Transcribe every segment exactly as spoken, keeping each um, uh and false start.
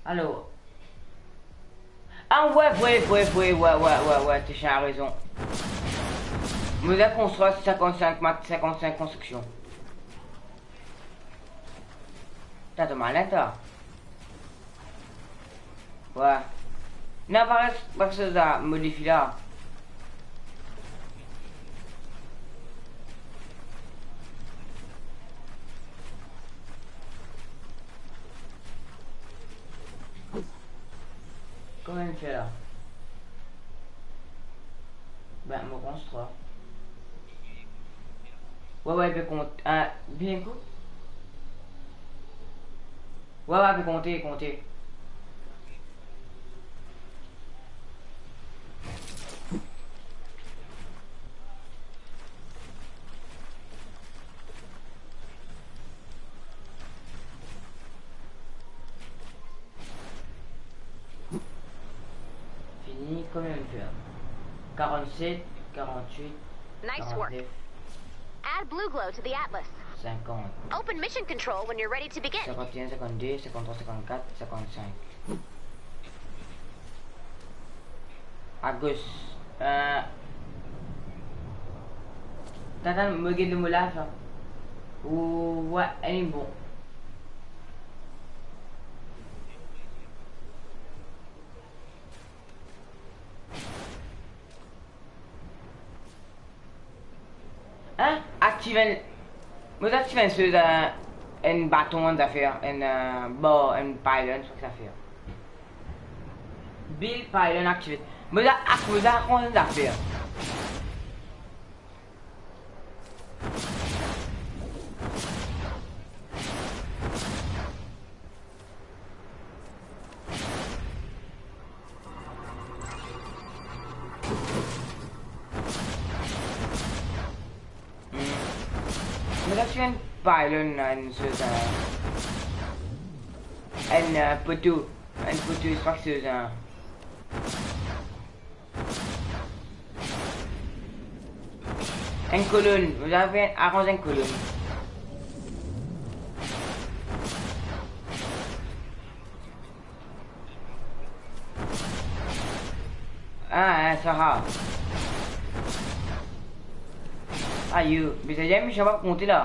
Alor. Ah, wi, wi, wi, wi, wi, wi, wi, wi, to ena rezon. Mo bizin konstrir sinkannsink mat, sinkannsink konstriksion. Twa, to malin, twa. Wi. Non, pa res, pa res la, modifi la. Kouma fer la? Ben, mo konstrir. Wi, wi, pe kont, ah, bien kou. Wi, wi, pe konte, konte. Fini, konbien mo fer? Karannset, karannwit, Nice work. Karannef, Add blue glow to the atlas. Sinkant. Open mission control when you're ready to begin. Sinkann-enn, sinkannde, sinkanntrwa, sinkannkat, sinkannsink. Agos. Eh, atann, mo get mo life la. Ou, wi, ena bon. Hein? Aktiv enn, mo ti aktiv enn soz, eh, enn baton, enn zafer, enn, eh, bar, enn pylon, sa zafer. Build pylon activate. Mo ti ak-, mo ti aprann enn zafer. Hmm. Mo ti aktiv enn pylon, enn soz, eh, enn, eh, poto, enn poto, sa soz, eh. Enn kolonn, mo ti aranz enn kolonn. Ah, hein, sa. Ayo, bizin dir, mo pa konte la.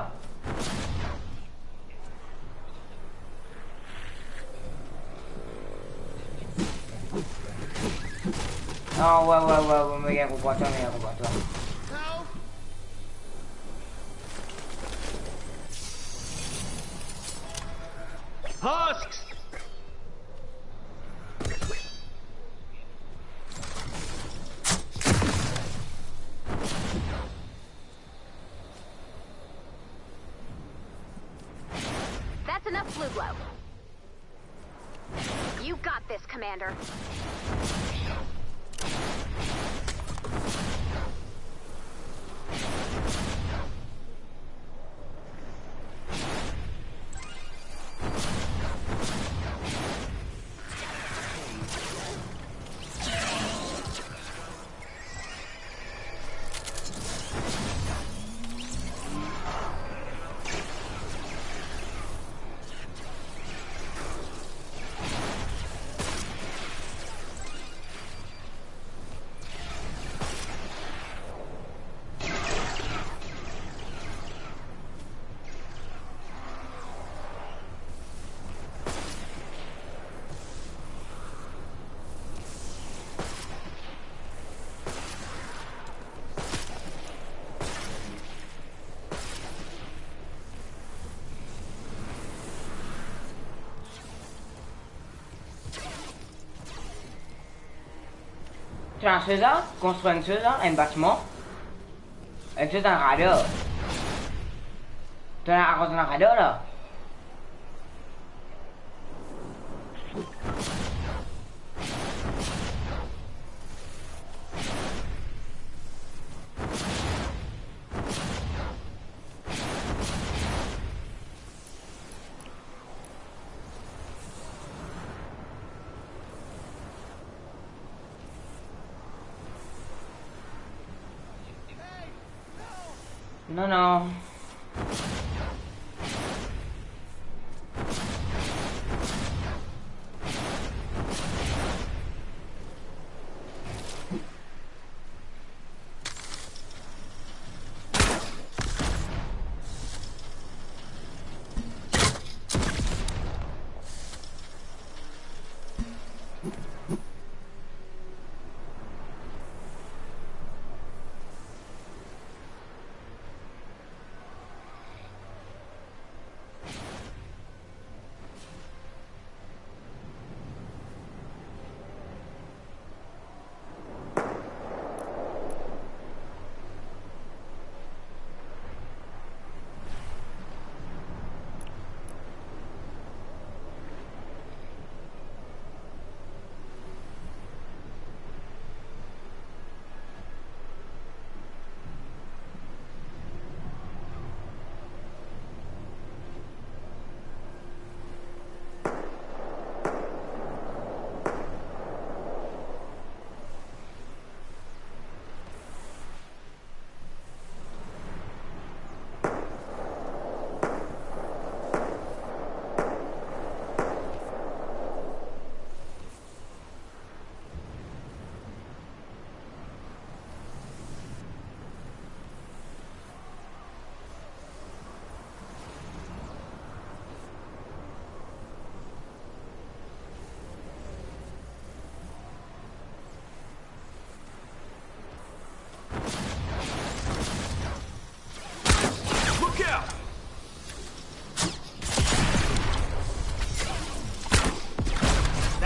Ah, wi, wi, wi, wi, mo gagn konpran twa, mo gagn konpran twa. Husks! That's enough blue glow. You got this, Commander. Transfer sa, konstrir enn soz la, enn batiman. Enn soz dan radar. To ena akoz dan radar la. Non, non.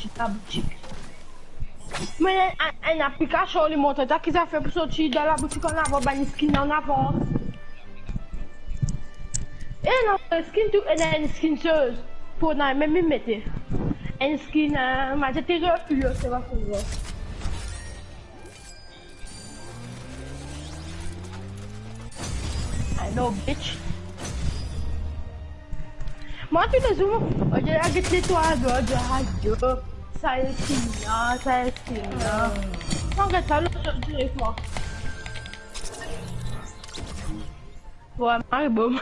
sorti laboutik. Me enn, enn, enn aplikasion li montre twa ki zafer pou sorti dan laboutik an avan, bann skin an avan. E non, skin tou, enn, enn skin serioz. Pou ena, mem li mete. Enn skin, euh, ma te refuse, se pa pou mwa. No, bitch. Mwa, toulezour, mo, mo get, get letwal, bro, mo dir, "Ayo, sa ena, sa ena." Mo get sa, lot, lot, direk mwa. Bon, mari bom.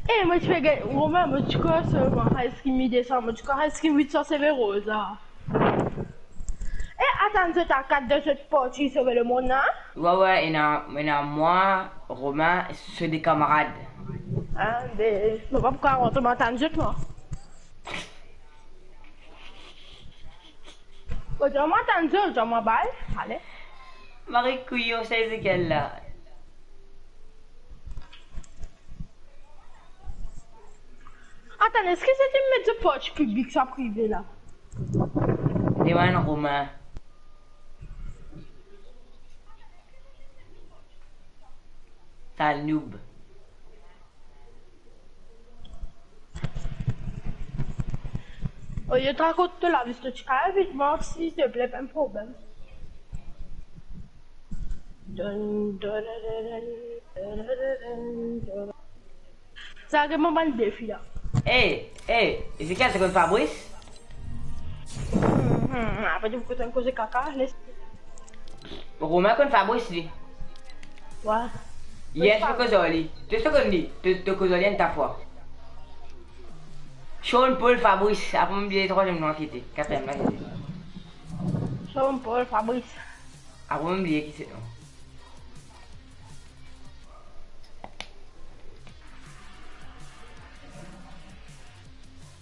Eh, mo ti pe get, Romain, mo ti krwar selman High School mi desann, mo ti krwar High School mi ti seve roz la. Eh, atann, zot a kat dan zot parti Sove Lemonn la? Wi, wi, ena, ena mwa, Romain, so de kamarad. Ah, be, mo pa pou kapav rant, mo atann zot, mwa. Otan mo atann zot, otan mo bal, ale. Mari kouyon sa Ezekiel la. Atann, eski se ti met zot parti piblik sa prive la? Demann Romain. Sa noob. Olie to rakont to lavi, to ti kapav vinn mwa, silteple, pa enn problem. Donn, donn, donn, donn, donn, donn. Sa, get mo bann defi la. Eh, eh, Ezekiel, to konn Fabrice? Hmm, hmm, apre to pou kontign koze kaka, les. Romain konn Fabrice, li. Wi. Yes, to koz ar li. To, to konn li. To, to koz ar li enn ta fwa. Sean Paul Fabrice. Apre mo bliye trwaziem non, ki ete? Katriem la, ki ete? Sean Paul Fabrice. Apre mo bliye ki se non.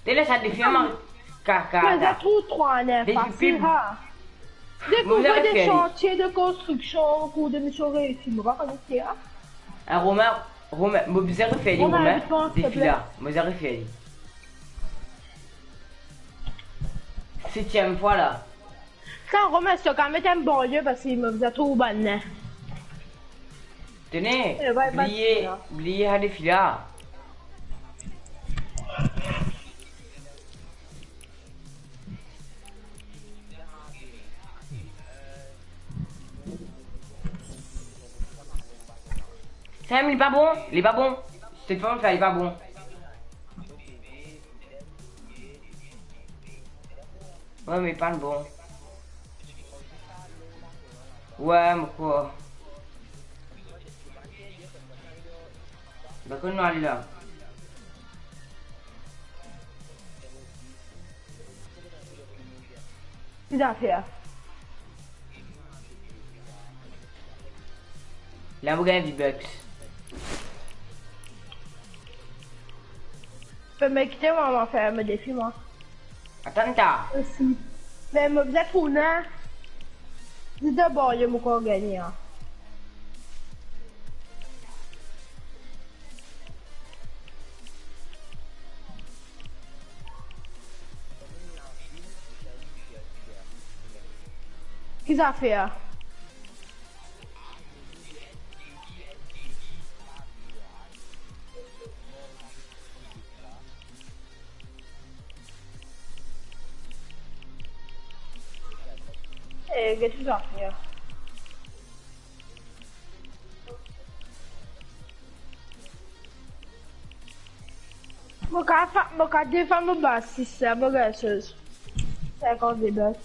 Tele sa defi, ah, man, kaka. Mais ça trouve trois, hein, facile, hein. Découvrir des chantiers de construction au cours de mission réussie. Mo pa konn ki, hein. Ah, Romain, Romain, mo bizin refer li, Romain, Romain, vite, s'il te plaît. Defi la, mo bizin refer li. Septième fois la. Kan Romain, si to kapav met enn banlie, parski mo bizin trouv bann nen. Tene, eh, ouais, bliye, bliye sa defi la. Sa mem, li pa bon, li pa bon. Set fwa mo fer, li pa bon. Wi, me pa bon. Wi, mo krwar. Be, kot nou ale la? Ki zafer? La, mo gagn V-Bucks. Fer mwa kite mwa, mwa fer mo defi, mwa. Atann ta. Osi. Me mo bizin tourn. Li de banlie mo ankor gagne, hein. Ki zafer? Eh, get zafer. Mo kapav, mo kapav defann mo baz sis sa, mo gagn soz. Sinkant de baz.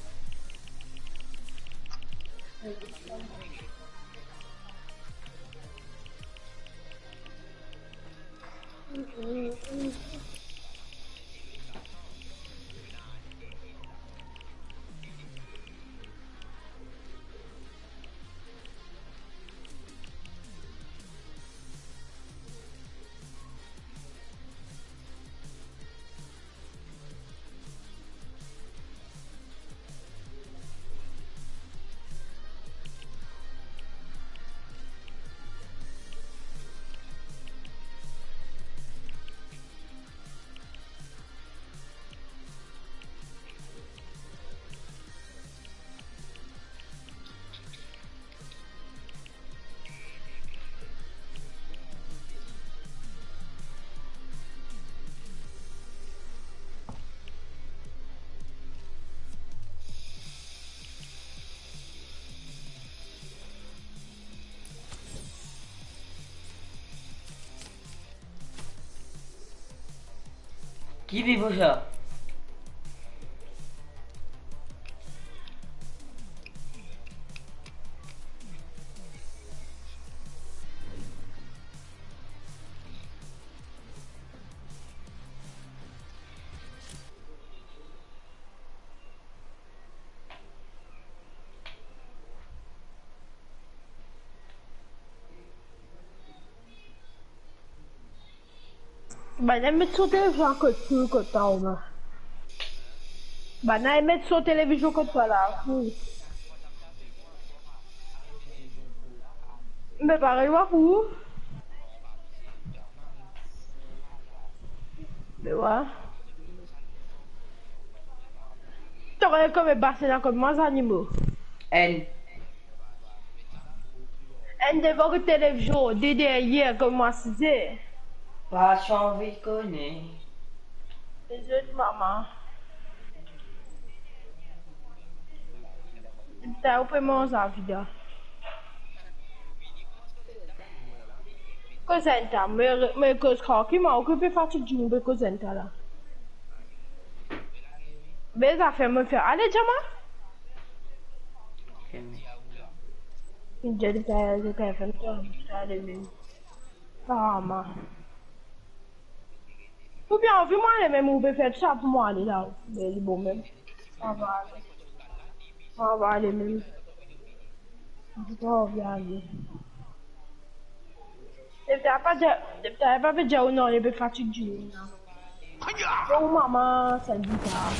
Ki nivo sa? Bann-la met so televizion kot, kot twa, Oma. Bann-la met so televizion kot twa la. Hmm. Me parey wa pou. Me wa. Twa kone kouma basen la kot mwa zanimo. Enn. Enn devan televizion, de deryer kot mwa size. Pa ti anvi kone. Dezoli mama. Ta ou pe manz lavida. Koz enn ta, me, me koz trankileman, ou ki pe fatig dimoun, be koz enn ta la. Be zafer mo fer, ale, Diama. Finn dir li, ta, ta, ta, ta, ale mem. Mama. Oubien anvi mwa ale mem, ou pe fer sa pou mwa ale la. Be li bon mem. Mwa va ale. Mwa va ale mem. Anvi pa anvi ale. Depi ta pa dir, depi ta pa pe dir ou non, li pe fatig dimoun la. Oh mama, sa bizar.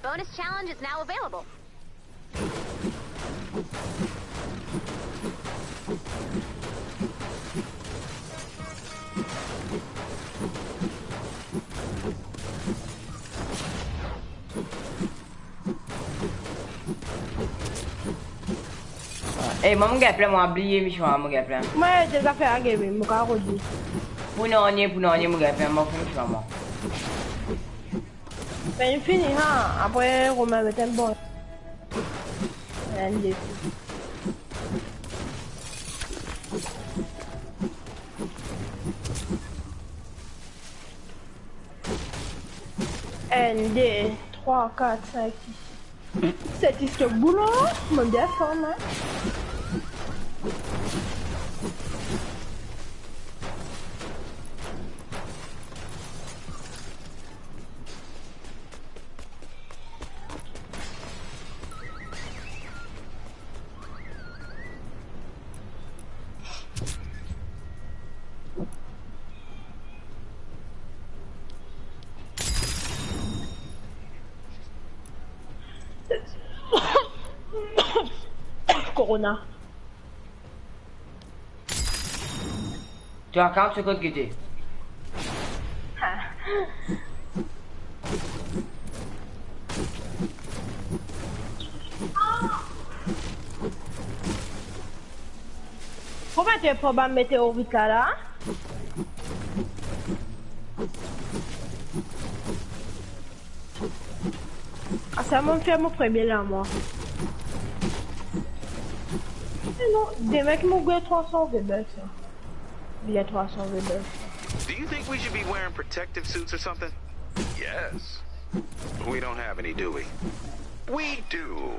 Bonus challenge is now available. Eh, mwa mo gagn plen, mwa bliye mision, mwa mo gagn plen. Mwa deza fer lagame, mo kapav rod li. Pou nanye, pou nanye, mo gagn plen, mo finn fer mwa. Finn fini, ha? Apre, Romain met enn bon. Enn, de. Enn, de, trwa, kat, sink, sis. Set, sis, kat boulon, mo desann, hein. Corona. To account so kot gete? Kouma to pran bann meteorit la, la? Ah, sa mo fer mo premie la, mwa. Eh non, demin ki mo gagn trwa san rebel, sa. Bien trwa san rebel. Do you think we should be wearing protective suits or something? Yes. We don't have any, do we? We do.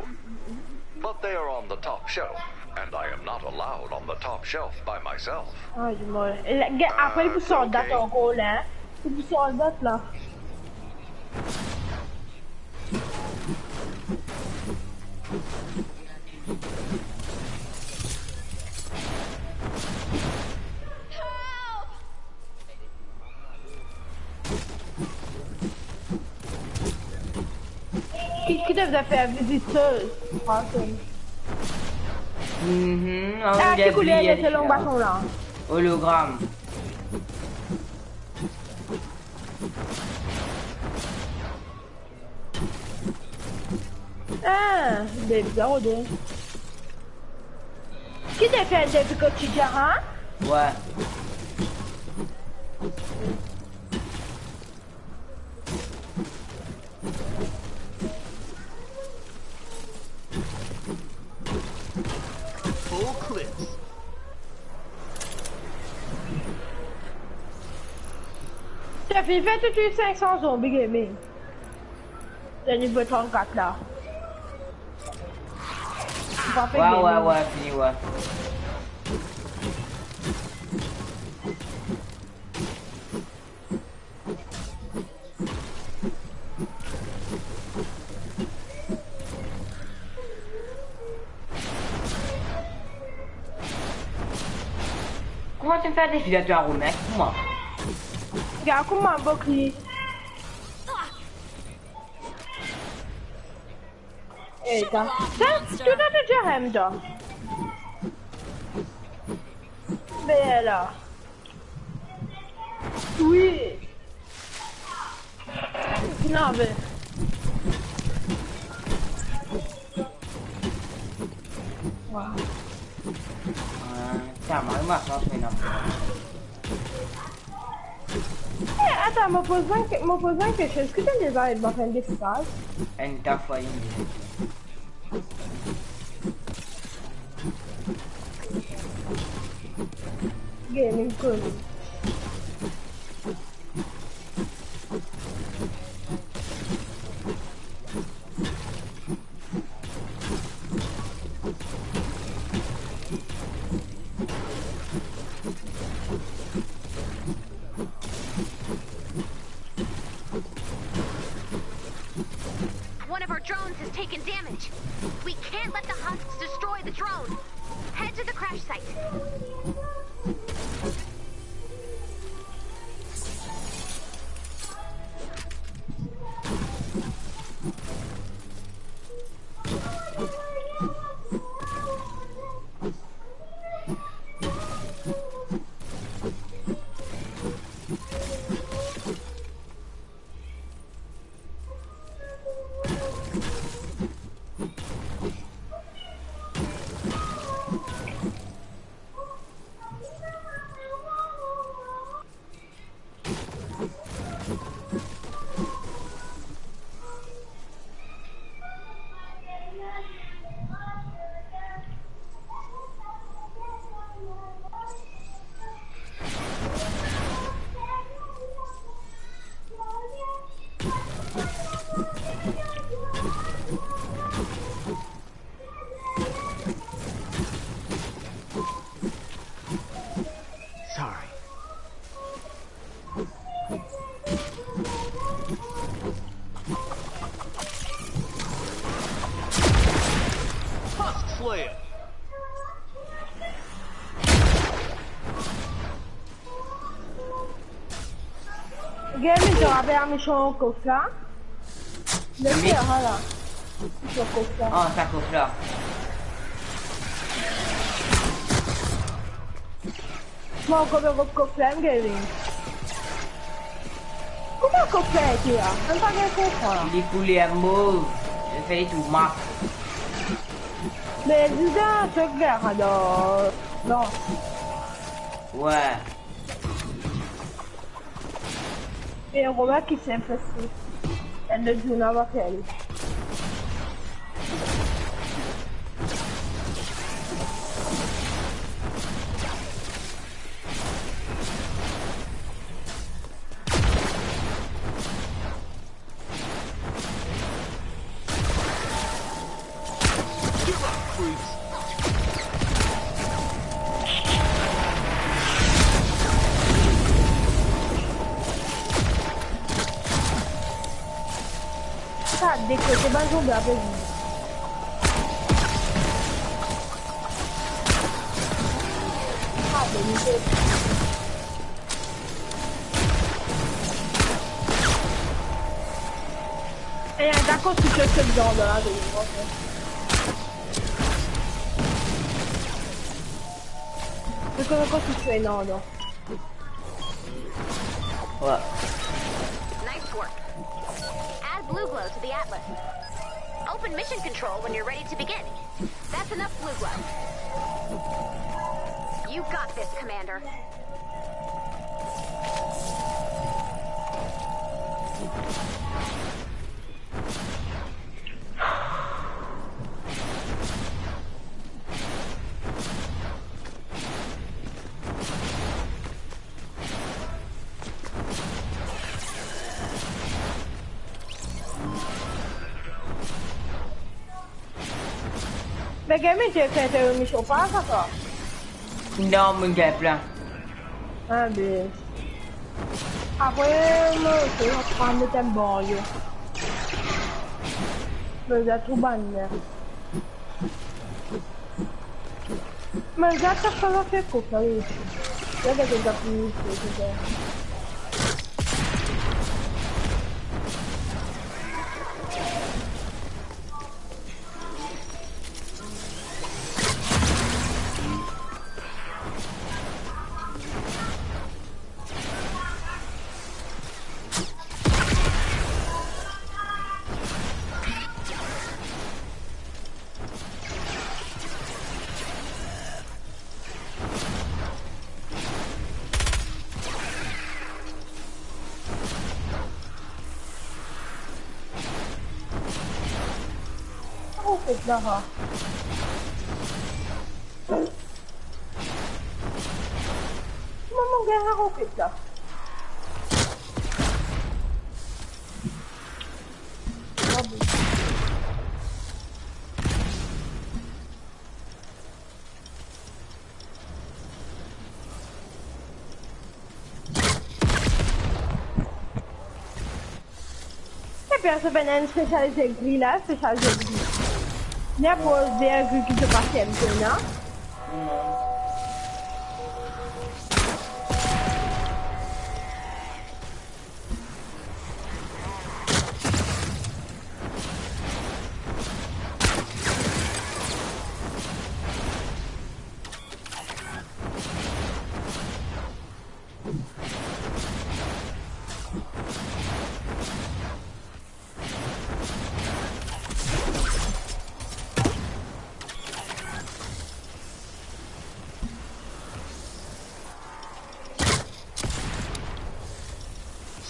But they are on the top shelf, and I am not allowed on the top shelf by myself. Ay, mwa. E la, ge-, apre, li pou sort dat ankor la, hein. Li pou sort dat la. Ki, ki to bizin fer vizit, euh, Franson? Mhm, ah, ki kouler de se long baton la? Hologram. Ah, depi sa rode. Ki to fer depi kot ti dir, hein? Ouais. Full clips. To Vinn fer toutswit sink san zonbi gaming. Dan nivo trannkat la. Ou pa fer gaming. Wa, wa, wa, fini, wa. Kouma to fer defi la, to a Romain, kouma? Gard kouma bokli. Eh, ta, ta, tou ta, to Jerem, ta. Bela. Wi. Non, be. Wow. Euh, ta, mo, mo, sa, se non. Eh, atann, mo poz enn ke-, mo poz enn kestion. Eski to deza ed mwa fer enn defi paz? Enn ta fwa enn defi. Gaming cool. One of our drones has taken damage. We can't let the husks destroy the drone. Head to the crash site. Sorry. Tusk Slayer. Gagn, to ava al met so kof la. Leker, ala. So kof la. Ah, sa kof la. Mo, kouma kof la, Gary? Kouma kof la ete la? Mo pa gagn konpran. Li kouler mov. Li fer tou mak. Me li dan so gagn, alor. Non. Wi. E Romain ki ti inpres li. Enn lot zour nou ava fer li. Sa, de kote bann zonbi ape vini. Ah, ben, nou pe E, dakor, si to sot dan la, de, ok. Dakor, dakor, si to ena, non. Wi. Nice work. Add blue glow to the atlas. Open mission control when you're ready to begin. That's enough blue glow. You got this, Commander. Me gagn mete kete yo ni sopa sa twa? Non, mo gagn plin. Ah, be. Apre, mo, se pa met enn bann yo. Mo, za tou bann la. Me za ta fala fe koka isi. Ya, gete, gete, gete. Ou fet la, ha? Mama, gagn ou fet la? Ah bon. Ebien, sa bann spesialize gri la, spesialize gri. Ena pou dir gri ki se pa simple, non?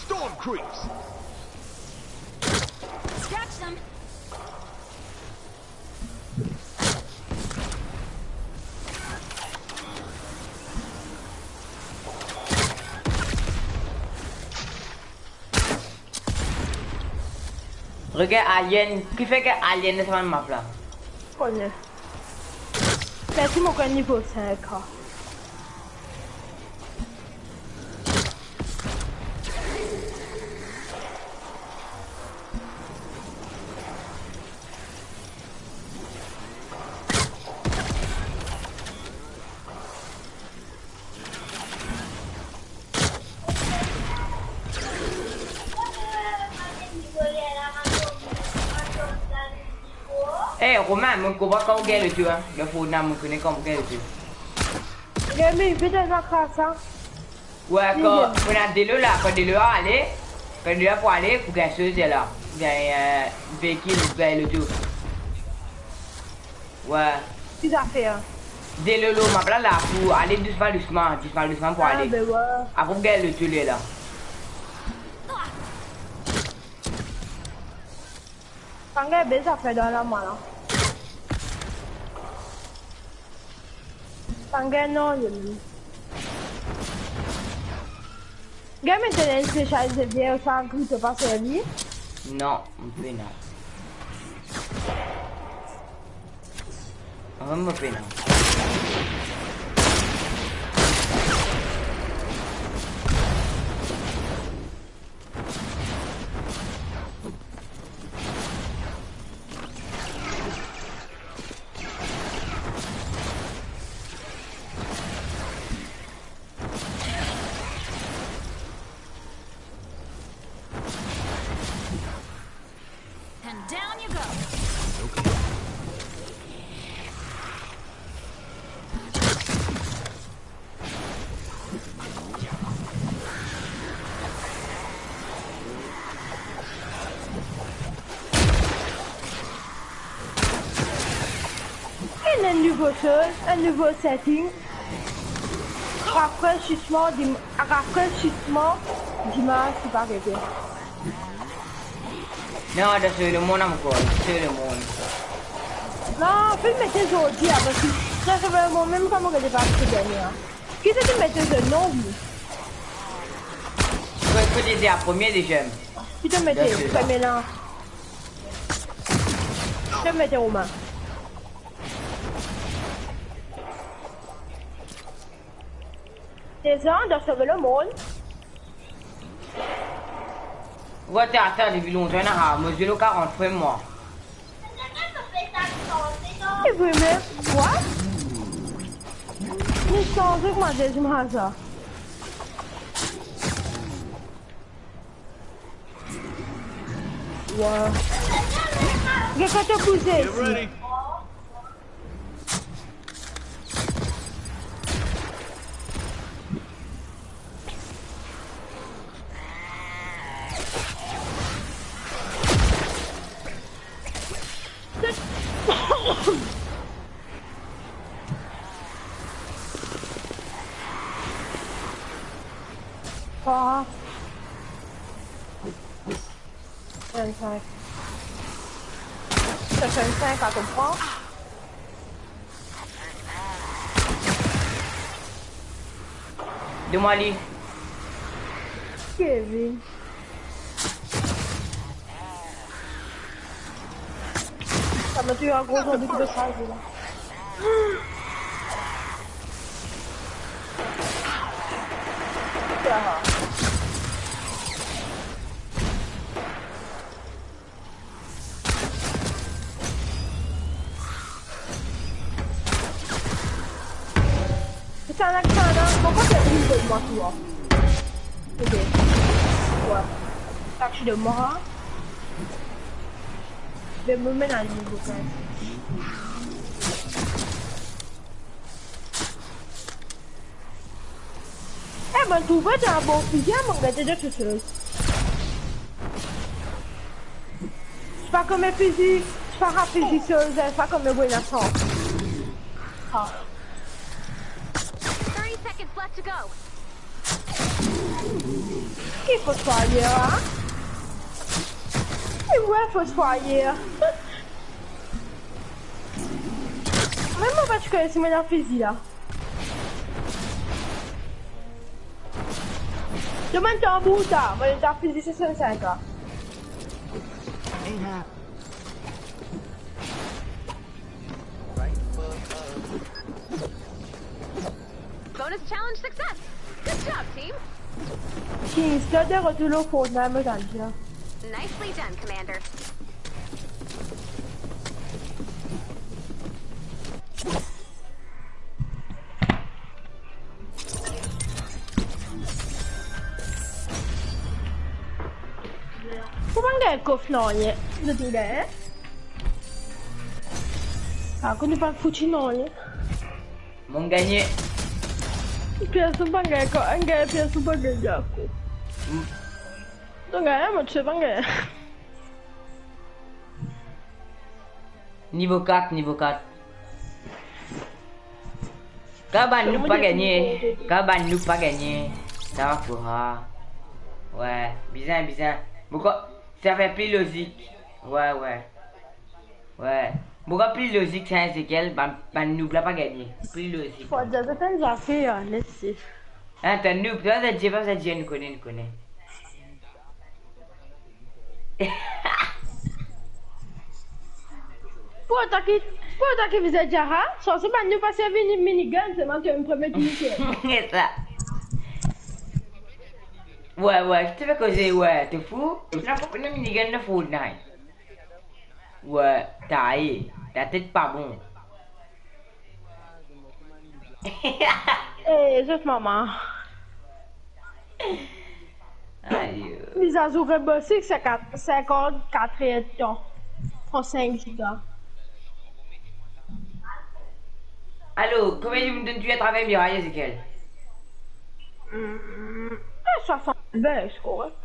Storm creeps. Catch them. Regard alien, kifer gagn alien dan sa bann map la? Kone. Perdi mo kan nivo sink, ha. Eh, Romain, mo konpran kan ou gagn loto, hein. Dan Fortnite, mo kone kan ou gagn loto. Gagn, me vit dan sa kras, hein. Wi, kan, kan ena delo la, kan delo la ale, kan delo la pou ale, pou gagn soz la, pou gagn, eh, veikil, pou gagn loto. Wi. Ki zafer? Delo lor map la, la, pou ale dousman, dousman, dousman, dousman pou ale. Ah, be wi. Apre pou gagn loto lerla. Pa'nn gagn be zafer dan lama la. Pa'nn gagn nanye mem. Gagn met enn spesialize vierge sa gri to pa servi? Non, mo pena. Ah, mo pena. And down you go. Enn nouvo soz, enn nouvo setting. Rafreshisman d'im-, rafreshisman d'imaz, si pa rete. Non, dan so lemond ankor, so lemond. Non, finn mete zordi, ah, parski sa, sa fer mo mem kan mo gete pa ti dernie, ah. Ki sa ki mete so nom, li? Kot, kot li ete a premie, deziem? Ki to mete, dan so la. Premie la. Ki to mete, Romain? Deza, dan sove lemonn. Wa, te atann depi lontan, ena, ha, mo zwe nou karant fre, mwa. E vre mem, wa? Li sanze kouma deziem raza. Wa. Get kote bouze isi. Ah. Vingt-cinq. Sa, vingt-cinq, a konpran. Donn mwa li. Kevin. Sa met tou an gro zonbi ki pe kraze la. Sa la, sa la, mo kote li de mwa tou, a. Ok. Wa. Taxi de mwa. De moman a li, bokan. E, mo trouve ti ena bon fizi, mo gete de tou sel. Ti pa kouma fizi, ti pa rap fizi sel, ti pa kouma Renaissance. Ah. Thirty seconds left to go. Ki foswayer, a? Ki vre foswayer? Mem mo pa ti kone si mo ena fizi la. Demann tanbour sa, mo ena fizi sesannsenk la. Bonus challenge success! Good job, team! Kingston de retour lor Fortnite, mo dir. Nicely done, Commander. Ou pa gagn kof nanye, de tou de. Akoz nou pa fouti nanye. Mo gagne. Pies ou pa gagn, kan enn gagn pies ou pa gagn akoz. Hmm. Donk, gagn, mo ti pa gagn. Nivo kat, nivo kat. Kan bann nou pa gagne, kan bann nou pa gagne, sa va fora. Wi, bizin, bizin. Bokou, sa fer pli lozik. Wi, wi. Wi. Bokou pli lozik, sa Ezekiel, bann, bann nou la pa gagne. Pli lozik. Fode zot enn zafer, let's see. Hein, ta nou, ta, ta, Jeff, ta, Jeff, nou kone, nou kone. Pou otan ki, pou otan ki vizit Jara, sanse bann nou pa servi ni minigun, selman ki premie ki nou fer. Sa. Wi, wi, ki to pe koze, wi, to fou? Ena pa ni minigun dan Fortnite. Wi, taye, ta tet pa bon. Eh, zot mama. Ayo. Mizazour Rainbow Six, se kat, sinkant-kat er de tan. Pran sink giga. Alo, konbien dimoun donn touy atraver miray, Ezekiel? Hmm, eh, swasant. Ben, se korek.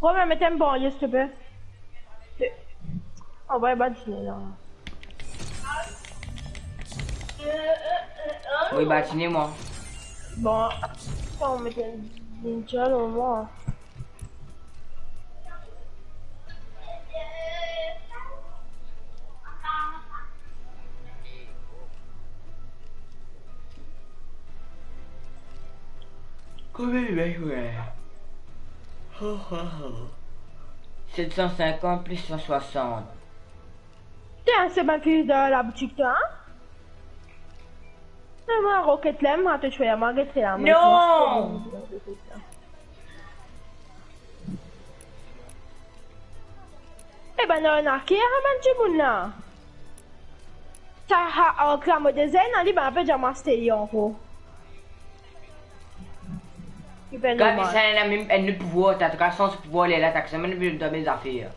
Romain, met enn banlye, silteple. Anvway badine la. Wi, badine mwa. Bon, sa, ou met enn ninja lor mwa. Konbien li met, wi? Ho, ho, ho. Set san sinkant plis san swasant. Tiens, se bann ki dan laboutik, twa, hein? Mwa roket la, mwa to chwe, mwa get la, mwa Non! E bann arnaker, bann dimoun la. Sa, ha, an kla mo dezenn, ali, bann apel diamant stay ankor. Ki pe Gad normal. Sa, ena mem enn pouvwar, ta, ta, sans pouvwar, li la, ta, sa, mem, mem, mem zafer.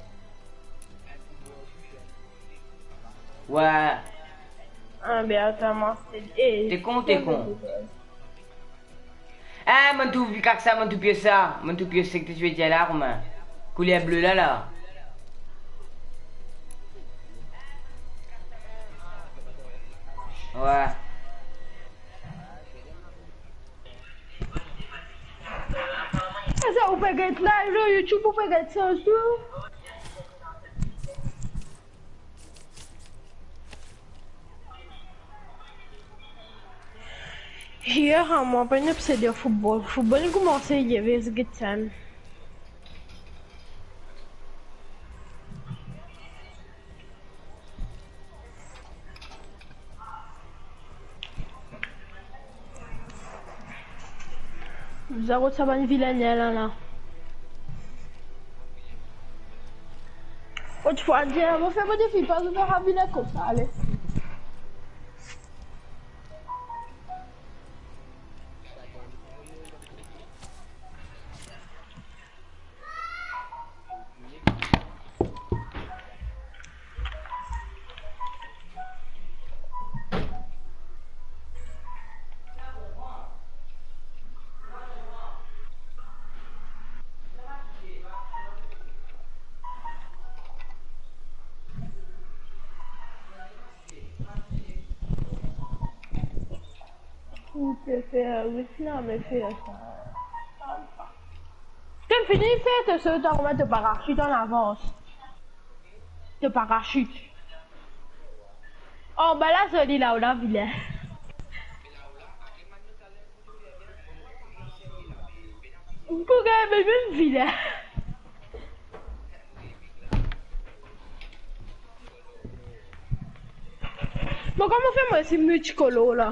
Wi. Ah, ben, atann, mwa, se, eh, Te kon, te kon. Eh, mo trouv pik sa, mo trouv pies sa, mo trouv pies seki to ti pe dir la, kouma? Kouler ble la, la. Wi. Asa, ou pe get live lor YouTube, ou pe get sa osi. Yer, mwa, pa inn obsede ar football. Football inn koumanse yer, ves get sa. Zot sa bann vilin la, la. Kot fwa dir, mo fer mo defi, pa zot ena vilin koumsa, ale. Ou pe fer ris la, me fer sa. To fini fer to sot, to remet to parasit an avans. To parasit. Anba la zoli la, ou la vilin. Pou gagn mem vilin. Bon, kouma fer mo si multicolor la?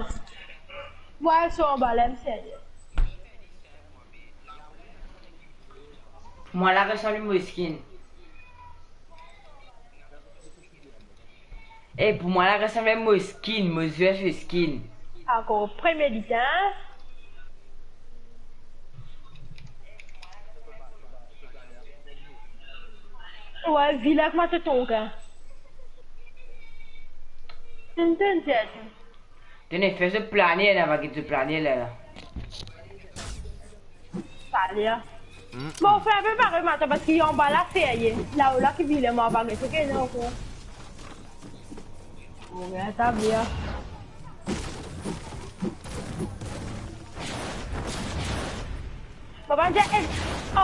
Mwa, so anba la, serye. Mwa la resanm mo skin. E pou mwa la resanm mo skin, mo zwe so skin. Ankor premie ditan. Wi, vilin kouma to tonk, hein. Enn, enn, enn. Tene, fer zot plane la, va get zot plane la, la. Plane, a. Mm. Bon, fer enpe parey matin, parski anba la ferye. Lao la ki vilin, mo ava get seki ena ankor. Bon, gagn ta bia. Papa, dir, eh,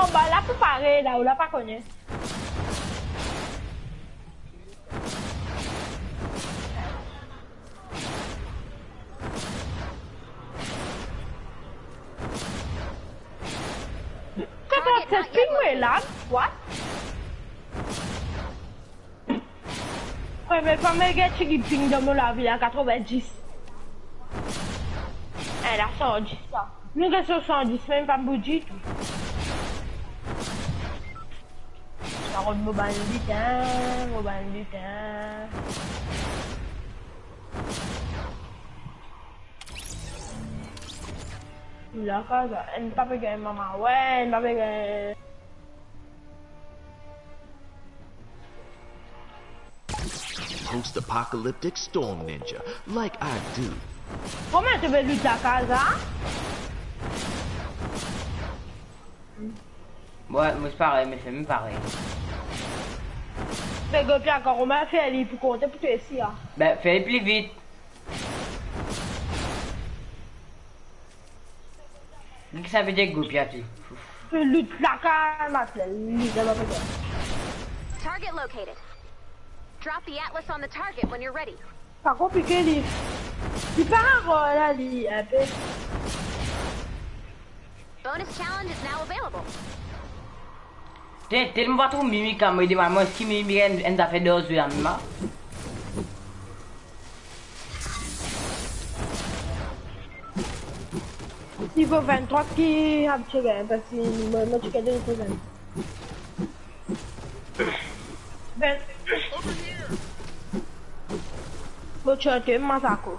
anba la pou parey, lao la pa kone. Katrovin-set ping, mwa la, what? Premie fwa mo get tigit ping dan mo lavi la, katrovin-dis. Eh, la san dis sa. Nou get so san dis, mem pa bouz ditou. Sa rod mo bann bitin, mo bann bitin. Lakaz, enn pa pe gagn mama, wi, enn pa pe gagn. Post-apocalyptic storm ninja, like I do. Kouma to pe loot lakaz, a? Mwa, mo parey, me fer mem parey. Me gopia, kouma fer li pou konte pou to esi, a? Ben, fer li pli vit. Ki sa ve dir gopia ti? Loot lakaz, ma frère, loot lakaz. Target located. Drop the atlas on the target when you're ready. Pa konplike li. Li pa rare la, li, enpe. Bonus challenge is now available. Te, telman pa trouv Mimi kan mo demann mwa, eski Mimi enn, enn zafer dan zwe la, Mima? Nivo venntrwa ki abitie gagn, parski mo, mo ti gagn nivo venntrwa. Ven-, mo ti ete Masako.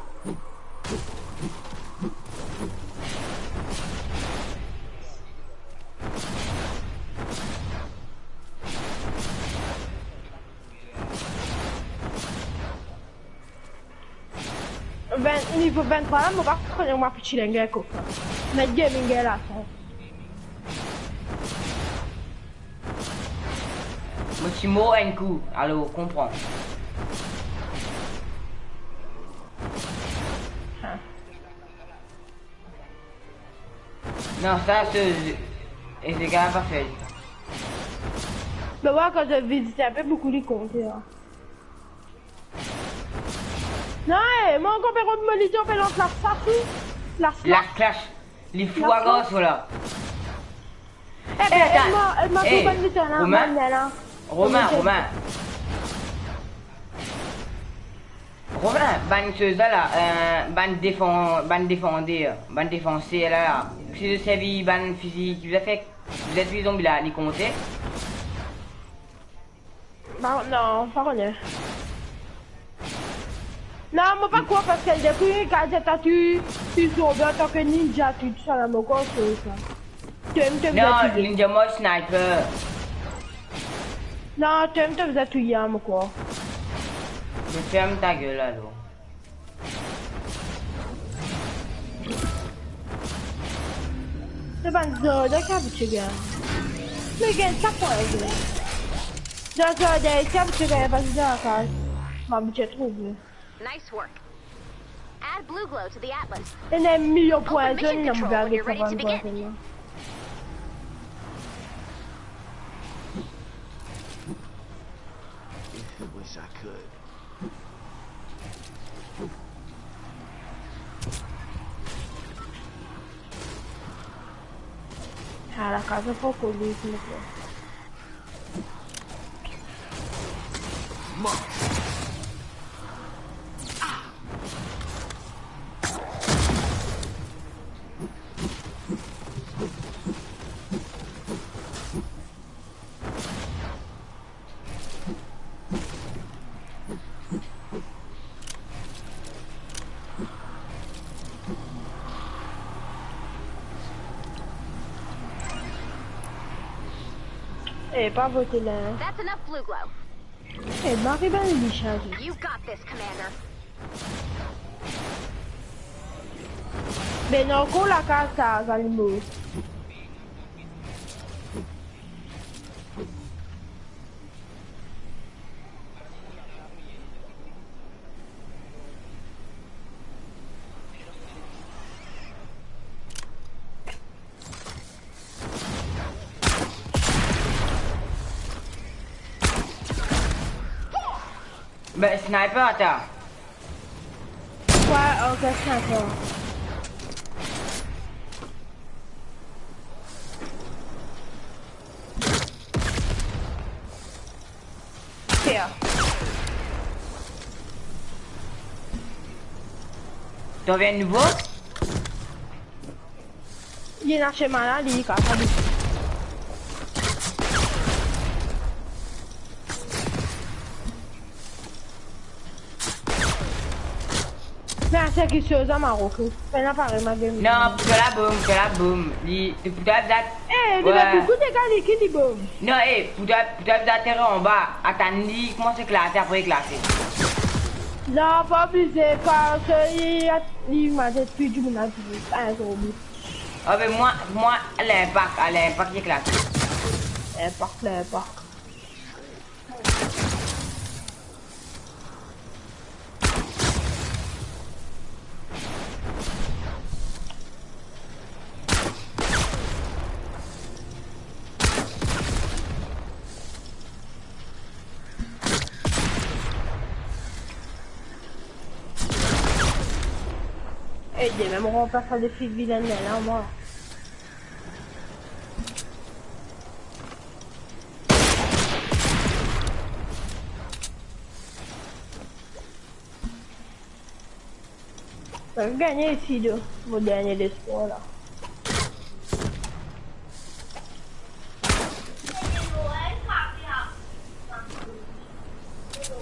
Ven-, nivo venntrwa la, mo pa kone, mo pa ti gagn kof la. Met gaming la, sa. Mo ti mor enn kou, alor konpran. Non, sa, se, e se kapav pa fer. Me mwa, kan mo vizit inpe, boukou li konte, la. Non, e, mwa ankor pe rod mo lizon pe lans la sasi, la slas. La slas. Li fou agan so la. Eh, ben, atann. Ed mwa, ed mwa, eh, trouv bann lizon la, Romain? Bann la. Romain, Romain. Romain, bann soz la, la, eh, bann defan-, bann defander, bann defanser la, la. Si zot servi bann fizi ki zot fer, zot vizit zonbi la, li konte? Non, non, pa kone. Non, mo pa krwar, parski depi kan zot tou, tou zonbi antan ki ninja, tou sa la, mo krwar se sa. Twa mem to bizin touye. Non, ninja, mwa sniper. Non, twa mem to bizin touye, mo krwar. Be ferm ta gel alor. Se bann zordi ki abitie gagn. Me gagn sa pou gagn. Zordi ki abitie gagn, pa zordi ki mo abitie trouble. Nice work. Add blue glow to the atlas. Ena milion pwin zone, ena mo gagn sa bann pwin zone la. Wish I could. Ah, la kaz fort kole, sime. Eh, pa vote la, hein. That's enough blue glow. Eh, mari bann li chaze. You got this, Commander. Ben, ankor la kaz sa, zanimo. Ben, sniper, atann. Ouais, ok, sniper. Fer. T'en viens de nouveau? Li ena seman la, li kapav. Me seki soz la, Maroko. Pena pare, ma demi. Non, pou twa la bom, pou twa la bom. Li, pou twa la dat. Eh, li, ouais, met boukou dega, li ki li bom. Non, eh, pou twa, pou twa la tere anba. Atann li koumans eklate, apre eklate. Non, pa oblize, parski li, li, ma, tou dimoun la, ah, zordi. Ah, ben, mwa, mwa, linpak, ah, linpak, li eklate. Linpak, linpak. Eh, de mem ranplas sa de fil vilain la, mwa. Gagne isi, do, mo dernie lespwar la.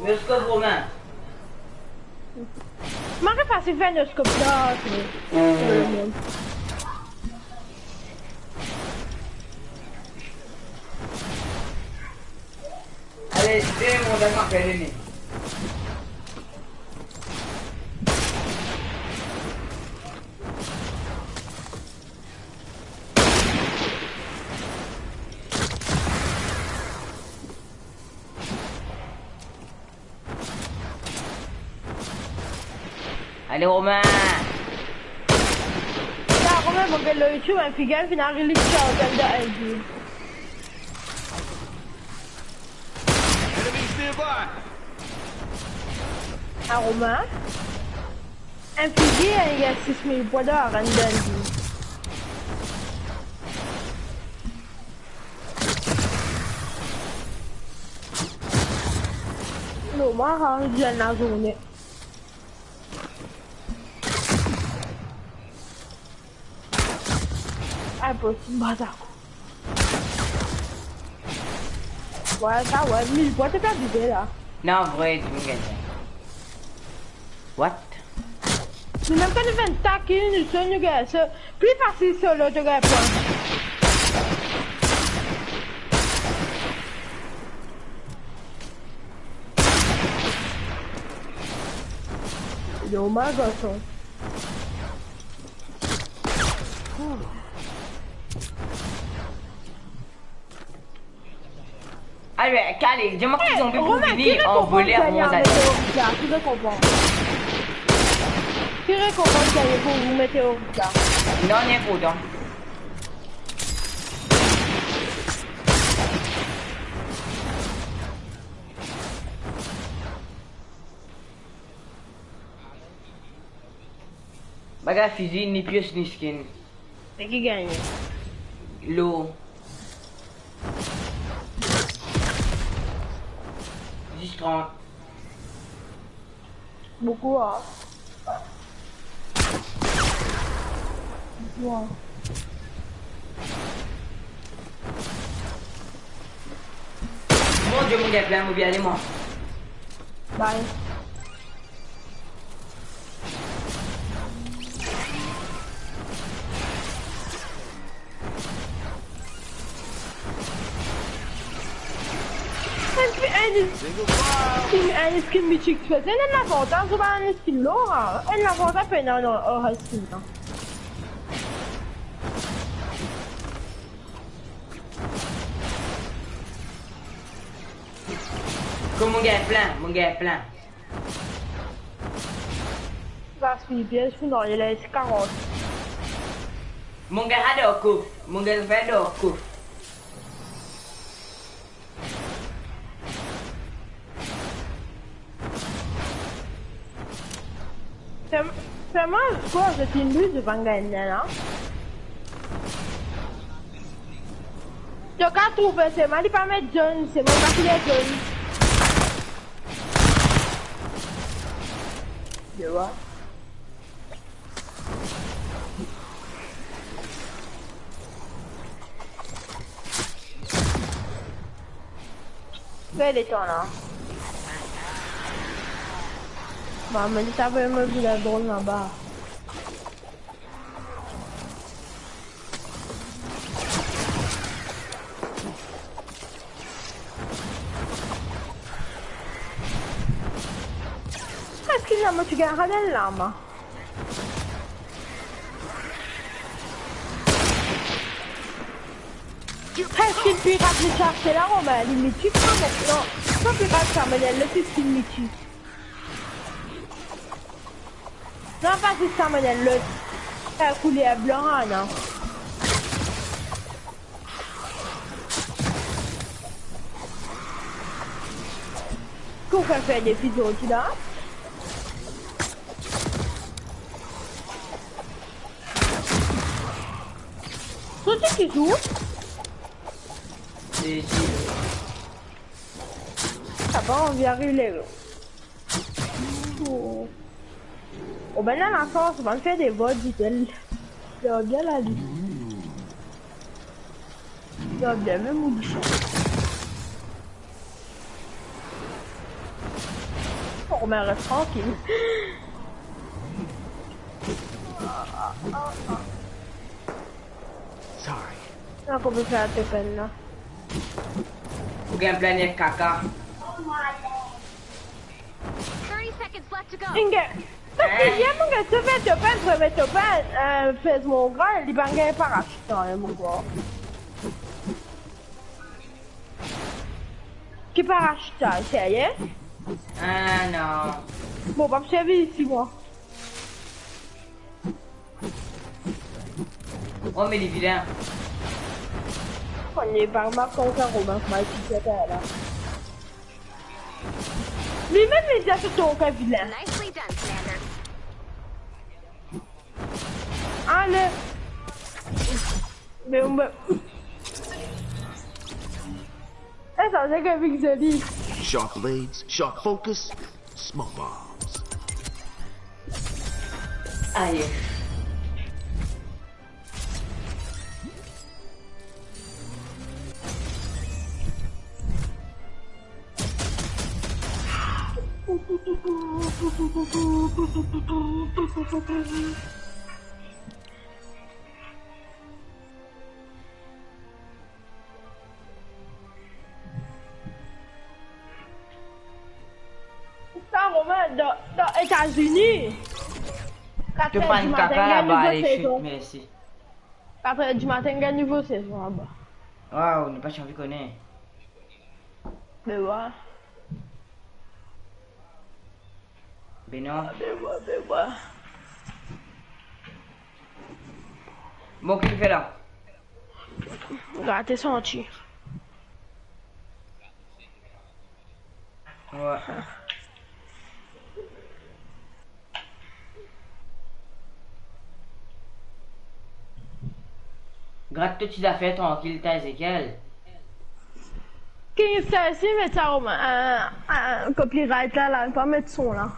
Noskop Romin. Mari fasil fer noskop la, se. Ale, de mond, al mwa fer lene. Ale, Romin. Sa, Romin, mo get lor YouTube, enn figir finn arilik sa, dan L G. Enemies nearby. Sa, Romin. Enn figir, enn gars sis mil pwa dan arenn dan L G. Non, mwa, rann bien lazourne. Inposib, bazar. Vwala sa, wi, mil pwa to pe abize la. Non, vre, to gagn. What? Nou mem kan nou finn takil, nou so nou gagn, so, pli fasil solo to gagn pwan. Normal, garson. Ale, kale, dir mwa ki zonbi pou vini, anvole avan mo arive. Ki rekonpans gagn pou ou meteorit la? Non, li inportan. Bagay fizi, ni pies, ni skin. E ki gagne? Lor. Zis trant. Boukou, a. Boukou, a. Mon Die, mo gagn plin, mo bien ale, mwa. Bye. Enn, enn, enn skin mitik, enn lavantaz ou pa enn skin lor, enn lavantaz pena, non, oh, skin la. Kouma mo gagn plin, mo gagn plin. Gaspiy pies pou nanye la, esi karant. Mo gagn sa dan kof, mo gagn sa dan kof. Selman, selman, kwa, zot inn lwil, zot pa gagn la. To kapav trouve, selman li pa met zone, selman li pa kouleur zone. Dewa. Gete letan la. Mama, li ti avoy mwa vinn drol laba. Eski zame to gagn radel la, ma? Eski pirat li ti aste la, Romin, li mitik, sa, non? Sa pirat sa, me li lot skin mitik. Non, pa zis sa, me lot, eh, kouler blan, ah, non. Ki ou fer fer defi zordi la? Zordi ki zour? Jezi. Sa pa anvi ariv lere. Oh. Ou bann la lasans, ou bann fer de vot, ditel. Ler bien la li. Ler bien, mem ou li. Romain, res trankil. Sorry. Sa, kouma fer to penn la? Ou gagn plin nek kaka. Thirty seconds left to go. Inge. Paski, eh, mo gagn to penn, to penn, to penn, to penn, eh, fez mo gran, li pa gagn parachit, non, mo gran. Ki parachit sa, serye? Ah, non. Bon, pa servi isi, mwa. Oh, me li vilin. Mo pa remark kouma Romain, kouma li ti fer la. Li mem, li dir se to ki vilin. Nicely done, Commander. Ale. Me, me. Eh, sa, se ki zoli. Sharp blades, sharp focus, smoke bombs. Aye. Sa, Romain, dan, dan Etazini, to fer pann dimatin, kaka gagn laba, nouvo ale sezon. Shit, mersi. Fer dimatin, gagn nouvo sezon laba. Waw, nou pa ti anvi kone. Be wa. Be non. Be wa, be wa. Bon, ki li fer la? Gate santi. Wi. Grat to ti zafer trankil, ta Ezekiel. Ki sa isi, met sa, Romain, eh, eh, copyright la, la, pa met son la.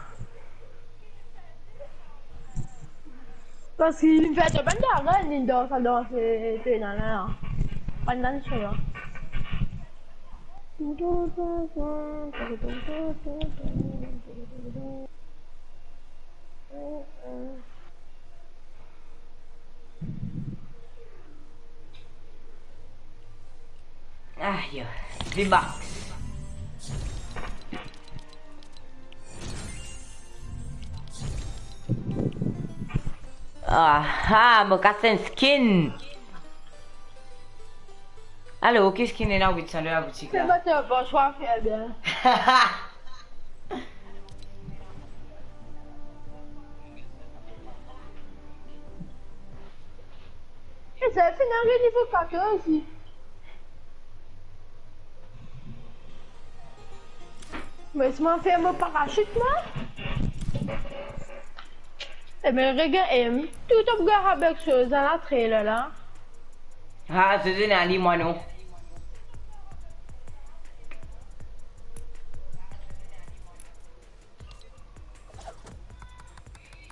Paski li fer to bann darel, li dans sa, dans, eh, pena la. Pandan so la. Ayo, V-Bucks. Aha, mo kas enn skin. Alo, ki skin ena wit san dola laboutik la? Se bon, se bon, swa fer bien. E sa, finn ariv nivo katorz. Me si mo fer mo parashit, mwa. Ebe, regarde, em, tou tanp gagn avek so, sa la trailer la. Ah, se, se ena li, mwa non.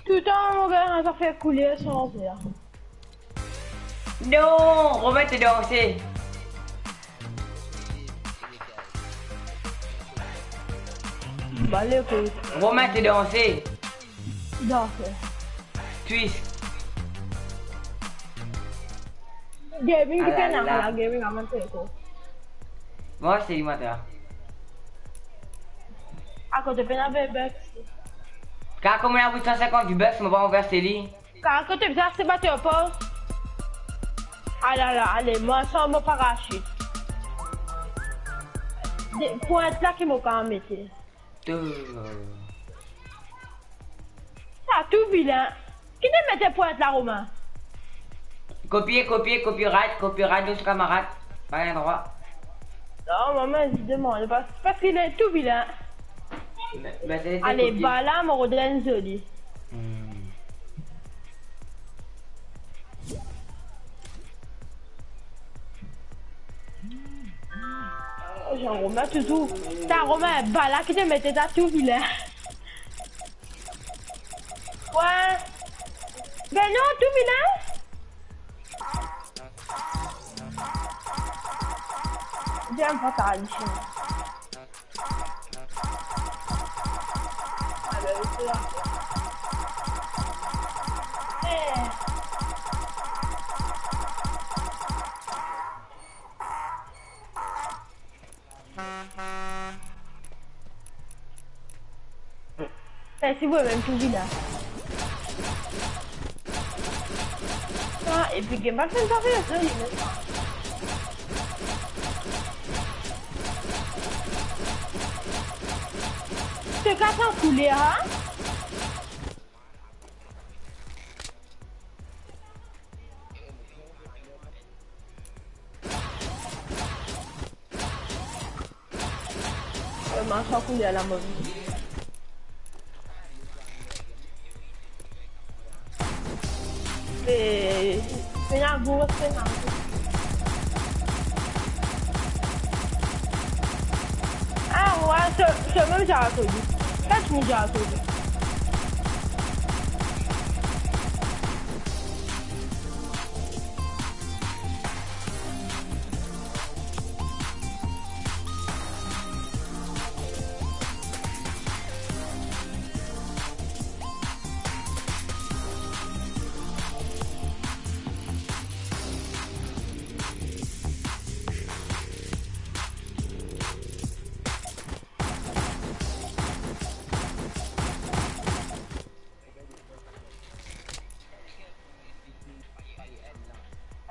Toutan mo gagn zafer kouler sanze la. Non, Romain ti danse. Ba, lekout. Romain ti danse. Danse. Twist. Gaming ki pena la, gaming avan treko. Mwa se li mwa ta. Akote pena V-Bucks. Ka kouma ena wit san sinkant V-Bucks, mo pa anverse li. Ka kote bizin aste bato pa. Alala, ale, mwa san mo parashit. De, pwint la ki mo kav mete. Tou. Sa tou vilin. Ki te mete pwint la, Romain? Kopie, kopie, copyright, copyright, nou kamarad. Pa gagn drwa. Non, mwa, mwa, zis demann, pas, paski li tou vilin. Me, me se, se ale, kopie. Ba la, mo rod enn zoli. Hmm. Jean Romain touzour. Ta Romain, ba la ki te mete ta tou vilin. Wi. Ben non, tou vilin. Bien, pa ta di. Eh. Mersi bro, mem tou vinn la. Ah, Epic Game Pass, mem pa fer zoli, mem. Se kas an kouler, ha? Eh, ma sa kouler la, mo. Eh, pena gou, pena gou. Ah, ouais, se, se mem sa, sa. Sa, se mem sa, sa.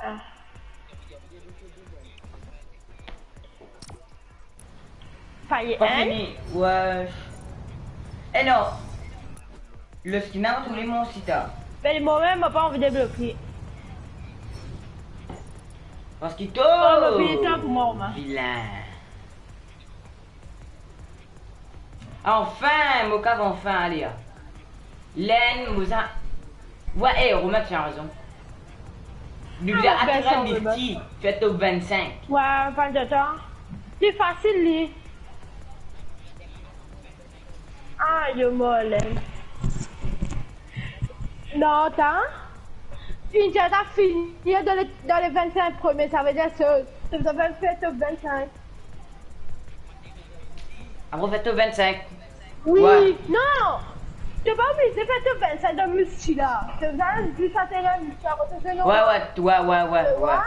Ah. Fire Pa enn. Fini, ouais. Eh non. Le skin a retourné mon site. Ben, mo mem, mo pa anvi debloke. Parski to... Oh, mo peye tan pou mwa, Romain. Vilin. Anfin, mo kav anfin ale, a. Len, mo za-, ouais, eh, Romain, tu as raison. Nou bizin... Ah, atir enn Best of the Best. Lifty, fer top vinn-sink. Ouais, pandan tan. Li fasil, li. Ah, yo mor, Len. Non, ta. Finn, ta fini dan le, dan le vinn-sink premie, savedir se, se bizin fer top vinn-sink. Apre fer top vinn-sink. Wi, ouais. Non! To pa oblize fer top vinn-sink dan Misty la. To bizin zis atir dan Misty, apre to zwe normal. Ouais, ouais, ouais, ouais, ouais, ouais.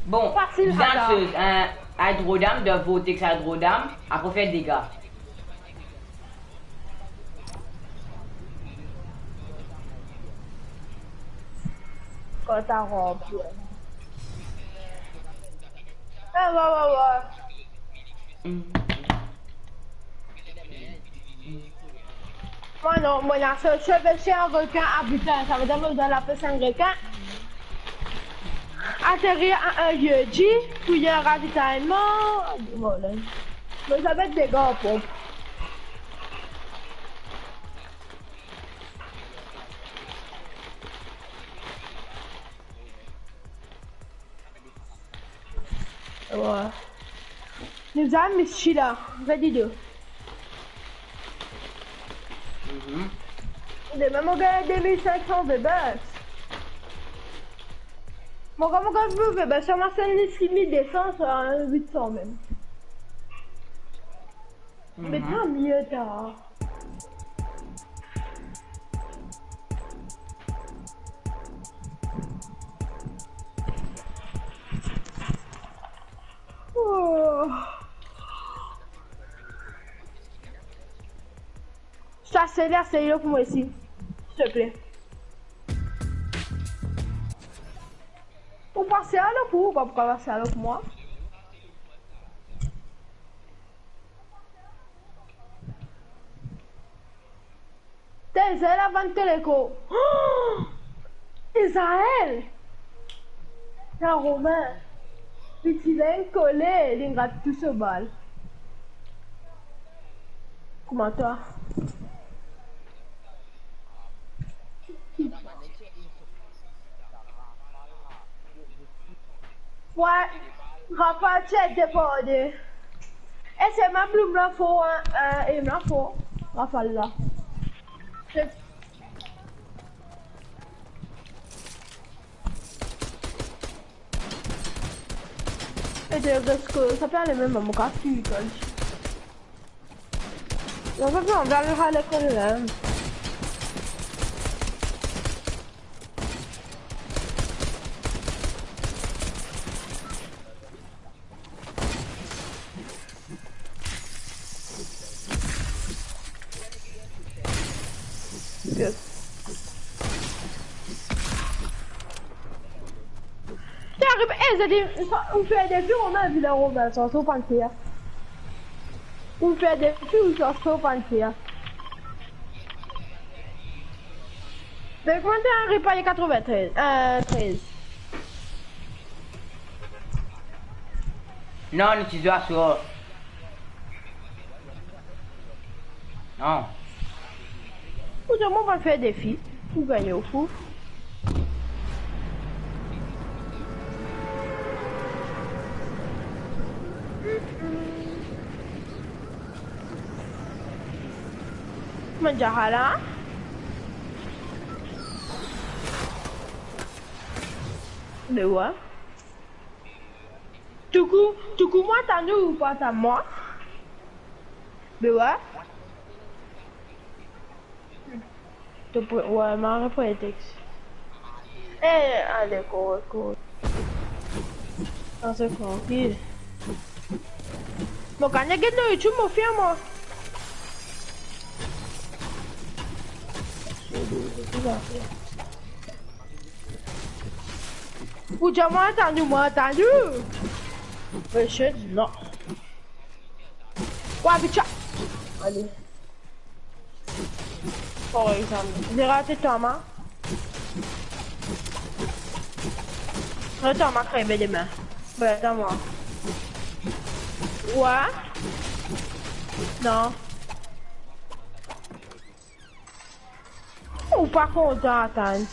Bon, fasil, bizin atann. Soz, hein, Hydro Dam, dan Vortex Hydro Dam, apre fer dega. Kan ta ranpli. Eh, ouais, ouais, ouais. Mm. Mwa non, mwa la, se, se, se an rekin abitan, savedir mo dan lapes enn rekin. Aterir a enn lieu di, trouv enn ravitayeman, voilà. Mo, sa va et dega an ponp. Wa. Nou zame Misty la, get li do. Mhm. Demin mo gagn de mil sink san V-Bucks. Mo, kan mo gagn V-Bucks, sa mo aste enn list ki mil de san, sa wit san mem. Mhm. Me tanmie ta. Oh. Sa, se la, se li pou mwa isi, silteple. Ou pase alor pou ou, pa pou pase alor pou mwa. Te Izael avann to lekor. Izael! Sa Romain. Li ti vinn kole, li rat tou so bal. Kouma twa? Wa, Rafa ti deporde. E se mem Bloom la for, hein, euh, e mem la for, Rafa la. Se e de, parski sa pe ale mem mo kas ki kan. Non, non, non, dan le hale kan mem. Yes. T'arrives, eh, c'est des, on fait des films, on a vu la romance, on s'en fout pas de ça. On fait des films, on s'en fout pas de ça. Donk, mwa, ti ariv pa quatre-vingt-treize, euh, treize. Non, nou ti zwe aswar. Non. Ou dir mwa, on va faire des filles. Ou gagne au fou. Manzara la. Be wa. Toukou, toukou mwa, tann ou pa tann mwa. Be wa. To pre-, ouais, mwa repran tex. Eh, ale, kore, kore. Sa se trankil. Mo gagn get lor YouTube, mo fir mwa. Ou dir mwa tann ou, mwa tann ou. Be shit, non. Wa, bitch. Ale. Par exemple, j'ai raté ton main. Attends, ma crève demain. Ouais, attends-moi. Ouais. Non. Ou pa kontan, atann.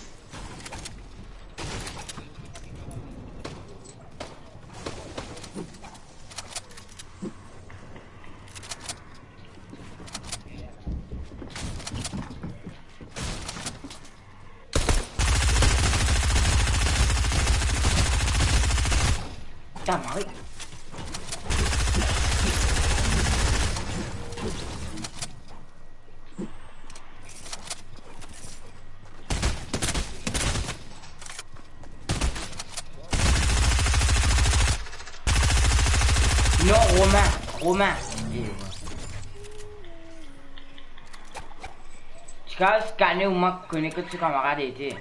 Putain, Marie. Non, Romain, Romain. Eh, Romain. Ti kav scanner, omwin kone kot so kamarad ete.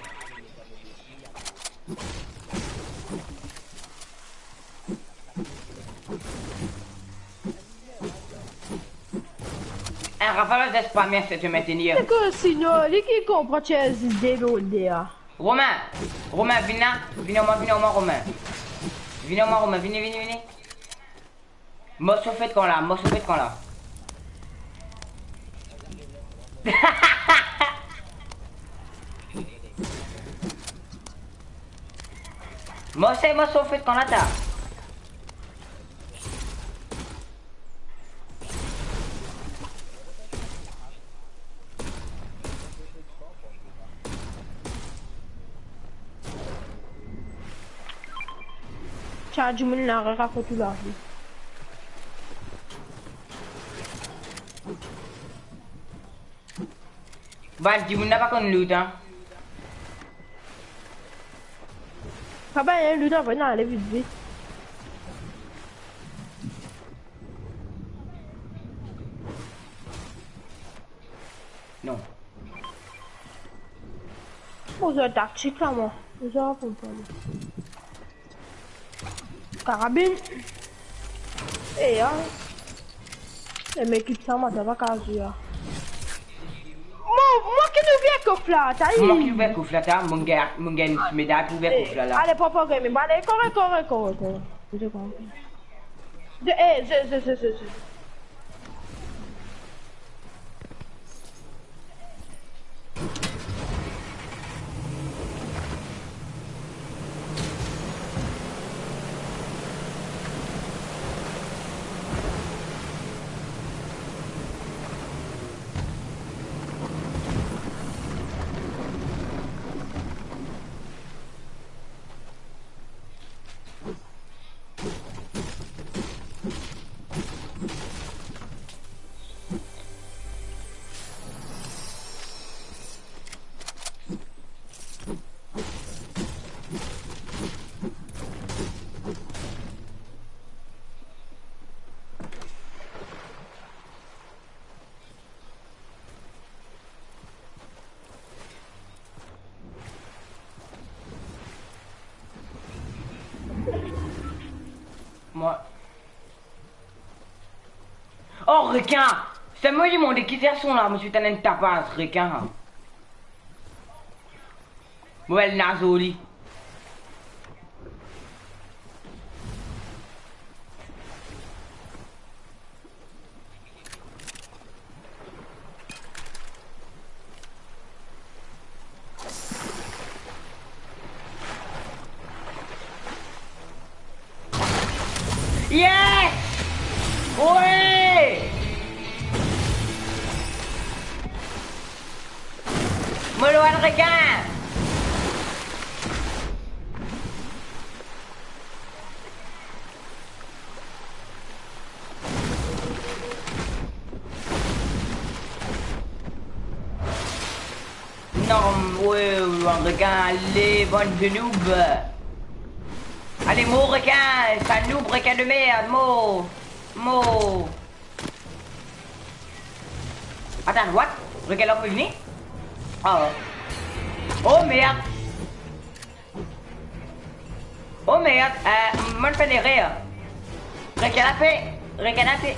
Eh, Rafa, laisse pas bien se te maintenir. Se ki sinon, li ki konpran ti zis de lode a. Romain, Romain, vinn la, vinn omwin, vinn omwin, Romain. Vinn omwin, Romain, vini, vini, vini. Mo so fet kan la, mo so fet kan la. Mo se, mo so fet kan la ta. Sa dimoun la rakont ou lavi. Bann dimoun la pa konn loot, hein. Pa bann loot, anvoy nou ale vit vit. Non. Mo zwe taktik la, mwa. Mo zwe pou pran karabin. E ya. E me kit sa, mwa, sa pa kav zwe, ya. Mwa, mwa ki nou vinn kof la, ta. Mwa ki nou vinn kof la, ta. Mo gagn, mo gagn meday pou vinn kof la, la. Ale, papa, gagn, ale, kore, kore, kore, kore. Mo te konpran. De, eh, je, je, je, je, je. Rekin! Sel mo li mande ki fer son la, mo ti tann enn tapaz rekin. Mo wel nazo li. Yes! Wi! Mo lwa rekin! Non, wi, wi, rekin, ale, bann de noob. Ale, mor rekin, sal noob, rekin de merd, mor, mor. Atann, what? Rekin la pou vini? Oh. Oh, merd. Oh merd, euh, mo'nn fer enn erer. Rekin la pe, rekin la pe.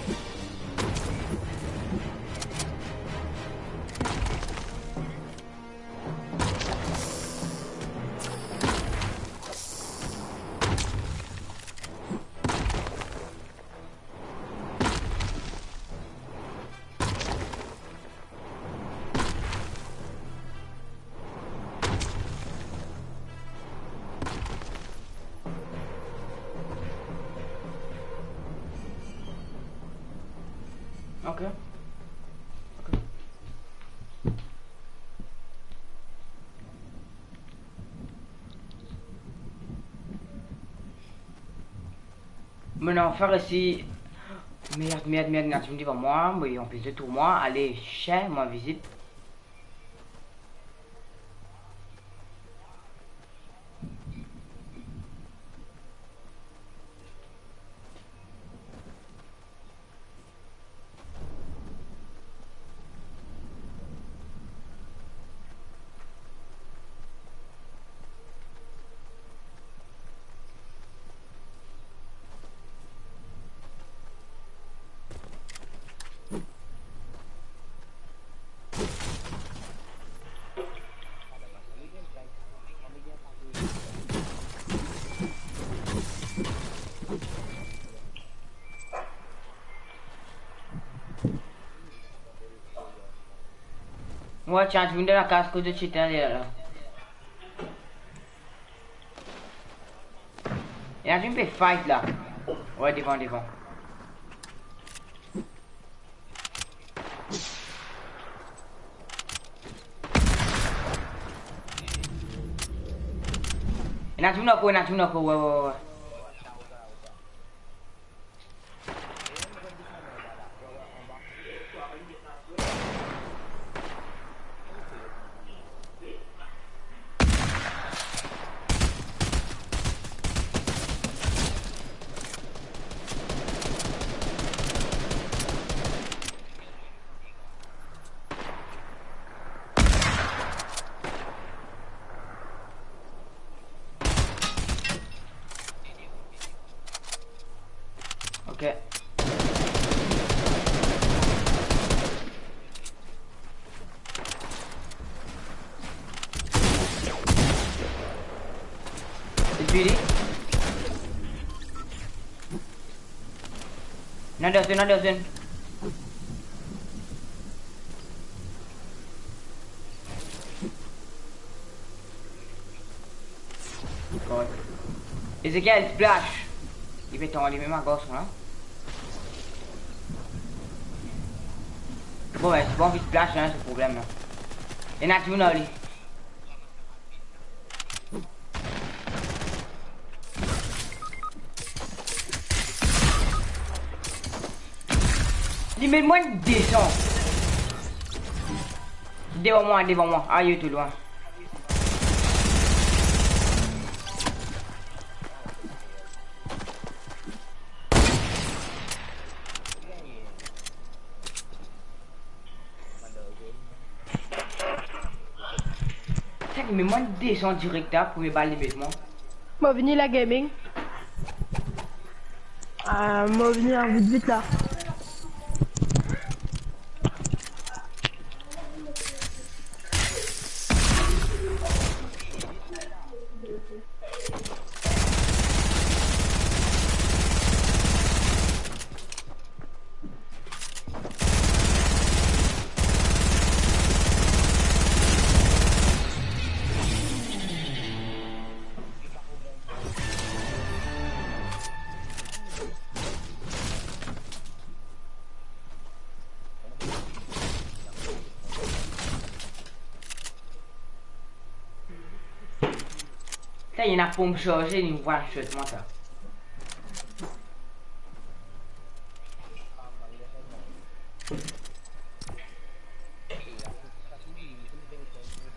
Ok. Ok. Mo'nn anfin resi. Merd, merd, merd, ena dimoun devan mwa, mo anpes de tour mwa, ale, sien, mo vizit. Mwa, ti ena dimoun dan lakaz kot ti ete la. Ena dimoun pe fight la. Wi, devan, devan. Ena dimoun ankor, ena dimoun ankor, wi, wi, wi. Ok. Li twi li. Another one, another one. God. Ezekiel, splash. Li pe tann li mem a garson la. Bon, ben, ti pa anvi splash, hein, se problem la. Ena dimoun ar li. Li met mwa desan. Devan mwa, devan mwa. Ayo, tou lwin. Sak, me mwa desan direk la, premie bal li met mwa. Mo vini la gaming. Ah, mo vini an vit vit la. Ena ponp sarze, li enn one shot mwa sa.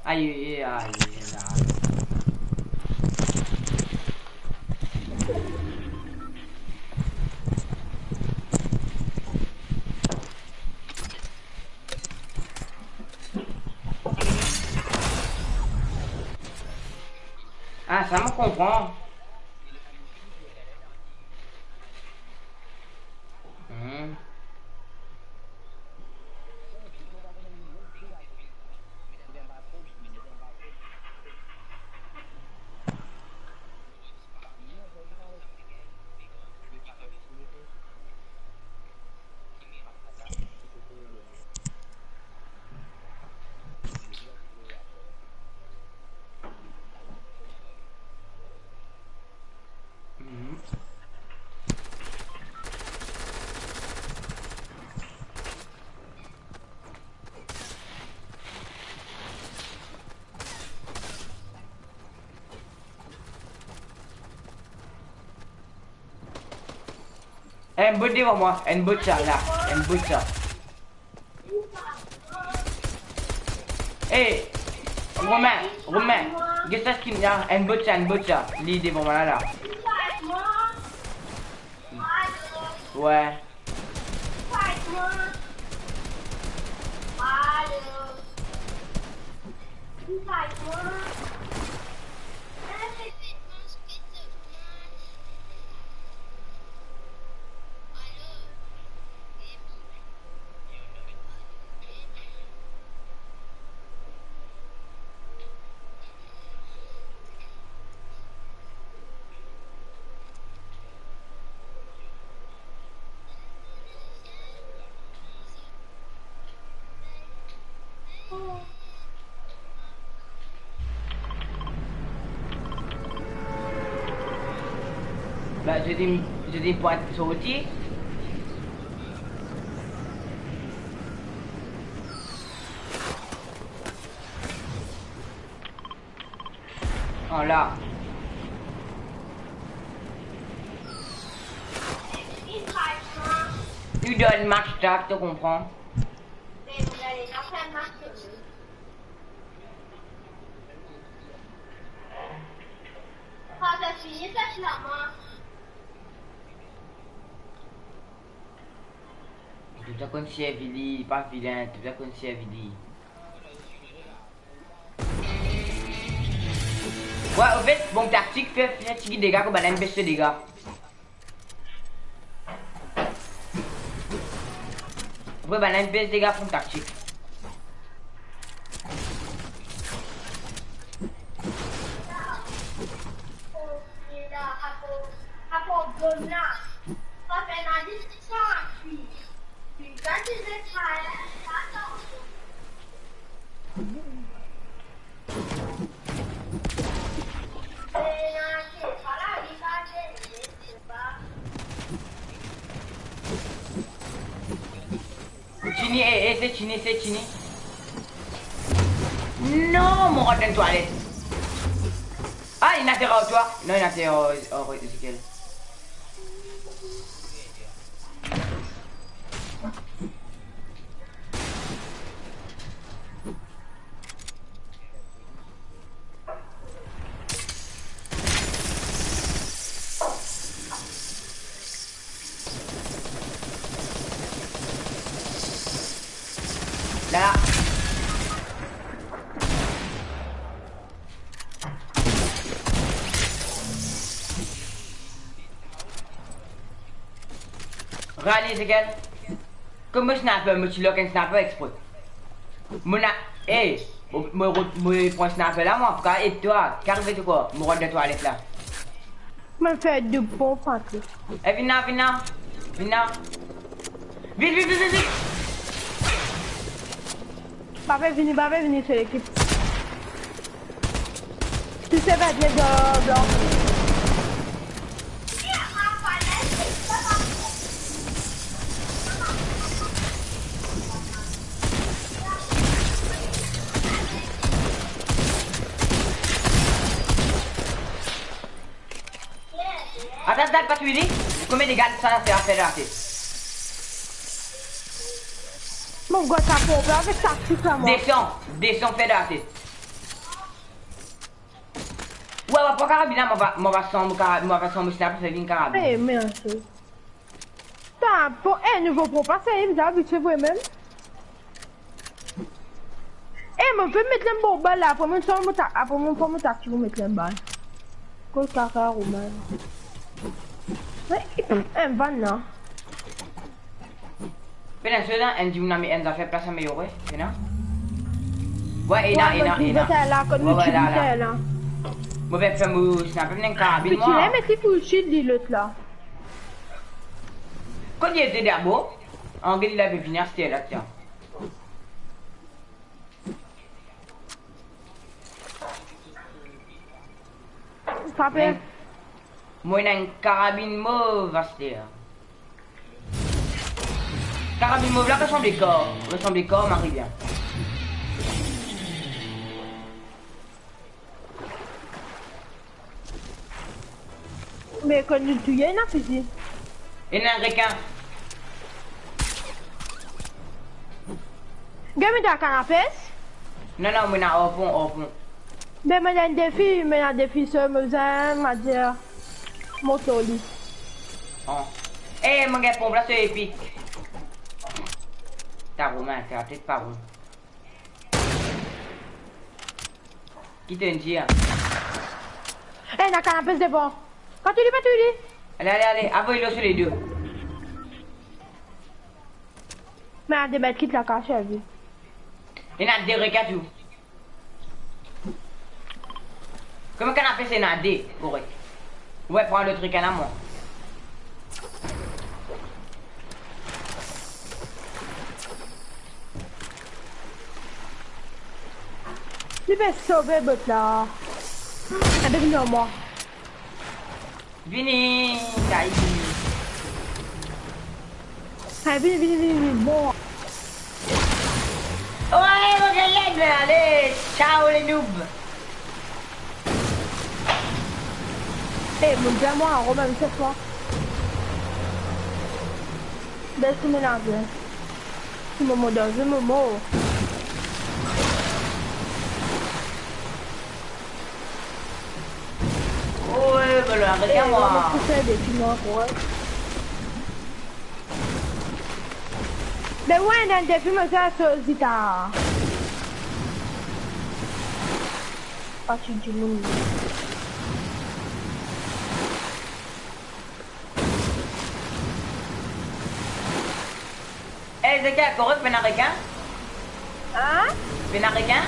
Aye, aye, aye, aye. Ah, sa mo konpran. Hmm. Enn bot devan mwa, enn bot sa la, enn bot sa. Eh, Romain, Romain, get sa skin la, enn bot sa, enn bot sa. Li devan mwa la, la. Ouais. Ba, zot inn, zot inn pran sorti. Ala. Li donn max tak, to konpran? Toultan konn servi li, li pa vilin, toultan konn servi li. Wi, anfet, bon taktik, fer, fer tigit dega, kan bann inn bes so dega. Apre bann inn bes dega, bon taktik. Tini, eh, eh, se Tini, se Tini. Non, mo rant dan twalet. Ah, inn ater ar twa. Non, inn ater ar, ar Ezekiel. La. Rale, Ezekiel. Kouma sniper, mo ti lock enn sniper expre. Mo na, eh, mo, mo, mo pran sniper la, mo pou kav ed twa. Ki arive twa? Mo rant dan twalet la. Mo fer de bon pati. Eh, vinn la, vinn la. Vinn la. Vit, vit, vit, vit, vit. Pa pe vini, pa pe vini, se lekip. Ti se pe vini dan blan. Tat, tat, pa touy li. Konbien dega sa, sa fer dan latet? Mo gagn sa ponp la avek sa tit la, mwa. Desann, desann, fer dan latet. Wi, wi, pran karabin la, mo va, mo va sanm kara-, mo va sanm sniper, fer vinn karabin. Eh, mersi. Sa, pou enn nouvo ponp la, sa, li bizin abitie vremem. Eh, mo pe met enn bon bal la, apre mo sanm mo ta-, apre mo pran mo taktik pou met enn bal. Kot kaka, Romain. Wi, enn vann la. Pena so la, enn dimoun ame enn zafer plas ameliore, pena? Wi, ena, ena, ena. Wi, wi, la, la. Mo pe fer mo sniper, mo ena enn karabin, mwa. Pitie la, met li pou shield li, lot la. Kot li ete dabor? Angle li la pe vini aster la, tian. Frape. Mo ena enn karabin mov aster. Karabin mov la resanble kar, resanble kar mari bien. Me kan nou touye, ena fizi. Ena rekin. Gagn, mo ena kanapes? Non, non, mo ena arpon, arpon. Be, mo ena enn defi, mo ena enn defi, so mo bizin, mo dir, mont lor li. Oh. Eh, mo gagn ponp la, se epik. Ta Romain, ta tet pa bon. Ki to'nn dir? Eh, ena kanapes devan. Pa touy li, pa touy li. Ale, ale, ale, avoy li lor so ledo. Me ena de medkit la, kas servi. Ena de rekin tou. Konbien kanapes ena de, korek. Wi, pran lot rekin la, mwa. Li pe sove bot la. Ena de vini ar mwa. Vini, kay. Kay, vini, vini, vini, vini. Bon. Wi, mo gagn, ale, ciao le noob. Eh, mo dir mwa, Romain, se twa. Bel ti menaze. Ti moman danze, moman. Oe, be la, aret mwa. Eh, mo pou fer de ti mwa pou, wi. Be wi, dan defi mo fer so zita. Pa ti dimoun. Eh, Zeka, korek, pena rekin? Hein? Pena rekin?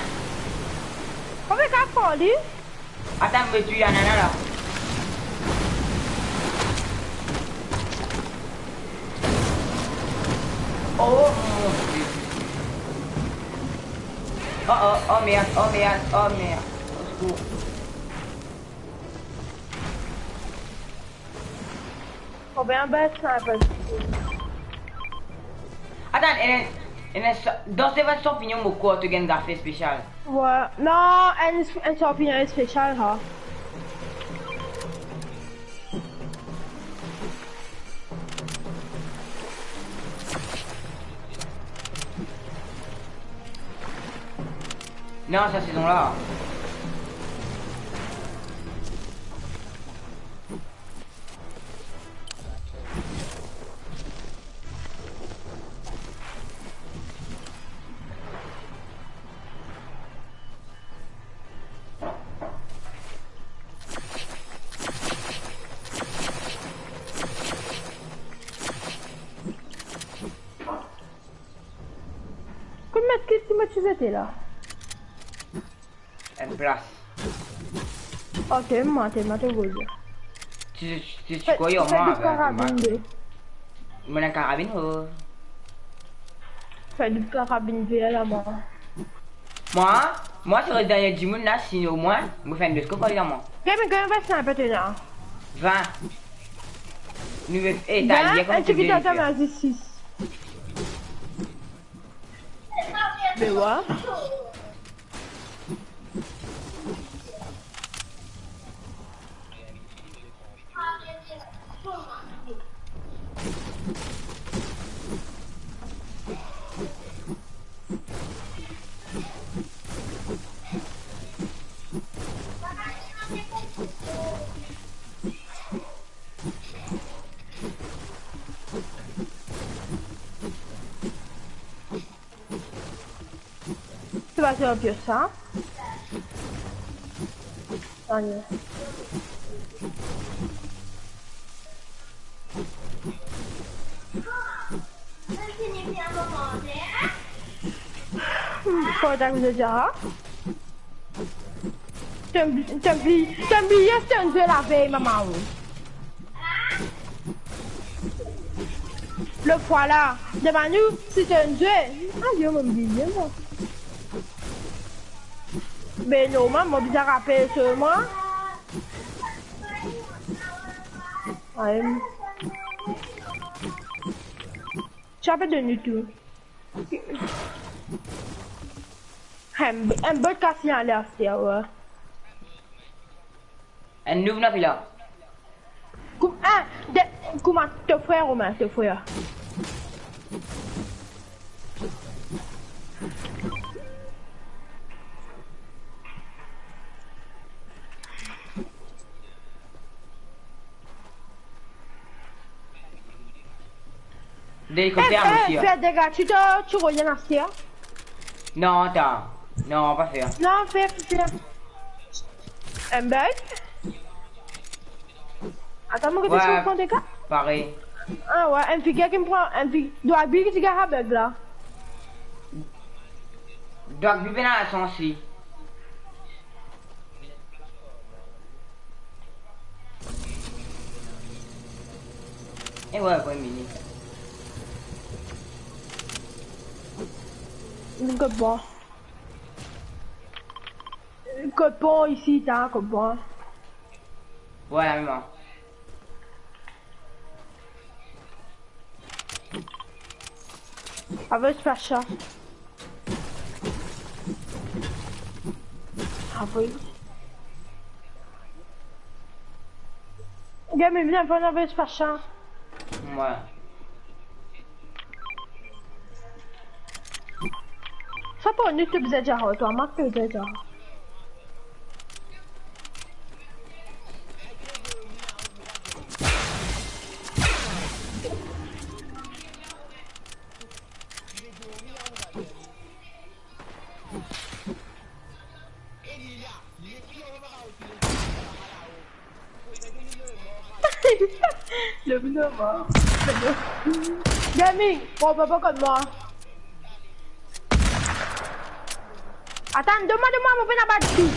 Kouma kapav li? Atann, mo touy nana la. Oh mon Dieu. Oh, oh, oh merde, oh merde, oh merde. Au secours. Kouma bes sa pa? Atann, ena, ena sa-, dan se bann sanpignon mo krwar to gagn zafer spesial. Wi, non, enn, enn sanpignon spesial, ha. Non, sa sezon la. Kouma ki ti mo ti zete la? Enn plas. Ok, mo, mo, mo, mo, mo. Ti, ti, ti, fer, fer mwa, de karabin, be. Mo ena karabin, oh. Fer de karabin ver la, mwa. Mwa, mwa, si res dernie dimoun la, si omwin, mo fer enn de skof, par egzanp, mwa. Konbien, konbien sniper to ena? Vin. Nou, eh, ta, vin, li konbien enn ti ki tonton, sis. Be wi. Vas-y, on pioche ça. Allez. Hmm, kouma to dir, hein? To, to bliye, to bliye si to zwe lavey, mama ou. Lot fwa la, demann ou si to zwe. Ah, yo, mo bliye, mwa. Be normal, mo bizin rapel selman. Ayo. Ti apel de nou tou. Enn, enn bot kas li ale aster, wi. Enn nouvo navila. Kou-, ah, de, kouma to frer, Romain, to frer. Delikopter, eh, eh, mosi, fer dega, ti to, ti revien aster. Non, atann. Non, pa fer. Non, fer, fer. Enn bug? Atann, mo gete si mo pran dega. Parey. Ah, wi, enn figir ki mo pran, enn fig-, dwa bi ki ti gagn bug la. Dwa bi pena lasans li. E wi, wi, mini. Kot pont isi, ta, kot pont. Wi, la mem. Avek Pasha. Ah wi. Gars, me vinn avek Pasha. Wi. Sa pa nou ki bizin dir twa, mwa ki bizin dir. Le minoman. Gaming, pran bobo kot mwa. Atann, donn mwa, donn mwa, mo pena bat li.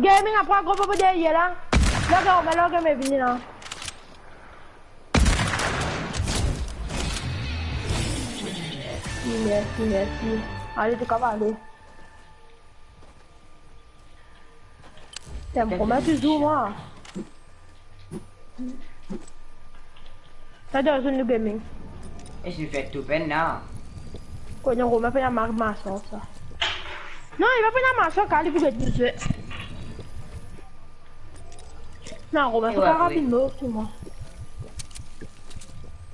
Gaming, pran gro bobo deryer la. La, gars, me la, gars, me vini la. Mersi, mersi, mersi. Ale, to kav ale. Tem, kouma ti zour, mwa? Sa dan zone de gaming. E si fer tou pena. Kouma Romain pena mark mason sa. Non, li pa pena mason, kan li pou get bizin. Non, Romain, e wi, pa rapid mor ki mwa.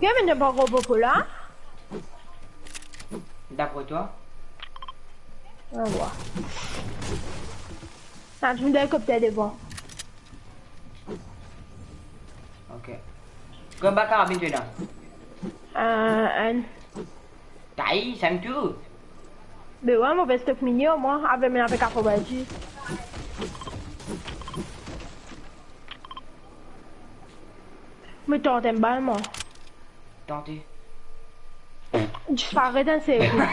Gaming, pa gro bobo la. Dapre twa? Ann war. Sa, ti vinn helikopter devan. Ok. Konbien karabin to ena? Euh, enn. Tay, sa tou. Be wi, mo pe stok mini mwa, avek mwa pe kapav dir. Mo tant enn bal, mwa. Tante. Disparet enn segonn.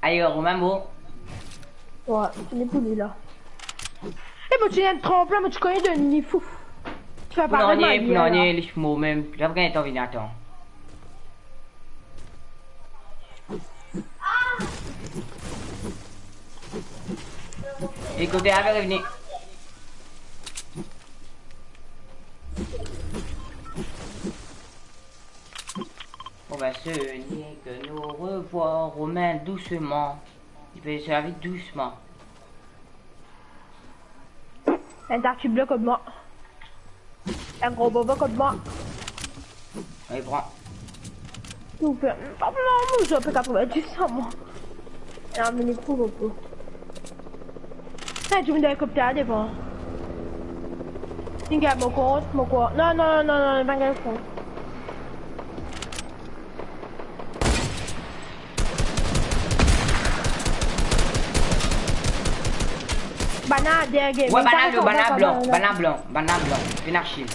Ayo, Romain mor. Wi, fini pou li la. E mo ti enn tranp la, mo ti kone donn li fouf. Ti fer parey manier la. Pou nanye, li mor mem. Li pa gagn letan vini, atann. E kote ave revini. Bon, ben, ce n'est que nous revoir, Romain, doucement. Il fait sa vie doucement. Enn ta ti ble kot mwa. Enn gro bobo kot mwa. Allez, prends. Ou fer, pa pou mwa, mo zwe pe katrovin-dis sa, mwa. E la, mini pou bobo. Sa, ti vinn helikopter devan. Li gagn mo kont, mo krwar. Non, non, non, non, non, li pa gagn kont. Na, derye, wi, bann la blan, bann la blan, bann la blan, bann la blan. Pena shield.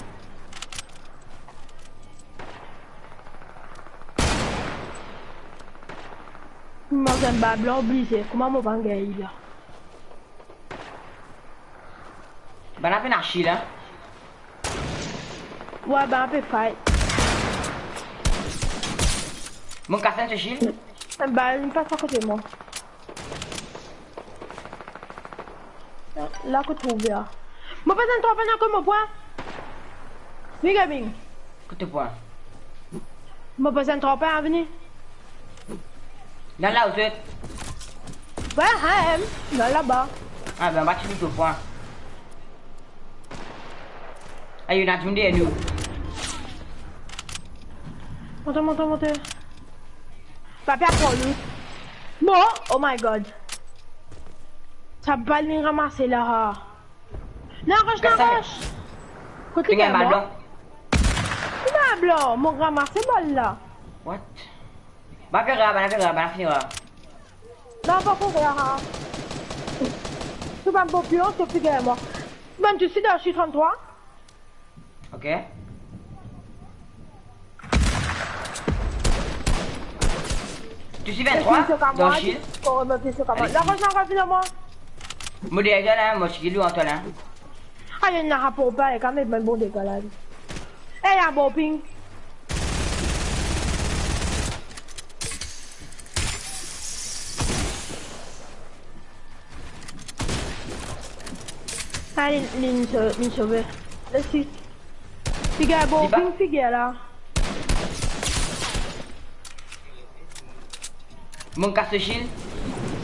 Mo zame bann blan oblize. Kouma mo pa gagn la? Bann la pena shield, hein? Wi, bann la pe fight. Mo kas enn so shield. Bann la pas akote mwa. La kot trouve a. Mo pa zame trouve ankor mo pwin. Vini, Gaming. Kot to pwin? Mo pa zame trouve, vini. Dan la ou zot? Wi, hein, dan laba. Ah, ben, anba ti to pwin. Ayo, ena dimoun deryer nou. Monte, monte, monte. Papi a pran li. Non, oh my God. Sa bal li ramase la. Non, rosh, non, rosh. Kot li gagn bal blan? Ki bal blan? Mo ramase bal la. What? Bann la pe ra, bann la pe ra, bann la fini ra. Non, pa pou ra. Tou bann popion, tou figir mwa. Bann tou si dan si tranntrwa. Ok. Tou si venntrwa, dan shield. Mo deryer la, mo ti gilou an twa la. Ayo, ena rapor pa, e kan mem bon dega la. E, ena bon ping. Ah, li, li, li so-, li sove. Let's see. Li gagn bon ping figir la. Mo kas le shield.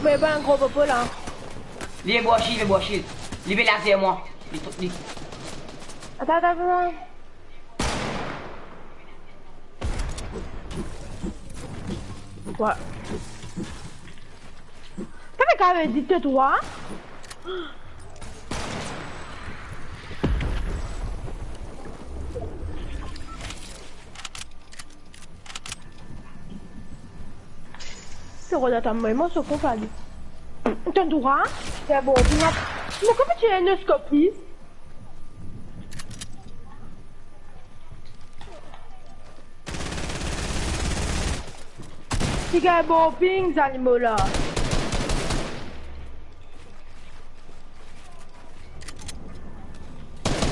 Me bann gro popo la. Li bwar shield, li bwar shield. Li pe lazer mwa. Li, li. Atann, atann, atann. Wi. Sa pe kav dir to trwa? Se rod atann mwa, mo so konpani. Tann trwa? Se bon, ti mwa. Mo kapav tir enn scope, please? Ti gagn bon ping, zanimo la.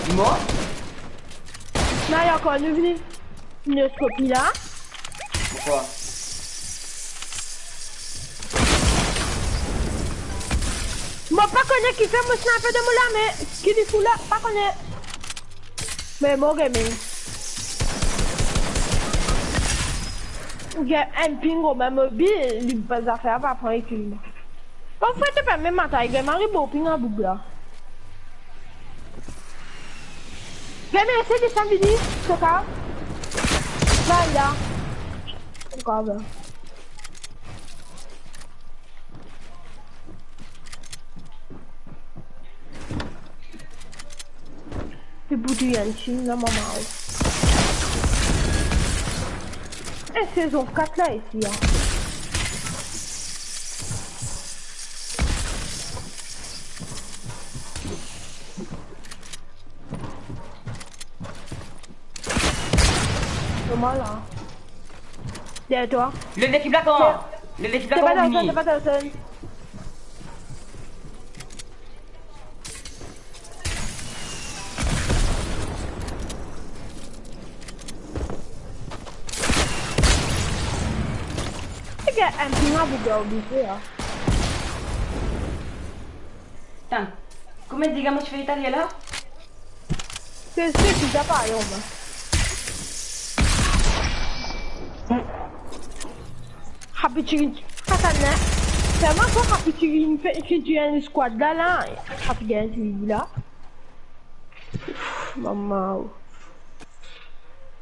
Li mor? Non, li ankor, nou vini. Nou scope la. Pourquoi? Mo pa kone kifer mo sniper dan mo lame, ki li fou la, pa kone. Me mo gaming. Gagn enn ping, mo mobil, li pa zafer, pa pran ekip. Bon, fwa to pa mem atay, gagn mari bo ping an boug la. Gagn ese desann vini, so ka. La, la. So ka, la. Li pou touy enn team la, mama. E sezon kat la isi, a. Kouma la? Deryer twa. Lot lekip la kouma? Lot lekip la kouma vini? Se pa dan zone, se pa dan zone. Li gagn enn ping a boug la, oblize, a. Atann, konbien dega mo ti fer taler la? Se, se bizar parey, mwa. Happy Chicken. Atann, la. Selman kan Happy Chicken finn, finn touy enn squad la, la, Happy gagn touy la. Mama.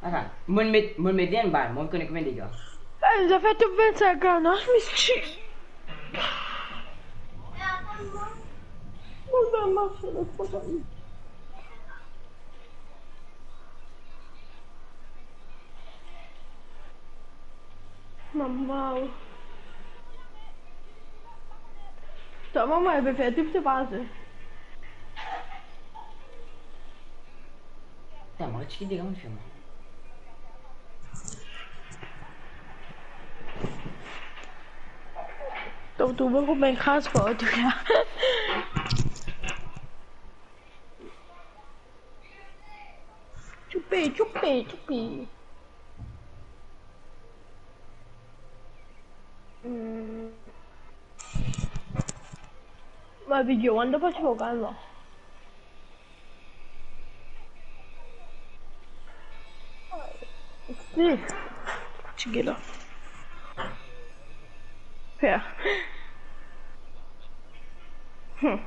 Atann, mo met, mo met enn bal, mo kone konbien dega. Eh, zafer top vennsenk an, non, misti. Mama. Twa, mama, li pe fer tou, se pa sa. Ti ki degan fer mwa. Donk, tou bon, koumadir kraz partou la. Tchoupi, tchoupi, tchoupi. Hmm. Mo video anda pa ti pou kalma. Si. Ti gela. Per. Hmm.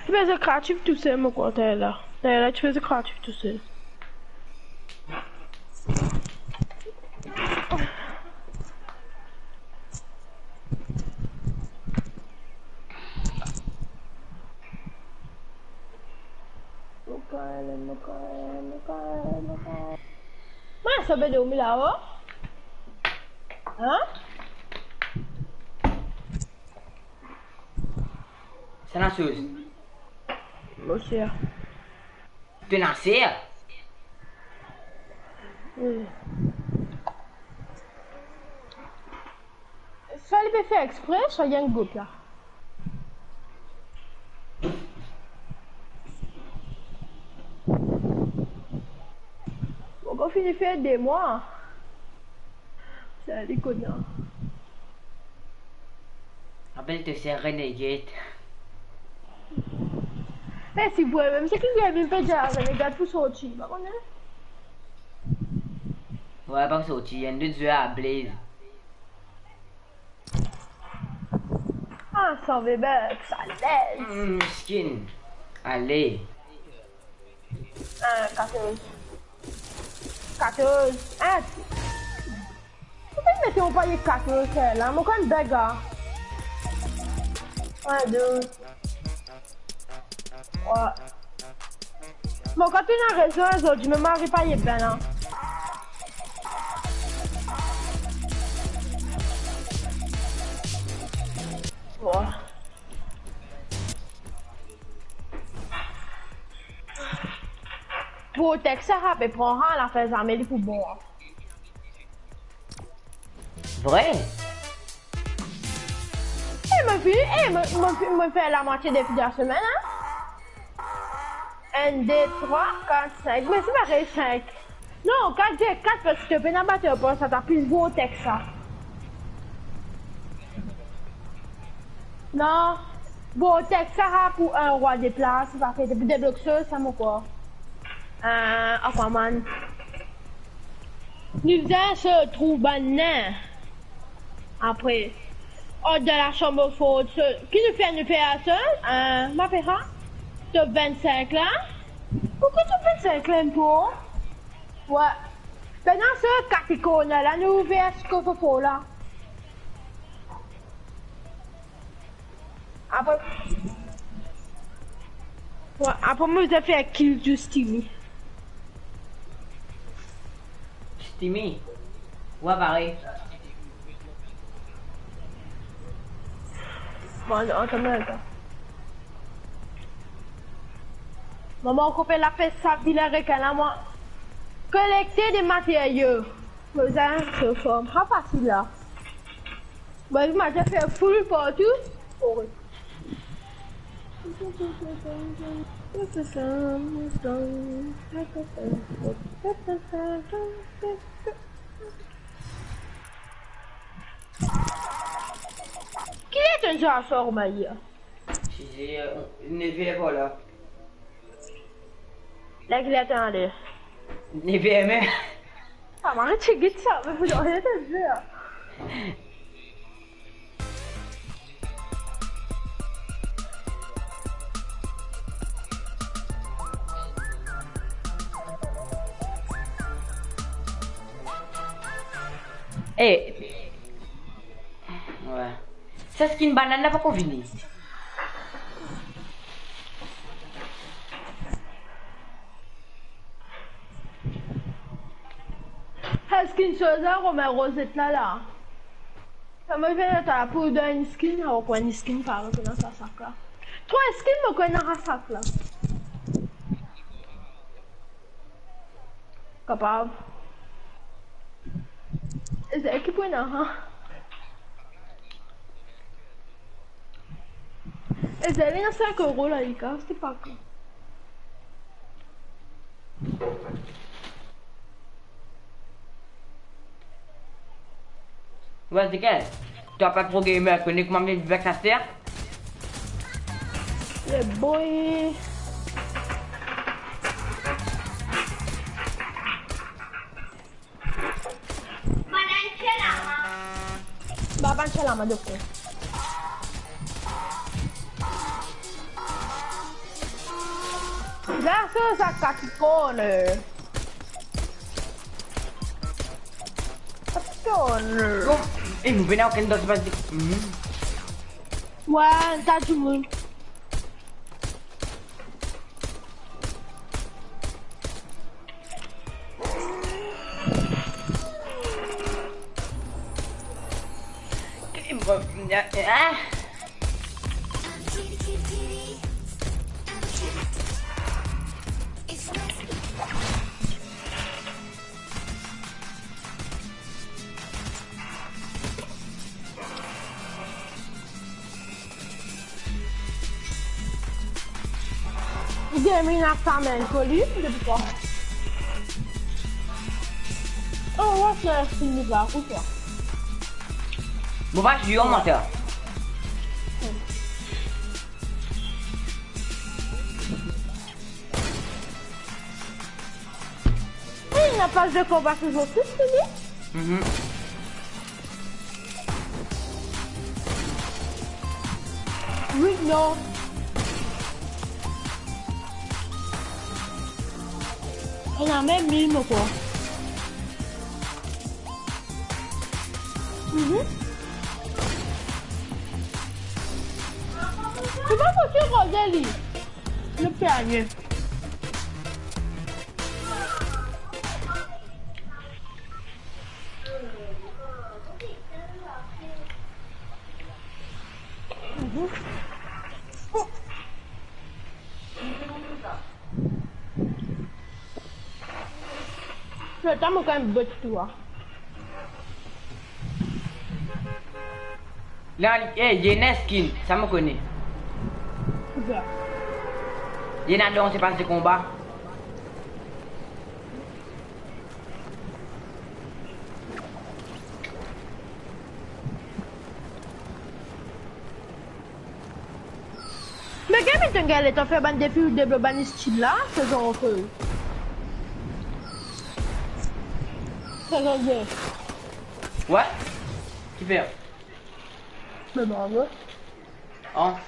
Ti pe zwe kreatif tousel, mo krwar, tala. Tala, ti pe zwe kreatif tousel. Mo kapav, mo kapav, mo kapav, mo kapav. Mo sa pe dormi la, oh. Hein? Sa ena soz. Mo ser. To ena ser? Wi. Swa li pe fer expre, swa li enn gop la. Mo ankor fini fer de mwa. Sa li kone. Apel to ser renegat. E si vre mem, seki gaming pe dir renegat pou sorti, pa kone? Wi, pa sorti, enn lot zwer a Blaze. Ah, sa ve bek, sa lez. Hmm, miskin. Ale. Ah, katorz. Katorz. Ah, ti, ti pe met an panye katorz la, mo kan beg, ah. Enn, de. Wi. Mo kan ena rezon, zordi mo mari pa ena. Wi. Vortex sa pe pran, ha, lafer zame li pou bon, ha. Vre? E mo fini, e mo, mo, mo fer lamwatie depi de la semenn, hein? Enn, de, trwa, kat, sink. Me se parey sink. Non, kat, dir kat, parski to pena bater, sa ta plis vortex sa. Non, vortex sa pou enn rwa de plas, sa fer depi deblok soz sa, mo krwar. Euh, Aquaman. Nou bizin sot trouv bann nen. Apre, ant dan lasam for, so, ki nou fer, nou fer sa, euh, mo apel sa, top vinn-sink la. Pourkwa top vinn-sink la, enn pou? Wi. Pena so kat corner la, nou ouver so kofofor la. Apre, wi, apre mo bizin fer kill to Steamy. Steamy? Wi, parey. Bon, atann, atann. Mama, okipe la, fer sa vilin rekin la, mwa. Kolekte de materio. Bizin so form. Sa fasil la. Bon, mo bizin fer full partou. Ori. Kiler to zwe aswar, Romalie? Ti dir, euh, nev er par la. La kiler to ale? Nev er mem. Ah, mo ti git sa, me pou donn to zwe. Eh. Wi. Sa skin banann la poko vini. Sa skin soz la, kouma rozet la la. Sa mo fer ta pou donn enn skin, ankor enn skin parey kouma sa, sa la. Twa, eski mo konn aras la? Kapav. Eza ki pou ena, ha? Eza li ena sink euro la, li ka, se pa ka. Wes, de kel? Twa pa tro gamer, kone kouma vinn vek sa ser? Le boy. Ba, bann sel la, mo dokter. Versus attack corner. Attack corner. Bon, e nou pena okenn dan spas de... Hmm. Wi, ta dimoun. Gaming a sa menm, koli, depi kan? Oh, what's next in the back? Ou sa? Mo pa sir, mo ta. Wi, ena pas de konba ki zot tou fini. Mhm. Wi, non. Ena mem mil mo krwar. Mhm. Ou pa fouti rode li. Le pernie. Mhm. Letan mo gagn bot tou, a. La, eh, li ena skin, sa mo kone. Oke. Li ena dan se pas de konba. Me gagn, to gagn letan fer bann defi ou debloy bann stil la, se zan ke. Se zan bien. Wi? Kifer? Me bravo. An.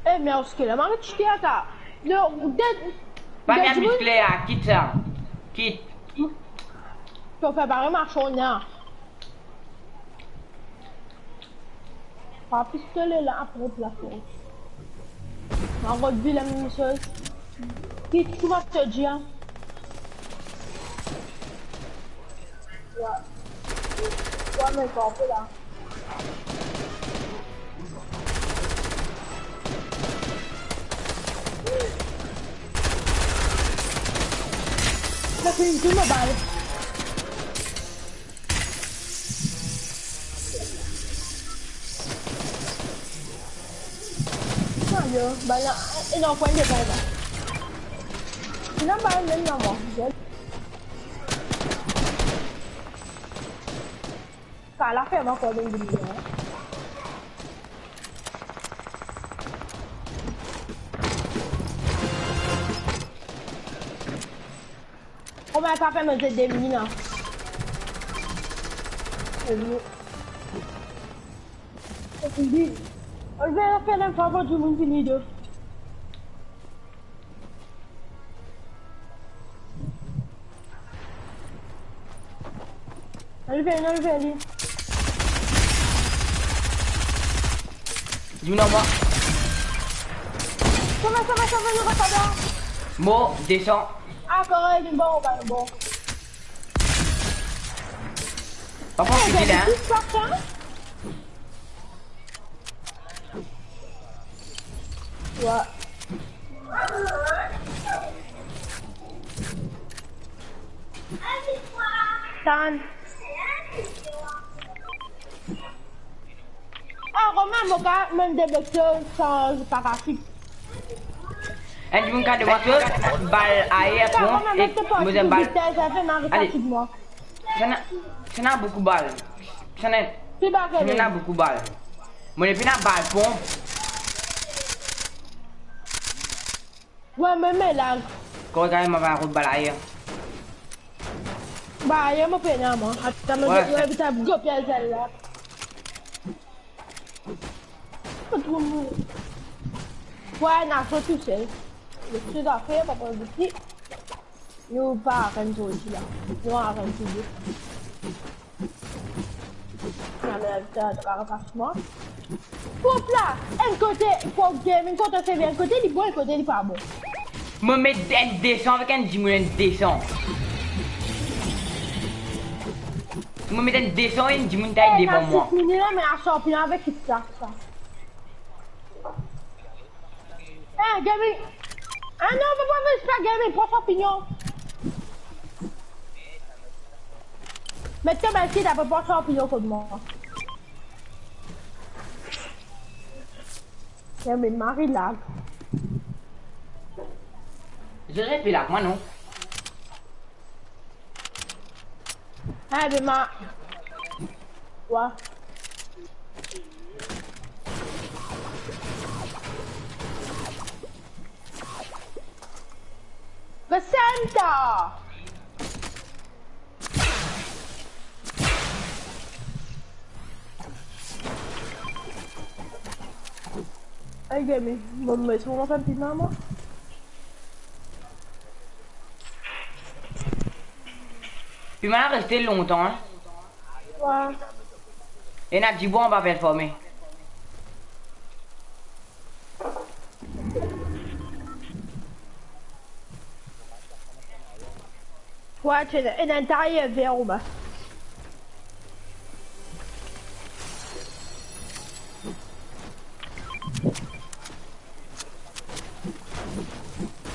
Eh, me oske la, mari ti ata. Non, de, pa de bien dimoun miskle, a, kit sa. Kit. To fer bare machon la. Pa pistole la, apre pou lafors. Ankor vilin mem soz. Kit, kouma to dir, a? Wi. Wi, me kanpe la. Sa finn tou mo bal. Ayo, bal la, e non, pran de bal la. Ena bal mem dan mwa. Sa la fer mwa ankor vinn vini la. Kouma sa fer mo zet de mini la? Olivier, Olivier, fer enn fwa pou dimoun vini de. Olivier, Olivier, li. Dimoun anba. Sava, sava, sava, nou va sava. Mor, desann. Ah, korek, bon, bon, bon. Pa pran fiti la, hein. Wi. Tan. Ah, Romain, mo ka mem debloke san parasik. Enn dimoun ka demann to bal ayer, pon, e mo zam bal. Ale. Sa ena, sa ena boukou bal. Sa ena, sa ena boukou bal. Mo nepli ena bal, pon. Wi, me, me lag. Kouma gagn mo pa rod bal ayer. Ba, ayer mo pena, mwa. Atann, mo, wi, mo, sa, mo, ta gro piaz la. Wi, na so tousel. Mo ti zafer, papa, ti. Nou pa atann sorti la. Nou atann sorti. Nana, ta, ta, ta, pas mwa. Koup la, enn kote, koup game, enn kote se bien, enn kote li bon, enn kote li pa bon. Mo met enn desan avek enn dimoun, enn desan. Mo met enn desan, enn dimoun tay devan mwa. Mini la, me a sanpilon avek ki sa, sa. Eh, Gaby. Ah non, papa, me pa Gaby, pran sanpilon. Met to bann sit, apre pran sanpilon kot mwa. Gaby, mari lag. Joseph, pi lag mwa, non? Ah, be ma. Wa. Vicenta! Ay, Gaby, mo, mo, mo, mo, mo, mo, mo, mo. Piman la reste lontan, hein? Wa. Ena dibwa anba performe. Wa, ti ena, ena enn tayer ver ou ba.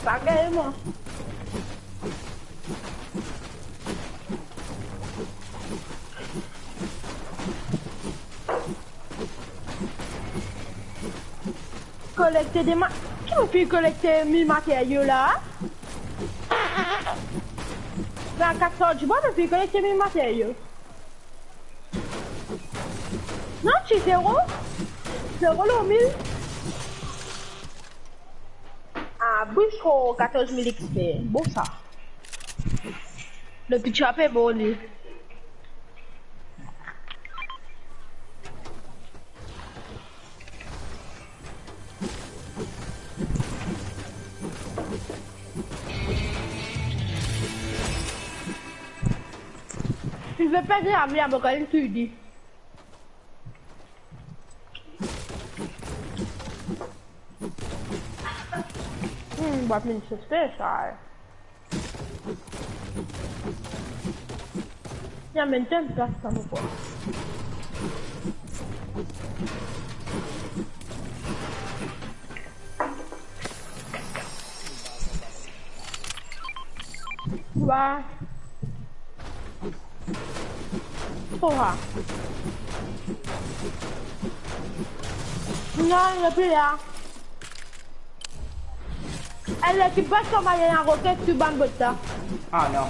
Pa gagn mwa. Kolekte de ma-, ki mo finn kolekte mil materio la? Ena kat san dibwa, mo finn kolekte mil materio. Non, ti zero. Zero lor mil. Ah, bouch tro, katorz mil X P. Bon sa. Le piti ape bon li. Li ve ped lame, mo gagn tou li. Hmm, bwat minn so spesial. Ya, menm tan pas sa mo kwa. Wa. Oha. Non, li nepli la. Enn lekip bas kouma ena roket sou bann bot la. Ah non.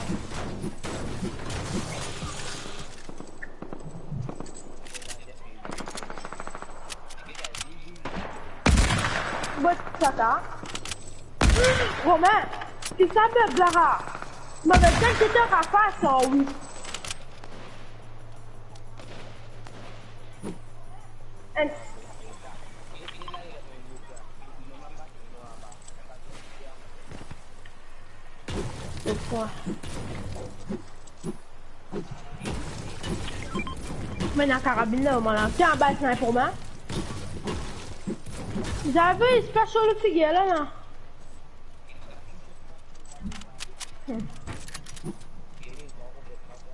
Bot sa ta. Romain, ki sa bug la? Mo pe tann ki to ka fas an wi. Enn. Mo ena karabinn la, mo la. Tiens, bal sniper, Romain. Zot inn fini spas so lot figir la, la. Hmm.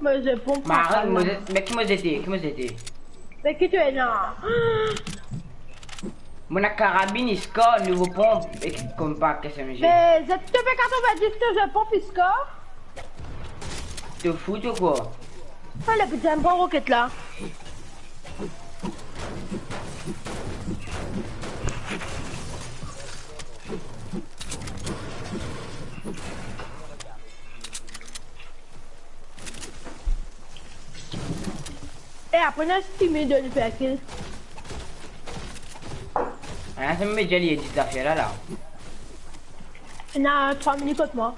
Mo zet ponp. Marin, mo zet, me ki mo zete, ki mo zete? Me ki to ena? Mo ena karabin, Scar, nouvo ponp, ek konpa S M G. Me zet, to pe katrovin-dis, to zet ponp, Scar? To fou, to kwa? Ale, piti, mo pran roket la. E apre, nou estimé de li fer kill. Ah, sa me dir li edit zafer la, la. Ena trwa minit kot mwa.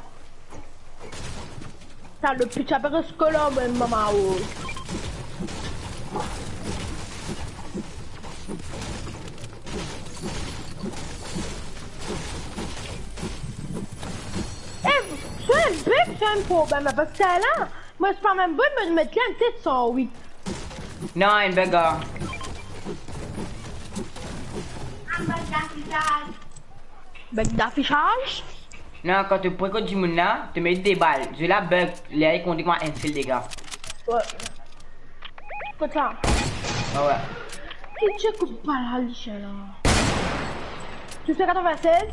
Sa, le piti apre skola, mwa, mama, oh. Eh, so enn bug, so enn problem, parski sa la, mo pa mem bon, mo met li enn tet san wit. Non, enn bug, ah. Bug d'affichage? Non, kan to pre kot dimoun la, to met de bal. Zot la bug, ler li konte kouma enn sel dega. Wi. Kot sa? Ah wi. Ki ti koup pa la, li, sa la. Tou se katrovin-sez.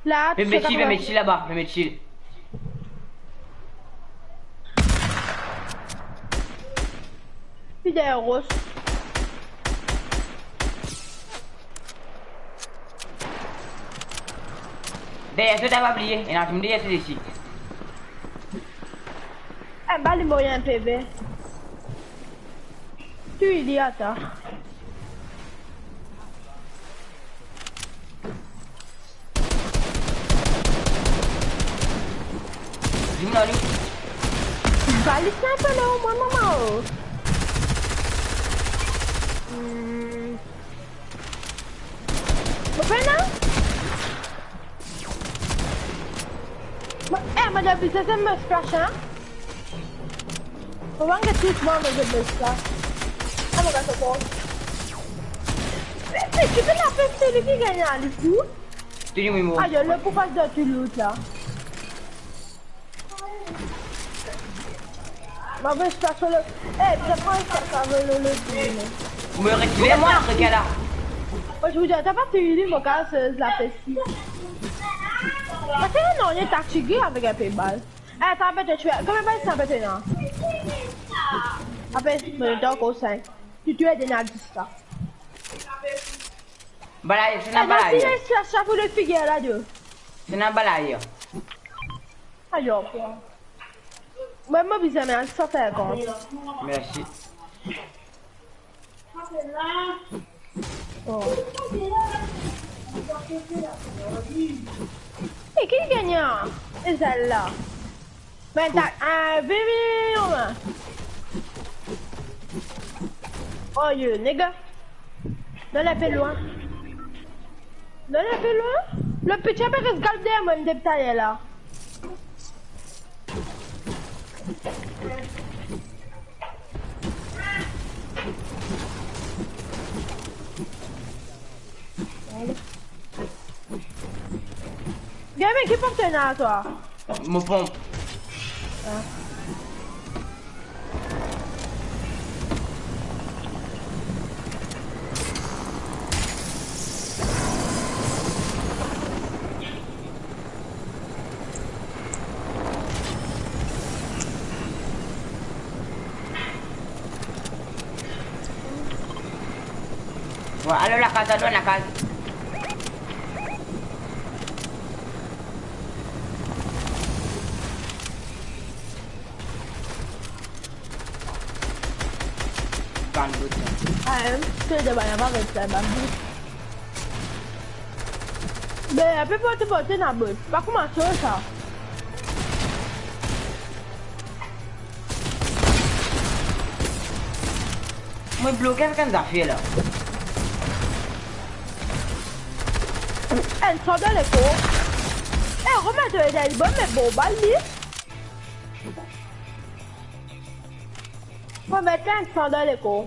La, tou se katrovin-sez. Pe met li laba, pe met li. Li deryer ros. Deryer twa, pa bliye, ena dimoun deryer twa isi. Eh, ba li mo'nn enn PV. Touy li, ata. Dimoun ale. Ba li sniper la, omwin, mama, oh. Hmm. Mo pena? Mo, eh, mo deviz se mo splash, hein? Mo pa'nn get tou, mo met splash. Ah, mo gat ankor. Me, me, ki pe lapes, seli ki gagn ali tou? Touy li, mo. Ayo, le pou pas dan tou loot la. Mo pe splash le, eh, bizin pran sa, sa, le, le, le, le. Mo retire mwa, regarde la. Mo, mo dir, ta pa touy li, mo kas lapes. Parski non, li ta tige avek enn pe bal. Eh, sa pe to tue. Konbien bal sa pe to ena? Apre, mo donn twa ankor sink. Tou, tou ena dis la. Bal ayer, se ena bal ayer. Eh, non, si, si, sa pou le figir la, de. Se ena bal ayer. Ayo, kwa. Mwa, mo bizin met san sinkant. Mersi. Oh. E ki gagn? E sel la. Ben, ta, ah, vini, vini, vini, Romain. Oh, yo, nega. Non, li pe lwin. Non, li pe lwin. Le piti pe res gard deryer mwa, depi taler la. Gamin, ki ponp to ena twa? Mo ponp. Ah. Bon, ale lakaz, ale lakaz. Bann bot sa. Ah, hein, ke de bann, pa met sa, bann bot. Be, ape porte, porte na bot. Pa koumans sa. Mo bloke avek enn zafer la. Enn san dan lekor. Eh, Romain, to ena enn bon, me bon bal li. Mo met enn san dan lekor.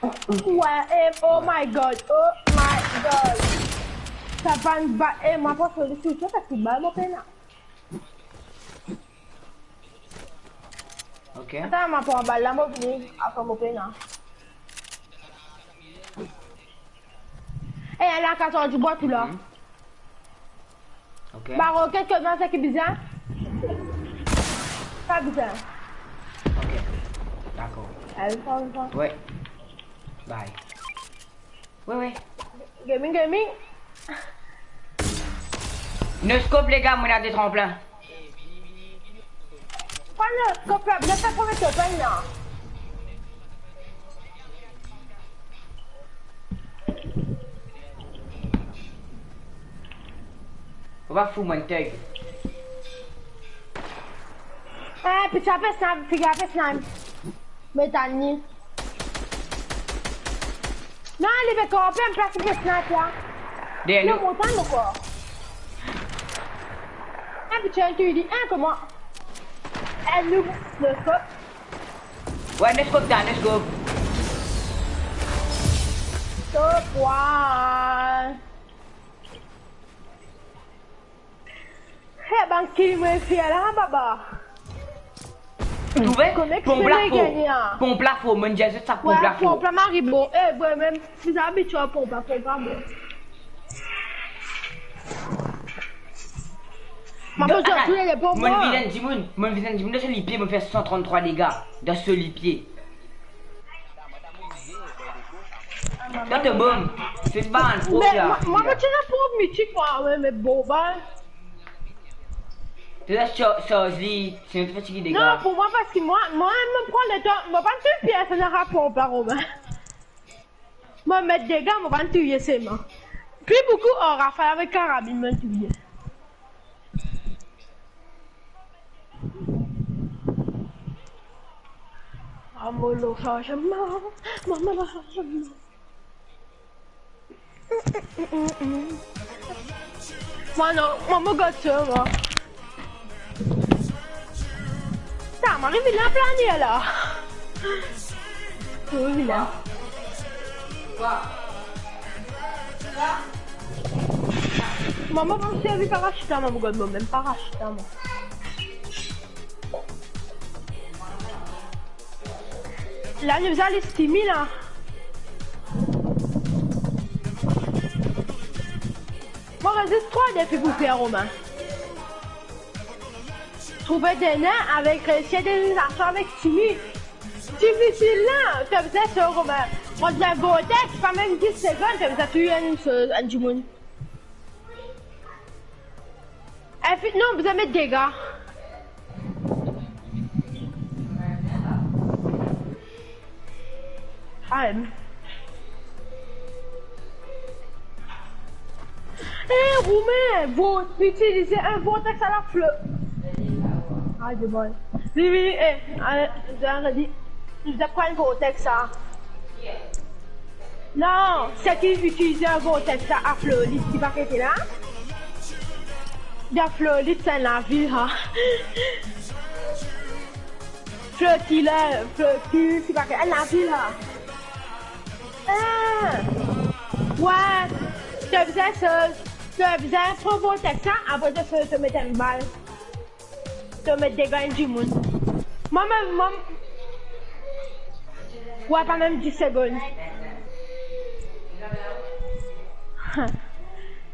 Ouais, eh, oh my God, oh my God. Sa bann ba, eh, mwa pa foli sou sa, parski bal mo pena. Ok. Atann, mwa pran bal la, mo vini, apre mo pena. Eh, ala katon dibwa tou la. Mhm. Ok. Ba, roket kot mwa, seki bizin. Pa bizin. Ok. Dakor. Al, pa, pa. Ouais. Bye. Ouais, ouais. Gaming, gaming. No scope, les gars, mo ena de tranplin. Pann, kopa, bien sa pou met pann la. Ou pa fou, mwa, tag. Eh, piti ape snipe, figi ape snipe. Met ann li. Non, li pe kanpe, an plas li pe snipe la. Deryer nou. Non, montann ankor. Eh, piti, enn tou, li di, eh, kouma? Eh, nou, nou, nou. Ouais, no scope, ta, no scope. Top one. He, bann kill mwa fer la, baba. Ou trouve? Konn ponp la fo. Ponp la fo, mo'nn dir zot sa, ponp la fo. Ponp la mari bon. Eh, mwa mem, bizin abitie ar ponp la, ponp la bon. Mwa, mo'nn viz enn dimoun, mo'nn viz enn dimoun dan so lipie, mo'nn fer san tranntrwa dega dan so lipie. Twa to bom, se pa enn pro la. Mwa, mwa, mo ti ena pov mitik mwa, me, me bon, ba. To la sa-, sarz li, sinon to fatige dega. Non, pou mwa, parski mwa, mwa, mo pran letan, mo pa touy pies, sa ena rapor pa Romain. Mo met dega, mo pa touye selman. Pli boukou ar rafal avek karabinn, mo touye. Amolo, sa, sa, ma, ma, ma, ma, sa, sa, ma. Mwa non, mwa, mo gard sa, mwa. Ta, mwa, li vinn la plane la. Wi, vinn la. Mwa, mo pa servi parachit la, mwa, mo gard, mo mem parachit la, mwa. La, nou bizin al Steamy la. Mo res zis trwa defi pou fer, Romain. Trouve de nen avek, reisi de nen avek Steamy. Difisil la, to bizin sov, Romain. Kont enn vortex, pa mem dis segonn, to bizin touy enn, enn dimoun. Enn fi-, non, bizin met dega. Ayo. Eh, Romain, vo-, itiliz enn vortex a la fle-, ayo, bon. Wi, wi, eh, eh, zot inn dir, zot pran enn vortex sa. Non, seki itiliz enn vortex sa a Flolit, ki pa pete la. Dan Flolit, se enn lavil, ha. Flotil, Flotil, ki pa pete, enn lavil, ha. Ah. Wi, to bizin sa, to bizin pran vortex sa, apre to, to met enn bal. To met dega enn dimoun. Mwa, mwa, mwa, wi, pa mem dis segonn.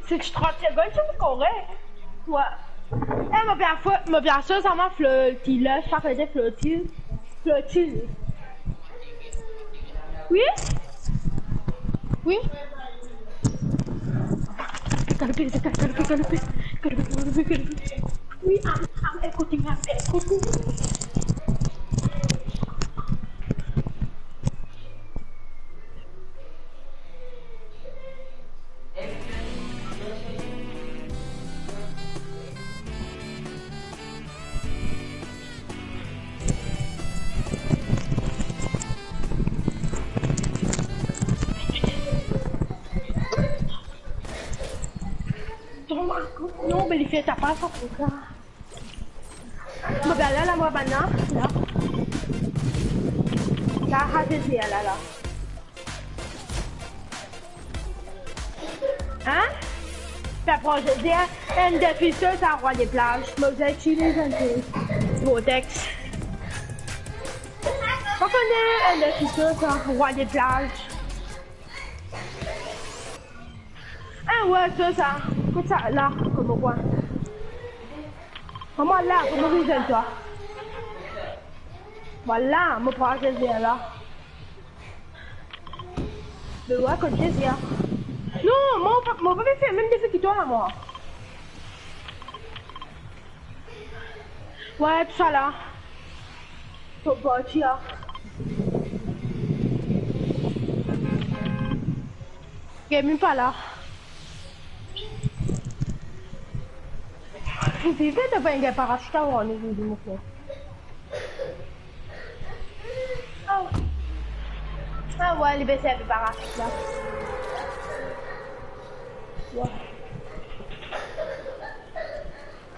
Si ti trant segonn, ti pou korek. Wi. Eh, mo pe afo-, mo pe aswar sa, mwa, Flotil, sa pe ete Flotil. Flotil. Wi? Wi? Galope, galope, galope. Galope, galope, galope. Wi, al, al, ekout, al, ekout. Non, be li fer tapa sa pou sa. Mo gagn la, la, mo bann la, la. La, ha, Zezi, la, la. Hein? Sa pran Zezi, hein? Enn defi sa, sa, rwa de plaz. Mo bizin itiliz enn tou. Vortex. Mo kone enn defi sa, sa, rwa de plaz. Eh, wi, sa, sa. Kot sa, la, kot mo pran. Mama, la, kot mo vinn zwenn twa. Vwala, mo pran Zezi la. Me wi, kot Zezi la. Non, mo pa, mo pa pe fer mem defi ki twa la, mwa. Wi, tou sa la. Mo parti, ah. Gaming pa la. Li pe fer to pa inn gagn parasit avan nou vini, mo frer. Ah. Ah, wey, li pe servi parasit la. Wey.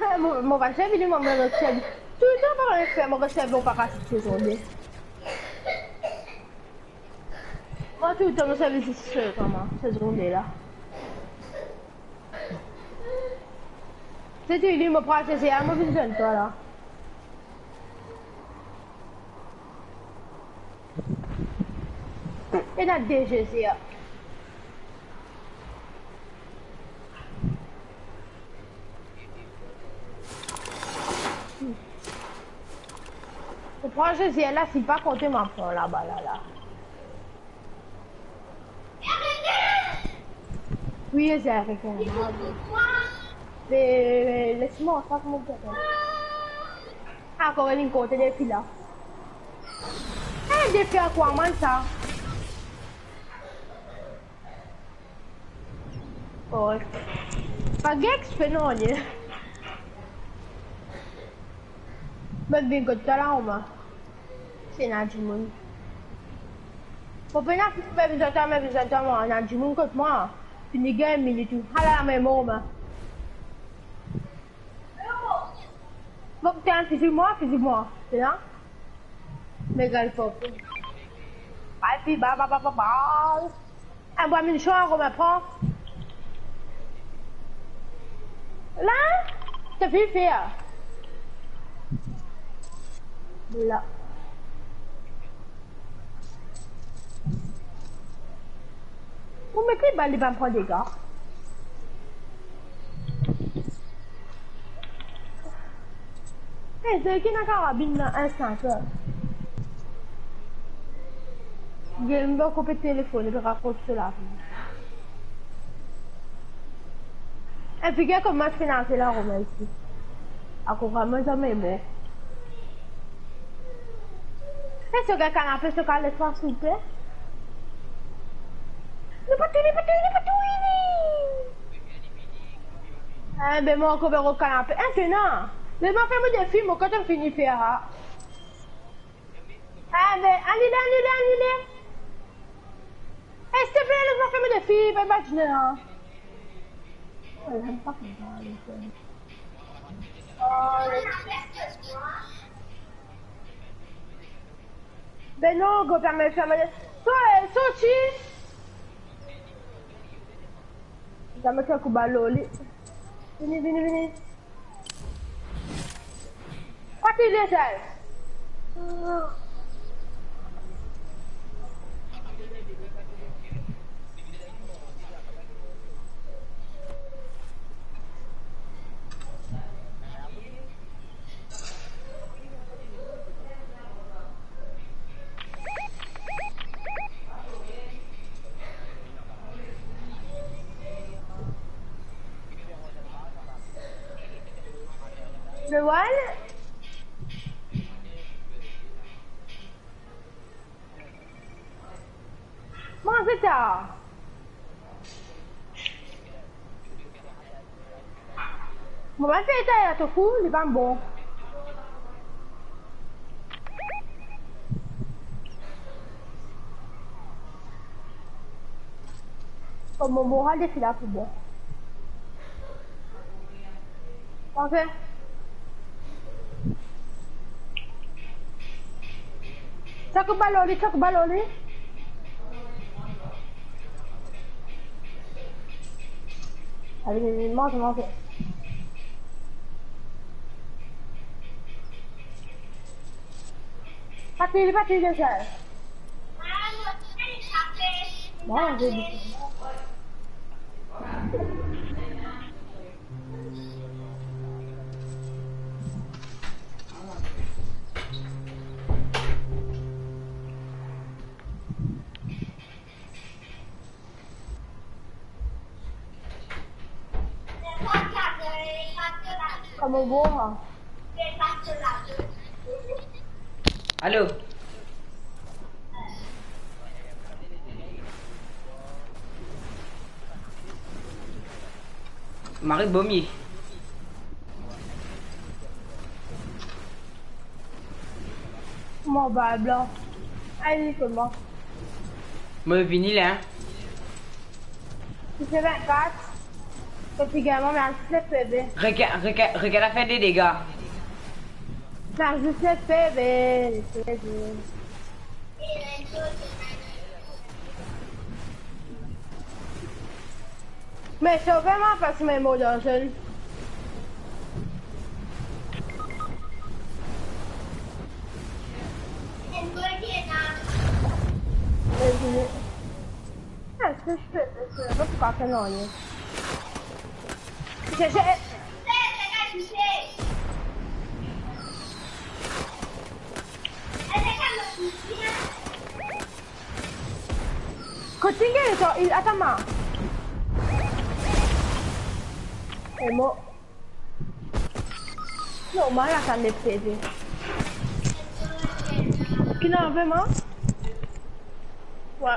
Eh, mo, mo pa servi li, mo, mo servi. Toultan pa fer, mo servi parasit sezon de. Mwa toultan mo servi zis, euh, kouma, sezon de la. Se tou li mo pran, se, se a mo vinn zwenn twa la. Ena de G C a. Mo pran Josiane la, si pa konte, mo pran laba la, la. Wi, Josiane, reponn. Me, les mwa, sa kouma ou pe fer. Ankor enn kote defi la. Eh, defi Aquaman sa. Oy. Pa gagn XP non, ye. Mo vinn kot twa la, Roma. Si ena dimoun. Mo pena, mo bizin twa, mo bizin twa, mo ena dimoun kot mwa. Fini gagn minit ou. Ala la, mo mor, Roma. Bon, tiens, fizi mwa, fizi mwa. Tiens. Mega pop. Bye, fi, bye, bye, bye, bye, bye. Enn bwa minisyon, Roma, pran. La, to fini fer. La. Ou met li bal, li pa pran dega. Eh, zot ki ena karabin la, enn sniper. Gagn boukou pe telefonn, pe rakont so lavi. Eh, figir kouma mo finn ariv la, Roma, isi. Akoz vremem zame mor. Eh, so gagn kanape, so kale twa, silvouple. Nou pa touy li, pa touy li, pa touy li. Eh, be, mo ankor pe rod kanape. Eh, pena. Les mo fer mo defi, mo, kan to fini fer, ah. Eh, be, anile, anile, anile. Eh, silvouple, les mo fer mo defi, pa imazine, ah. Be non, gro, ferme, ferme. So-, eh, sorti. Zame tir kout bal lor li. Vini, vini, vini. Kot li, Joseph? Noël? Manze ta. Mo pa fer ta ya to kou, li pa bon. Kouma mo al defi la pou bon. Ok. Tir kout bal lor li, tir kout bal lor li. Ale, ale, ale, manze, manze. Pa tir li, pa tir li, sa. Bon, je dis. Kouma bon, ha? Alo? Mari bomi. Mo ba blan. Ayo, kouma? Mo vini la. Ti se vennkat. Ti gagn mo, me al zis lefe be. Rega-, rega-, regard, la fer de dega. Me al zis lefe be, lefe be. Me sove mwa, pas me mo dan zone. Ah, se, se, se, se, pa pou pa fer nanye. Se, se, Kot li gagn sa, il atama. E mo. Non, mo al atann lepse. Ki ena vremem? Wi.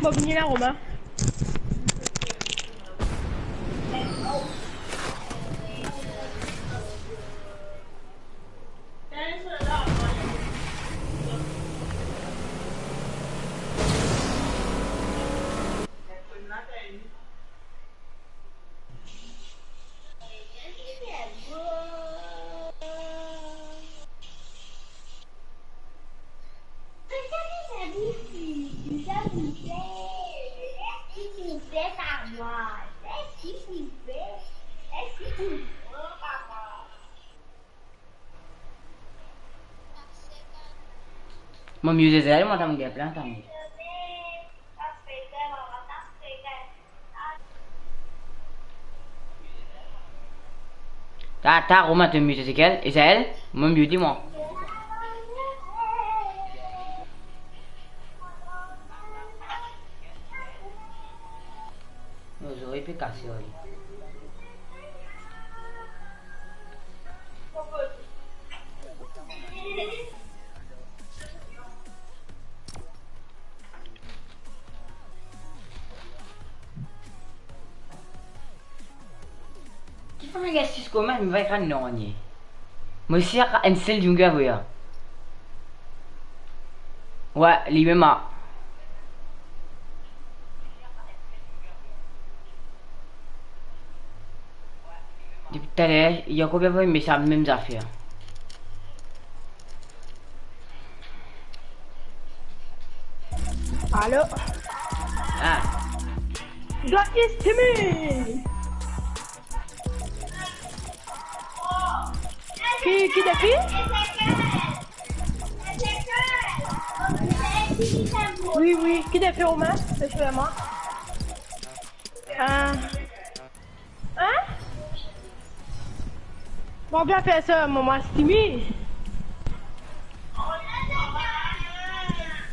Mo vini la, Romain. Mo mute Ezael, mo tann gagn plin, tann. Ta, ta, Romain, to mute Ezael, Ezael, mo mute mwa. Mo zorey pe kase, wi. Ki fami gagn sis komin, mo pa gagn nanye. Mo sir enn sel dimoun ki avoy la. Wi, limem la. Depi taler, li ankor pe avoy mesaz, mem zafer. Alo? Ah. Got is to me. Ki, ki defi? Wi, wi, ki defi ou mem? Defi mwa. Ah. Hein? Mo bien fer sa, mo, mo stimil.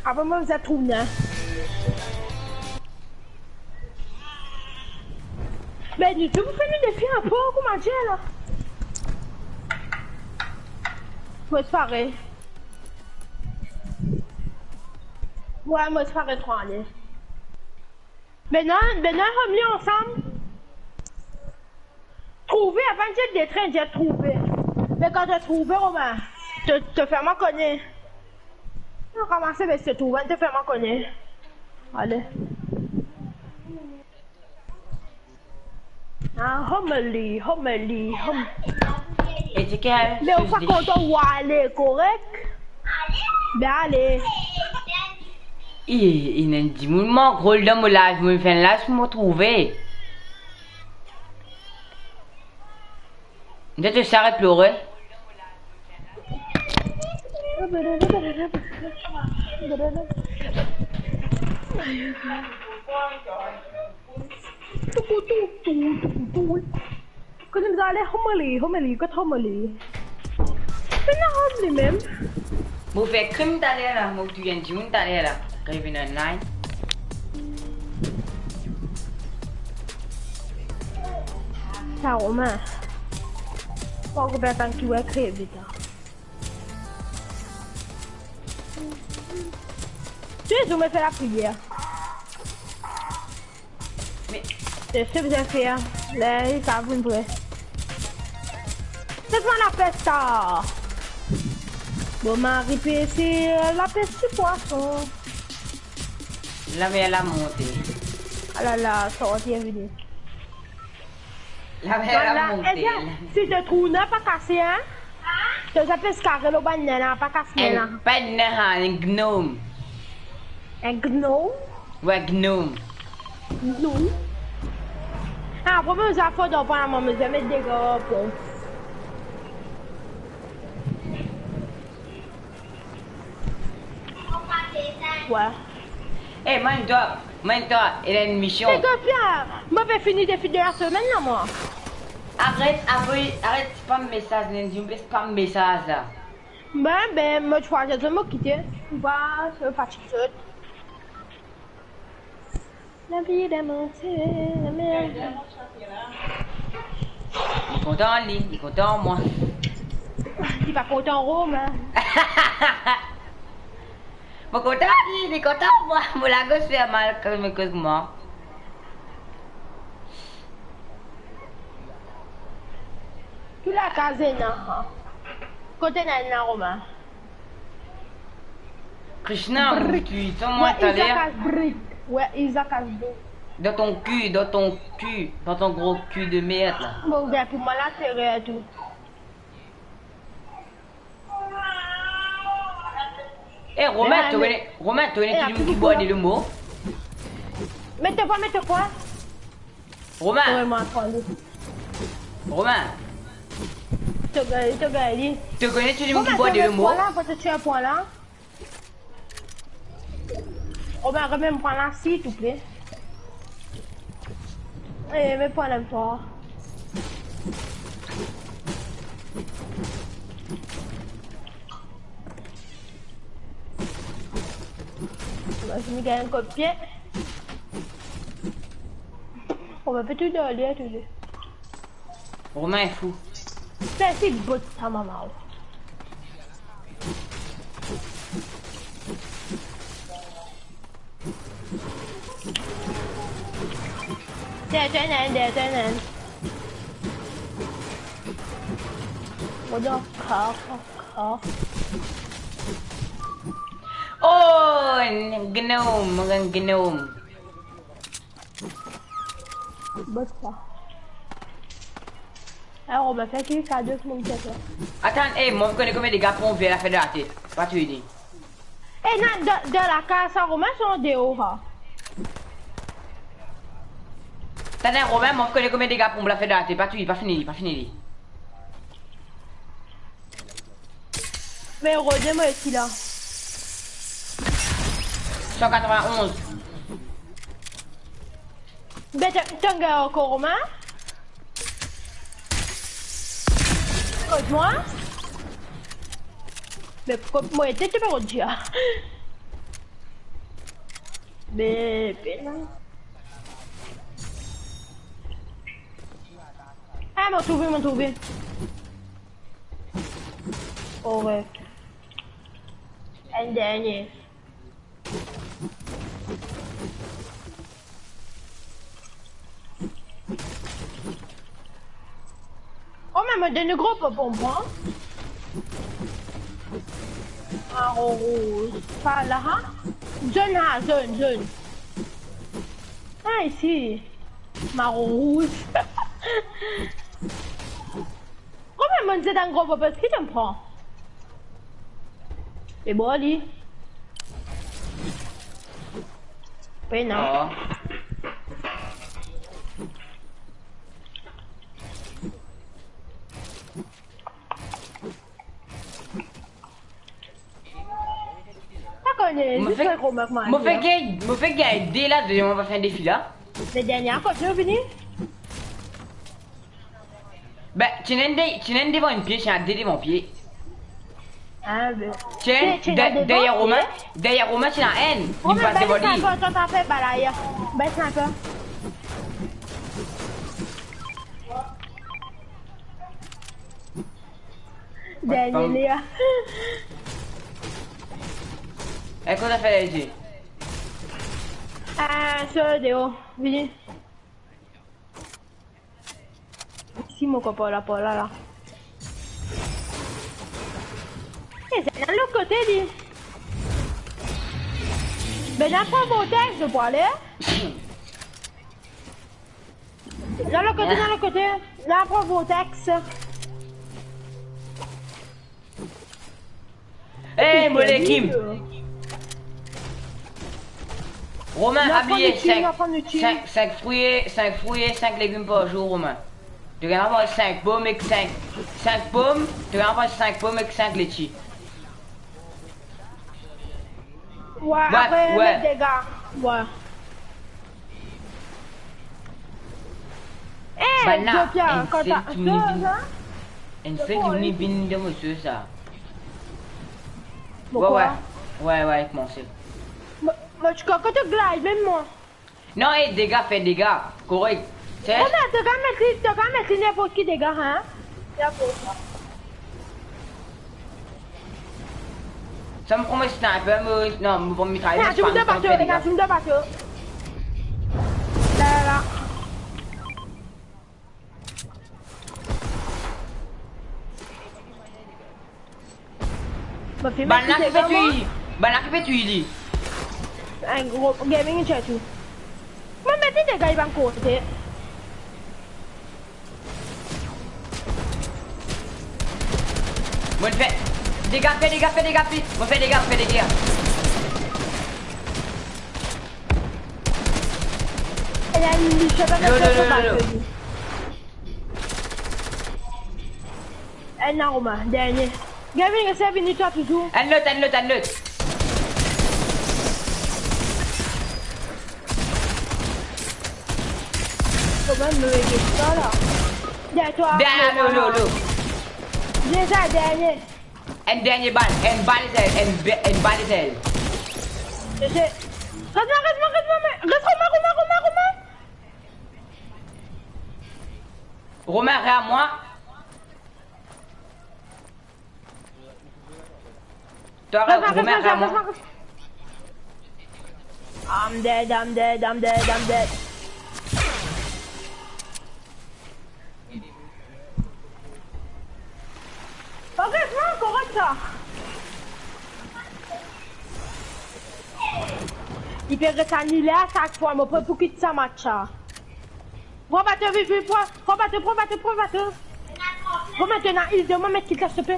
Apre mo, zot trouv, hein. Ben, nou tou pou fer nou defi ankor, kouma dir la. Mo ti pare. Wi, mo ti pare tro ale. Bena, bena, nou li ansam. Trouve, avan dir de tren, dir trouve. Me kan to trouve, Romain, to, to fer mwa kone. Non, kouma sa, be, to trouve, to fer mwa kone. Ale. Ah, homely, homely, hom-, E ti ke, me ou pa kontan ou ale, korek? Be ale. E, ena enn dimoun mank rol dan mo live, mo fer enn live pou mo trouve. Nde to sare plore. Toukou, toukou, toukou, toukou. Kot nou ale? Homely, homely, kot homely? Pena homely mem. Mo fer krim taler la, mo touy enn dimoun taler la. Kan li vinn online. Sa Romain. Mo kontan ki ou ekrir vit la. Touzour mo fer lapriyer. Me se sa bizin fer, la, li pa vinn vre. Se pa lapes sa. Bon, Marie pe ese lapes ti pwason. Lamer la monte. Alala, sorti e vini. Lamer la monte. Ebien, si to trouv nen, pa kase, hein? To sa pes kare lor bann nen la, pa kas nen la. Enn, pa nen, hein, enn gnom. Enn gnom? Wi, gnom. Gnom? Ah, pou mwa, sa fo dan pran la, mwa, mo zame dega pran. Wi. Eh, mann twa, mann twa, ena enn mision. Fega, Pierre, mo pe fini defi de la semenn la, mwa. Aret, aret, aret spam mesaz, Nancy, aret spam mesaz la. Ben, ben, mo ti fwa zot, mo kite. Mo pa, mo fatig zot. Lavi dan manti, lamerd. Li kontan li, li kontan mwa. Li pa kontan Romain. Mo kontan li, li kontan mwa. Mo lagos fer mal kan mo koz mwa. Tou lakaz ena. Kot ena, ena Romain? Krishna, tu t'en moi tout à l'heure. Wi, Isaac has brick. Wi, Isaac has brick. Dans ton cul, dans ton cul, dans ton gros cul de merde là. Bon, ben, pou mwa la, se rien tou. Eh, Romain, to kone, Romain, to kone ki bwar delo mo? Met de kwa, met de kwa? Romain. Wi, mwa, pran li. Romain. To gagn, to gagn li. To kone ki bwar delo mo? Pran la, pou to tir pran la. Romain, remem pran la, silteple. Eh, met pran la, twa. Imazinn li gagn enn kout pie. Romain pe tou dan li, tou li. Romain fou. Sa se bot sa, mama. Dead and end, dead and end. What the fuck? Oh, gnome, gnome. Bot sa. Alors, on va faire ki kado ki mo pe fer. Atann, eh, mo kone konbien dega pran ver lafer dan latet. Pa touy li. Eh, non, dan, dan lakaz sa, Romain, se an deor, ha. Atann, Romain, mo kone konbien dega pran lafer dan latet. Pa touy li, pa fini li, pa fini li. Me rode mo isi la. San katrovin-onz. Be, to, to gagn ankor, Romain? Kot mwa? Me kot mwa, to pe rod dia? Be, be la. Ah, mo trouve, mo trouve. Ore. Enn dernie. Oh, me mo donn gro pom, pom, pom. Maron, rouz, pa la, ha? Zonn, ha, zonn, zonn. Ah, isi. Maron, rouz. Komie monn zet enn gro pop, eski to pran? E bon, li. Pe non. Ah. Pa kone, mo zis fer, mo fer gagn, mo fer gagn de la, dezyem mo pa fer enn defi la. Le dernie kot nou vini? Be, ti ena enn de, ti ena enn devan enn pie, ti ena de devan pie. Ah, be. Ti ena enn de-, deryer Romain, deryer Romain, ti ena enn. Li pas devan li. Romain, bal sniper, to, to fer bal ayer. Bal sniper. Dernie, Léa. Ek kouma fer la isi? Eh, sort deor, vini. Si mo konpran la, par la, la. Eh, se dan lot kote, li. Be, la pran vortex, nou pou ale. Dan lot kote, dan lot kote. La pran vortex. Hey, mo lekip! Romain, pa bliye, sink, sink, sink fri, sink fri, sink legim par zour, Romain. To gagn sink pom ek sink, sink pom, to gagn sink pom ek sink leti. Wi, apre, wi, met dega. Wi. Eh, bann la, Zopia, enn kan sel ta-, ki vini sa, vinn, sa? Enn sel ki vini vinn dan mo zwe sa. Wi, wi. Wi, wi, koumsa. Mo, mo ti krwar to glide mem mwa. Non, eh, dega, fer dega. Korek. Romain, to kapav met li, to kapav met li ninport ki dega, hein? Ninport sa. Sa mo pran mo sniper, mo, non, mo pran mitrayer, mo sniper, mo fer dega. Ena dimoun dan bato, ena dimoun dan bato. La, la, la. Bann la ki pe touy li. Bann la ki pe touy li. Enn gro gaming chat ou. Mo met li dega, li pa kote. Mo fer dega, fer dega, fer dega, fer. Mo fer dega, fer dega. Ena enn li, sa pa... Lo, lo, lo, lo, lo. Enn la, Romain, dernie. Gavin, res vini twa touzour. Enn lot, enn lot, enn lot. Romain, mo res twa la. Dernie twa. Dernie, lo, lo, lo. Deza dernie. Enn dernie bal, enn bal ezel, enn be-, enn bal ezel. Res mwa, res mwa, res mwa, res Romain, Romain, Romain, Romain. Romain, res mwa. Twa, Romain, res mwa, res mwa. I'm dead, I'm dead, I'm dead, I'm dead. Oke, pran ankor sa. Li pe res anile a sak fwa, mo pre pou kit sa match la. Pran bato, vit, vit, pran, pran bato, pran bato, pran bato. Pran bato, ena il de mwa, met kit la, silteple.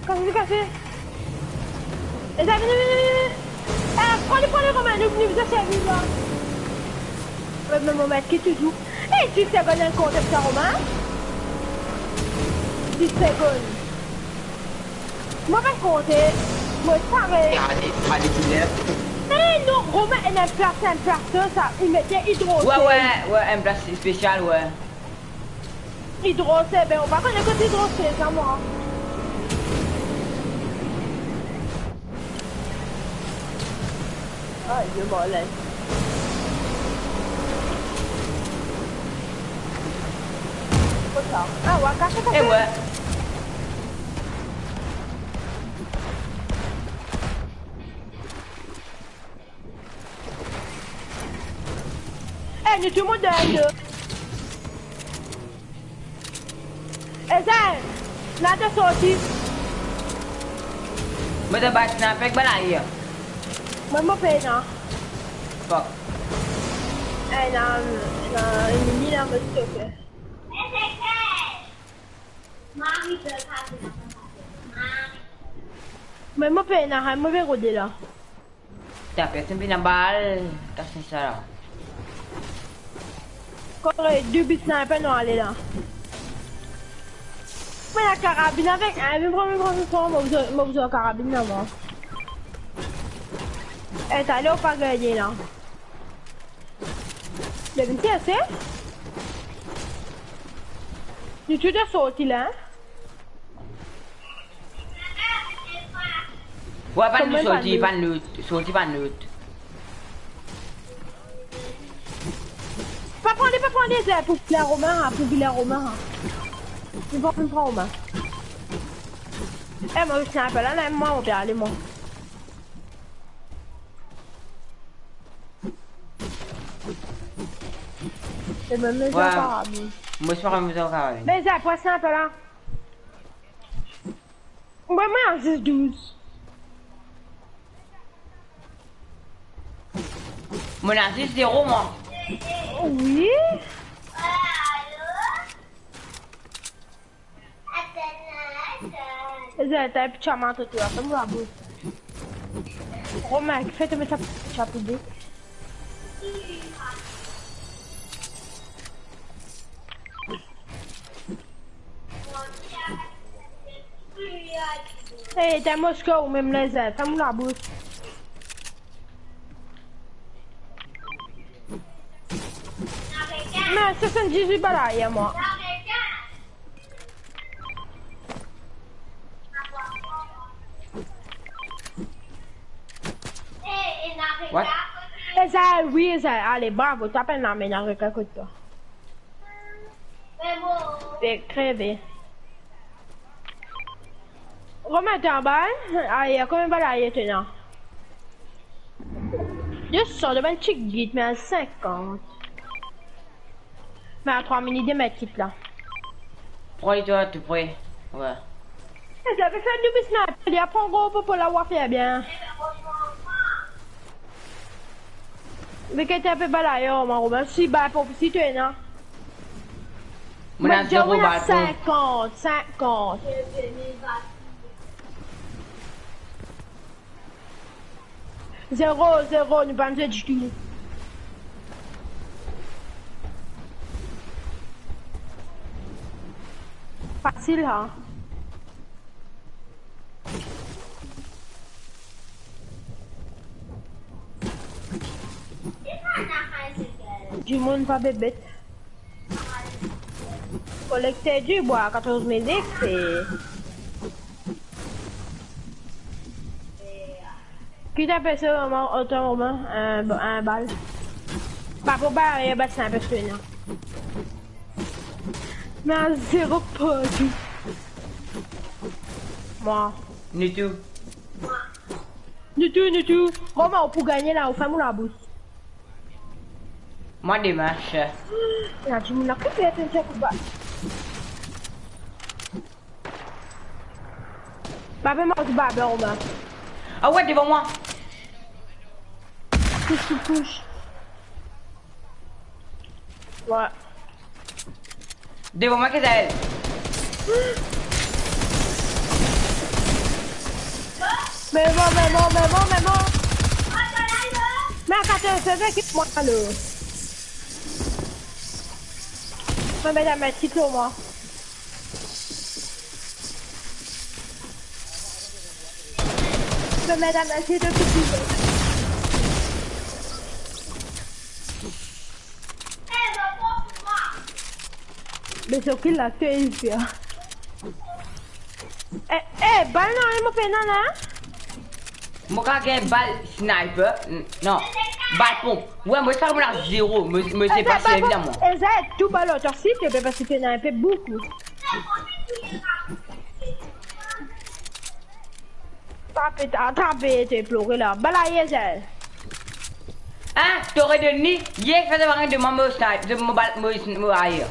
Kase, kase. E sa, vini, vini, vini. Eh, pran li, pran li, Romain, nou, nou bizin servi la. Wi, me mo met ki touzour. Eh, dis segonn, enn konte sa, Romain. Dis segonn. Mo pa konte. Mo pare. Ale, ale, killer. Eh, non, Romain, ena enn plas, enn plas, sa, li mete idro. Wi, wi, wi, enn plas spesial, wi. Idro, se ben, ou pa kone kot idro, se sa, mwa. Ay, mo mor la. Kot sa? Ah, wa kase, kase. E wi. Eh, nou tou mont dan enn de. Ezel, la to sorti. Mo dan baz la, fek bal ayer. Mwa, mo pena. Fuck. Eh, non, non, mini la, mo stoke. Mwa, mo pena, mo pe rode la. Ta, personn pena bal, kas sa la. Kore, de bit sniper nou ale la. Mo ena karabin avek, eh, vinn pran, vinn pran, vinn pran, mo bizin, mo bizin karabin la, mwa. Eh, tale ou pa gagne la. Vinn ase. Nou tou de sorti la, hein? Wi, pa nou sorti, pa nou, sorti pa nou. Pa pran li, pa pran li, pou Villa Romain, pou Villa Romain. Li pa konn pran mwa. Eh, mo sniper la, la, mwa, mo pe ale, mwa. Se mem lezar karabin. Mo sniper, mo sniper karabin. Me sa, pran sniper la. Mwa, mwa, zis douz. Mo ena zis zero, mwa. Wi. Eza, ta picha man to, to, atann, mo labous. Romain, kifer to met sa picha pou de? Hey, ta moske ou mem lezar, ferm labous. Me swasanndizwit bal ayer, mwa. What? Eza, wi, eza, ale, bravo, to apel lame, ena rekin kot twa. Pe kreve. Konbien to anba, eh? Ayer, konbien bal ayer to ena? Yo sort de bann tigit, me a sinkant. Me a trwa minit de met kit la. Pran li to, tou pre. Wi. E, zot pe fer doub sniper, li aprann gro popo la, ou a fer bien. Veke ti pe bal ayer, mwa, Romain, si bal pran pou si to ena. Mo ena zero bal pran. Sinkant, sinkant. Zero, zero, nou pa zwe ditou. Fasil, ha? Dimoun pa bebet. Kolekte dibwa, katorz minit, se Ki ti apel sa, mwa, otan, Romain, enn, enn bal? Pa pou bal, ba sa, paski non. Me a zero perdi. Mwa. Nou tou. Nou tou, nou tou. Romain, ou pou gagne la, ou ferm ou labous. Mwa, demann, cher. La, dimoun la, ki fer enn tir kout bal? Babe, mwa, ou ti babe, Romain. Ah ouais, devan mwa. Tous, tous, tous. Ouais. Devan mwa, Kezael. Me mwa, me mwa, me mwa, me mwa. Me atann, se vre ki mwa, alo. Me met dan met tit lor mwa. Me met dan met tit lor mwa. Me so ki la, to isi, ah. Eh, eh, bal nanye mo pena la. Mo ka gagn bal sniper. N-, non. Bal ponp. Ouais, mo sa mo la zero. Mo, mo se pa servi la, mwa. Eza, tou bal osi, to pe pas pena enpe boukou. Tape, ta-, tape, to plore la. Bal ayer, Eza. Hein? T'aurais donné, hier, fais avoir un de moi, mo snipe, de mo bal, mo, mo ayer.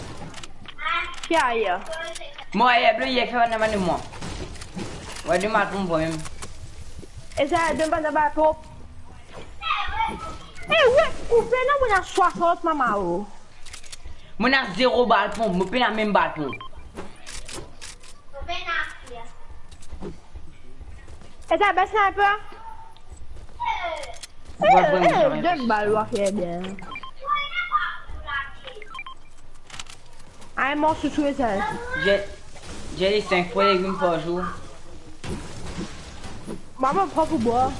Ki ayer? Mo ayer, blo, hier, fais avoir un de moi. Ouais, de mal pour moi, même. Eza, donn bann bal pran. Eh, ouais, ou pena, mo ena swasant, mama, oh. Mo ena zero bal pran, mo pena mem bal pran. Eza, bal sniper. Eh, eh, de bal, ou a fer bien. Ay, mo sousou, Eza. J'ai, j'ai les cinq fruits et légumes par jour. Mama, pran pou bwar.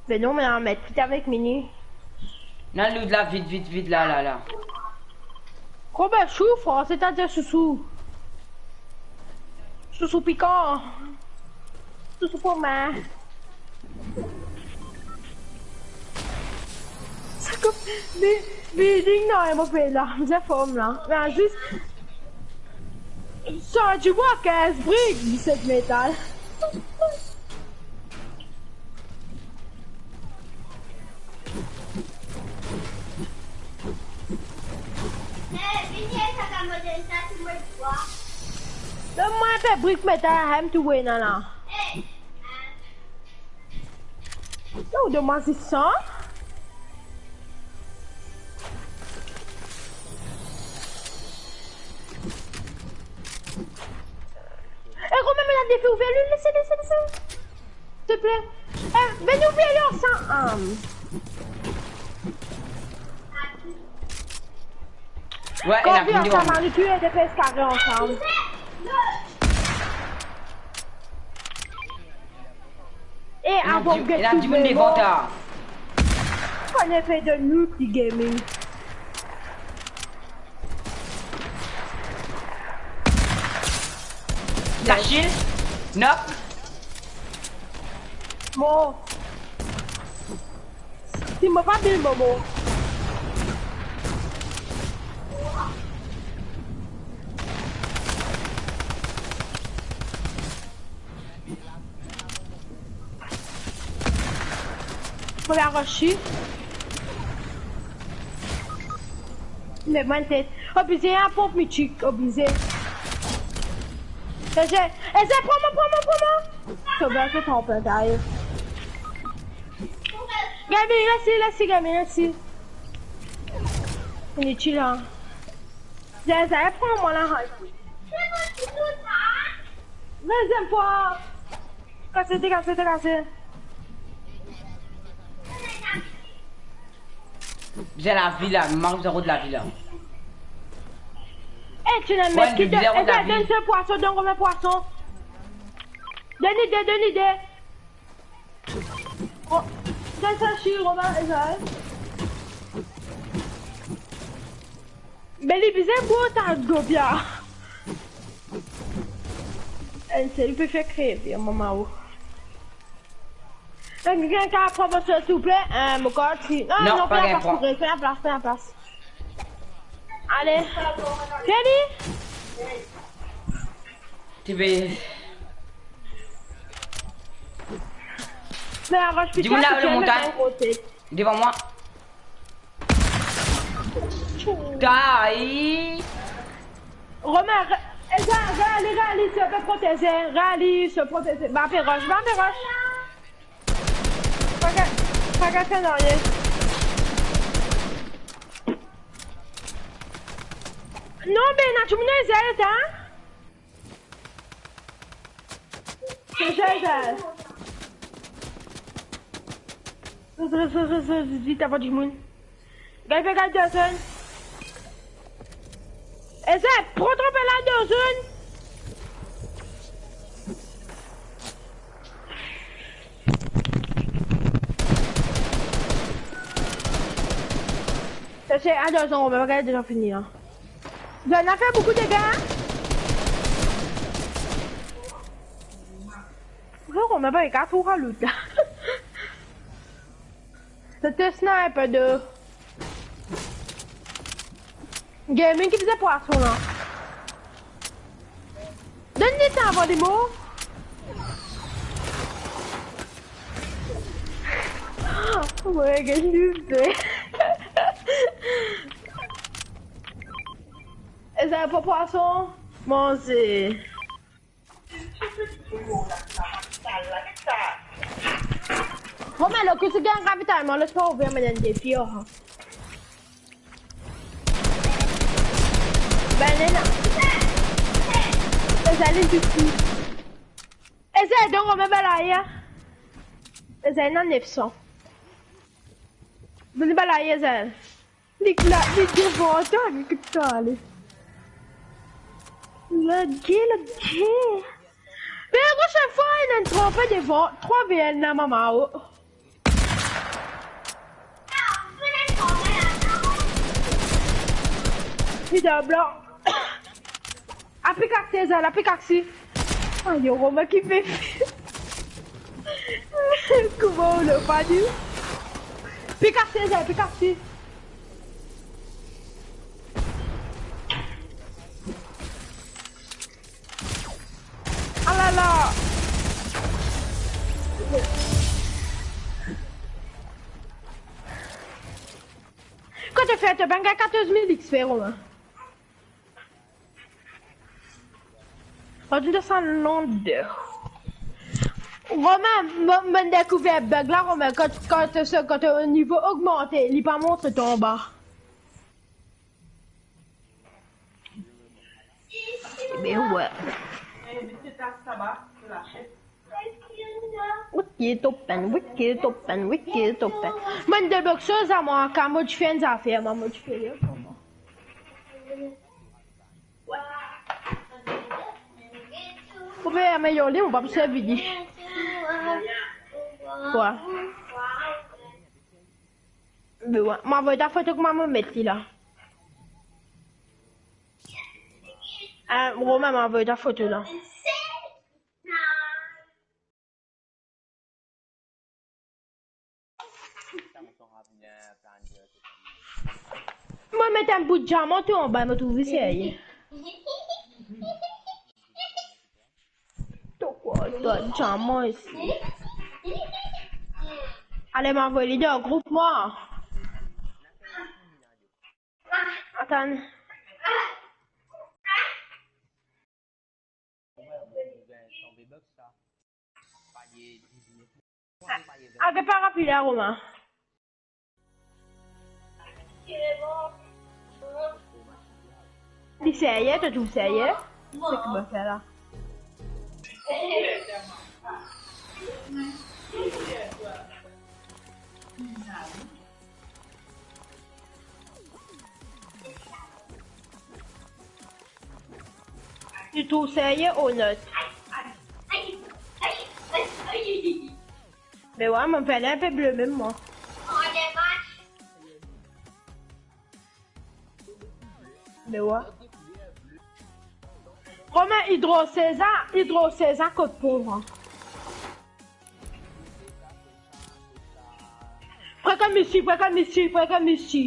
Me non, me met tit avek Mini. Non, loot la, vit, vit, vit, la, la, la. Kouma souf, hein, c'est-à-dire sousou. Sousou pikan. Sousou pou mwa. Sa kom, bi-, building, non, mo pe la, mo anform la. Me zis, Sa ti bwa kinz brik, disset metal. Donn mwa inpe brik metal, ahem, tou ena la. Yo, donn mwa zis sa. E, kouma ena defi, ouver li, les, les, les. Siouple. E, vinn ouver li ansanm. Wi, ena vinn devan mwa. Kan vinn ansanm, nou tou de pe kare ansanm. E avan, ena dimoun devan twa. Konn efet de nou ti gaming. Sa shield, knock. Bon. Si mo pa bil momo. Mo pe arosi. Me mwa tet. Oblize, enn ponp mitik, oblize. Eze, Eze, pran mwa, pran mwa, pran mwa. Sove, se ton pe gaye. Gamin, les li, les li, gamin, les li. Initil, an. Eze, pran mwa la, an. Deziem fwa. Kase, dekase, dekase. Bizin lavi la, mank bizin rod lavi la. E, ti ena met ki de, Eze, donn se pwason, donn Romain pwason. Donn li de, donn li de. Oh, donn sa si Romain, Eze. Be li bizin bout sa gobia. Enn sel pe fer kreve, mama ou. Donk, kikenn kapav pran mo sel, silvouple? Eh, mo kort si. Non, non, pa gagn pran. Fer laplas, fer laplas. Ale. Fini? Ti pe... Me aros, dimoun la, le montagne. Devan mwa. Tay. Romain, re-, Eze, rale, rale, se pe proteze, rale, se proteze. Ba, pe rosh, ba, pe rosh. Pa gagn, pa gagn fer nanye. Non, be, ena dimoun Eze, hein? Eze, Eze. Eze, Eze, Eze, Eze, vit, avan dimoun. Gagn, gagn, gagn, zone. Eze, pran tro pe la dan zone. Sa se a dan zone, me pa gagn deja fini, hein. Zone la fer boukou dega, hein. Frero, me pa gagn kat ou ralout la. Sa ti sniper de gaming ki bizin pwason la. Donn li tan avan li mor. Wey, get li fe. Eza pa pwason. Manze. Bon, me lo ki ti gagn ravitayman, les mwa ouver, me donn defi, oh. Banana. Eza li zouti. Eza, donk, me balaye. Eza, ena nef san. Vinn balaye, Eza. Li la, li devan twa, li kot twa ale. Lage, lage. Me prosenn fwa, ena enn trwa devan, trwa ve enn la, mama, oh. Li dan blan. Aplik aksi, Eza, aplik aksi. Ayo, Romain ki pe... Kouma ou le pa di? Pik aksi, Eza, pik aksi. Kan to fer to bann katorz mil X P, Romain. Atann, sa lond. Romain, mo, mo dekouver bug la, Romain, kan, kan, kan to nivo ogmante, li pa montre to anba. Be wi. Wicked open, wicked open, wicked open. Mo deblok soz la, mo kapav modifie enn zafer, mo modifie li. Ou pe ameyor li, ou pa pou servi li. Kwa? Be wi, mo avoy ta foto kouma mo met li la. Eh, Romain, mo avoy ta foto la. Mo met enn bout diaman tou anba, mo trouv li serye. To kwa, to diaman isi. Ale, mo avoy li dan group mwa. Atann. Ake pa rapid la, Romain. Li serye, to trouv serye? Seki mo fer la. Li trouv serye ou not? Me wi, mo fer li enpe ble mem mwa. Me wi. Romain, Hydro César, Hydro César kot pov, hein. Pran kot misi, pran kot misi, pran kot misi.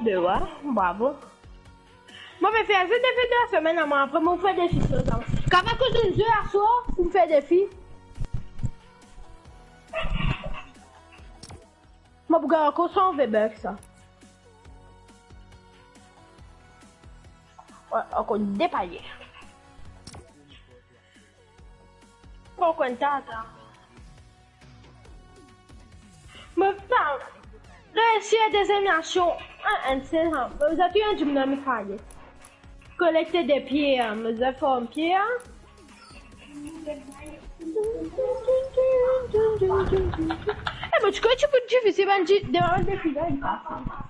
Be wi, bravo. Mo pe fer zis defi de la semenn, apre mo fer defi soz la. Kapav koz enn zwe aswar, mo fer defi. Mo pou gagn ankor san V-Bucks sa. Wi, ankor de palye. Pran kont sa. Mo pa resi deziem nasion. Ah, enn sel, ha. Mo bizin touy enn dimoun dan mo faye. Kolekte de pier, mo bizin form pier. Eh, mo ti krwar ti pou difisil, bann di-, demann bann defi la, li pa fasil.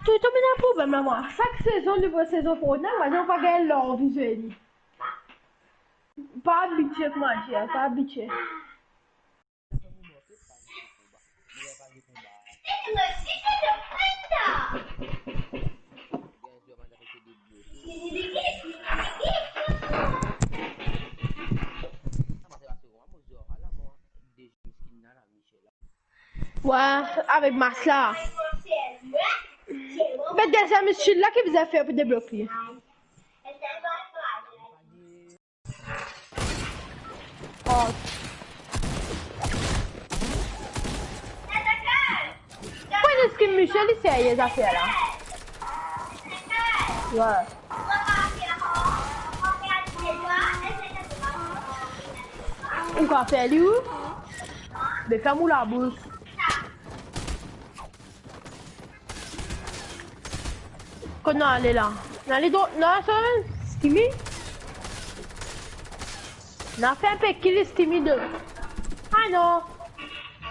Toultan ena problem la, mwa. Sak sezon, nouvo sezon Fortnite, mwa, mo pa gagn lanvi zwe li. Pa abitie, kouma dir, pa abitie. Wi, avek mas la. Me deziem stil la ki bizin fer pou debloke li. Oh. Pran skin Michel, li serye zafer la. Wi. Ou kapav fer li, wi. Be ferm ou labous. Kot nou ale la? Nou ale dro-, nou ale sor Steamy? Nou fer enpe kill Steamy de. Ah non.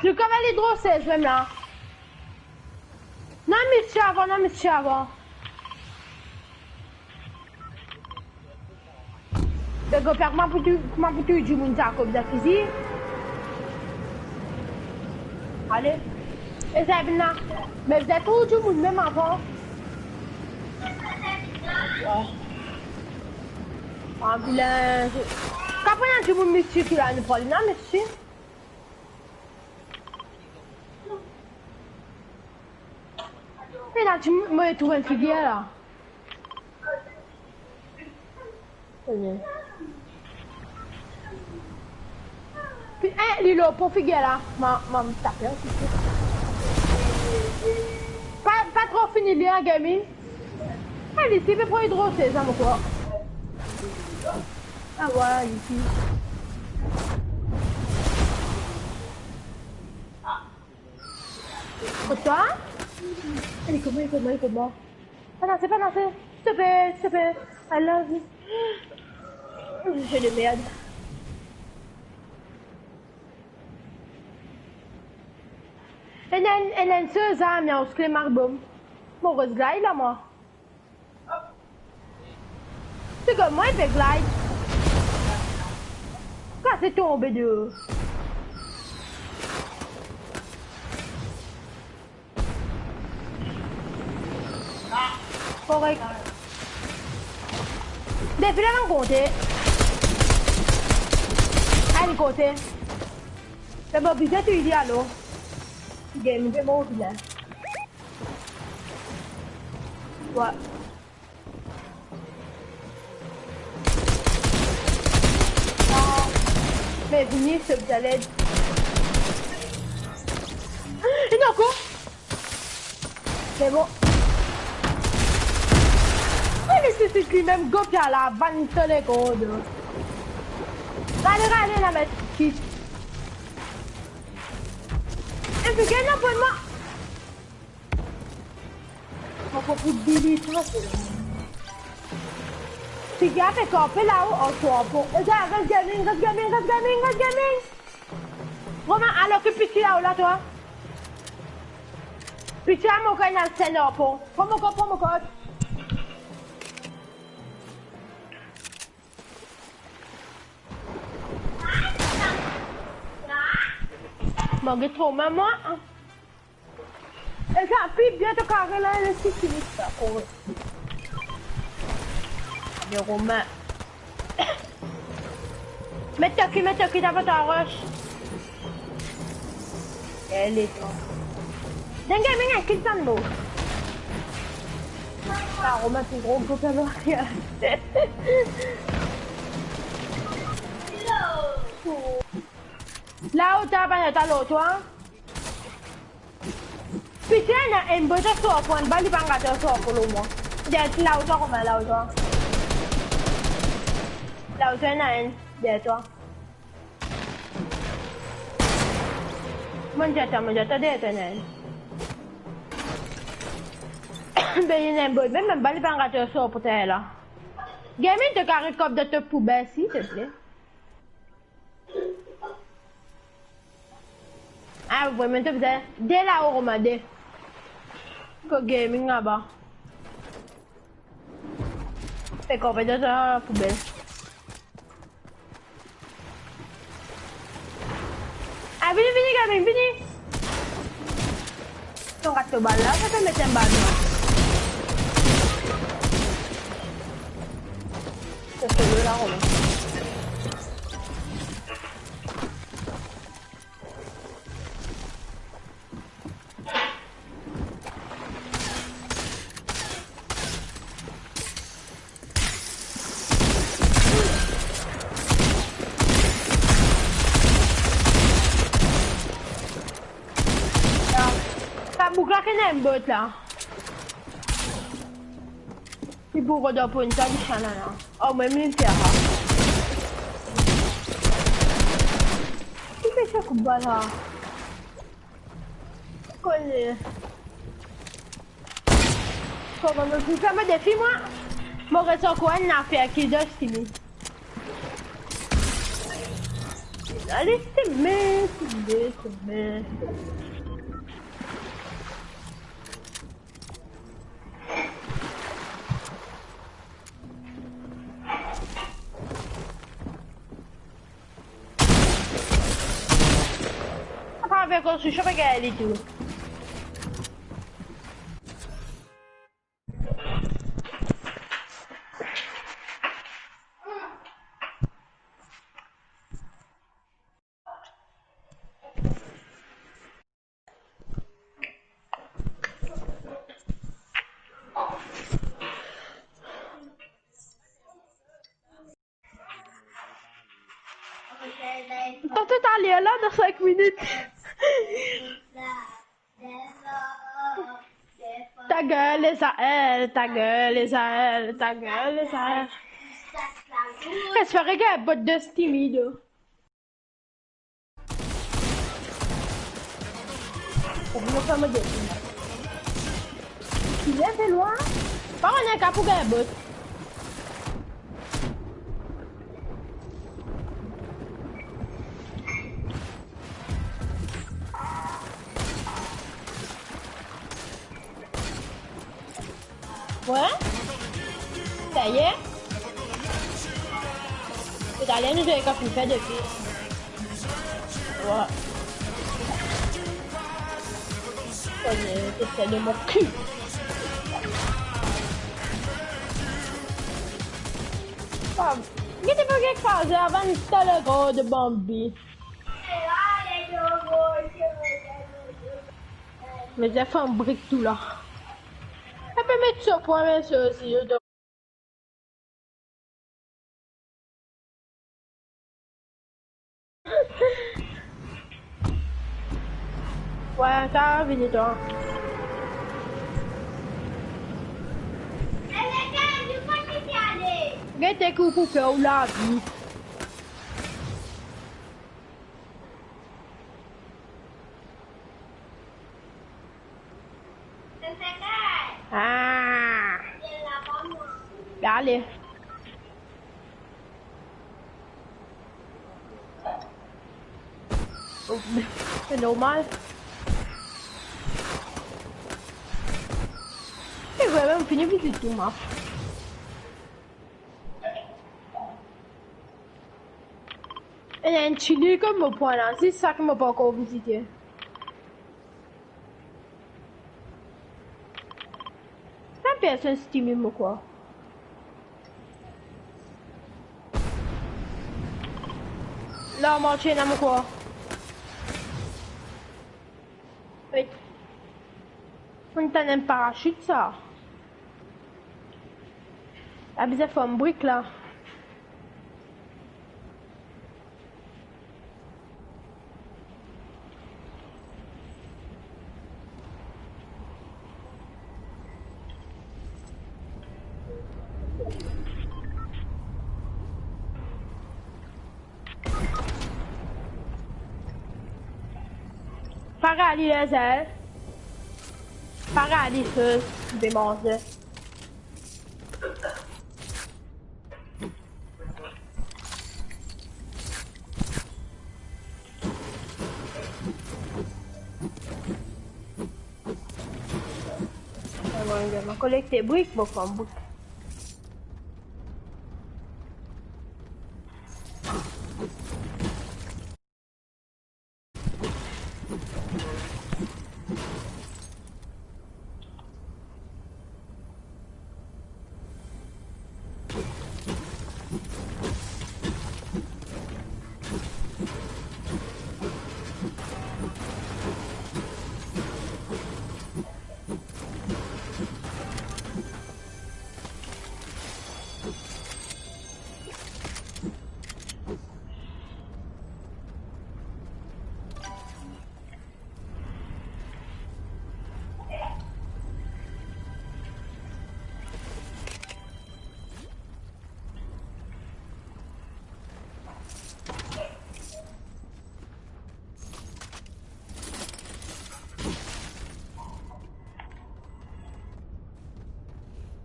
Nou kapav ale dro sez mem la. Non, misi avan, non, misi avan. Be, kouma pou tou, kouma pou tou dimoun sa, kouma sa fizi. Ale. E sa vinn la. Me bizin tou dimoun mem avan. Wi. Anbilans. Kapav ena dimoun misi ki la, nou pran li la, misi. Ena ti mo trouv enn figir la. Pi, eh, li lor pon figir la. Ma, ma, tape an kou. Pa, pa tro fini li, an, Gaming. Eh, li ti pe pran drose, sa, mo krwar. Ah, vwala, li ti. Kot twa? Allez, kouma, kouma, kouma? Pa lase, pa lase. S'il te plaît, s'il te plaît. I love you. Jeu de merde. Ena enn, ena enn sel zam, mi a oskle marbom. Mo res glide la, mwa. Se kouma enn pe glide. Kase tonbe de. Korek. Defi la, bann kote. Enn kote. Me mo bizin touy li, alor. Game, je m'en viens. Wa. Ah, me vini, se bizin led. Ena ankor. Se bon. Wi, li ti, ti, ti mem gopia la, vann to lekor. Rale, rale la, met kit. E figir ena pou mwa. Mo pou pou dili sa, se la. Figir pe kanpe lao, an twa pon. E sa, res gaming, res gaming, res gaming, res gaming. Romain, al okip piti lao la, twa. Piti la, mo kone al sen ar pon. Pran mo kot, pran mo kot. Mo get tro mama. E sa, pi bien to kare la, les ti fini sa, kore. Ane Romain. Met to ki, met to ki, daprè twa, rush. Ele twa. Denge, menge, kit tann mo. Sa, Romain, ti gro gro kaba. Lao, ta pa, ta lor twa. Piti, ena enn bot sor pran bal, li pa gagn sor pou lor mwa. Deryer, lao twa, Romain, lao twa. Lao twa, ena enn deryer twa. Monn dir twa, monn dir twa, deryer twa, ena enn. Be, ena enn bot, mem, mem bal, li pa gagn sor pou twa la. Gaming, to kare kop dan to poubel, silteple. Ah, vreman, to bizin de lao, Romain, de. Kot gaming laba. Fek anpe dan sa poubel. Ah, vini, vini, gaming, vini. To rat to bal la, sa to met enn bal la. To solo la, Romain. Sa boug la ki ena enn bot la. Li pou rod pou enn ta, li sa la la. Oh, mem li fer sa. Ki fer sa kout bal la? Kone. Kouma mo pou fer mo defi, mwa? Mo res ankor enn zafer ki zis fini. Allez, c'est mes, c'est mes, c'est mes. Apa, avek konstriksion, pa gagn li tou. Atann, tataler la, dan sink minit. Ta gueule, Ezael, ta gueule, Ezael, ta gueule, Ezael. Espere gagn bot de timid. Ou bien fer mo de. Ki leve lwa? Pa konn enn ka pou gagn bot. Ouais. Sa y est. Tout à l'heure, nous avons compris faire de pire. Ouais. Pwin, euh, c'est de mon cul. Ah, gete pa ki kraze avan to le gro de Bambi. Me zafar brik tou la. E pe met so pwin, me so osi, yo. Ouais, sa vini twa. Gete ki ou pou fer ou lavi. Ah. Ale. Se normal. E vremem, fini vizit tou map. Ena enn ti lir kot mo pran la, zis sa ki mo pankor vizite. Sa personn stimil mo kwa. La, mo ti ena mo kwa. Wait. Finn tann enn parasit sa. La bizin fer enn brik la. Paralize, paralize, demanze. Mo kolekte brik, mo pran brik.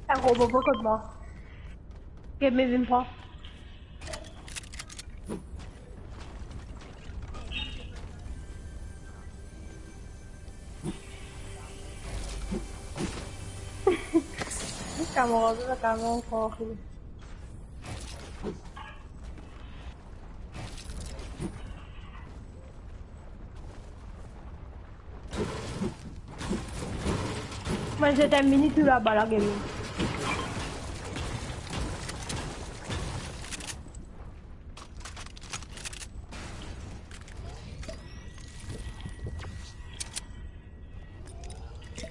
Sa gro bobo kot mwa. Get me vinn pran. Kamarad, kamarad ankor. Mwa, zot enn minit ou laba la, game.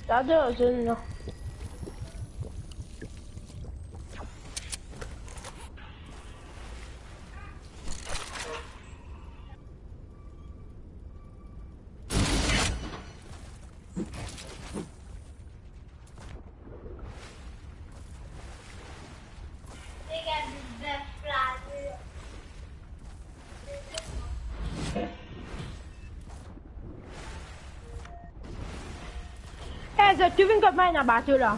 Sa de zone la. Zot tou vinn kot mwa, ena bato la.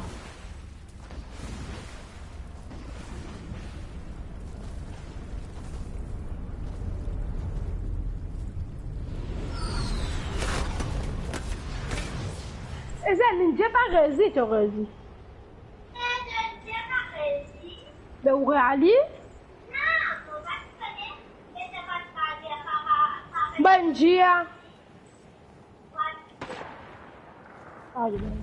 Eza, Ninja pa rezi, to rezi. Be ou rali? Bonn dia. Ay, vini.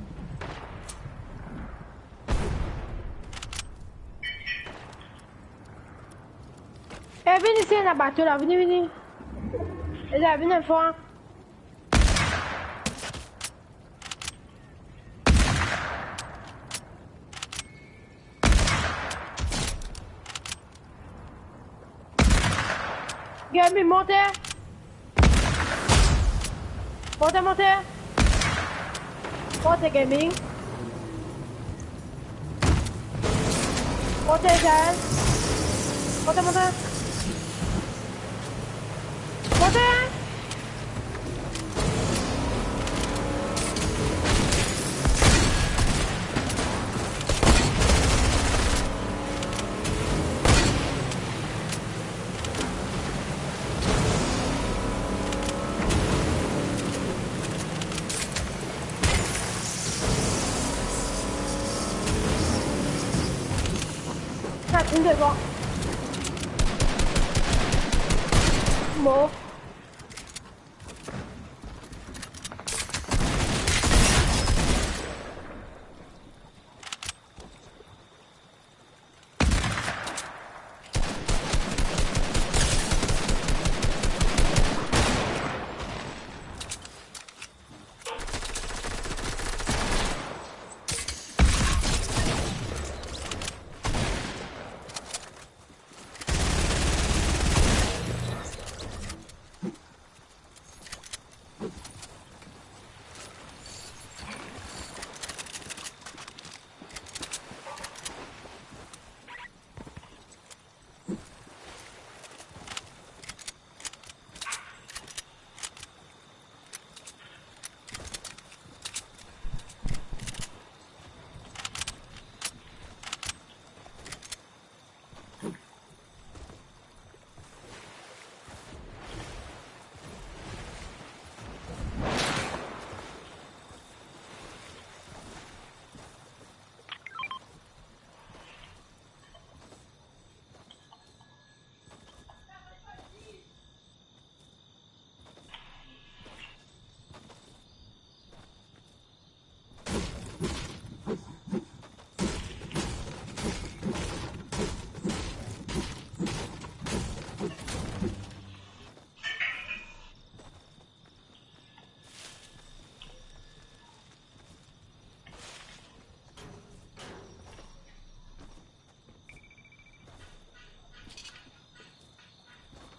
Eh, vini isi, ena bato la, vini, vini. Eza, vini enn fwa. Gaming, monte. Monte, monte. Monte, Gaming. Monte, Jael. Monte, monte. Monte. Sa, vinn devan. Mor.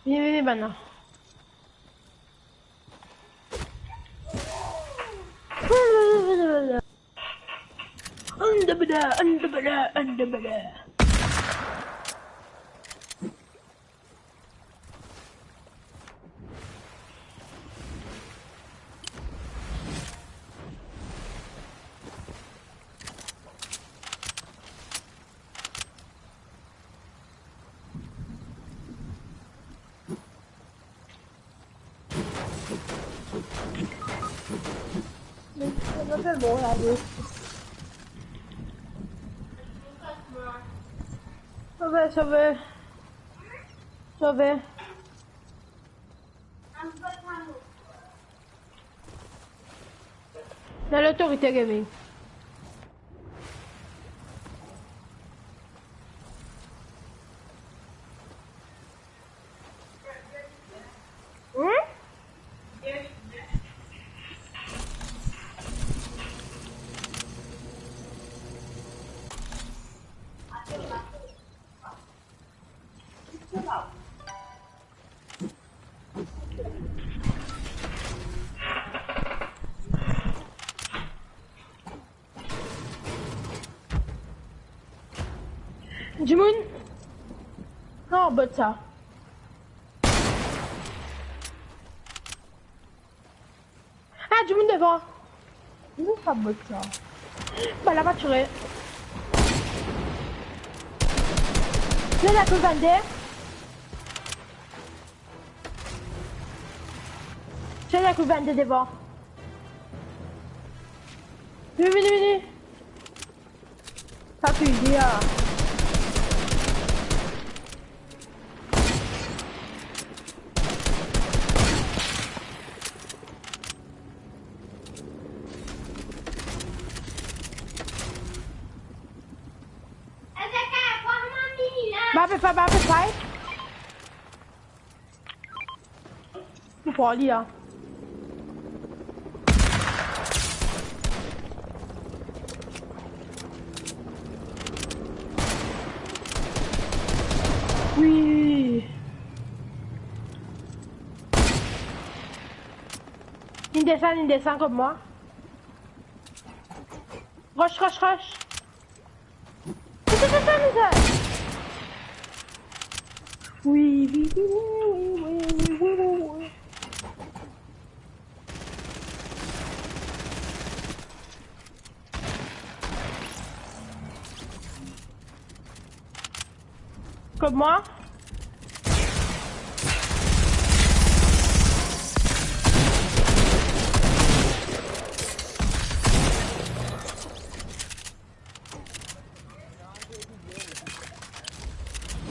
Vini, vini, bann la. Andabada, andabada, andabada. Sove, sove. Sove. Dan Lotorite Gaming. Hmm? Dimoun. Non, bot sa. Ah, dimoun devan. Dimoun pa bot sa. Bala pa tire. Li la pou vande. Li la pou vande devan. Vini, vini, vini. Sa fizi a. Ba pe pa, ba pe pa. Ou pran li la. Wi. Li desann, li desann kot mwa. Rush, rush, rush. Wi, wi, wi. Kot mwa.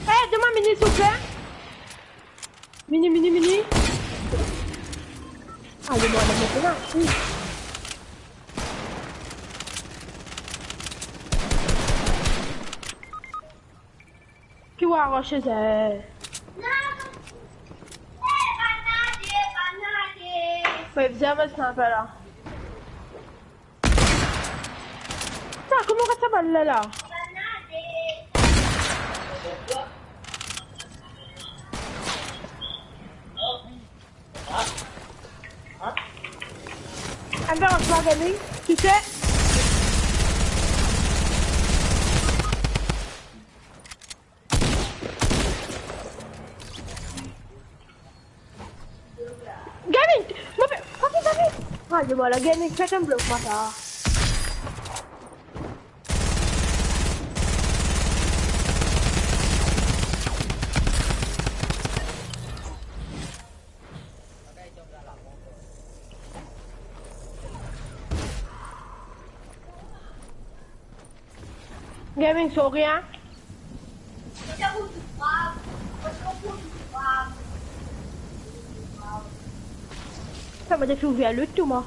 Eh, donn mwa mini, silvouple. Mini, mini, mini. Ale, mwa, ale, mwa, ale. Ki ou aroche sa? Wi, bizin met sniper la. Sa, kouma ou gat sa bal la, la? Ann dan, ann dan, Gaming, tu sais. Gaming, mo pe, ok, Gaming. Ah, je vois la Gaming, fais un bloc, moi, ça. Gaming, sorry, hein. Sa, mo desann via le tou, mwa.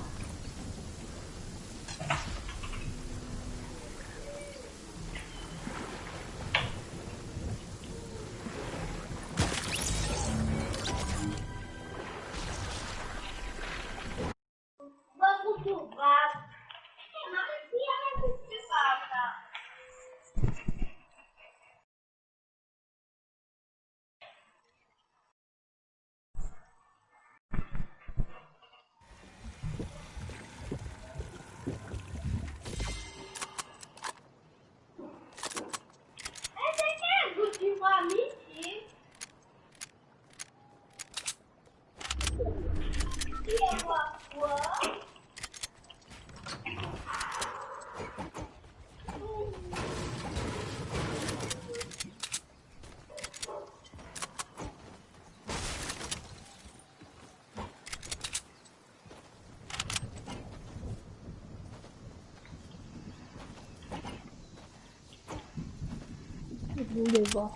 Vinn devan.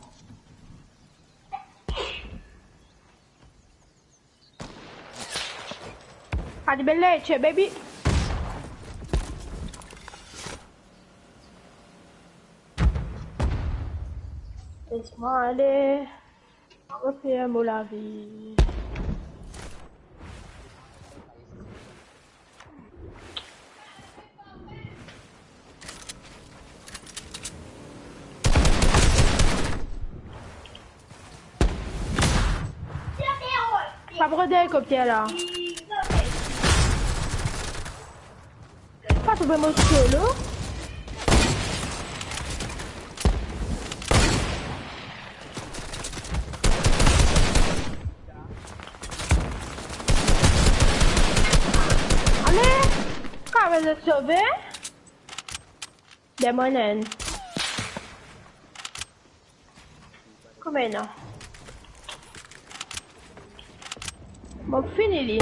Hadi belle, che baby. Les mwa ale. Refer mo lavi. Pa brod elikopter la. Pa trouv mo solo. Ale, kapav sove. Demon enn. Konbien ena? Mo fini li.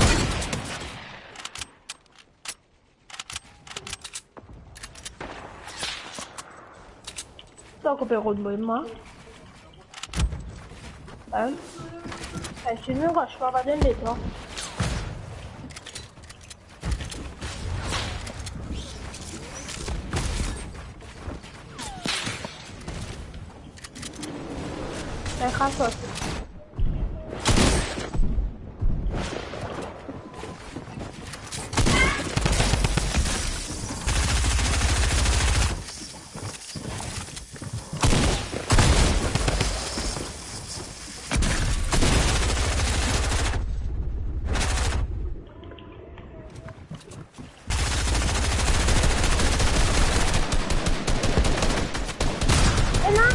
Sa koupe rod mwa, mwa. Hein? Hein, si nou rach pa, pa donn letan. Enn kras soti. Ena?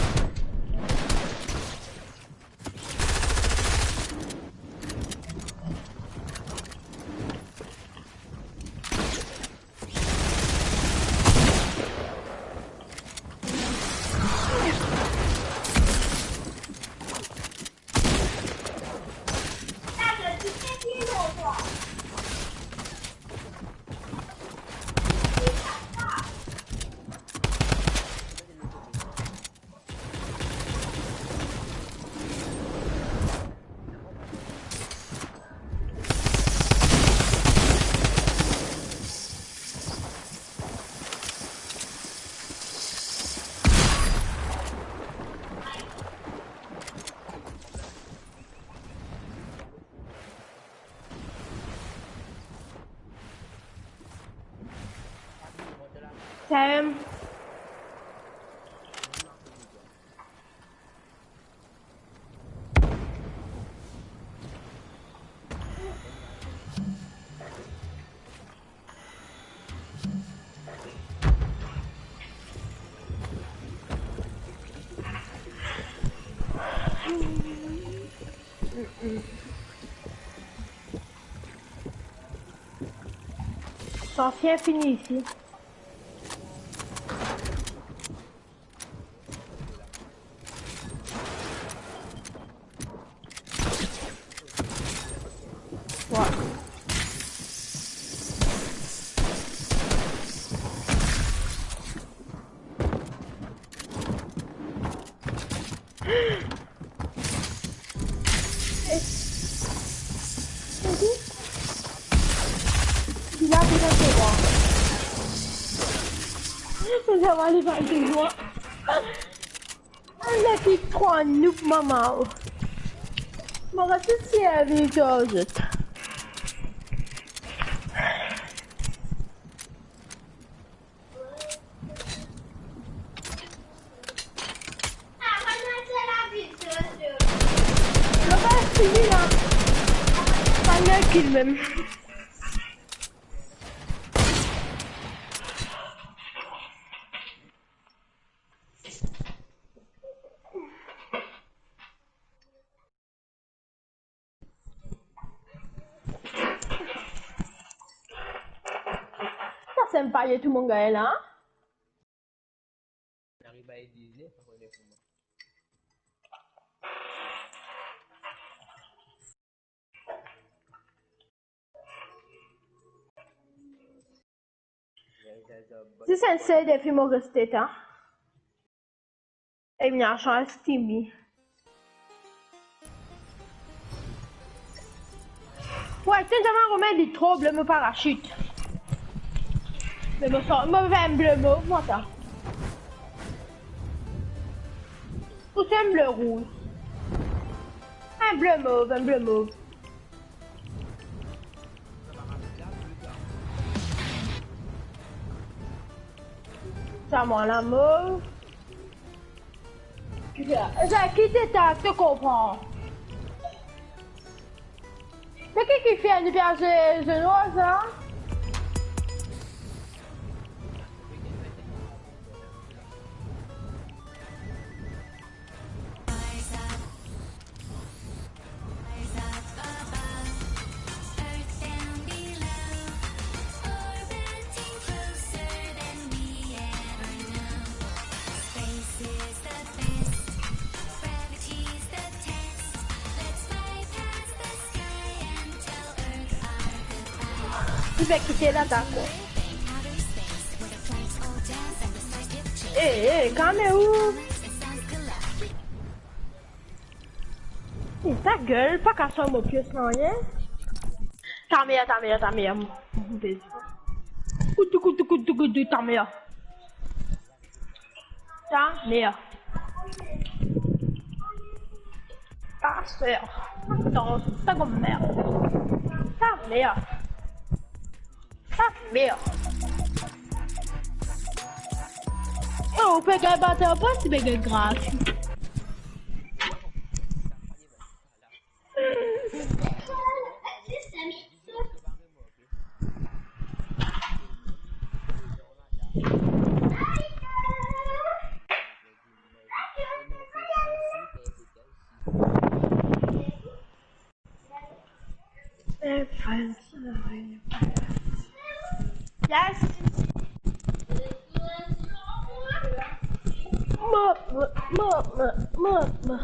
Sam. Sorsier fini isi. Wa. Eh. Li la pou dan twa. Sa va, li va touzour. Ala ki trwa noob, mama. Mo reste servi zot. Lo pa fini la. Pann kill mem. Sa, se enn paye tou mo gagn la, hein? Si se enn sel defi mo reste ta. E mi a sanz team li. Wey, tenn zame remet li tro ble mo parashit. Me mo sa, mo fer enn ble mov, mo sa. Ou se enn ble rouz? Enn ble mov, enn ble mov. Sa mwa la mov. Ki fer? Sa ki te ta, to konpran? Me ki ki fer nou pe al zone roz la? Li pe kite la, dakor. Eh, eh, kame ou? Eh, ta gel, pa kas mo pies nanye. Ta mer, ta mer, ta mer, mo, mo pez. Koutou, koutou, koutou, koutou, ta mer. Ta mer. Ta ser. Ta, ta grand-mère. Ta mer. Ta mer. Eh, ou pe gagn bato, pa ti pe gagn gratis. Yes. Mama, mama, mama.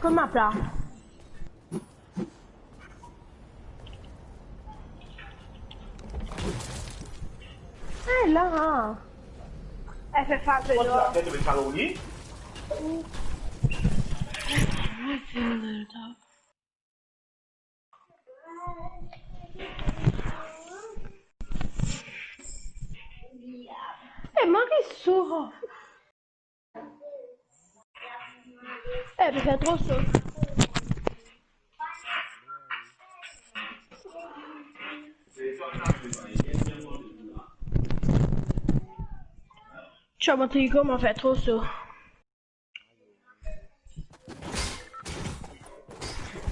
Kouma sa? Eh, la. Elle fait face de noir. Eh, Marie sort. Eh, il fait trop chaud. Tu as montré comment faire trop chaud.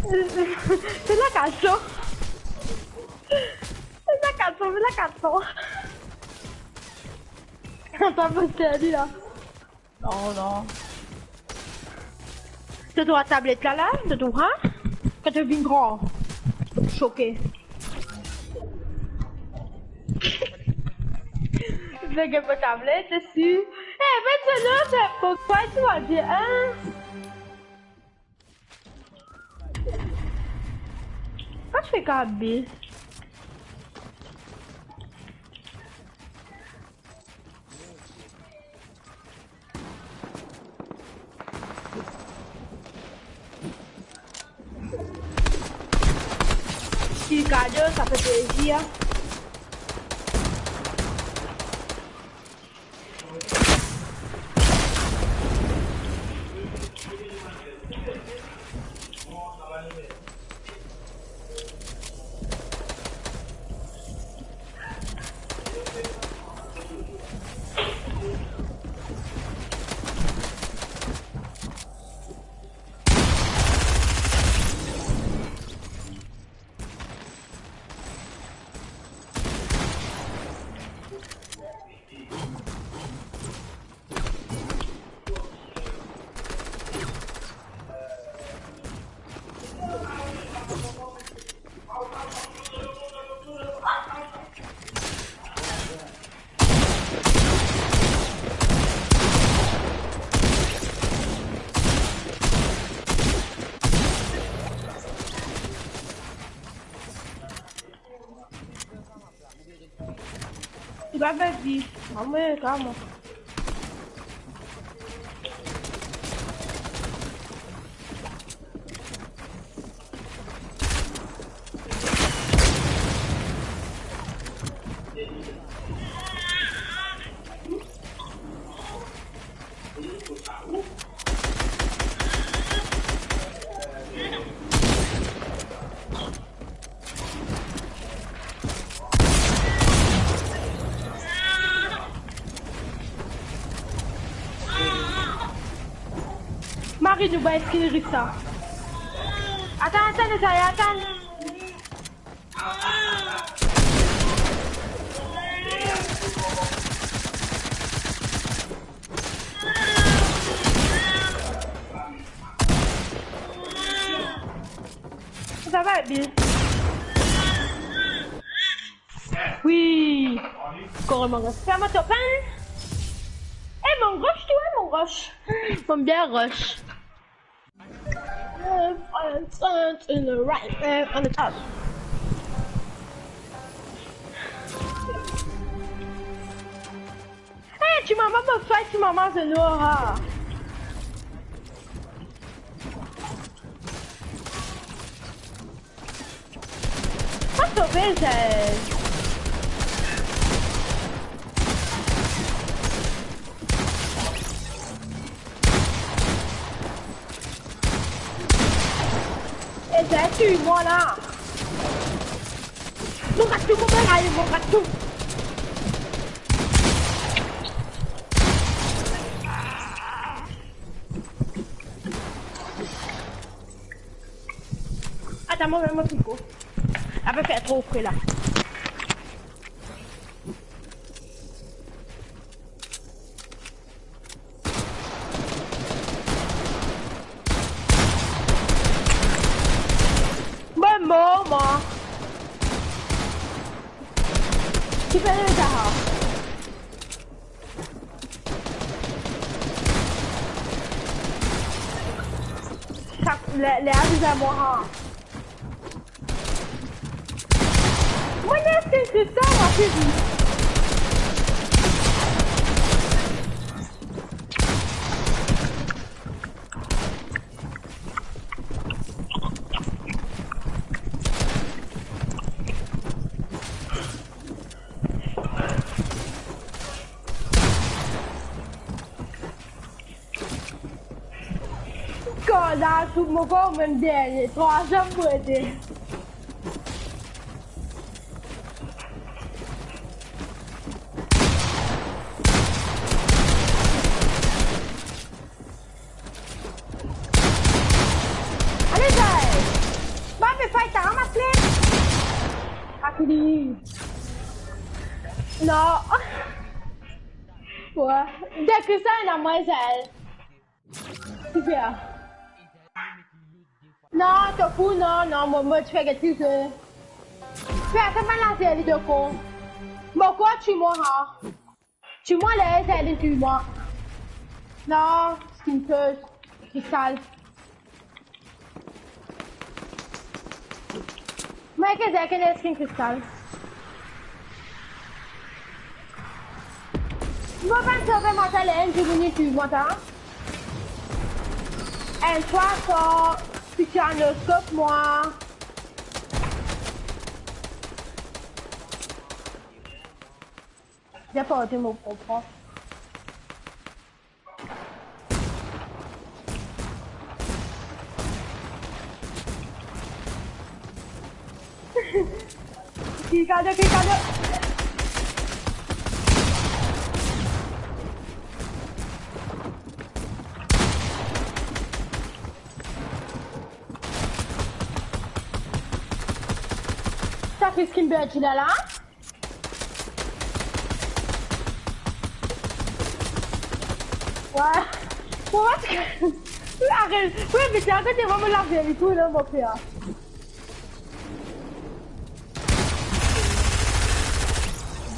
Fais la quatre cents. Fais la quatre cents, fais la quatre cents. Attends, parce que elle est là. Non, non. To trouv tablet la, la? To trouv, hein? Kan to vinn gran. Soke. Vinn get mo tablet, c'est sûr. Eh, mais c'est là, c'est pourquoi tu m'as dit, hein? Kan to fek abe. Ti kado, sa fer plezir. Ti pa perdi. Mama, kalma. Mari nou bay skin risa. Atann, atann, atann, atann. Sa va, Bill? Kore mo ros. Fer mo topen. Eh, mo ros tou, eh, mo ros. Mo bien ros. Left and center in the right and on the top. Eh, ti mama, mo fay ti mama, se noir, ha. Pas sove, Zael. Eh, Zael, tiye mwa la. Mo rat tou, mo rat tou, mo rat tou. Atann, mo, mo piko. Apre fer tro fre la. Mo mor, mwa. Ki pe sa? Sa, le, le aviz a mwa, ha. Mo ena skin kristal, mo fini. Kan la, sou mo kor, mem dernie, trwa zom mo ete. Ale, Zael! Ba, me fay ta, ma fle. Akili. Non. Wa. De kristal ena mwa, Zael. Super. Non, to fou, non, non, mo, mo ti fer get kiksoz. Fer sa, pa lanse li de kon. Mo kor, tiye mwa, ha. Tiye mwa, le, Zael, tiye mwa. Non, skin kristal. Mwa, ki Zael ki ena skin kristal. Mo bann sove mwa, sa, le, enn dimoun tiye mwa, sa. Enn swa san, piti anoskop mwa. Deporte mo konpran. Ki kado, ki kado. Sa ki skin perdi la, la? Wa. Wa. Aret. Wi, me ti aret, mo laverite, non, mo frer.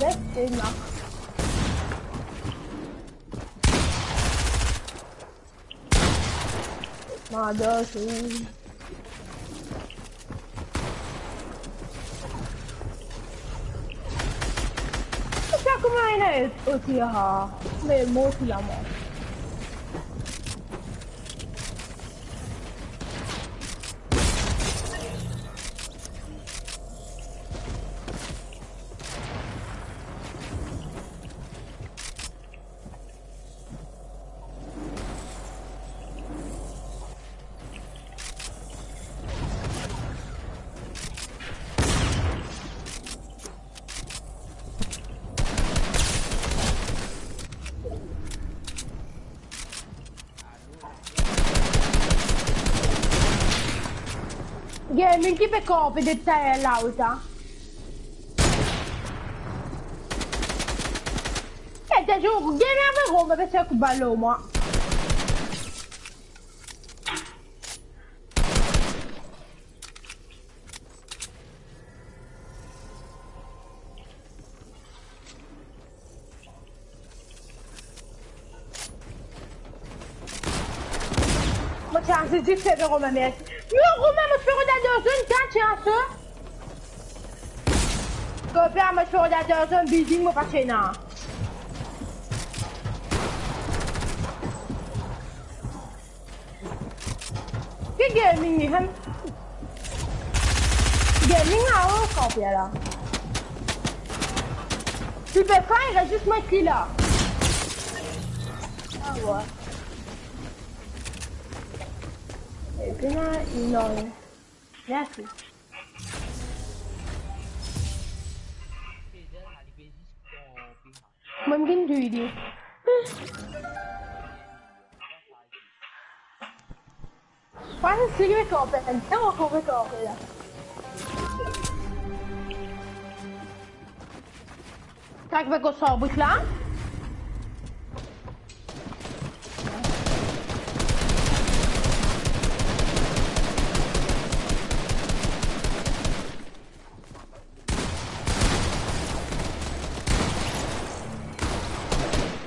Yes, enough. Mada, se ou? Sa kouma ena ot, ot, ha? Me mo ti la, mwa. Gaming ki pe kanpe de taler la, ou sa. E, de zour, gaming ave rom, ave sek bal lor mwa. Tiens, c'est dit, c'est Romain, merci. Non, Romain, mo ti pe rod dan zone, tiens, tiens, sa. Kopie, mo ti pe rod dan zone, building, mo pa ena. Ki gaming ni, hein? Gaming la, oh, kanpe la. Ti pe fer, il reste juste moi qui là. Ah ouais. Et puis là, il en... Merci. Mwen, mem vinn dir li. Pas si li kanpe, non, kanpe, kanpe la. Sa ki pe koz sa bout la?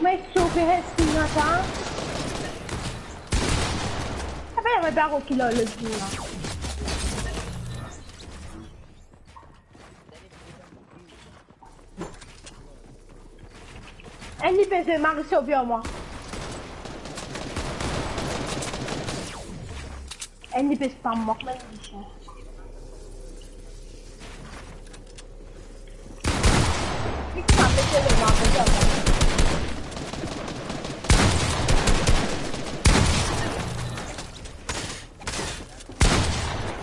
Me sofe hesting ata. Apa ya, me baro ki lor lot la. Enn li pe zwe, Marie, sove mwa. Enn li pe spam mwa, kouma li dir sa? Li ti pe zwe, Marie, sove mwa.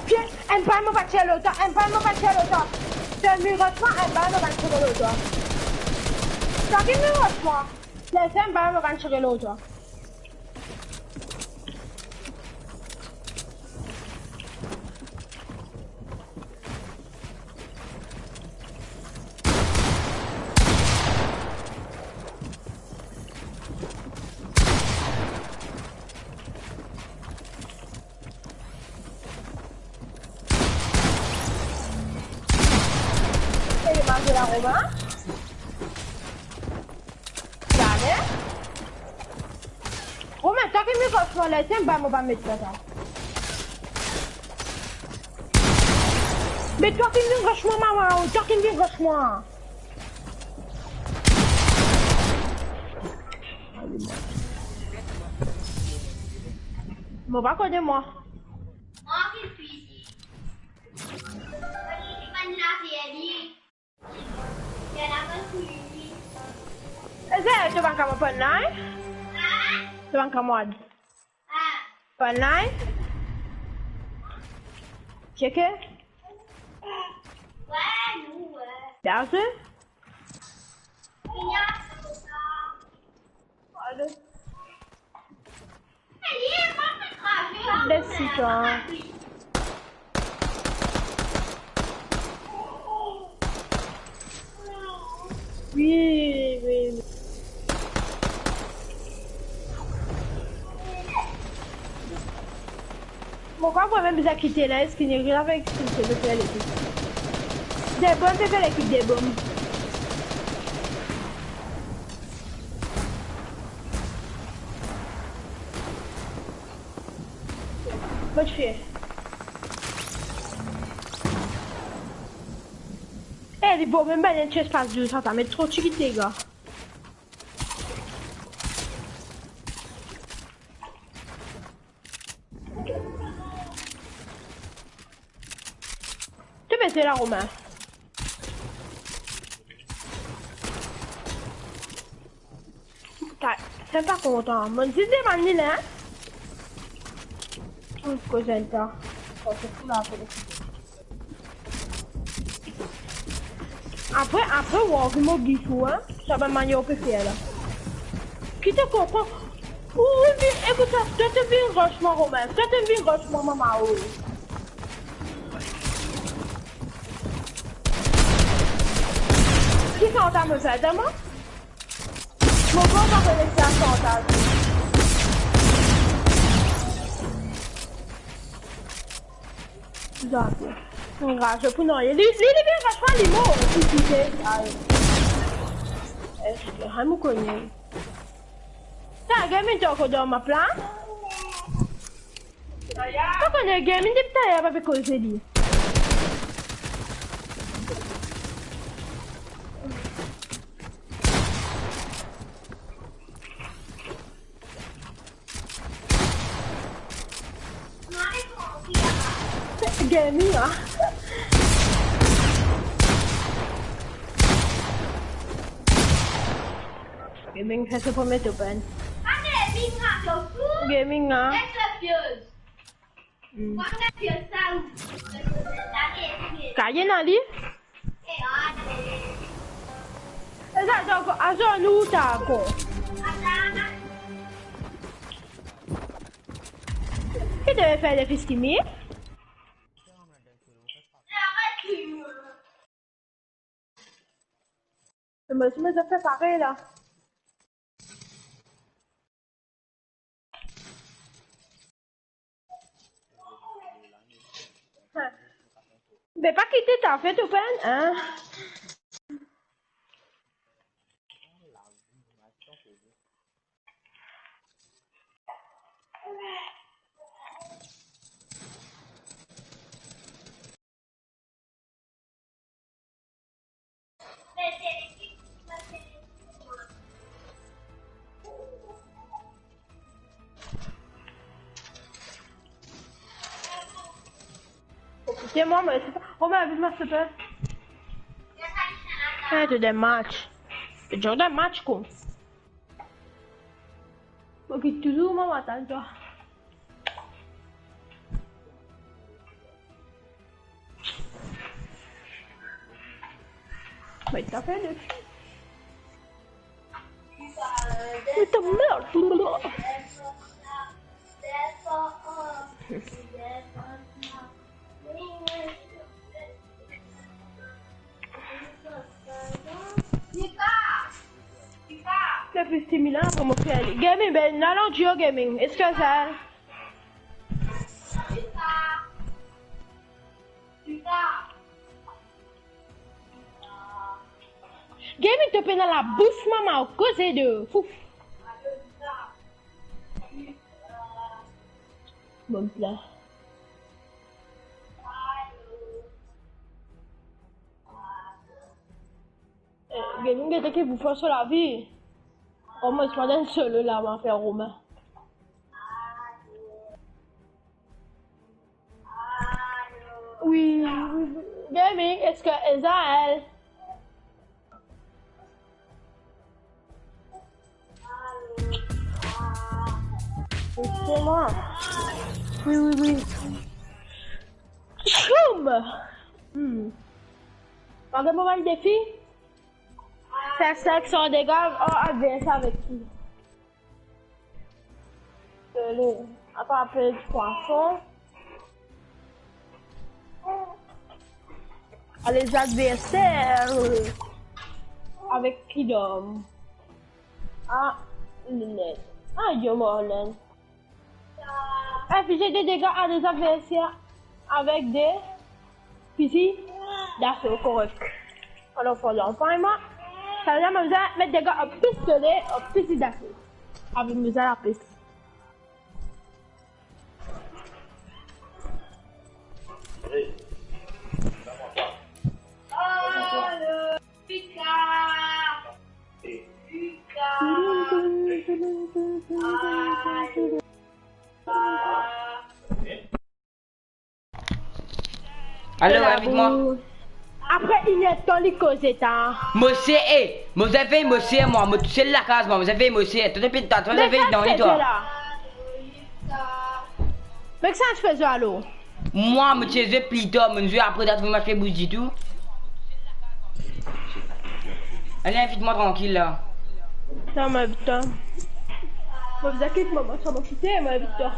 Pie, enn bal mo pa tir lor twa, enn bal mo pa tir lor twa. Twa ki vinn rush mwa, enn bal mo pa tir lor twa. Twa ki vinn rush mwa. Les enn bal mo pa tir lor twa. Ey, manze la, Romain. Zame. Romain, twa ki vinn rush mwa la, tiens, ba mo pa met twa sa. Me twa ki vinn rush mwa, mama, twa ki vinn rush mwa. Mo pa kone mwa. Eza, to bann kamarad la, hein? To bann kamarad. Bann la, hein? Cheke. Bien sûr. Allez. Laisse ça. Oui, oui, oui. Mo pa vremem bizin kite la, eski ni rila avek, silvouple, lekip. De bom, pe fer lekip de bom. Mo ti fer. Eh, li bon, mem bann enn chest pas dou, sa, ta met tro ti dega. To mete la, Romain. Ta, sa pa kontan. Mo zis demann li la, hein? Koz enn tan. Koz enn tan. Apre, apre, ou anvi mo git ou, hein? Sa bann manier ou pe fer la. Ki to konpran? Ou, ou vinn, ekout sa, to, to vinn rush mwa, Romain. To, to vinn rush mwa, mama, oh. Ki sa ou ta mo fer, dan mwa? Mo pa, pa konek sa, sa ou ta. Zame. Anraze pou nanye. Li, li, li vinn rush mwa, li mor. Li kite. Ay. Eski, ha, mo kone. Sa, gagn minn to ankor dan map la? Pa kone, Gaming depi taler pa pe koze li. Gaming, ah. Gaming, sa se premie top enn. Gaming, ah. Hmm. Kaye ena li? Eza, azo, azo nou ta ankor. Ki to pe fer, Defistimi? Mo, mo zafer pare la. Be pa kite ta fer to pen, hein? Okipe mwa, mo, mo, mo, mo, mo, mo, mo. Fè to de match. To dan match, kwa. Mo ki touzour mo atann twa. Met ta fer de. Met ta merd. Sa pli stimulan pou mo fer li. Gaming, ben, nou al an duo, Gaming. Eski sa? Gaming, to pena labous, mama, ou koze de fouf. Bon plan. Eh, Gaming, gete ki pou fer so lavi. Omwin, mo pa dan solo la, mo fer Romain. Wi, wi, wi. Gaming, eski Ezael? Excusez-moi. Wi, wi, wi. Choum! Hmm. Pa gagn mo bann defi? Fer senk san dega, oh, advers avek ki? Dezole, atrape pwason. A, les adversaires, euh, avec Kidom. Ah, lunettes. Ah, Joe Morland. Infliger des dégâts à des adversaires avec des fusils d'assaut, korek. Alor, fode anfin mwa. Sa vedir mo bizin met dega ar pistole, ar fizi daso. Avek mo zam lapes. Alo, invit mwa. Apre inertan li koze ta. Mosie, eh, mo zame vey mosie mwa, mo tousel lakaz mwa, mo zame vey mosie. Twa, twa, twa, twa, twa, twa, twa. Me kisannla ti pe zwe alor? Mwa, mo ti zwe pli tar, mo zwe apre dat, mo pa ti pe bouz ditou. Ale, invit mwa trankil la. Non, mo invit twa. Mo bizin kit mo, mo, mo kite, mo invit twa.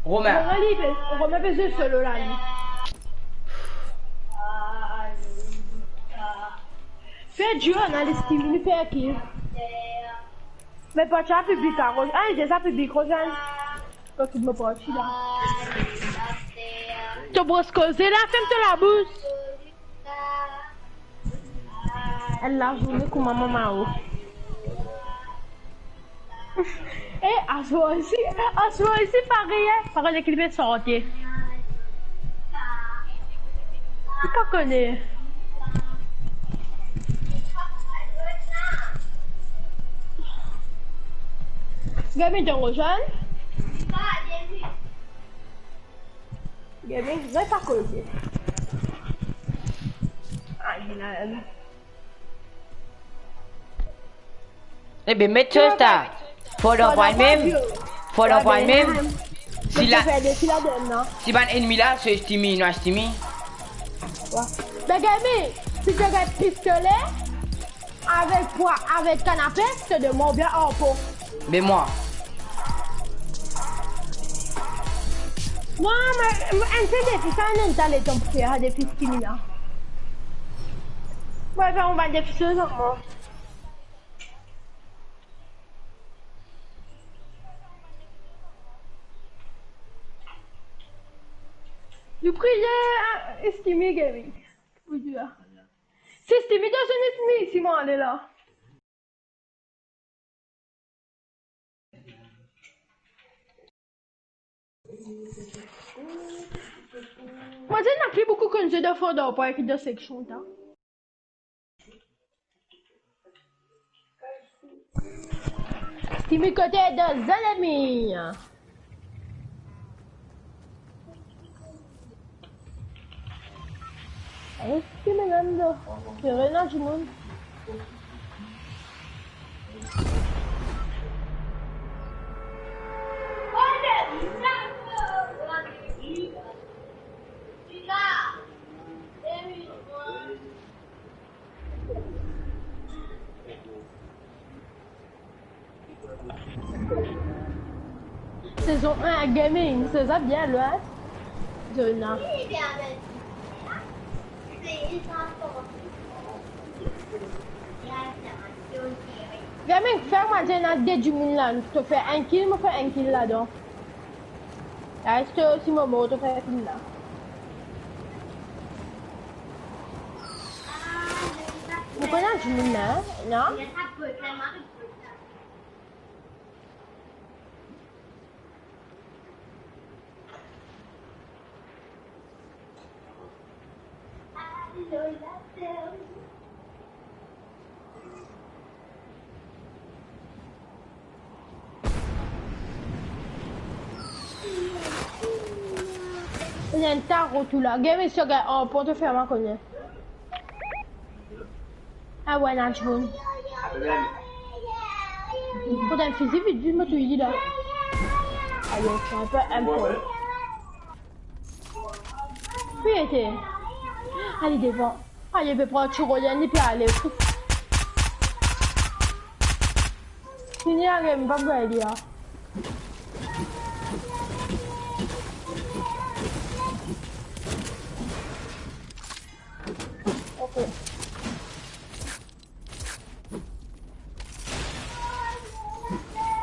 Romain. Romain, li pe, Romain pe zwe solo la, li. Fer duo, nou al estim, nou fer ki? Me pa ti ena piblik la, Roz-, ah, deza piblik, Rozann. Kot mo parti la. To bros koze la, ferm to labous. Enn lazourne kouma mama o. Eh, Aswar isi, aswar isi parey, parey ki li pe sante. Li pa kone. Gamin, to rezoinn? Gamin, zot pa koze. Ay, la, la. Ebe, met soz ta. Ford anpran mem. Ford anpran mem. Si la, si bann ennmi la, se Steamy, nou Steamy. Be Gamin, si to gagn pistole, avek pwa, avek kanapes, to donn mwa oubien arpon. Be mwa. Mwa, mo, mo, enn se defi, sa enn ta letan pou fer defi Steamy la. Mwa, fer mwa defi so, mwa. Nou priye, ah, Steamy Gaming. Pou dir. Si Steamy dan zone ennmi, si mwa ale la. Mwa, ena pli boukou konn zwe dan Ford Empire ki dan seksion ta. Steamy kote dan zone ennmi. Eski medam do? Sere ena dimoun. Sezon enn Gaming, sezon bien lwin. Zona. Gaming, fer mwa dir ena de dimoun la, to fer enn kill, mo fer enn kill ladan. Aristo, si mo mor, to fer film la. Mo konn dimoun la, non? Ena enn ta rotou la. Gagn mesye, gagn, oh, pou to fer mwa kone. Ah ouais, ena dimoun. Kot enn fizi vit, vit, mo touy li la. Ayo, se enn pe enn po. Wi, ete. Ale devan. Ale, pe pran ti rod, li pe ale. Fini la, mo pa pou ale la. Ok.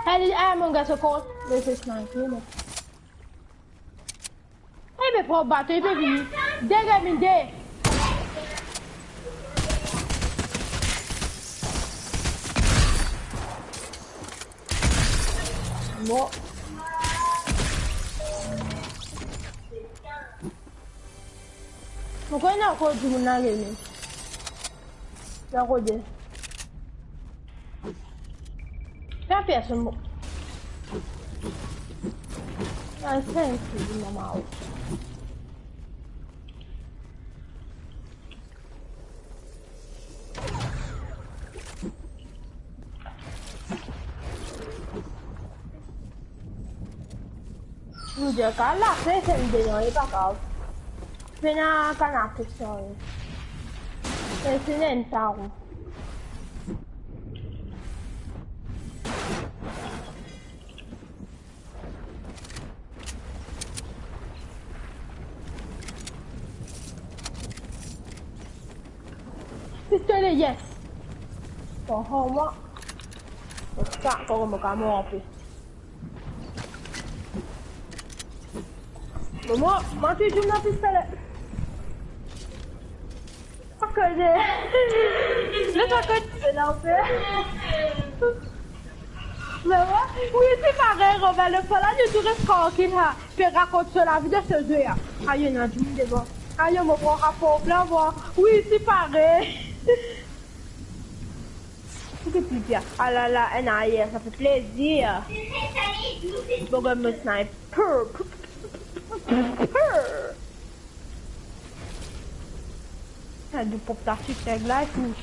Ale, ah, mo gason kont. Mo pe sniper, mo. Eh, be pran bato, li pe vini. De Gaming, de. Bon. Pourkwa ena ankor dimoun la, Gaming? La rode. Ena personn, bon. Ah, sa, se normal. Mo dir, kar la fin, se enn dedan, li pa grav. Pena kanape, sorry. Se, se enn taron. Pistole, yes. Bon, oh, mwa. Sa, kouma mo kapav mor anpli. Bon, mwa, mwa touzour dan pistole. Akoz, eh, le pa kot. Lanfer. Mama, Wi, se parey, Rover, lefa la, nou tou res trankil, ha. Pe rakont so lavi dan so zwe, ha. Ayo, ena dimoun devan. Ayo, mo pran rapor la, mwa. Wi, se parey. Ki pli bien? Alala, enn ayer, sa fe plezir. Bon, gard mo sniper. Sa de pop ta ti tag la, tou.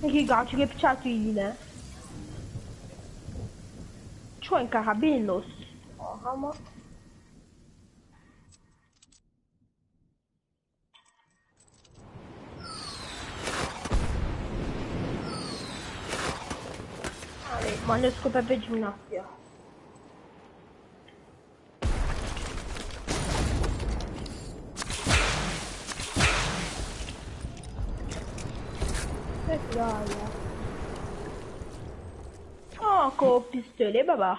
Ki gard ti pe tchat li la. Ti enn karabin, los. Oh, vraiment. Ale, mwa, nos koup enpe dimoun aster. Ankor pistole, baba.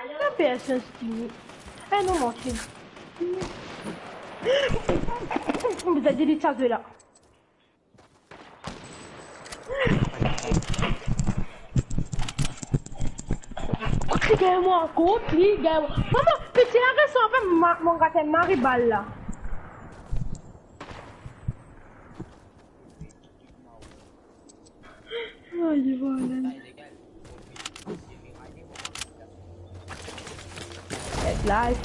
La personn stimi. Eh non, mon Dieu. Bizin delete sa zwe la. Kot li gagn mwa, kot li gagn mwa. Mama, piti la res anfin, ma-, mo gate mari bal la. Ay, voilà. Get life.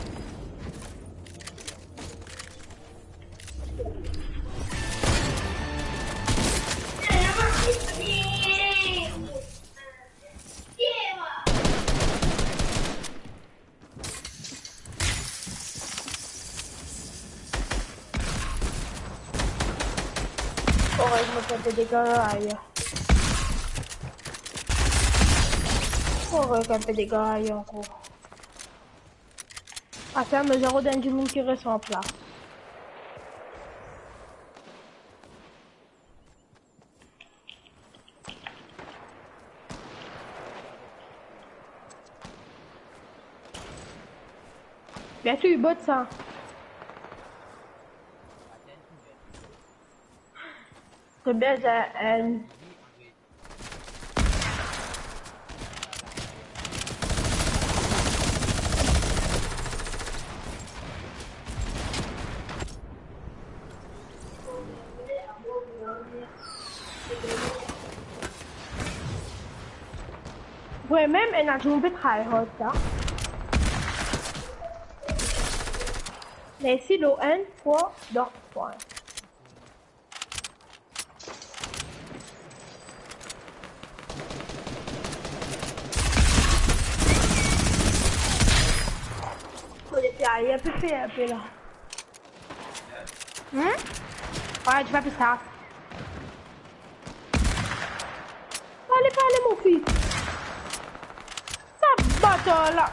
Orezman, sa pe dega ayer. Orezman, sa pe dega ayer ankor. Aster, mo zis rod enn dimoun ki res an plas. Bien sûr, bot sa. Combien j'ai un... Vremem, ena dimoun pe try hard sa. Mersi, lor enn fwa, donk, pwin. Fode ti aye, pe fer enpe la. Hmm? Ouais, tu vas plus tard. Ale, ale, mo fi. Sa batar la.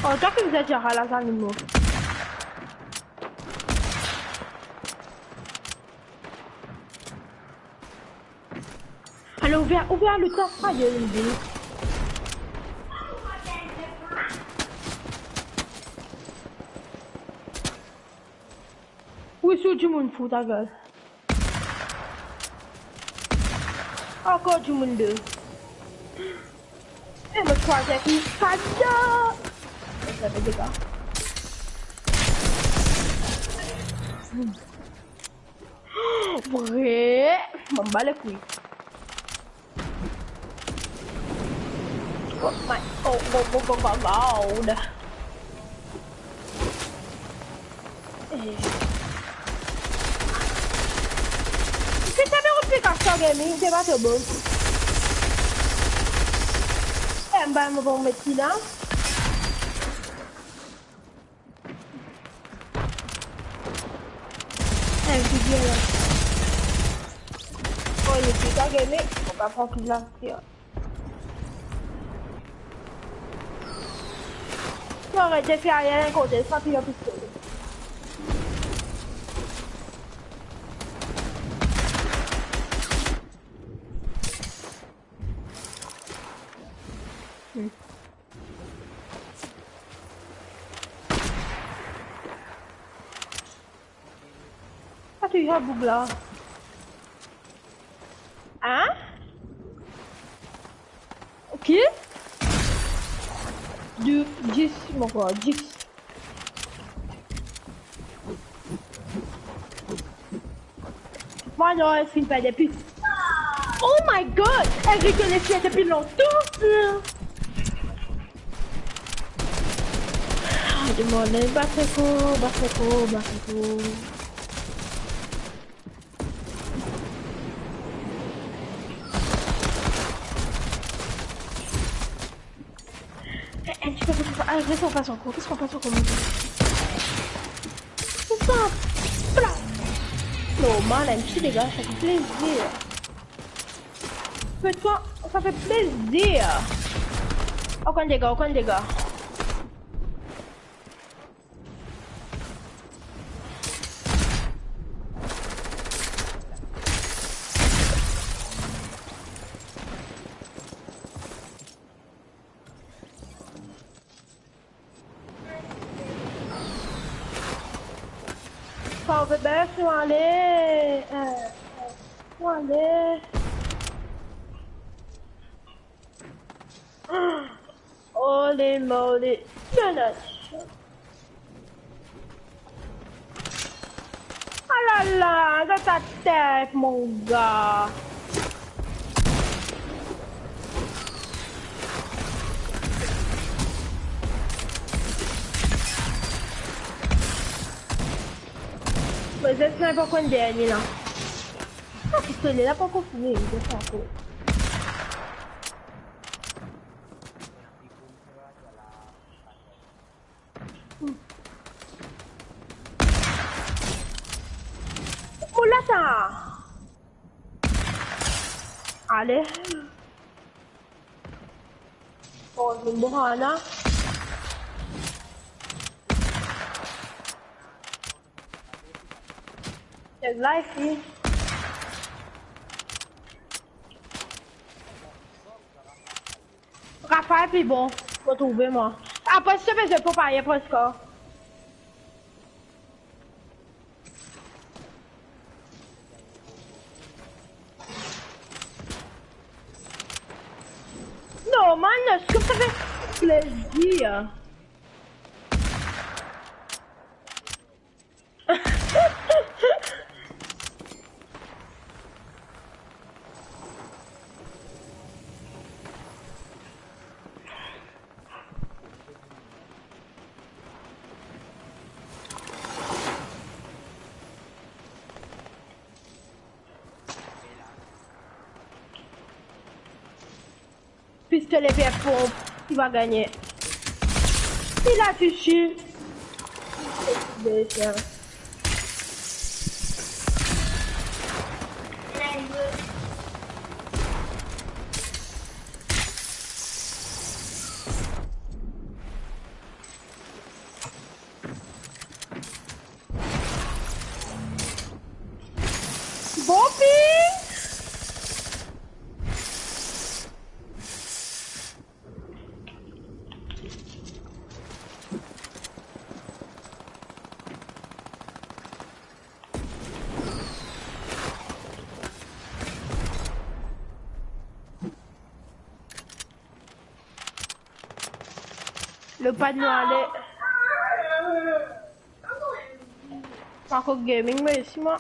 Oh, gard ki bizin dir la, zanimo. Ale, ouver, ouver le trap. Aye, aye, aye. Wi, sou dimoun, fou ta gel. Ankor dimoun de. E mo trwaziem ki kada. Sa pe dega. Vre, mo bat li. Oh my, oh, oh, oh, oh, oh, God. Eh. Putain, mais on peut casser en gaming, c'est pas trop bon. Eh, ben, on va mettre là. Eh, video là. Oh, il est plus tard, mais on va prendre plus là. Ti aret defi arier enn kote, sa ti pistole. Hmm. Sa ki sa boug la? Hein? Ok. De, dis, mon frère, dis. Mwa non, enn finn perd depi. Oh my God! Enn rekoneksyon depi lontan. Ah, demann, bat enn kou, bat enn kou, bat enn kou. Eh, eh, tu peux pas, ah, qu'est-ce qu'on passe encore? Qu'est-ce qu'on passe encore, mon Dieu? C'est ça. Pla. Normal, un petit dégât, ça fait plaisir. Fais-toi, ça fait plaisir. Aucun dégât, aucun dégât. Kan ou pe bes, nou ale, eh, eh, nou ale. Holy moly. Non, non. Ah la la, dans ta tête, mon gars. Mo zis ena pou enn dernie la. Ah, pistole la pankor fini, li zis ankor. Oula sa! Ale. Oh, zot bon, Ana. There's life, wi. Rafael pli bon, mo trouve mwa. Apre, si to pe zwe pou parye preske. Non, man, est-ce que ça fait plaisir? Pistole fer ponp, ki va gagne. Il a touché. Bon ping! Le pad nou ale. Marco Gaming, mersi mwa.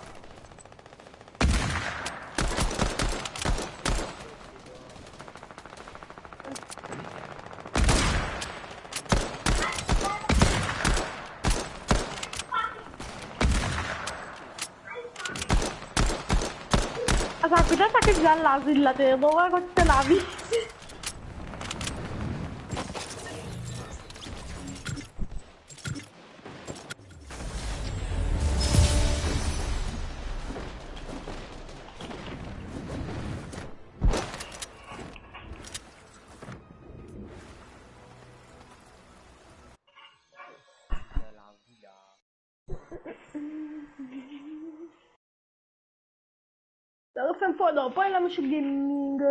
Atann, kouma sa ki vinn lazil la, te bon, rakont to lavi. Non, pa la, Monsieur Gaming.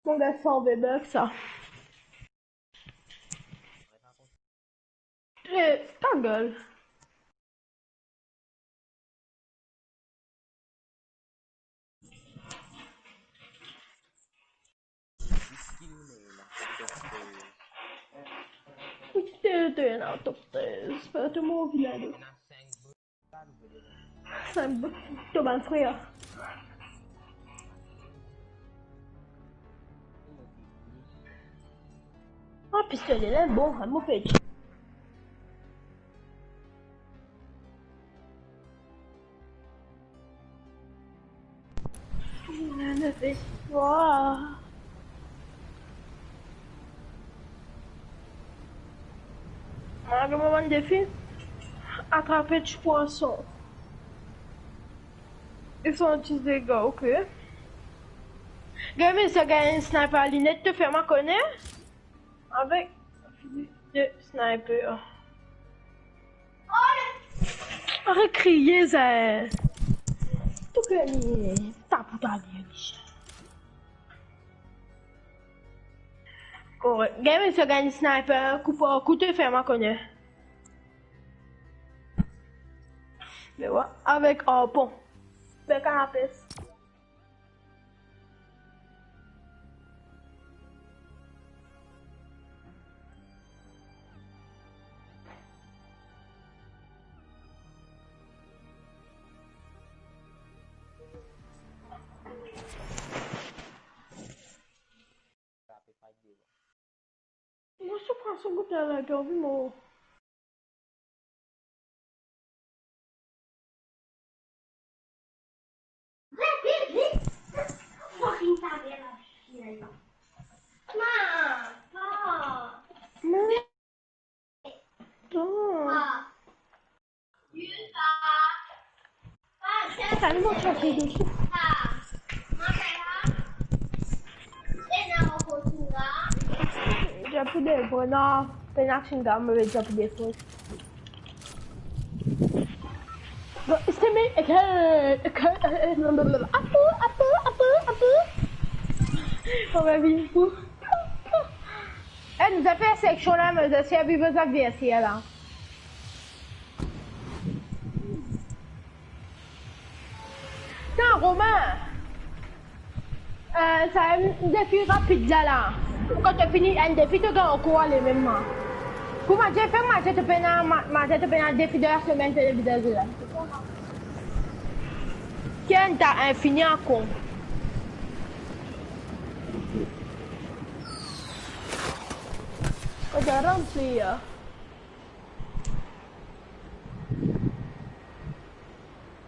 Mon gars, sa V-Bucks, sa. Eh, ta gueule. Ou ti te, te ena top trez, pa to mo vilado. Sa to bann frer. Ah, pistole la bon, mo pe. Mwa, mo bann defi, atrape ti pwason. Ils font dix dégâts, ok. Gagn, sa gagn sniper linet, to fer mwa kone. Avek de sniper. Aret kriye, sa. Tou ke li tap ou ta li. Korek. Gagn, sa gagn sniper, koup, koup, to fer mwa kone. Me wa, avek arpon. Be kanapes. Mo soufrans so gout la, la, anvi mor. Vit, vit, vit. Fucking ta gueule, la fille. Non, non. Non. Non. Salut, mon chéri. Dia pou de bon, non. Pena chinga, mo ve dia pou de fos. Bon, c'est mes, que, que, apu, apu, apu, apu. On va vivre. Eh, nou fer seksion la, me, si a bizin adverser la. Tiens, Romain, euh, sa enn defi rapid la, la. Kan to fini enn defi, to gagn ankor lemem. Pou manze, fer manze, to pena, ma-, manze, to pena defi de la semaine, televizer la. Ken ta infini ankor. Kot rantre ya?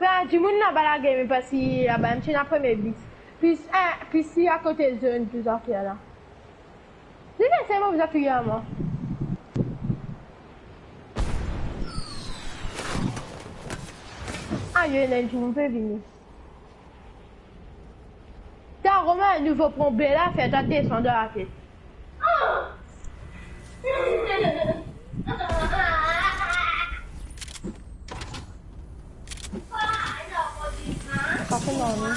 Fer dimoun laba lage, me pa si laba, mo ti ena premie bit. Plis, eh, plis si akote zone, tou zafer la. Li vinn selman bizin touye mwa. Ayo, ena enn dimoun pe vini. Ta Romain, nou pou pran bela, fer ta desann dan latet. Sa pe normal.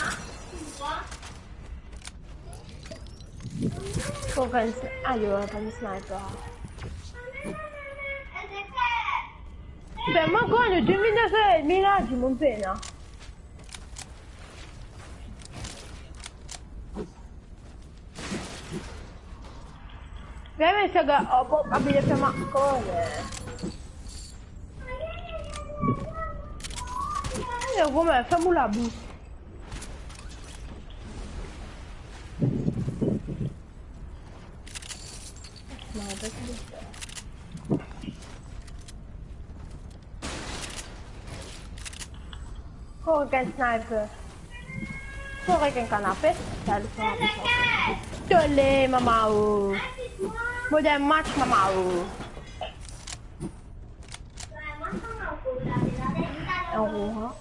Fo gagn sni-, ayo, gagn sniper. Be mo gagn de mil neuf cents et demi la, dimoun pena. Be, me sa gagn, oh, bon, pa bliye fer mwa kone. Eh, Romain, ferm ou labous. Korek, enn sniper. Korek, enn kanape. Sa, li pran la pisans. Tole, mama o. Modern match, mama o. Enn rour, hein.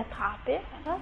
Atrape, hein?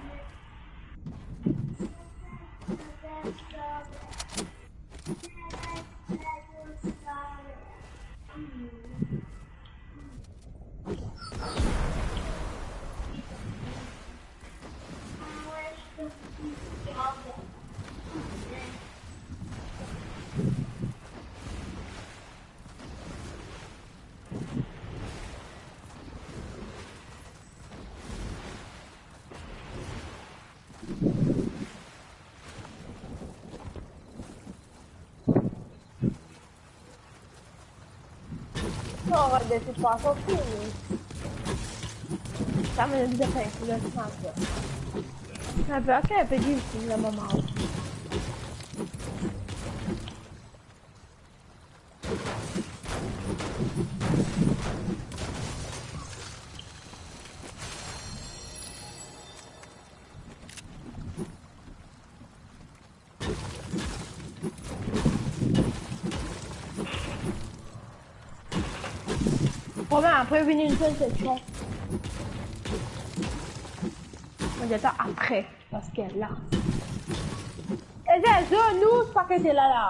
Oh, de toute façon, fini. Sa, mo bizin fer enn koulor sniper. Sniper, ok, pe difisil, la, mama. Bon, ben, apre, vini enn sel seksion. Mo dir twa apre, parski la. E se zot, nou, pa kite la, la.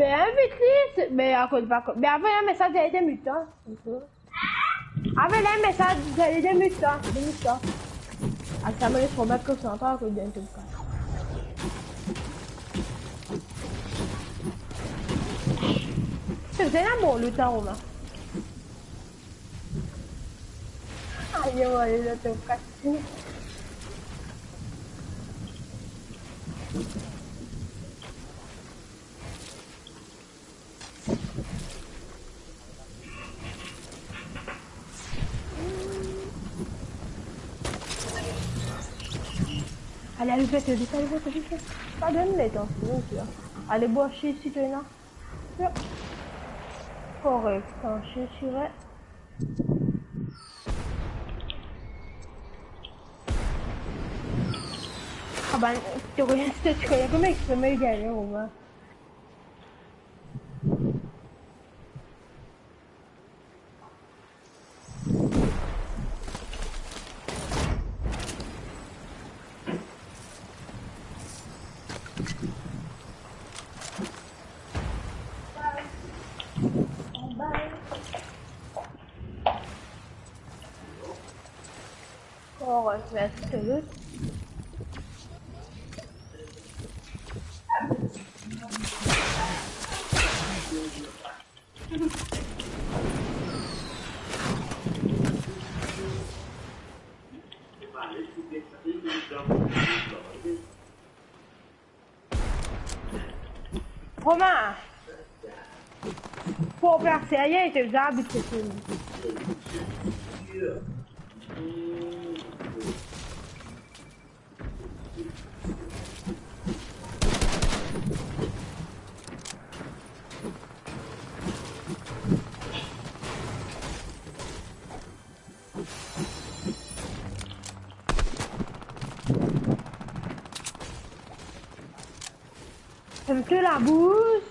Ben, invit li, se, ben, akoz pa, ben, avoy enn mesaz, li ete mitan. Avoy li enn mesaz, li ete mitan, mitan. Aster mo les Romain konsantre akoz li ete mitan. Se ena bon loot, Romain. Ayo, ayo, zot tou kas. Ale, ale, vit, vit, ale, vit, vit, vit. Pa donn letan, sinon, ti a. Ale, bwar, si, si to ena. Korek, si, si, si, re. Ah ben, to konnen, to, to konnen kouma exprime li gagne, Romain. Bon, mersi tout. Romain, pou plase ayer, to bizin abit seki. Ferm to labous.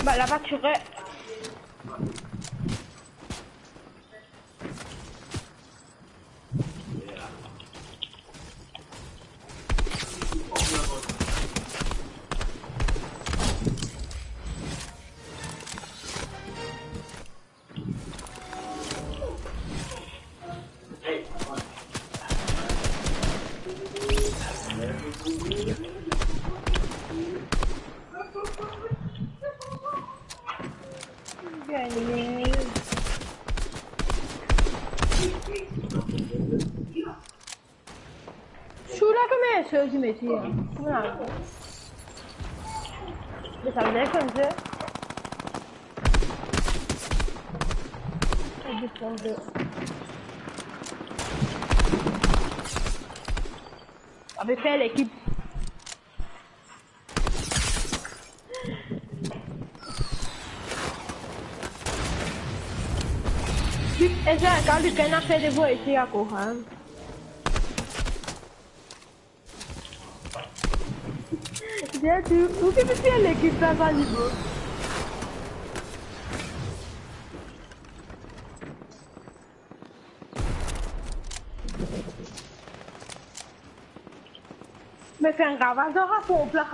Ba, la pa tire. Sou la, kouma so ti mete la? Kouma la? Be sa vinn koumsa. Sa depann de. Ave fer lekip. Esa, kan li pena fer de vo isi akor, hein. Dia tu, ou ki pe fer lekip la, Valibo? Me fer enn ravaz ar ponp la.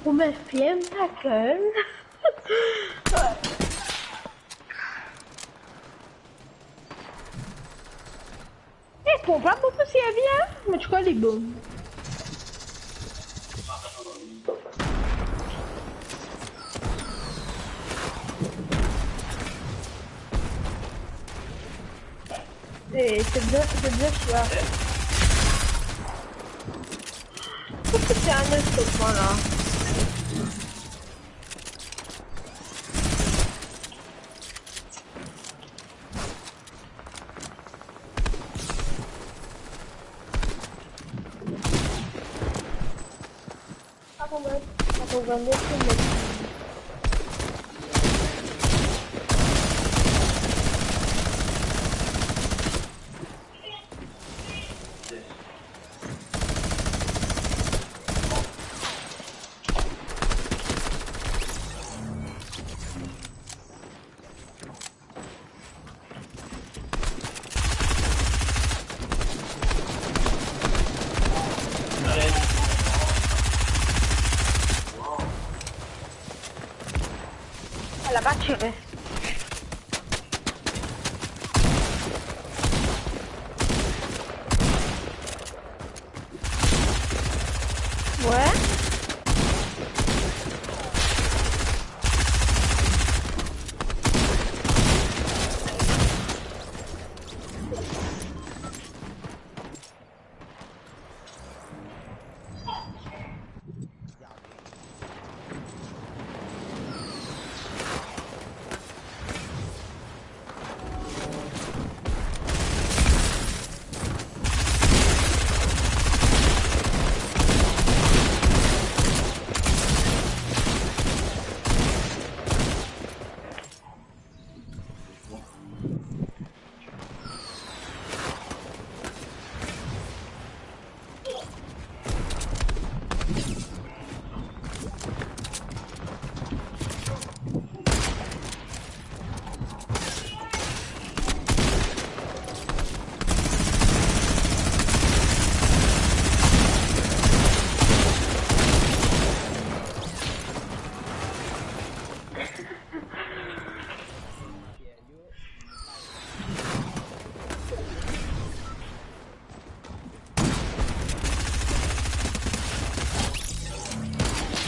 Ou me fiem ta gueule. Eh, ponp la pou servi, hein? Mo ti krwar li bon. Eh, se bien, se bien, tu vois. Pourquoi c'est un autre point là? Ala, pa tire. Ouais.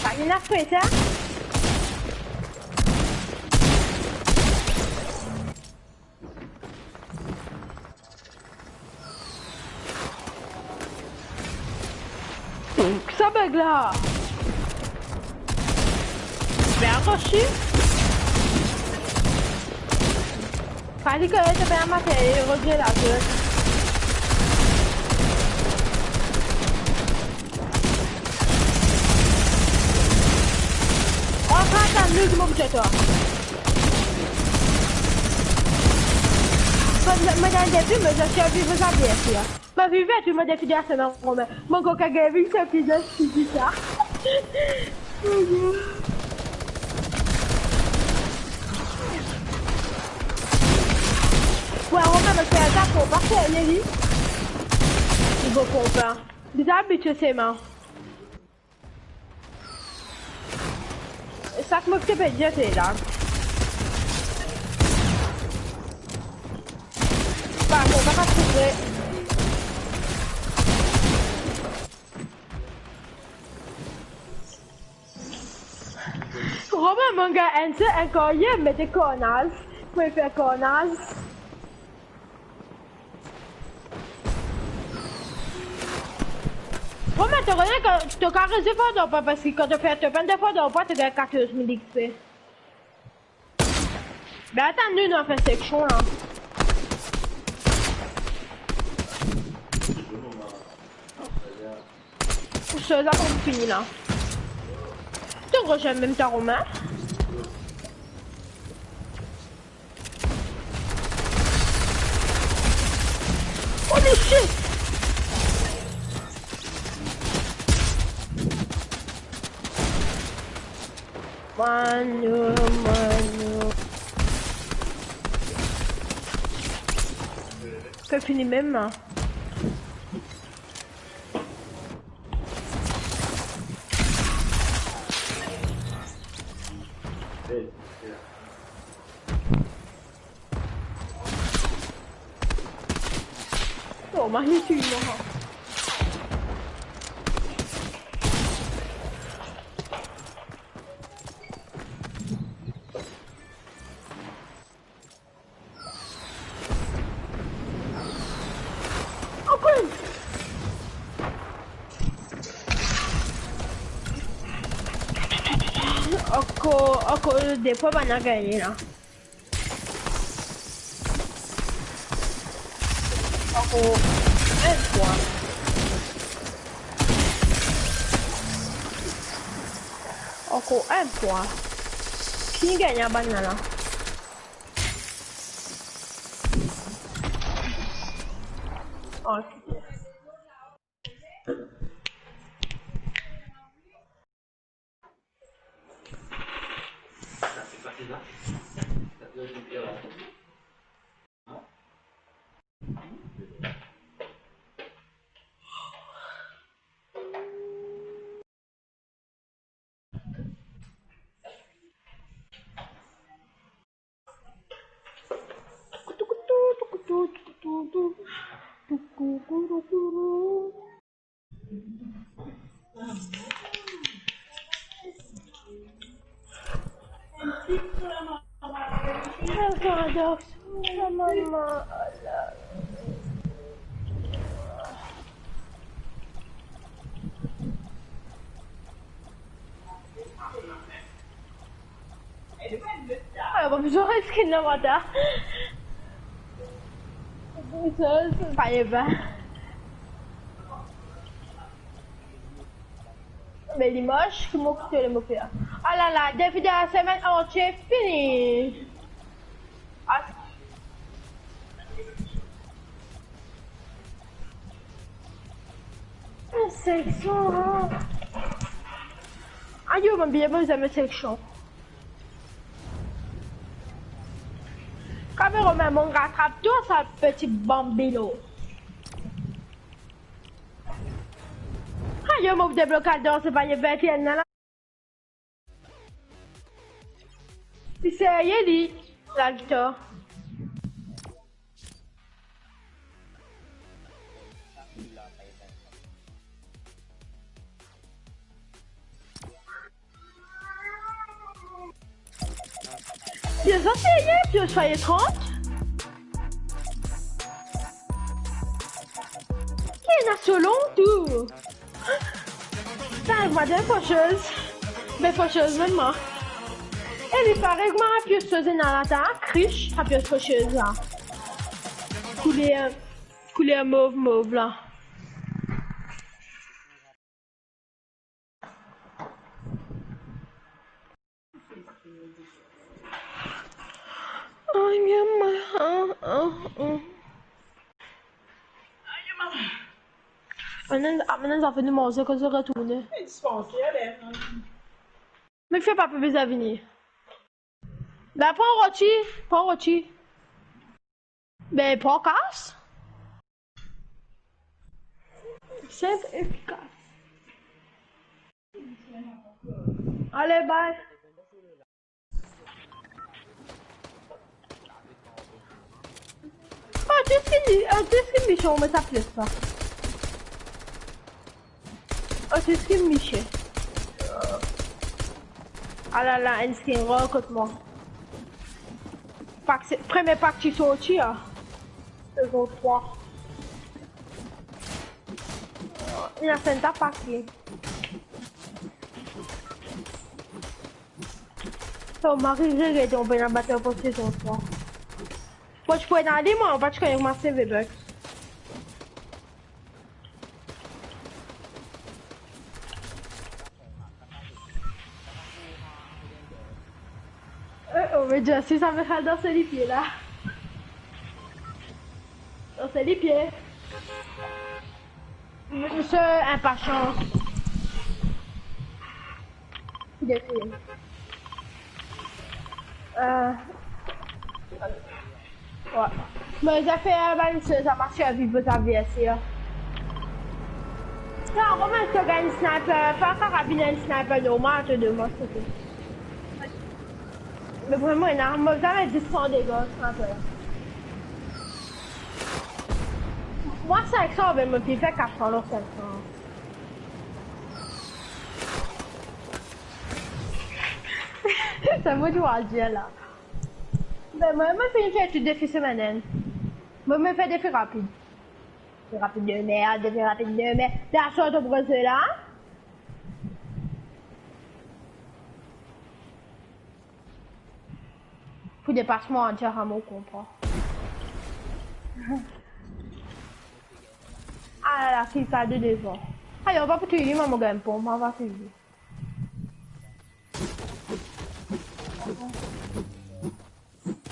Pa ena fre sa? Ki sa bug la? Be akosi. Fali ke to pe amater, e rodie la, ke. Oh, atann, nou, mo bouze twa. Mo, mo dan defi, mo, je suis vivre sa bien, ya. Mo viv tou mo defi de la semaine, Romain. Mo ankor gagn vinn sa ki je suis dit sa. Ouais, Romain, mo fer sa pou pa fer li. Li bon konpa. Li abitie sema. Sa ki mo ti pe dir, se la. Pardon, pa, pa trouve. Romain, mo gagn enn sel enn karyer, mete karnaz. Mo fer karnaz. Bon, me to konnen ki to kapav rezerv dan pa, parski kan to fer top un de fwa dan pa, to gagn katorz mil X P. Be atann, nou, nou fer seksion la. Ou sa, sa pou fini la. To gro, zame mem ta Romain. Holy shit! Mano, mano. Finn fini mem la. Oh, magnifique, moi. Ankor enn. Ankor, ankor de fwa bann la gagne la. Ankor enn fwa. Ankor enn fwa. Ki gagne bann la la? Ah, pa bizin skin la, mata. Pa eva. Me limaz, kouma ki to le mo fer? Ah la la, defi de la semenn antie fini. Ah. Seksion, hein. Ayo, mo bien bizin met seksion. Kameraman, mo ratrap twa, sa peti banbino. Ayo, mo deblok al dan, se pa ye vingt et un la. Li serye li, lagitar. Li serye, li serye trant. Ki ena so long tou. Sa, mo de fosez. De fosez mem mwa. E li parey kouma pies fosez ena la ta, krich, sa pies fosez la. Kouler, kouler mov, mov la. Ayo, mama, ah, ah, ah. Ayo, mama. Amenn, amenn zafar nou manze kan nou retourne. Dispanser, ale. Me fer pa pe bizin vini. Ben, pran roti, pran roti. Ben, pran kas. Sinp, efikas. Ale, bye. Oh, tu sais, oh, tu sais, Michel, on met sa pièce, là. Oh, tu sais, Michel. Ah la la, enn skin rar kot mwa. Pak, se, premie pak ki sorti, ah. Sezon trwa. Ena sa enn ta pake. So, mari, regarde, on pe ena batay pou sezon trwa. Mo ti pou ena li, mwa, pa ti kone kouma save bugs. Oh, oh, me Jesse, sa me fer dan so lipie la. Dan so lipie. Misie inpasian. Depi. Euh, ouais. Bon, zafar, euh, bann sez, sa pa servi pou sa, bien sir. Non, kouma to gagn sniper, pa karabin, enn sniper normal, to demann, se tou. Me vreman, non, mo zame dis san dega, sniper. Mwa, senk san, me mo pe fer kat san lor senk san. Sa mo ti dir la. Ben, mwa, mo finn fer tou defi semenn. Mo, mo fer defi rapid. Defi rapid de merd, defi rapid de merd. La, sort to breze la. Pou depasman, antier, mo konpran. Ah la la, ki kado devan. Ayo, pa pou touy li, mwa, mo gagn ponp, mwa, pa touy li.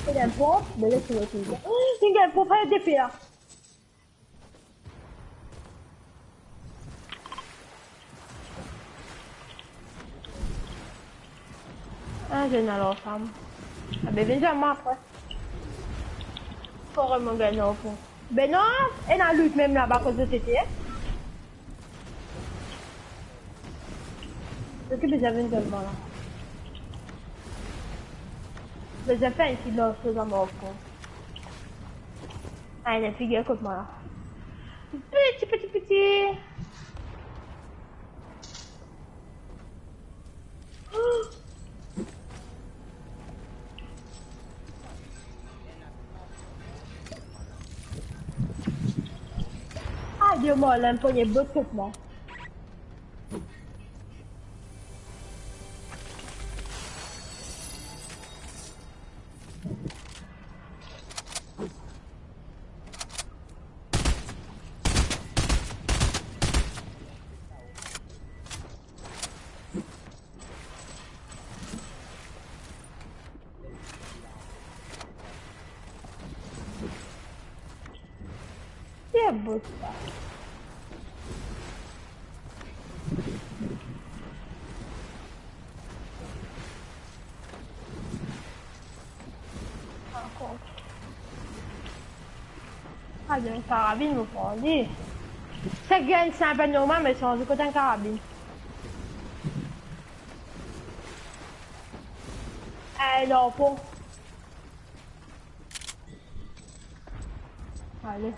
Mo gagn ponp, me les mwa touy li. Oh, li gagn ponp, ale defi la. Ah, zot ena larsam. Ah, be, vinn zwenn mwa apre. Kouma mo gagn larsam? Be non, ena loot mem laba kot zot ete. Zot ki bizin vinn zwenn mwa la. Bizin fer enn ti lans zot amor kon. Ay, ena figir kot mwa la. Piti, piti, piti. Ay, Dieu, mo, la, enn pogne bot kot mwa. Ye bot sa. Ankor. Ah, gagn karabin, mo pran li. Sa gagn, se enn pe normal, me sanze kot enn karabin. Eh, non, pran. Ale.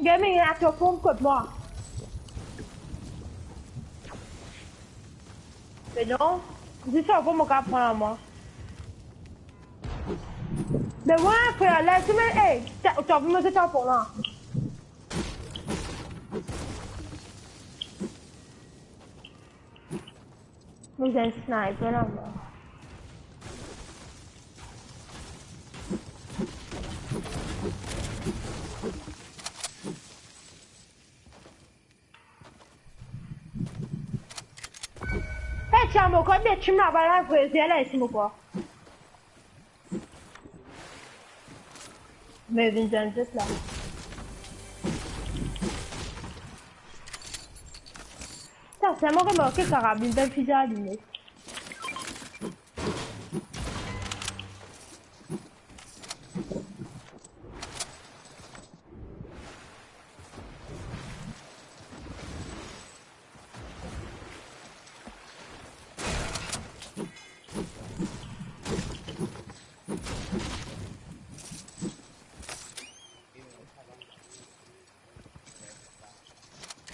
Gaming, ena to ponp kot mwa. Me non, zis sa, mo kapav pran la mwa. Me mwa, frer, la, si me, ey, ta, ta, mo, se ta pran la. Mo gagn sniper la, mwa. Hey, tiens, mo kot de team la, ba la, vre, vre, la, isi, mo kot. Me vinn zwenn zot la. Sa, sa mo remarke karabin, bel fizi alime.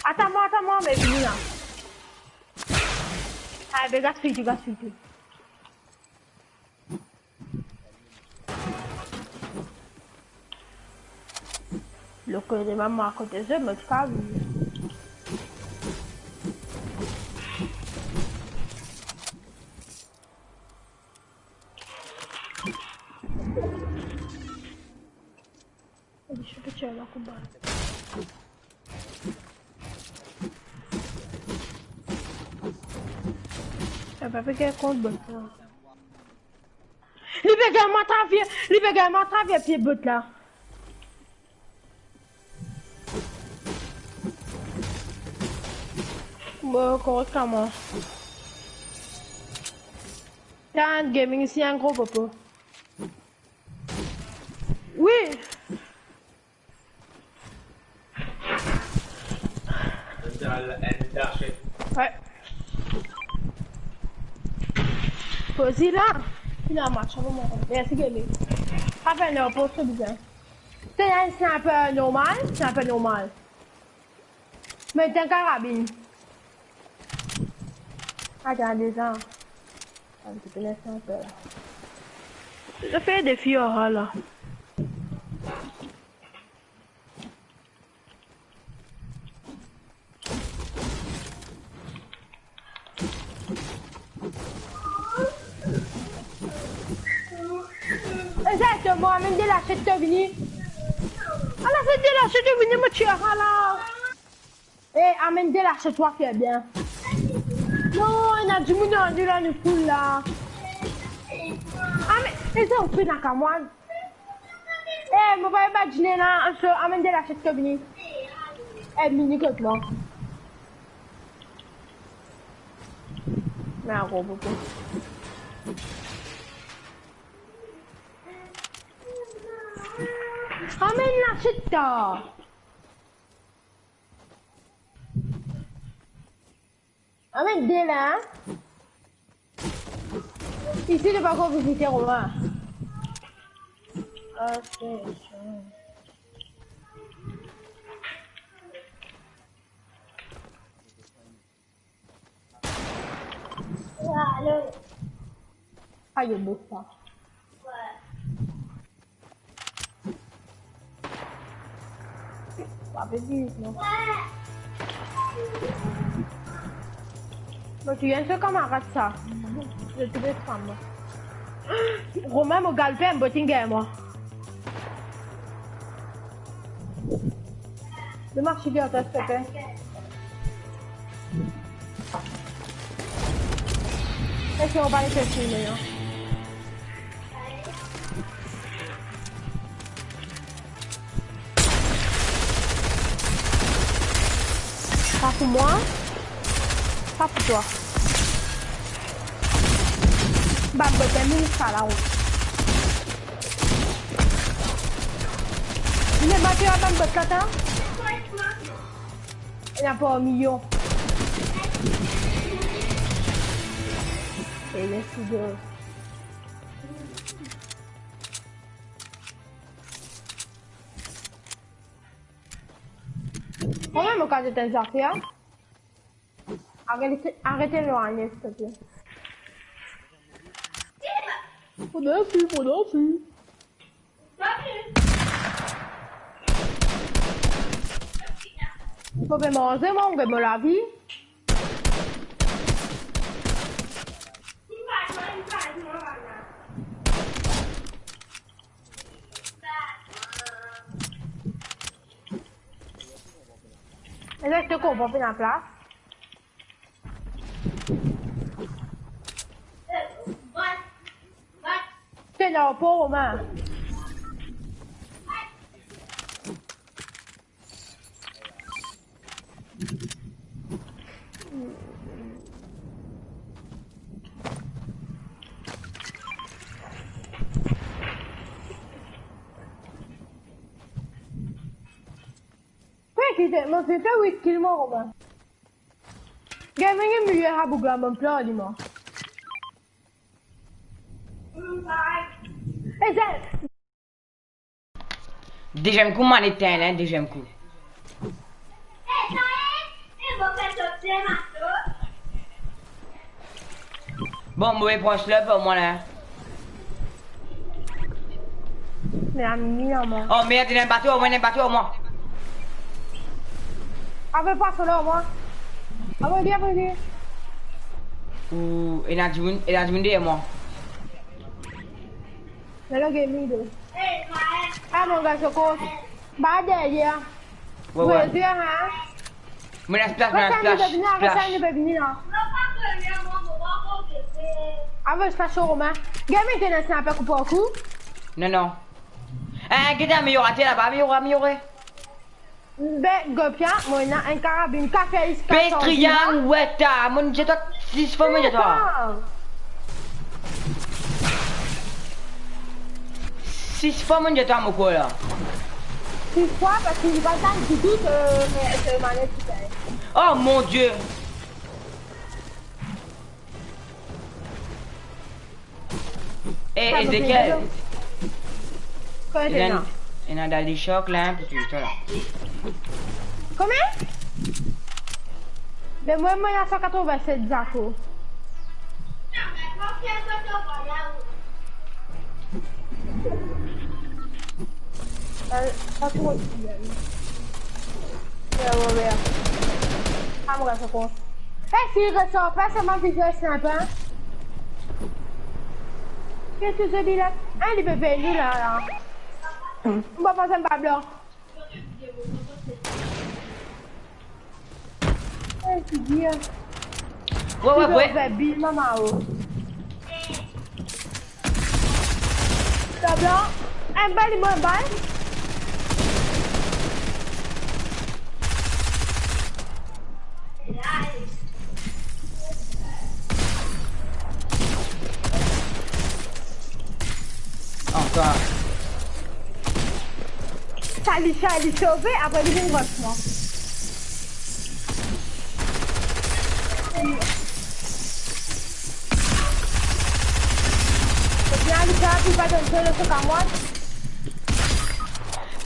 Atann mwa, atann mwa, me vini la. Ay, be, gaspiy tou, gaspiy tou. Lo kote mama akote zot, mo ti kav viv. Li pe tir la kouba. Sa pa pe gagn kont bot la. Li pe gagn mwa travers, li pe gagn mwa travers pie bot la. Bon, korekteman. Tan gaming isi enn gro popo. Wi. Wi. Pozi la. Finn al match, an moman. Mersi, Gemi. Pa fer non, poz to bizin. Te enn sniper normal, sniper normal. Met enn karabin. Atann, deza. Atann, ti pena sanpe. Zot fer defi, oh la. Eza, to mo amenn de laset to vini. Ala, se de laset to vini, mo tir ala. Eh, amenn de laset, twa fer bien. Non, ena dimoun dan nou la, nou foul la. Amenn, eza, ou pena kamwaz. Eh, mo pa pe bat dine la, so, amenn de laset to vini. Eh, vini kot mwa. Me a gro popo. Amenn laset ta. Amenn de la, hein? Isi, to pa ankor vizite Romain. Ok. Ayo, bouge pa. Pa pe dir non. Mo ti gagn so kamarad sa. Mo ti pe fam. Romain, mo galpe, mo botin gagn mwa. Demann si li ankor, silteple. Eski ou pa les filme, non? Pa pou mwa, pa pou twa. Bann bot, minn sa la, wi. Li mem pa tir bann bot la, ta? Ena par milion. E les de. Kouma mo kapav etenn zafer? Aret, aret elwagne, silteple. Mo dan fou, mo dan fou. Fode manze, mwa, mo lavi. E la, to konpran, pena plas. Te la pou mwa. Pe kite, mo finn fer wit kill mwa, Romain. Gagn mwa, gagn milier sa boug la, mo plan li mwa. E se Deziem kou, mann etenn, hein, deziem kou. Bon, mo pe pran slurp, omwin la. Me ami, non, mwa. Oh merde, ena bato, omwin, ena bato, omwin. Avoy pwason la, mwa. Avoy, vini, avoy, vini. Ou, ena dimoun, ena dimoun deryer mwa. Hello, gaming, do. Ah, mon gars, je compte. Ba deryer. Ouais, ouais. Hein? Mo ena splash, mo ena splash, splash. Vini la. Avoy splash, Romain. Gaming, t'es un sniper, coupe au cou. Non, non. Eh, get ameliorater laba, ameliore, ameliore. Be, Gopia, mo ena enn karabinn, kafe iska. Petrian, weta, mo dir twa, sis fwa mo dir twa. Atann. Sis fwa mo dir twa mo kor la. Sis fwa, parski li pa tann ditou, se, se manet ki fer. Oh mon Dieu. Eh, Ezekiel. Kouma ena, ena dali shok la, hein, pou touy twa la. Kouma? Me mwa, mo ena san katrovin-set zako. Eh, pa tro dir. Ver, ver, ver. Ah, mo res kont. Eh, si li res an fas, sa mo vinn dir sniper, hein. Ki ti zot la? Ah, li pe vini la, la. Hmm. Mo pa panse pa blan. Eh, ti dir. Ouais, ouais, ouais. Bil, mama, oh. Tabla, enn bal, enn bal. Ankor. Sa li, sa li sove, apre li vinn rush mwa. Ebien, li sa, li pa donn so, so kamwad.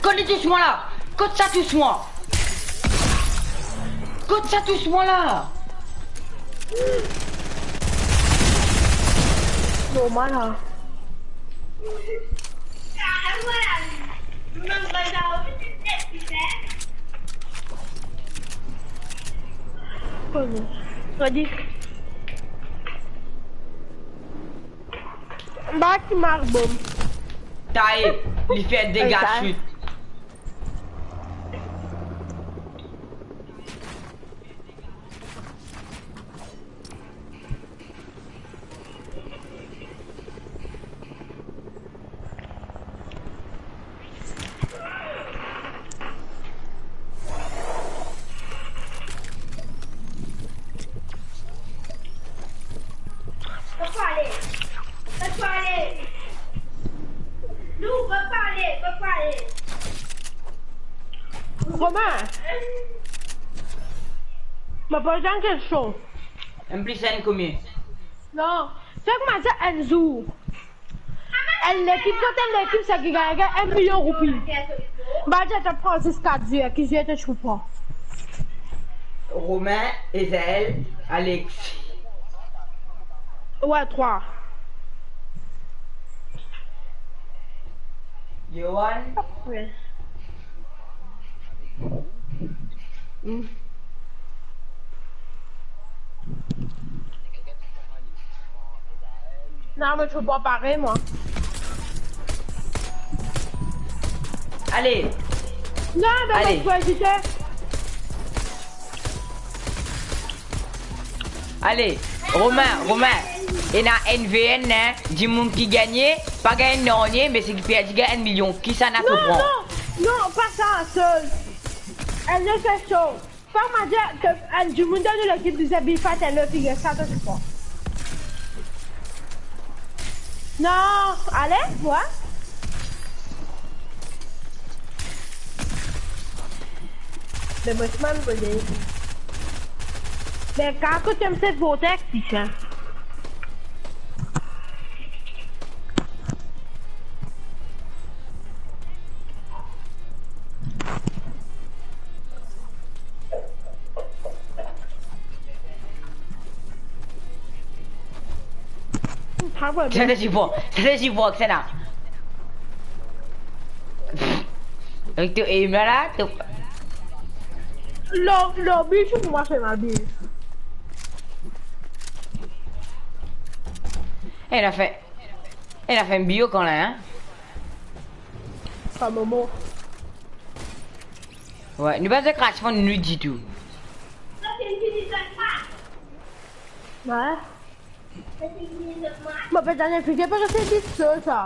Kot li tous mwa la? Kot sa tous mwa? Kot sa tous mwa la? Normal, hein. Kouma? Ready? Ba ki mark bom. Taye, li fer dega shit. Pa pale. Pa pale. Nou, pa pale, pa pale. Romain, mo poz enn kestion. Enn plis enn konbien? Non, se kouma dir enn zour. Enn lekip kont enn lekip, seki gagn, gagn enn milion roupi. Ba, dir to pran zis kat zwer, ki zwer to ti pou pran? Romain, Ezael, Alex. Ouais, trwa. Yohan. Ouais. Hmm. Non, mo ti pou pare, mwa. Ale. Non, me mo ti pou ezite. Ale, Romain, Romain, ena enn V N, hein, dimoun ki gagne, pa gagn nanye, me seki perdi gagn enn milion. Kisannla to pran? Non, non, non, pa sa, so, enn lot kestion. Kouma dir ki enn dimoun dan nou lekip dize Bill Fight enn lot figir, sa to ti pran? Non, ale, ouais. Me mo ti mann bone. Me ka kot enn set vortex, ti sa. Sa se ti bon, sa se ti bon, kisannla. Avek to aim la, la, to Lo-, lobi, si pou mwa se mal bi. Ena fer, ena fer bio kan la, hein? Sa momo. Ouais, nou pa kras fon nou ditou. Ouais. Mo pe tann explike parski se difisil sa.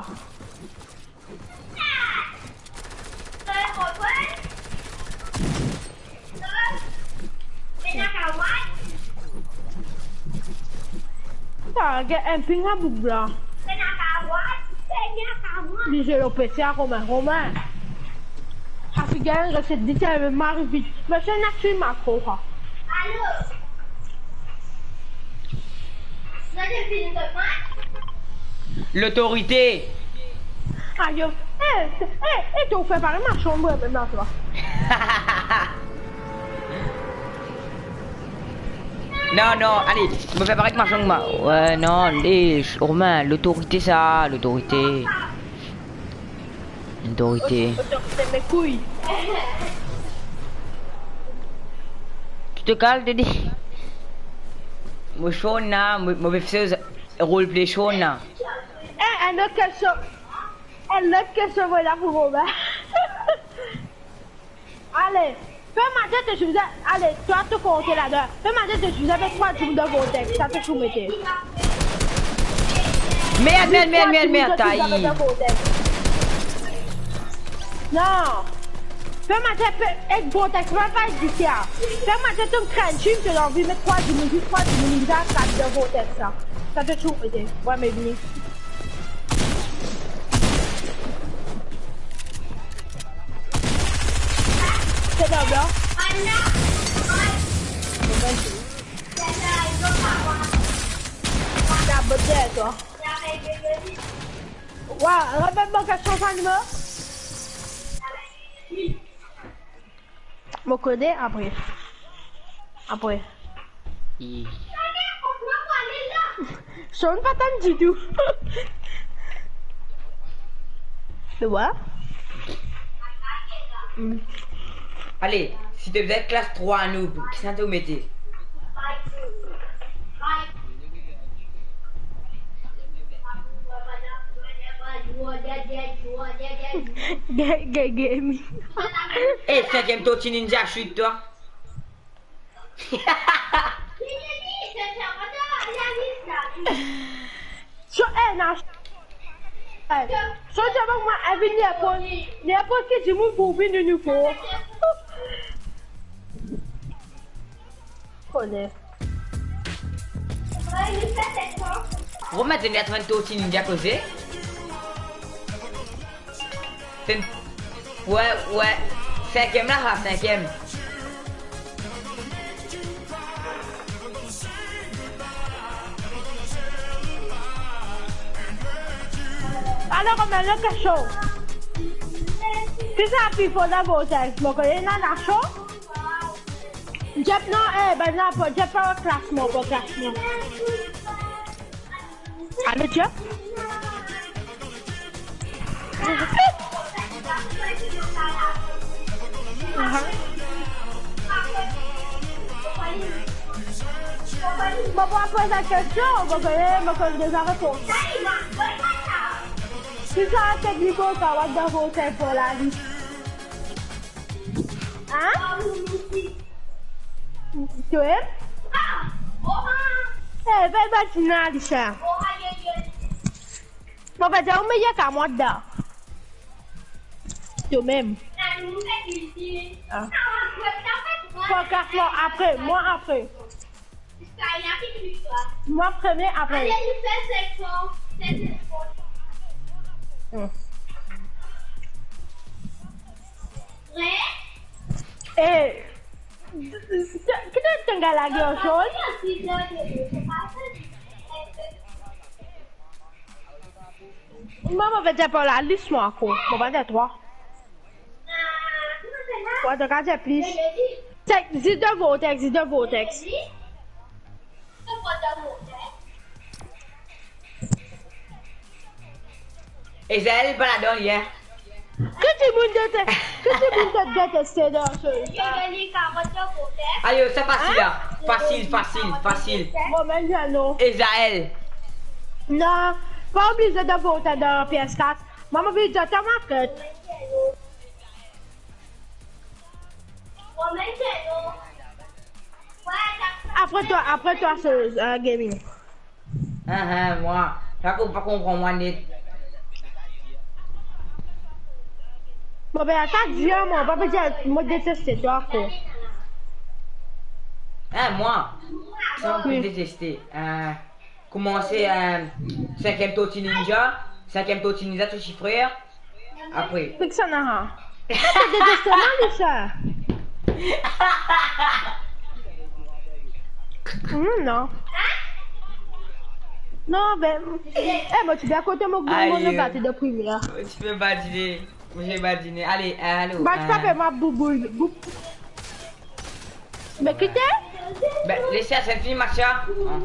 Sa, get enn ping laboug la. Li zwe lor pese a Romain, Romain. Sa figir enn reset dite, mari vit. Me se ena film akor sa. Lotorite. Ayo. Eh, eh, eh, to fer parey machann mwa mem la, twa. Non, non, ale, mo fer parey machann mwa. Ouais, non, eh, Romain, lotorite sa, lotorite. Lotorite. Otorite, me kouy. Tu te calmes, Teddy. Mo so la, mo, mo pe fer roleplay so la. Eh, enn lot kestion. Enn lot kestion, mo la pou Romain. Ale, fer mwa dir to sipoze, ale, twa to konte ladan. Fer mwa dir to sipoze met trwa dimoun dan vortex, sa to sipoze mete. Merd, merd, merd, merd, merd, trwa dimoun to sipoze met dan vortex. Non. Fer mwa dir, pe, ek vortex, pa, pa existe, ah. Fer mwa dir to krenn, si to anvi met trwa dimoun, zis trwa dimoun, li sa kat dan vortex la. Sa to sipoze mete. Ouais, me vini. Se dan blan. Sa bote twa. Wa, repet mwa kestion sa, nimo. Mo kone apre. Apre. Ih. Son pa tann ditou. Tu vois? Hmm. Ale, si to bizin klas trwa nou, kisannla to mete? Ga-, ga-, gaming. Eh, sinkiem Tortue Ninja, shoot twa. So, eh, na, eh, so, diab, mwa, eh, vinn nepot, nepot ki dimoun pou vinn nou pou. Kone. Romain, to ena trente Tortue Ninja koze? Finn, ouais, ouais. Sinkiem la, ha, sinkiem. Alor, kouma, lot kestion. Ki sa pli for dan vortex? Mo kone ena Nacho. Jep non, eh, bann la, pa Jep, pa klas mwa, pa klas mwa. Alo, Jep? Aha. Mo pou poz la kestion, mo kone, mo kone deza repons. Ki sa teknik ou kapav dan vortex for lalis? Hein? Toi? Eh, bel matinal, sa. Mo pe dir ou meyer ki mwa dan. Toi mem. Ah. Podcast la apre, mwa apre. Mwa premie apre. Hmm. Eh, ki to, to gagn lage osos? Mama, mo pe dir par la, lis mwa ankor. Mo pa dir twa. Wa, to kapav dir plis. Tek, zis de vortex, zis de vortex. Ezel pa ladan li, hein. Ki dimoun dete-, ki dimoun to deteste dan so? Ayo, sa fasil la. Fasil, fasil, fasil. Bon, me, non. Ezael. Non, pa oblize de vot dan P S quatre. Mama, vi, to ta maket. Apre twa, apre twa, so, euh, gaming. Hein, hein, mwa. Sa ou pa konpran mwa net. Bon, be, atann, dir mwa, pa pe dir mo deteste twa ankor. Hein, mwa. Sa ou pe deteste. Euh, koumanse, euh, sinkiem Torti Ninja. Sinkiem Torti Ninja, to ti frer. Apre. Fik sa, non. Sa, se deteste mwa, li, sa. Hmm, non. Non, be, eh, mo ti pe akote mo, mo, mo gate de primier. Mo ti pe badine. Mo ti pe badine. Ale, alo. Ba, ti pa, euh, fer mwa bouboul, bou-, Me kite? Be, les sa, se fini match la. Ah.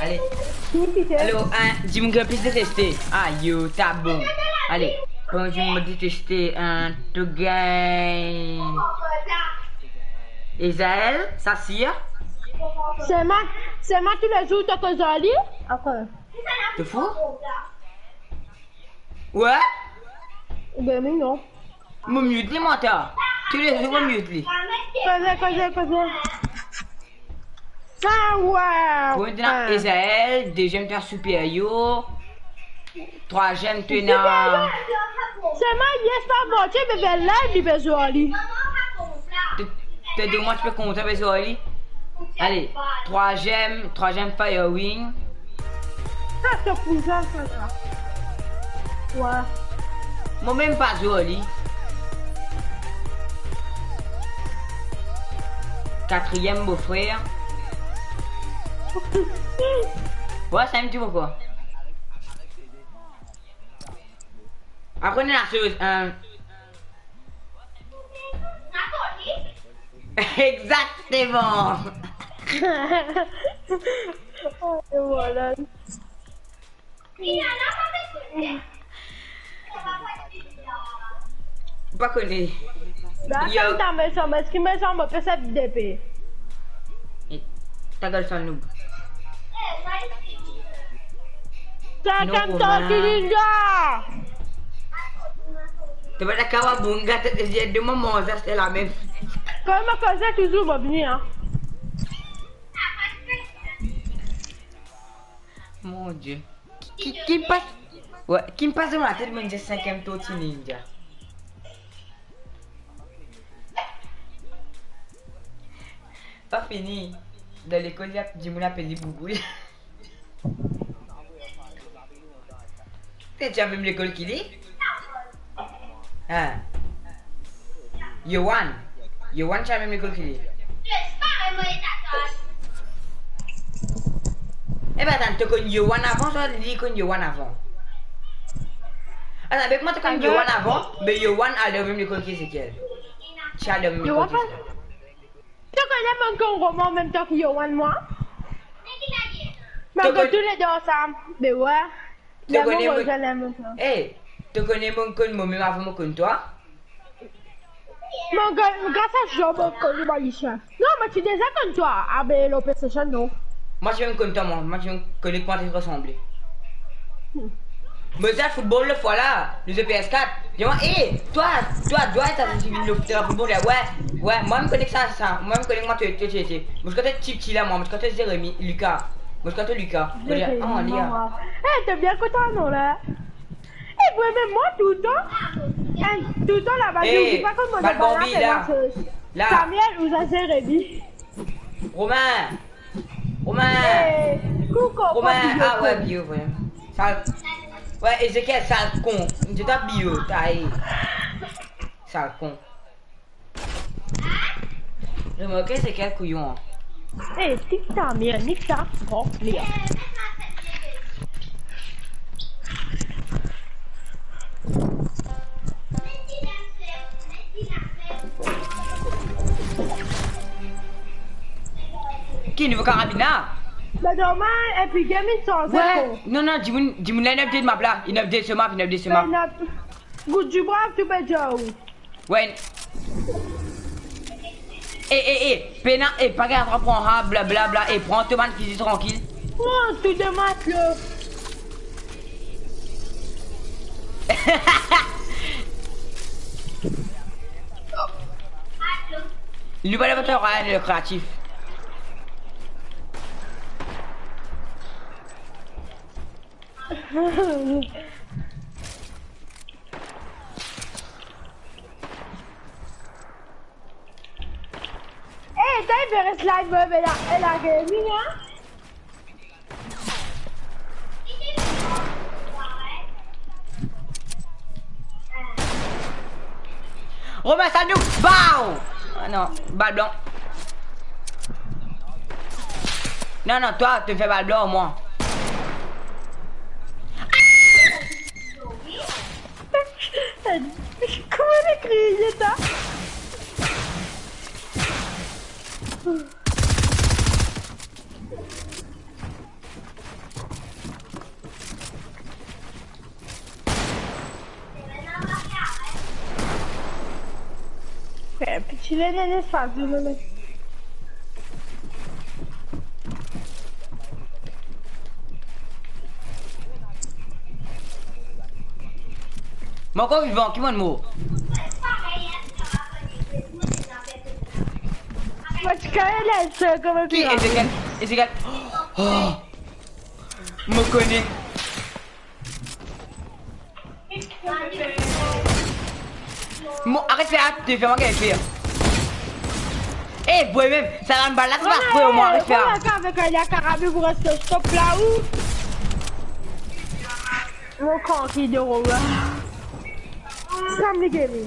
Ale. Fini kite. Alor, hein, dimoun ki mo plis deteste. Ayo, ta bon. Ale. Bon, dimoun mo deteste, hein, to gagn. Ezael, sa sir. Selman, selman toulezour to koz ar li. Ankor. To fou? Wi? Be, mi non. Mo mute li, mwa, ta. Toulezour mo mute li. Koze, koze, koze. Sa, wi. Premie, to ena Ezael, deziem, to ena Superior. Trwaziem, to ena Superior. Selman, yes, pa bon, ti pe fer live, li pe zwe ar li. To, to domaz, ti pe kontan pe zwe ar li. Ale, trwaziem, trwaziem Firewing. Sa, to kouzin, sa, sa. Wi. Mo mem pa zwe ar li. Katriem bofrer. Wi, sa, enn ti bofrer. Apre, nou ena soz, euh, Exactement. Oh, et voilà. Ou pa kone. Ba, yo. Sa ta mesan, eski mesan mo pe sef depe? Eh, ta gard sa, noob. Sa, non, Romain. Kanton ki li la. To pa dakor, bon, gate, to dir de moman, sa, se la mem. Kouma koze touzour, mo vini, hein. Mon Dieu. Ki, ki, ki pas, wi, ki pas dan mo latet, mo dir sinkiem Torti Ninja. Pa fini. Dan lekol, li ap, dimoun apel li Bouboul. Ti al mem lekol ki li? Hein? Yohan. Yohan ti al mem lekol ki li? Eba, atann, to konn Yohan avan, swa li konn Yohan avan? Atann, be kouma to konn Yohan avan, be Yohan al dan mem lekol ki Ezekiel? Ti al dan mem lekol ki Ezekiel? To kone mo konn Romain an mem tan ki Yohan, mwa? Mo konn toulede ansam. Be wi. To kone mo, eh, to kone mo konn momem avan mo konn twa? Mo konn, gras a Job, mo konn Malicien. Non, mo ti deza konn twa, abe lor PlayStation, non. Mwa ti mem konn twa, mwa. Mwa ti mem kone kouma to resanble. Hmm. Mo zwe foutbol lefwa la, nou zwe P S quatre. Li dir mwa, "Eh, twa, twa, twa, ta, ti vinn lor terin foutbol la." Wi, wi, mwa mem kone sa, sa. Mwa mem kone kouma to, to, to, to. Mo ti konn to tipti la, mwa. Mo ti konn to Jeremy, Lucas. Mo ti konn to Lucas. Mo dir, Jeremy, "Ah, li a." Eh, to bien kontan, non, la? Eh, mwa mem, mwa, toultan. Eh, toultan laba, eh, ou pa konn mo bann bann banbi la. Samuel oubien Jérémy. Romain. Romain. Eh, koukou, Romain, ah wi, Bio, wi. Sal, wi, Ezekiel, sal kon. Li ti ta Bio, ta, eh. Sal kon. Remarke, se kel kouyon, hein. Eh, nik ta mer, nik ta gran mer. Ki nouvo karabin la? Be normal, epi game inn sanze. Wi, non, non, dimoun, dimoun la, inn update map la, inn update so map, inn update so map. Inn up-, Gout dibrav, tou pe dir ou. Wen. E, e, e, pena, e, pa gagn pran sa, blablabla, e, pran to bann fizi trankil. Pran tou de matlo. Nou pa le kreatif. Eh, t'as une belle slide, ouais, mais là, elle a gagné, hein? Romain, salut! Bow! Ah non, bal blan. Non, non, toi, tu fais bal blan, moi. Kouma li kriye sa? Eh, piti lene, lene sa, lene. Mo ankor vivan, ki mo'nn mor? Mo ti kone li, se kouma ki Ezekiel? Ezekiel. Oh! Mo kone. Mo, aret fer, to fer mwa gagn fer. Eh, bwe mem, sa bann bal la, se pa fre, omwin, aret fer. Avek la karabin pou res stop la, ou? Mo kan ki de Romain. Kam li gagn.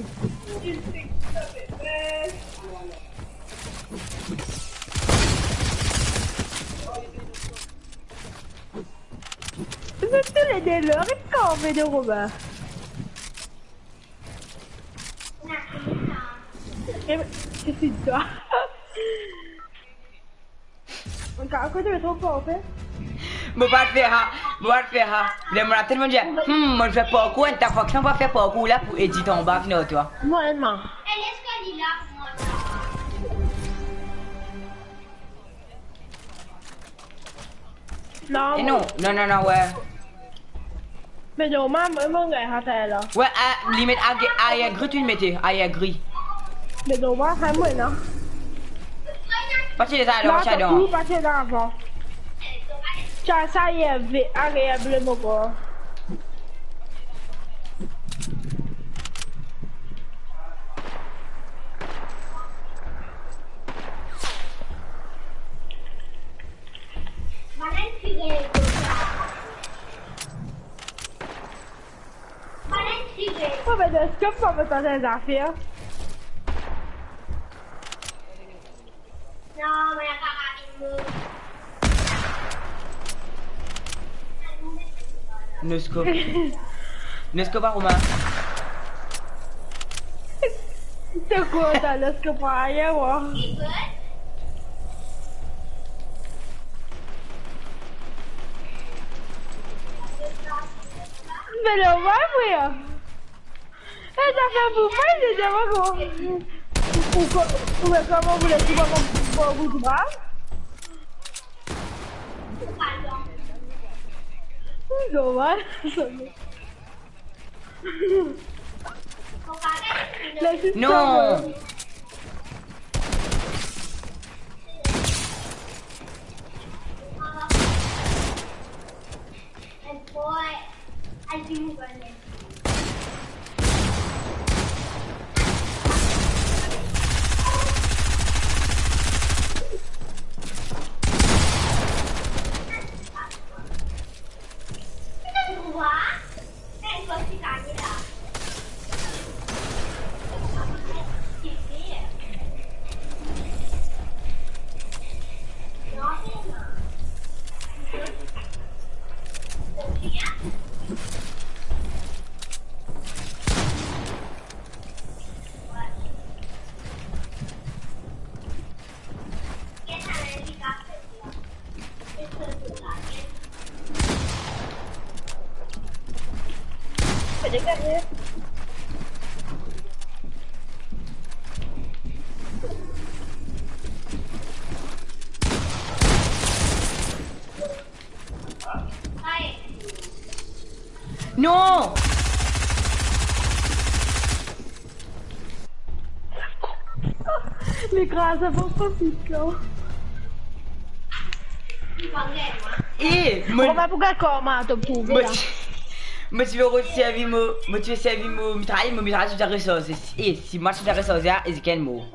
Zot toulede la, res kanpe de Romain. Eh, si, si, twa. Mo pa fer sa, mo pa fer sa. Ler mo latet, mo dir, hmm, mo fer parkour, enn ta faksyon pa fer parkour la pou edit anba, fini ar twa. Mwa, mwa. Non, non, non, non, non, ouais. Me normal, mwa, mo gagn sa la. Ouais, ah, li met ayer, ayer gri, to mete ayer gri. Me normal, sa mwa, non? Pa ti sa, non, non, sa, non. Tou pa ti avan. Sa, sa, ayer ve-, ayer ble mo kor. Oh, ben, est-ce que vous pouvez pas les affaires? No scope. No scope, Romain. C'est quoi, t'as le scope ailleurs, moi? Mais non, ouais, frère. Eh, sa fer pou mwa, li dir mwa kouma, pou, pou, pou, kouma ou le dir mwa pou, pou, pou, pou, non, man. Non. Non! Li kraz pou profit la. Eh, mo, on va pou gagn koma to prouve mo la. Ti, mo ti pe servi mo, mo ti pe servi mo mitray, mo mitray ti pe resarze. Eh, si mo ti pe resarze, ah, Ezekiel mor.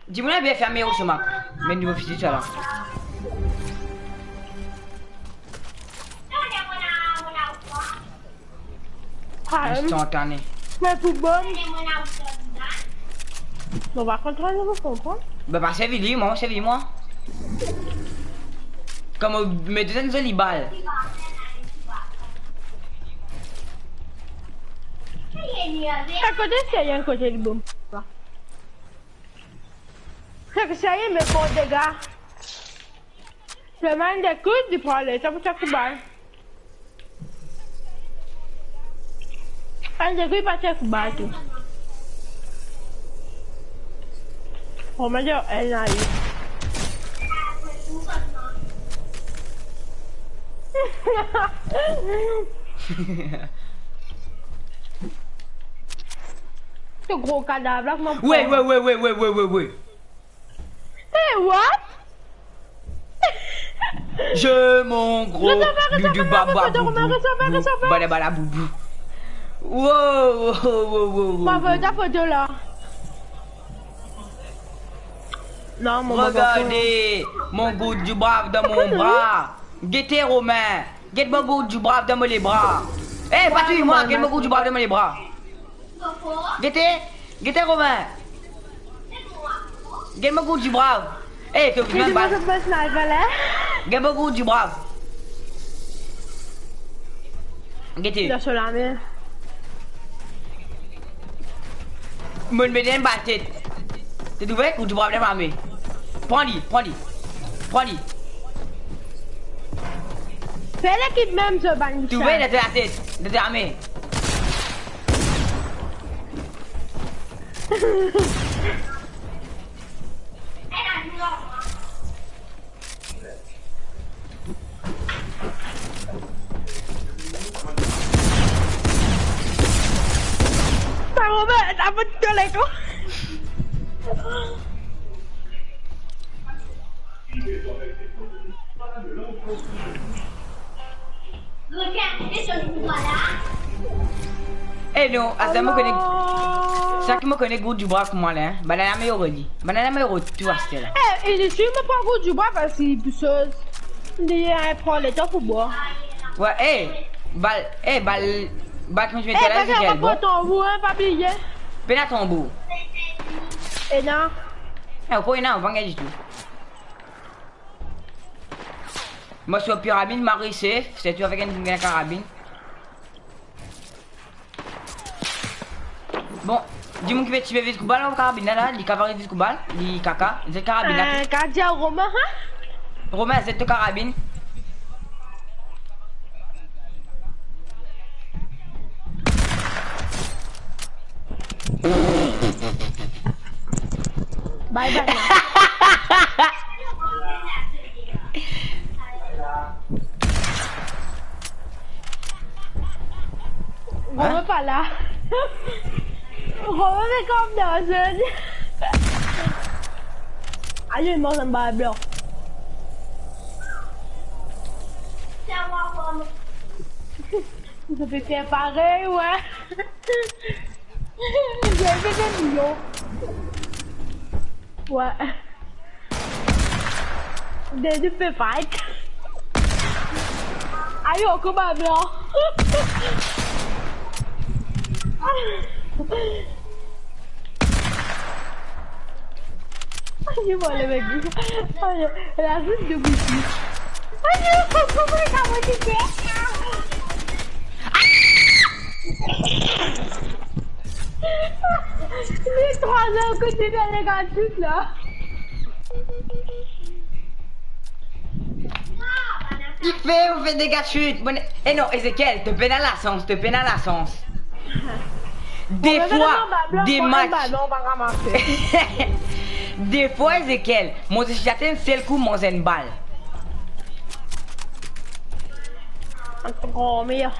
Dimoun la bien ferme ou soma. Me nouvo fiti sa la. Ah, instantané. Me pou bon. Bon, par kont, nou konpran. Ben, pa servi li, mwa, servi mwa. Kouma, me donn zoli bal. Akote, se enn kote li bon. Seki serye, me bon dega. Semaine d'écoute, li pran letan pou tir kout bal. Semaine d'écoute, pa tir kout bal tou. Kouma dir, enn la li. To gro kadav la, kouma... Wey, wey, wey. Hey, what? Je, mon gros doudou, baba, boubou, bala, bala, boubou. Wow, wow, wow, wow, wow. Mo avoy ta foto la. Non, mo... Regardez mon gros doudou brav dan mo bra. Gete, Romain. Get mo gros doudou brav dan mo lebra. Eh, pa touy mwa, get mo gros doudou brav dan mo lebra. Gete, gete, Romain. Get mo gros doudou brav. Eh, to vinn bann. Get mo gros doudou brav. Gete. Mo met enn bal tet. To trouve? Gros doudou brav dan mo lame. Pran li, pran li. Pran li. Fer lekip mem, zot bann... Trouve, dan to latet, dan to lame. Sa mo met, apa tu leko? Eh non, aster mo kone, sa ki mo kone gros doudou brav kouma la, hein. Bann la meyer li. Bann la meyer tou aster la. Eh, li ti mo pran gros doudou brav parski pou soz. Li, eh, pran letan pou bwar. Wey, eh, bal, eh, bal, bal ki mo ti mete la, pa tanbou, hein, pa bliye. Pena tanbou. Ena. Eh, ou pena, ou pa gagn ditou. Mo swiv piramid, mari sef, se tou avek enn, enn karabin. Bon, dimoun ki pe tire vit kout bal, karabin la, la, li kav ariv vit kout bal, li kaka, zet karabin la. Eh, ka dir Romain, hein? Romain, zet to karabin. Bye bye. Hein? Romain pa la. Romain, me kom dan zone. Ayo, li manz enn bal blan. Zot pe fer parey, wey. Zot pe fer miyo. Wey. Zot pe fight. Ayo, kouma blan. Ayo, mo le mec. Ayo, la zone de Gucci. Ayo, kouma sa mo ti fer? Li trwa zan kot li fer dega tou la. Li fer, ou fer dega chut. Bon, eh non, Ezekiel, to pena lasans, to pena lasans. Defwa, de match. Defwa, Ezekiel, mo ti sel kou manz enn bal. Granmer.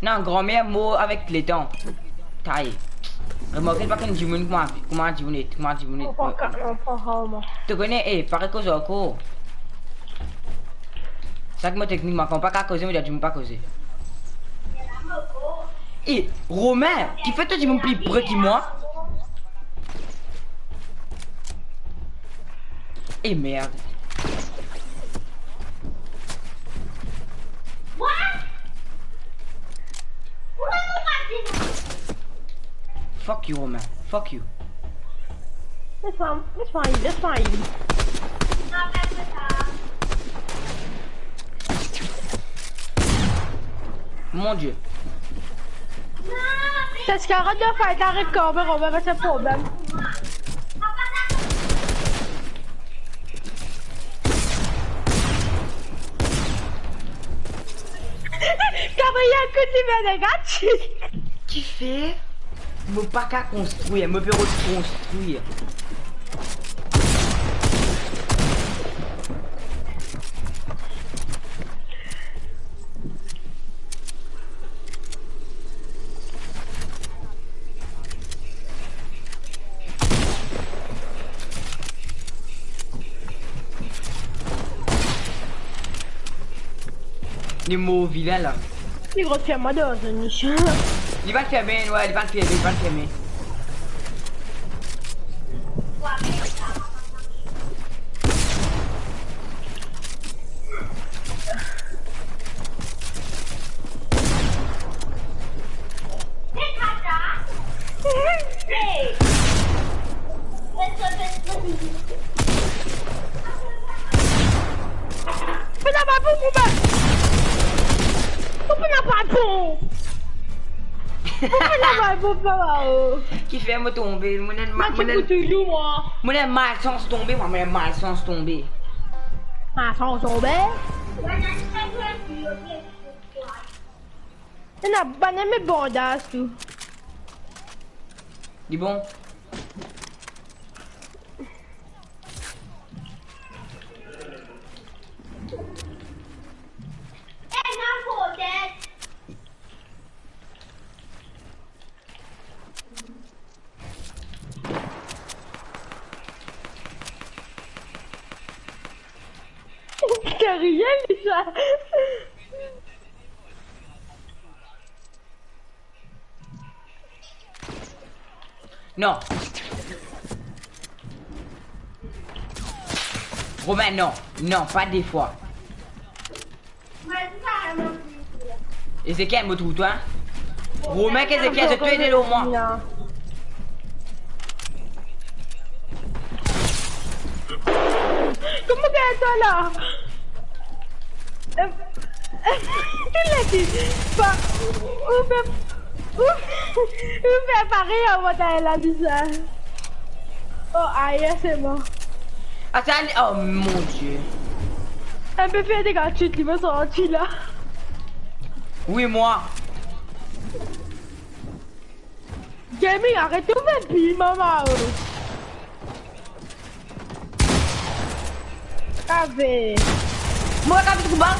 Non, granmer mor avek letan. Tay. Remarke pa konn dimoun kouma, kouma dimoun et, kouma dimoun et. To kone, eh, pa koz ankor. Sa ki mo teknik, mwa, kan mo pa kav koze, mo dir dimoun pa koze. Eh, Romain, kifer to dimoun pli pre ki mwa? Eh, merde. Fuck you, Romain. Fuck you. Laisse-moi, laisse-moi aller, laisse-moi aller. Mon Dieu. Sa se karat de fay, t'arrêtes quand même, on va passer un problème. Gabriel, que tu viens de gâcher. Kifer mo pa kav konstrir, mo pe rekonstrir. Li mor vilin la. Li rod ferme mwa dan zone mission. Li pa ferme, wi, li pa ferme, li pa ferme. Finn ena bann bonm, mon bel. Ou finn ena bann bonm, mon bel. Ou finn ena bann bonm, papa, oh. Kifer mo tonbe? Mo ena ma-, mo ena, mo ena malsans tonbe, mwa, mo ena malsans tonbe. Malsans tonbe? Ena bann met bandaz tou. Li bon. T'as rien, Lisa. Non. Romain, non. Non, pa de fwa. Ezekiel, mo trouv twa. Romain ek Ezekiel, zot tou le de lor mwa. Kouma gagn twa la? Em, em, ki la di? Pa, ou fer, ou, ou fer parey a mwa, ta la di sa. Oh, aye, se bon. Atann, oh mon Dieu. Enn pe fer dega tit, li mo santi la. Wi, mwa. Jamie, aret ou fer pi, mama, oh. Ave. Mo pa kav viz kout bal.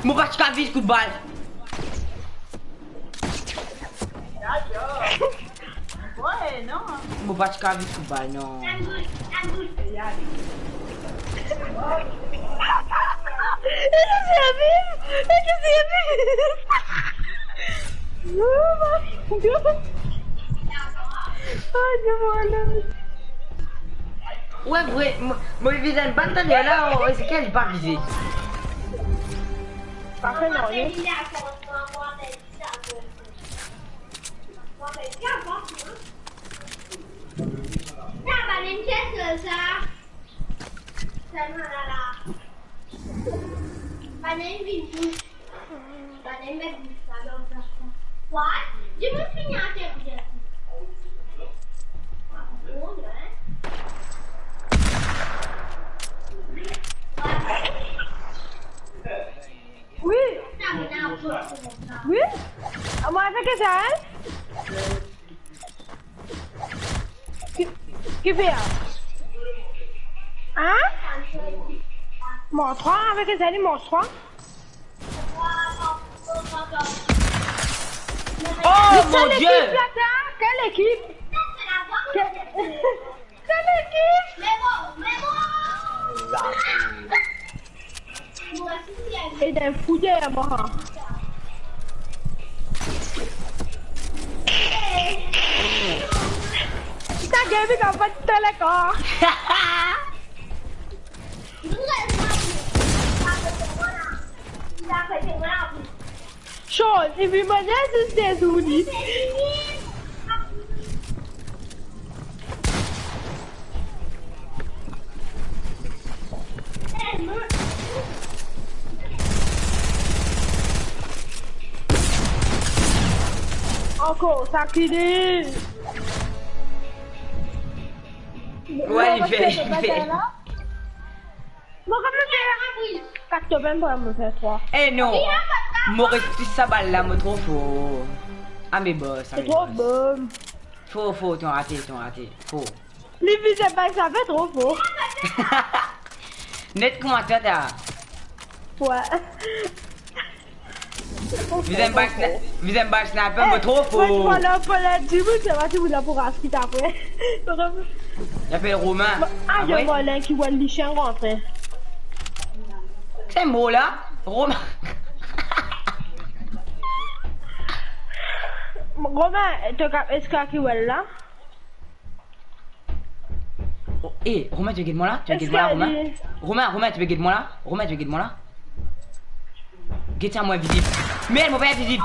Mo pa ti kav viz kout bal. Mo pa ti kav viz kout bal, non. Wi, vre, mo, mo viz enn bal taler la, oh, Ezekiel pa vize. Pa fer nanye. Wi. Wi. Mwa, avek Sa, hein? Ki, ki fer la? Hein? Mor trwa, avek Zali, mor trwa. Oh, mon Dieu! Lekip la, sa? Kel lekip? Ke-, kel lekip? E dan fou deryer mwa. Sa game kan pa tele kan. Sean, if you manage this, there's Uni. Ankor, sa ki li. Wi, li fer, li fer. Mo kapav fer kat top, mem pa mo fer trwa. Eh non. Mo res plis sa bal la, mo tro for. Ah, me boss, ah, me boss. Tro for. Fo, fo, to rate, to rate. Fo. Li vize bal sa, fer tro for. Net kouma twa, ta. Wi. Vize bal sna-, vize bal sniper, mo tro for. Mo, mo la, mo la, dimoun, sa va, dimoun la pou ras kit apre. Li apel Romain. Ah, apre? Yo, mo la, ki wel li sien rantre. Se mo la, Romain. Romain, to ka, eski ki wel la? Oh, eh, Romain, to gete mwa la? To gete mwa la, Romain? Romain, Romain, to gete mwa la? Romain, to gete mwa la? Gete sa, mo invizib. Merde, mo pa invizib.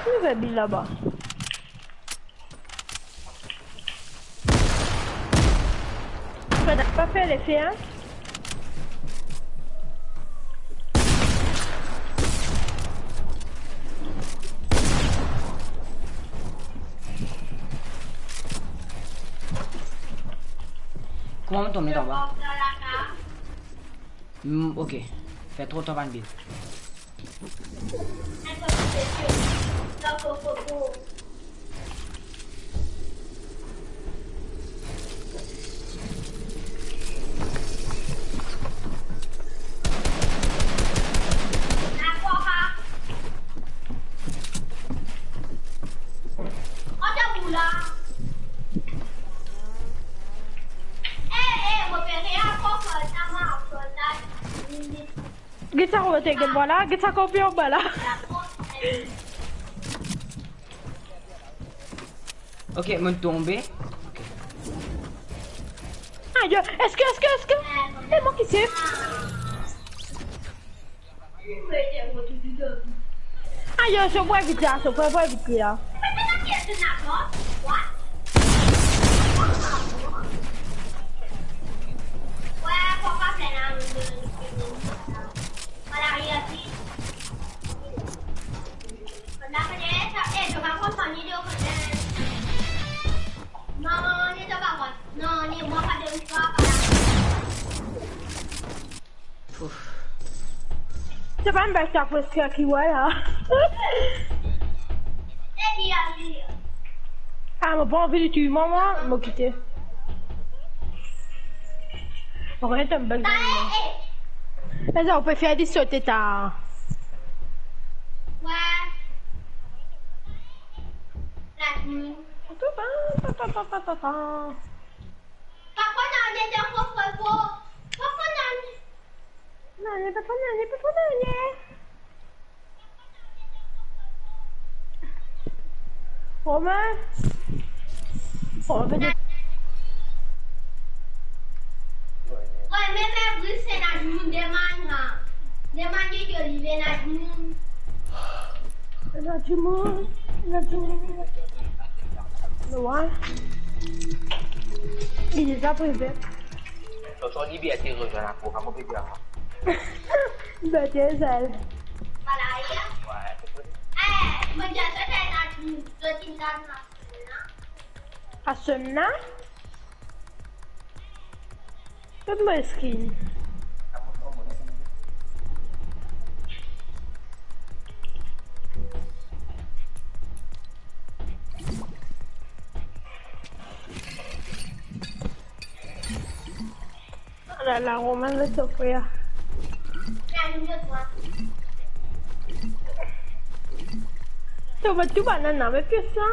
Ki fer bil laba? Fode pa fer lefe, hein? Kouma mo tonbe anba? Hmm, ok. Fer tro tan, bann bil. Get sa kote, get vwala, get sa kopi anba la. Ok, mo tonbe. Ok. Ayo, eski, eski, eski? Eh, mo ki sef? Ayo, so pran vit la, so pran, pran vit la. Pouf. Se pa enn bel sa pou eski ki, vwala. Ah, mo pa anvi li touy mwa, mwa, mo kite. Mo konn to bel zami. Eza, ou pe fer li sote ta. Wi. Attends, attends, attends, attends, attends. Papa, non, il est dans le coffre-fort. Papa, non. Non, il est pas, non, il est pas, non, il est. Romain. Romain. Wi, me, me, Bruce, se la dimoun demann, la. Demann li, li vinn la dimoun. Ena dimoun, ena dimoun. Wi. Li deza prive. Tonton Liberté rejoint la program, on peut dire. Liberté, elle. Voilà, ya. Wi, to kone. Eh, mo dir twa, ena dimoun, to ti la, la. Aswar la? Kot mo skin? La, la, Romain, le sofre. To met tou banann la, met plis la.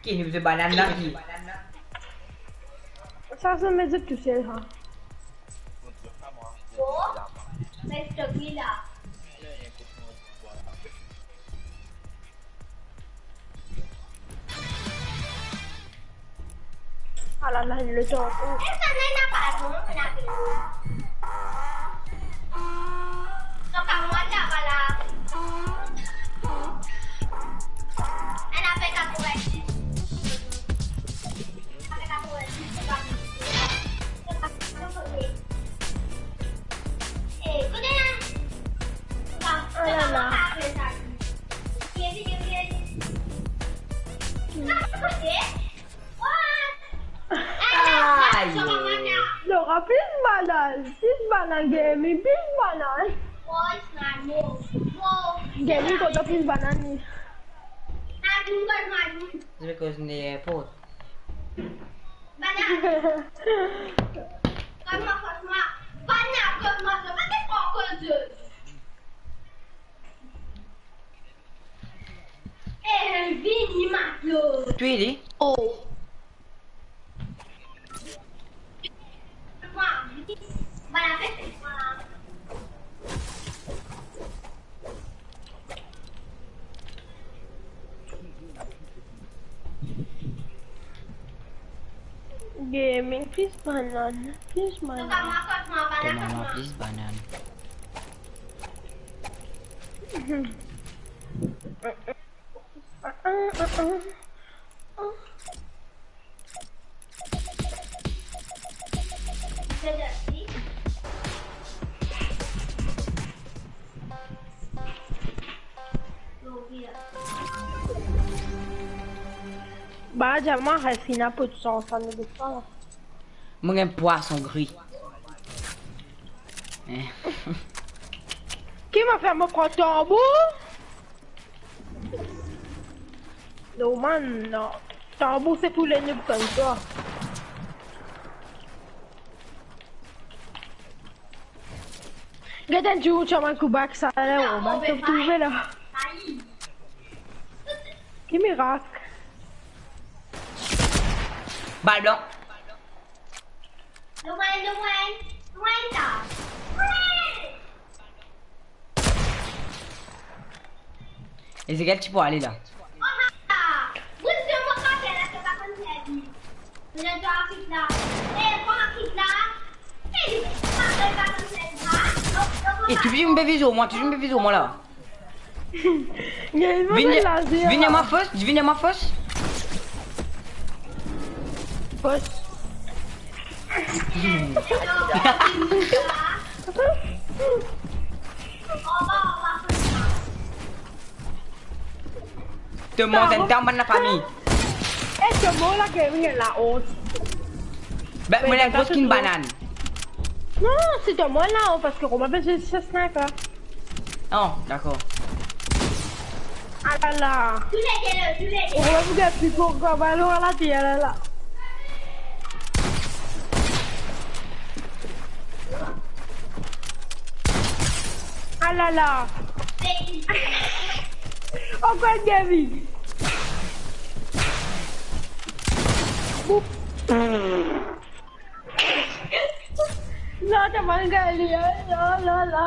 Ki nou met banann la, ki? Sa, sa met zot tousel, ha. Bon, met stok li la. Ala, la, le tan. Ala, la. Aye. Laura, plis banann, plis banann, Gemi, plis banann. Gemi, kote plis banann li? Zot koz ninport. Eh, vini, Matlo. Twi li? Oh. Gemi, plis banann, plis banann. Donk, mama, plis banann. Ba, diaman, Hasina, pou san, sa ne depend pas. Mo gagn pwason gri. Eh. Ki mo fer, mo pran tanbour? Non, man, non. Tanbour, se pou lennmi, pou twa. Get enn dimoun, twa, man, kou bak sa la, oh, man, to trouve la. Ki mirak. Bal blan. Loin, loin, loin sa. Ezekiel, ti pou ale la. E touzour inn pe vize mwa, touzour inn pe vize mwa la. Vinn, vinn ma fos, vinn ma fos. Fos. To manz enn tan bann lafami. Eh, to manz la, Gemi, la ont. Ben, mo ena gros ki banann. Non, si to manz la ont, paske Romain pe zwe six snipers. Oh, dakor. Ah la la. Romain pou gagn pli gro balon la, ti, ah la la. Ah la la. Ankor enn Gemi. Boum. Non, t'as mal gagné. La, la, la.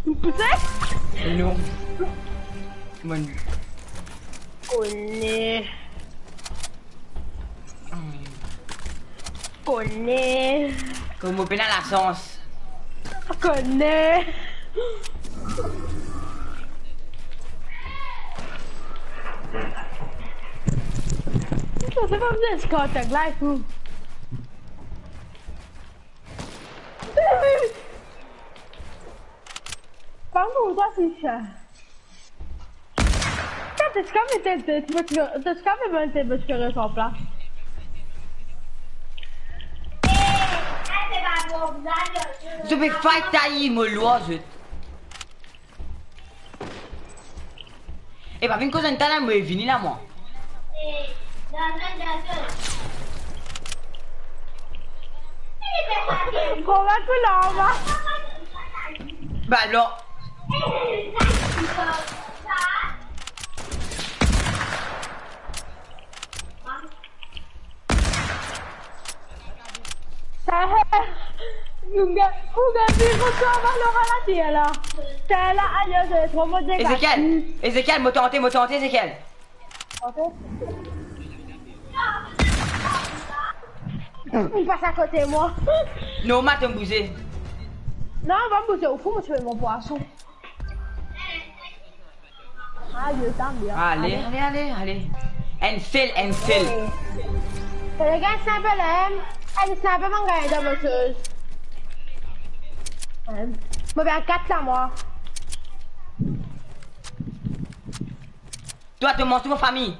Ou pouse? Non. Bon. Kone. Kone. Kouma pena lasans. Kone. Sa, se pa bien, se kontak live ou. Pas pour toi, c'est ça. T'as, t'as quand même été, t'as, t'as quand même été parce que reste en place. Zot pe fight tayi mo lwa zot. E pa vinn koz enn tala, mo vini la, mwa. Kouma koulor, mwa? Balon. Sa, ou gagn, ou gagn vinn kouma koulor la, la. Sa la, ayo, se tro mo dega. Ezekiel, Ezekiel, mo tante, mo tante, Ezekiel. Ou pas akote mwa. Non, ma to bouze. Non, pa bouze, ou fou, mo ti pe mo pwason. Ah, yo, tan bien. Ale, ale, ale, ale. Enn sel, enn sel. Regarde, c'est un peu la même. Allez, c'est un peu mon gars, dans votre chose. Mo bien kat la, mwa. Twa, to manz tou mo fami.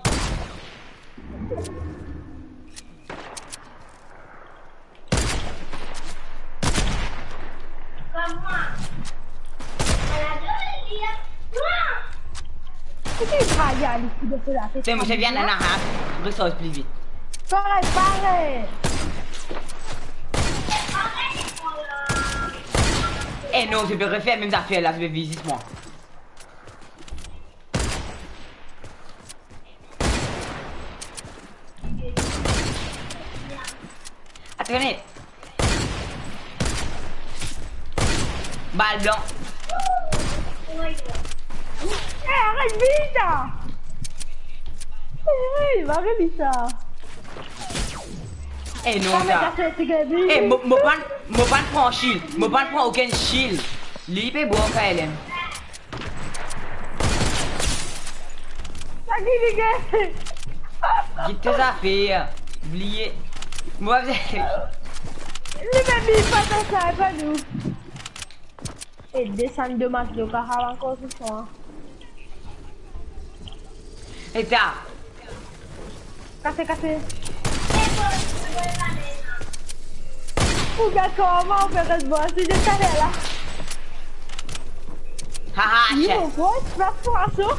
Ki ti travay li ki de la tete? Te mo se bien nana hat, resours pli vit. Koray, pare. Eh non, je vais refaire même affaire là, je vais viser moi. Atann. Bal blan. Eh, aret vit sa. Eh, aret vit sa. Eh non, sa. Eh, mo, mo pann, mo pann pran shield. Mo pann pran okenn shield. Li pe bwar K L M. Sa ki li gagn? Git to zafer, bliye. Mo pa bizin. Li mem li pa dan sa, pa nou. E desann domaz lo karav ankor se swa. Eta. Kase, kase. Ou gagn kouma ou pe res bwar si de taler la. Ha, ha, yo, chef. Bro, ti pa pwason.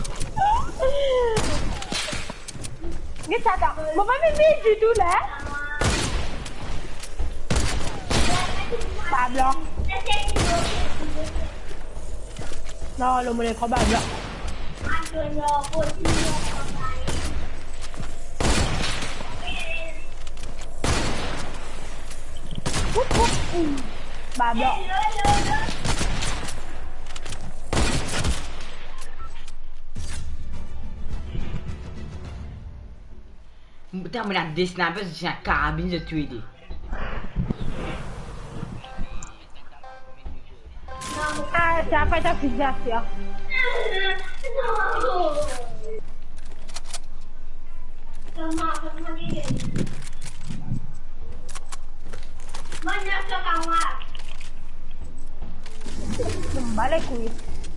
Get sa, ta. Mo pa vinn ditou la. Pablo. Non, lo mo lekran Babla. Babla. Putain, mo ena de sniper, zis enn karabinn, zot tou de. Ah, sa pa ta fizasion. Ba lekouy.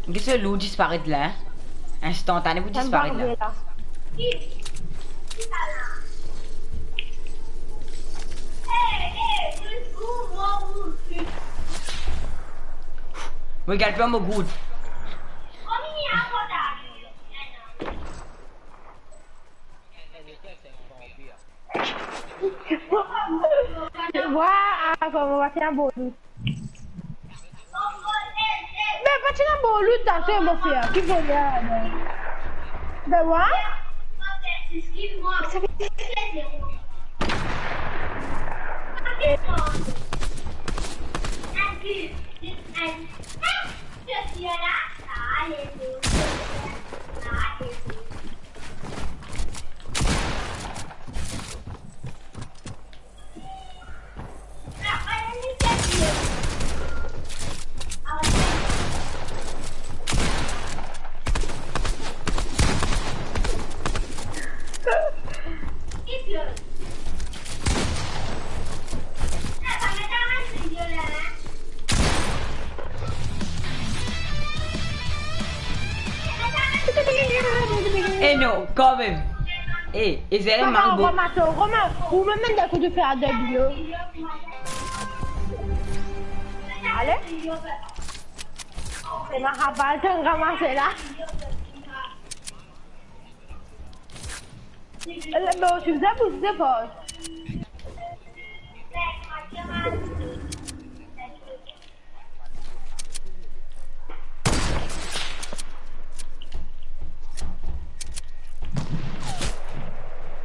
Ki se lou disparet la, hein? Instantané pou disparet la. Regarde pas mon goût. Wa, ah, kouma va fer enn bon loot. Me pa ti enn bon loot, ta, se mo fer, ki voler la, non. De wa? Eh non, kanmem. Eh, Ezel, Romain, mank bo- Romain, to, Romain, ou mem enn kou de fer de bio. Ale. Se ma raval, to ramas la. Ele, bon, si vous avez poussé, bon.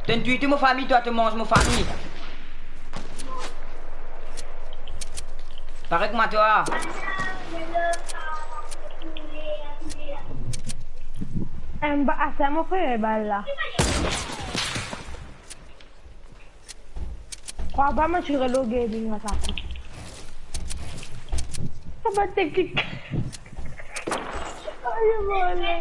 To touy tou mo fami, twa to manz mo fami. Parey kouma twa. Em, ba, asa mo frer bal la. Krwar pa mo ti reload gaming la sa. Sa pa teknik. Ayo, mo ale.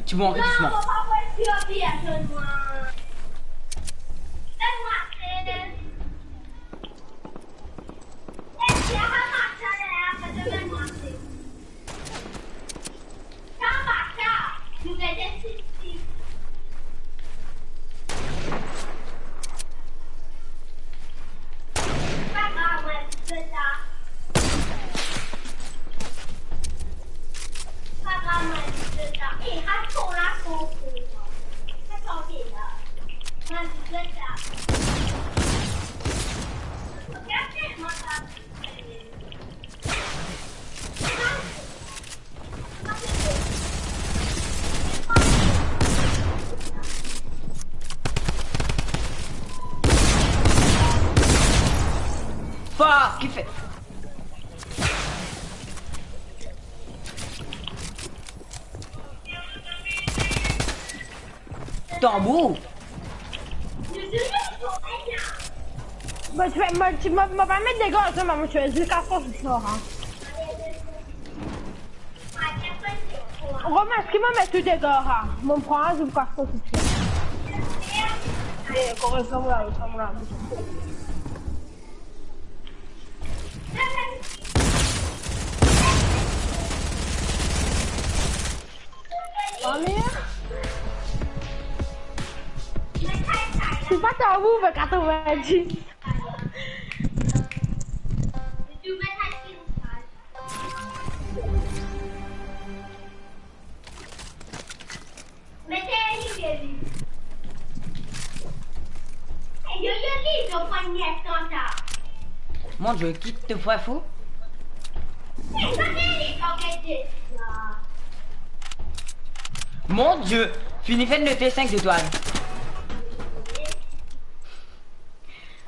Ti bon, aret dousman. Fuck, ki fer? Tanbour. Mo ti, mo ti, mo, mo pa met dega, mo ti ziska fos for, hein. Romain, eski mo met tou dega, hein? Mo pran ziska fos. Eh, koreksyon, la, koreksyon, la. Mami, hein? Ou pa tanbour, me katrovin-dis. Mon Dieu, ki to frer fou? Mon Dieu, fini fer note sink zetwal.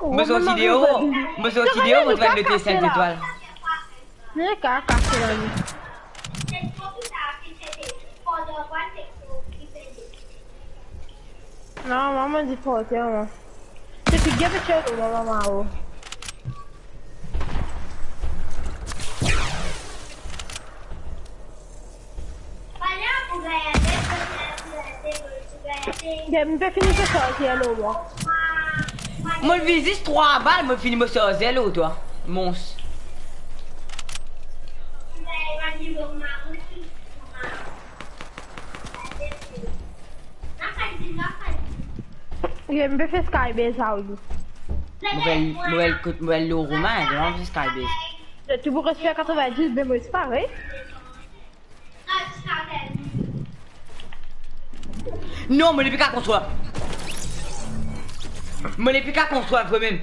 Mo sorti deor, mo sorti deor, mo finn note sink zetwal. Li kaka kase la, li. Non, mama di porte, mama. Se figir pe tir, mama, mama, oh. Bien, mo pe fini so sarze lor mwa. Mo vinn zis trwa bal, mo fini mo sarze lor twa. Mons. Bien, mo pe fer skybase, sa, wi. Nouvel, nouvel, nouvel lor Romain, mo fer skybase. Ti pou res fer katrovin-dis, be mo disparey. Non, mo nepli kapav konstrwir. Mo nepli kapav konstrwir vre mem.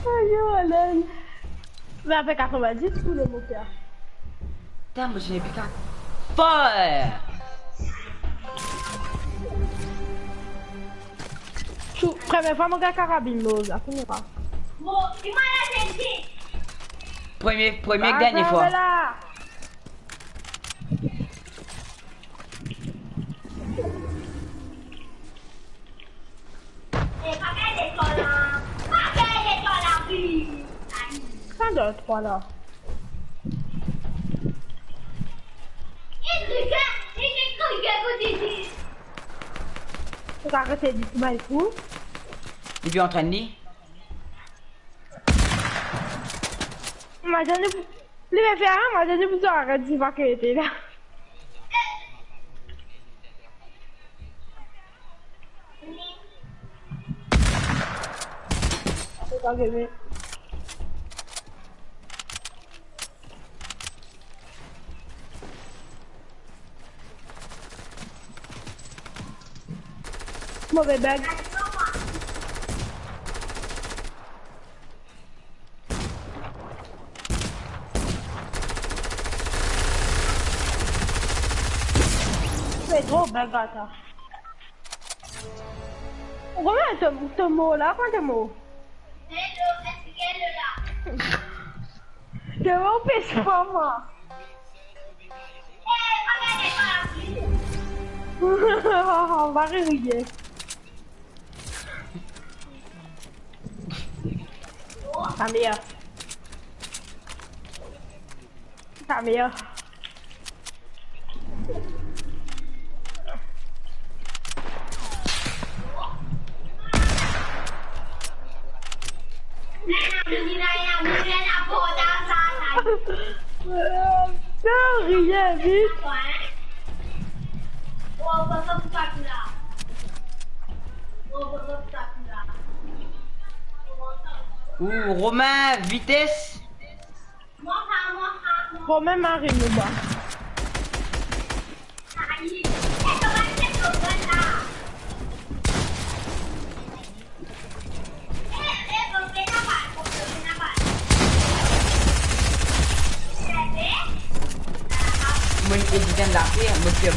Ayo, Alan. Be apre katrovin-dis, tou le mo fer. Putain, mo ti nepli kapav. Fort! Tou, premie fwa mo gagn karabinn, mo, la fini pa. Premie, premie ek dernie fwa. Sa dan trwa la. Ou arete di, ou bann fou. Li pe antrenn li. Mo dir li, li pe fer, mo dir li pou aret di vakete la. Move bug. Fre, tro bug, atann. Romain, to, to mor la, kan to mor? To mor, pes pa mwa. Va riye. Sa meyer. Sa meyer. Sa riye vit. Ou Romain, vites. Romain, mari nou ba. Mo inn edit enn zafer, mo fer,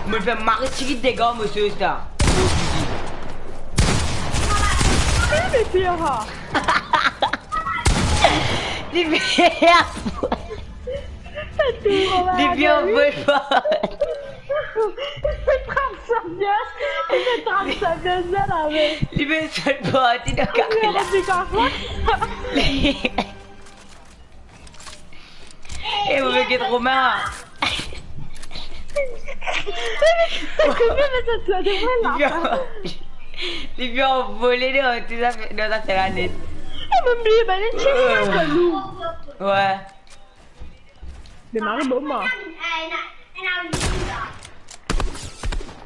mo fer mari tir dega, mo soz sa. Li fer, li fer anvol pa. Trap sa bien, li trap sa bien, sa la, me. Li fer sot parti dan kare la. Li fer sot parti. E mo pe get Romain. Li pe anvole dan, dan zafer la net. E mo bliye, bann tini, euh, lou. Wi. Me mari bon, mwa.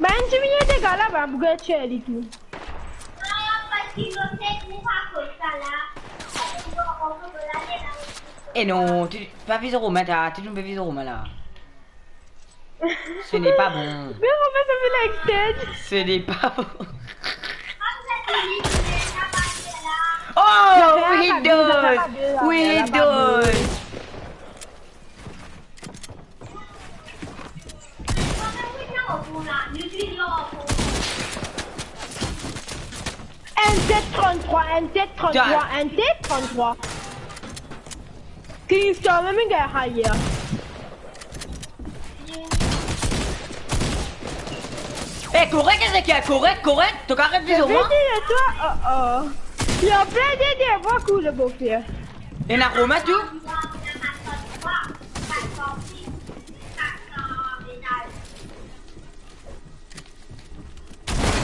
Bann diminie dega la, bann boug tir li tou. E non, ti pa viz Romain, ta, ti nou pe viz Romain la. Ce n'est pas bon. Me Romain, sa finn extend. Ce n'est pas bon. Oh, Windows! Windows! N Z trente-trois, N Z trente-trois, N Z trente-trois. Kingston, mem gagn ayer. Eh, korek, Ezekiel, korek, korek. To kapav viz mwa. Vidi, e twa, oh, oh. Li anplen de devwa kou le bofer. Ena Romain tou.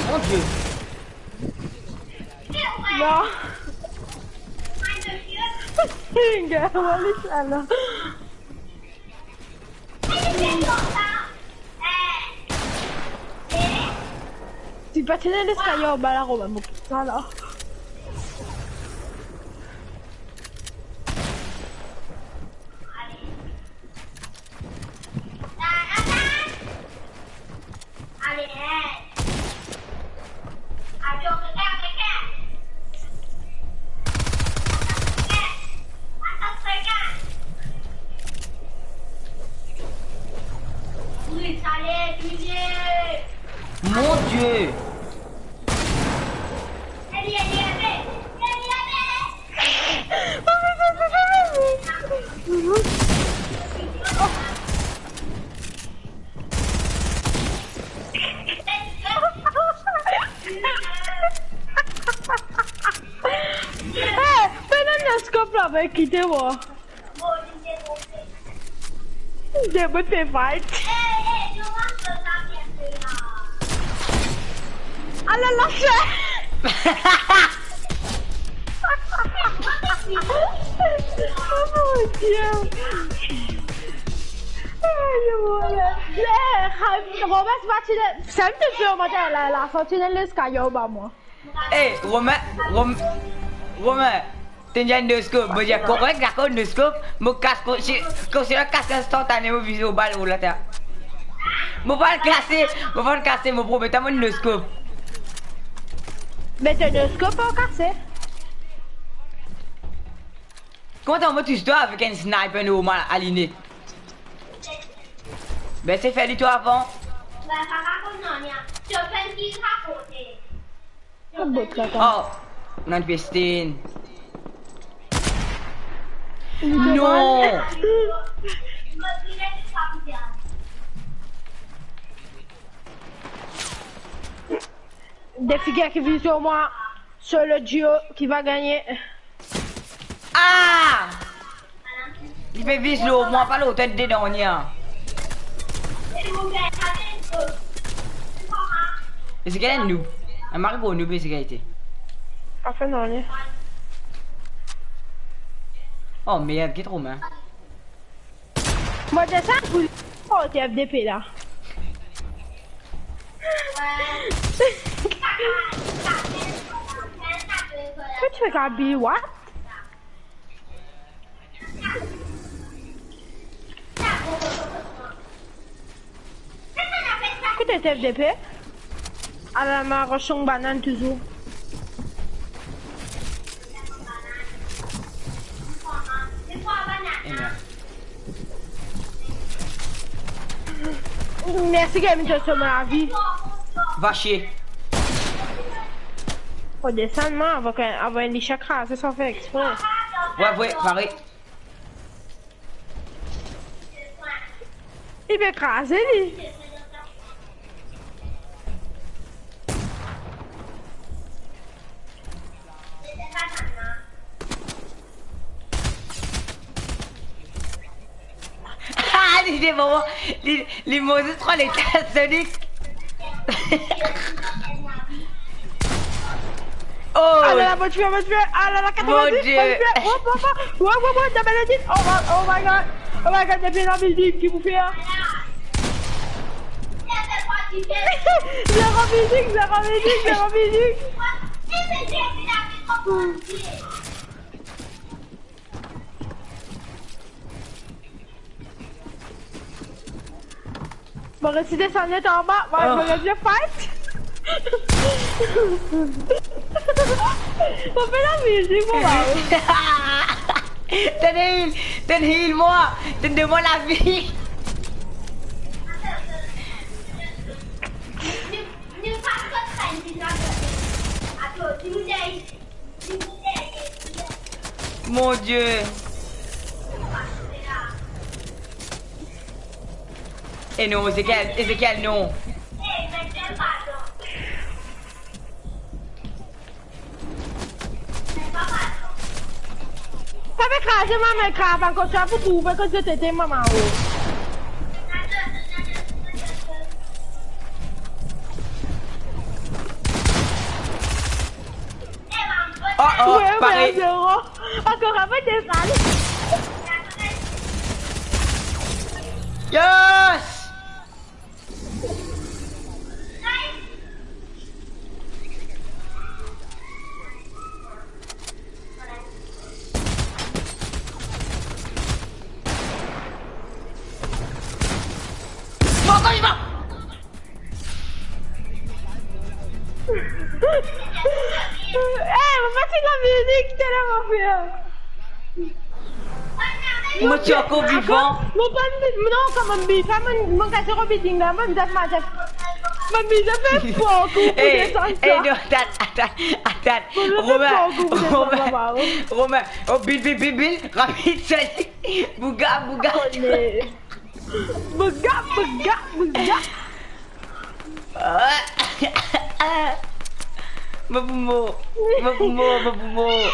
Mon Dieu. Non. Finger, wali sa la. Ti pa ti ena leskalie anba la, Romain, mo kit sa la. Mon Dieu! Eh, pe donn le scope la, va kite mwa. De bout pe fight. Eh, eh, nou rann sa, sa bien la. Lafer. Oh mon Dieu. Ayo, Romain, sa ti, sa ti fer mwa la, la, sa ti les kayo ba mwa. Eh, Romain, Rom-, Romain, to ena enn noskop, mo dir, korek, dakor, noskop, mo kas, ko-, si, ko-, si mo kas instantane, mo vize o bal, o later. Mo pa'nn kase, mo pa'nn kase, mo promet, mo noskop. Me to noskop pa kase. Kouma mo tis twa avek enn sniper normal aline? Be, se fer li twa avan. Oh, non, Pestin. Non. De figir ki vize mwa, se le duo ki va gagne. Ah! Li pe viz lor mwa, pa lor twa, dedan, nia. E se kel enn noob? Enn mari gro noob, e se kel ete? Pa fer nanye. Oh, merde, get Romain. Mo desann pou kot F D P la. Kot to pe kabi, what? Kot to F D P? Ala, ma rosong banann touzour. Mersi, Game, to sov mo lavi. Va shie. Fo desann, man, avan ki, avan li sa kraze san fer expre. Wi, wi, pare. Li pe kraze, li. Ah, li devan mwa, li, li manz tro letas, Sonic. Oh! Ala la, mo tiye, mo tiye. Ala la, mon Dieu. Katrovindis, mo tiye. Hop, hop, hop. Ouais, ouais, ouais, double edit. Oh my, oh my God. Oh my God, depi la building, ki pou fer? Zero building, zero building, zero building. Mo resi desann net anba, mo, ah, mo resi fight. Mo fer lamizik, mo, waw. Tann heal, tann heal mwa, tann donn mwa lavi. Mon Dieu. Eh non, Ezekiel, Ezekiel, non. Sa pe kraze, mama, krav ankor, sa pou trouve kot zot ete, mama, oh. Oh, oh, ouais, pare. Ouais, zero. Ankor avek de bal. Yes! Bon, ankor vivan! Eh, mo pa ti lamizik, te la, mo fer. Mo ti ankor vivan. Mo pa, non, kan mo bif, mo, mo kas rebuilding la, mo bizin, mo bizin fer for kou pou desann sa. Eh, non, atann, atann, atann. Mo bizin fer for kou pou desann sa, papa, oh. Romain, Romain, oh, build, build, build, build, rapid, sali. Bouga, bouga. Kone. Bouga, bouga, bouga. Mo pou mor, mo pou mor, mo pou mor.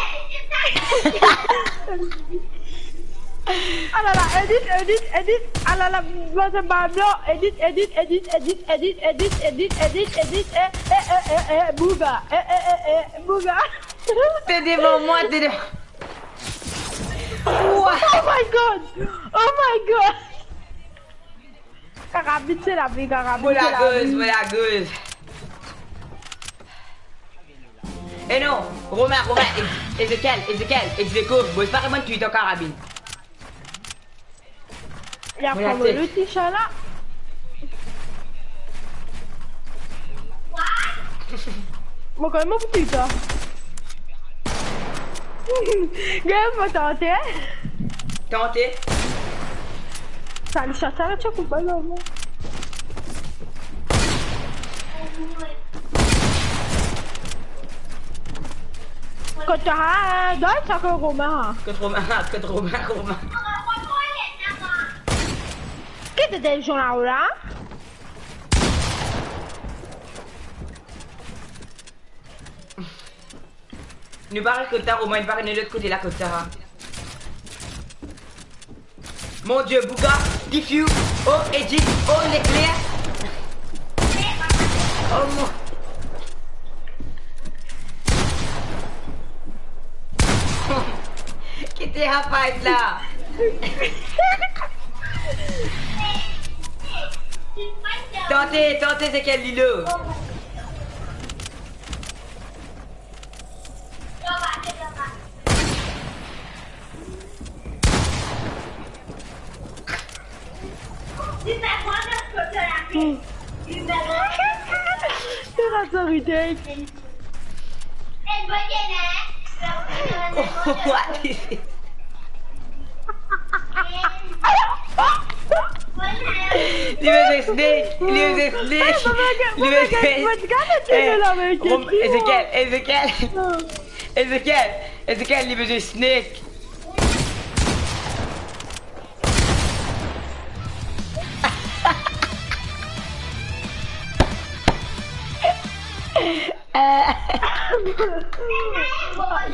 Ah là là, edit, edit, edit. Ah là là, moi, c'est pas blanc. Edit, edit, edit, edit, edit, edit, edit, edit, edit. Eh, eh, eh, eh, eh, bouga. Eh, eh, eh, eh, bouga. T'es devant moi, t'es devant. Ouah. Oh my God. Oh my God. Karabin, se lavi, karabin, se lavi. Mo lagoz, mo lagoz. Eh non, Romain, Romain, Ez-, Ezekiel, Ezekiel, Ezekiel, bon, pa reponn Twitter karabin. Li aprann mwa loti sa la. Mo kouma pou Twitter. Gagn mo tante. Tante. Sa li sa, sa la, ti koup la, mwa. Kot twa, ah, dan sa kot Romain, ah. Kot Romain, ah, kot Romain, Romain. Ki te de zon la, la? Nou pa res kot sa, Romain, nou pa res lot kote la kot sa. Mon Dieu, bouga, diffuse, oh, edit, oh, leclair. Oh, mon. Ki te sa fight la? Tante, tante, se kel lilo? Hmm. Te razorit. Li bezwen snake, li bezwen snake, li bezwen snake. Eh, Rom-, Ezekiel, Ezekiel. Ezekiel, Ezekiel, li bezwen snake.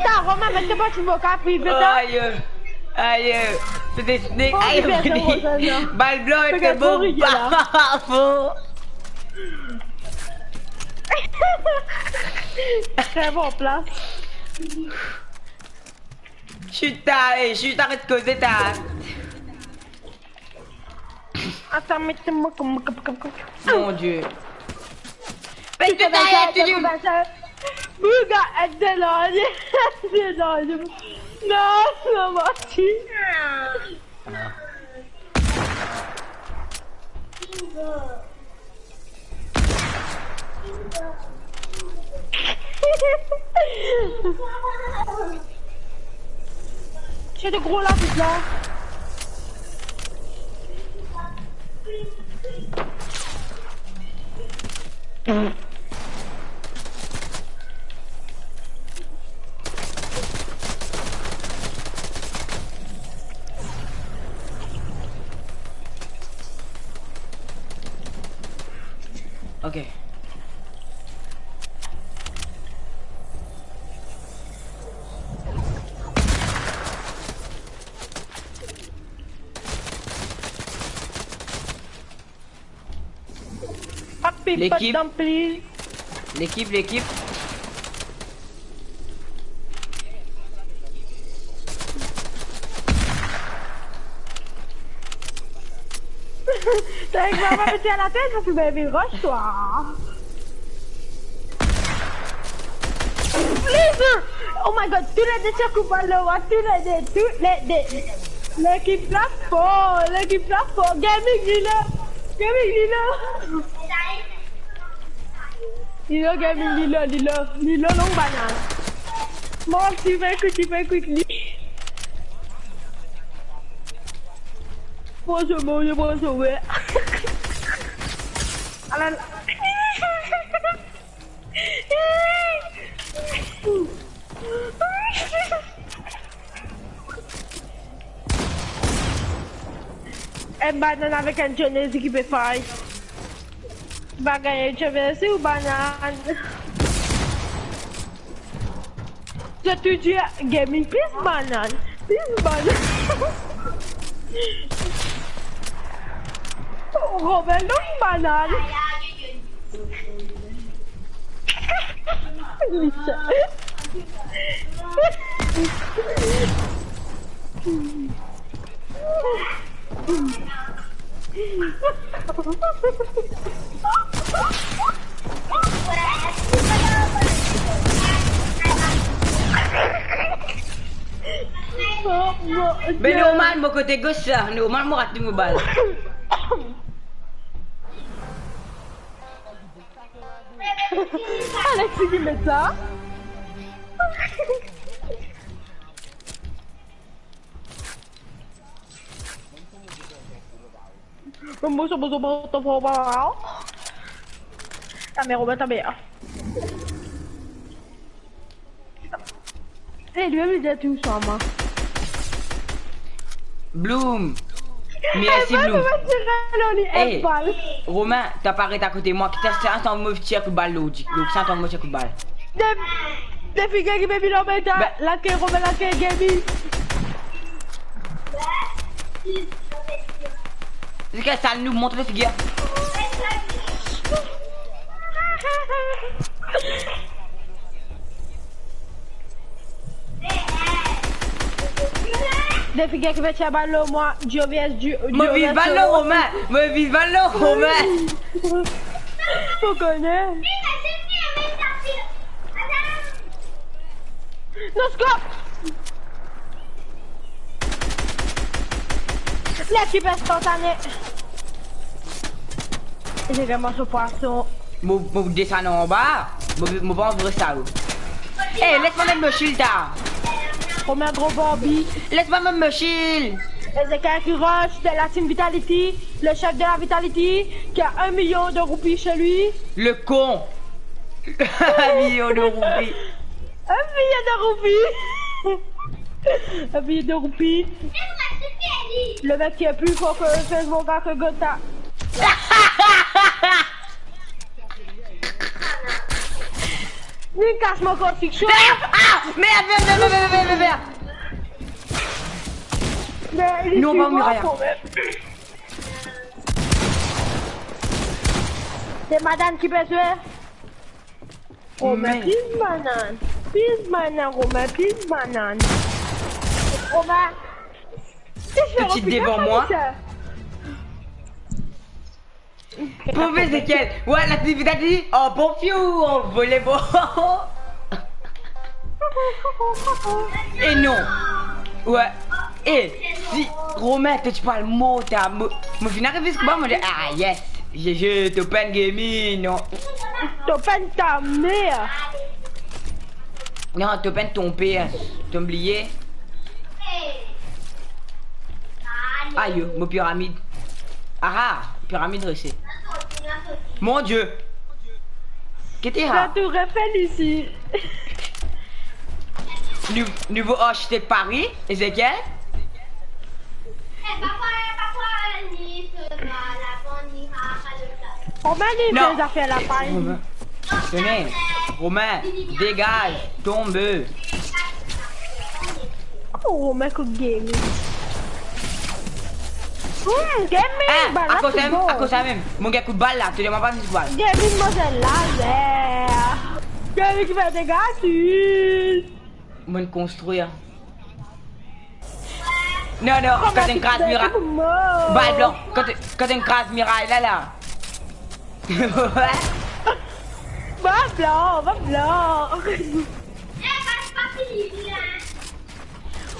Sa, Romain, met to bann ti vokal prive, sa. Aye, aye. Ti snake, aye, Romain. Bal blan, ti bon, bravo. Tre bon plas. Chut ta, eh, chut, aret koze ta. Atann, met mo, mo, mo, mo, mo. Mon Dieu. Met to ta, eh, to di. Bouga, et de la, et de la. Non, non, manti. Ah. Ti de gro la, vit la. Ok. Lekip. Lekip, lekip. T'as vu, maman, tu es à la tête, parce que, baby, rush, toi. Please, oh my God, tou le de ti koup bal, tou le de, tou le de. Lekip la for, lekip la for. Gaming, li la. Gaming, li la. Li la, Gaming, li la, li la. Li la, long banan. Bon, ti vin kout, ti vin kout, li. Bonzour, bonzour, bonzour, ouais. Ala la. Enn banann avek enn Jones ki pe fight. Va gagne Jones ou banann. Zot tou dir gaming plis banann, plis banann. Romain, non, banane. Be normal, mo kote gos sa, normal mo rat mo bal. Alexis ki met sa. Bonjour, bonjour, bonjour, bonjour. Kamera, Romain, ta mère. Eh, li mem li dir tou swa mwa. Bloom. Mersi, Bloom. Eh, Romain, to pa ret akote mwa, ki to sa, to move tir kout bal lor li. Lor sa, to move tir kout bal. De, de figir ki baby lor meta. Ba- lake, Romain, lake, Gaby. Li ki sal nou, montre to figir. De figir ki pe tir bal lor mwa, duo versus duo. Mo viv bal lor Romain, mo viv bal lor Romain. Ou kone. No scope. Lekip instantané. Zot gagn so pwason. Mo, mo desann anba. Mo, mo pa anvi res la, oh. Eh, les mwa met mo shield la. Romain gro Barbie. Les mwa met mo shield. Ezekiel qui rush de la team Vitality, le chef de la Vitality, qui a un million de roupies chez lui. Le con. Un million de roupies. Un million de roupies. Un million de roupies. Le mec qui est plus fort que Facebook, que Gotha. Li kas mo konstriksion. Ah, merde, merde, merde. Non, pa Miraya. Se madanm ki pe zwe. Romain, plis banane. Plis banane, Romain, plis banane. Romain. Tousuit devan mwa. Pov Ezekiel. Wi, la ti, la ti. Oh, bon fiou, anvole, bon. E non. Wi. E si Romain, to ti pou al mor, ta, mo, mo finn ariv zis kouma, mo dir, ah, yes. Jeje, Topen Gaming, non. Topen ta mère. Non, Topen ton père. To bliye. Ayo, mo piramid. Ah, ah, piramid rese. Mon Dieu. Ki ti sa? La tour Eiffel isi. Nou, nouvo architek Paris, Ezekiel. Romain, li fer zafer lapay. Romain, Romain, dégage, tombe. Oh, Romain, kout gaming. Hmm, gaming, ah, bal la, akoz sa mem, akoz sa mem. Mo gagn kout bal la, to demann pa kout bal. Gaming, mo zot lazer. Gaming ki fer dega, ti. Mo'nn konstrir. Non, non, kan enn kraz miray. Bal blan. Kan, kan enn kraz miray la, la. Bal blan, bal blan.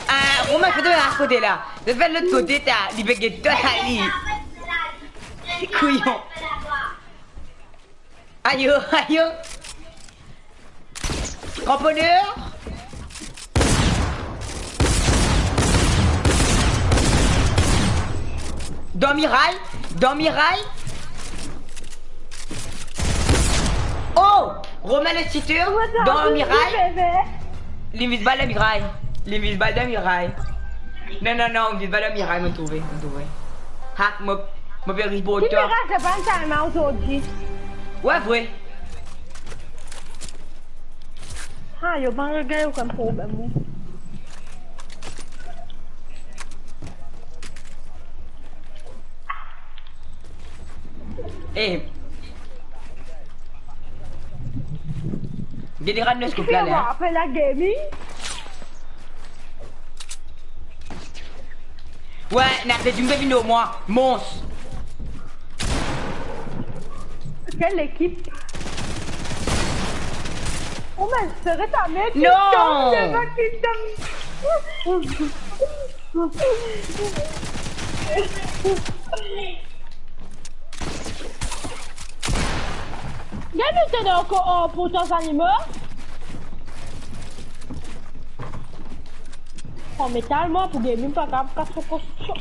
Ah, Romain, fode akote la. Li fer lot kote, ta, li pe get twa, li. Kouyon. Ayo, ayo. Ramponner. Dan miray, dan miray. Oh, Romain le cheater, dan miray. Li vis bal dan miray. Li vis bal dan miray. Non, non, non, vis bal dan miray, mo trouve, mo trouve. Hack, mo, mo pe report twa. Ki miray, se pa enn timeout ozordi. Wi, vre. Ah, yo pa gagn okenn problem, wi. Eh. Gete rad nou scope la, la. Apel la gaming. Wi, ena de dimoun pe vinn lor mwa. Mons. Kel lekip? Oh, mais serre ta main, non! Kingdom, Kingdom. Gagn nou tene ankor, oh, pou tan zanimo. Oh, me talman pou gaming pa kapav kas so konstriksion.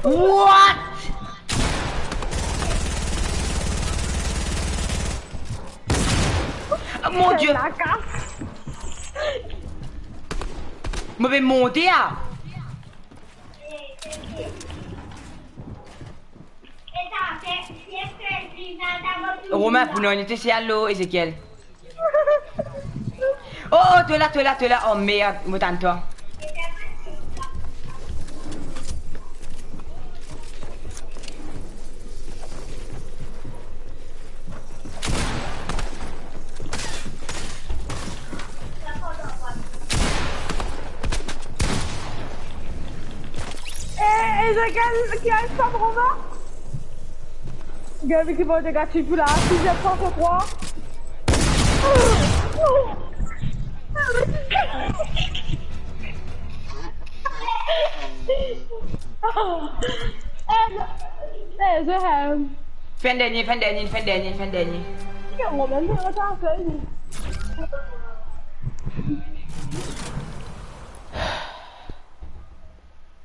What? Mon Dieu! Mo pe monte, ah! Romain, pou nou, nou te se alo, Ezekiel. Oh, oh, to la, to la, to la. Oh, merde, mo tann twa. Eh, Ezekiel, ki ariv pa Romain? Gaby ki monte gratuit pou la, siziem san trwa. Eh, eh, Zohar. Finn dernie, finn dernie, finn dernie, finn dernie. Yo, mwa mem, mo pa fer li.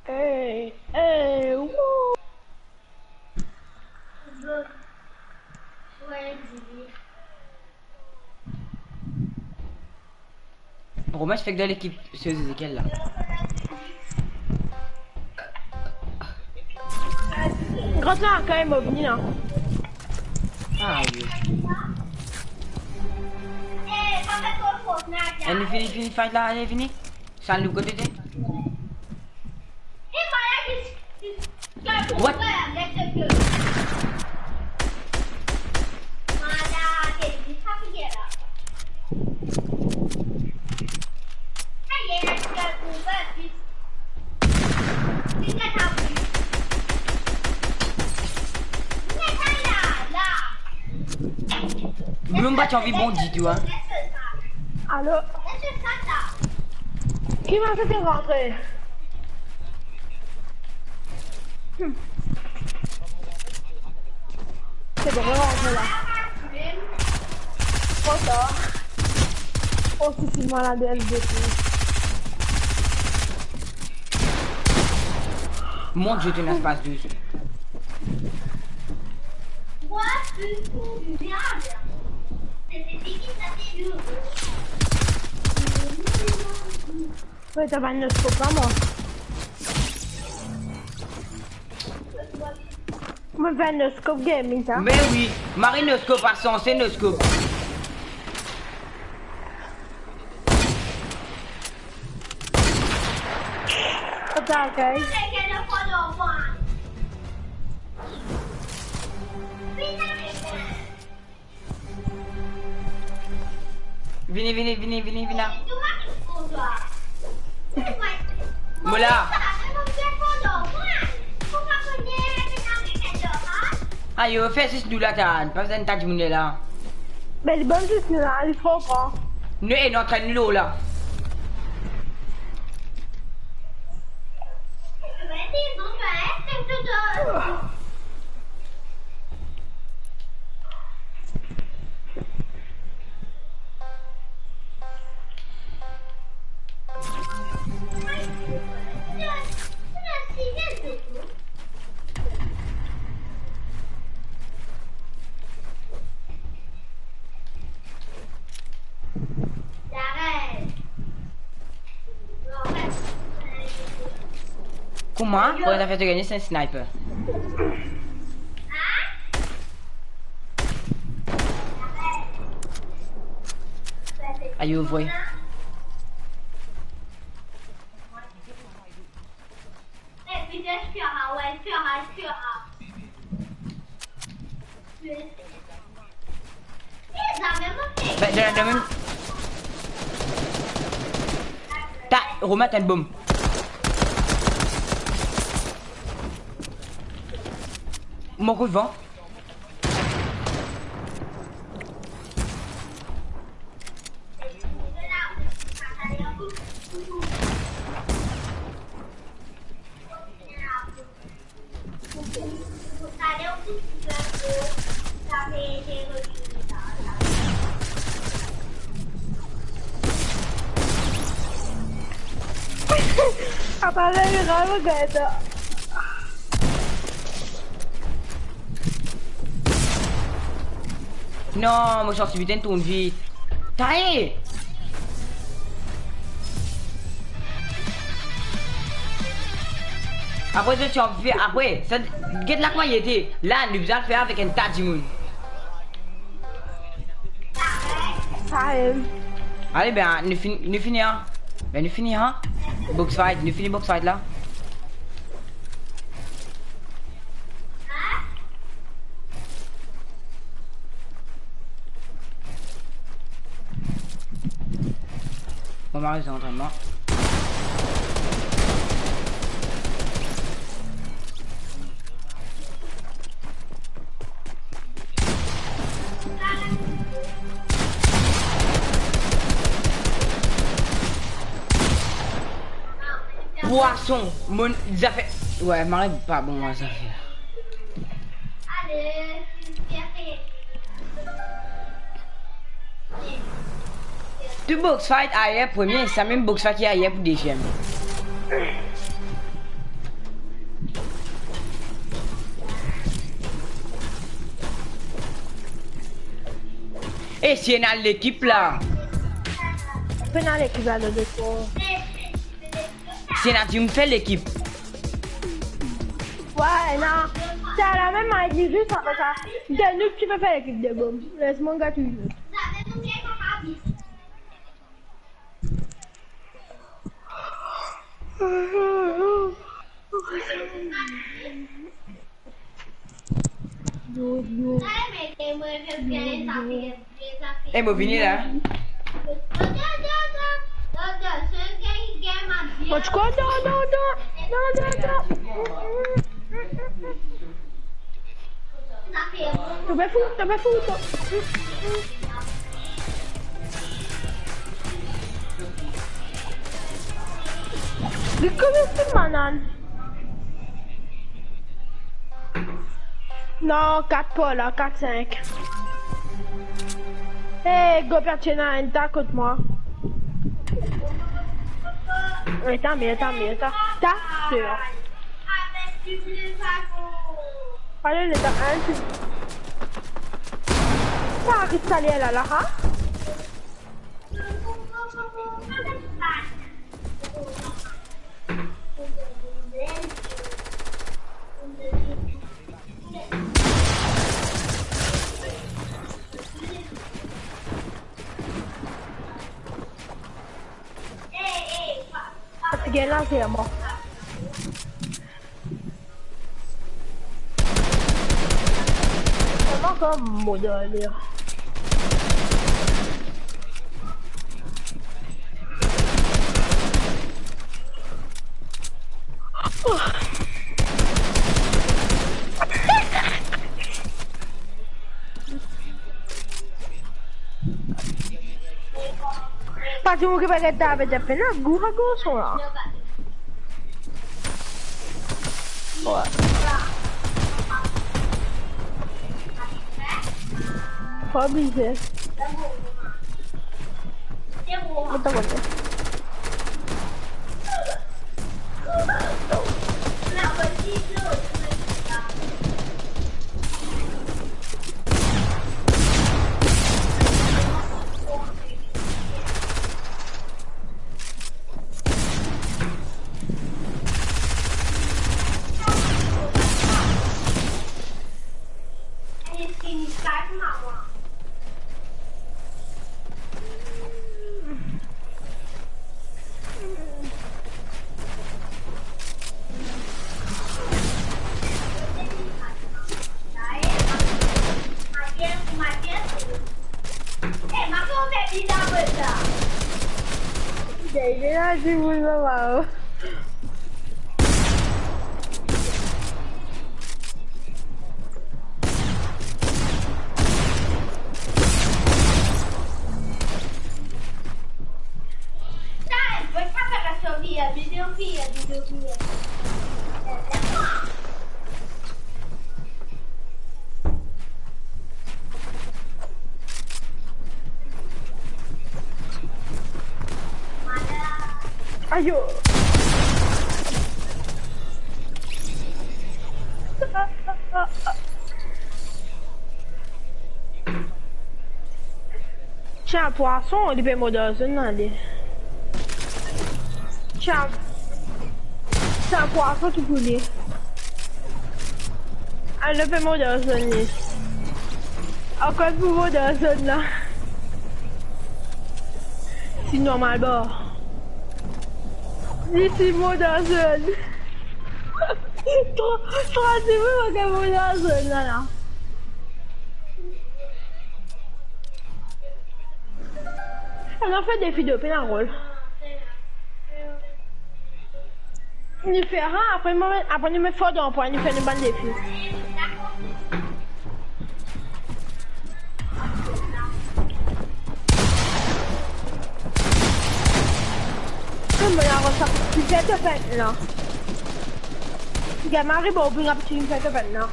Hey, hey, woo. Romain, ti fek dan lekip so Ezekiel la. Gran sa, kan mo vini la. Aye. Eh, nou fini, fini fight la, ale, vini. Sa nou kote de? What? Mo mem pa ti anvi bon ditou, hein. Alo? Ki mwa sa ti rantre? Hmm. Se bon, mo rantre la. Tro tar. Oh, si, si, mwa la, de L V P. Mon Dieu, t'es une espace douze. Wi, to bann noscope pa mwa. Mo bann noscope gaming, sa. Me wi, mari noscope, pa sanse noscope. Atak, guys. Vini, vini, vini, vini, vini la. Mo la. Ayo, fer zis nou la, ta, pa bizin ta dimoun la. Be li bann zis nou la, li tro gran. Nou, e, nou antrenn nou la. Kouma? Kouma zafè to gagne, se enn sniper. Ayo, vre. Ben, dan, dan mem. Ta, Romain, t'as une bombe. Mon coup de vent. Apa lagi rame, guys? Non, mo santi biten tourn vit. Tae! Apre, zot ti anvi fer, apre, sa, get la kouma li ete. La, nou bizin fer avek enn ta dimoun. Tae. Ale, ben, nou fini, nou fini, an. Ben, nou fini, an. Box fight, nou fini box fight la. Mo mari, se antrennman. Pwason, mo zafer. Wi, mari pa bon, mo zafer. Tou box fight ayer premie, samem box fight ki ayer pou deziem. E si ena lekip la? Pena lekip la, de lekip. Si ena dimoun fer lekip. Wi, non. Sa la mem, mo dir zis apre sa. De nou ki pe fer lekip de bom. Les mwa get wi. Yo, yo. Yo, yo. E mo vini la. Mo ti kontan, non, non, non, non, non. To pe fou, to pe fou, to. Li kouma finn bann. Non, kat pou la, kat sink. Hey, go, Piatina, enn ta kot mwa. Eta, me eta, me eta. Ta, sir. Ale, leta, enn ti. Sa ariv taler la, la, ha? Gagn lazer, mwa. Kouma kouma mo dan ler. Pa dir mwa ki pa get David, pena gou a garson la. Wi. Pa oblize. Mo ta kontan. Dimoun laba. Ayo. Ti enn pwason, li pe mor dan zone la, li. Ti enn, ti enn pwason ki pou li. Anou pe mor dan zone li. Akoz pou mor dan zone la. Si normal, bon. Li ti mor dan zone. Trwa, trwa dimoun, mor dan zone la, la. Anou fer defi de pena rol. Ni fer, ha, apre mo, apre nou met for dan pwan, ni fer nou bann defi. Kom mo la resap, ti fer to pen la. Gagn mari, bon, vinn ap ti fer to pen la.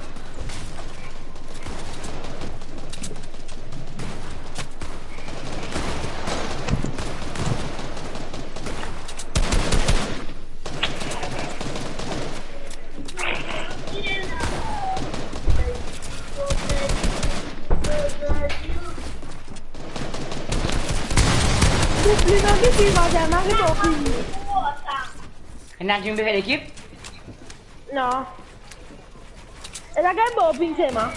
Li mem ki ti va demarre pou fini. Ena dimoun pe fer lekip? Non. Ena gagn bon ping selman.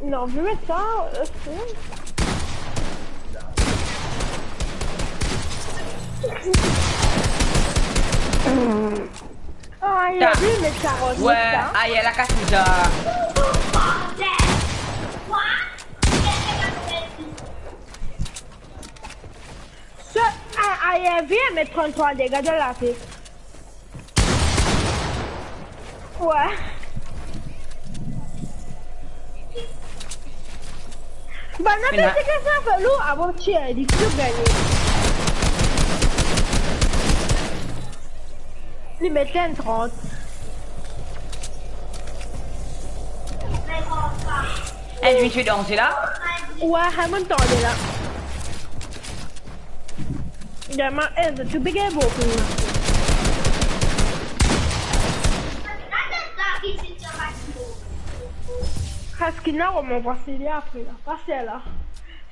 Non, vinn met sa, euh, c'est bon. Ah, il a vu, mais ça revient pas. Ouais, aye, la kas sa. Ce, ah, aye, vinn met trente-trois dégâts de la tête. Ouais. Bann la pe tir sa fer lou, avan tir, li tou gagne. Li met enn trant. Enn vinn ti danse la? Ouais, enn monn tande la. Gamin, eh, zot tou pe gagn bon ping la. Kas ki na, mo pas li apre la. Pas la.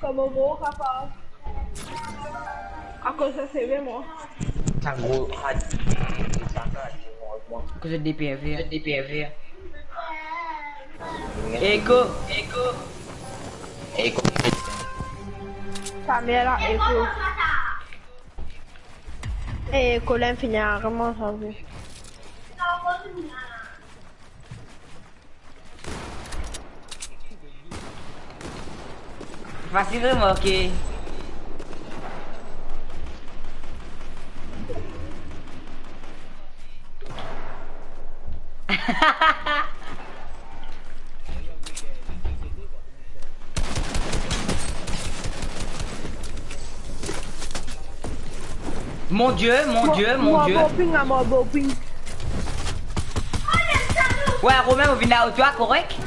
Kouma mo kapav. Akoz sa se vre mwa. Sa gro rad. Sa ka, akoz de P V, de P V. Eko, eko. Eko. Sa mer la, eko. Eko la fini, vreman, sa ve. Fasil remarke. Mon Dieu, mon Dieu, mon Dieu. Mo bon ping, mo bon ping. Ouais, Romain, mo vinn la, ou twa korek?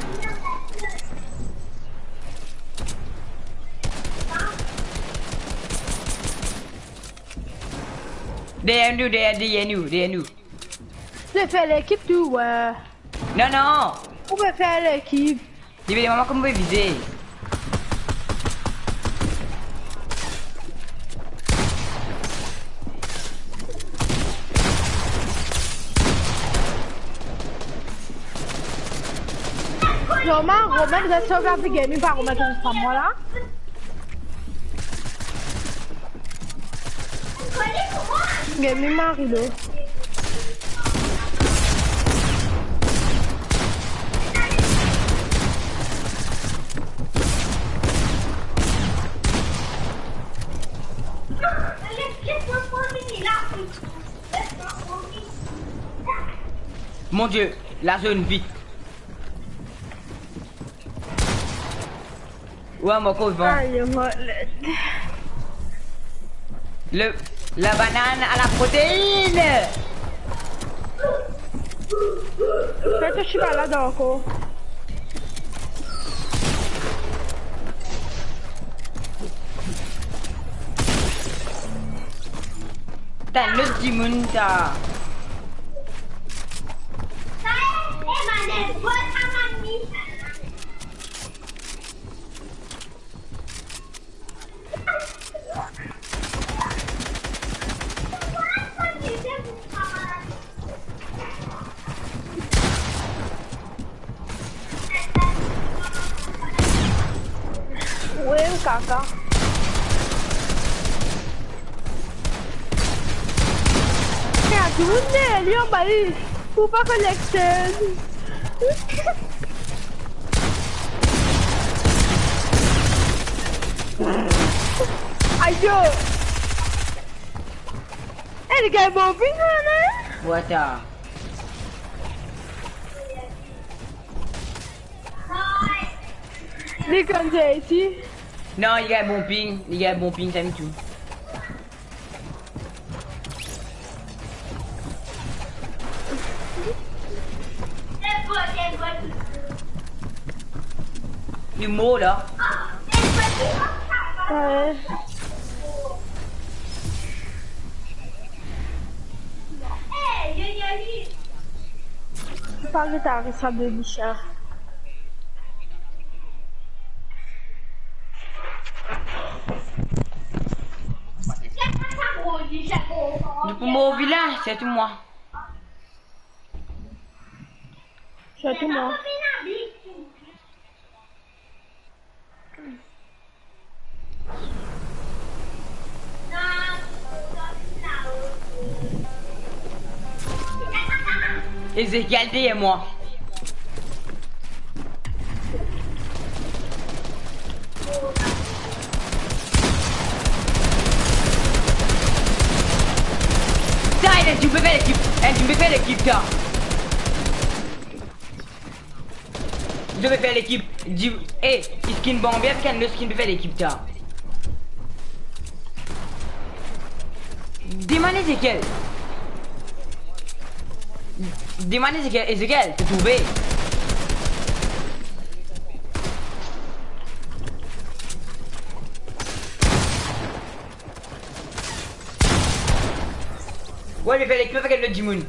Deryer nou, deryer, deryer nou, deryer nou. Ou pe fer lekip tou, ouais. Non, non. Ou pe fer lekip. Li pe demann mwa kouma pou vize. Romain, Romain, zot sov la, figir mwa, Romain, ki fam mwa la. Gagn mari lo. Mon Dieu, la zone, vit. Ou a mor koz van. Ayo, mo, le, le, la banane a la proteine. Fer to ti pa ladan ankor. Tann lot dimoun sa. Wey, kaka. Ey, dimoun deryer li anba li. Pou pa konekte. Ayo. Ey, li gagn bon ping la, non? What the? Li konn dir isi. Non, li gagn bon ping, li gagn bon ping, sa mi tou. Li mor la. Wey. Pa gete sa, baby shark. Li pou mor vilin, se tou mwa. Se tou mwa. Ezekiel deryer mwa. Sa, enn dimoun pe fer lekip, enn dimoun pe fer lekip, sa. Zot pe fer lekip, di, e, skin banbe avek enn lot skin pe fer lekip, sa. Demann Ezekiel. Demann Ezekiel, Ezekiel, to trouve? Wey, li fer lekip avek enn lot dimoun.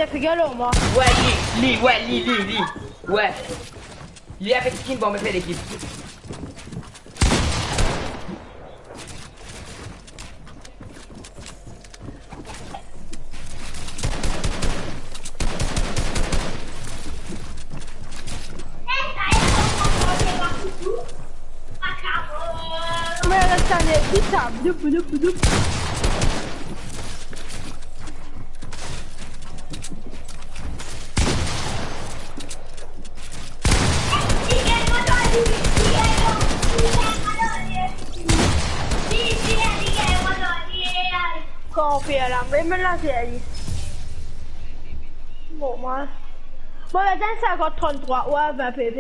Ti figir lor mwa. Wey, li, li, wey, li, li, li. Wey. Li avek skin banbe fer lekip. Me res ane pita, blup, blup, blup. Kanpe la, me, me la, se ali. Bon, mwa. Bon, la, sa, trant-trwa, wey, vin PP.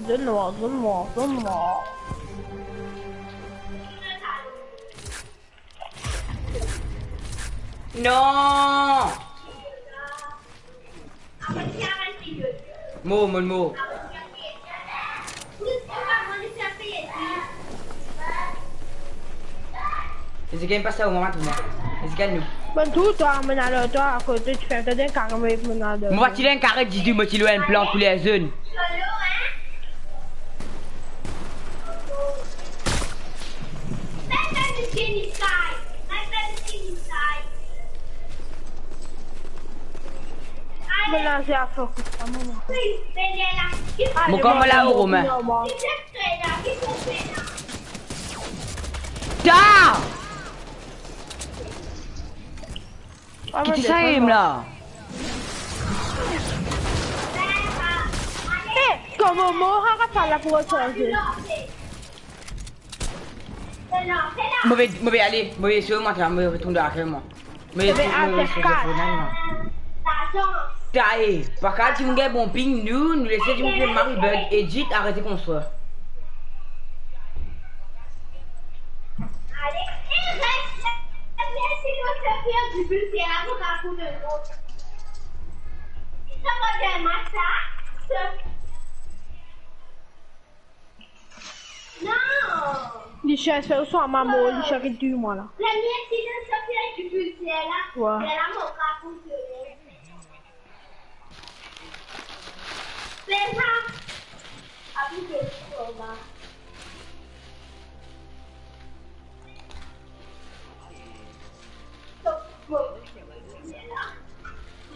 Zone nwar, zone nwar, zone nwar. Non! Mor, mor, mor. Ezekiel, pas sa, ou mama, tou, non. Ezekiel, nou. Bon, tou, twa, amenn alor, twa, akote, ti fer twa enn kare, mo amenn alor. Mo pa ti enn kare ditou, mo ti lor enn plant kouleur zone. Mo lazer a fokis, sa, mo. Mo kouma la, Romain. Ta! Ah, ki ti sa, aim la? Eh, kouma mo arakit la pou sanze? Mo pe, mo pe ale, mo pe swiv mwa, mo pe retourn dan lakaz mwa. Mo pe, mo pe swiv mwa. Tae, pa kapav dimoun gagn bon ping, nou, nou les dimoun pe mari bug, edit, aret konstrir. Li cherche so mama, li cherche touy mwa la.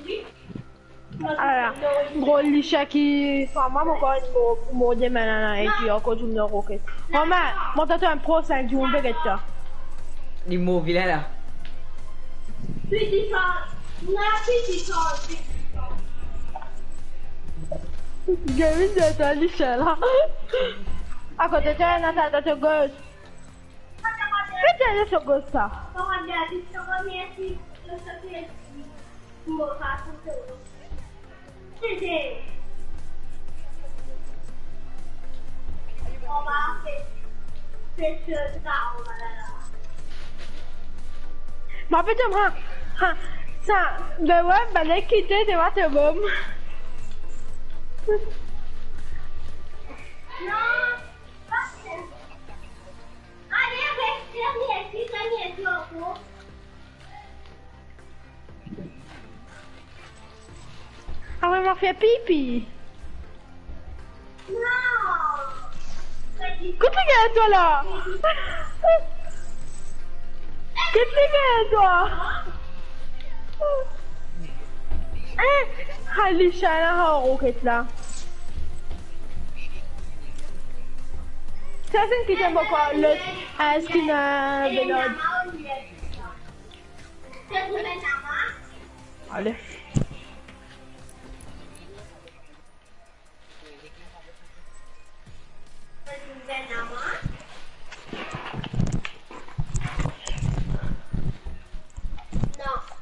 Wi. Ala, drol li cher ki, fama mo ankor mo, mo demin la, la, e ki ankor tourn dan roket. Mama, mo tann enn prosin dimoun pe get twa. Li mor vilin la. Gary, de twa li cher la. Akote twa, ena sa, twa, twa, gos. Pe tene so gos sa. Ma pe dir mwa, ha, sa, be wi, bale kite, te va te bom. Apre, mo fer pipi. Kot li gagn twa la? Kot li gagn twa? Eh, Alisha la, oh, roket la. Sa, se ki ti mo kot lot, eh, skin, eh, Velod. Ale.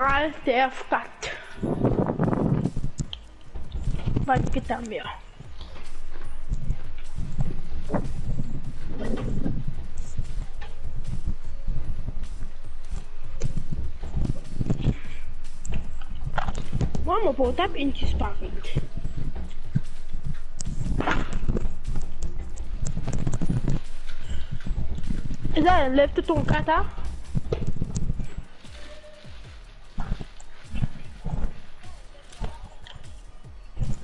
Alt F kat. Bann ki ta mia. Mwa, mo portab inn disparet. Eza, lev to tonn kat la.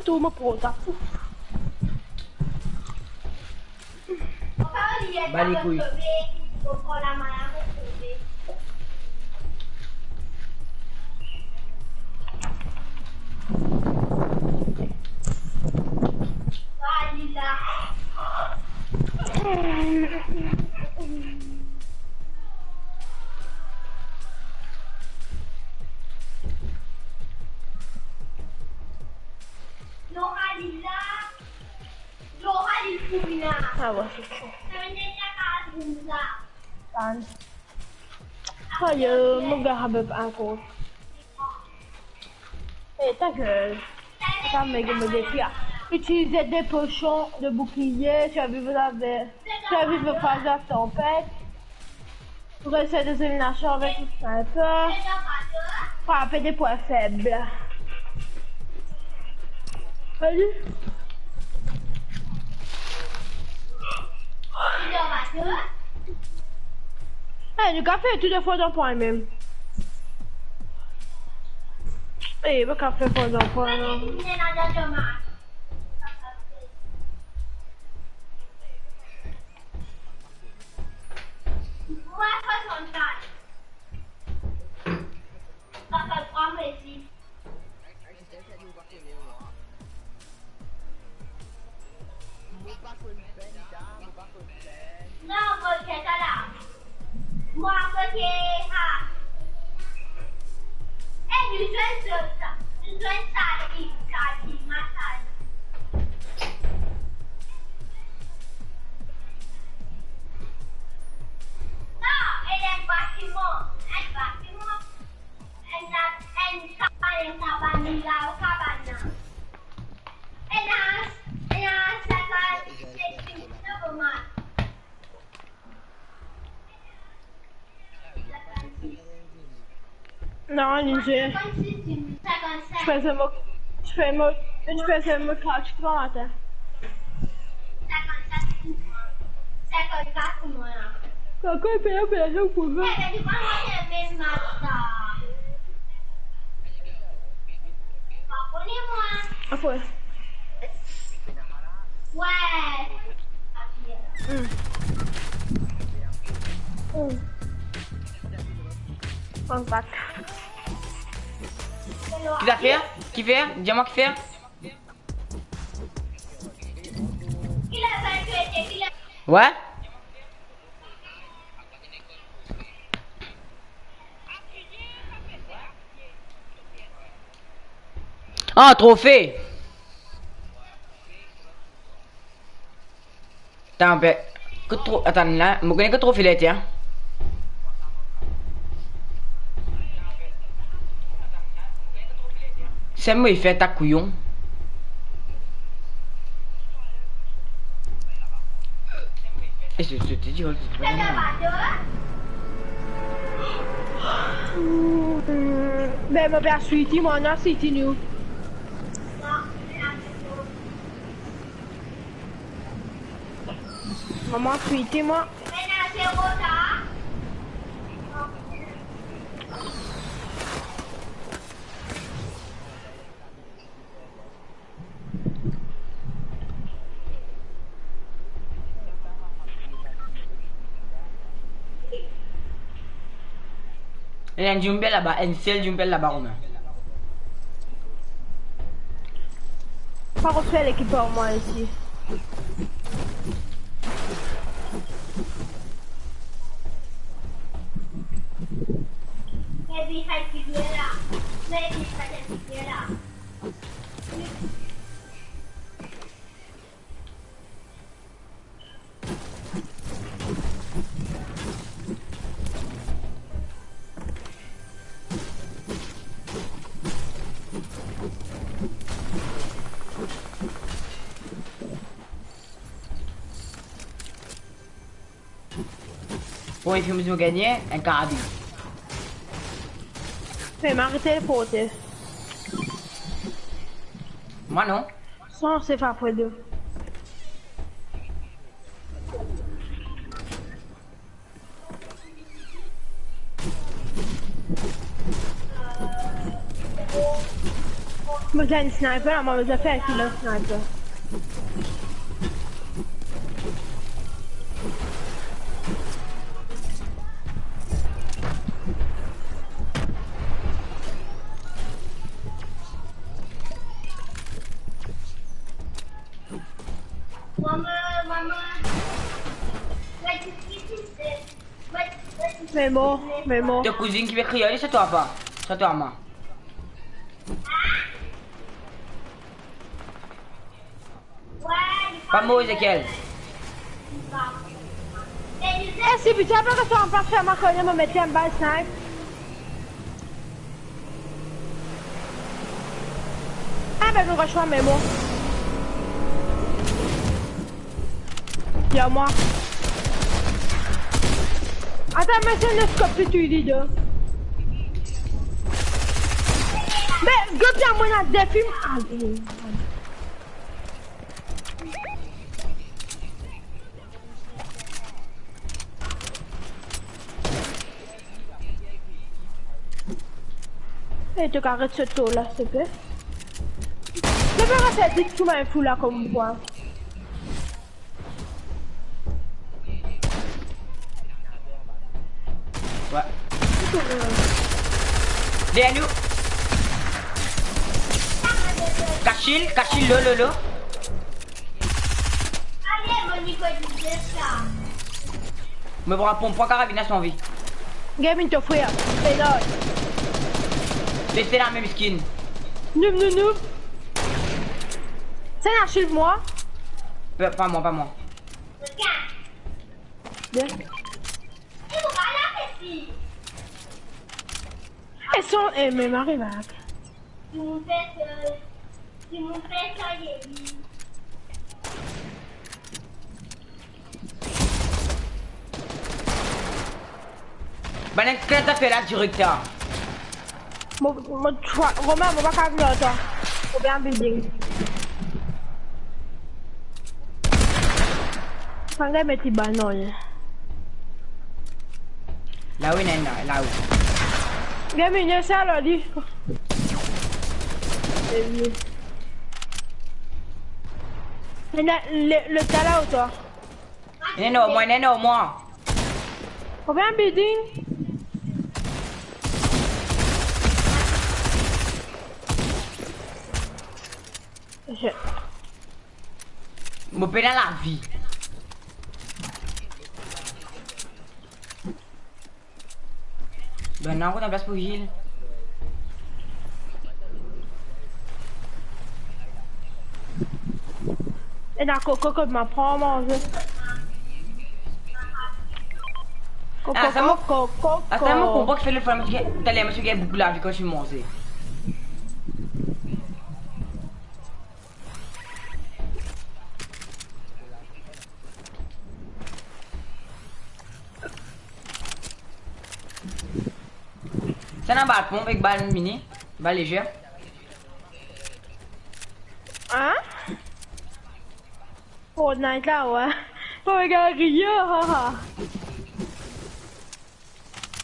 Tou mo portab. Ba li kouy. Ah ouais, c'est chaud. Tann. Ayo, mo grab ankor. Eh, ta gueule. Attends, mais je me défie. Utilisez des potions de bouclier, survivre la, survivre face à la tempête. Réussir des éliminations avec le sniper. Frapper des points faibles. Allez. Eh, nou kapav fer tou de fwa dan pwin mem. Eh, nou kapav fer fwa dan pwin, non? Non, mo pa konn fer sa la. Mo pa konn fer sa. Eh, nou zwenn sa. Nou zwenn sa, li, sa, li, masaz. Non, e enn batiman, enn batiman. Enn la, enn sa, enn sa, bann la, o kabann la. Ena, ena, sa, sa, Non, Lindsay. Tu faisais mon, tu fais mon, tu faisais mon crash droit, hein. Kaka, pe, pe, pe, pou mwa. Apre. Hmm. Hmm. Konn pa. Kifer? Kifer? Dir mwa kifer? Wi. Ah, trofe. Atann, be, kot tro-, atann la, mo kone kot trofe la ete, hein. Sa mo fer ta kouyon. E se, se ti dir, se ti dir. Be, mo pe sweetie, mo, non, sweetie nou. Mama, sweetie, mwa. Ena enn jumper laba, enn sel jumper laba, Romain. Pa konn fer lekip par mwa isi. Bon, e fini nou gagne enn karabin. Fem, aret teleporte. Mwa non. San, se pa pre de. Mo gagn sniper la, mo bizin fer ki lot sniper. Mama, mama. Me mo, me mo. To kouzinn ki pe kriye, se twa pa? Se twa, ma? Pa mo, Ezekiel. Eh, si bizin, pa bezoin pa fer, mo kone mo met enn bal snipe. Ah, ben, nou rod mem mo. Ya mwa. Atann, me se le scope ki touy li de. Me, gard sa, mo ena de fim. Ale. E to kapav ret sot to la, silteple? Mo pa kapav dir ki mo fou la kouma. Wi. Dernie nou. Kas li, kas li, lo, lo, lo. Mo pran ponp, pran karabin, si to anvi. Gaming to frer, penal. Reste la, mem skin. Noob, noob, noob. Sa ena shield mwa. Pa, pa mwa, pa mwa. Bien. E son, e, me mari bak. Bann enn klet zafer la direk la. Mo, mo, twa, Romain, mo pa kapav vinn ar twa. Mo bien building. Fannga met li bal, non, ye. La wi, ena, la wi. Gaming, ena sa la, li. Ena, le, le ta la ou twa? Ena ar mwa, ena ar mwa. Ou bien building? Je- Mo pena lavi. Bann la kot plas pou heal. Ena koko kot mo pran manze. Koko, ah, sa mo, koko, koko. Ah, sa mo konpran ki fer lefwa, mo ti gagn, taler mo ti gagn boukou lavi kan mo ti manze. Sa ena bal ponp ek bal mini, bal lezer. Hein? Fortnite la, wi. Mo regard riye, ha, ha.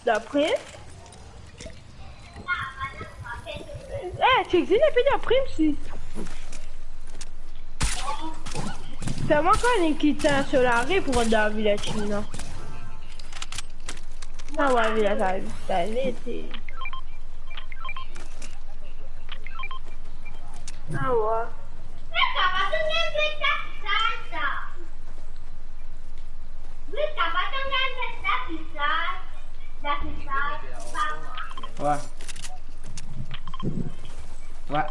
Dapre? Eh, ti existe depi dapre, si. Selman kan li kit so lari pou rant dan village, non. Ah ouais, village, ça, ça, c'était. Ah ouais. Ouais. Ouais.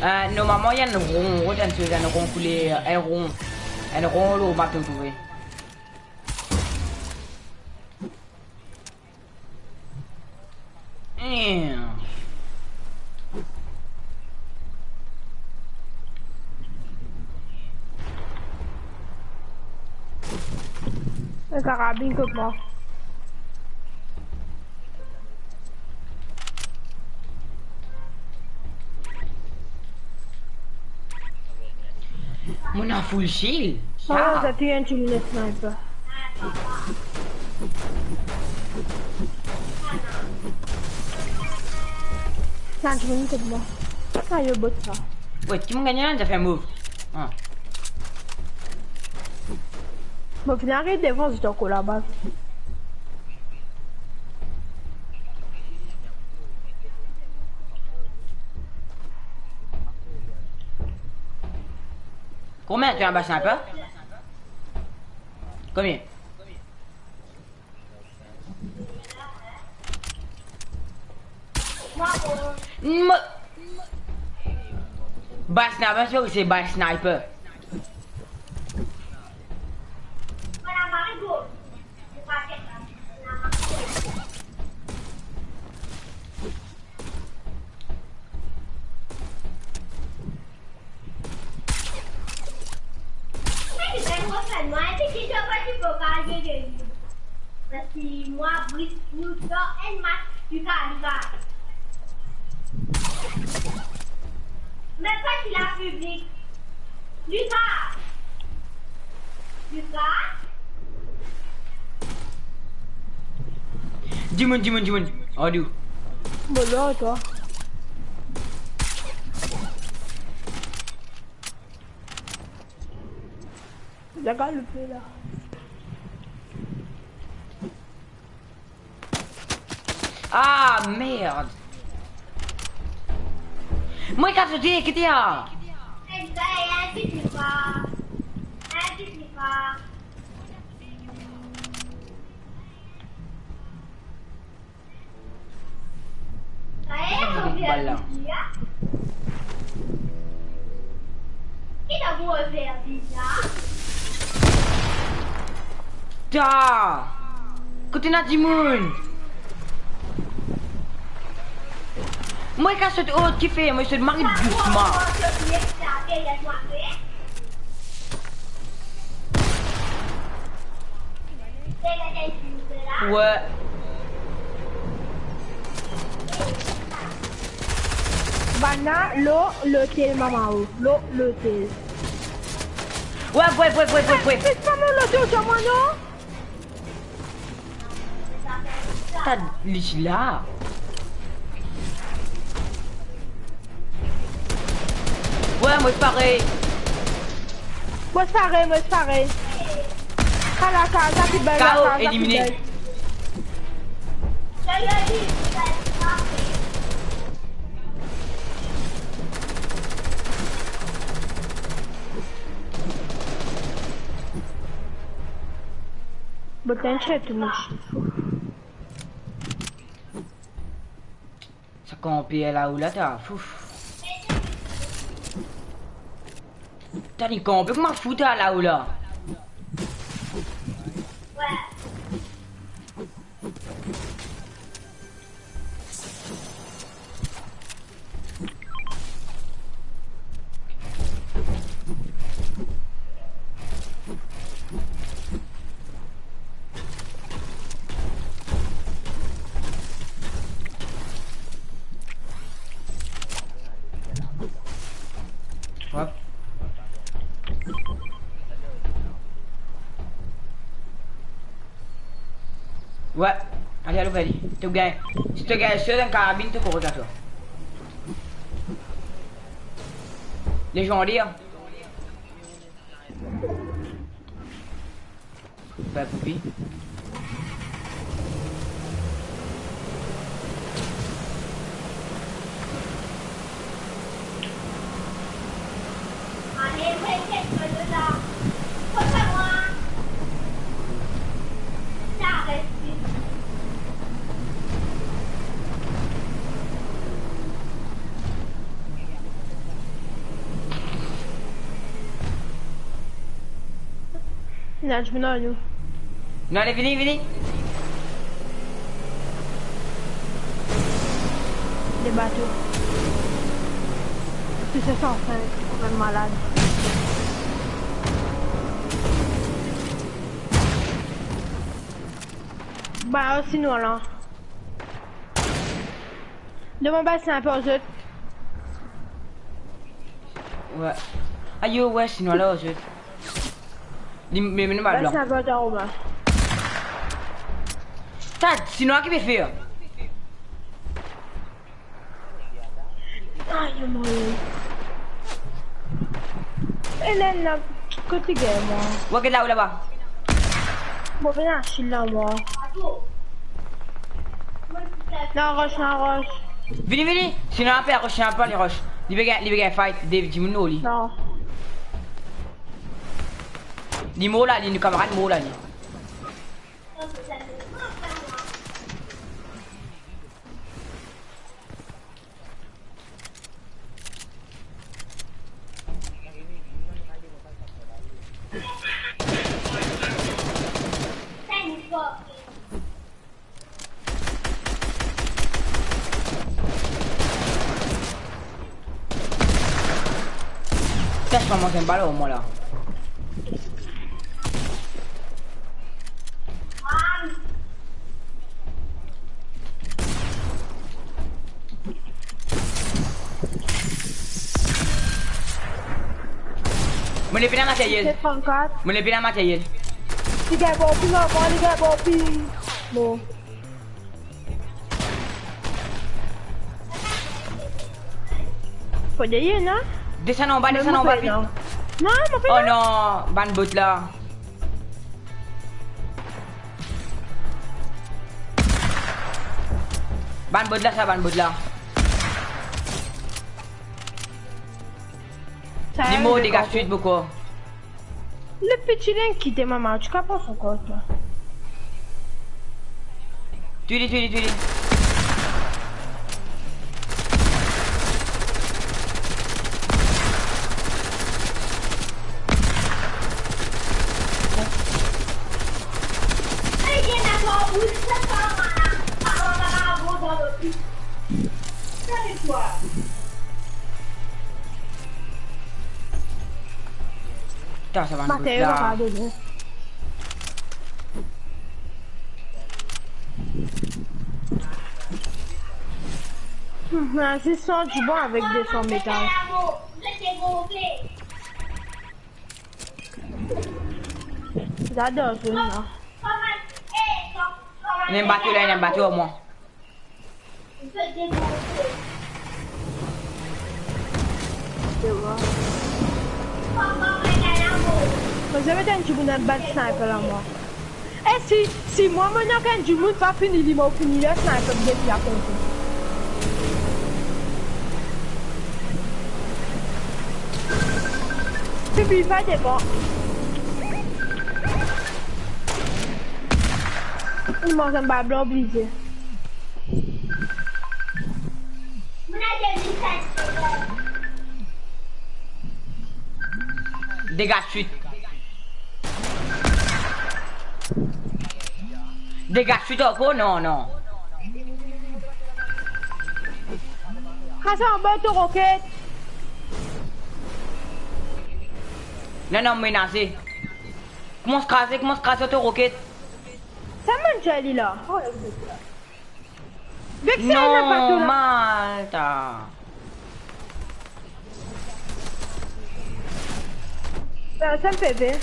Euh, normalman, ena enn ron, ron, enn soz, enn ron kouler, enn ron, enn ron lor bato, ou trouve. Hmm. Enn karabin kot mwa. Mo ena full shield. Ah, sa. Sa ti enn ti mounet sniper. Sa ti mounet kot mwa. Ah, yo bot sa. Wait, ki mo gagne la, zafer move. Ah. Mo finn ariv devan, zot ankor laba. Konbien to ena bal sniper? Konbien? Mo-, bal sniper, sir, se bal sniper. Parski mwa, Brit, nou dan enn match, Lucas, Lucas. Mem pa ki lapiblik. Lucas. Lucas. Dimoun, dimoun, dimoun. Alo. Mo la, twa. Regarde le feu là. Ah, merde. Mwa, kas soti, kite la. Bal la. Ta! Kot ena dimoun? Mwa kas sot, oh, kifer? Mwa sot mari dousman. Wi. Bann la lor lotel, mama o, lor lotel. Wi, wi, wi. Pes pa mont lotel, mwa non. Sa li ti la. Wi, mwa parey. Mwa parey, mwa parey. Sa la, sa, sa ki bel la, K O, sa, sa ki elimine. Bel. But then shit, mouch. Sa kanpe lao la, ta, fouf. Ta, li kanpe kouma fou, ta, lao la. Hop. Wi, ale, ale, ale. To gagn. Si to gagn, si to gagn karabin, to kour atwa. Lezander. Be, poupi. Non, vini, vini. Debato. Tou sa, sa, sa, koumadir malad. Ba, osi nou la. Devan bas, se inpe zot. Wi. Ayo, wi, Sinwa la, zot. Li, me, me, nou bal blan. Bas, se inpe zot, Romain. Ta, Sinwa ki pe fer? Ayo, mo. Elen la, kot li gagn mwa? Wi, get la, laba. Mo, vinn asil la, mwa. La roche, la roche. Vini, vini. Sinwa pe roche, Sinwa pe roche. Li pe gagn, li pe gagn fight, Dave, dimoun lor li. Non. Li mor la, li, nou kamarad mor la, li. Putain, je commence un ballon, moi, là. Mo le pena materyel. Trannkat. Mo le pena materyel. Li gagn bon pi, mama, li gagn bon pi. Bon. Kot li ye, non? Desann anba, desann anba, vit. Non, mo pe la. Oh non, bann bot la. Bann bot la, sa bann bot la. Li mor, dega swit boukou. Le piti inn kite mama, ti kapav pran so kor twa. Touy li, touy li, touy li. Putain, sa bann bot la. Hmm, zis san diban avek de san metal. J'adore ce jeu là. Ena enn bato la, ena enn bato ar mwa. Mo zame tann dimoun ena bann sniper la, mwa. E si, si mwa, mo ena enn dimoun pa fini li, mo fini li, sniper, get li akonte. Pipi, pa devan. Li manz enn bal blan, oblize. Dega swit. Dega swit ankor, non, non. Kraze anba to roket. Non, non, menase. Koumans kraze, koumans kraze to roket. Sa mann Charlie la. Vexé, non, ena pa tou la. Malta. Ah, sa me pe peur.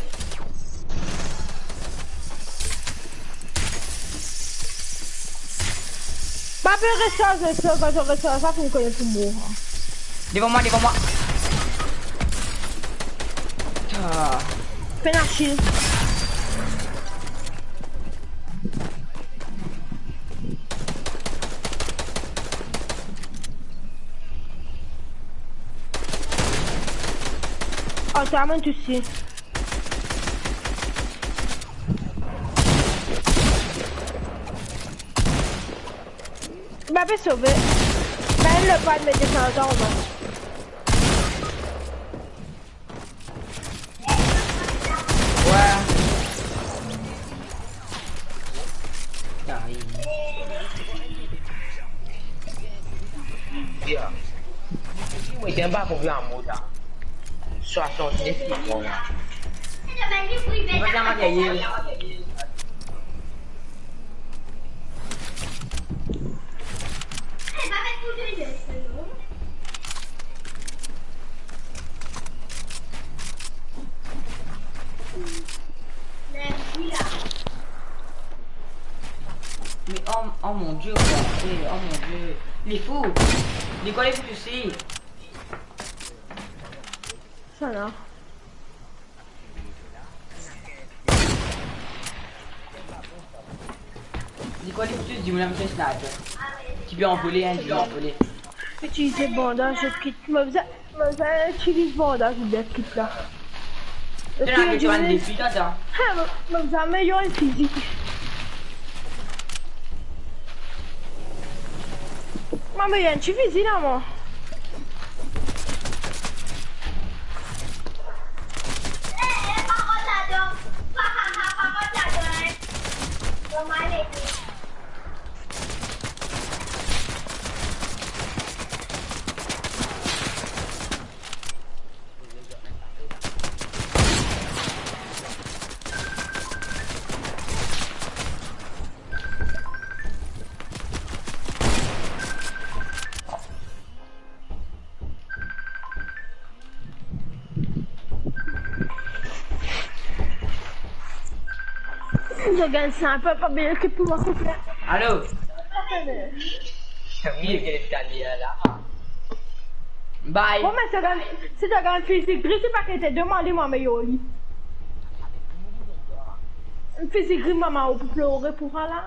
Pa pe resarz, resarz, resarz, sa finn kone pou mor. Devan mwa, devan mwa. Ah. Pena shield. Oh, twa mem tousi. Ba pe sove. Ba le pad mete sa dan, on va. Ouais. Aïe. Bien. Wi, ti anba pou lanmor la. Swasant-nef ki bon la. Li pa ti anba deryer. Me oh, oh mon Die, oh mon Die. Li fou. Li krwar li fou tousi. Sa la. Li krwar li pou tou dimoun la, mete sniper. Ti pe anvole, hein, ti pe anvole. Itiliz bandaz, zot kit. Mo bizin, mo bizin itiliz bandaz, zot kit la. Ena dimoun depi tata. Ha, mo, mo bizin meyer fizi. Mama, ena enn ti fizi la, mwa. Zot gagn sa, pa, pa bel ki pou mwa, silvouple. Alo? Wi, ki eskaliye la. Bye. Bon, me si to gagn, si to gagn fizi gri, si pa ki to demann li, mwa, me yo li. Fizi gri, mama, ou pou plore pou sa la.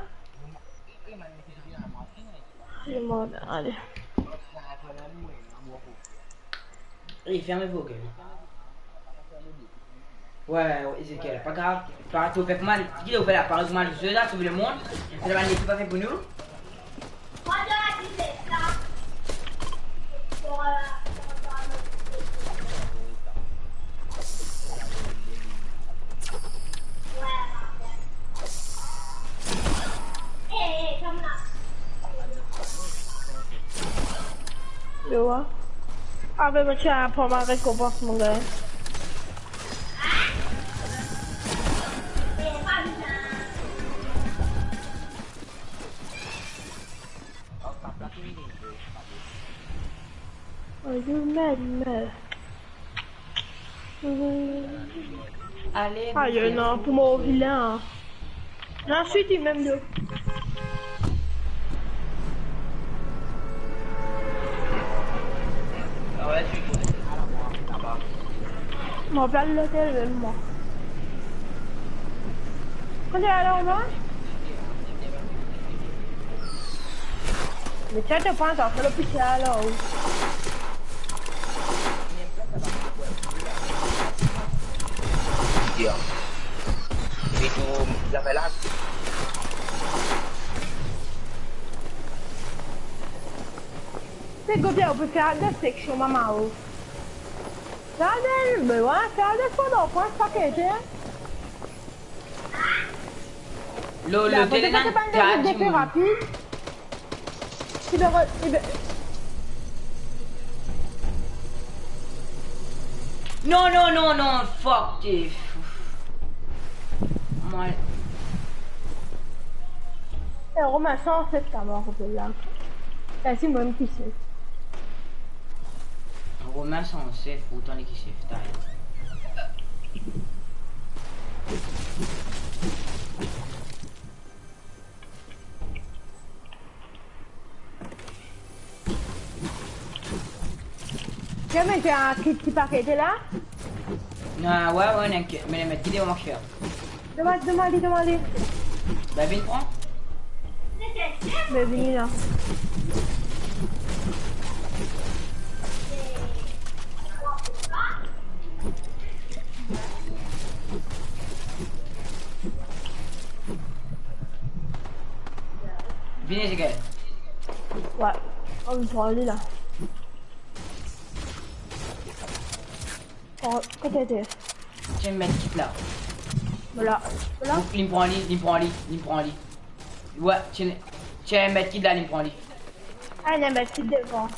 Demann, ale. Ey, ferme vo gel. Wi, wi, Ezekiel, pa grav. Pa, to fer kouma, ki to fer la, parey kouma nou la sov lemonn, se la bann lekip pa fer pou nou. Yo, a. Ave mo ti aprann mo rekonpans, mo gars. Ayo, mem, mem. Ale, ayo, non, pou mo vilin. Ensuite, li mem de. Mo pe al lotel mem, mwa. Kote ale, mwa? Me ti, to pran sa, felo piti alor. Dir. Epi tou, zafer la. Se kote ou pe fer de seksion, mama, o. Gard, be wi, fer de fo dan kwen, pa kete. Lo, lo, la, lotel ena ta dimoun. Rapid. Ti be, ti be. Non, non, non, non, fuck, ti. Mwa. Eh, Romain, sa, an fet, kaman, kote la? Eh, si mwa ki sef. Romain san sef, pourtan li ki sef, ta. Ti, me ti a kit ti paket la? Non, wi, wi, non, me, me met ki devan mo ker. Doman, doman li, doman li. Be, vinn pran. Be, vini la. Vini, Zigel. Wi, ann pran li la. Ko-, kote to? Ti met kit la. Vola, vola. Li pran li, li pran li, li pran li. Wi, ti, ti met kit la, li pran li. Ah, li met kit devan.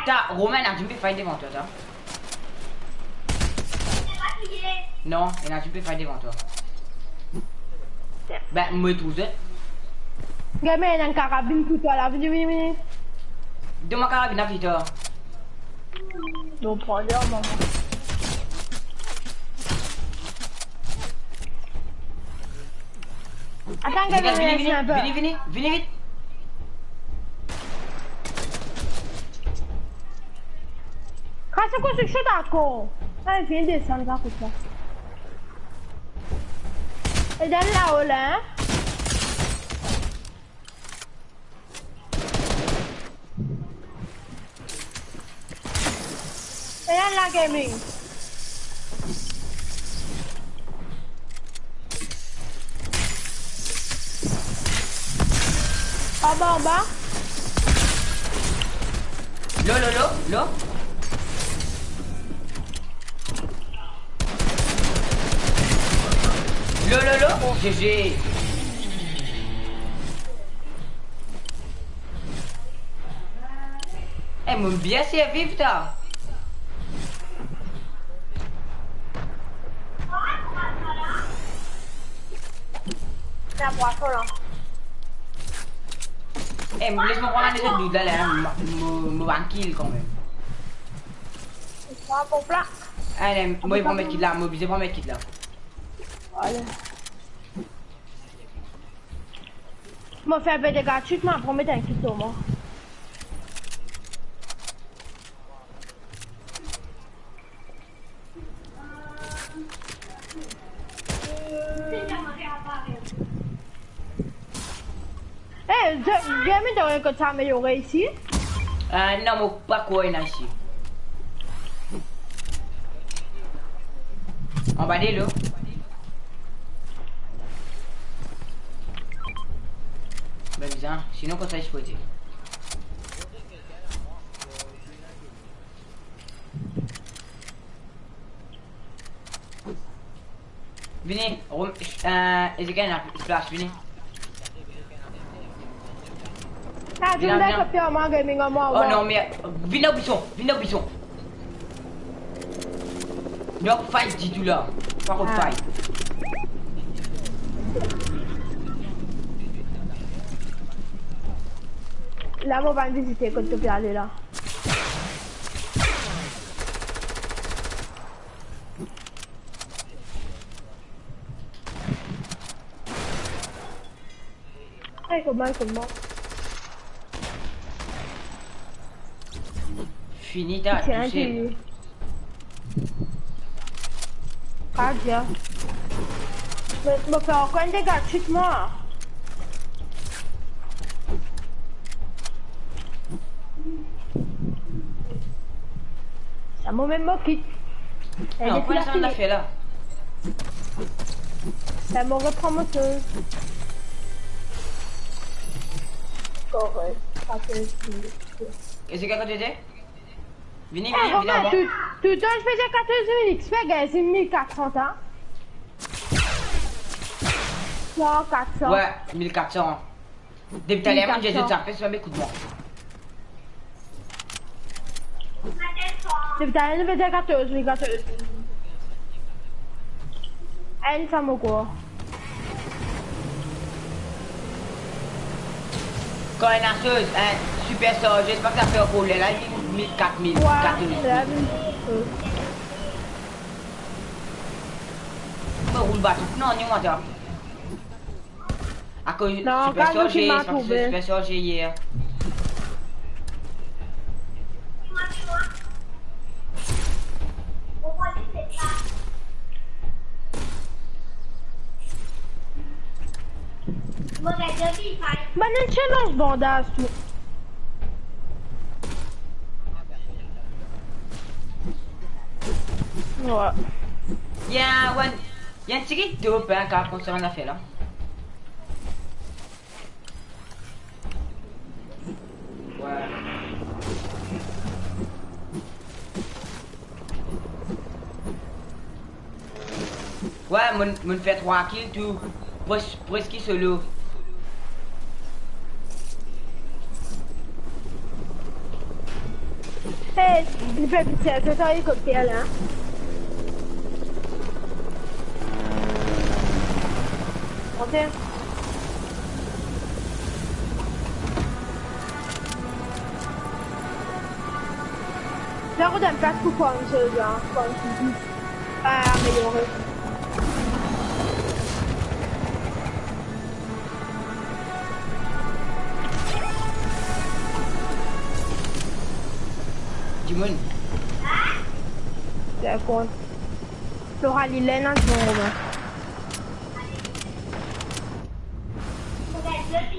Ta, Romain, ena dimoun pe fight devan twa, ta. Non, ena dimoun pe fight devan twa. Ben, mo trouv zot. Gade, ena enn karabin pou twa la, vini, vini, vini. Donn mwa karabin la, Victor. Bon, pran li, mama. Atann, vini, vini, vini, vini, vini, vini vit. Kas konstriksion dakor. Sa, vinn desann, sa kout la. E dan lao la, en? Regarde la gaming. Anba, anba. Lo, lo, lo, lo. Lo, lo, lo. G G. Eh, mo bien servi, ta. Eh, les mo pran lezot doud la, la, mo, mo, mo bann kill kanmem. Ah, bon, plak. Ale, mo pran medkit la, mo bizin pran medkit la. Ale. Mo fer enpe dega chit, mo pran medkit lor mwa. Eh, je, je me donne kot sa ameliore isi. Euh, non, mo pa krwar ena isi. Anba delo. Ben bizin, sinon kouma sa explote. Vini, Rom-, euh, Ezekiel, ena splash, vini. Ah, vini, vini. Kopi ar mwa, gaming ar mwa. Oh non, me vini dan bison, vini dan bison. Non, fight ditou la. Pa kont fight. La, mo pa vizite kot to pe ale la. Ay, kouma, kouma. Fini ta, tienn, tousel. Pa dir. Me, mo fer ankor enn dega chit mwa. Sa momem mo kit. Non, pran sa lafer la. Sa mo repran mo toz. Korek. Apre, Ezekiel, kote to ete? Vini, vini, vini, tou, toutan, to fer katorz mil X P, gagn mil kat san, sa. Non, kat san. Wi, mil kat san. Depi taler, mil kat san. Mo dir zot sa, personn pa ekout mwa. Depi taler, nou pe dir katorz mil, katorz mil. Enn fam ankor. Kan ena soz, en, siper sarze, pa ki sa fer problem la, li mil, kat mil, wi, katorz mil. La, mil. Mo roul bato, non, ni mwa ta. Akoz non, siper sarze, siper sarze yer. Bann enn challenge bandaz tou. Wi. Ya, wan. Li enn tigit dope, en, kan konsern lafer la. Wi. Wi, mo'nn, mo'nn fer trwa kill tou. Pres-, preski solo. Hey, li pe piti, sa helikopter la. Ok. Sa kot enn plas pou farm solda, farm solda. Ah, ameliore. Dimoun. Dakor. Lora li la, ena dimoun, Romain.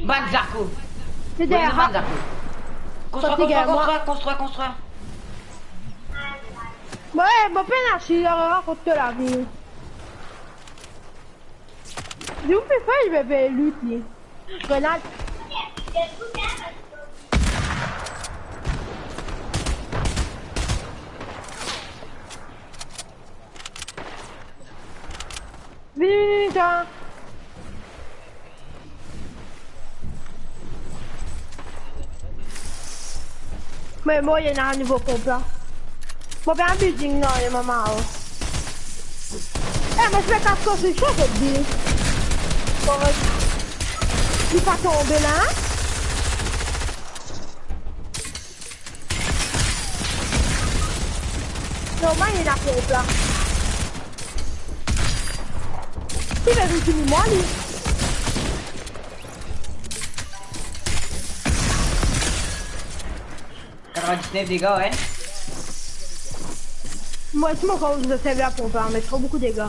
Bann zako. Se deryer. Bann zako. Konstri, konstri, konstri, konstri, konstri. Bon, eh, bon, pena si, rakont to lavi. Li ou pe fer, li pe, pe loot li. Grenad. Vini, vini, vini, twa. Me mo, ena nouvo konp la. Mo pe al building, non, e mama, oh. Eh, mo ti pe kas konstriksion, zot dir. Bon, li pa tonbe la, en? Normal, li ena ponp la. Li ena fini mwa, li. Katrevin-diznef dega, wi. Mwa, si mo kan zot servi laponp la, me tro boukou dega.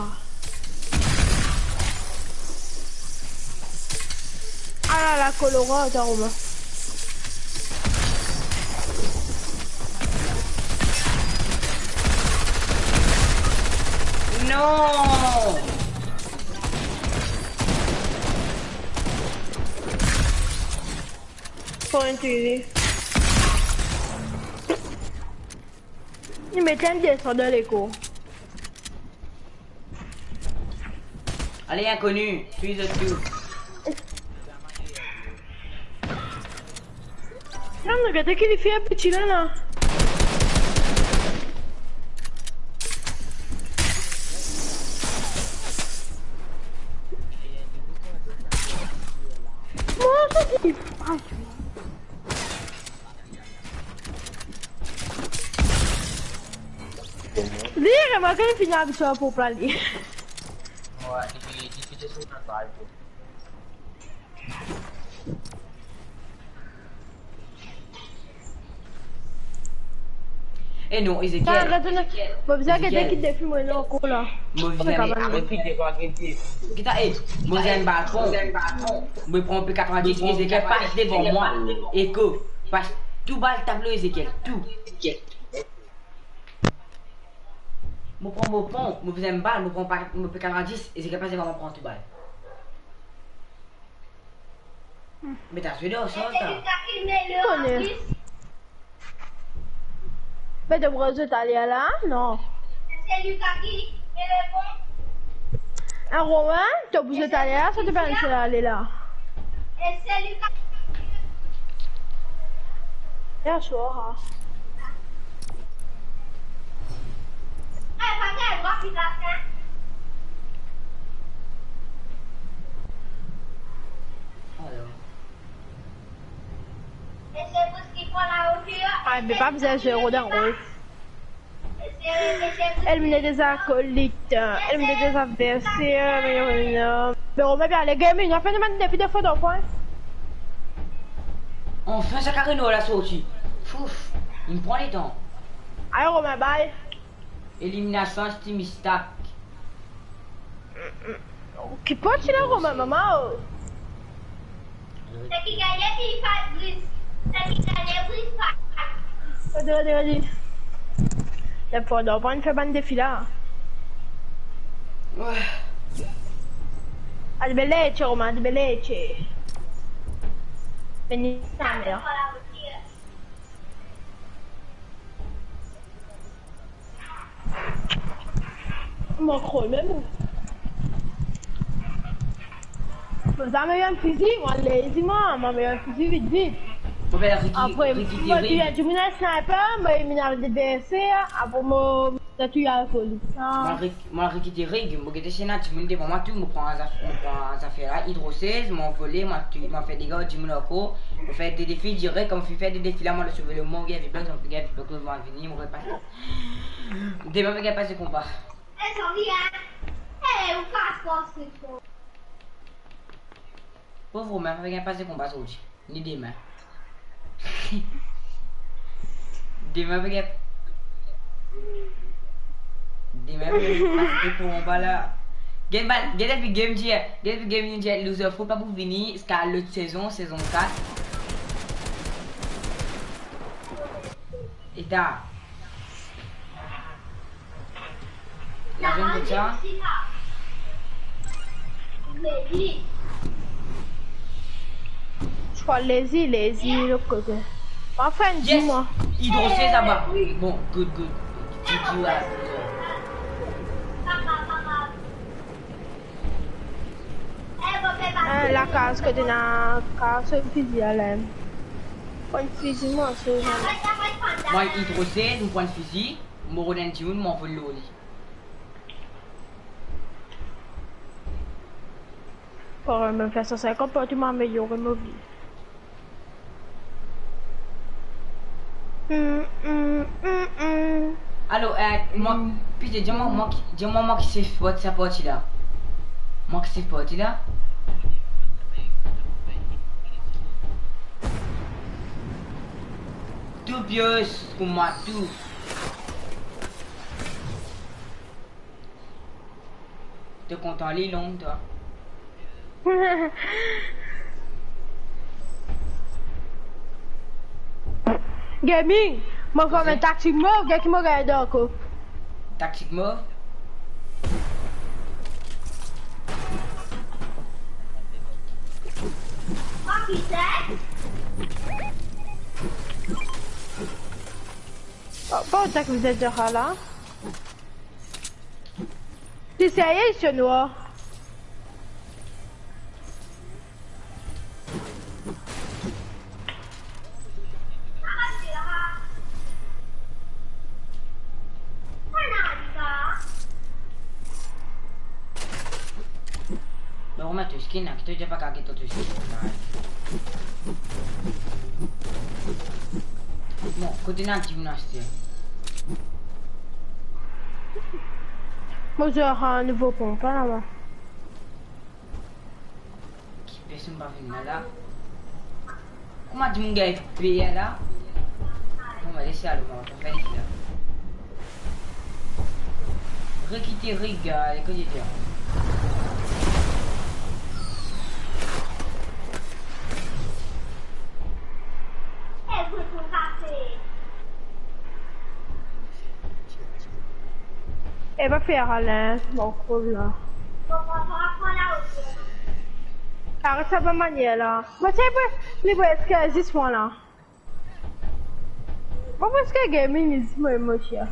Ala la, kolora, ta Romain. Non! Fo enn tini. Li met enn desan dan lekor. Ale, inkoni, touy zot tou. Non, non, gete ki li fer piti la, la. Mwa, sa ki... Ay. Li, remarke, li fini abitie ar ponp la, li. Wi, li, li fete so travay, tou. E non, Ezekiel. Sa, mo bizin gete ki defi mo ena ankor la. Mo bizin, mo bizin, gete, e, mo bizin balkon. Mo pran P katrevin-dis, Ezekiel pas devan mwa. Eko, pas tou bal tablo Ezekiel, tou. Mo pran mo ponp, mo bizin bal, mo pran pa, mo P katrevin-dis, Ezekiel pas devan mwa, pran tou bal. Me ta zwe dan sa, ta. Kone. Me to pran zot ale la, non. Hein, Romain, to pou zot ale la, sa to pa ale la. Yer swar, ha. Ay, me pa bizin zwe rod an rod. Éliminé des acolytes, éliminé des adversaires, meilleur meneur. Me Romain, bien, les gaming, on fait une manne depuis deux fois dans le coin. Anfin, sa kare nou la sorti. Fouf, li pran letan. Allez, Romain, bye. Eliminasion Team Stack. Ki parti la, Romain, mama, oh. Sa ki gagne, li pa plis. Sa ki gagne, li pa plis. Rod, rod, rod. Lepandan, pa fer bann defi la. Wah. Al bele, Romain, al bele. Vini, sa mem. Mo krwar mem. Mo zame ena fizi, mo lazy mwa, mo ena fizi vit, vit. Mo apel Ricky, apre, Ricky mo Terry. Touy dimoun ar sniper, mo elimin adverser, apre mo touy ar poli. Ah. Mo Rick-, mo Ricky Terry, mo gete si ena dimoun devan mwa tou, mo pran zaf-, mo pran zafer la, Hydro seize, mo vole, mo touy, mo fer dega dimoun ankor, mo fer de defi direk, kan mo finn fer de defi la, mo al sove lemor, gagn V-Bucks, mo gagn V-Bucks, mo vini, mo repas. Demin, mo gagn pas de konba. Pov Romain, pa gagn pas de konba zordi, ni demin. Demin, pa gagn, demin, pa gagn pas de konba la. Gagn bann, gagn epi game dir, gagn epi game dir, Loser Foot pa pou vini ziska lot sezon, sezon kat. Eta. Lavion kot sa? Lazy, lazy, lot kote. Mo finn dir mwa. Yes! Hydro seize laba. Bon, good, good. GG, ouais. Ah, lakaz kot ena kaz fizi la. Pran fizi mwa, so. Mwa, Hydro seize, mo pran fizi, mo rod enn dimoun, mo anvol lor li. Pou mem fer sa, sa konpran, mo ameliore mo vi. Mm, mm, mm, mm. Alor, eh, mwa, hmm, pite, dir mwa, mwa ki, dir mwa, mwa ki save parti, sa parti la. Mwa ki save parti la. Tou pies pou mwa tou. To kontan li long, twa? Gaming, mo fer enn tactic move, get ki mo gagn dan ko. Tactic move? Oh, pa atak vizaz la. Ti serye, isi nwar. Non, Romain, to skin la, ki to dir pa kapav get to skin la. Bon, kot ena dimoun aster? Mo zwe ar nouvo ponp la, laba. Ki personn pa vinn la, la. Kouma dimoun gagn peye la? Bon, ba, les ale, mo, mo fer li la. Rekite, regarde, kot li dir. E pa fer ale, mo koz la. Aret sa bann manier la. Mo ti pe, li preske zis mwa la. Mo preske gaming, li zis mwa, mo cher.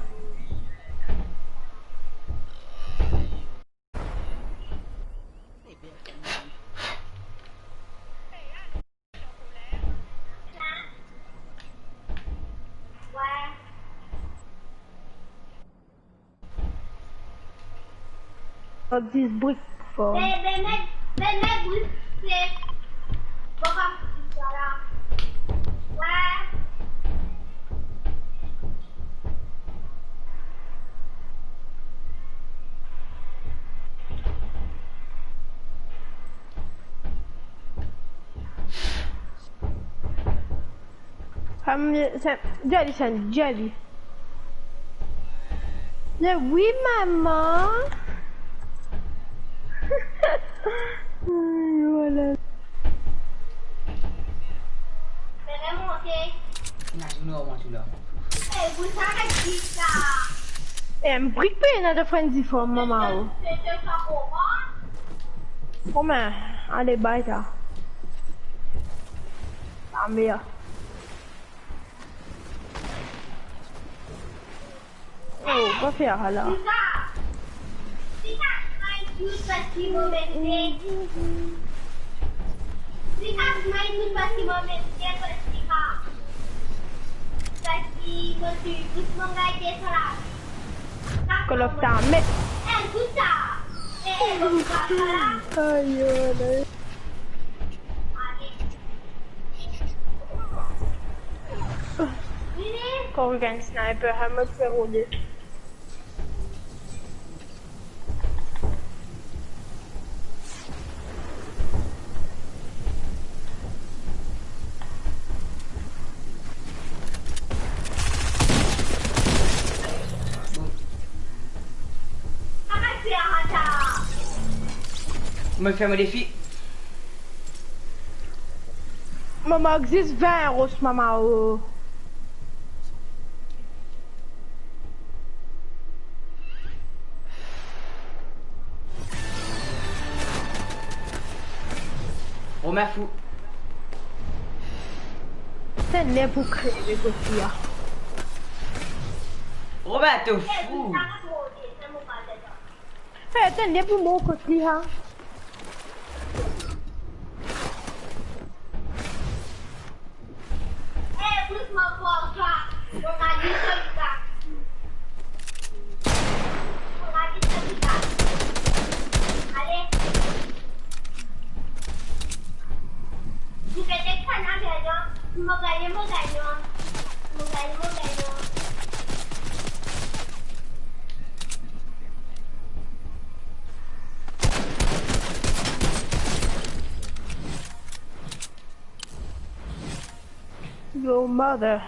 Dis brik for. Be, be, met, be, met brik, se. Bon, bon, voilà. Wi. Am, sa, Jolly, sa, Jolly. Le wi, mama. Ay, wala. Ena zot mwa tou la. Eh, brik pe ena de frenzy form, mama, oh. Kouma, ale, bay sa. Lame. Oh, pa fer sa la. Call of Time. Ayo, ale. Kan ou gagn sniper, ha, mo fer rode. Mo fer mo defi. Mo mank zis vin ros, mama, oh. Romain fou. Tene pou kreve kot li a. Romain, to fou. Fer tene pou mor kot li, ha. your mother.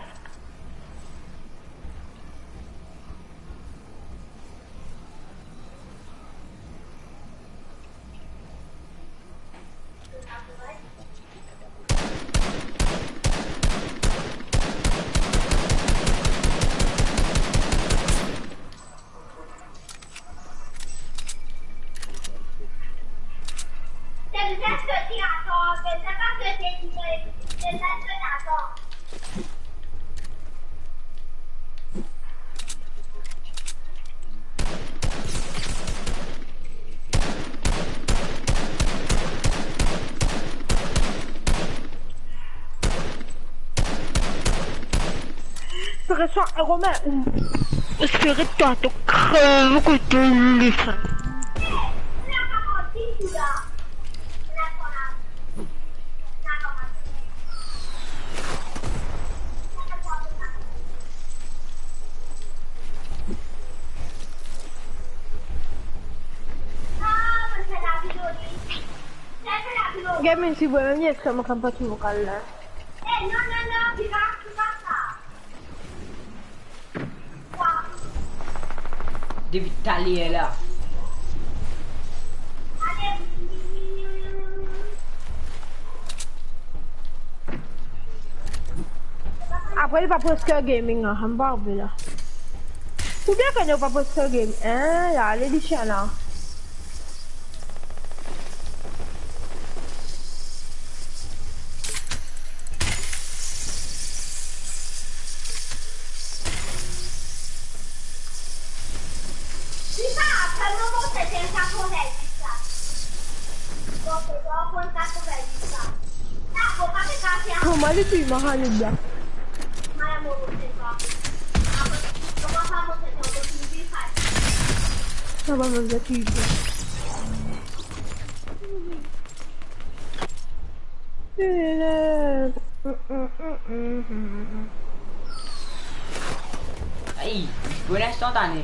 Romain, ou, ou spirit twa, to krev kote li, frer. Gade, mem si vremem li extrem, mo konpran pa ki vokal la. Depi taler la. Apre li pa post Gaming la, mo pa vle la. Ou bien kone ou pa post Gaming, hein, ale li chien la. Kouma li touy Mahanibla? Sa va, mo zot touy. Ey, bon, instantane.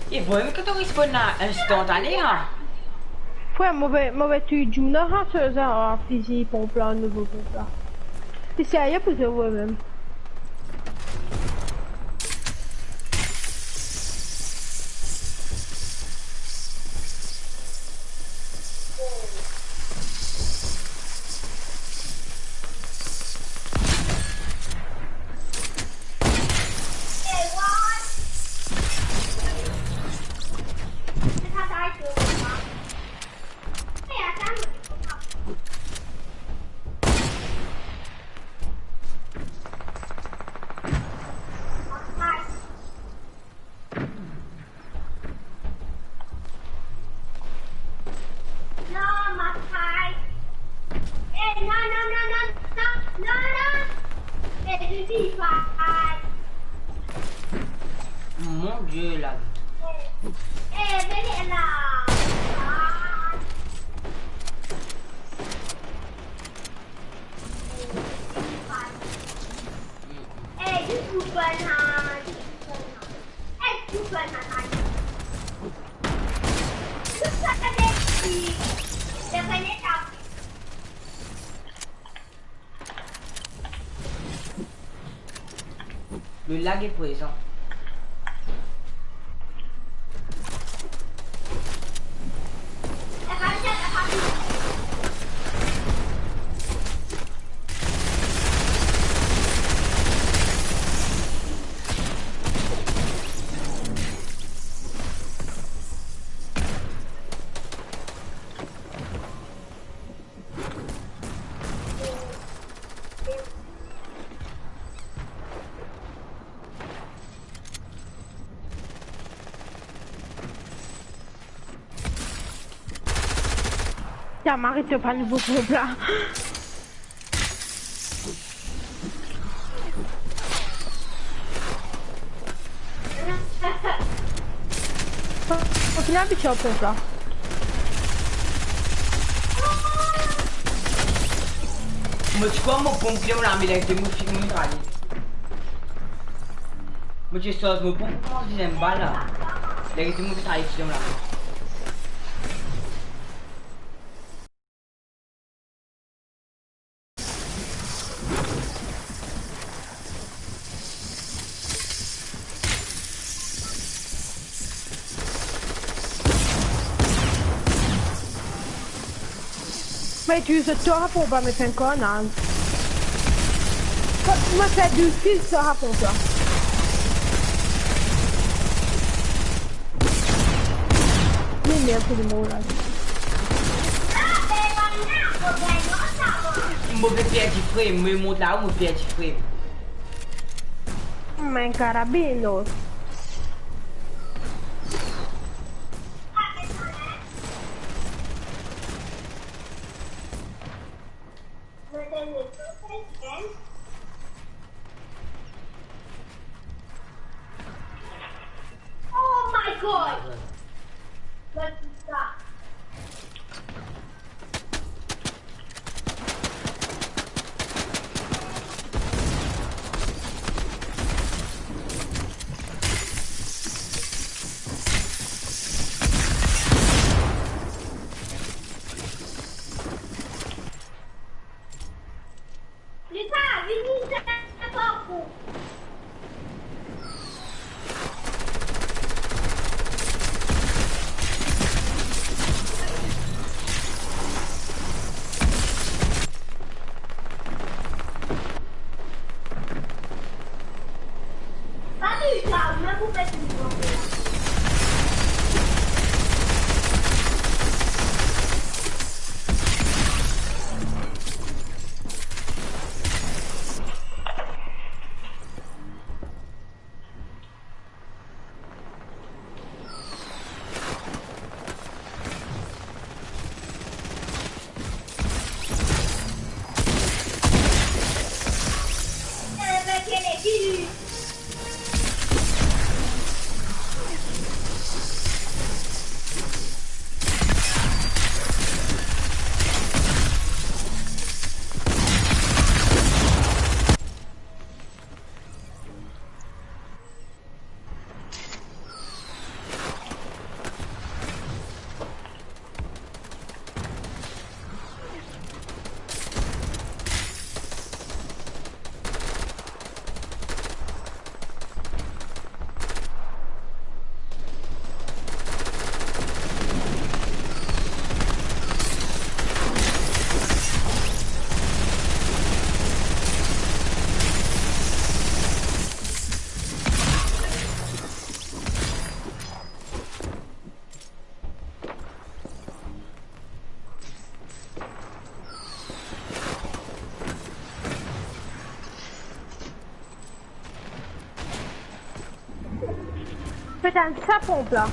E vremem ki to respawn la instantane, ha? Frer, mo pe, mo pe touy dimoun la, ha, so sa, ah, fizi ponp la, nouvo ponp la. Li serye pou zot vremem. Non, ma fille. Eh, non, non, non, non, non, non, non. Eh, je dis pas. Mon Dieu, la. Eh, eh, venez là. Ah. Eh, je dis pas. Eh, je dis pas. Lo lag e prezan. Ti a mari, to pa nouvo ponp la. Mo finn abitie ar ponp la. Mo ti krwar mo ponp ki dan mo lame, ler gete mo fi-, mo mitralet. Mo ti sarz mo ponp pou koumans deziem bal la. Ler gete mo mitralet ki dan mo lame. Mete zot tou apre pa met enn kornaz. Kot mo fer douz kil tou apre sa. Me merde, li mor la. Mo pe perdi frame, mo mont la, mo perdi frame. Mo karabin los. Oh my God! What is that? Li pa vini, sa pa bon. Putain, sa ponp la.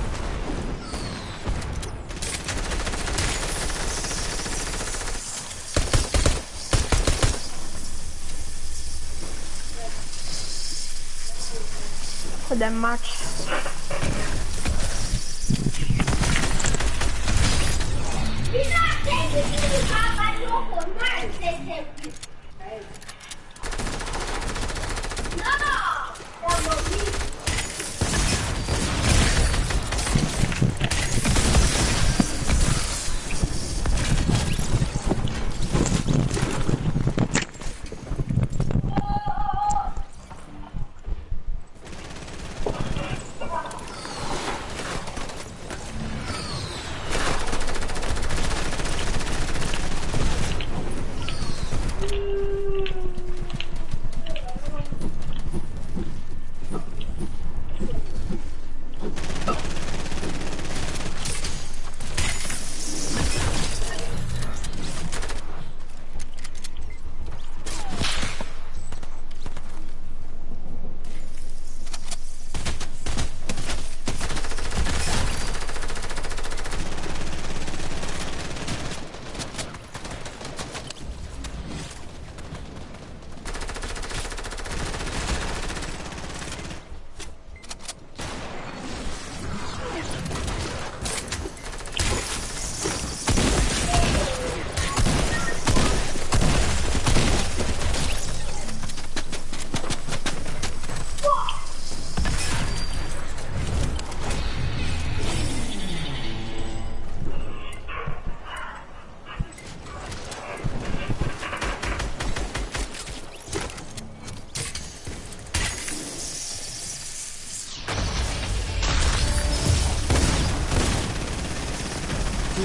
Fode match.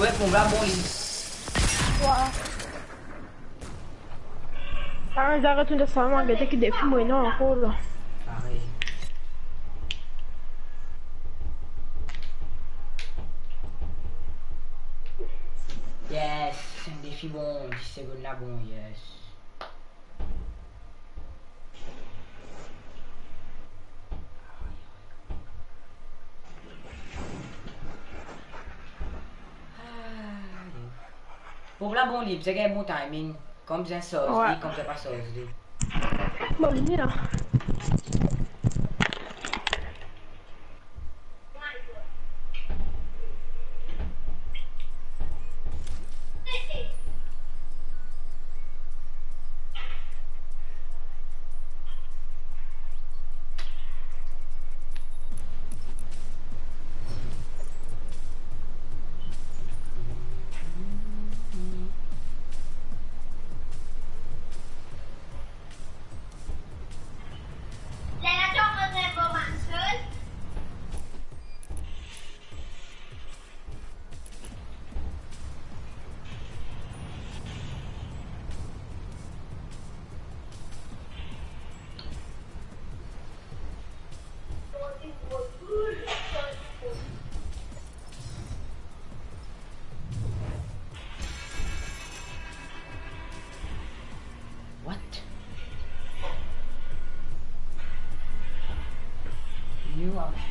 Wi, bon, la, bon, li. Wa. Sa, zot retourn dan sa, mo gete ki defi mo ena ankor la. Parey. Yes, enn defi bon, dis segonn la bon, yes. Pou la bon li, bizin gagn bon timing. Kan bizin sarz li, kan bizin pa sarz li. Bon, li la. What? New options.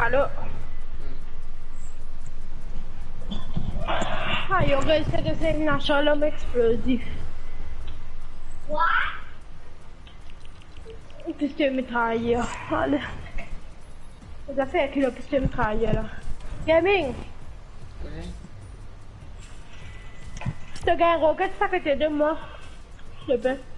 Alo? Ah, yo resi de se enn alarm explozif. Pistolet mitrayer. Ale. Zafer ki lo pistolet mitrayer la. Gaming. Koze? To gagn roket sa kote de mwa. Silteple.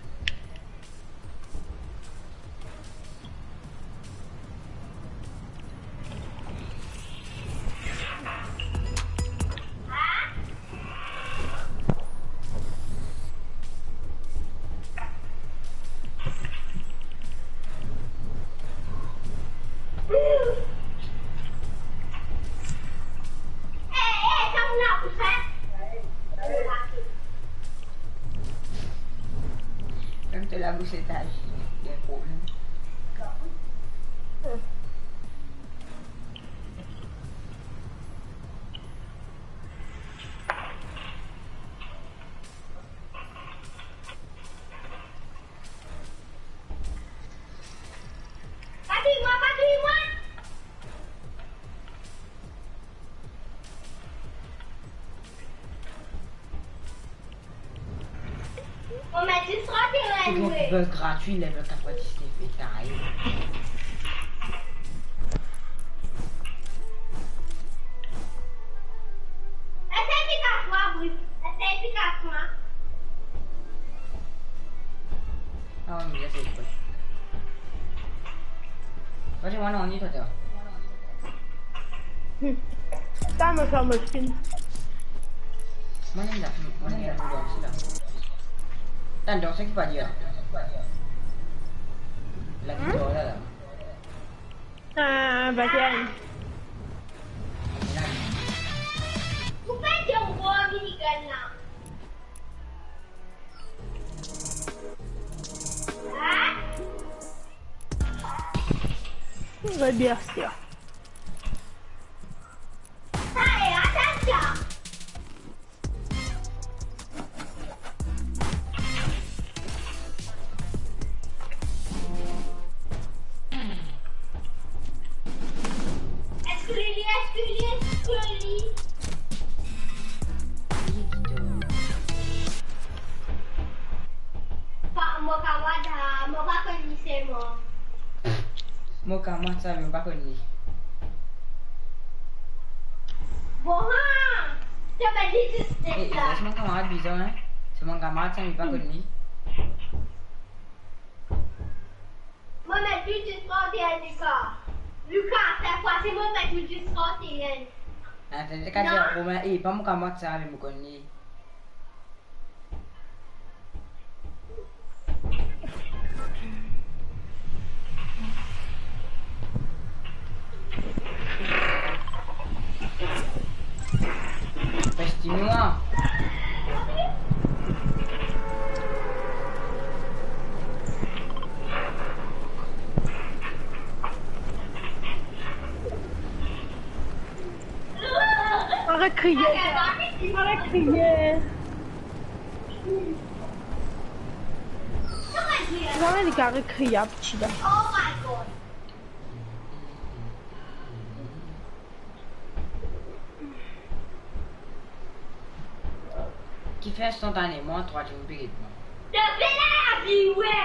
Ferm to labous, etaz. Gagn problem. Pa touy mwa, pa touy mwa! Mo met zis trant-e-enn, wi. Bug gratwi, level katrevin-disnef, e taye. Esey pik ar mwa, Bri. Esey pik ar mwa. Ah ouais, mais là, c'est le truc. Vas-y, moi, non, on y va, toi. Hmm. Sa, mo fer mo skin. Mwa, mo la, mwa, mo la, mo la. Atann, dan sa ki pa dir la. La viktor la, la. Ah, Batian. Ou pa dir mwa ki li gagn la. Hein? Très bien, ça. Sa Li ki dor. Pa, mo kamarad, ah, mo pa konn li, se mo. Mo kamarad sa, me mo pa konn li. Bon, ha! To pe disrespect la. Eh, eh, se mo kamarad bizar, hein? Se mo kamarad sa, me mo pa konn li. Mo met tou zis trant e enn, Lucas. Lucas, cette fois-ci, mo met tou zis trant e enn. Ah, t'as dit qu'à dire Romain, eh, pa mo kamarad sa, me mo konn li. Pes ti nwar. Aret kriye. Aret kriye. Zame li kapav kriye, piti la. Kifer instantaneman, trwa dimoun pe get mwa? Mo pe dan lavi, wi,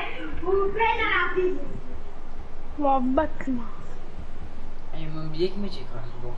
mo pe dan lavi. Mo bat li. Ayo, mo bliye ki mo ti ekran, bon.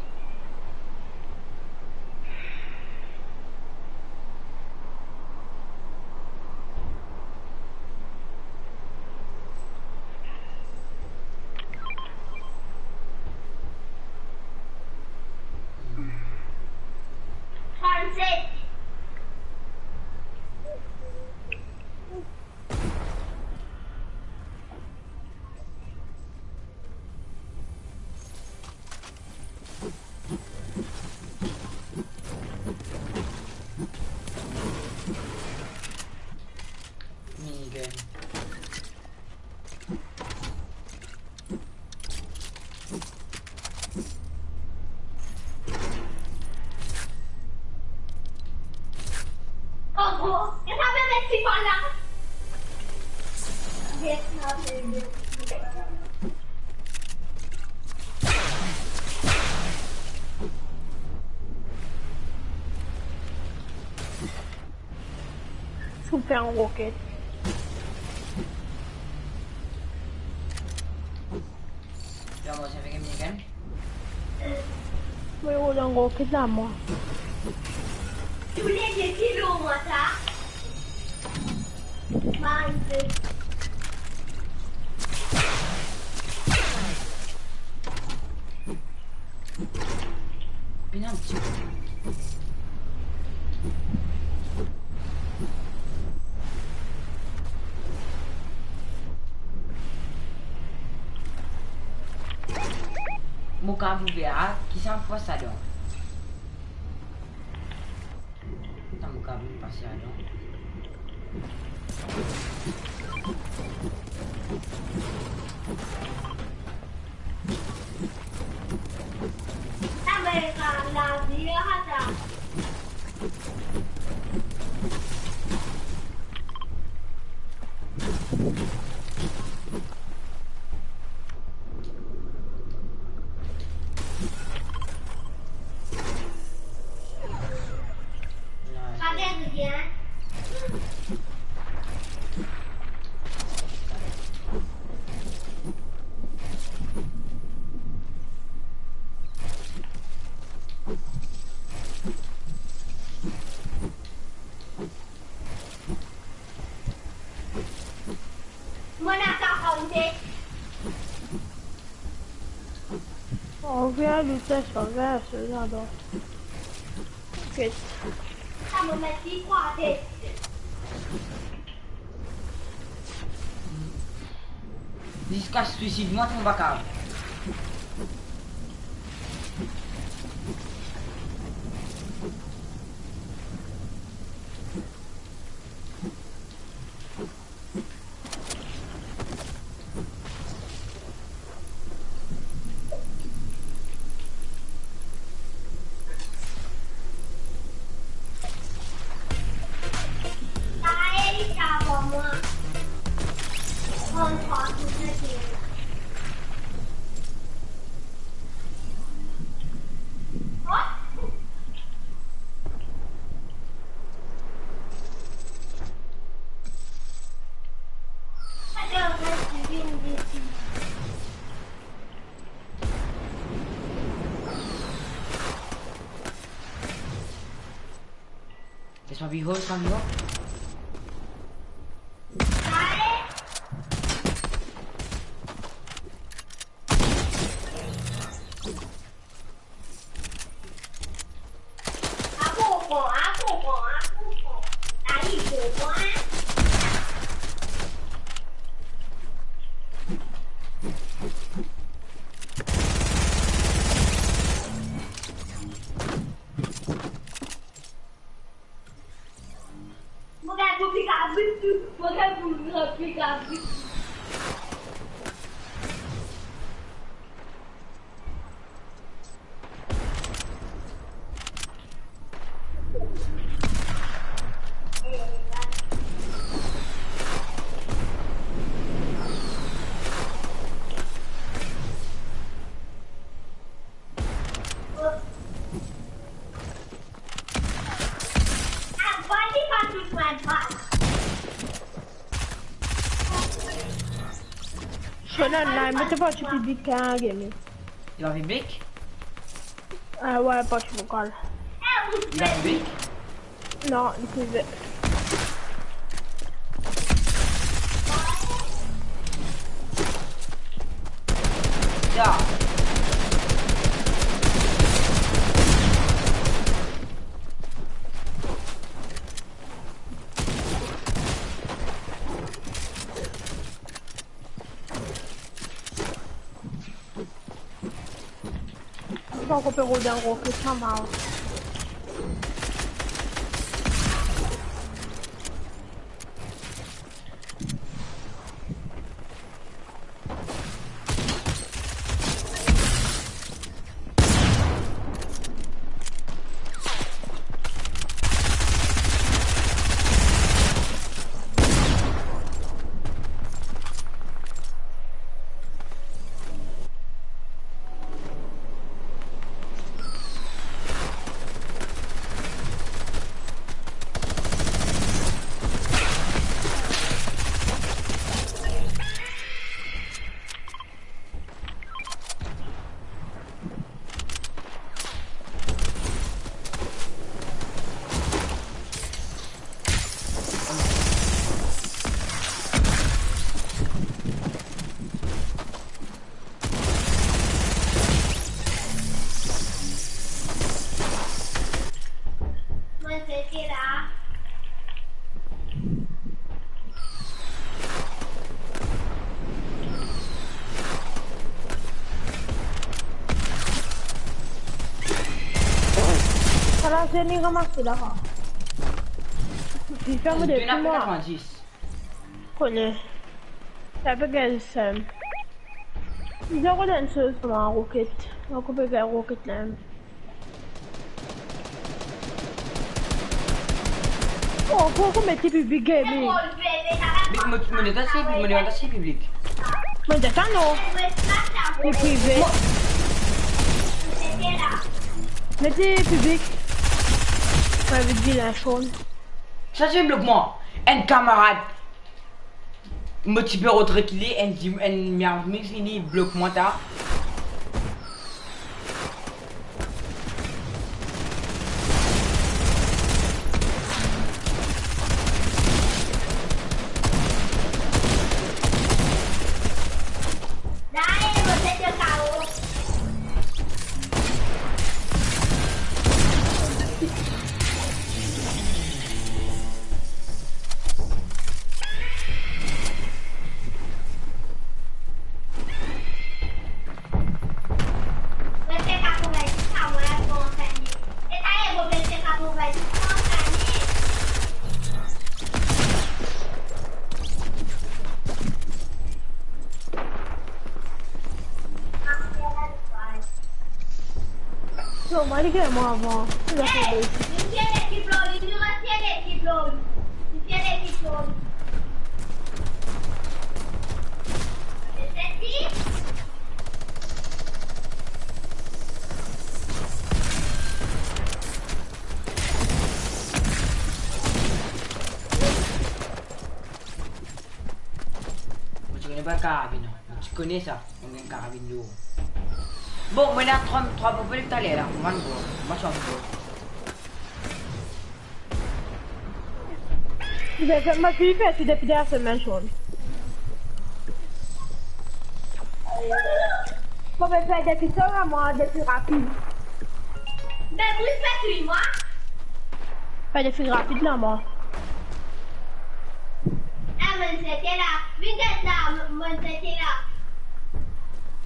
Minigun. Fou fer enn roket. Mo rod enn roket la, mwa. Toule de kilo, mwa, sa. Manze. Vinn enn ti pe. Mo kav ouver, ki sa fwa sa donk? Atann, mo kav vinn pase ladan. Mo ena karant-de. On vient de test, on vient ce genre de. Ok. Sa mo met li kwa de. Ziska swisid mwa, mo pa kav. Zombie hole, zombie hole. Mo gagn pou pli kabrit tou. Mo gagn pou pli kabrit tou. Shonan la, mo ti parti piblik, hein, gaming. Li pa piblik? Ah ouais, parti vokal. Li pa piblik? Non, li prive. Ya. Ankor pe rod enn roket, sa mal. Ala, zeni ramas la. Li fer mo depi mwa. Kone. Sa pe gagn sem. Li ankor enn soz kouma roket. Ankor pe gagn roket la. Oh, pourquoi met piblik gaming? Met mo, mo net asi, mo net asi piblik. Mo net asi non. Li prive. Mo- Met piblik. Mo vilann son. Sa ti blok mwa. Enn kamarad. Mo ti pe rod rekile, enn dim-, enn miami vini blok mwa ta. Non, mo al gagn mwa avan. Sa zafer de isi. Mo ti kone pa karabin, non. Mo ti kone sa. Mo gagn karabin lour. Bon, mo ena trwa, trwa popo taler la. Mo vann bro. Mo vann bro. Mo pe fer, mo pe fer tou depi de la semenn, Sean. Mo pe fer defi sa, mwa, defi rapid. Be, pou fer tou, mwa. Fer defi rapid la, mwa. Eh, monn sete la. Vinn get la, monn sete la.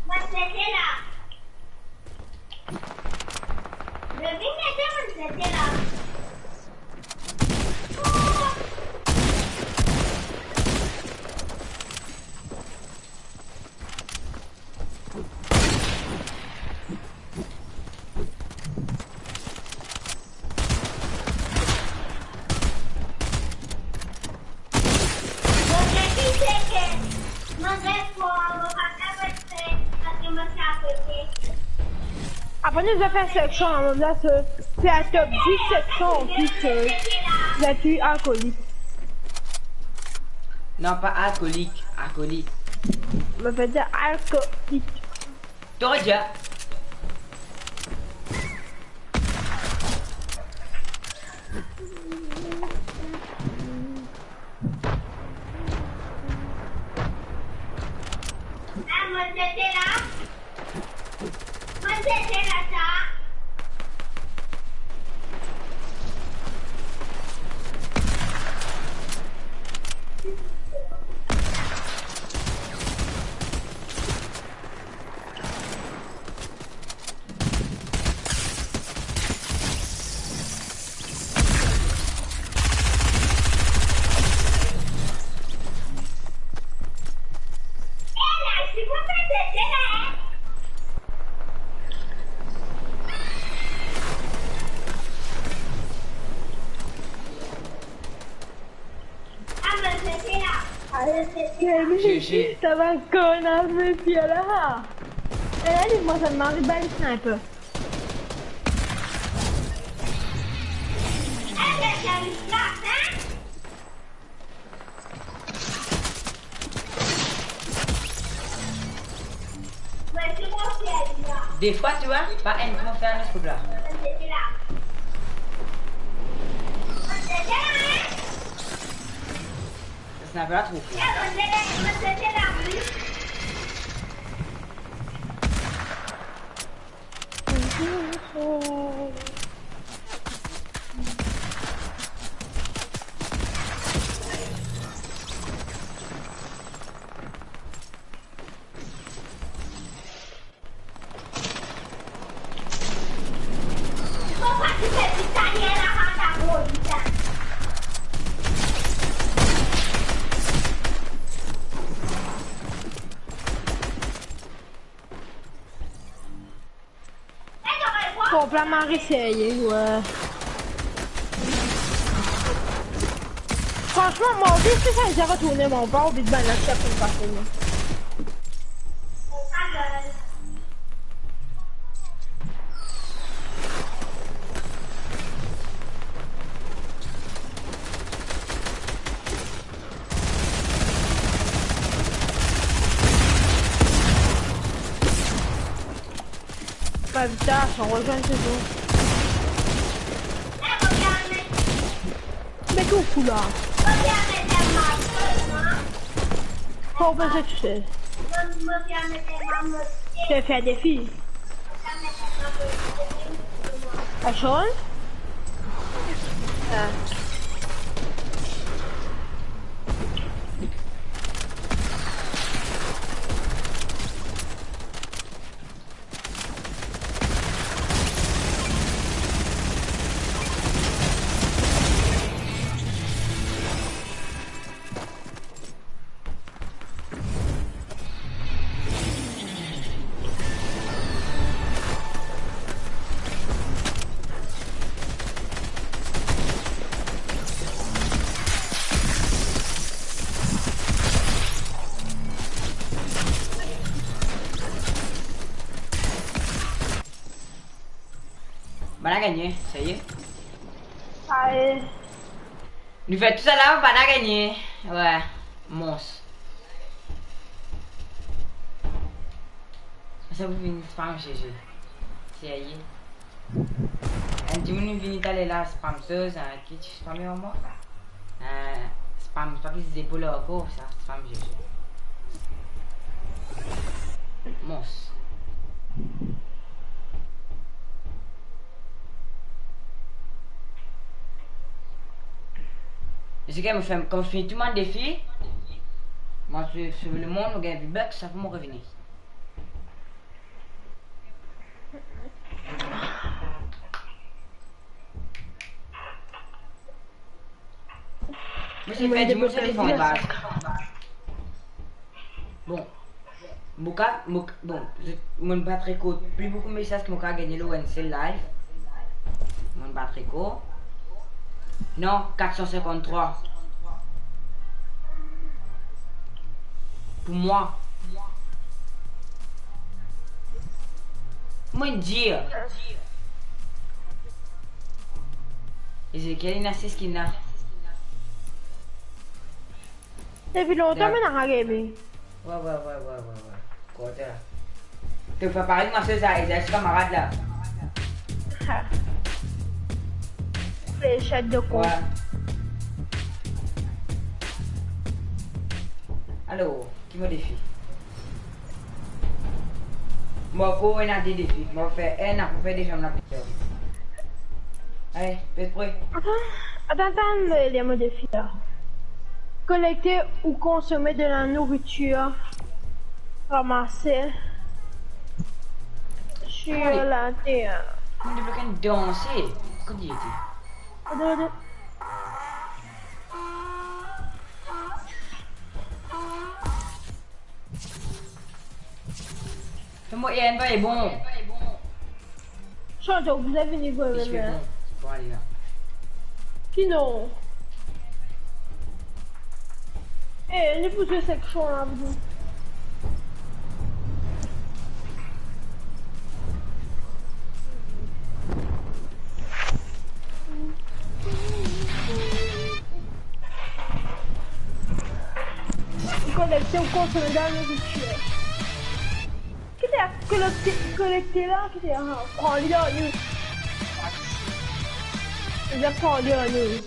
Monn sete la. Vinn get la, monn sete la. Apre nou fer seksion, la, se, se a top dis seksion, an plis, euh, la ti alkolik. Non, pa alkolik, akolit. Mo pe dir alkolik. Tro dir. G G. Sa va koz, mesie la. Eh, ale, mwa, sa mari bal sniper. Defwa, tu vois, pa enn kouma fer nou troup la. Sa sniper la tro for. Bon, plan mari serye, wi. Fransman, mo anvi ki sa retourne, mo pa anvi bann la ki apel pase, non. Pa vit, sa, rezwenn se bon. Met ou fou la. Bon, ben, se tu sais. Je vais faire des filles. Action. Ah. Bann la gagne, serye? Aye. Nou fer tou sa la, bann la gagne. Wi, mons. Sa pou vinn spam G G. Serye. Enn dimoun vini taler la, spam soz, hein, ki ti spam an mwa. Hein. Pa, pa ki zepol ankor, sa, sa pa mizerye. Mons. Eski mo fer, kan mo fini tou bann defi, mo sove, sove lemonn, mo gagn V-Bucks, sa pou mo revini. Mo ti fer dimoun sa defan baz. Bon. Mo ka, mo, bon, zot, mo pa tre kont pli boukou mesaz ki mo ka gagne lor enn sel live. Mo pa tre kont. Non, kat san sinkant-trwa. Pou mwa. Mo dir. Ezekiel, ena sis ki ena. Depi lontan, mo ena gaming. Wi, wi, wi, wi, wi, wi. Kote la? To fer parey mwa, se sa, Eza, se kamarad la. Ha. Flechet de kont. Wi. Alor, ki mo defi? Mo ankor ena de defi. Mo fer enn, apre fer deziem la. Ale, pe pre. Atann, atann, atann, mo lir mo defi la. Collecter ou consommer de la nourriture ramassée sur la terre. Mo debloke enn danse. Kot li ete? Atann, atann. Fer mo enn pa e bon. Chanj, ou bizin vini vre, vre. Bon, bon, ale la. Ki non? Eh, li pou zwe section la, vini. Collecter ou consommer de la nourriture. Ki te collecter, collecter la, ki te, ah, pran li dan nou. Li pran li dan nou.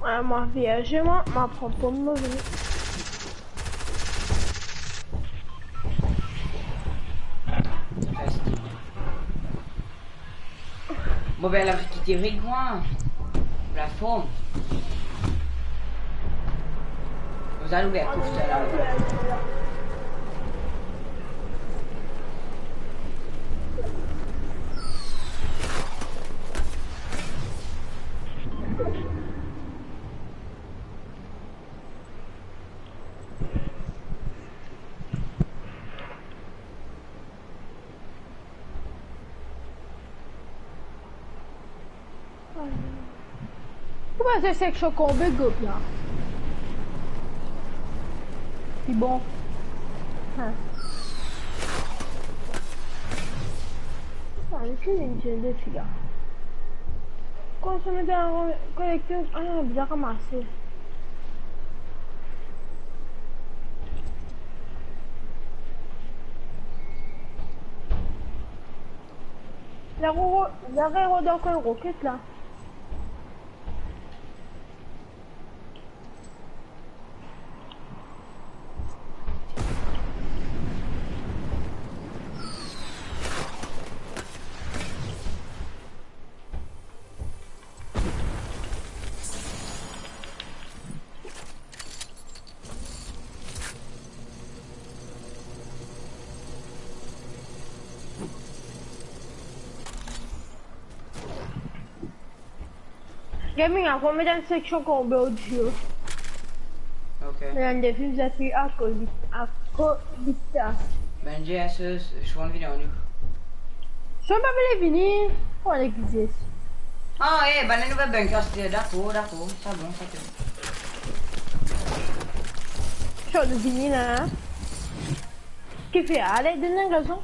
Ah, mwa vierz, mwa, mwa pran pom, mwa vini. Mo pe al kite rig mwa. Laform. Mo al ouver kof la. Kouma se section konbe group la? Li bon. Ha. Ah, li finn dir de fia. Consommer de la collecter, ah, bizin ramase. La ro-, la re-, rod ankor enn roket la. Gaming, ankor met dan seksion konbe audio. Ok. Me dan defi, zot pi akolit, akolit sa. Benji, so, so, Sean vini anou. Sean pa vle vini. Kouma li exist? Ah, eh, bann nouvel bunker, dakor, dakor, sa bon, sa bon. So, nou vini la. Kifer? Ale, donn li, garson.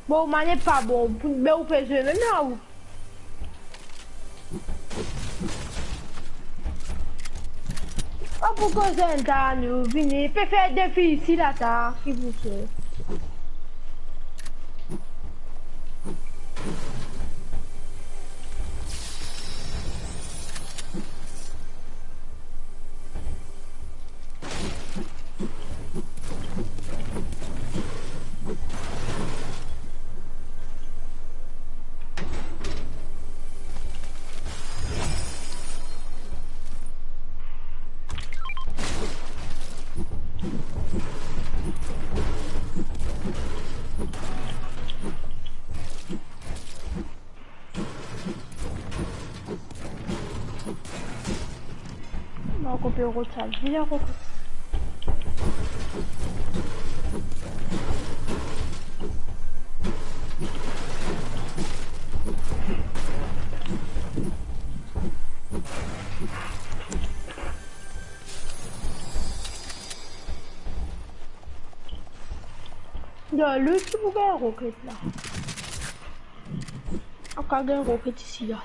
Bon, mane pa bon, pou, be ou pe zwe mem la ou? Oh, pou koze enn ta nou vini, pe fer defi isi la ta, ki pou se. Bon, kouma pe rod sa, vinn ankor. Dan lit ki pou gagn roket la. Ou kav gagn roket isi la.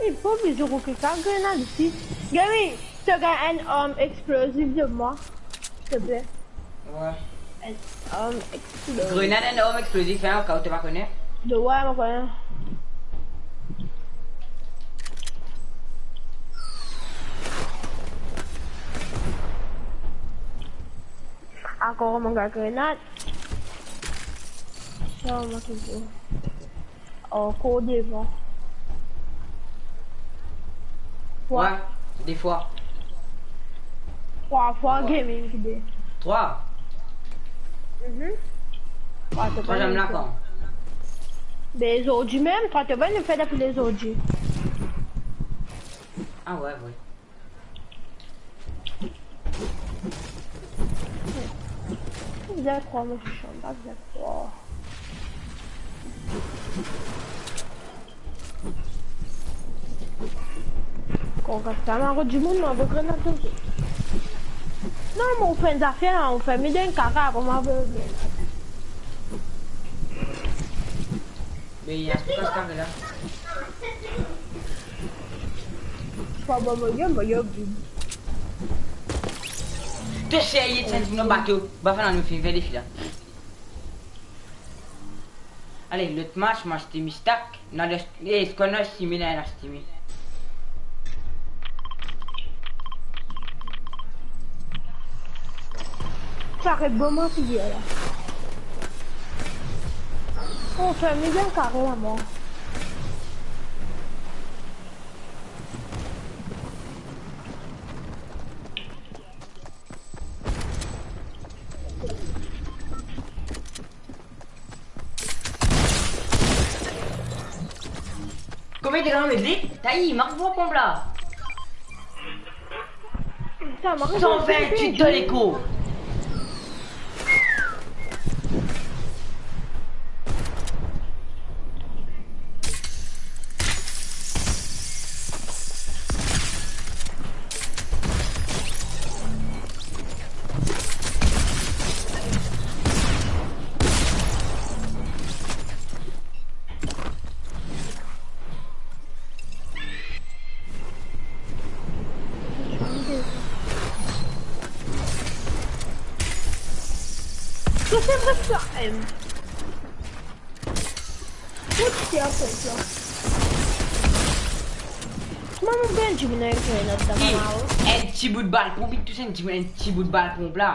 Li pa oblize roket, kav grenad isi. Gary, to gagn enn arm explozif de mwa, silteple. Wi. Enn arm explozif. Grenad enn arm explozif, hein, oka ou to pa kone. De, wi, mo kone. Ankor mo gagn grenad. Sa, mo touzour. Ankor devan. Wi, de fwa. Trwa fwa gaming de. Trwa? Mhm. Trwa zam la kan? Be zordi mem, trwa to bann nou fer depi lezordi. Ah wi, wi. Bizin krwar mo ti sann, pa bizin krwar. Kan gard sa, mo rod dimoun, mo avoy grenad. Non, mo fer enn zafer, mo fer mi donn kaka, apre mo avoy grenad. Me ena ki kas kare la. Fwa bon, mo yo, mo yo vid. To serye, ti enn dimoun dan bato. Ba, finn nou finn fer defi la. Ale, lot match, match de mistak. Non, le, eh, squad nou Steam la, ena Steam. Kare bon, mo figir la. Oh, fer mi bien kare la, mo. Komie de gram met li? Tayi, mark vo konbla. Sa mark. San vintwit dan lekour. Kote mo fer M? Kot ki a kot la? Kouma mo gagn dimoun ek grenad dan mo mao? Enn ti bout bal, pou vit tous enn ti, enn ti bout bal ponp la.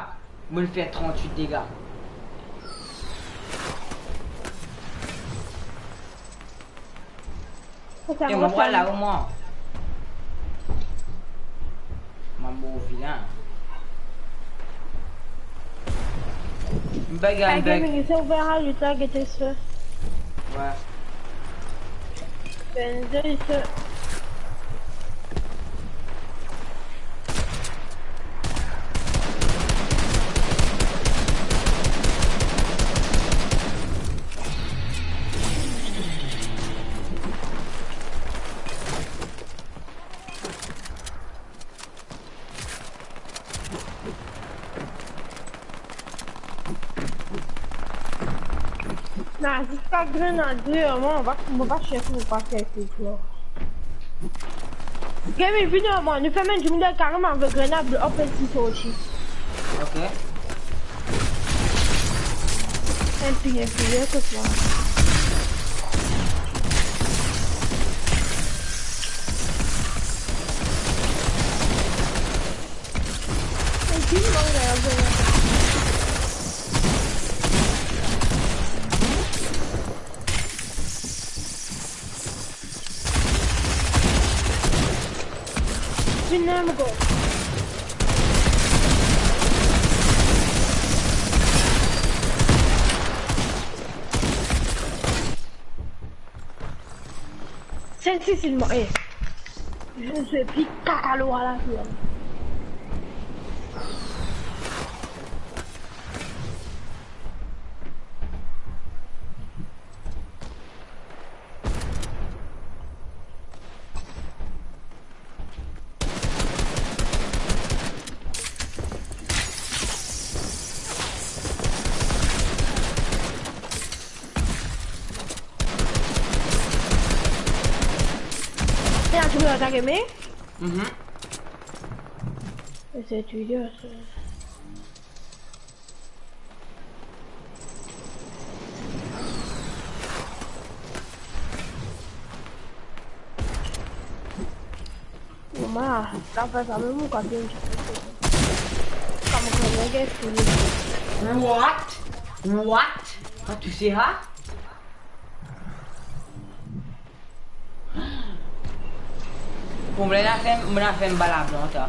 Mo'nn fer trantwit dega. E mo vwala omwin. Mo mor vilin. Bug, bug. Gaming, essaie ouvrir la, le temps que tu sois. Ouais. Benzo, il se... Na, ziska grenad, mwa, mo pa, mo pa chef, mo pa chef, mwa. Kevin, vinn ar mwa, nou fer enn dimoun dan kare, mo avoy grenad, open si sorti. Ok. Enn pil, enn pil, kot mwa. Enn pil, mwa, grenad. Vinn la, mo gars. Sel Sisil mwa, eh. Je ne suis plus kaka lor la, fi. Ena dimoun atake mwa? Mhm. E se tu, sa. Mama, la pa sa mem, ou kapav dir enn tigit. Kouma, kouma, get fini. What? What? What you say, ha? Bon, mo ena fer, mo ena fer enn bal a blan, sa.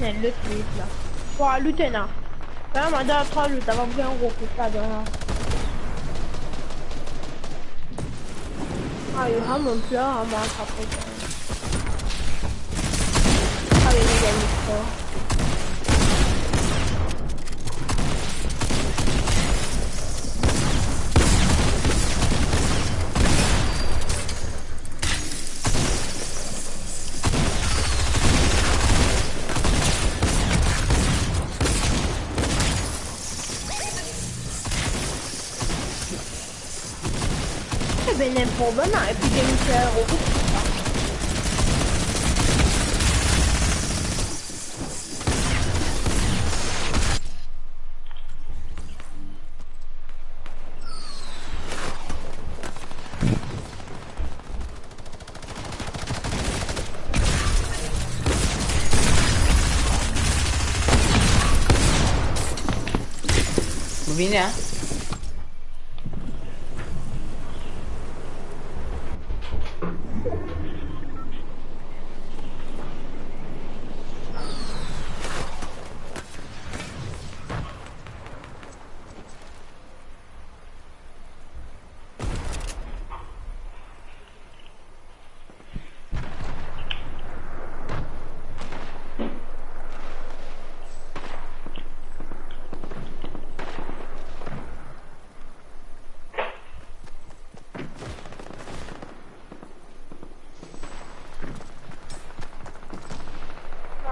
Ena lot loot la. Trwa loot ena. Kan mem, dan trwa loot la, pa bizin gro kout ladan la. Ayo, ha, mo plor, ha, mo atrap. Ayo, li gagn li for. Ena enn problem la, epi gagn enn tir robout. Mo vini, a?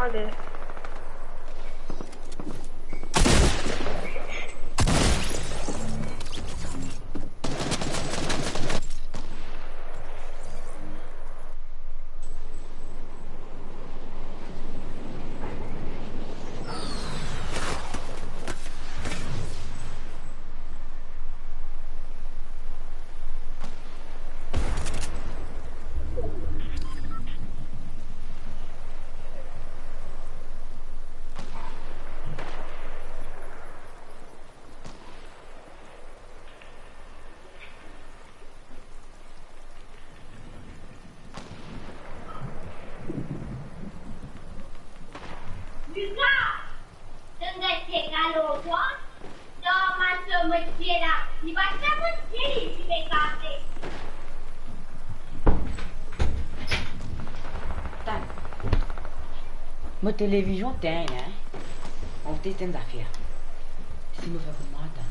Ale. Lucas, to gagn pie kale twa? Dan maso mo pie la, li pa ti a mo pie li, li pe kase. Tann. Mo televizion tegn, hein. Mo test enn zafer. Si mo fer kouma, tann.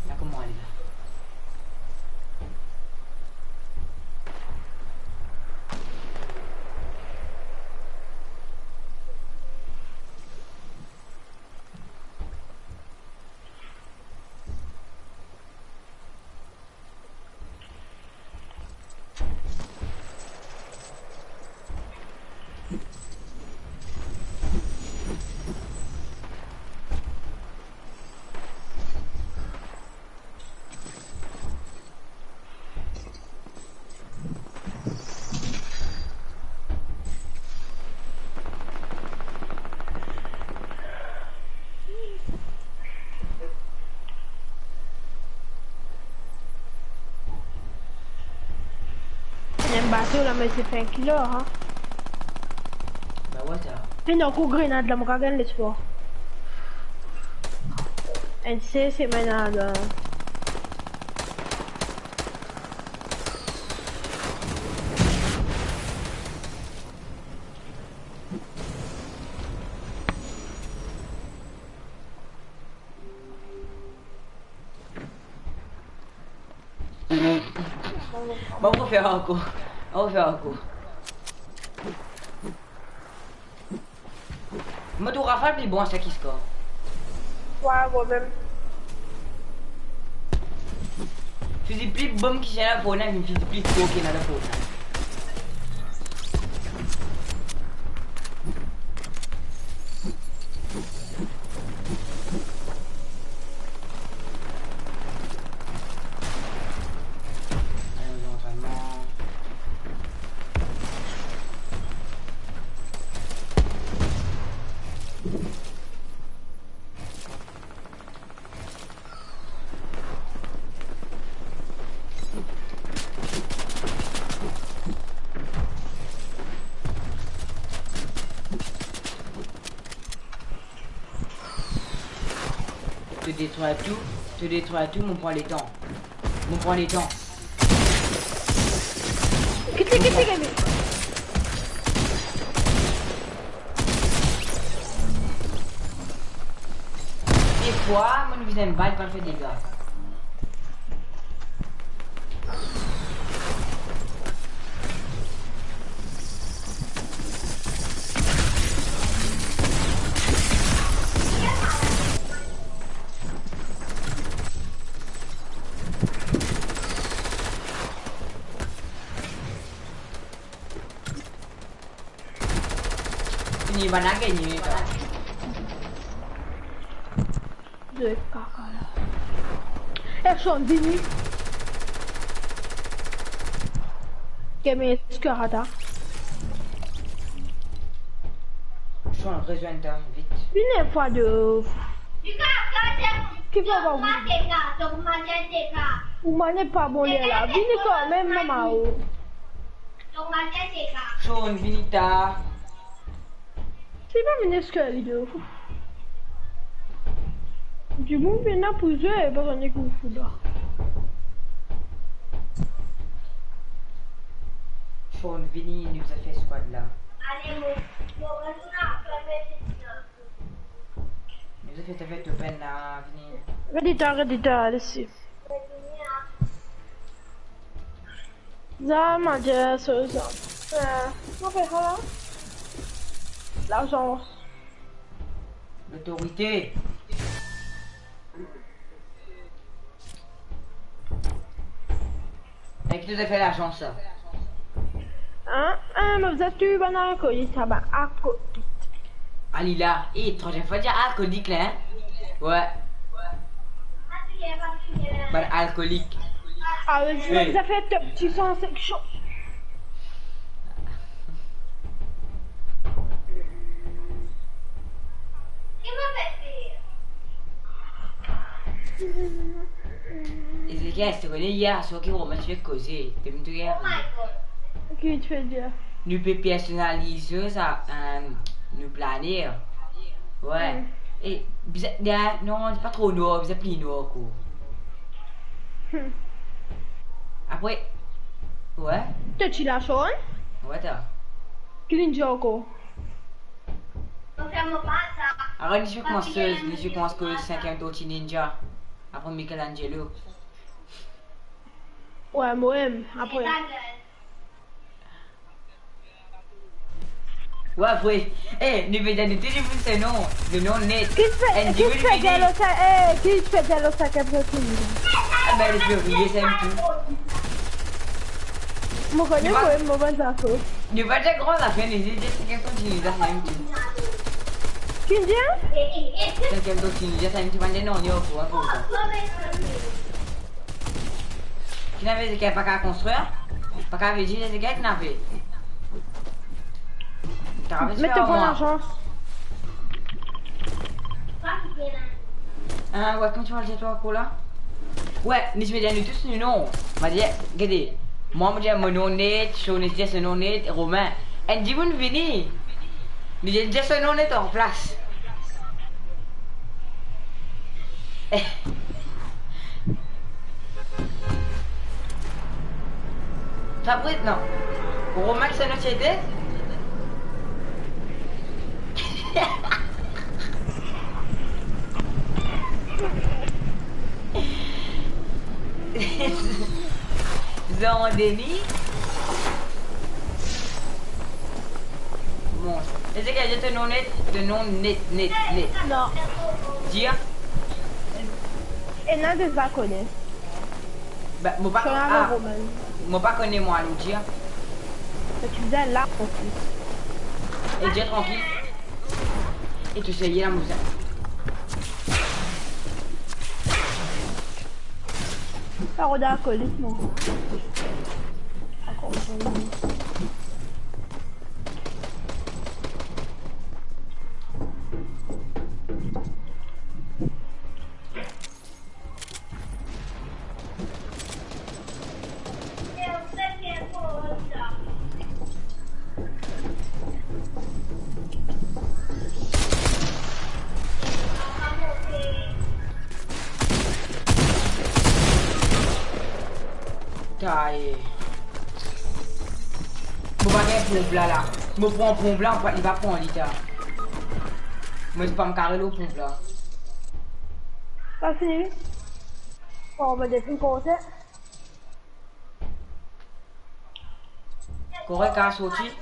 La kouma li la. Bato la, me se fer kilo, ha? Ba, wa sa. Ena ankor grenad la, mo kapav gagn lespwar. Enn se, se mannla. Bon, on va faire encore. On va faire encore. Mo trouv Rafal pli bon sa ki Scar. Wa, mwa mem. Fizi pli bom ki ena dan Fortnite, fizi pli for ki ena dan Fortnite. To detrwi tou, to detrwi tou, mo pran letan. Mo pran letan. Kit li, kit li, kit li. Defwa, mo bizin enn bal, pa fer dega. Fini, bann la gagne, la. De kaka la. Eh, Sean, vini. Keme, eski ata? Sean, rezoinn twa, vit. Vini enn fwa de ouf. Ki fer pa vini? Ou mane pa bon ler la. Vini kanmem, mama o. Sean, vini ta. Ti pa vinn eski video. Dimoun vinn la pou zwe, pa konn ki pou fout la. Sean, vini, nou bizin fer squad la. Nou bizin fer, fer open la, vini. Red Dead, Red Dead, lesi. Za, ma dir, so, so. Eh, kouma apel sa la? Lazans. Lotorite. Ek ki to fer lazans sa? Hein? Hein, mo bizin touy bann alkolik, sa bann alkolik. Ali la, eh, trozienm fwa dir alkolik la, hein? Wi. Bann alkolik. Ah, wi, mo bizin fer top six cent section. Ezekiel, to kone yer swar ki Romain ti fek koze, to vinn tou yer. Ki ti fek dir? Nou pe personalize sa, euh, nou planer. Wi. Hmm. E bizin, non, pa tro nwar, bizin pli nwar ankor. Hmm. Apre, wi. To ti la, Sean? Wi, ta. Ki linn dir ankor? Aret, nou ti koumans, nou ti koumans kot sinkiem Tortue Ninja. Apre Michelangelo. Wi, mo mem, apre. Wi, vre. Eh, nou pe dir nou tou dimoun so nom, so nom net. Ki ti fek, ki ti fek dir lor sa, eh, ki ti fek dir lor sa, Captain King? Ah ben, li pe riye, sa enn tou. Mo kone, mo pa, mo pa zafer. Nou pa dir gran zafer, nou dir sinkiem Tortue Ninja, sa enn tou. Ki dir? Sinkiem Tortue Ninja, sa enn tou, pa dir non, nou pou, pou sa. Ki nave Ezekiel pa kapav konstrir? Pa kapav dir Ezekiel ki nave. Met to pran lazans. Ah, wi, kouma ti pe dir twa ankor la? Wi, nou ti pe dir nou tous nou nom. Mo dir, gete. Mwa, mo dir mo nom net, Sonis dir so nom net, Romain. Enn dimoun vini. Nou dir, dir so nom net anplas. Fabrice, non. Romain, ki so nom ti ete? Jean Denis. Bon, eski to nom net, to nom net, net, net? Non. Dir? Ena de pa kone. Ba, mo pa Kone kone, ah, Romain. Mo pa kone mwa, nou dir. Me ti bizin la, an plis. E dir trankil. E to serye la, mo bizin. Sa rod akolit, mwa. Ankor enn. Taye. Mo pa gagn ponp la, la. Mo pran ponp la, li pa pran li, ta. Mo pa kare lor ponp la. Sa fini. Bon, mo depi koze. Korek, a sorti.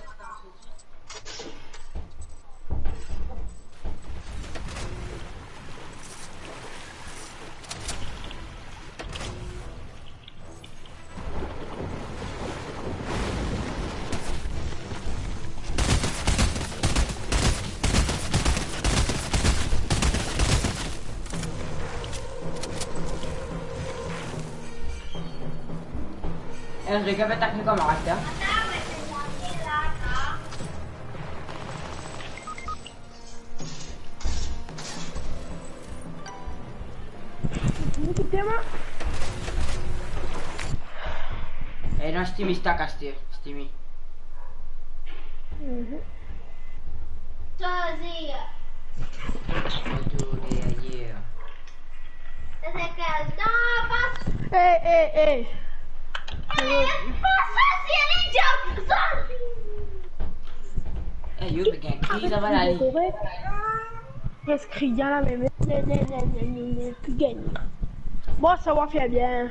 Enn rekin pe atak nou kamarad la. Eh non, Steamy, stack aster, Steamy. Mhm. Choisir. Retourner ailleurs. Eh, eh, eh. Eh, pas sa, c'est les jobs. Eh, yo, pe gagn kriz laba la, li. Res kriz la, me, me, me, me, me, me, me, pou gagn. Bon, sa va fer bien.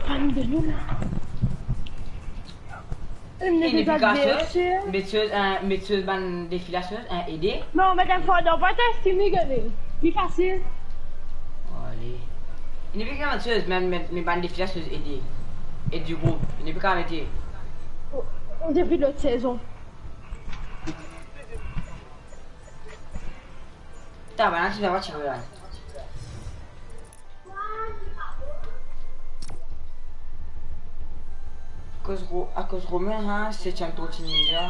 Pann de nou la. Enn epikasyon, met soz, eh, met soz bann defi la soz, eh, ede. Non, met enn fwa dan pa ta Steamy gagn. Pli fasil. Ale. Enn epikasyon soz, met, met, met bann defi la soz ede. Ed di group. Enn epikasyon mete. Depi lot sezon. Ta, bann la ti sava ti la. Akoz Ro-, akoz Romain, hein, se ti enn tro timiz la.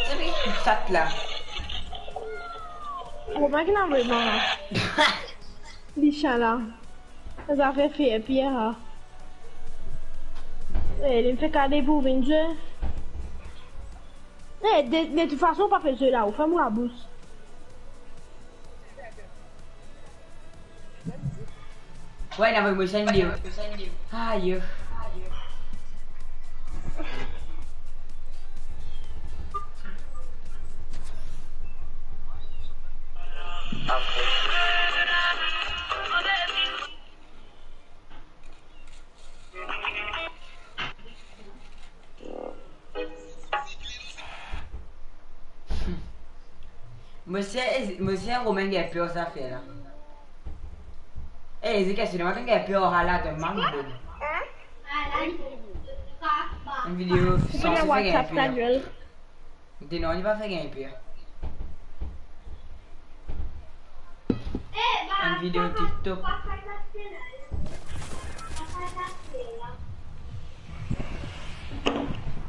Sa ki sat la. Romain ki la vreman la. Li sa la. Zafer fer Pierre, ah. Eh, li fek ale pou vinn zwe. Eh, de, de tout fason, pa pe zwe la, ou ferm ou labous. Wey, ena mo sann li. Ayo. Mosie, Mosie Romain gagn per sa fer la. Eh, Ezekiel, si demann gagn per, ala, to mam. Enn video sanse fer gagn per. Denon, li pa fer gagn per. Enn video TikTok.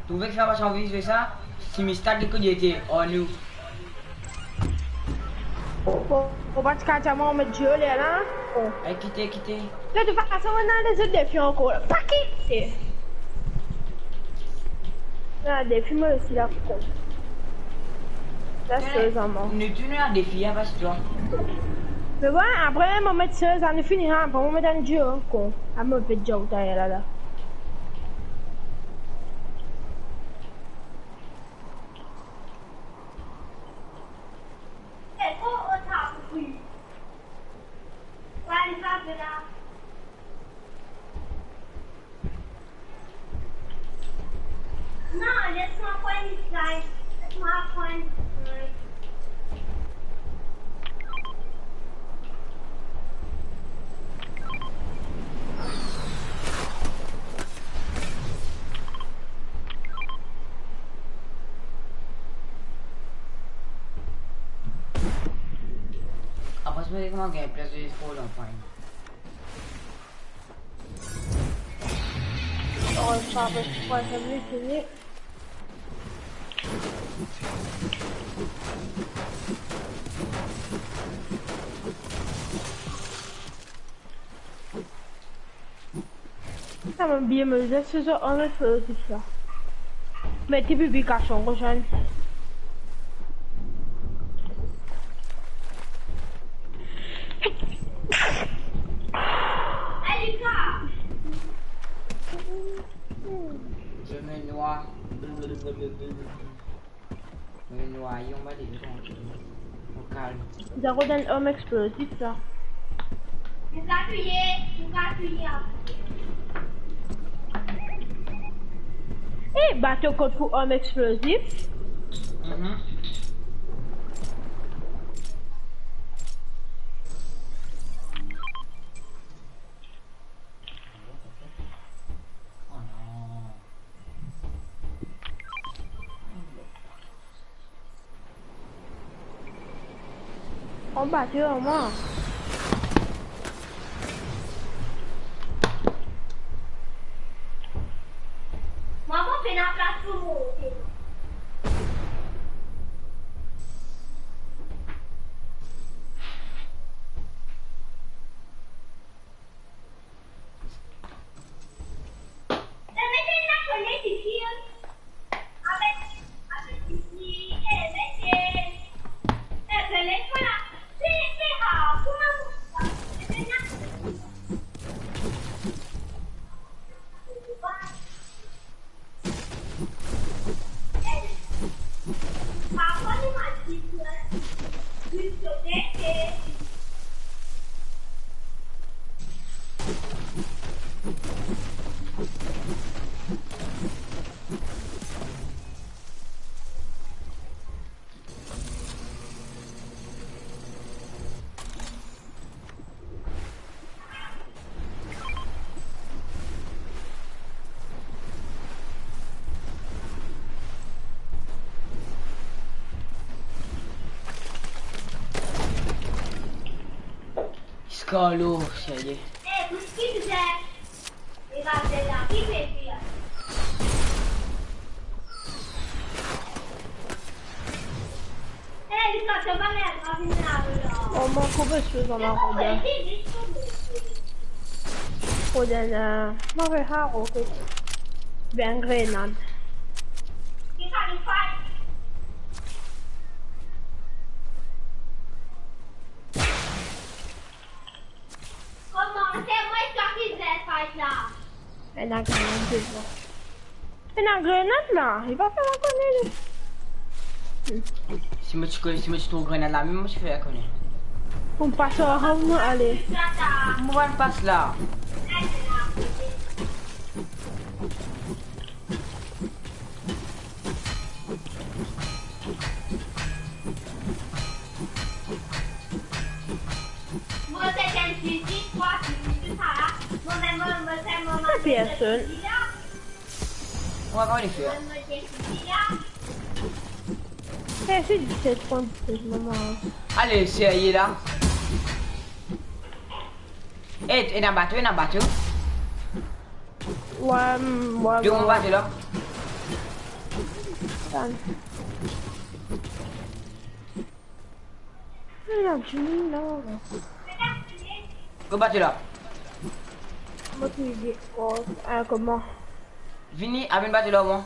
Trouve ki sa pa anvi fer sa? Si Mistad li kote li ete, oh nou. Ou, ou, ou pa ti kapav dir mwa met dilo ler la? Oh. Ay, kite, kite. De tout fason, nou ena lezot defi ankor. Pa kite. La, defi mo osi la pou kont. La, sezon. Nou tou nou ena defi, a, pa sel twa. Me bon, apre, mo met sezon, nou fini, apre, mo met enn dilo ankor. A, mo pe dir ou twa la, la. Non, les-moi prendre une slide. Laisse-moi prendre une slide. Apre, se kouma gagn plis de fo dan pwin. Oh, sa pe, sa pe fini. Sa, mo bien, mo zis sezon enn, so, tou sa. Met ti piblikasyon, kosann. Zame nwa. Me nou ayo, on va dir trankil. Au calme. Zaro dan lom explozif la. Tou ka touye, tou ka touye. Eh, bato kot pou lom explozif. Mhm. Oh non. Anba, ti anba. Mama, pena plas pou monte. Skarlo, serye. Bon, mo koup so zama roda. Roda la, mo pe har roket. Bien grenad. Kouma se mwa ki fer fight la? Ena grenad devan. Ena grenad la, li pa fer kone li. Si mo ti kone, si mo ti trouv grenad la, mem mo ti fer kone. Ou pas ar, ale. Mo pa pas la. Personn. On va voir les faire. Eh, c'est dix-sept point dix-sept, maman. Ale, serye la. Eh, ena bato, ena bato. Ouais, mm, ouais, ouais, ouais. Bato la. Attends. Ena dimoun la. Kot bato la? Mo ti di, oh, ah, kouma? Vini, amenn bato la, mwa.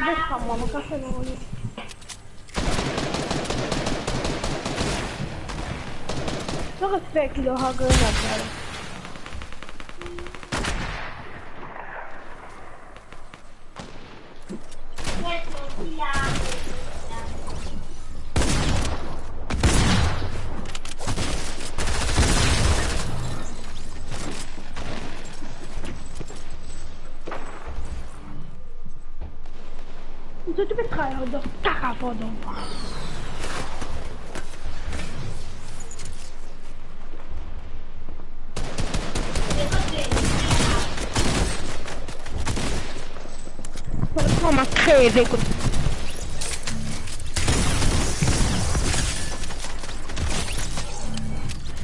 Zis pa mwa, mo pa fer nanye. Mo respek lor grenad la. Zot pe try dan kaka pandan mwa. Kouma kreve kot.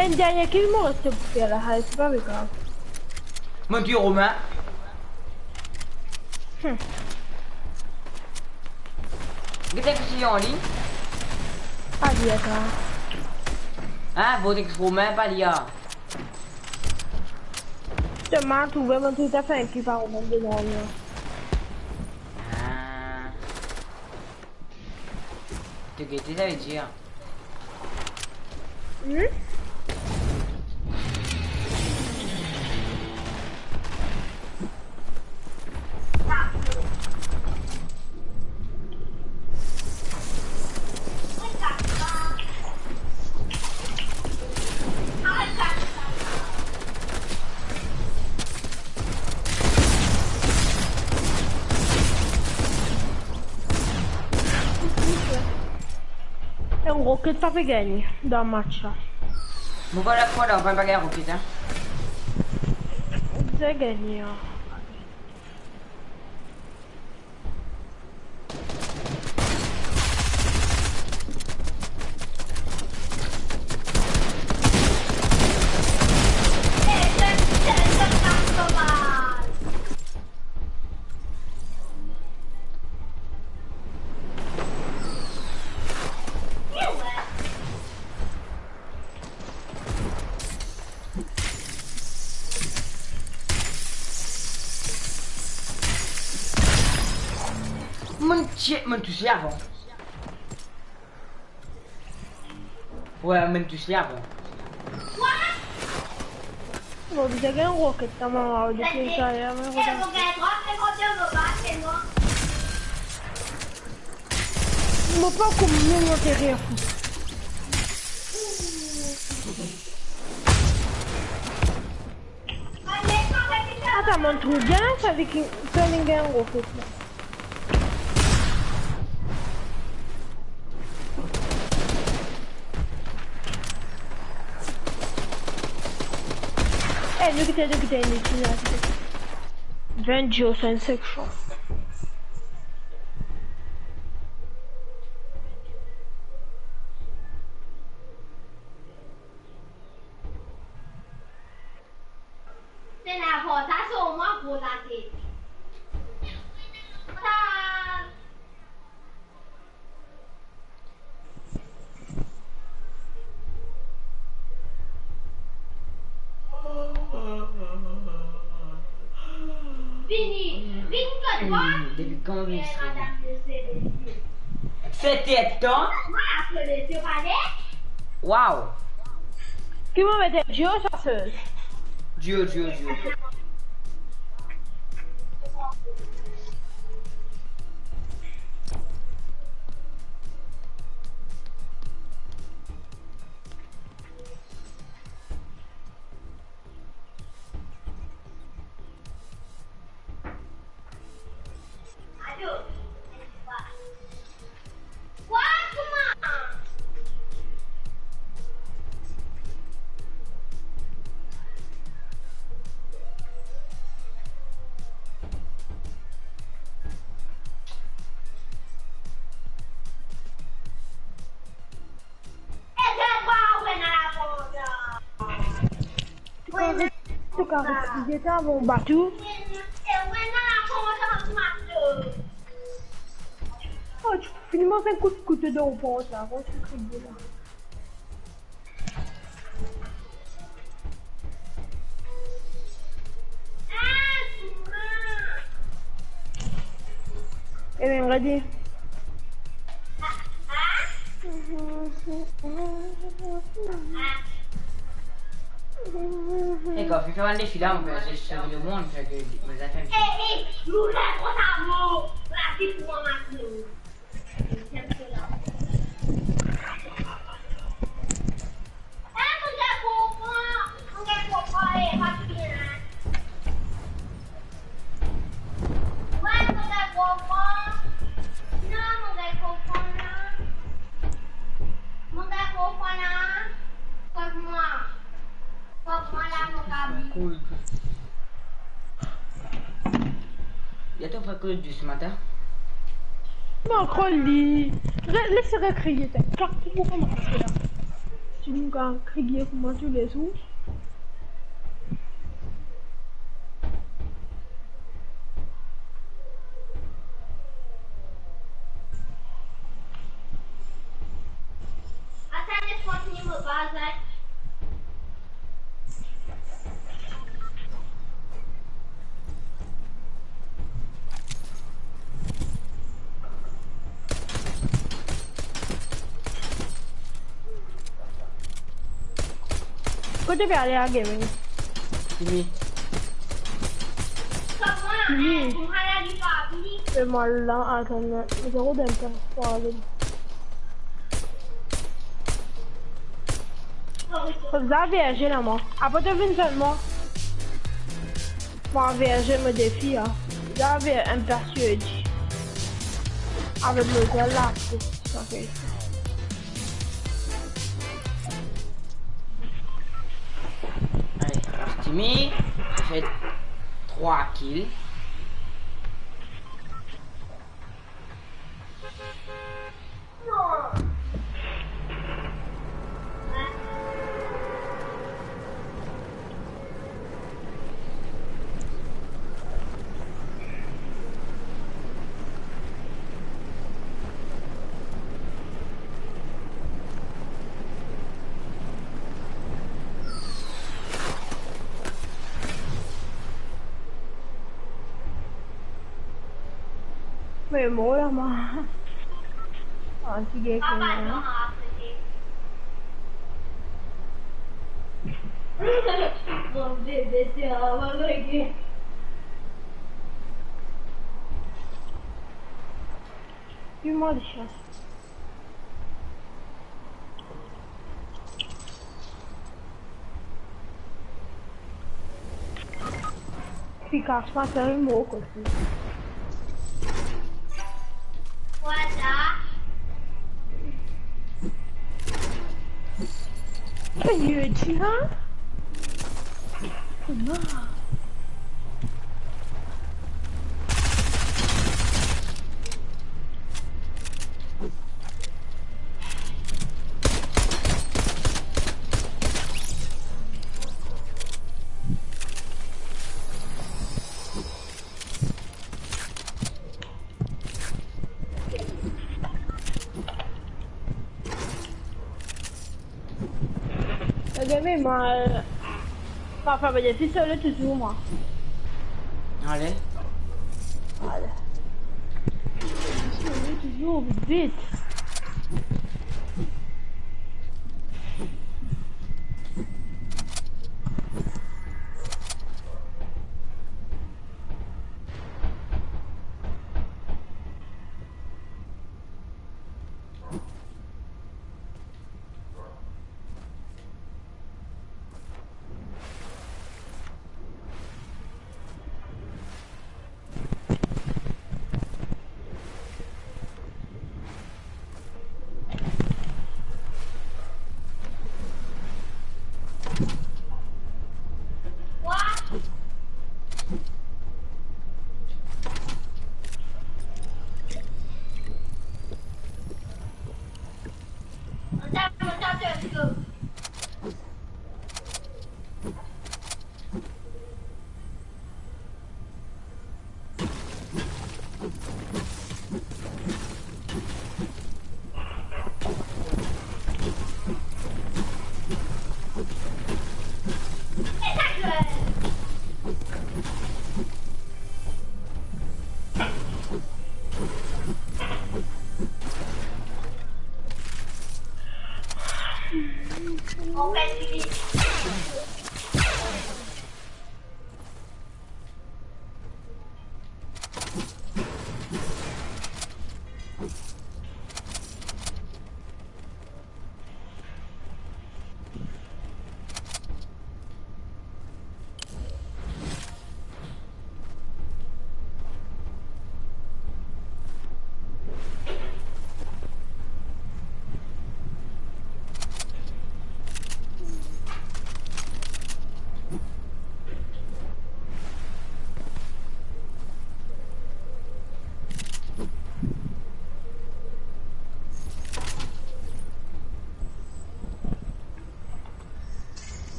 Enn dernie kill mo reste pou fer la, se pa grav. Mo ti Romain. Hmm. Gete ki si an li. Pa li ata. Hein, vote ex Romain, pa li a. Seulement trouvé mon tout à fait qui par au monde de l'Orient. Ah. To gete, savedir. Hmm? Enn roket pa pe gagne dan match la. Mo pa dakor, la, pa gagn roket, hein. Zot gagn, hein. Mo'nn tir, mo'nn touse avan. Wi, mo'nn touse avan. Mo bizin gagn roket, mama, depi sa, ya, me roket. Mo pa koumsa mo antere fou. Sa monn trouv bien la, sa vinn, sa vinn gagn gro kot la. Eh, nou kite, nou kite, nou kite, nou kite. Vinn Joe, sa enn section. Pena vorta so mwa gro latet. Vini, vini kot mwa. Depi kan vini? Set er tan. Mwa, apre lesie pale. Waw. Ki mo mete duo sa sel? Duo, duo, duo. To kapav, to kapav, to kapav, to kapav, to kapav. Oh, ti finn manz enn kout kouto dan port la, kan ti kriye la. Eh ben, gade. Eh, kan finn fer bann defi la, mo pe zis sov lemonn, fer ke mo zafer. Eh, eh, nou la konsa mo, la ti pou mwa matin. Cool. Li atann pa koz dous matin. Non, krol li. Re-, les li rekriye, ta. Klak pou koumans la. Si nou kapav kriye kouma toulezour. Atann, les mo fini mo baz, hein. Kot to pe ale a gaming? Fini. Fini. E mwa la, atann, mo zis donn enn plas pou ale. Fok zis verze la, mwa. Apre to vinn zwenn mwa. Mwa verze mo defi, a. Zis ver-, enn plas serdi. Avek mo zel la, sa fer. Ale, Artimi, fer trwa kill. Me mor la, mwa. Ah, ti gagn kone la. Mon bebe, ti ava lage. Pi mwa li sa. Pickaxe pa servi mo kote. Voilà. Peye ti, hein? Kouma? Gagné, mwa, euh, papa, ben, depi solo touzour, mwa. Ale. Ale. Solo touzour, vit, vit.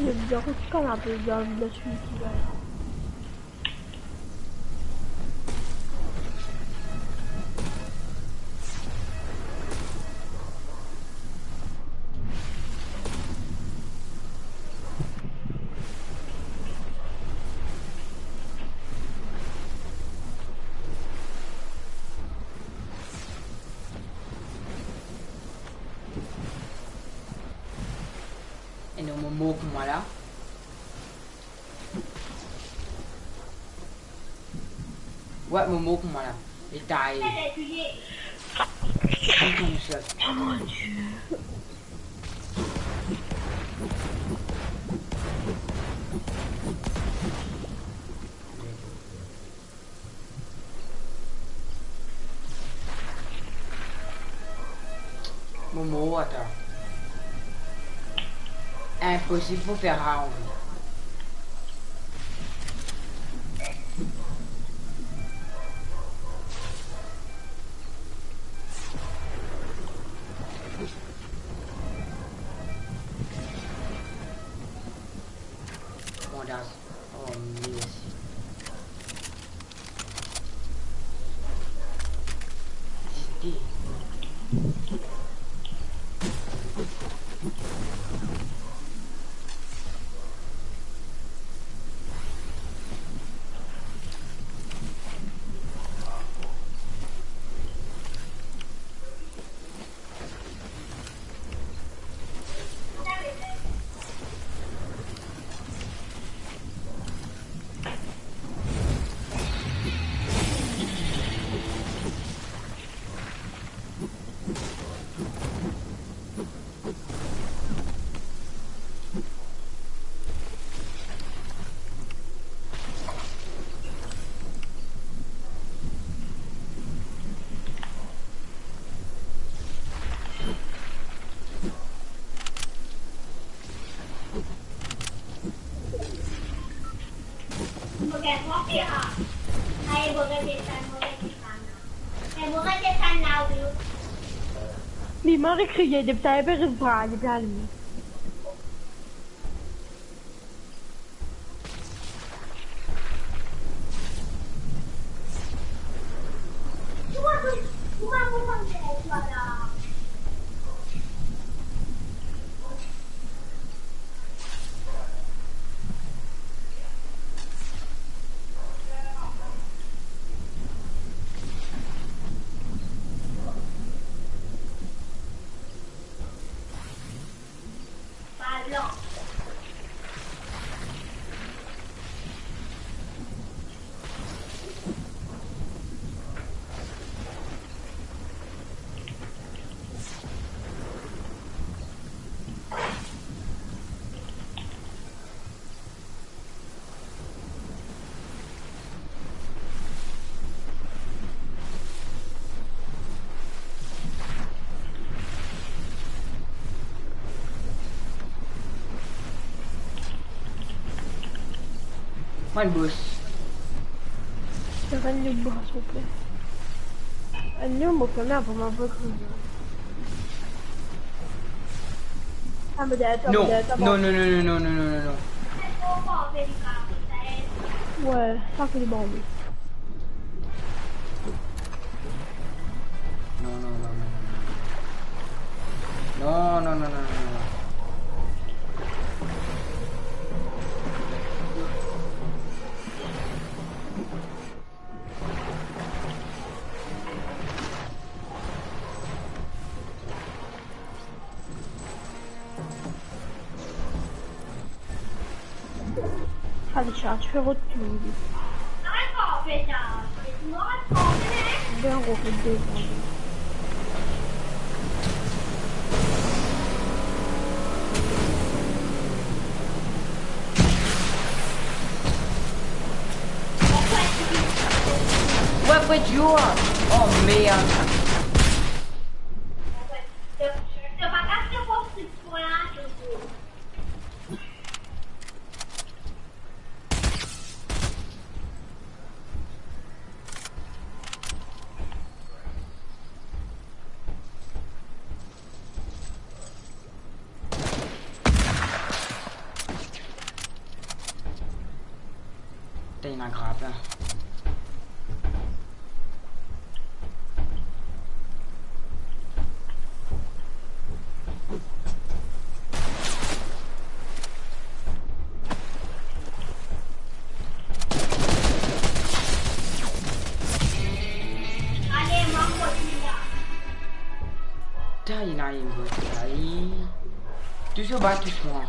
Zot bizin kot kanape, bizin vinn dan switi la. E non, mo mor kouma la. Wi, mo mor kouma la. Li taye. Oh mon Dieu. Mo mor, atann. Inposib pou fer sa anvi. Bon, dakor. Oh, mersi. Li mari kriye depi talè, pe res bra, depi talè. Mwa, boss. Donn li bwa, silvouple. Donn li mo, fami, avan mo kriye. Ah, mo deryer twa, mo deryer twa, non, non, non. Wi, sa fini bon, wi. Non, non, non, non, non. Non, non, non, non, non, non. Allez, chat, tu fais votre tour. Bien, on refait deux secondes. Where would you are? Oh, merde. Agrap, hein. Tay, ena enn bot, tay. Tous oba, tous mwa.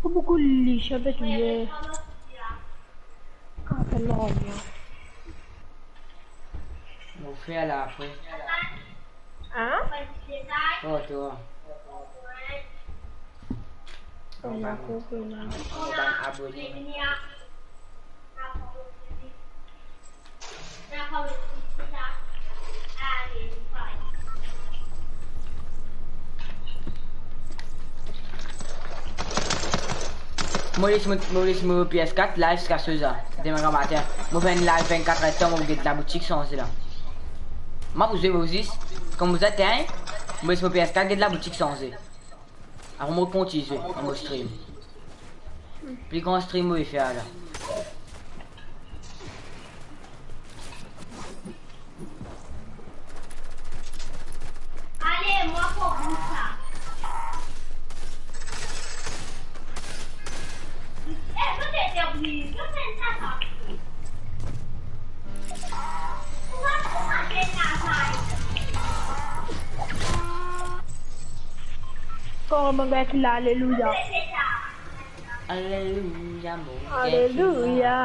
Kouma kouli, sa pe touye. Kan pe lor, ya. Mo fer la apre. Hein? Oh, twa. Mo bann, mo bann abone. Mo les mo, mo les mo P S quatre la ziska so sa, demin gramatin. Mo fer enn live vennkat er de tan, mo get laboutik sanze la. Mo pou zwe, mo zis, kan mo zis, mo les mo P S quatre, get laboutik sanze. Apre mo kontign zwe dan mo stream. Pli gran stream mo pe fer la. Ale, mwa pou bout sa. Eh, zot ete oblize, zot finn sa sa. Kouma gagn la, alelouya. Alelouya, mo Alelouya,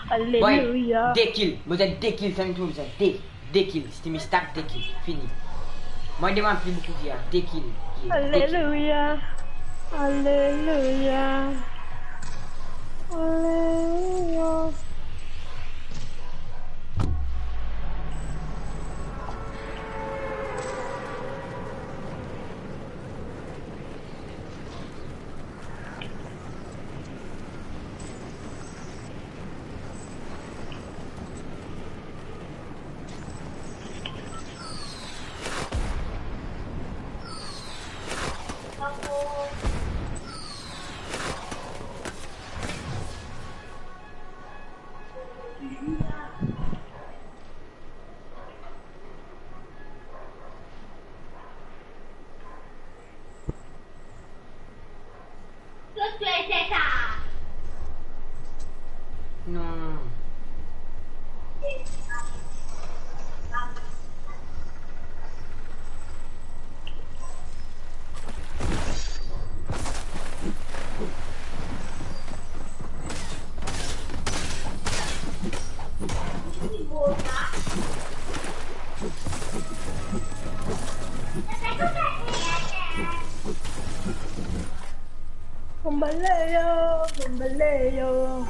alelouya. Boy, de kill. Mo dir de kill, finn tou, mo dir de, de kill. Steamy Stack, de kill. Fini. Mo demann pli boukou dir, de kill. Yeah, de kill. Alelouya. Alelouya. Alelouya. Non. Bombaleo, bombaleo.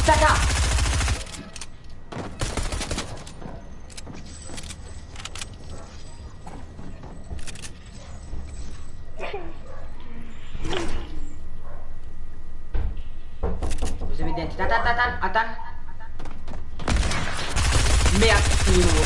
Tata! Zot met dan tit. Atann, atann, atann. Merde, fini, mo.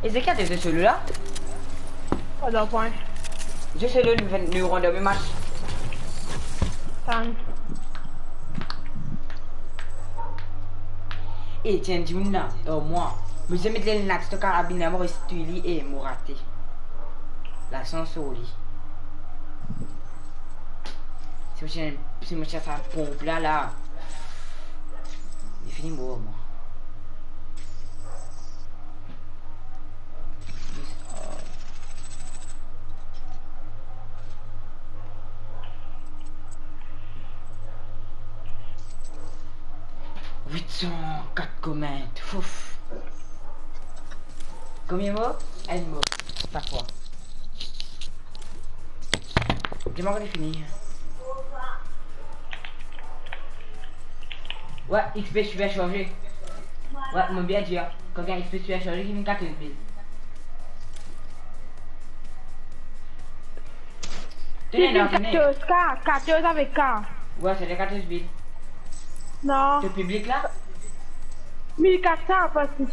Ezekiel, to solo la? Pa dan pwin. Zis solo, nou, nou rant dan match. Tann. E, ti enn dimoun la, o, mwa. Mo ti met Linax to karabinn la, mo res touy li e mo rate. Lasans ar li. Si mo ti, si mo ti sa ponp la, la. Li fini mor, mwa. Wit san kat komant. Fouf. Konbien mo? Enn mo. Sa fwa. Dimann kan li fini. Wi, X P sipersarze. Wi, mo bien dir. Kan gagn X P sipersarze, li vinn katorz mil. Li vinn katorz K, katorz avek K. Wi, se le katorz mil. Non. To piblik la? Mil kat san, parski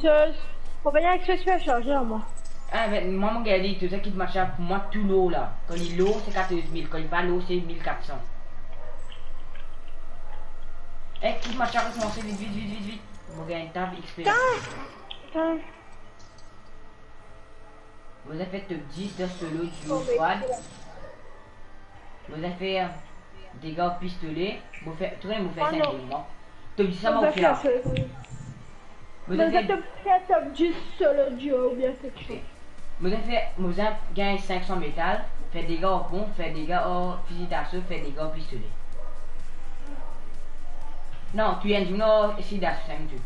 mo pe gagn X P sipersarze, mwa. Ah, ben, mwa, mo gagn li, tou sa ki match la, pou mwa, tou lor la. Kan li lor, se katorz mil. Kan li pa lor, se mil kat san. Eh, ki match la komanse, vit, vit, vit, vit, vit. Mo gagn tab X P. Atann, atann. Mo fer top dis dan solo, duo, squad. Mo fer dega ar pistole. Mo fer, tou, mo fer sink, non. Top dis sa mo fer. Mo fer top, fer top dis solo, duo oubien section. Mo fer, mo fer gagn sink san metal, fer dega ar ponp, fer dega ar fizi daso, fer dega ar pistole. Non, tou enn dimoun ar fizi daso, sink tou.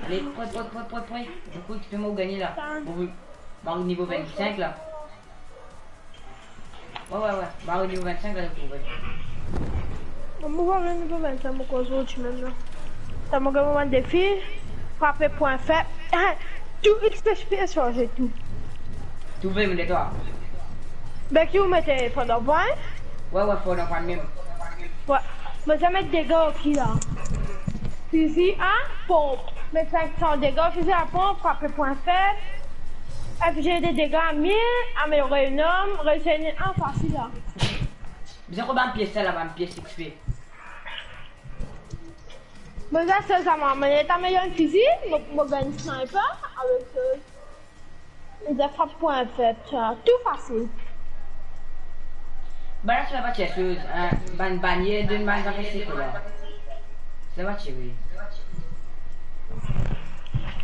Ale, pre, pre, pre, pre, pre. Boukou X P mo gagn la. Mo, mo ariv nivo vinn-sink la. Wi, wi, wi. Mo ariv nivo vinn-sink la, mo trouve. Mo pa ariv nivo vinn-sink, mo koz ou ti mem la. Sa mo gagn mo bann defi, frape pwin feb. Tou X P sipersarze tou. Trouve, mo de twa. Be ki ou mete, for dan pwin? Wi, wi, for dan pwin mem. Wi. Mo ti met dega ar ki la? Fizi a ponp. Met sink san dega, fizi a ponp, frape pwin feb. F G D dega mil, ameliore nom, reysi enn fasil la. Bizin kot bann pies la, bann pies X P. Mo bizin sa, sa, mo, mo ta meyar fizi, mo, mo gagn sniper, avek sa. Li deza frap pwin feb, sa, tou fasil. Bann la, ti pa tir soz, hein, bann banier, donn bann zafer seko la. Sa pa tire.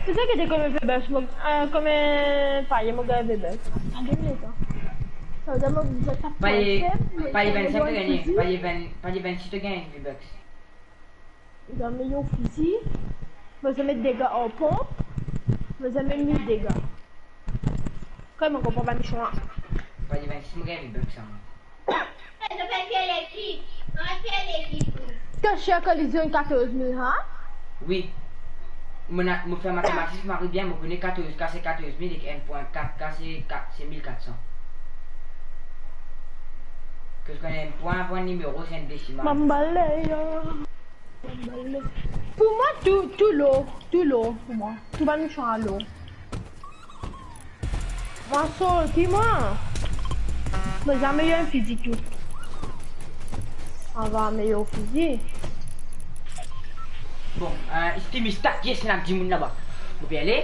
Ou sa ki te konbien V-Bucks mo, euh, konbien paye mo gagn V-Bucks? Atann, donn mwa letan. Sa ve dir mo bizin sa. Paye, paye vennsenk to gagne, paye ven-, paye vennsis to gagne V-Bucks. Mo zame meyer fizi, mo zame dega ar ponp, mo zame mil dega. Kan mo konpran pa mechan. Paye vennsis mo gagn V-Bucks sa. Zot fer lekip, zot fer lekip. To sir ki li zwenn katorz mil, ha? Wi. Mo na, mo fer matematik, mo ariv bien, mo kone katorz K se katorz mil ek enn pwin kat K se kat, se mil kat san. Ke zot kone enn pwin avan enn nimero, se enn desimal. Mambaleya. Pou mwa, tou, tou lor, tou lor pou mwa. Tou bann mechan lor. Mwa sorti, mwa. Mo zame meyer fizi tou. Ava meyer fizi. Bon, euh, eski mistak, yes, ena dimoun laba. Mo pe ale.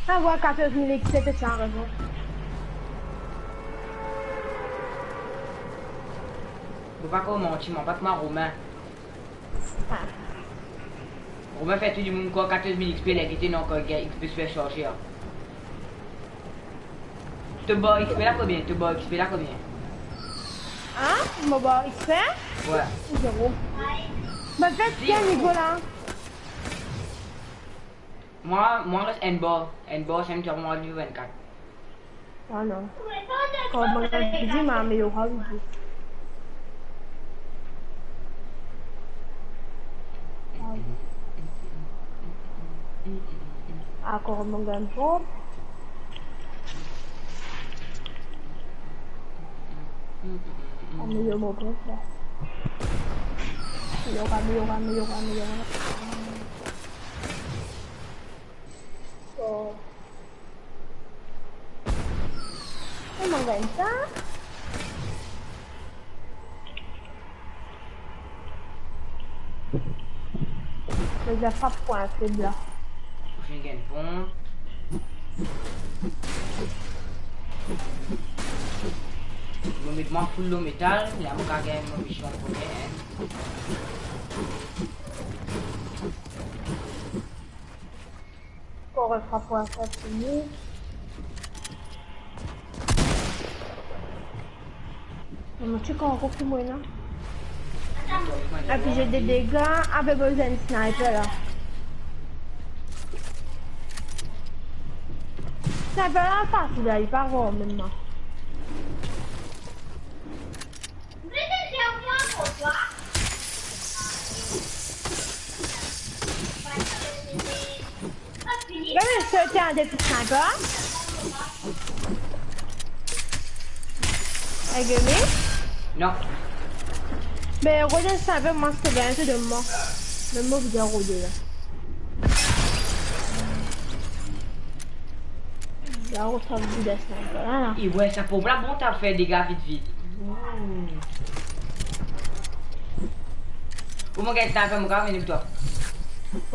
Ava katorz mil X P, ti ena rezon. Mo pa koz manti, mwa, pa kouma Romain. Romain fer tou dimoun krwar katorz mil X P, ler gete ena ankor gagn X P Super Charger. To bar X P la konbien? To bar X P la konbien? Hein? Mo bar X P? Wi. Zero. Ba, fer ki nivo la? Mwa, mwa res enn bar, enn bar, sa mem ti mwa nivo vennkat. Ah non. Kan mo gagn fizi, mo amelior fizi. Ah, kan mo gagn ponp. Amelior mo ponp la. Amelior, amelior, amelior, amelior. So, kouma gagn sa? Mo bizin frap pwin feb la. Mo finn gagn ponp. Mo met mwa full lor metal, la mo kav gagn mo mision premie, hein. Ankor enn fwa pou enn fwa fini. Mo ti kan ankor ki mwa la. Apize de dega, ave bizin sniper la. Sniper la fasil la, li pa rar mem la. Gade, sot enn defi sniper. Ey, gagn li? Non. Be, rod enn sniper, mwa, si to gagn, to donn mwa. Donn mwa bizin rode la. La, ou sa bizin sniper la, la. E wi, sa ponp la bon, ta fer dega vit vit. Ooh. Ou mo gagn sniper, mo kav vini pou twa.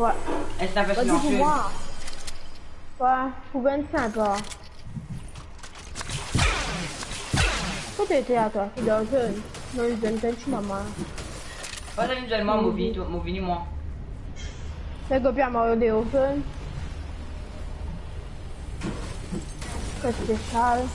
Wi. Enn sniper silansie. Wi, pou enn sniper. Kot to ete la twa? Ki dan zone? Non, zone, zone, ti mama. Pa zone, zone, mwa, mo vini, mo vini, mwa. Leg up ya, Mario, deor zone. Kot spesial.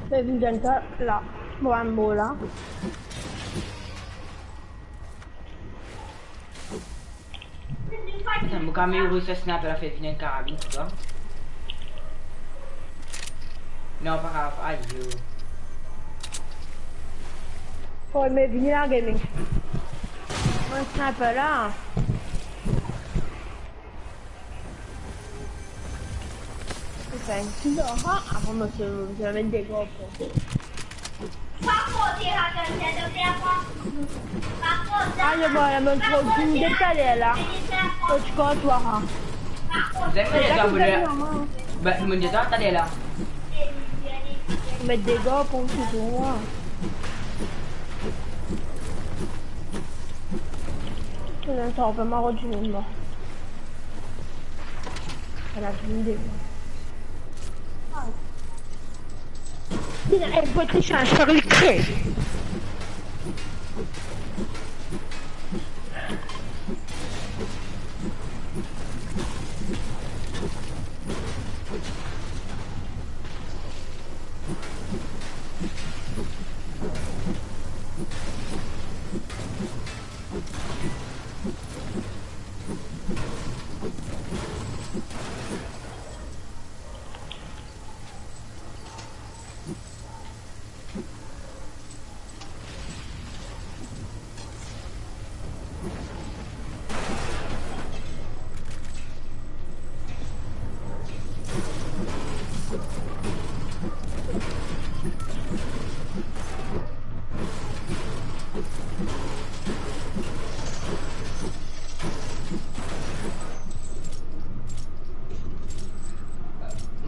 Pe vinn gagn sa la. Mo ann mo la. Atann, mo kav met ou recherche sniper la, fer vinn enn karabin pou twa. Non, pa grav, ayo. Fo me vini la, gaming. Mo sniper la. Ven kilo, ha? Avan mo, mo, mo met dega. Ah, le bon, la, mo trouv vinn de taler la. Kot, kot twa, ha? Zot inn met dega pou li. Ba, inn met dega taler la. Met dega pou touzour, ha. Tou le tan, pe ma rod dimoun la. Ala, dimoun de. Li ena enn bot li sanz fer li kre.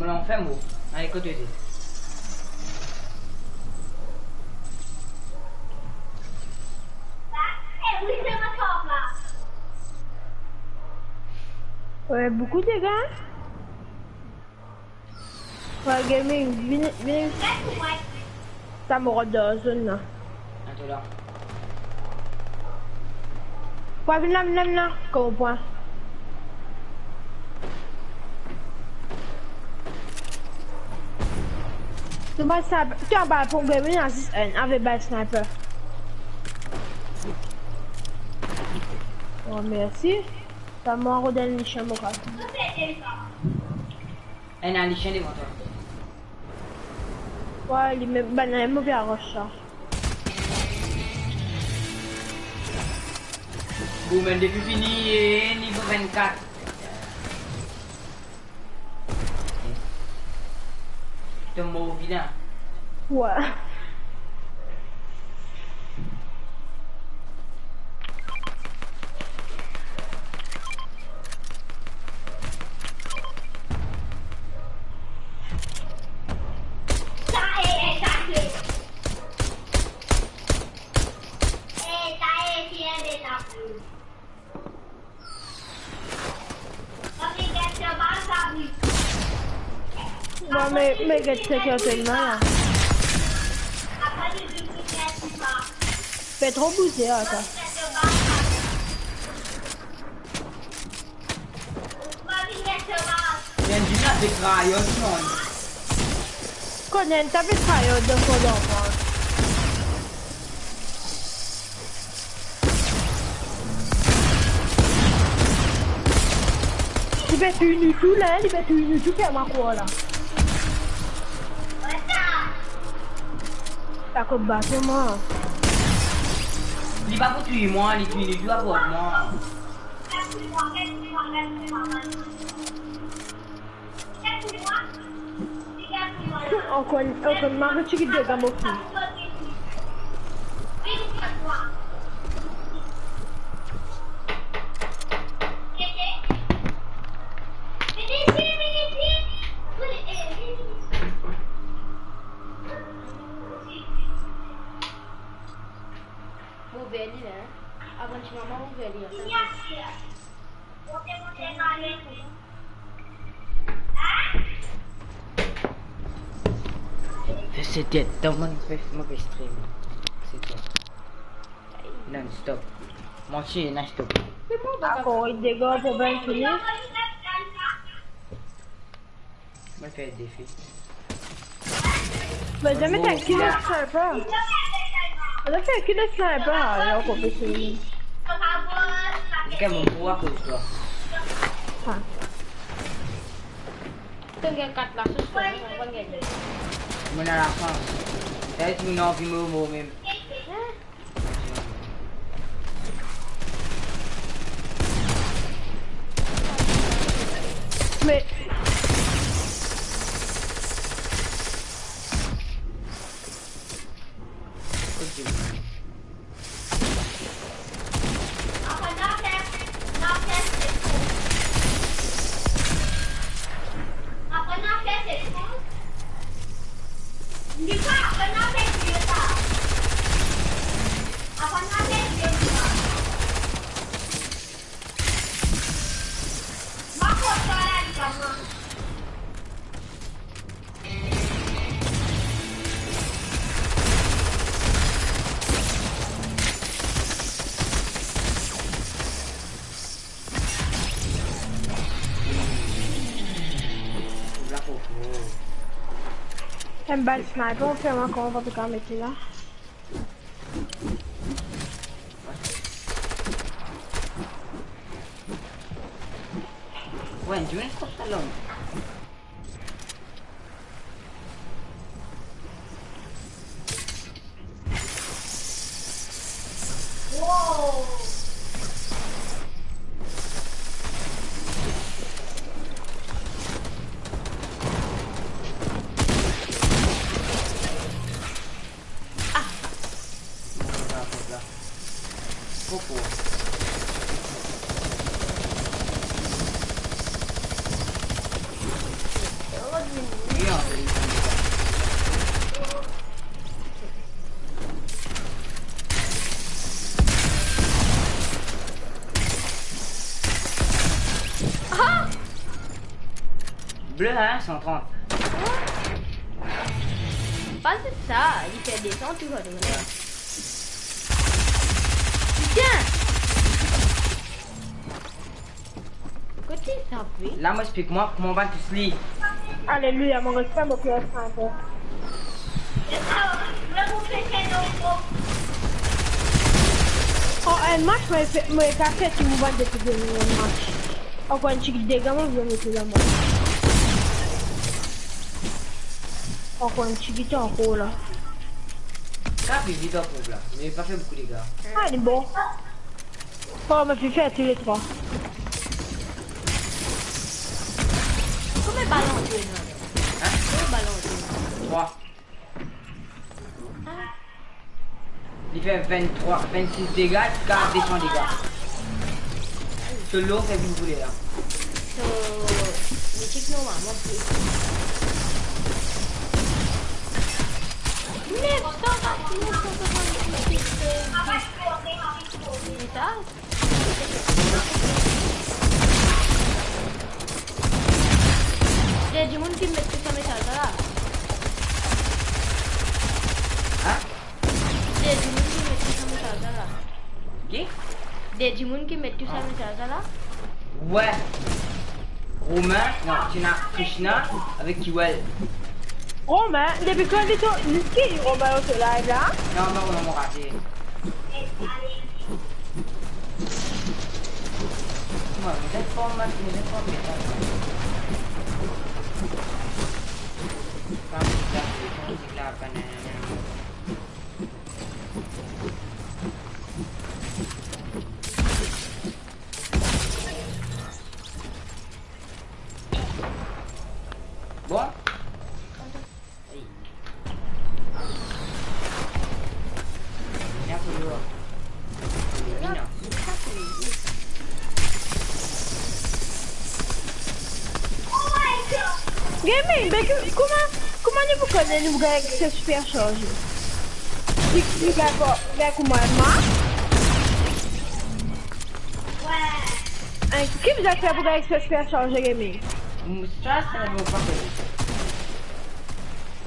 Mo lanfer mo, ale kot to ete. Wi, boukou dega, hein? Wi, gaming, vini, vini. Sa mo rod dan zone la. Atann la. Pwa, vinn la, vinn la, vinn la. Kouma pwa? Domaz sa, ti anba pon, gaming, ena zis enn avek bal sniper. Oh, mersi. Sa mo rod enn lisien mo kaz. Ena lisien devan twa. Wi, li mem bann-la, mo pe aras sa. Bon, mem depi fini, eh, nivo vennkat. To mor vilin. Wi. Mwa, me, me get seki antrennman la. Pe tro bouze, atann. Benjina pe tryhard, non. Konnen, ta pe tryhard dan fon danfans. Li pe touy nou tou la, li pe touy nou tou, fer mwa krwar la. Sa kot bat mwa. Li pa pou touy mwa, li touy nou tou aport mwa. Ankor, ankor, mari ti ki dega mo finn. Mo ouver li la, hein. Avan ti mama ouver li, atann. Fer set er tan mo pe, mo pe stream. Set er. Non-stop. Mo ti non-stop. Ankor enn dega, problem fini. Mo fer defi. Mo zame fer ki le sniper. Mo zame fer ki le sniper, la, ou konpran. Ok, mo pou akoz twa. Ha. To gagn kat lasos, twa, mo pa gagn. Mo ena lasans. Sa, si mo anvi mor, mor mem. Me, Enn bal sniper, ou fer mwa kouma pa pe kapav met li la. Wi, dimoun ena sa long. Ah! Koko. Ah! Ble, hein, san trant. Pa zis sa, li fer desann tou, tou, tou. Bien. Kot li sa, wi? La, mo explik mwa kouma ou va tous li. Aleluya, mo respek mo P S cinq. An enn match, mo pe, mo pe fer tou mo bann depi dernie match. Ankor enn tigit dega, mo vinn met li dan match. Ankor enn tigit ankor la. Ka vizit ankor la, me pa fer boukou dega. Ah, li bon. Oh, mo pe fer tou le trwa. Konbien bal antre la? Hein? Konbien bal antre? Trwa. Ah. Li fer venntrwa, vennsis dega, zis desann dega. So, lo fer vinn boule la. So, mitik normalman pli. Merde, sa va, sinon, sa va, sa va, sa va. Ena dimoun ki met tou sa mesaz la. Hein? Ena dimoun ki met tou sa mesaz la. Ki? Ena dimoun ki met tou sa mesaz la. Wi. Romain, non, ti ena Krishna avek Kiwel. Romain, depi kan li to, li ki Romain lor to live la? Non, non, non, mo rate. Mwa, mo zenn form, mo zenn form, mo zenn form. Sa, sa, sa, sa, sa, sa, sa, sa. Bon. Ey. Vinn pou nou. Vinn. Gaming, be ki, kouma, kouma nou pou kone nou gagn akse sipersarze? Li, li gagn pa, gagn kouma enn match? Hein, ki bizin fer pou gagn akse sipersarze, Gaming? Mm, sa, sa, mo pa kone.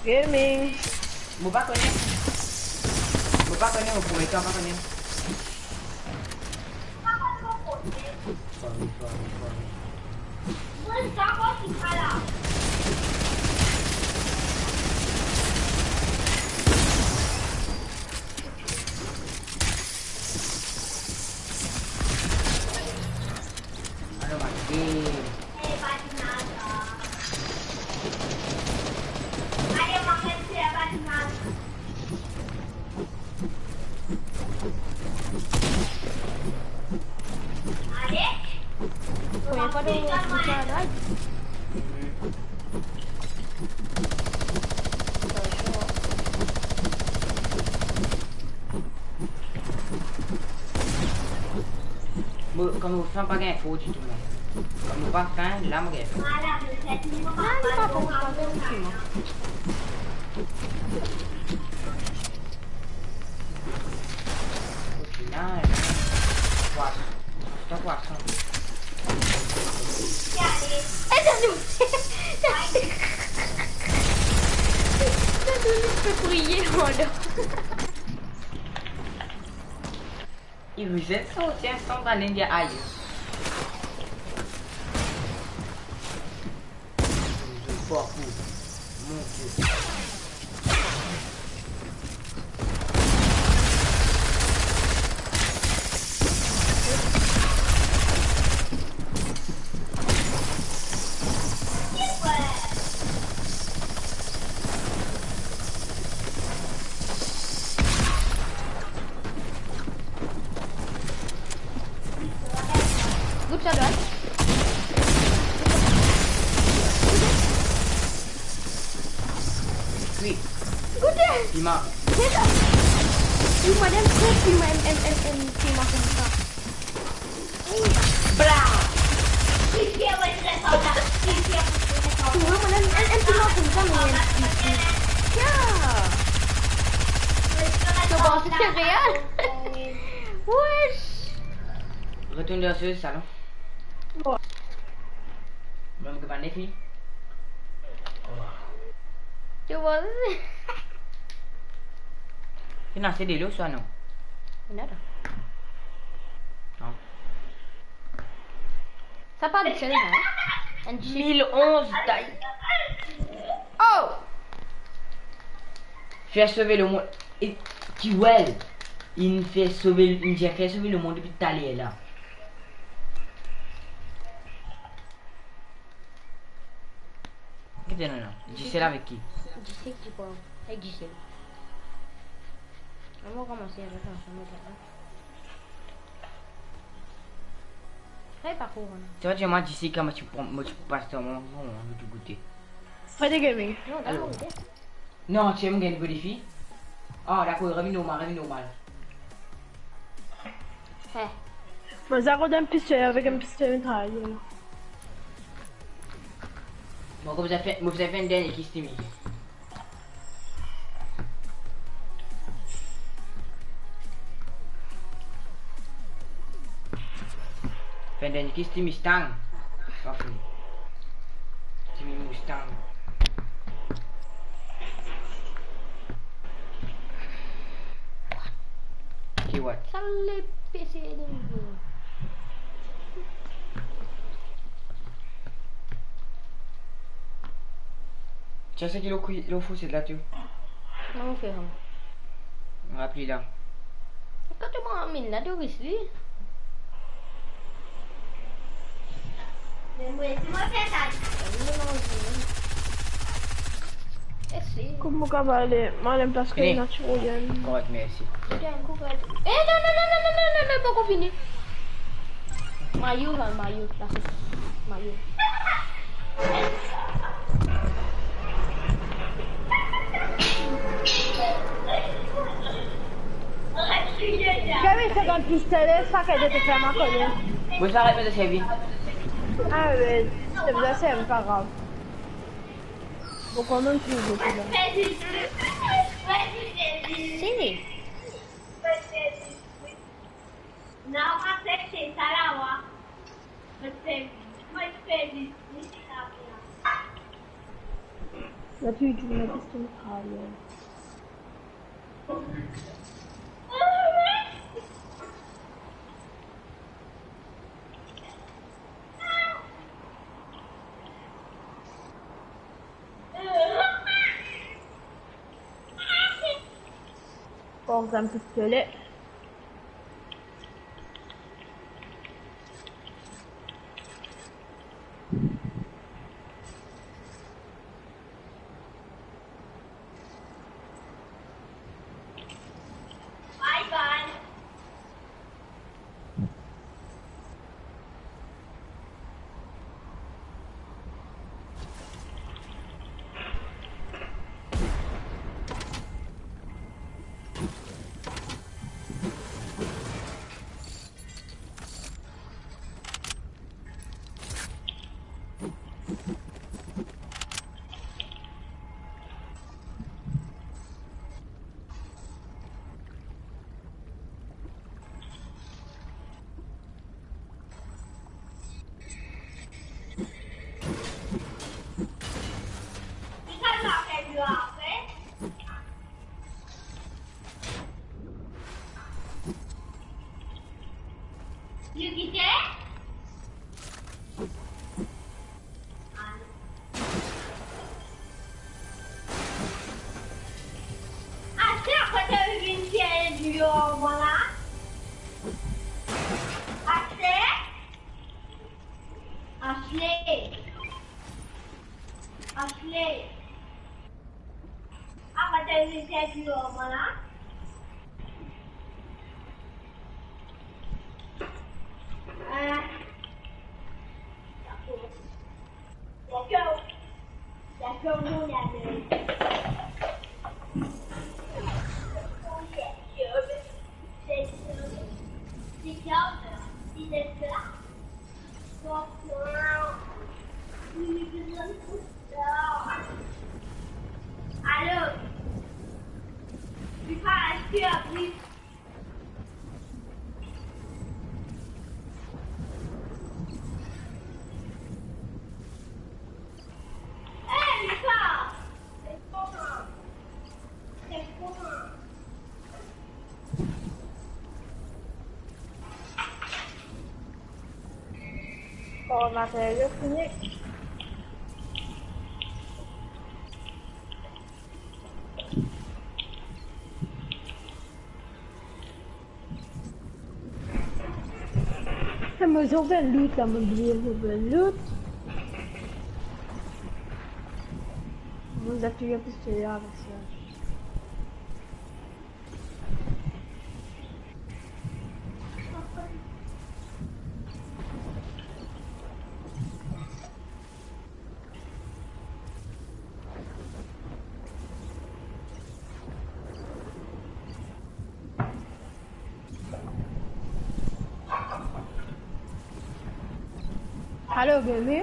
Gaming. Mo pa kone. Mo pa kone, mo pou letan pa kone. Sorry, sorry, sorry. Alo, mati. Première fois dans le, dans la live. Mo, kan mo fin pa gagn for ditou, mwa. Kan mo pa fin, la mo gagn for. Ah, li pa bon, pa bon ditou, non. Ofinal, pwason. Aster pwason. Eh, Dadou! Dadou, li pe kriye, mon Dieu. Il vous aide ça ou tient ensemble à l'India ailleurs. Parcours. Mon Dieu. Ma. Deza. Ou madam, kot ou madam, em, em, em, fima koumsa. Bla. Ou madam, em, em, fima koumsa, me, em, ya. To panse se real? Wesh. Retourn dan so salon. Bon. Mem ke bann fi. Tu vois? Ena ase delo swa non? Ena la. Non. Sa pa disel sa, hein? Enn disel. Mil onz tay. Oh! Fer sove lemond. E, ki wel? Inn fer sove, inn dir fer sove lemond depi taler la. Ki te nana? Disel avek ki? Disel ki pran. Ek Disel. Amour komanse avek ansam avek la. Fay pa kour, non. Tu vois, tu m'as dit, c'est comme tu prends, moi, tu passes ton moment, moi, je vais te goûter. Fred Gaming. Non, dakor, ok. Non, tu aimes gagner des filles? Ah, dakor, revin normal, revin normal. He. Mo zis rod enn pistole avek enn pistole mitrayer. Bon, kouma fer, mo fer enn dernie kistim. Fer enn dernie kistim Mustang. Pa fini. Kistim Mustang. Ki what? Sa le pese de. Tiens, c'est qui le cou-, le fou, c'est de la tu. Kouma ou fer, hein? Rapli la. Kan to mwa min la, to ris li. Me mwa, si mwa fer sa. Esi. Kouma ou kapav ale, mwa, lem pas ke... Fini. Natirel. Korek, mersi. Li gagn kouraj. Eh, non, non, non, non, non, non, non, non, poko fini. Mayo, la, mayo, la, se mayo. Gaby, se bann pistole, sa ke to pe fer, ma kone. Bon, sa, aret de servi. Ah, we, se bizin servi, pa grav. Bon, kanmem, trouve ki la. Si. Non, pa aksepte sa la, wa. Mo ti fer, mo ti fer li, li ti kav la. La, tu, tu me dis ton travail. Pran enn pistole. Aster, kot to vinn fer dior, vwala. Aster. Ashley. Ashley. Apa to vinn fer dior, vwala. Ah. Dakor. Dakor. Dakor, mon ami. Oh, materio fini. Mo zis fer loot la, mo bliye fer loot. Mo zis touy pistole avek sa. Hello, baby.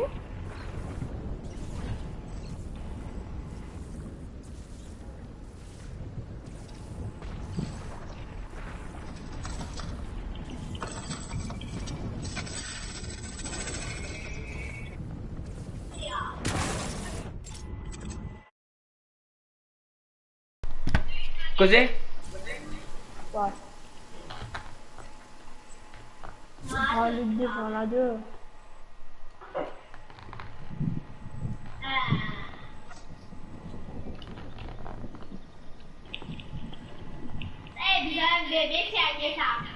Koze? Wa. Ah, li devan la de. Eh bien, bébé, c'est un guet-apens.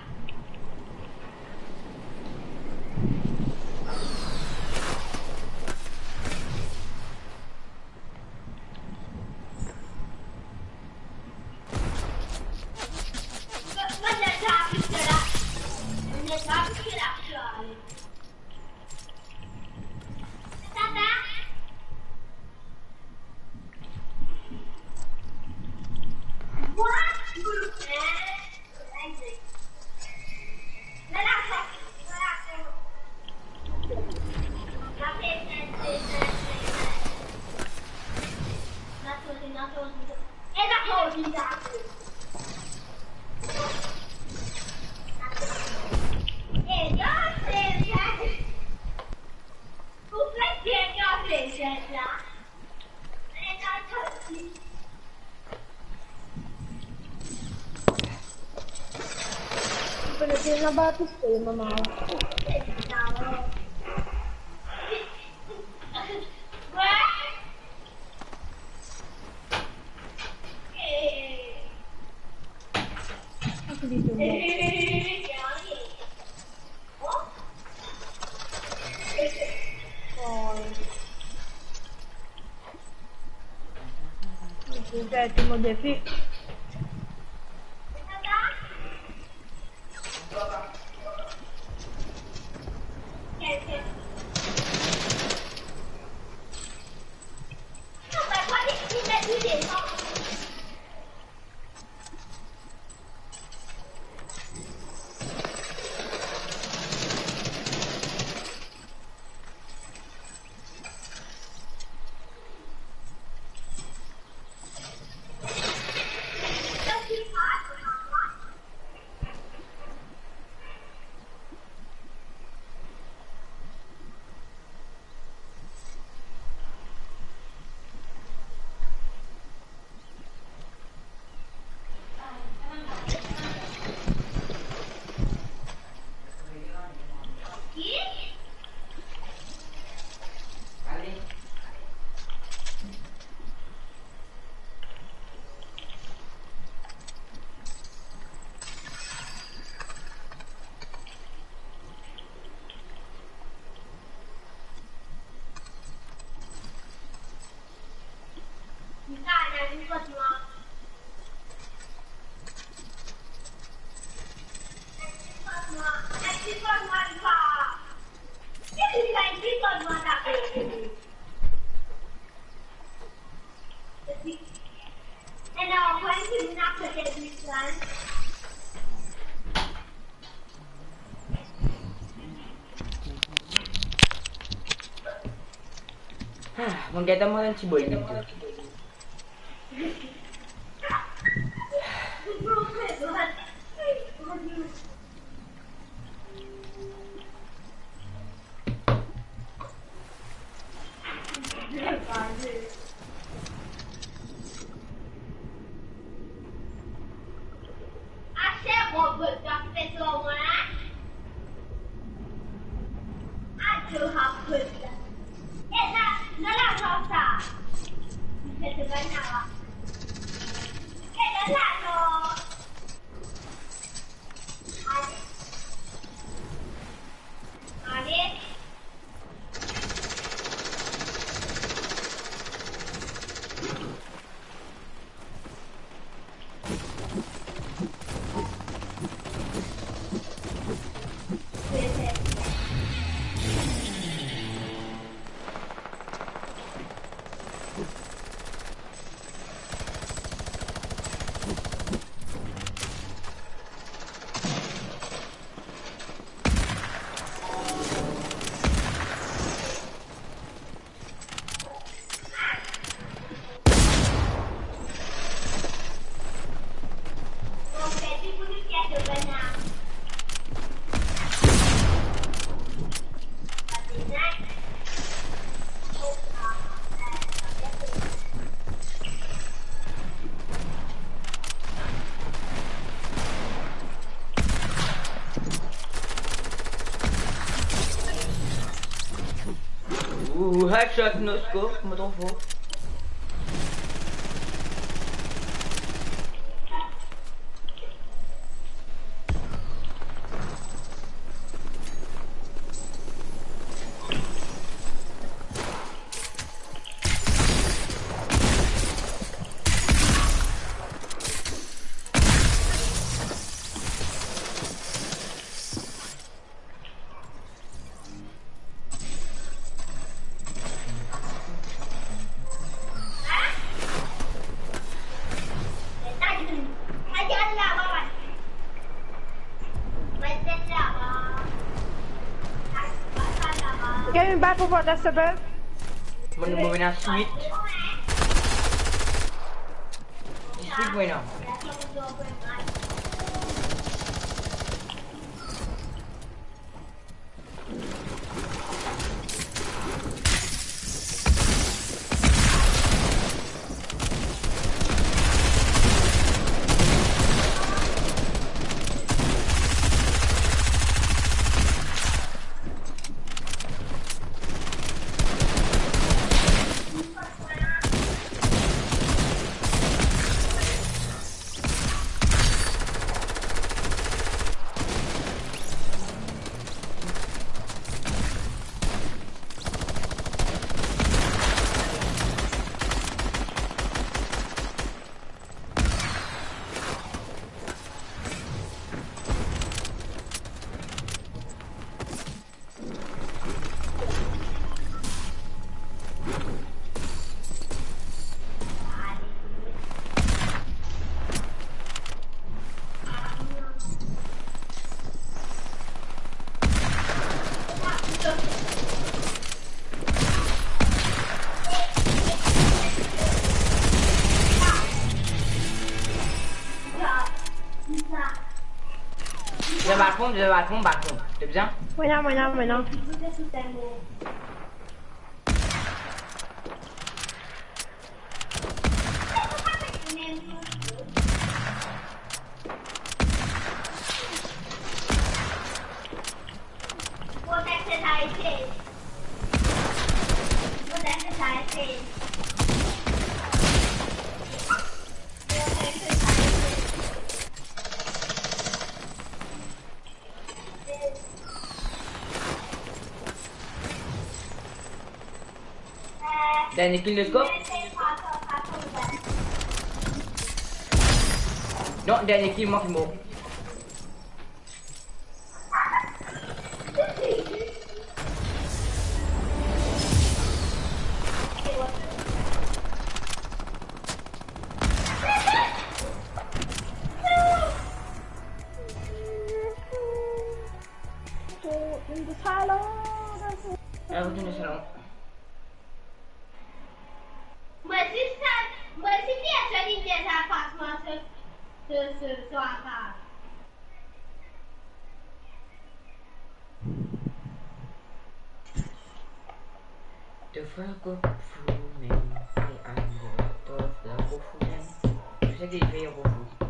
Ah, mo gete mwa enn ti bol lwil. Mon bouda pe lor mwa, hein? Adio, ha, bouda. E la, non, la, non, sa. Li pe se bann la. E la, la, non. Ale. Ale. Ouh, headshot, no scope, mo tro for. Get me back over the suburb. Mo, mo vinn swit. Swit mo ena. Zot ena balkon, zot ena balkon, balkon. To bizin? Mo ena, mo ena, mo ena. Dernie kill, let's go. Non, dernie kill, mwa ki mor. Mo zis, mo zis li ena zoli deza pas mwa so, so, so, so apa. To fer kof fou, men, e, a, to fer kof fou, men. To se ki fer kof fou.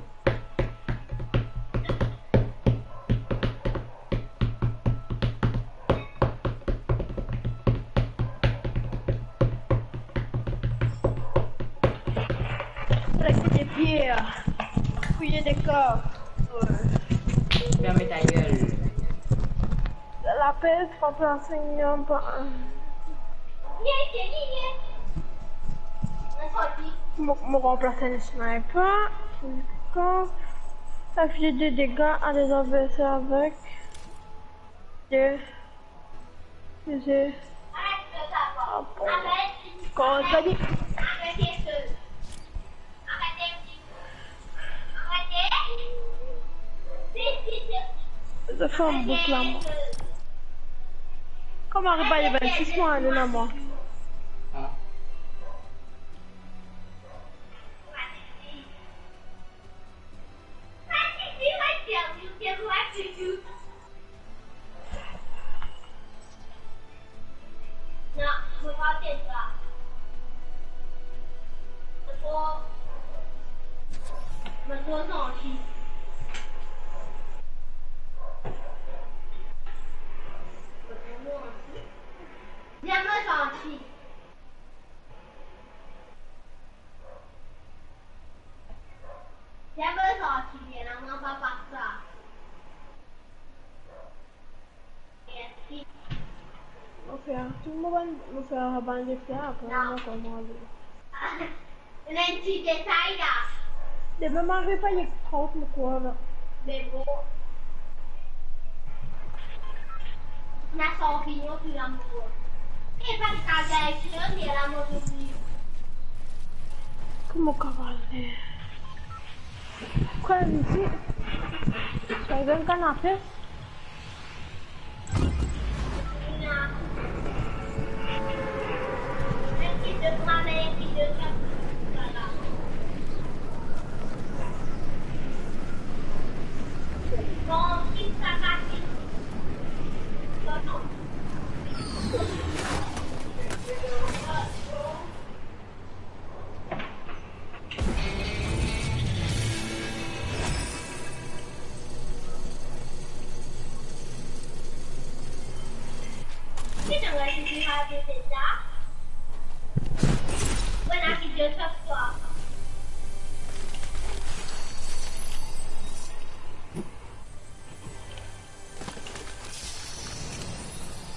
Ferme ta gueule. Lapel, pa pe ansegn, pa. Mo, mo ranplas enn sniper. Kan sa fini de dega a des adverser avek de, de, ah bon. Kan sa di, sa fer enn bout la, mwa. Kouma ariv a vennsis mwa, ale la, mwa. Ah. Non, mo pa pe pa. Mo tro, mo tro zanti. Mo tro zanti. Bien, mo zanti. Bien, mo zanti, bien, la, mo pa pa sa. Mo fer tou mo bann, mo fer bann defer, apre mo koumans. Ena enn ti detay la. Depi mo ariv pa, li kont mo krwar la. Me bon. Na sanpignon tou la, mo krwar. E pa ki kagay ti la, li la, mo touzour. Kouma kapav fer? Kan isi, sa donn kanape.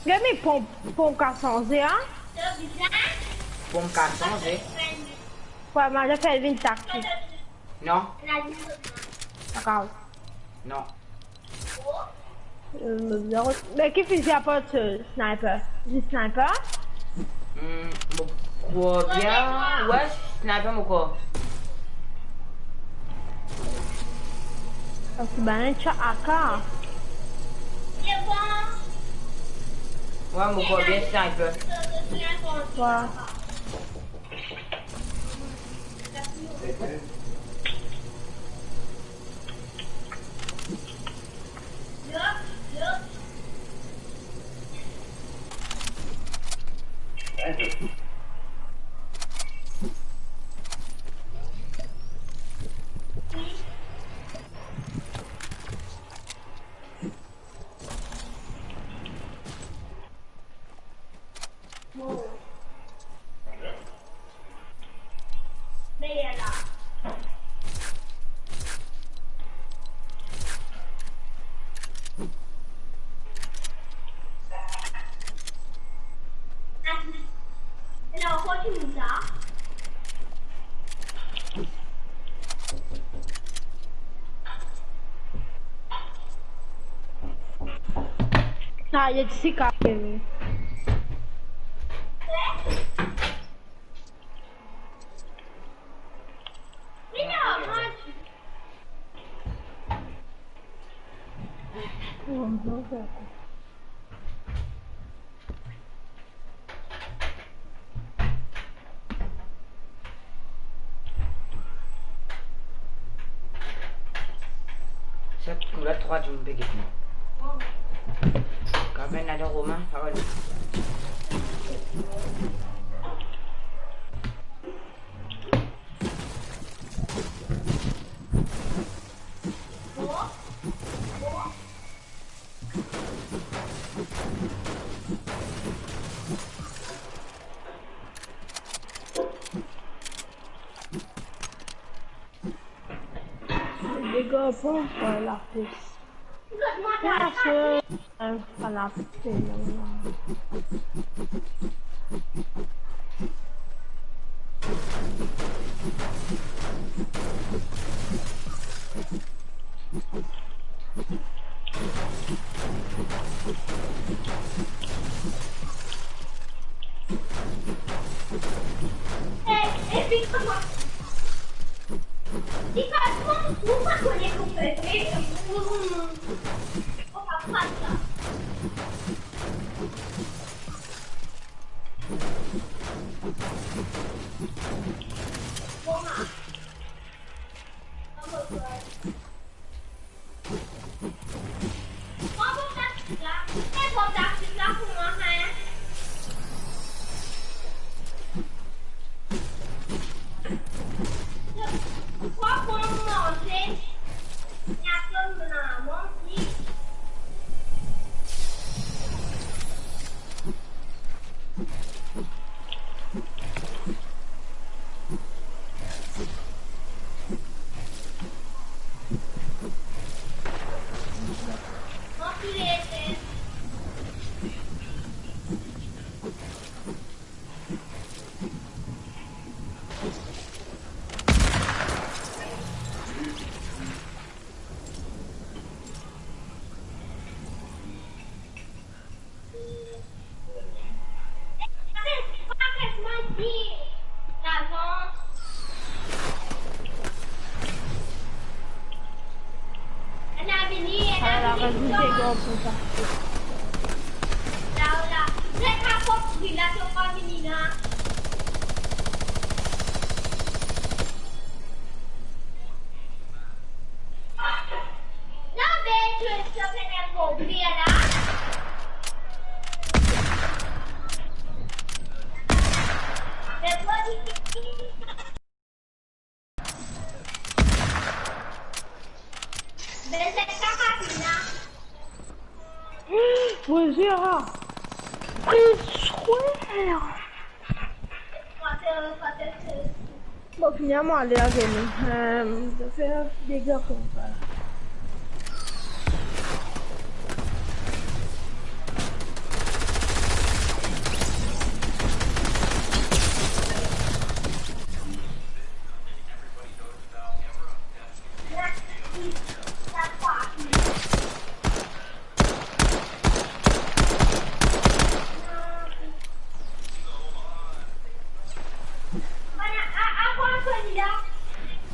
Get mi pom, pom kav sanze, a? Pom kav sanze? Wi, mo al fer vinn taktik. Non. Dakor. Non. Euh, me ki fizi apar, euh, sniper? Zis sniper? Hmm, mo krwar bien. Wi, sniper mo krwar. Parski bann ti A K. Wi, mo krwar bien sniper. Wi. Ah, il y a du sika. Sa kouma trwa dimoun pe get li. Kan mem ladan Romin, parol. Dega Bon, voilà, peace. Bien sûr, euh, voilà, c'est normal. Ala, razout de gard pou sa. Bonzour. Free Square. Bon, finalman, ale avek nou. Euh, zafer dega koumsa.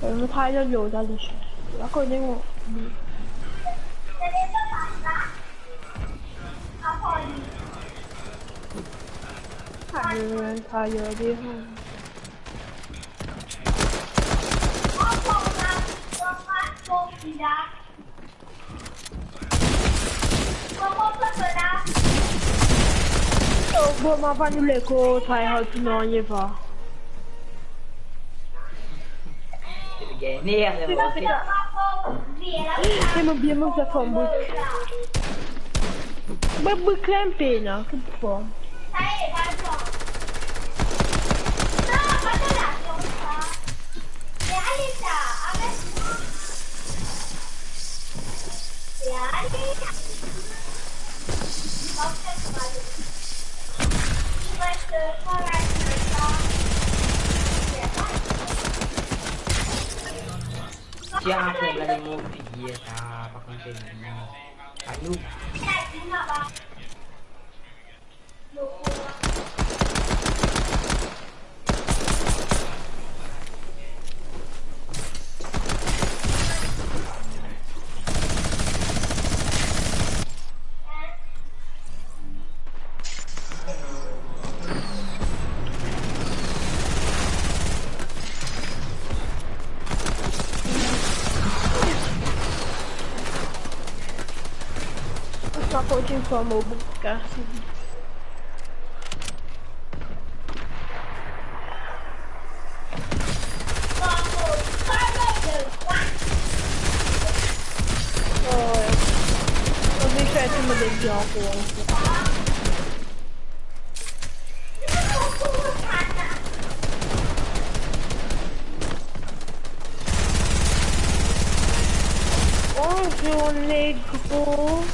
Euh, nou travay dan lor, dan lor. La konnen mwa. Euh, travay de. Oh, bon, ma pa nou lekol, try hard pou nou, ye pa. E mo bien, mo fek fom bout. Mo bout la enpe, non, ki pou fom. Tian, apre la, mo figir, sa pa konn fini. Anou. Sa kontign fom mo bout kasi. Oh, ouais. Mo vinn fer tou mo degi ankor. Yo, negro.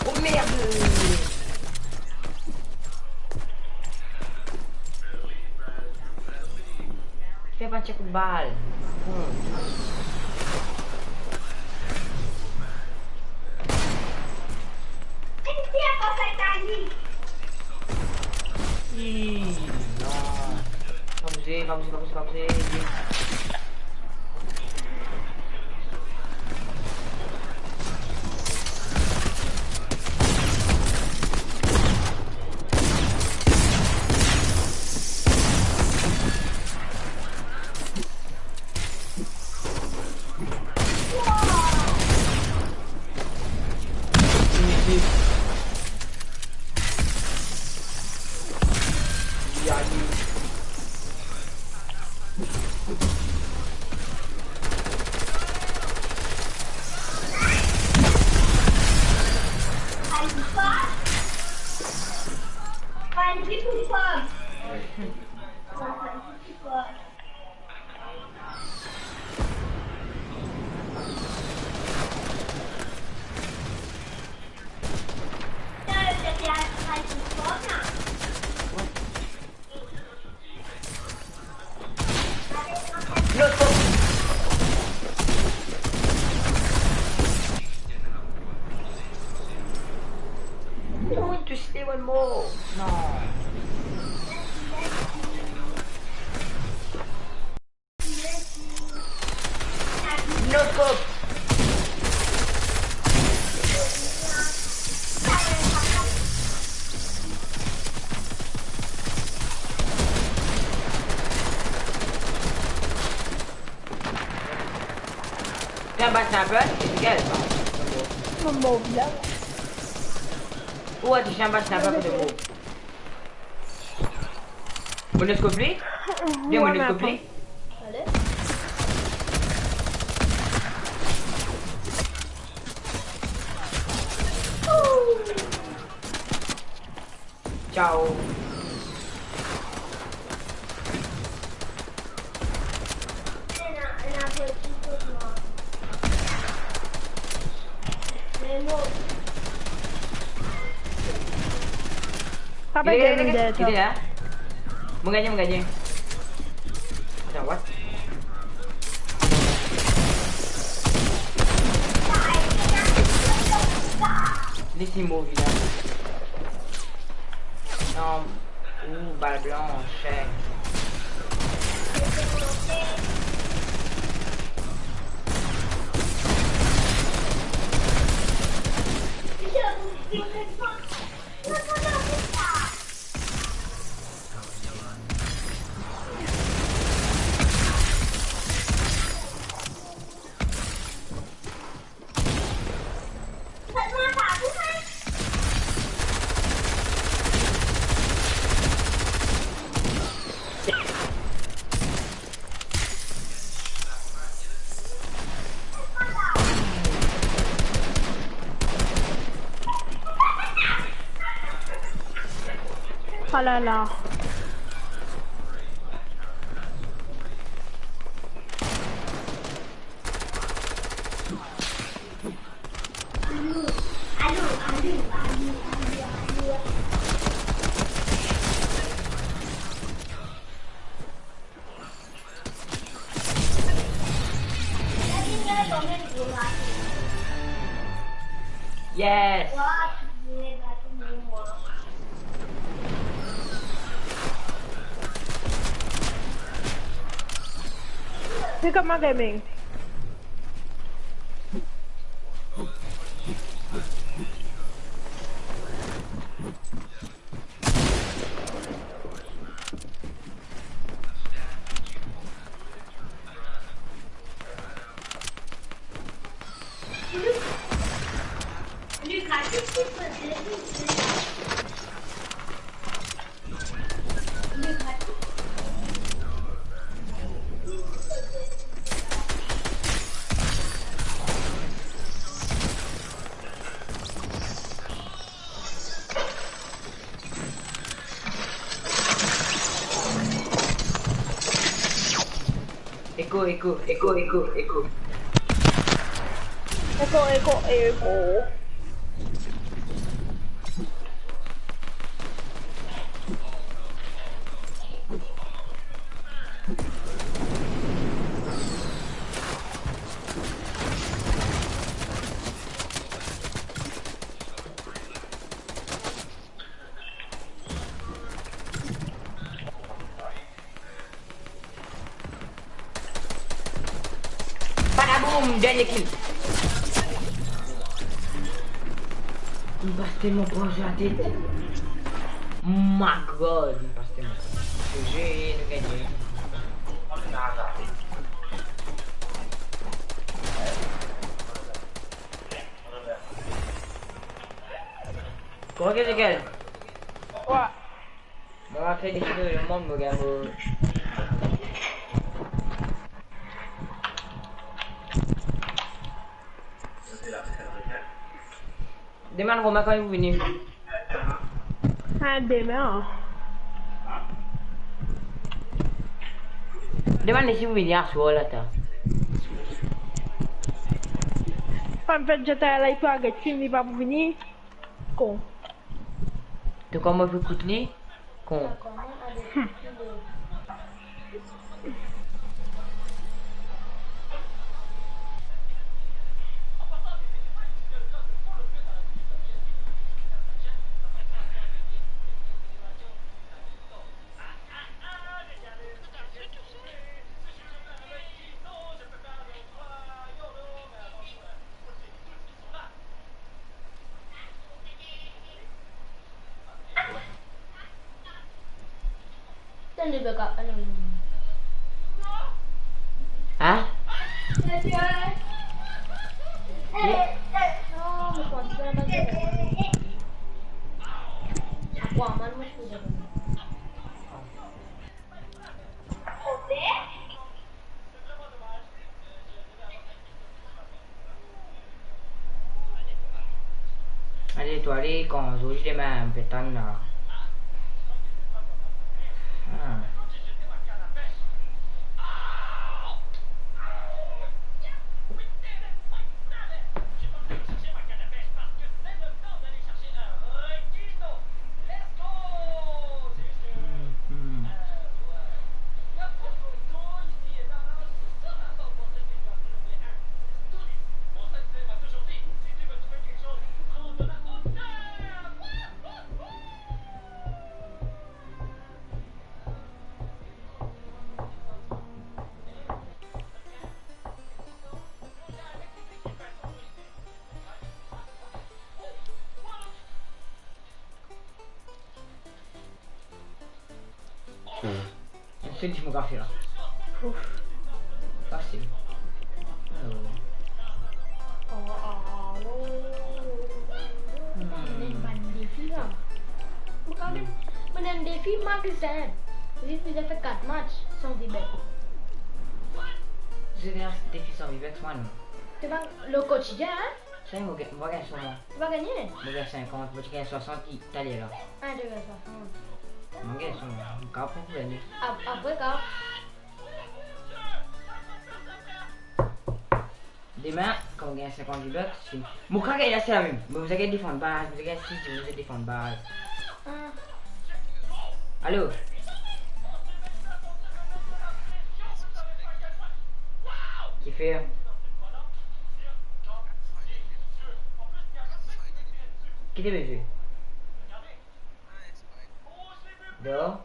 Oh merde! Fer pa tir kout bal. Hmm. Ih, non. Pa bouze, pa bouze, pa bouze, pa bouze. No, to stay one more. No. No scope. Tiens, bas un peu, c'est égal, ça. Mo mor la. Ou a touché un bas un peu pour de gros. Mo noskop li? Bien, mo noskop li. Ale. Ciao. Apa dia, dia, dia, dia, dia, dia. Mo gagne, mo gagne. Attends, what? Li ti mor la. Non. Ou, bal blanch. Oh là là. Yes. Pick up my gaming. Eko, eko, eko, eko, eko. Eko, eko, eko. Badaboum, dernie kill. Li pas telman pran sa tet. My God, li pas telman pran. Jezi, nou gagne. Kouma ki se kel? Kwa? Mo ape difizil lemonn, mo gagn mo. Demann Romain kan li pou vini. Ah, demin, an. Demann li si pou vini aswar la, ta. Fam fet zot la, li pou get fim, li pa pou vini. Kon. To kouma pou kout li? Kon. Hein? Ale, to ale kan zordi, demin, mo pe tann la. Ah. Enn sel dimografi la. Ouf. Fasil. Alo. Oh, oh, oh. Hmm. Enn bann defi la. Mo kapav, mo ena enn defi, mo gagn. Zis bizin fer kat match san V-Bucks. Zis ena defi san V-Bucks, mwa non. To pa lor kotidien, hein? Sa, mo gagn, mo gagn son mwa. To pa gagne? Mo gagn sinkant, mo ti gagn swasant taler la. Ah, to gagn swasant. Mo gagn son mwa. Mo kapav pran pou gagn. Ap-, apre, kapav. Demin, kan mo gagn sinkant V-Bucks, si mo kapav gagn la, se la mem. Mo bizin gagn defann baz, mo bizin gagn sis, mo bizin defann baz. Ah. Alo? Kifer? Ki to pe zwe? Dor?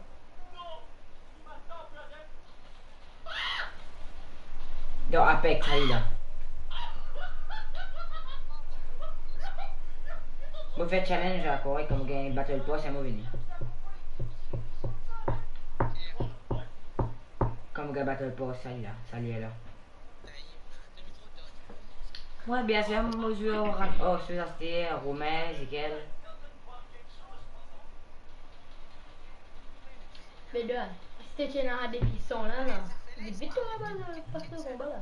Dor Apex, sa li la. Mo fer challenge ankor, e kan mo gagn Battle Pass, mo vini. Kan mo gagn Battle Pass, sa li la, sa li la. Mwa, biensir, mo zwe ar, ar, ar, Romain, Ezekiel. Be Edward, si to ti ena defi san la, la, vit, vit to kapav pas lo konba la.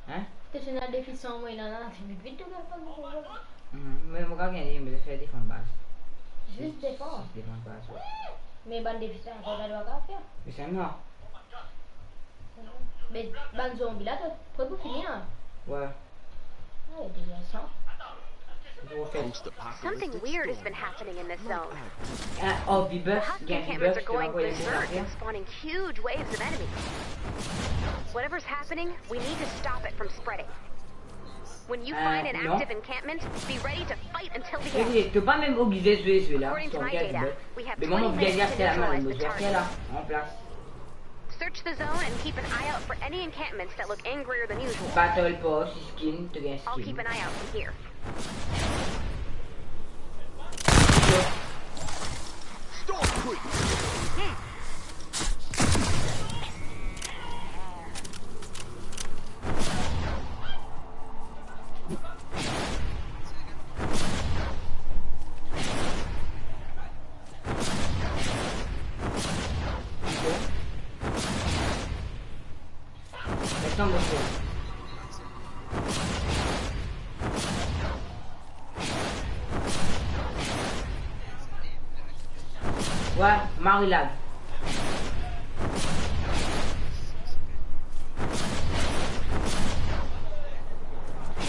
Hein? Si to ti ena defi san mwa la, la, vit, vit to kapav pas lo konba la. Hmm, me mo kapav gagn, me fer defann baz. Zis defann? Zis defann baz, wi. Me bann defi sa, ankor to drwa kapav fer. Me sa non. Me bann zonbi la, to pre pou fini la? Wi. Ay, deza sa. Something weird has been happening in this zone. Ah, oh, the Husky encampments are going berserk and spawning huge waves of enemies. Whatever's happening, we need to stop it from spreading. When you find an active encampment, be ready to fight until the end. Écoute, to pa mem oblize zwe zwe la. According to my data, we have twenty minutes to neutralize the target. Search the zone and keep an eye out for any encampments that look angrier than usual. Battle Pass, skin, to get skin. I'll keep an eye out from here. Storm Queen! Wi, Marilad.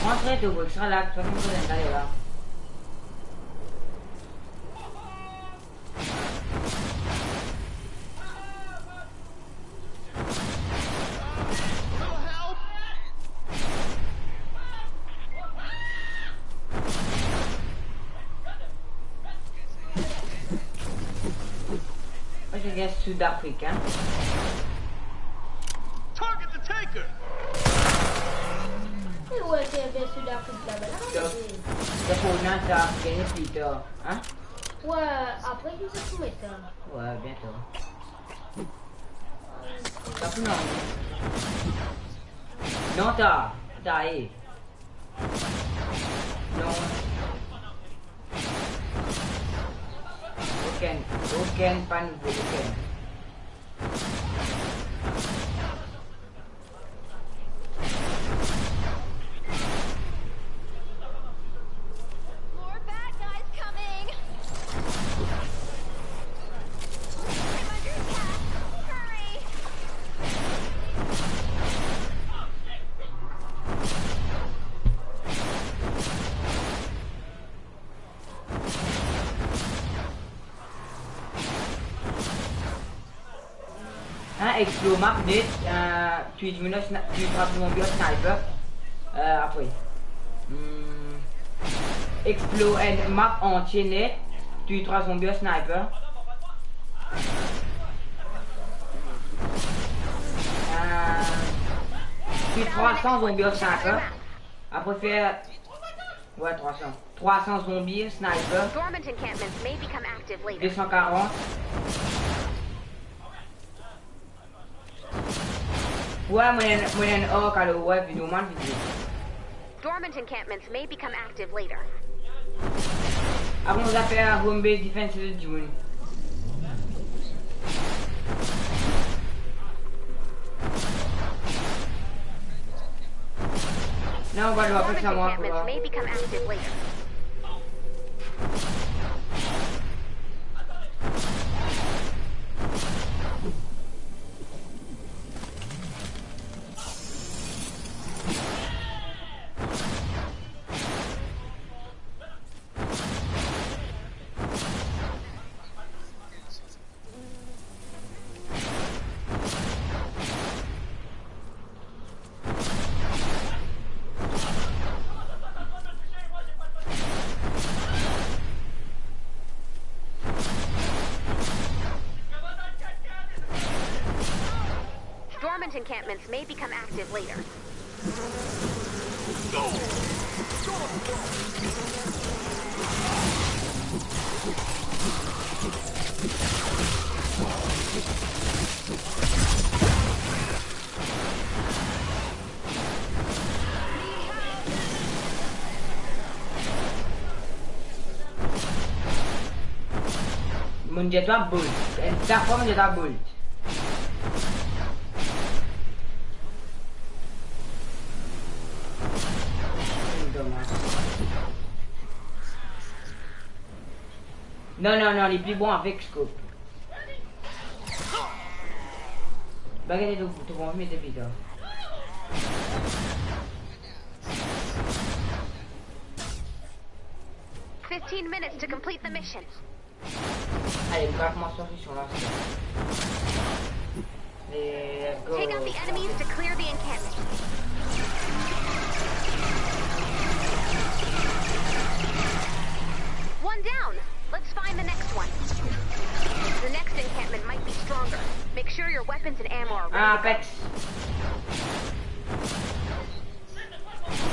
Rantre to, extra la, to finn koz enn taler la. Mwa, se bien Sud Afrik, hein. Target the tanker! E wi, se bien Sud Afrik laba la. Donk, donk, nou ena sa gagn pli tar, hein? Wi, apre, nou sa pou met sa. Wi, biento. Sa pou non. Non, ta, ta, eh. Non. Okenn, okenn, pa nouvo, okenn. More bad guys coming! I'm under attack! Hurry! Hein, explore map net, euh, touy dimoun ar sni-, touy trwa dimoun ar sniper. Euh, apre. Hmm. Explore enn map antie net, touy trwa zonbi ar sniper. Euh, touy trwa san zonbi ar sniper. Apre fer, wi, trwa san. Trwa san zonbi, sniper. Dormant encampments may become active later. De san karant. Wi, mo ena, mo ena enn arc, alor, wi, videoman, video. Dormant encampments may become active later. Apre, nou va fer home base defense dimoun. Non, pa drwa, pa sa, mwa, encampments may become active later. Dormant encampments may become active later. Mo'nn dir twa bolt. Enn ta fwa mo'nn dir twa bolt. Domaz. Non, non, non, li pli bon avek scope. Bagay to, to pou met depi ta. Fifteen minutes to complete the mission. Ale, nou va koumans mision la. Let's go. Take out the enemies to clear the encampment. One down. Let's find the next one. The next encampment might be stronger. Make sure your weapons and ammo are ready. Ah, to go. Apex.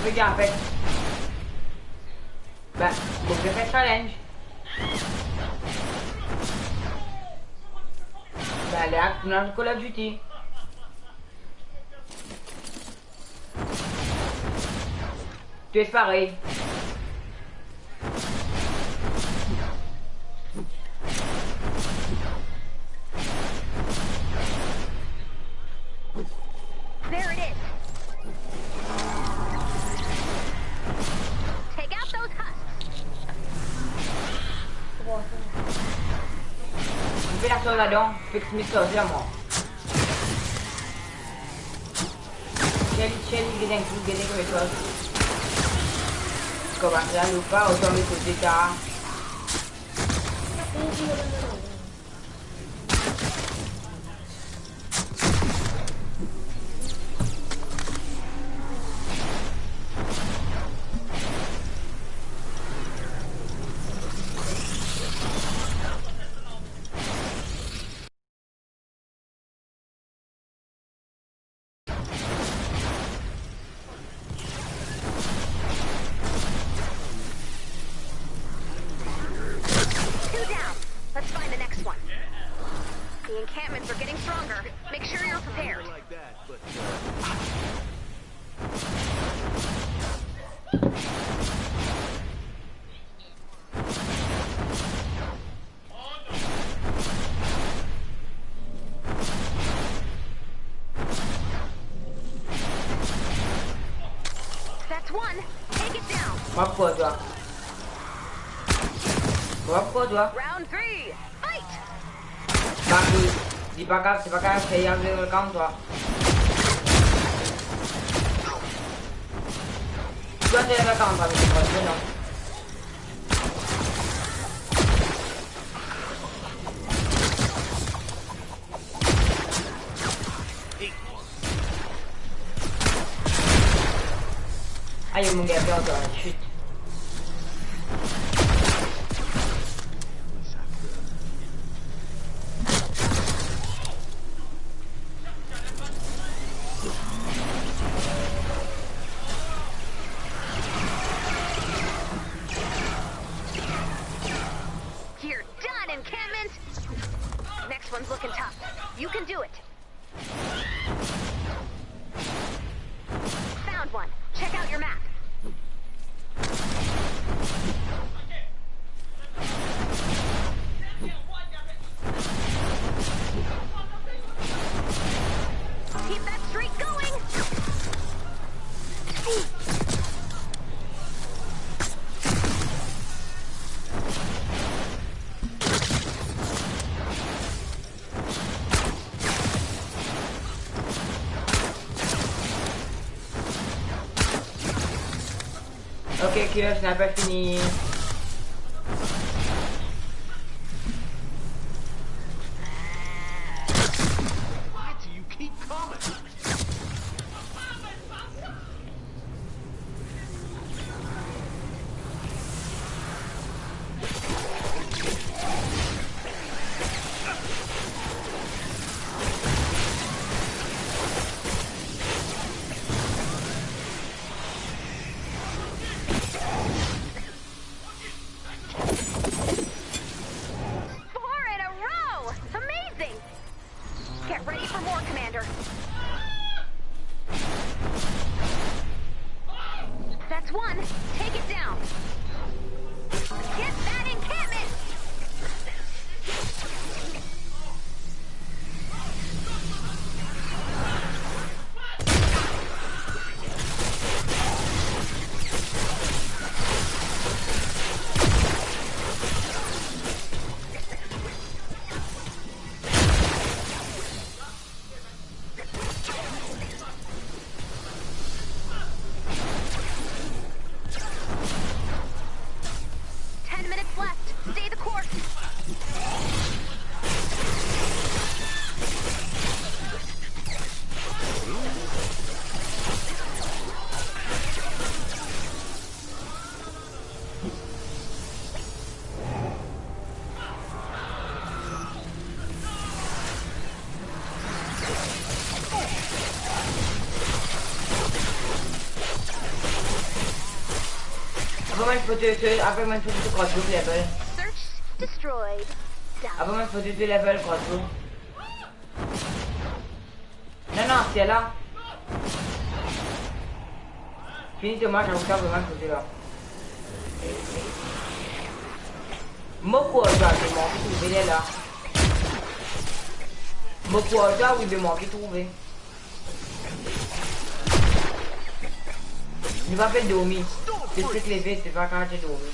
Regarde, Apex. Ba, mo pe fer challenge. Ba, ale, nou al Call of Duty. Tous parey. There it is. Take out those husks. Ou pe la sort ladan, fix mi sort ladan. Chelly, Chelly, get in, get in, get in. Kouma sa, Luka, ou tonbe kote ta. Two down. Let's find the next one. The encampments are getting stronger. Make sure you're prepared. That's one. Take it down. Mo pou twa. Mo pou twa. Round three. Fight. Bak li. Li pa kav, li pa kav, se li ki ave level count twa. Twa, se level count twa, me se pa non. Ayo, mo gagn ankor enn shit. You're done, encampment! Next one's looking tough. You can do it. Found one. Check out your map. Keep that streak going. Ok, killer sniper fini. Why do you keep coming? Four in a row! Amazing! Get ready for more, Commander. That's one. Take it down. Get that encampment! Apre mo foto, apre mo foto to kart group level. Search destroyed. Apre mo foto to level kart group. Non, non, se la. Fini to match, akoz sa mo foto la. Mo kour twa, mo manke trouve li la. Mo kour twa, wi, mo manke trouve. Nou pa pe dormi. Se fek leve, se pa kan to dormi.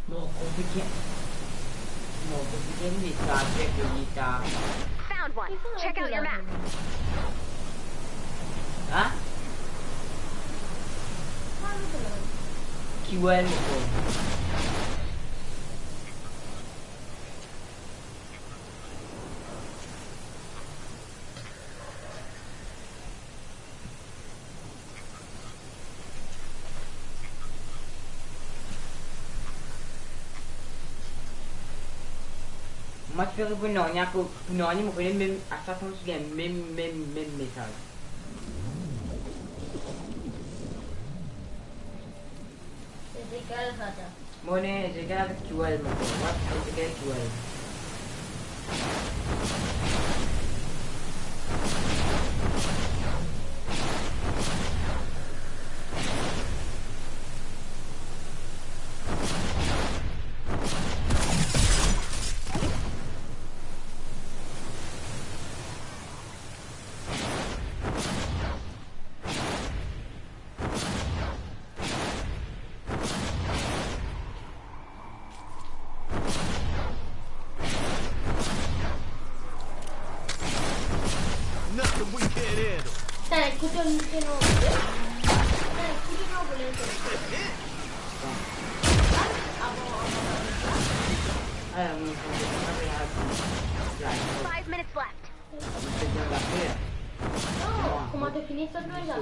Mon konpike, mon konpike, li sa, se ke li sa. Found one. Check out your map. Hein? Ki wel mo konn? Mo ti fer pou nanye, pou nanye, mo kone mem, a sak fwa mo ti gagn mem, mem, mem mesaz. Ezekiel Kata. Mo ne Ezekiel avek Joel, mo. What Ezekiel Joel? Nothing we can't handle. T'as écouté un micro, non? T'as écouté, non, vous l'avez fait. Five minutes left. Non, kouma to fini sot nou zafar?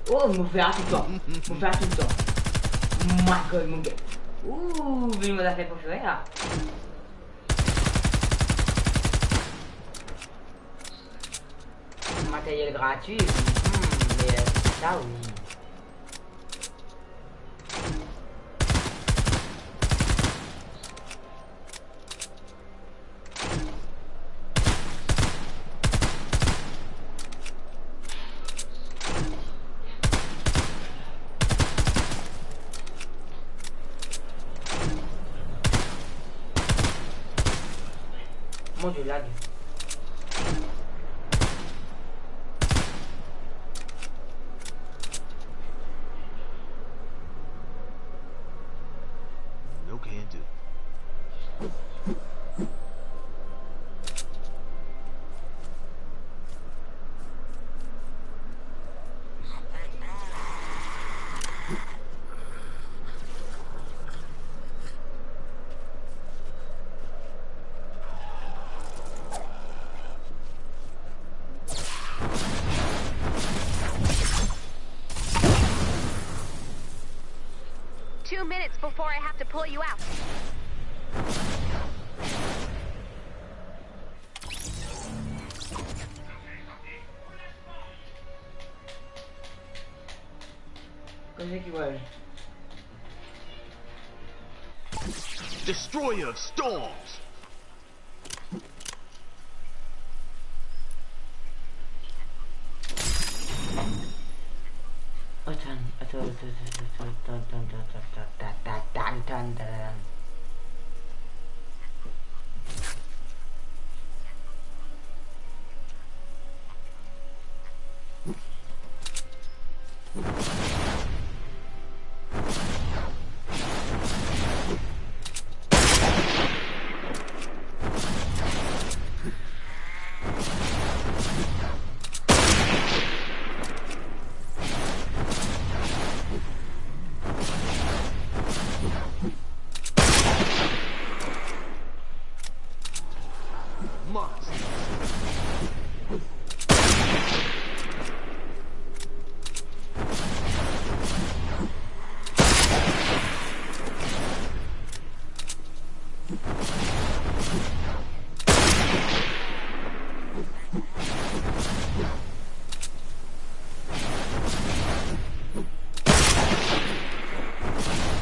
Oh, mo fer toultan. Mo fer toultan. My God, mo get. Ooh, vinn mo zafer prefere la. Materyel gratwi, hmm, me sa wi. Mon Dieu, lag. No can do. Two minutes before I have to pull you out. Kote ki pral? Destroyer of storms. Atann, atann, atann.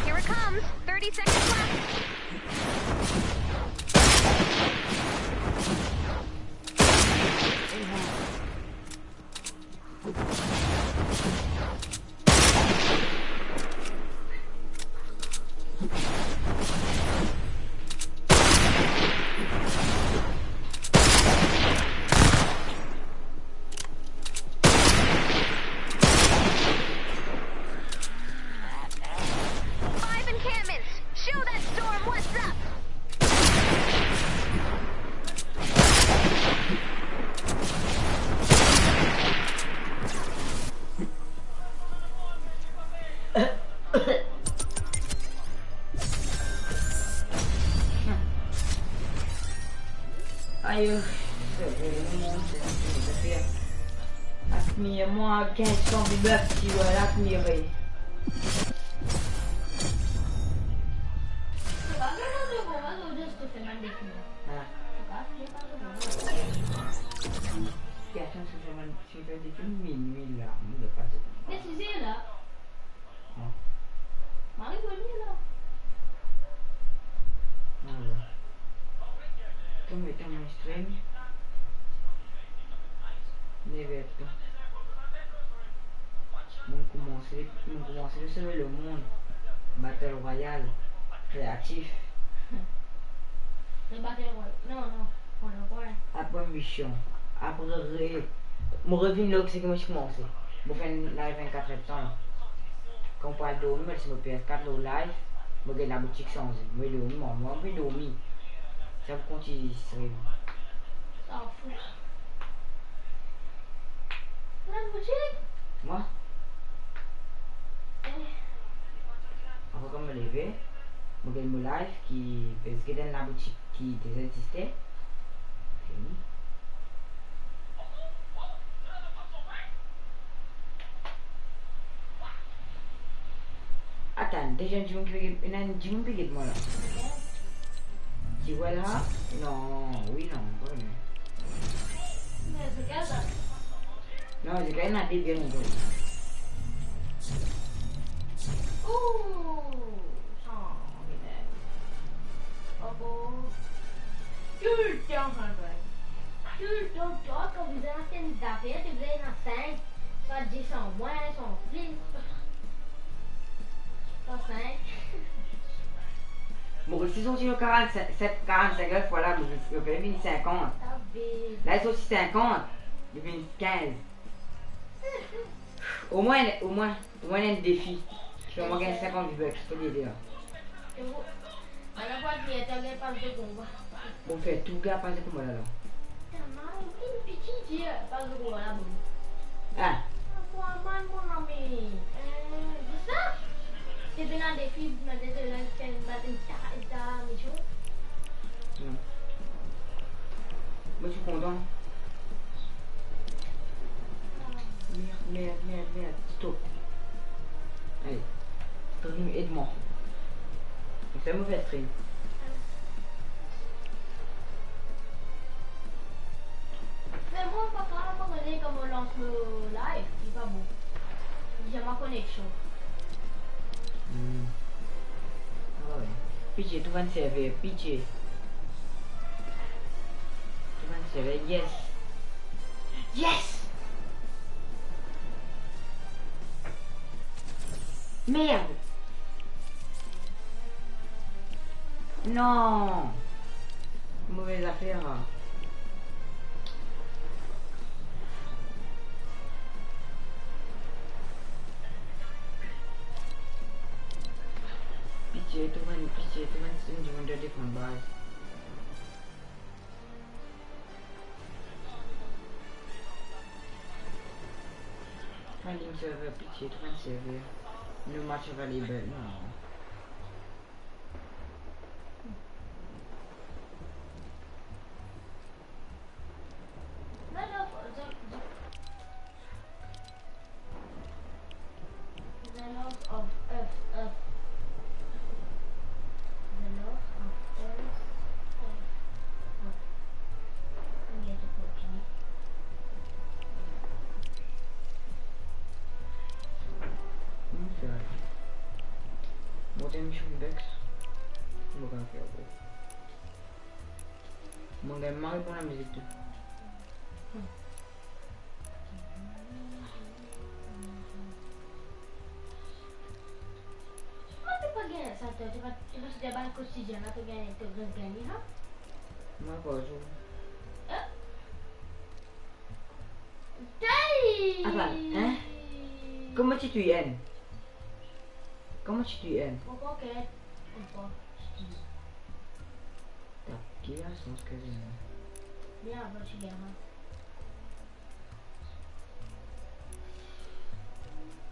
Here it comes. Thirty seconds left. Five encampments. Show that storm what's up. Ayo. Ak mie, mwa, kinz san bibef ki la, ak mie, vey. Ah. Fais attention, seulement, si tu fais des films, minuit, là, on ne pas. Mais tu sais, là. Ah. Marie, reviens, là. Voilà. Ton, met ton stream. Nev er tan. Bon, kouma Mo koumanse le sove lemonn. Battle Royale. Kreatif. Le Battle Royale. Non, non. Battle Royale. Apre mision. Apre re-, mo revinn lor seki mo ti koumanse. Mo fer enn live vinn-kat er de tan la. Kan mo pou al dormi, mo les mo P S quatre lor live. Mo gagn laboutik sanze. Mo dormi, mo, mo pe dormi. Sa pou kontign stream. S'en fout. Laboutik? Mwa? Eh. Apre kan mo leve, mo gagn mo live ki pe get enn laboutik ki deza existe. Fini. Atann, deza dimoun ki pe get, ena dimoun pe get mwa la. Ti wel ha? Non, wi, non, pa vremem. Me se kel sa? Non, se kel ena de bien lontan. Ooh, sa, oh, oh. Toultan sa, toultan, toultan, kan bizin aste enn zafer, to bizin ena sink. Swa dis an mwin, swa an plis. Swa sink. Mo resi sorti lor karant-sink, karant-sink la, mo, mo pe vinn sinkant. Abe. La, li sorti sinkant, li vinn kinz. Omwin, omwin, omwin enn defi. Fer mwa gagn sinkant V-Bucks, fode ede la. Ala pou al priye, to gagn pas de konba. Bon, fer tou gagn pas de konba la, la. Tama, enn piti dir, pas de konba la, bon. Ah. Pou amal, mon ami. Eh, zis sa. Se bien enn defi, mande to la, fer enn batin ta, ta, michou. Non. Mo ti kontan. Merd, merd, merd, merd. Stop. Ale. Stream, ed mwa. Mo fer move stream. Me mwa, pa kapav, pa kone kouma lans mo live, li pa bon. Li zame koneksion. Hmm. Ah wi. Pitie, trouv enn server, pitie. Trouv enn server, yes. Yes! Merd! Non! Move zafer, sa. Pitie, trouv enn, pitie, trouv enn, enn dimoun dan defann baz. Finding server, pitie, trouv enn server. No match available, non. The Lord of Earth, Earth. The Lord of Earth, Earth. Earth. Let me get a book, can you? Mo fer. Mo gagn mision Bex. Mo gagn fer, bro. Mo gagn mal pou lamizik tou. Mwa, to pa gagn sa, to, to pa, to pa ti gagn kotidien la, to gagn, to gagn, gagn, ha? Mwa, pa zour. Eh? Tay! Atann, hein? Kouma ti touy enn? Kouma ti touy enn? Ankor ket, ankor. Tap ki la, sans ke bien, avan ti gagn.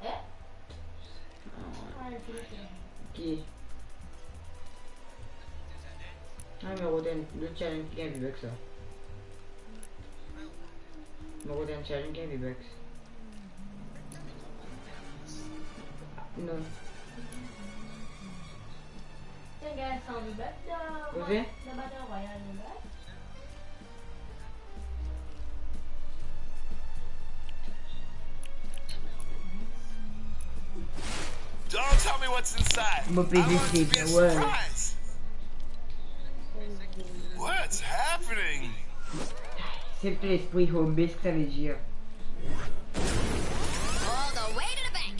Eh? Ah. Ki? Ah, me rod enn lot challenge ki gagn V-Bucks sa. Me rod enn challenge ki gagn V-Bucks. Non. Koze? Don't tell me what's inside. Mo pe zis save, ouais. What's happening? Se to lespri home base ki sa ve dir. All the way to the bank.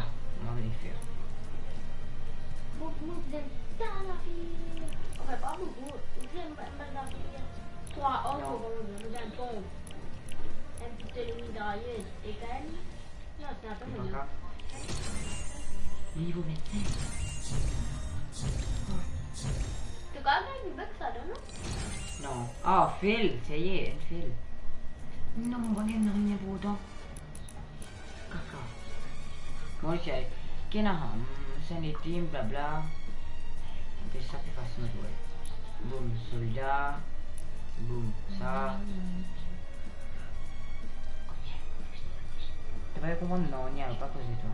la, mo vini fer. Mo, mo bizin ta lafer. Anfin, pa boukou. Mo bizin bann lafer. Trwa an, mo bizin, mo bizin tonbe. Enn ti teloni daryer, e kan, non, se pa pa mwa. Li vo vintsink. To kav gagn bek sa, non? Non. Ah, fail, sa y est, enn fail. Non, mo pa gagn nanye inportan. Kaka. Bon, sa, ki ena, hmm, sanity, blabla. Apre sa, pe fasil, wi. Boum, solda. Boum, sa. To pa konpran, non, ni a pa koze twa.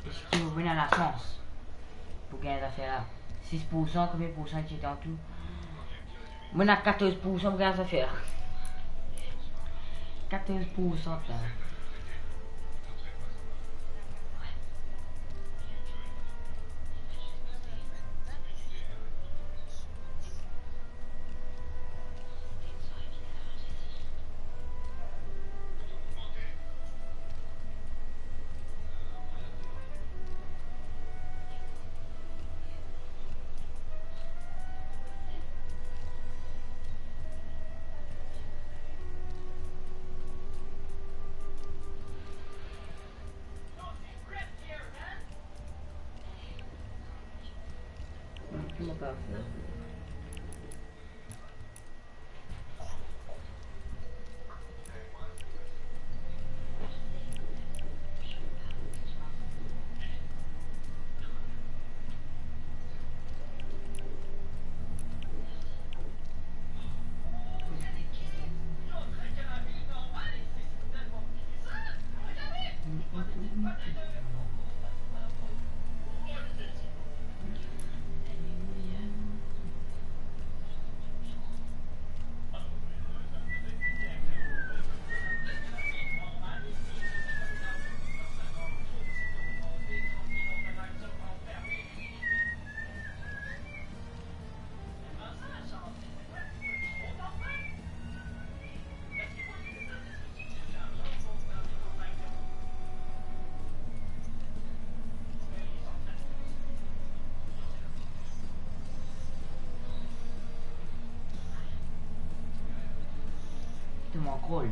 Eski mo ena lasans pou gagn zafer la? Sis poursan, konbien poursan ti ete an tou? Mo ena katorz poursan pou gagn zafer la. Katorz poursan la. Ki mo kav fer? Tro drol.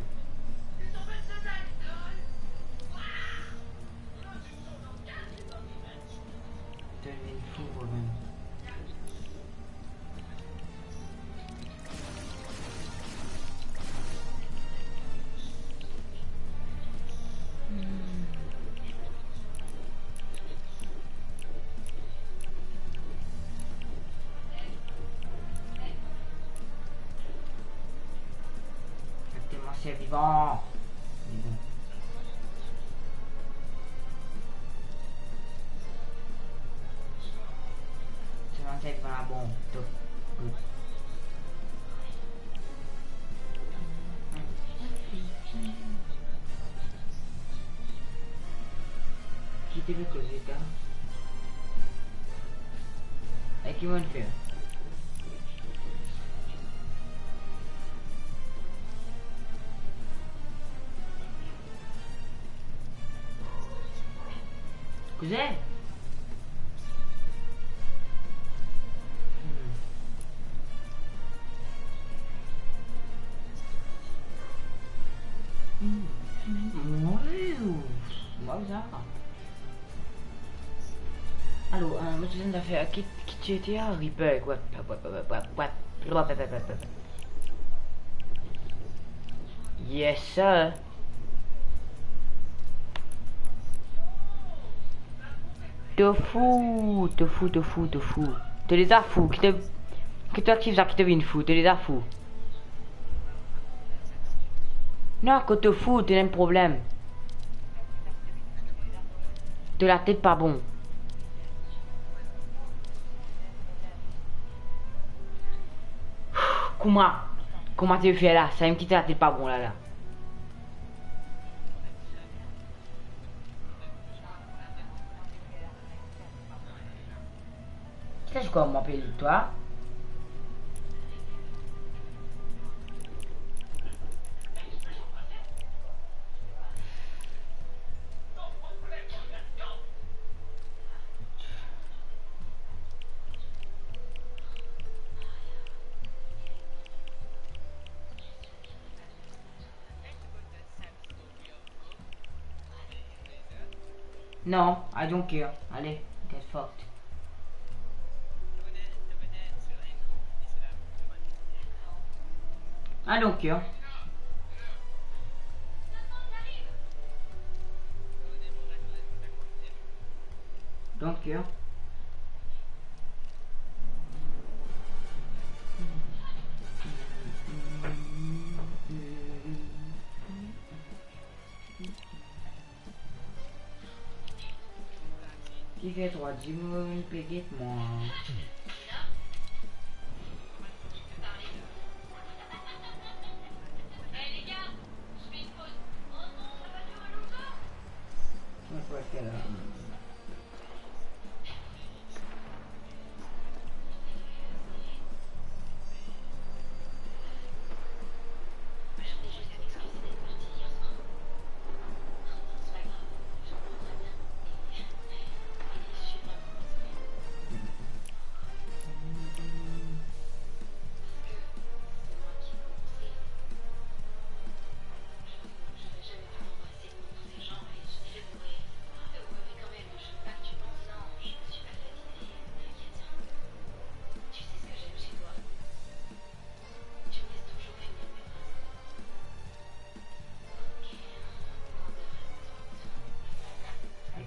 Tro fou, vremem. Telman ser vivan. Li bon. Selman sa, li pa bon. Top. Good. Kite li koze, ta. Ek ki mo'nn fer? Koze? Hmm. Hmm. Wi, mwa sa. Alor, euh, mo ti ena zafer ki, ki ti ete a Reaper, what, what, what. Yes, sir. To fou, to fou, to fou, to fou. To deza fou, ki to, ki to aktiv sa, ki to vinn fou, to deza fou. Non, kot to fou, to ena enn problem. To latet pa bon. Kouma, kouma to fer la? Samem ki to latet pa bon la, la. Ki sa, kouma mo apel twa? Non, I don't care. Ale, get fucked. I don't care. Don't care. Kifer trwa dimoun pe get mwa? Mo pe fer la.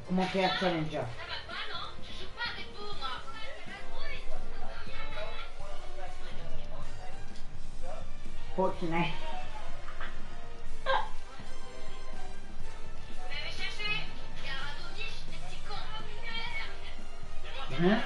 Kouma fer challenge la? Fortnite. Hein?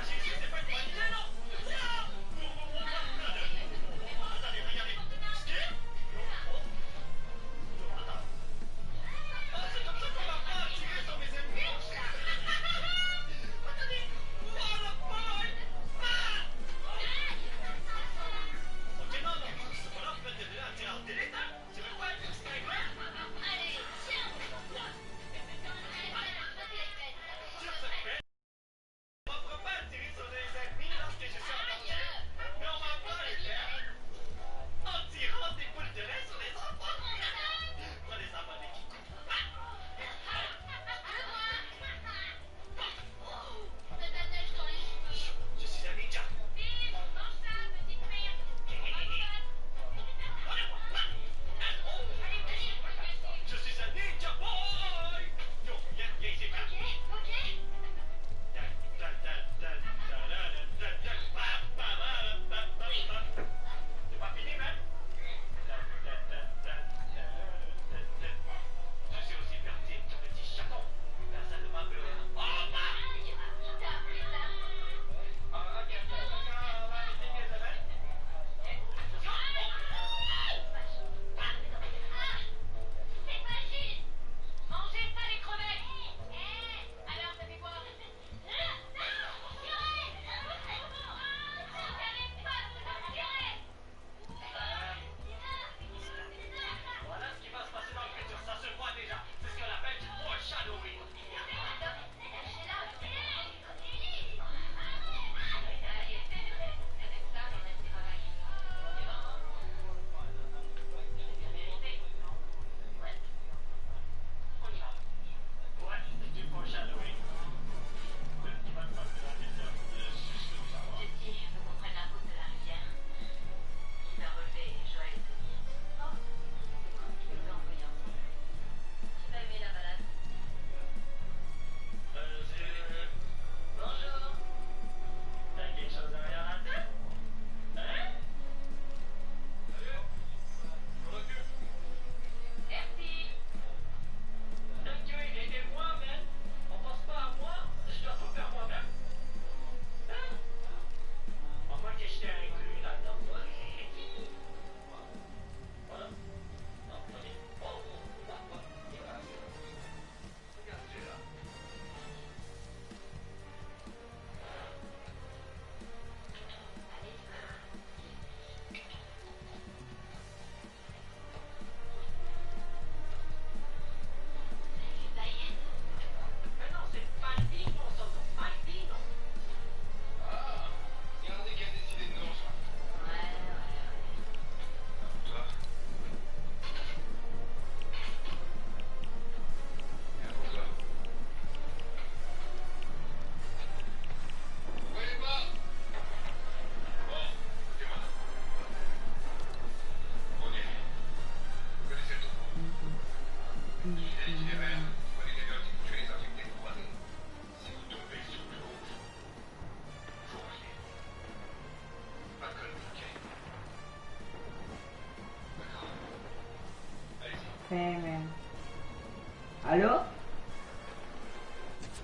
Alo?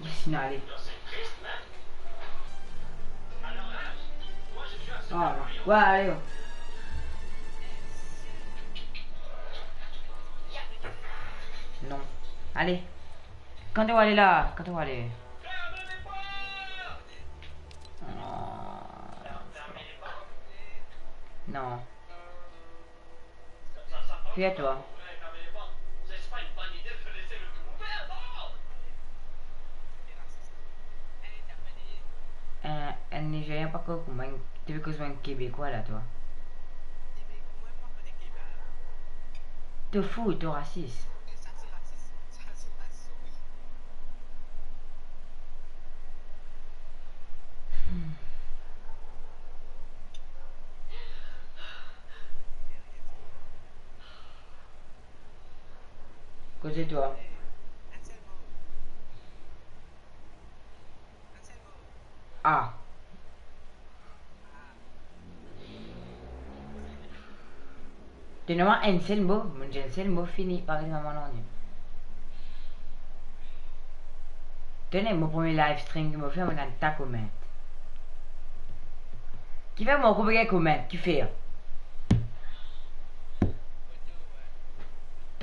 Yes, inn ale. Ah, ouais, ale. Non. Ale. Kan to ale la? Kan to ale? Ah. Non. Fia twa. Eh, enn Nizerian pa koz kouma enn, to pe koz kouma enn Kebekwa la, twa. To fou, to rasis. Hmm. Kote twa? Ah. To ena enn sel mo, mo dir enn sel mo, fini, pa res mama nanye. Tene, mo premie live stream ki mo fer, mo dan ta comment. Kifer mo koupe gagn comment, kifer?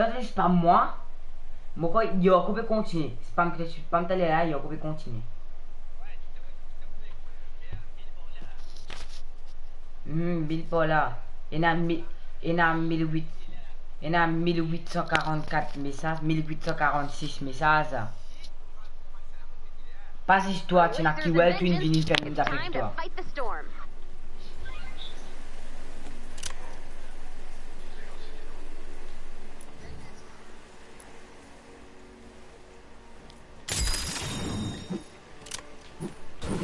Tande, se pa mwa. Mo krwar Yoko pe kontigne. Se pa m, se pa m tale la, Yoko pe kontigne. Hmm, Bill Paula. Ena mi-, ena mil wit, ena mil wit san karant-kat mesaz, mil wit san karant-sis mesaz. Pas zis twa, ti ena ki wel, tou inn vini fer enn zafar ek twa.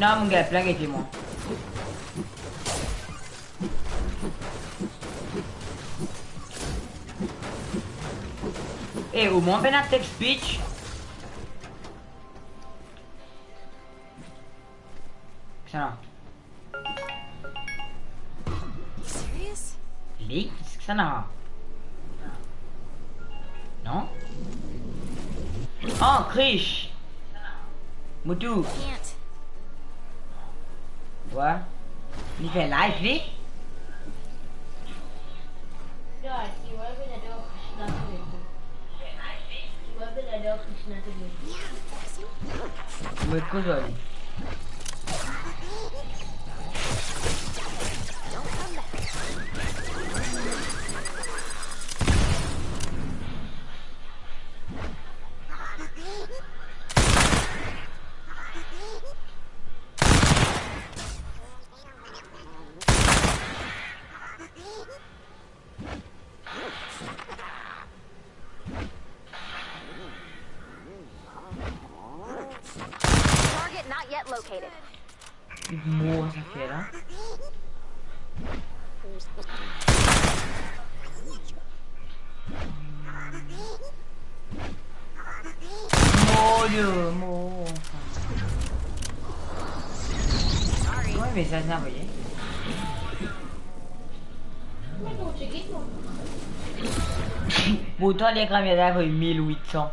Non, mo gagn plin gete mwa. Eh, omwin pena text speech. Kisannla? Serious? Li? Kisannla? Non? Oh, Krish! Moutou! Can't. Wa? Li fer live, li? Mo ekout zot. Target not yet located. Mor sa fer la. Mor, mor. Kouma mesaz la avoye? Pourtan, lekran la avoy mil wit san.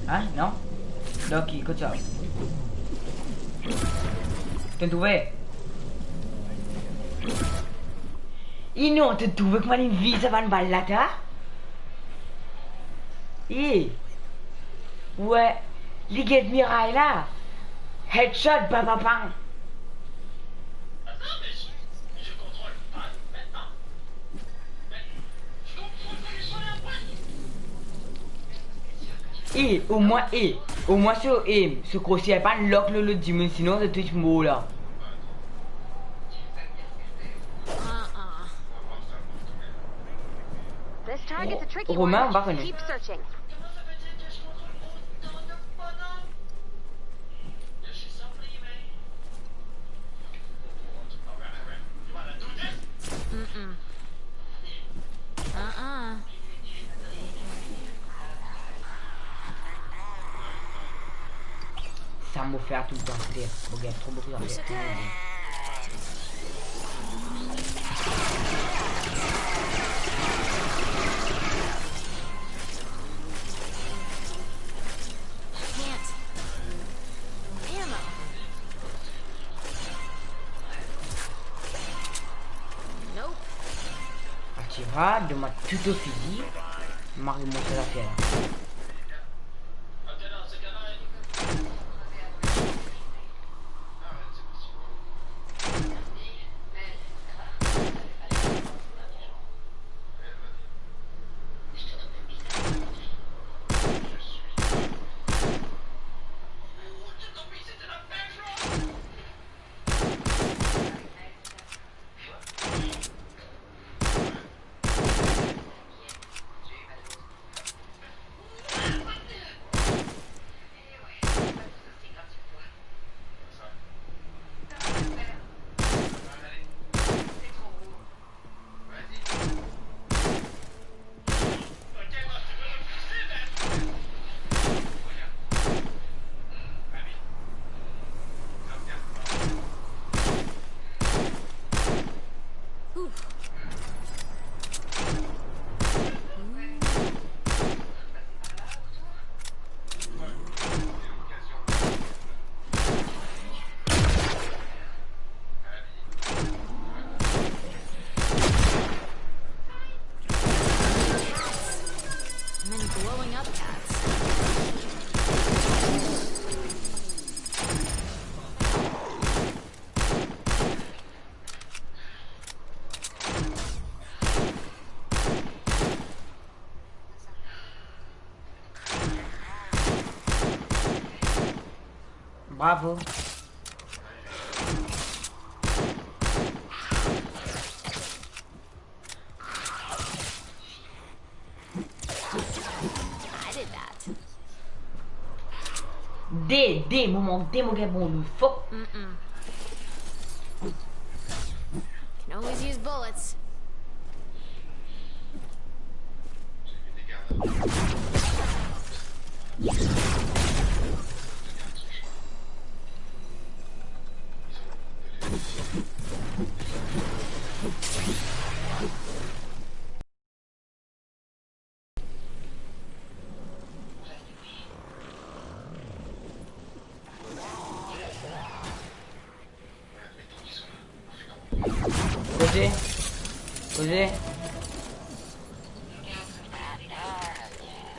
Hein? Non? Donk, kot sa? To'nn trouve? E non, to'nn trouve kouma li viz sa bann bal la, ta? E. Wi, li get miray la. Headshot, bam, bam, bam. E, omwin, e, omwin so, e, so krosier pa lock lor lot dimoun, sinon zot tou ti mor la. This target's a tricky one. Romain, on va connaître. Keep searching. Mo fer toultan, frer. Mo gagn tro boukou zafer. Can't. Ammo. Nope. Atira, donn mwa tou to fizi. Mo ariv mont sa zafer la. And then glowing up cats. Bravo. I did that. De, de, mo mank de, mo gagn bon loul. Fok. Mm-mm. Can always use bullets. Koze. Koze.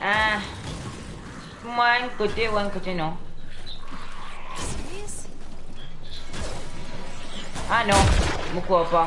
Ah. Mwa enn kote, ou enn kote non. Ah non, mo krwar pa.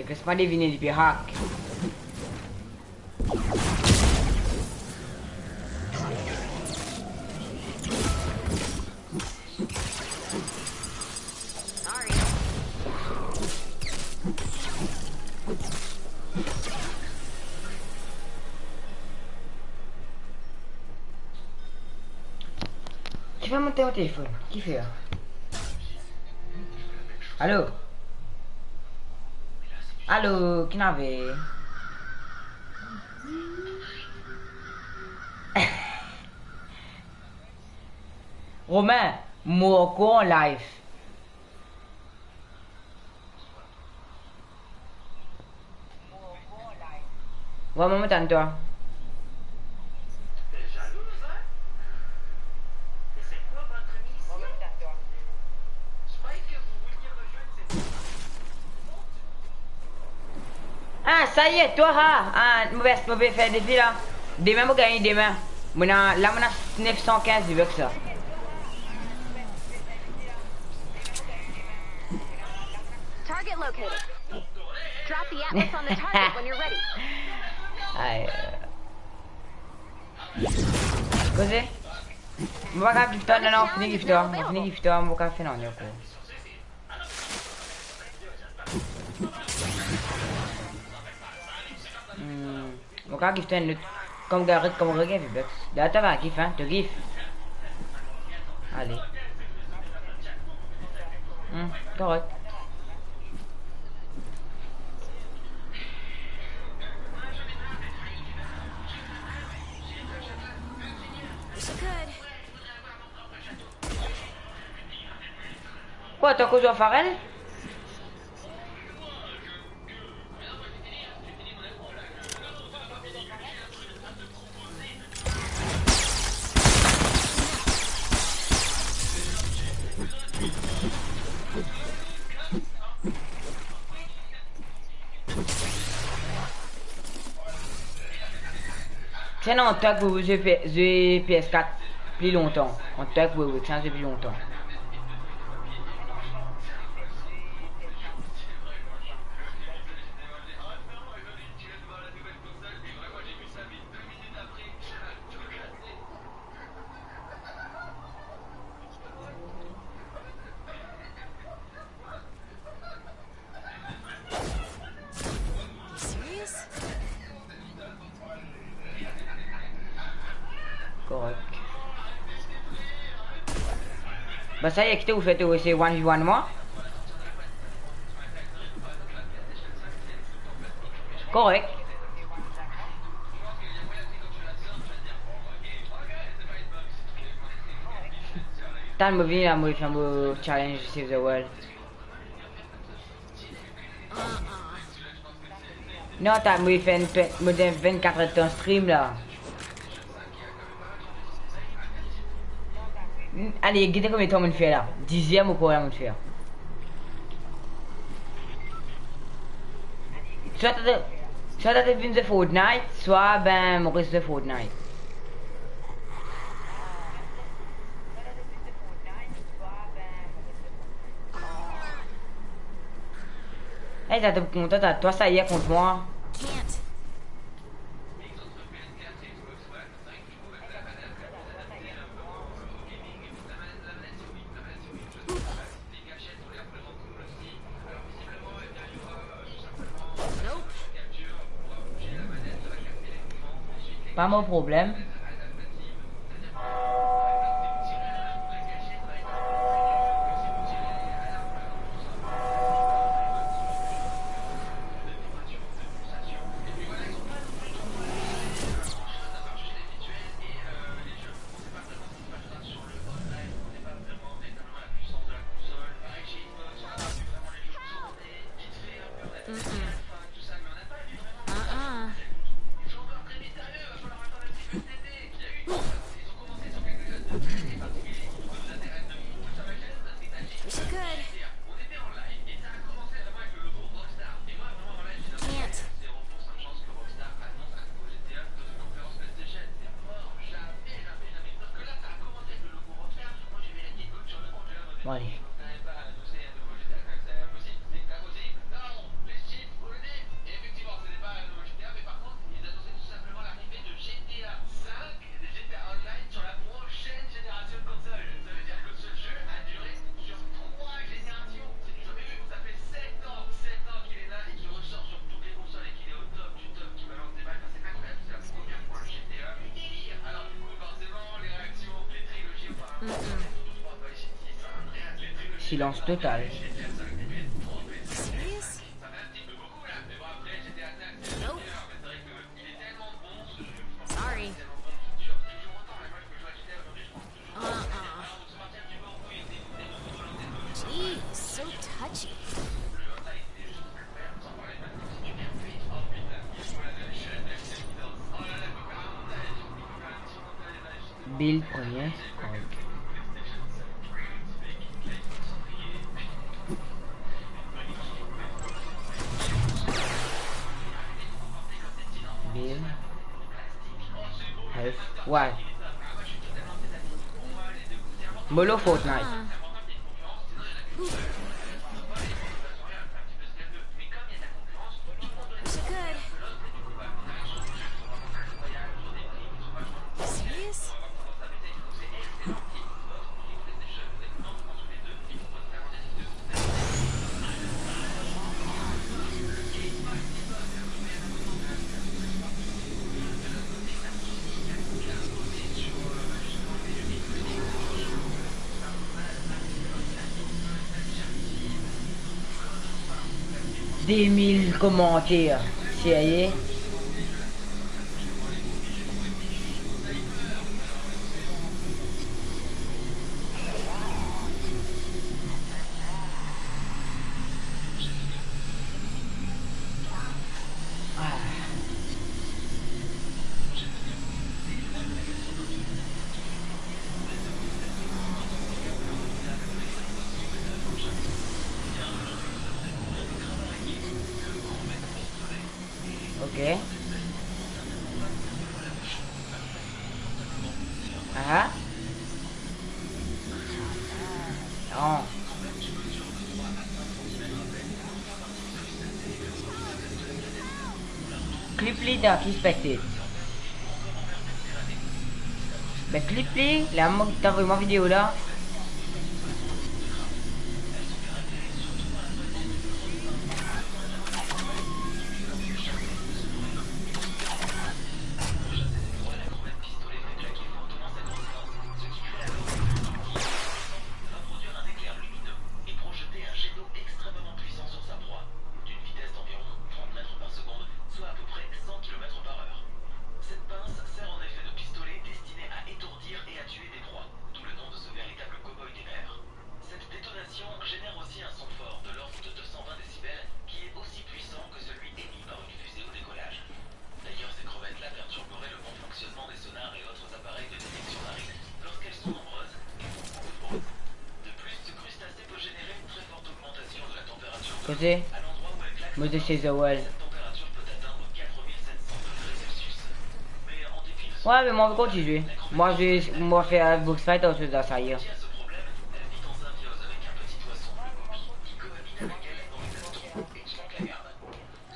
Ek les mwa devine, li pe hack. Sorry. Kifer mo telefone? Kifer? Alo? Alo, ki nave? Romain, mo ankor an live. Vwar mwa, mo tann twa. Ah, saye, twa, ha? Ah, mo pe, mo pe fer defi la. Demin mo gagn demin. Mo ena, la mo ena nef san kinz V-Bucks la. Target located. Drop the atlas on the target when you're ready. Ay. Poze. Mo pa kav gift twa, non, non, fini gift twa, mo fini gift twa, mo pa kav fer nanye ankor. Hmm, mo kav gift enn lot. Kom gare, kom regard, Viblex. Deryer twa, va gift, hein, to gift. Ale. Hmm, korek. Kwa, to koz ar Farel? Ti ena enn trak pou zwe P-, zwe P S kat pli lontan. Enn trak pou zwe, ti ena zwe pli lontan. You serious? Korek. Ba sa, ki to fer, to ese one v one mwa? Korek. Tann mo vini la, mo fer mo challenge Save the World. Non, ta, mo fer enn twe-, mo donn vennkat er tan stream la. Ale, gete konbien tan mo fer la. Diziem ankor la mo fer. Swa ta, swa ta vinn zwe Fortnite, swa ben mo res zwe Fortnite. Ey, ta to kontan, ta, twa sa yer kont mwa. Can't. Pa mo problem. Mm-mm. Uh-uh. Wish I could. Can't. Bon, ale. Mm-mm. Silans total. Serious? Nope. Sorry. Uh-uh. Jeez, so touchy. Bill premie, korek. Bill. Health. Why? Mo lor Fortnite. Ah. Wish I could. Serious? Deux mille komanter, serye? Ok. Ah. Non. Clip li dan ki spectate. Me clip li, la mo t'anvoy mwa video la. D'une vitesse d'environ trente mètres par seconde, soit à peu près cent kilomètres par heure. Cette pince sert en effet de pistolet destiné à étourdir et à tuer des proies, d'où le nom de ce véritable cow-boy des mers. Cette détonation génère aussi un son fort de l'ordre de deux cent vingt décibels, qui est aussi puissant que celui émis par une fusée au décollage. D'ailleurs, ces crevettes-là perturberaient le bon fonctionnement des sonars et autres appareils de détection marine lorsqu'elles sont nombreuses et font beaucoup de bruit. De plus, ce crustacé peut générer une très forte augmentation de la température de l'eau à l'endroit où elle claque sa pince. Cette température peut atteindre quatre mille sept cents degrés Celsius. Mais en dépit de son... Ouais, mais moi, on va continuer. Moi, je, moi, faire un box fight, on se dit ça hier. Pour pallier à ce problème, elle vit en symbiose avec un petit poisson, le goby, qui cohabite avec elle dans les astrons et qui manque la garde.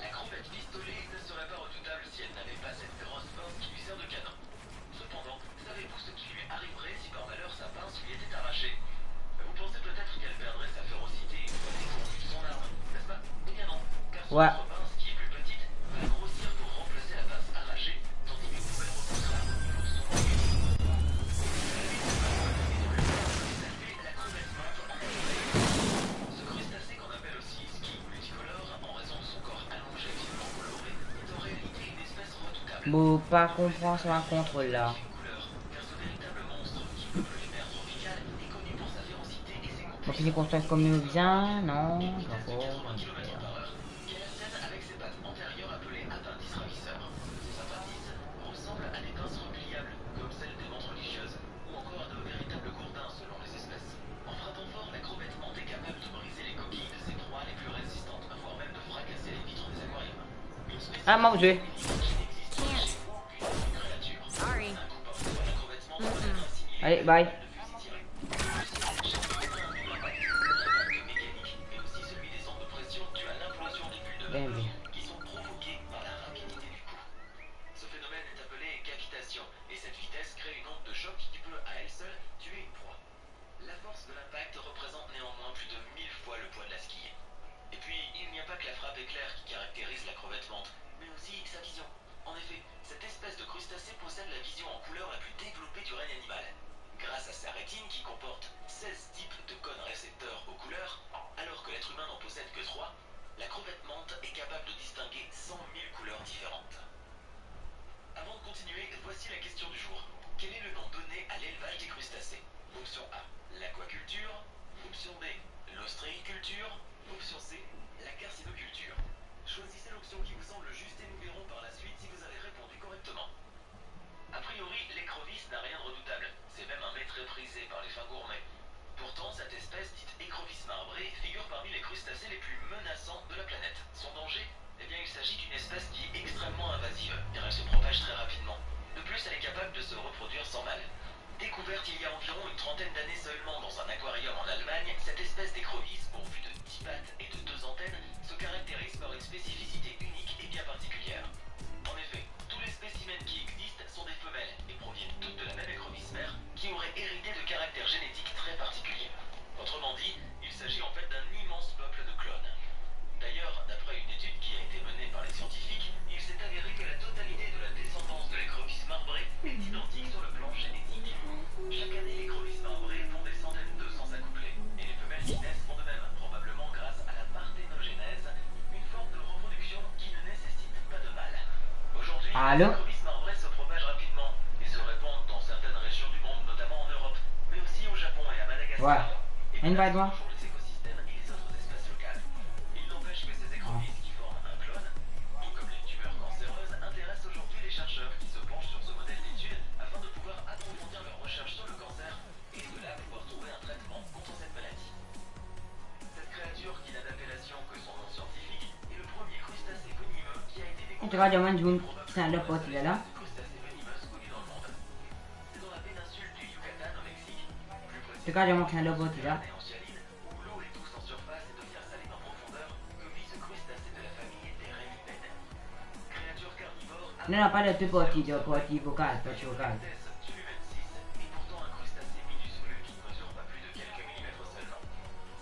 La crevette pistolet ne serait pas redoutable si elle n'avait pas cette grosse force qui lui sert de canon. Cependant, savez-vous ce qui lui arriverait si par malheur sa pince lui était arrachée ? Vous pensez peut-être qu'elle perdrait sa férocité une fois dépourvue de son arme, n'est-ce pas ? Eh bien non, car son autre pince, qui est plus petite, va grossir pour remplacer la pince arrachée, tandis qu'une nouvelle repoussera pour son... La crevette mante en est... Ce crustacé, qu'on appelle aussi squie multicolore, en raison de son corps allongé, coloré, est en réalité une espèce redoutable. Mo pa konpran sa kontrol la. Une couleur, car ce véritable monstre qui peuple les mers tropicales est connu pour sa férocité et ses... Mo fini konstrir kouma bien, non? Dakor. Qu'elle assène avec ses pattes antérieures appelées appendices ravisseurs. Ces appendices ressemblent à des pinces repliables, comme celles des mantes religieuses, ou encore à de véritables gourdins selon les espèces. En frappant fort, la crevette mante est capable de briser les coquilles de ses proies les plus résistantes, voire même de fracasser les vitres des aquariums. Une spécificité unique qui n'existe chez aucune autre créature. Ah, mon Dieu. Sorry. Un coup par froid, la crevette mante peut être assimilée à une balle de fusil tiré. Mm-mm. Allez, bye. Chaque coup a un double impact, un impact mécanique, mais aussi celui des ondes de pression dues à l'implosion des bulles de vapeur qui sont provoquées par la rapidité du coup. Ce phénomène est appelé cavitation, et cette vitesse crée une onde de choc qui peut, à elle seule, tuer une proie. La force de l'impact représente néanmoins plus de mille fois le poids de la squie. Et puis, il n'y a pas que la frappe éclair qui caractérise la crevette mante, mais aussi sa vision. En effet, cette espèce de crustacé possède la vision en couleur la plus développée du règne animal. Grâce à sa rétine qui comporte seize types de cônes récepteurs aux couleurs, alors que l'être humain n'en possède que trois, la crevette mante est capable de distinguer cent mille couleurs différentes. Avant de continuer, voici la question du jour. Quel est le nom donné à l'élevage des crustacés ? Option A, l'aquaculture. Option B, l'ostréiculture. Option C, la carcinoculture. Choisissez l'option qui vous semble juste et nous verrons par la suite si vous avez répondu correctement. A priori, l'écrevisse n'a rien de redoutable. C'est même un mets très prisé par les fins gourmets. Pourtant, cette espèce, dite écrevisse marbrée, figure parmi les crustacés les plus menaçants de la planète. Son danger ? Eh bien, il s'agit d'une espèce qui est extrêmement invasive, car elle se propage très rapidement. De plus, elle est capable de se reproduire sans mâle. Découverte il y a environ une trentaine d'années seulement dans un aquarium en Allemagne, cette espèce d'écrevisse, pourvue de dix pattes et de deux antennes, se caractérise par une spécificité unique et bien particulière. En effet, tous les spécimens qui existent sont des femelles et proviennent toutes de la même écrevisse mère, qui aurait hérité de caractères génétiques très particuliers. Autrement dit, il s'agit en fait d'un immense peuple de clones. D'ailleurs, d'après une étude qui a été menée par les scientifiques, il s'est avéré que la totalité de la descendance de l'écrevisse marbrée est identique sur le plan génétique. Chaque année, l'écrevisse marbrée pond des centaines d'œufs sans s'accoupler, et les femelles qui naissent font de même, Allô ? Le virus Marbrèt se propage rapidement et se répand dans certaines régions du monde, notamment en Europe, mais aussi au Japon et à Madagascar. Ouais. Et menace toujours les écosystèmes et les autres espèces locales. Il n'empêche que ces écrevisses qui forment un clone, tout comme les tumeurs cancéreuses, intéressent aujourd'hui les chercheurs qui se penchent sur ce modèle d'étude afin de pouvoir approfondir leurs recherches sur le cancer et de là pouvoir trouver un traitement contre cette maladie. Cette créature qui n'a d'appellation que son nom scientifique est le premier crustacé venimeux qui a été découvert. En tout cas, je mange une salade de pois là. Crustacé venimeuse connue dans le monde. C'est dans la péninsule du Yucatan au Mexique, plus précisément en Cialide, où l'eau est douce en surface et devient salée en profondeur, que vit ce crustacé de la famille des rémipèdes. Créature carnivore. Non, non, pas de deux parties, deux parties vocales, partie vocale. Vitesse du lumen six, et pourtant un crustacé minuscule qui ne mesure pas plus de quelques millimètres seulement.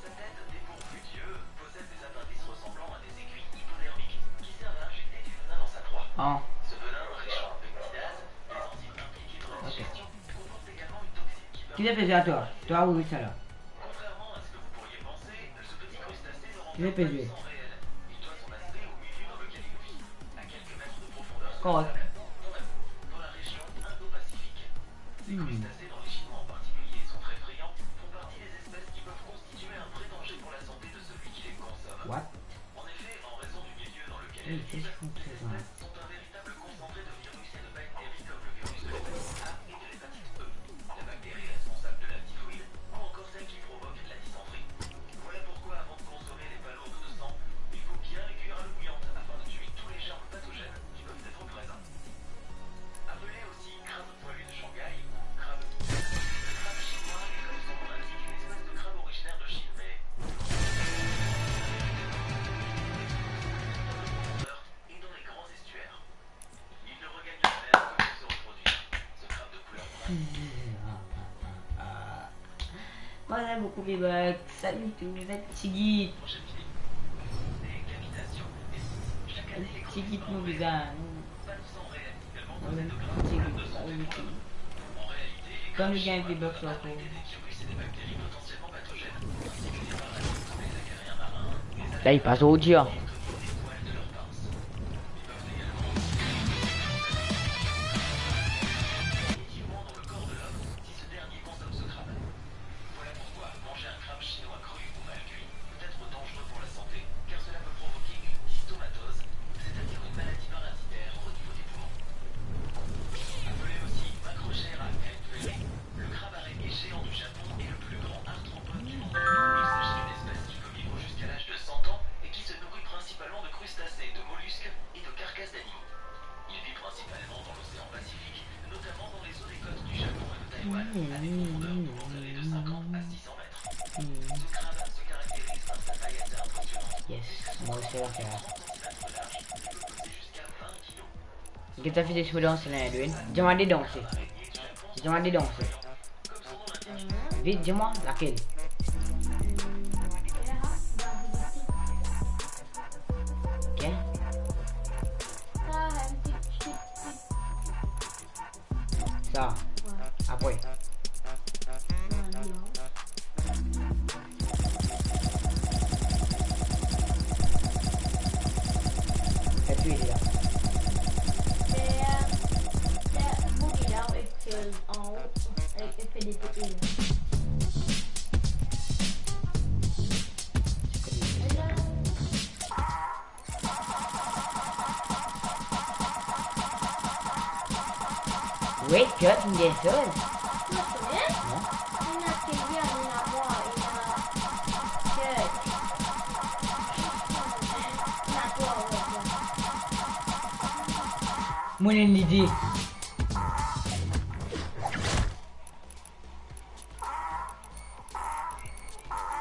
Sa tête dépourvue d'yeux possède des appendices ressemblant à des aiguilles hypodermiques qui servent à injecter du venin dans sa proie. Ah. Ce venin, riche en peptidase, des enzymes impliquées dans la digestion, comporte également une toxine qui permet... Qui l'a fait à toi ? Toi ou ça là ? Contrairement à ce que vous pourriez penser, ce petit crustacé ne renvoie pas du sang réel. Il doit son aspect au milieu dans lequel il vit, à quelques mètres de profondeur sous la table, dans la boue, dans la région Indo-Pacifique. Ces crustacés, dont les Chinois en particulier sont très friands, font partie des espèces qui peuvent constituer un vrai danger pour la santé de celui qui les consomme. What ? En effet, en raison du milieu dans lequel elles vivent, ces espèces sont un véritable concentré de virus et de bactéries comme le virus de l'hépatite A et de l'hépatite E, la bactérie responsable de la typhoïde ou encore celle qui provoque la dysenterie. Voilà pourquoi, avant de consommer les palourdes de sang, il faut bien les cuire à l'eau bouillante afin de tuer tous les germes pathogènes qui peuvent être présents. Appelé aussi crabe poilu de Shanghai ou crabe, le crabe chinois est, comme son nom l'indique, une espèce de crabe originaire de Chine, mais et dans les grands estuaires. Il ne regagne la mer que pour se reproduire. Ce crabe de couleur brun. Moi, j'aime beaucoup les bugs. Salut tout, c'est Tigit. Tigit, mon bizarre. Tigit, ah oui, Tigit. Comme le gain des bugs sur le coup. Là, il passe au dia. Voilà pourquoi manger un crabe chinois cru ou mal cuit peut être dangereux pour la santé, car cela peut provoquer une dystomatose, c'est-à-dire une maladie parasitaire au niveau des poumons. Appelé aussi Macrochera caetuelli, le crabe araignée géant du Japon est le plus grand arthropode du monde. Il s'agit d'une espèce qui peut vivre jusqu'à l'âge de cent ans et qui se nourrit principalement de crustacés, de mollusques et de carcasses d'animaux. Il vit principalement dans l'océan Pacifique, notamment dans les eaux des côtes du Japon et de Taïwan, à des profondeurs pouvant aller de cinquante à six cents mètres. Ce crabe se caractérise par sa taille assez impressionnante, puisque son corps, trente centimètres de large, peut peser jusqu'à vingt kilos. Get a fidis mo danse la, Edwin. Dir mwa de danse. Dir mwa de danse. Vit, dir mwa lakel. Ok. Sa. Apre. Sa twi li la. Wait, Kurt, inn dir soz. Non. Mo ena enn lide.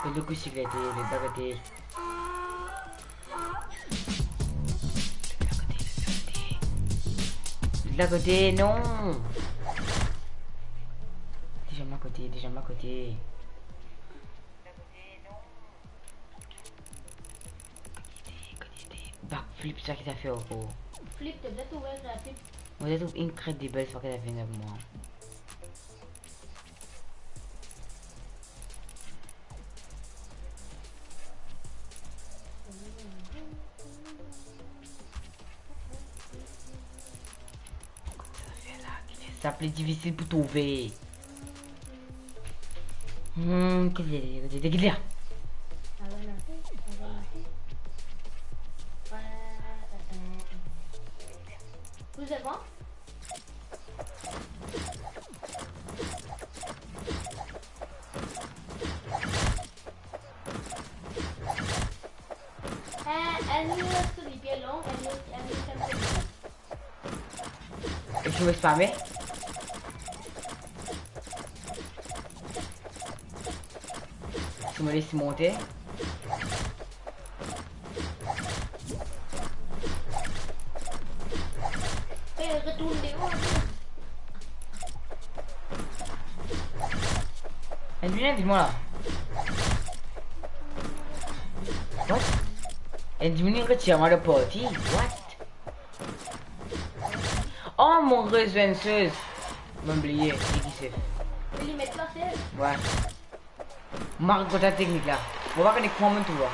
Kot lo kousi ki lete, lete kote. Lete kote, non. Deziem kote, deziem kote. Backflip, sa ki sa fer ankor? Flip, to bizin trouv enn backflip. Mo trouv incredible sa ki sa fer avek mwa. Sa pli difisil pou trouve. Hmm, ki li, ki li, ki li la? Vous avez Eh, enn nou res li pie long, enn nou, enn nou fer pie long. E si mo spame? Si mo les monte? Eh, retourn deor, retourn. Enn dimoun invit mwa la. What? Enn dimoun retir mwa dan parti. What? Oh, mo rezwenn sez. Mo bliye, li ki sef. Li met la sez? Wi. Mark kot teknik la. Mo pa kone kouma mo trouv la.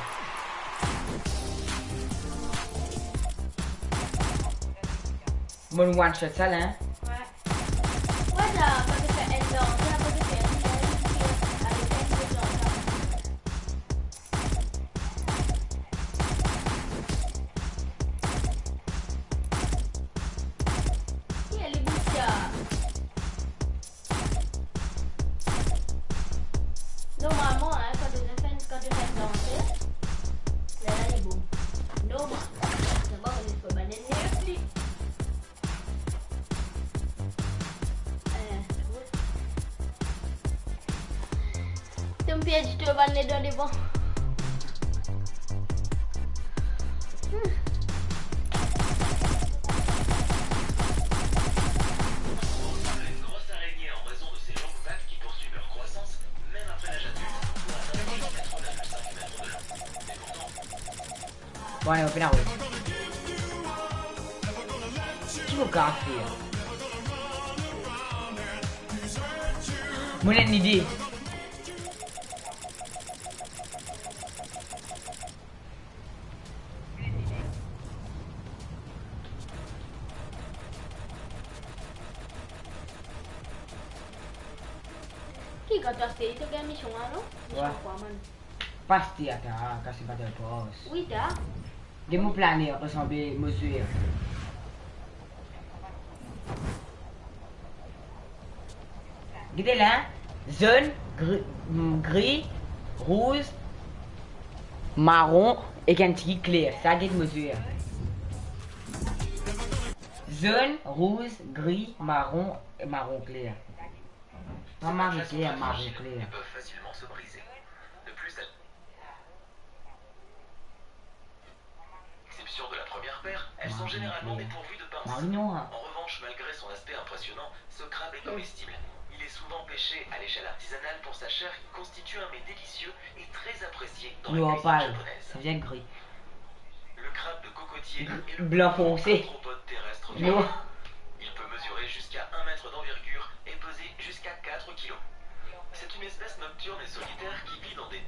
Mo one shot sa la, hein? Wi. Wi, sa, pa de fer enn dan, sa, pa de fer enn dan, avek enn dan. Ki ale bout sa? Normalman, hein, kan to fer, kan to fer danse, lerla li bon. Normalman, sa pa kone kot bann ennmi li. Eh, wi. To perdi tou bann ledan devan. Hmm. Bon, ale, okenn larout. Ki mo kav fer? Mo ena enn lide. Ki, kan to aste li, to gagn mision la, non? Wi. Mision kwa, man? Pas ti ata, kasi pa de pos. Wi, ta. De mo plane, resanble mo zwe. Gete la, zonn, gri, mm, gri, rouz, maron ek enn tigit kler. Sa get mo zwe. Zonn, rouz, gri, maron, maron kler. Pa maron kler, maron kler. Exception de la première paire, elles sont généralement dépourvues de pince. Maron kler. En revanche, malgré son aspect impressionnant, ce crabe est comestible. Il est souvent pêché à l'échelle artisanale pour sa chair qui constitue un mets délicieux et très apprécié dans la cuisine japonaise. Sa vinn gri. Le crabe de cocotier est le plus grand arthropode terrestre du monde. Il peut mesurer jusqu'à un mètre d'envergure et peser jusqu'à quatre kilos. C'est une espèce nocturne et solitaire qui vit dans des...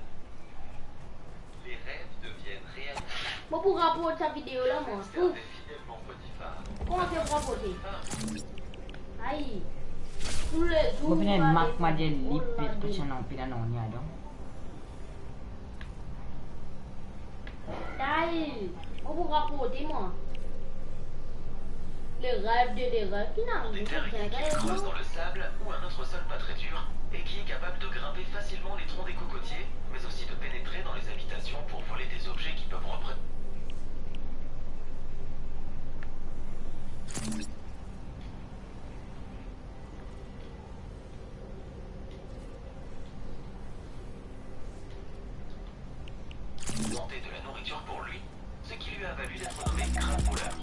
Les rêves deviennent réalité. Mo pou raport sa video la, mwa. Ouf. Kouma to pou raporte? Ay. Toulezour. Mo pena enn mak, mo dir li, pena, pena nanye ladan. Ay. Mo pou raporte, mwa. Le rêve de l'erreur. Des terriers qui creusent dans le sable ou un autre sol pas très dur et qui est capable de grimper facilement les troncs des cocotiers, mais aussi de pénétrer dans les habitations pour voler des objets qui peuvent représenter. Planter de la nourriture pour lui, ce qui lui a valu d'être nommé crabe voleur.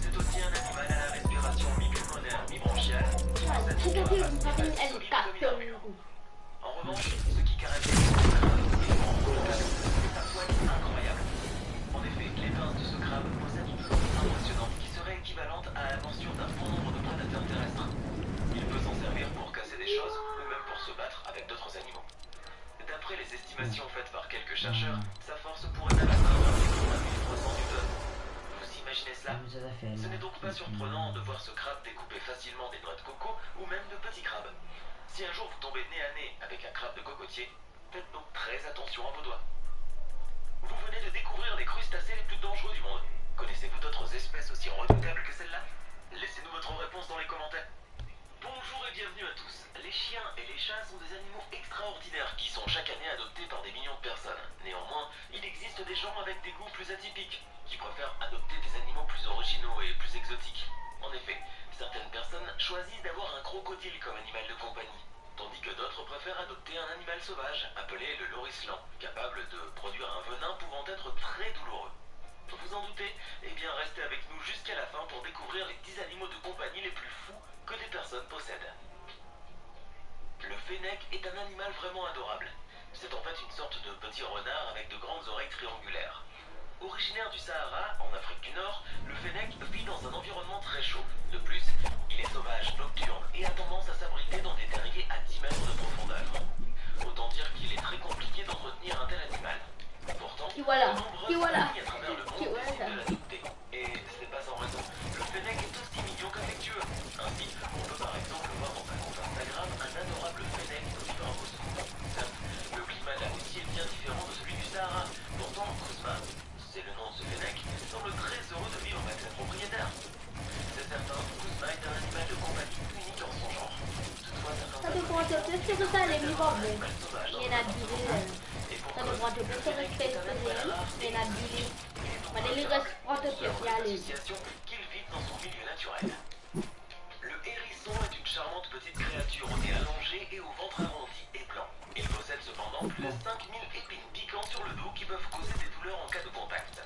C'est aussi un animal à la respiration mi-pulmonaire, mi-bronchiale, qui possède une carapace qui reste solide comme une armure. En revanche, ce qui caractérise le crabe est son gros bec et sa poigne incroyable. En effet, les pinces de ce crabe possèdent une force impressionnante qui serait équivalente à la morsure d'un bon nombre de prédateurs terrestres. Il peut s'en servir pour casser des choses ou même pour se battre avec d'autres animaux. D'après les estimations faites par quelques chercheurs, sa force pourrait même atteindre les trois mille trois cents newtons. Vous Imaginez cela. Ce n'est donc pas surprenant de voir ce crabe découper facilement des noix de coco ou même de petits crabes. Si un jour vous tombez nez à nez avec un crabe de cocotier, faites donc très attention à vos doigts. Vous venez de découvrir les crustacés les plus dangereux du monde. Connaissez-vous d'autres espèces aussi redoutables que celle-là ? Laissez-nous votre réponse dans les commentaires. Bonjour et bienvenue à tous. Les chiens et les chats sont des animaux extraordinaires qui sont chaque année adoptés par des millions de personnes. Néanmoins, il existe des gens avec des goûts plus atypiques, qui préfèrent adopter des animaux plus originaux et plus exotiques. En effet, certaines personnes choisissent d'avoir un crocodile comme animal de compagnie, tandis que d'autres préfèrent adopter un animal sauvage, appelé le lorislan, capable de produire un venin pouvant être très douloureux. Vous vous en doutez ? Eh bien, restez avec nous jusqu'à la fin pour découvrir les dix animaux de compagnie les plus fous que des personnes possèdent. Le fennec est un animal vraiment adorable. C'est en fait une sorte de petit renard avec de grandes oreilles triangulaires. Originaire du Sahara, en Afrique du Nord, le fennec vit dans un environnement très chaud. De plus, il est sauvage, nocturne et a tendance à s'abriter dans des terriers à dix mètres de profondeur. Autant dire qu'il est très compliqué d'entretenir un tel animal. Pourtant, de nombreuses familles à travers le monde décident de l'adopter. Et ce n'est pas sans raison. Le fennec est aussi mignon qu'affectueux. Ainsi, on peut par exemple voir dans sa cour Instagram un adorable fennec vivre à Moscou. Certes, le climat de la Russie est bien différent de celui du Sahara. Pourtant, Kuzma, c'est le nom de ce fennec, semble très heureux de vivre avec ses propriétaires. C'est certain, Kuzma est un animal de compagnie unique en son genre. Toutefois, certains adopteurs estiment que c'est un animal sauvage dans un appartement. Et pourquoi ? Le fennec est un animal rare et unique. Il est donc préférable, selon certaines associations, qu'il vive dans son milieu naturel. Le hérisson est une charmante petite créature au nez allongé et au ventre arrondi et blanc. Il possède cependant plus de cinq mille épines piquantes sur le dos qui peuvent causer des douleurs en cas de contact.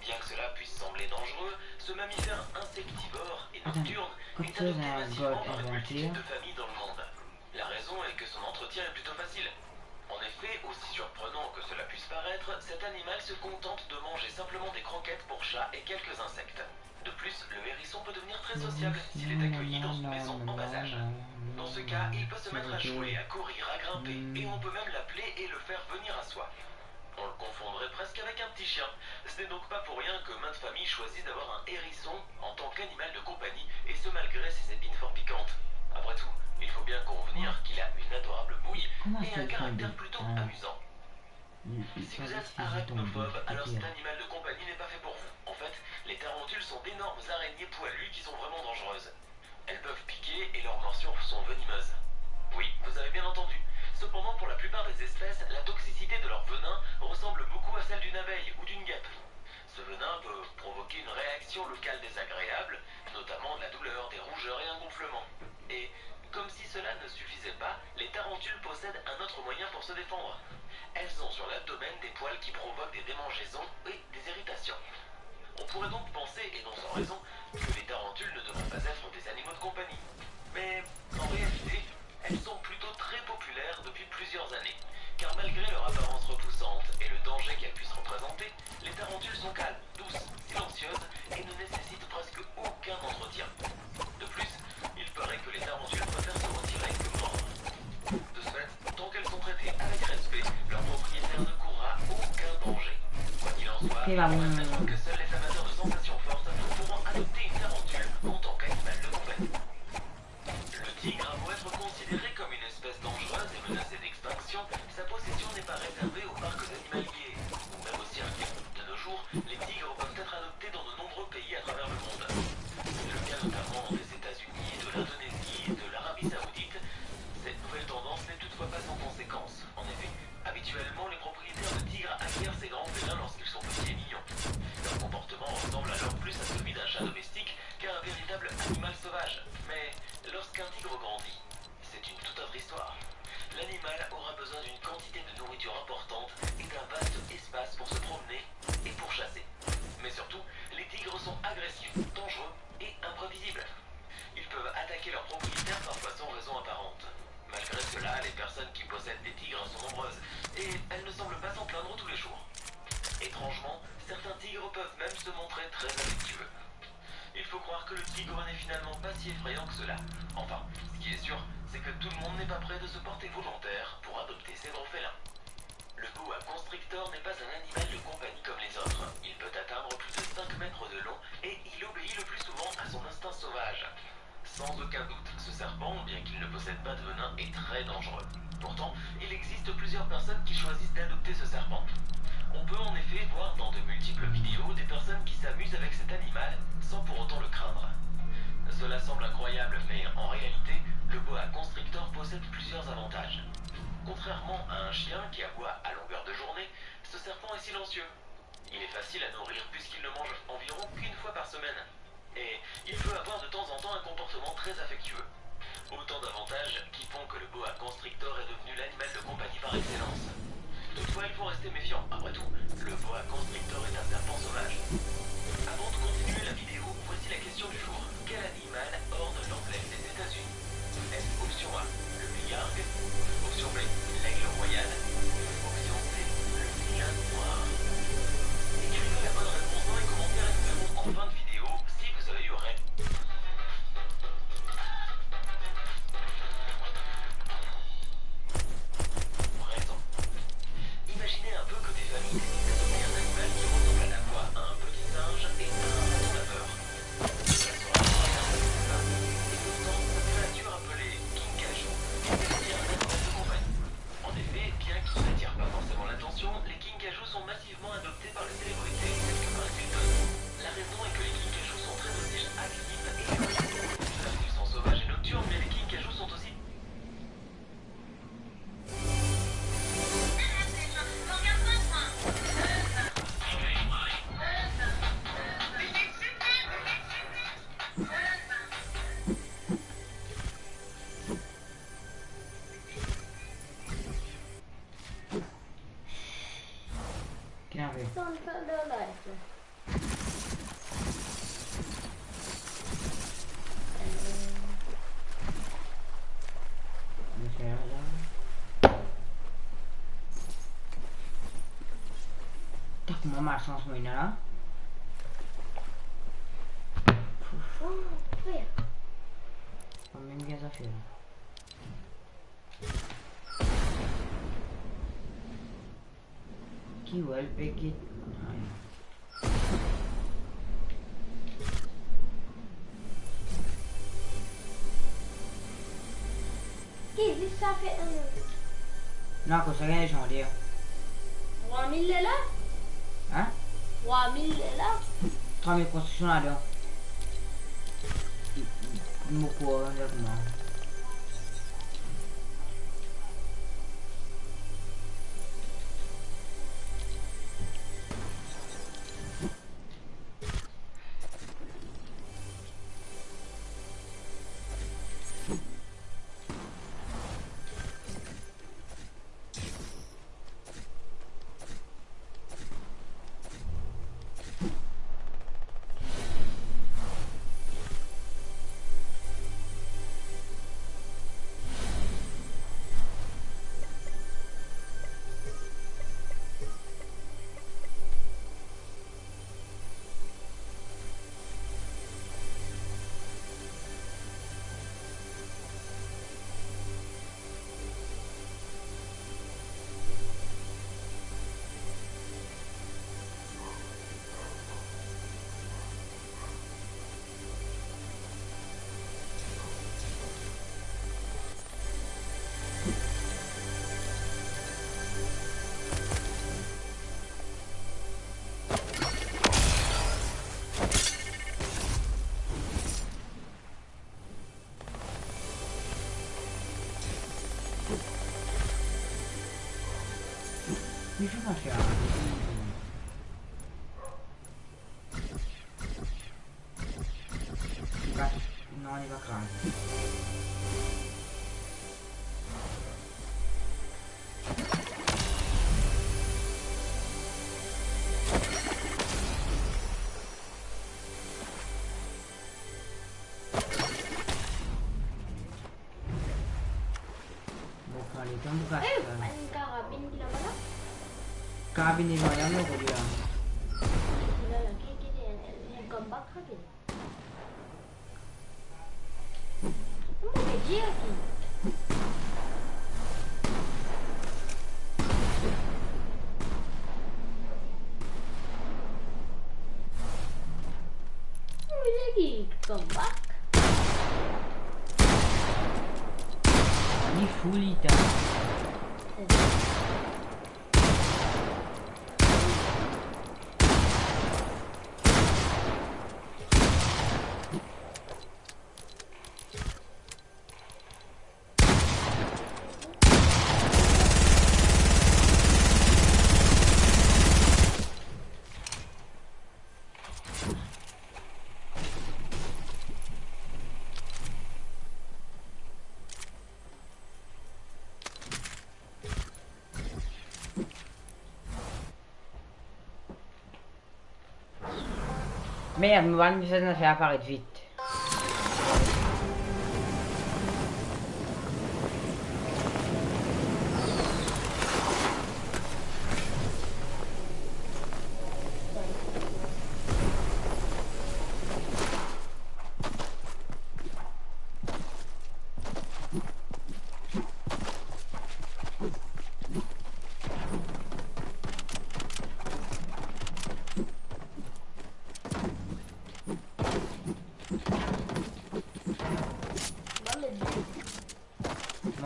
Bien que cela puisse sembler dangereux, ce mammifère insectivore et nocturne est adopté massivement par une multitude de familles dans le monde. La raison est que son entretien est plutôt facile. En effet, aussi surprenant que cela puisse paraître, cet animal se contente de manger simplement des croquettes pour chats et quelques insectes. De plus, le hérisson peut devenir très sociable s'il est accueilli dans une maison en bas âge. Dans ce cas, il peut se mettre à jouer, à courir, à grimper, et on peut même l'appeler et le faire venir à soi. On le confondrait presque avec un petit chien. Ce n'est donc pas pour rien que maintes familles choisissent d'avoir un hérisson en tant qu'animal de compagnie, et ce malgré ses épines fort piquantes. Après tout, il faut bien convenir qu'il a une adorable bouille et un caractère plutôt amusant. Si vous êtes arachnophobe, alors cet animal de compagnie n'est pas fait pour vous. En fait, les tarentules sont d'énormes araignées poilues qui sont vraiment dangereuses. Elles peuvent piquer et leurs morsures sont venimeuses. Oui, vous avez bien entendu. Cependant, pour la plupart des espèces, la toxicité de leur venin ressemble beaucoup à celle d'une abeille ou d'une guêpe. Ce venin peut provoquer une réaction locale désagréable, notamment de la douleur, des rougeurs et un gonflement. Et, comme si cela ne suffisait pas, les tarentules possèdent un autre moyen pour se défendre. Elles ont sur l'abdomen des poils qui provoquent des démangeaisons et des irritations. On pourrait donc penser, et non sans raison, que les tarentules ne devraient pas être des animaux de compagnie. Mais en réalité, elles sont plutôt très populaires depuis plusieurs années, car malgré leur apparence repoussante et le danger qu'elles puissent représenter, les tarentules sont calmes, douces, silencieuses et ne nécessitent presque aucun entretien. De plus, il paraît que les tarentules préfèrent se retirer que mordre. De ce fait, tant qu'elles sont traitées avec respect, leur propriétaire ne courra aucun danger. Quoi qu'il en soit, il faut admettre que seuls les amateurs de sensations fortes pourront adopter une tarentule en tant qu'animal de compagnie. Le tigre a beau être considéré comme une espèce dangereuse et menacée d'extinction, sa possession n'est pas réservée aux parcs animaliers ou même au cirque. De nos jours, les tigres peuvent être adoptés dans de nombreux pays à travers le monde. C'est le cas notamment des États-Unis, de l'Indonésie et de l'Arabie Saoudite. Cette nouvelle tendance n'est toutefois pas sans conséquences. En effet, habituellement, les propriétaires de tigres acquièrent ces grands félins lorsqu'ils sont petits et mignons. Leur comportement ressemble alors plus à celui d'un chat domestique qu'à un véritable animal sauvage. Mais lorsqu'un tigre grandit, c'est une toute autre histoire. L'animal aura besoin d'une quantité de nourriture importante et d'un vaste espace pour se promener et pour chasser. Mais surtout, les tigres sont agressifs, dangereux et imprévisibles. Ils peuvent attaquer leur propriétaire parfois sans raison apparente. Malgré cela, les personnes qui possèdent des tigres sont nombreuses et elles ne semblent pas s'en plaindre tous les jours. Étrangement, certains tigres peuvent même se montrer très affectueux. Il faut croire que le tigre n'est finalement pas si effrayant que cela. Enfin, ce qui est sûr, c'est que tout le monde n'est pas prêt de se porter volontaire pour adopter ces grands félins. Le boa constrictor n'est pas un animal de compagnie comme les autres. Il peut atteindre plus de cinq mètres de long qui s'amuse avec cet animal sans pour autant le craindre. Cela semble incroyable, mais en réalité, le boa constrictor possède plusieurs avantages. Contrairement à un chien qui aboie à longueur de journée, ce serpent est silencieux. Il est facile à nourrir puisqu'il ne mange environ qu'une fois par semaine. Et il peut avoir de temps en temps un comportement très affectueux. Autant d'avantages qui font que le boa constrictor est devenu l'animal de compagnie par excellence. Toutefois, il faut rester méfiant. Après tout, le boa constrictor est un serpent sauvage. Avant de continuer la vidéo, voici la question du jour. Quel animal orne l'emblème des États-Unis? Est-ce option A, le bigargue? Option B, l'aigle royal? Option C, le bigargue noir? Écrivez la bonne réponse dans les commentaires et nous verrons en fin de vidéo si vous avez eu raison. Imaginez un peu que tes amis décident d'adopter un animal qui ressemble à la fois à un petit singe et à un raton laveur. Cela sera incroyable, n'est-ce pas? Et pourtant, cette créature appelée kinkajou est devenue un animal de compagnie. En effet, bien qu'ils n'attirent pas forcément l'attention, les kinkajous sont massivement adoptés par les célébrités telles que Paris Hilton. La raison est que les kinkajous sont très dociles, actifs et joyeux. Cela fait qu'ils sont sauvages et nocturnes, mais les kinkajous sont aussi Ki ena? Sa, sa, la, la, sa. Mete la. Tak, kouma malsans mo ena la. Oh, frer. Kouma bien zafer la. Ki wel pe kit. Ki zis sa fer, euh, Non, kosa gagn Jean-Lia. Trwa mil ler la? Hein? Trwa mil ler la? Trwa mil konstriksion ladan. Mo pou rann avek mwa. Li fer pa fer. Non, li pa kraz. Bon, ale, tann pou kas. Eh, sa. Bann karabin ki laba la? Karabin devan la, mo kone la. Ki la la, ki, ki, ki, li come back karabin. Mo pe dir ki. Mo pe dir ki come back. Li fou, li ta. Merd, mo bann mesaz inn fer aparet vit.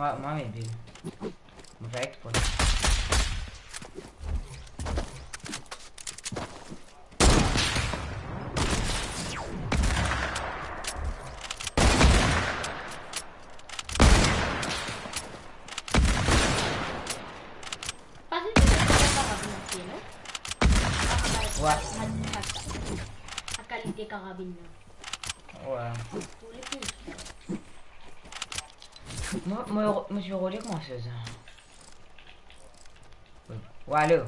Mwa, mwa, me bil. Mo fer exprè. Pase ti met karabin aster, non? Wi. Sa kalite karabin la. Wi. Pou le pli. Mo, mo, mo ti rode kouma sa, sa. Wi, alo.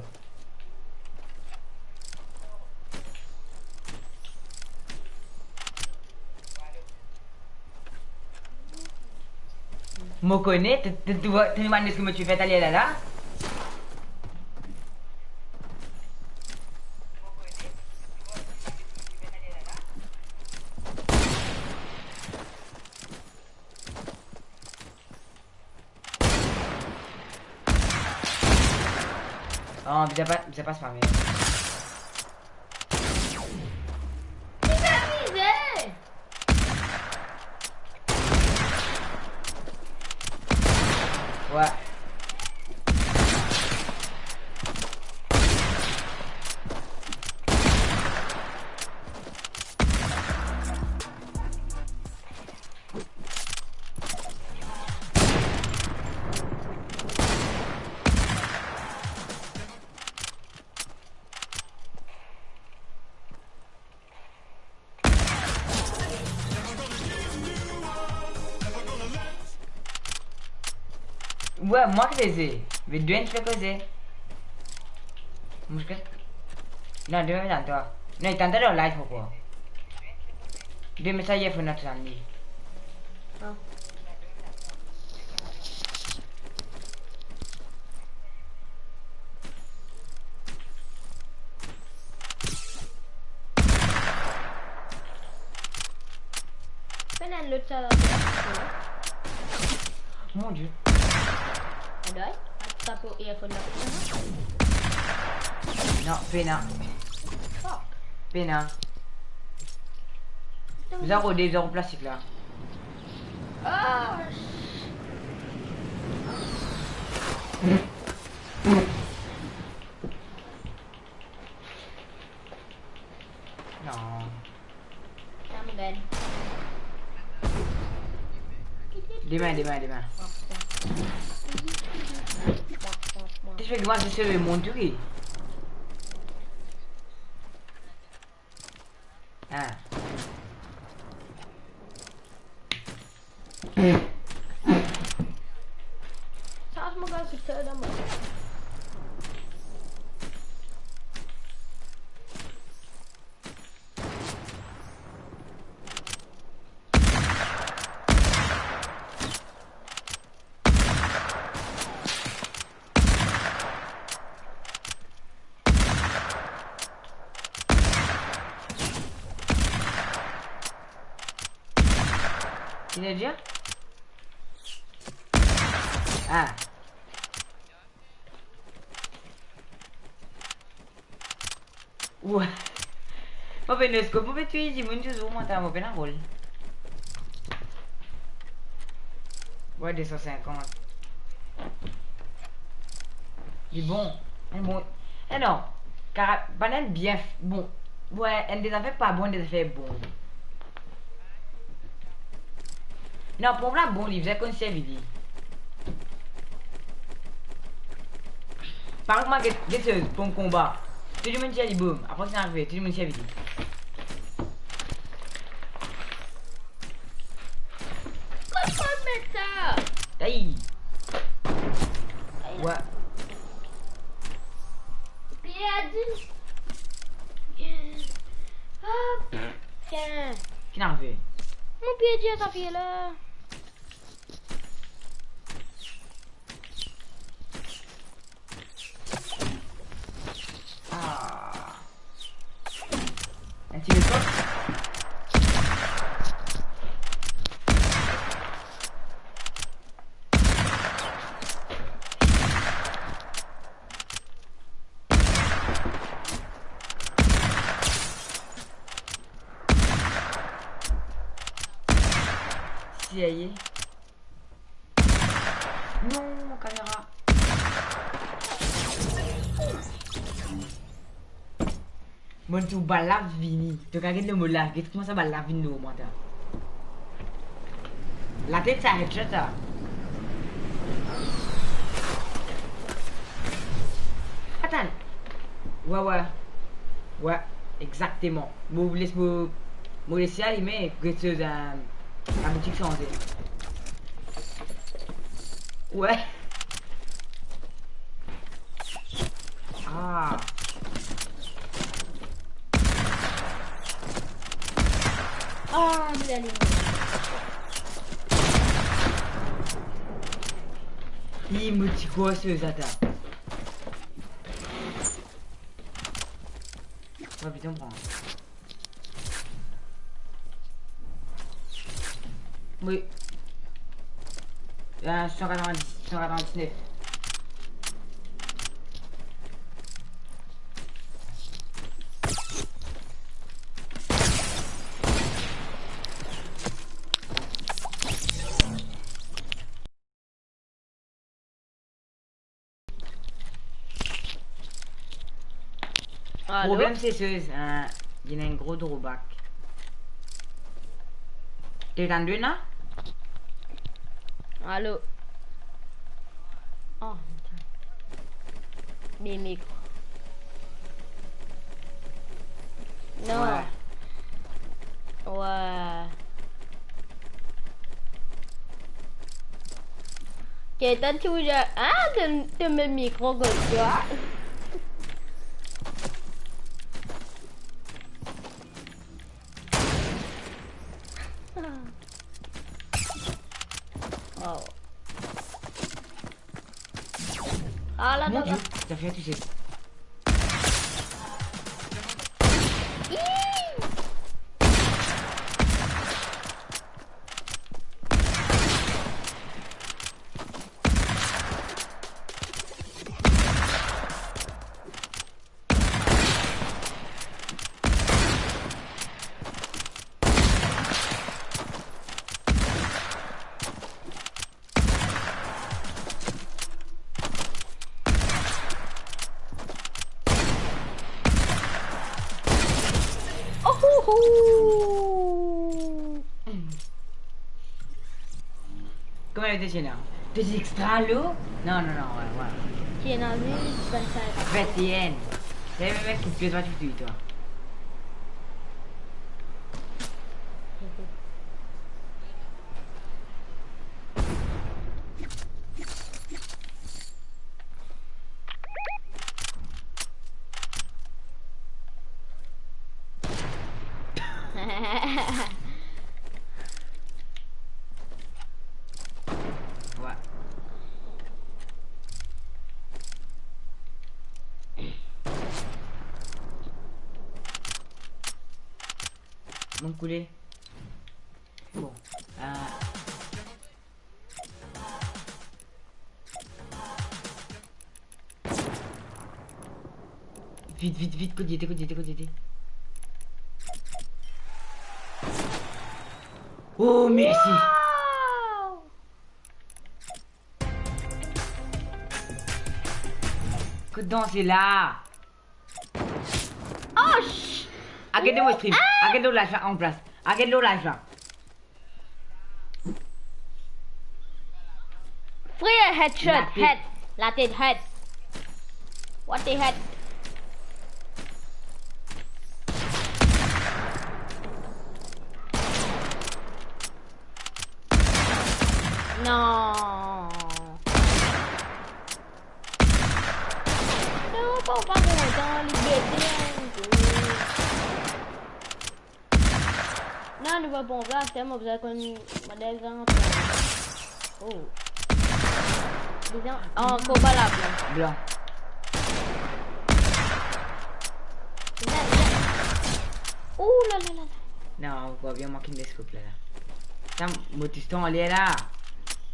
Mo kone, to, to, to, to demann eski mo ti fer taler la, la? Oh, bizin pa, bizin pa spamé. Ki fer vize? Wi. Wi, mwa ki peze. Me dwe enn ti pe koze. Mouske. Non, dwe enn twa. Non, li tann twa dan live ankor. Dwe met sa earphone la, tann li. Ah. Pena lot sa la. Mon Dieu. Adoy, atann pou earphone la. Non, pena. Fuck. Pena. Bizin rode, bizin rod plastik la. Ah. Non. Sa mo gagn. Demin, demin, demin. Ti fek mwa, ti seve mont tou ki? Ah. Sa, mo gagn ki tir dan mo. Ki sa dir? Ah. Wi. Mo pe noskop, mo pe touy dimoun touzour, mo ta, mo pena rol. Wi, de san sinkant. Li bon. Enn bon. Eh non. Kara-, bann enn bien f-, bon. Wi, enn de zafer pa bon, enn de zafer bon. Non, ponp la bon, li bizin konn servi li. Parey kouma get, get, eh, ponp konba. Tou dimoun tir li, boum. Apre ki arive, tou dimoun servi li. Kot finn met sa? Tay. Tay. Wi. Pi a di. Ah, putain. Ki ena fer? Mo perdi sa zafer la. Ah. Enn ti lekot. Serye? Non, kamera. Mo trouv bal la vini. To kapav get lor mo la. Get kouma sa bal la vinn lor mwa ta. Latet sa, headshot sa. Atann. Wi, wi. Wi, exakteman. Mo les mo, mo les alime, get so, euh, laboutik sanze. Wi. Ah. Ah, mo lalime. Li mo ti gros so zata. Wi, bidon pran. Wi. Euh, san katrovin-dis, san katrovin-disnef. Alo? Problem se, se, euh, ena enn gro drawback. To tann nou la? Alo? Oh, mimik. Non. Wi. Wi. Ketan ti ouza, ah, to, to met mikro kot twa. Wow. Ah, la, mon Dieu, la. Sa fer touser. Ih! Oh, oh, oh. Kouma to ti ena? To ti extra lo? Non, non, non, wi, wi. Ti ena vinn-sink. Vinn-enn. Sa mem ki plis, va ti touy twa. Wi. Mo koule. Bon. Ah. Vit, vit, vit, kot li ete, kot li ete, kot li ete. Oh, mersi. Wow! Kot danse la? Oh, sh-, aret mo stream. Ah! Aret lor live la an plas. Aret lor live la. Frère, headshot, latet. Head. Latet, head. What the head? Non. Non, pa, pa kontan, li bete, hein. Bon, la, c'est bon, vous avez connu modèle vingt. Oh. Bizin, ankor pa la, blan. Blan. Bizin, bizin. Ouh la la la la. Non, ou vwa bien, mwa ki les koup la, la. Sa, mo tis tan anler la.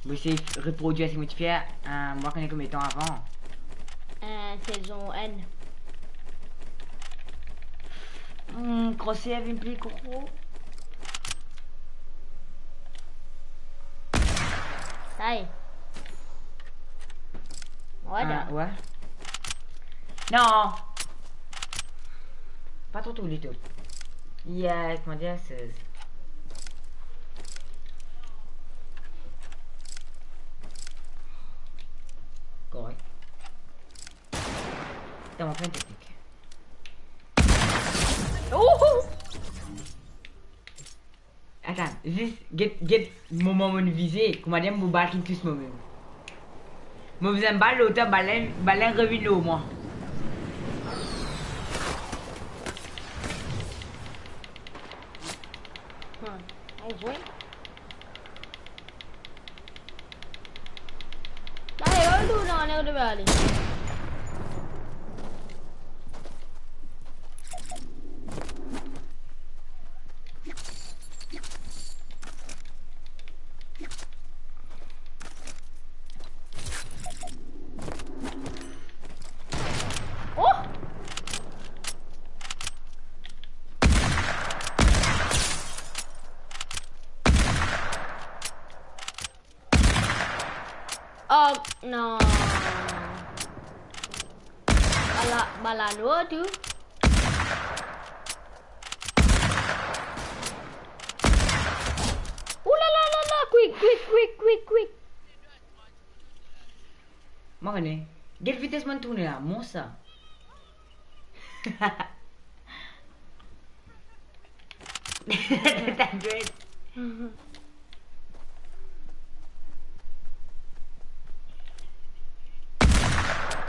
Mo ese reprodwir seki mo ti fer, euh, mwa kone konbien tan avan. Euh, sezon enn. Hmm, crosshair vinn pli gro. Sa e. Voilà. Ah, ouais. Non. Pa tro tourn li tou. Yeah, kouma dir, sez. Korek. Atann, mo fer enn teknik. Ouh! Atann, zis get, get moman mo vize, kouma dir mo bal ki tous momem. Mo bizin bal lor, bal la, bal la revinn lor mwa. Hmm, bien zwe. Allez, va, va, va, va, va, va, va. Oh! Oh, non. Bal la, bal la noir tou. Ouh la la la la, quick, quick, quick, quick, quick. Mo kone. Get vites mo'nn tourne la, mons sa. Ta gueule.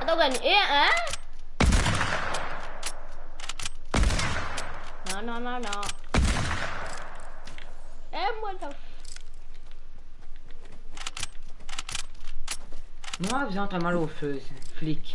Atann, gagn, eh, hein? Non, non, non, non. Eh, mwa, non. Mwa, bizin antrinn al o feu, flik.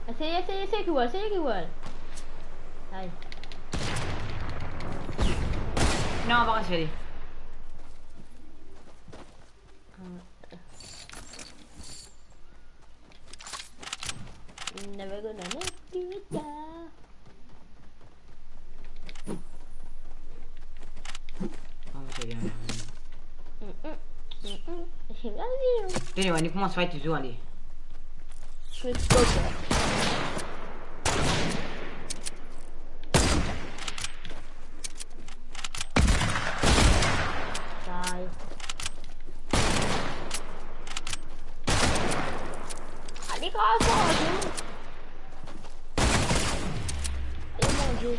Ese, ese, ese ki vol, ese ki vol. Ay. Non, pa res li. Never gonna let you down. Ah, c'est bien, bien, bien. Mm, mm, mm, mm. J'ai la vie, hein. Tenez, on commence à fight toujours, allez. Let's go, bro. Sai. Ali kras, mon Dieu. Aïe, mon Dieu.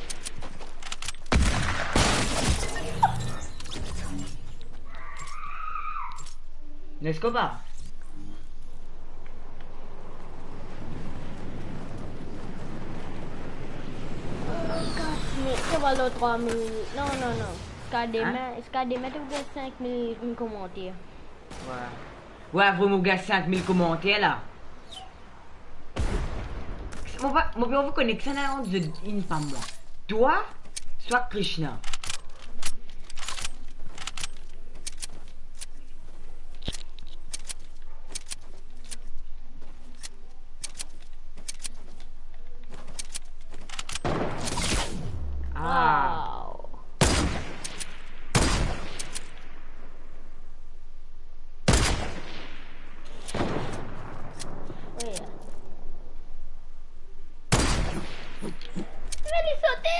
Let's go, ba. Mil, sa va, lo trwa mil. Non, non, non. Ziska demin, ziska demin, to gagn sink mil komanter. Wi. Wi, vremem, gagn sink mil komanter la. Mo pa, mo pe anvi kone kisannla ant zot inn pa mwa. Twa, swa Krishna. Ah. Wow. Wi. Li sote.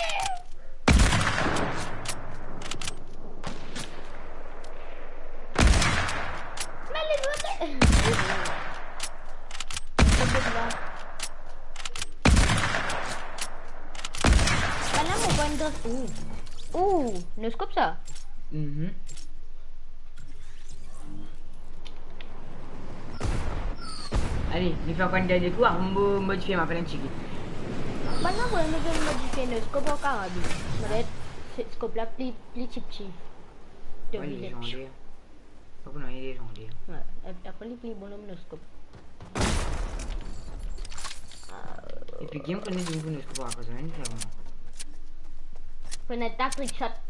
Ou, ou, noskop sa? Mhm. Ale, nou fer ankor enn dernie tour, avan mo modifie, mo apel enn tigit. Bann la, mo bizin modifie noskop an karabin. Mo dir, se skop la pli, pli tipti. Wi, li lezandar. Pa pou nanye lezandar. Wi, ap-, apre li pli bon lor noskop. Epi game kone dimoun pou noskop, pa zame nou fer kouma. Pou nou atak trickshot.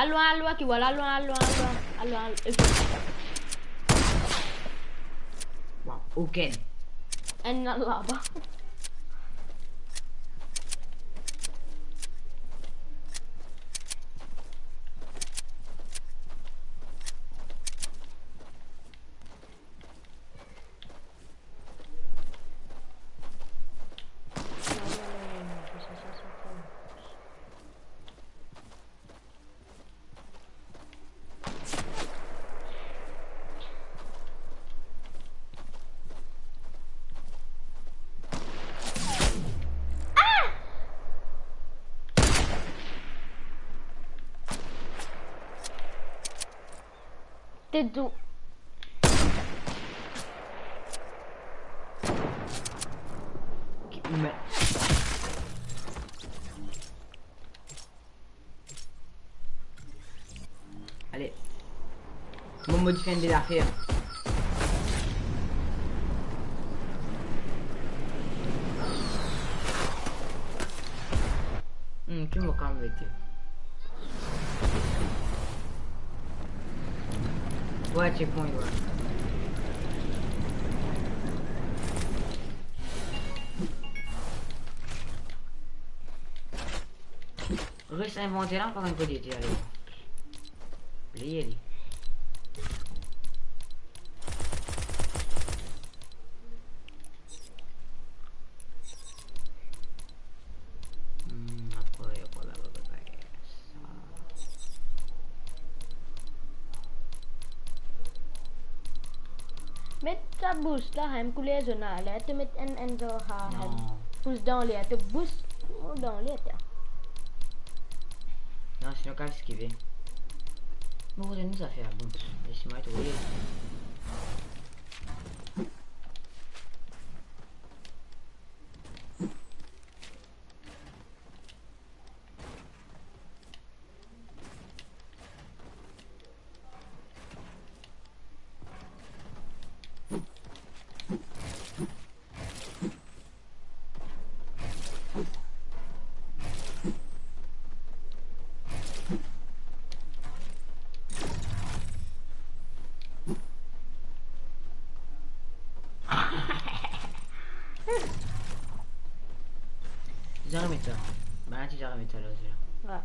Al lwin, al lwin, ki vwala, al lwin, al lwin, al lwin, al lwin, al lwin, al lwin. Waw, okenn. Enn laba. Te dou. Me- Ale. Mo modifie enn de zafer. Hmm, ki mo kapav mete? Wi, checkpoint, wi. Res invanter la, pa konn kot li ete ale. Bliye li. Hmm, apre, apre, apre, apre, apre. Met sa bous la, enn kouler zone la, to met enn, enn zone la, non. Bous dan ler, to bous dan ler, ta. Non, sinon, kan eskive. Bon, kote nou zafer, bon, les mwa trouve. Ti zame met sa. Bann la ti zame met sa lor zwe la.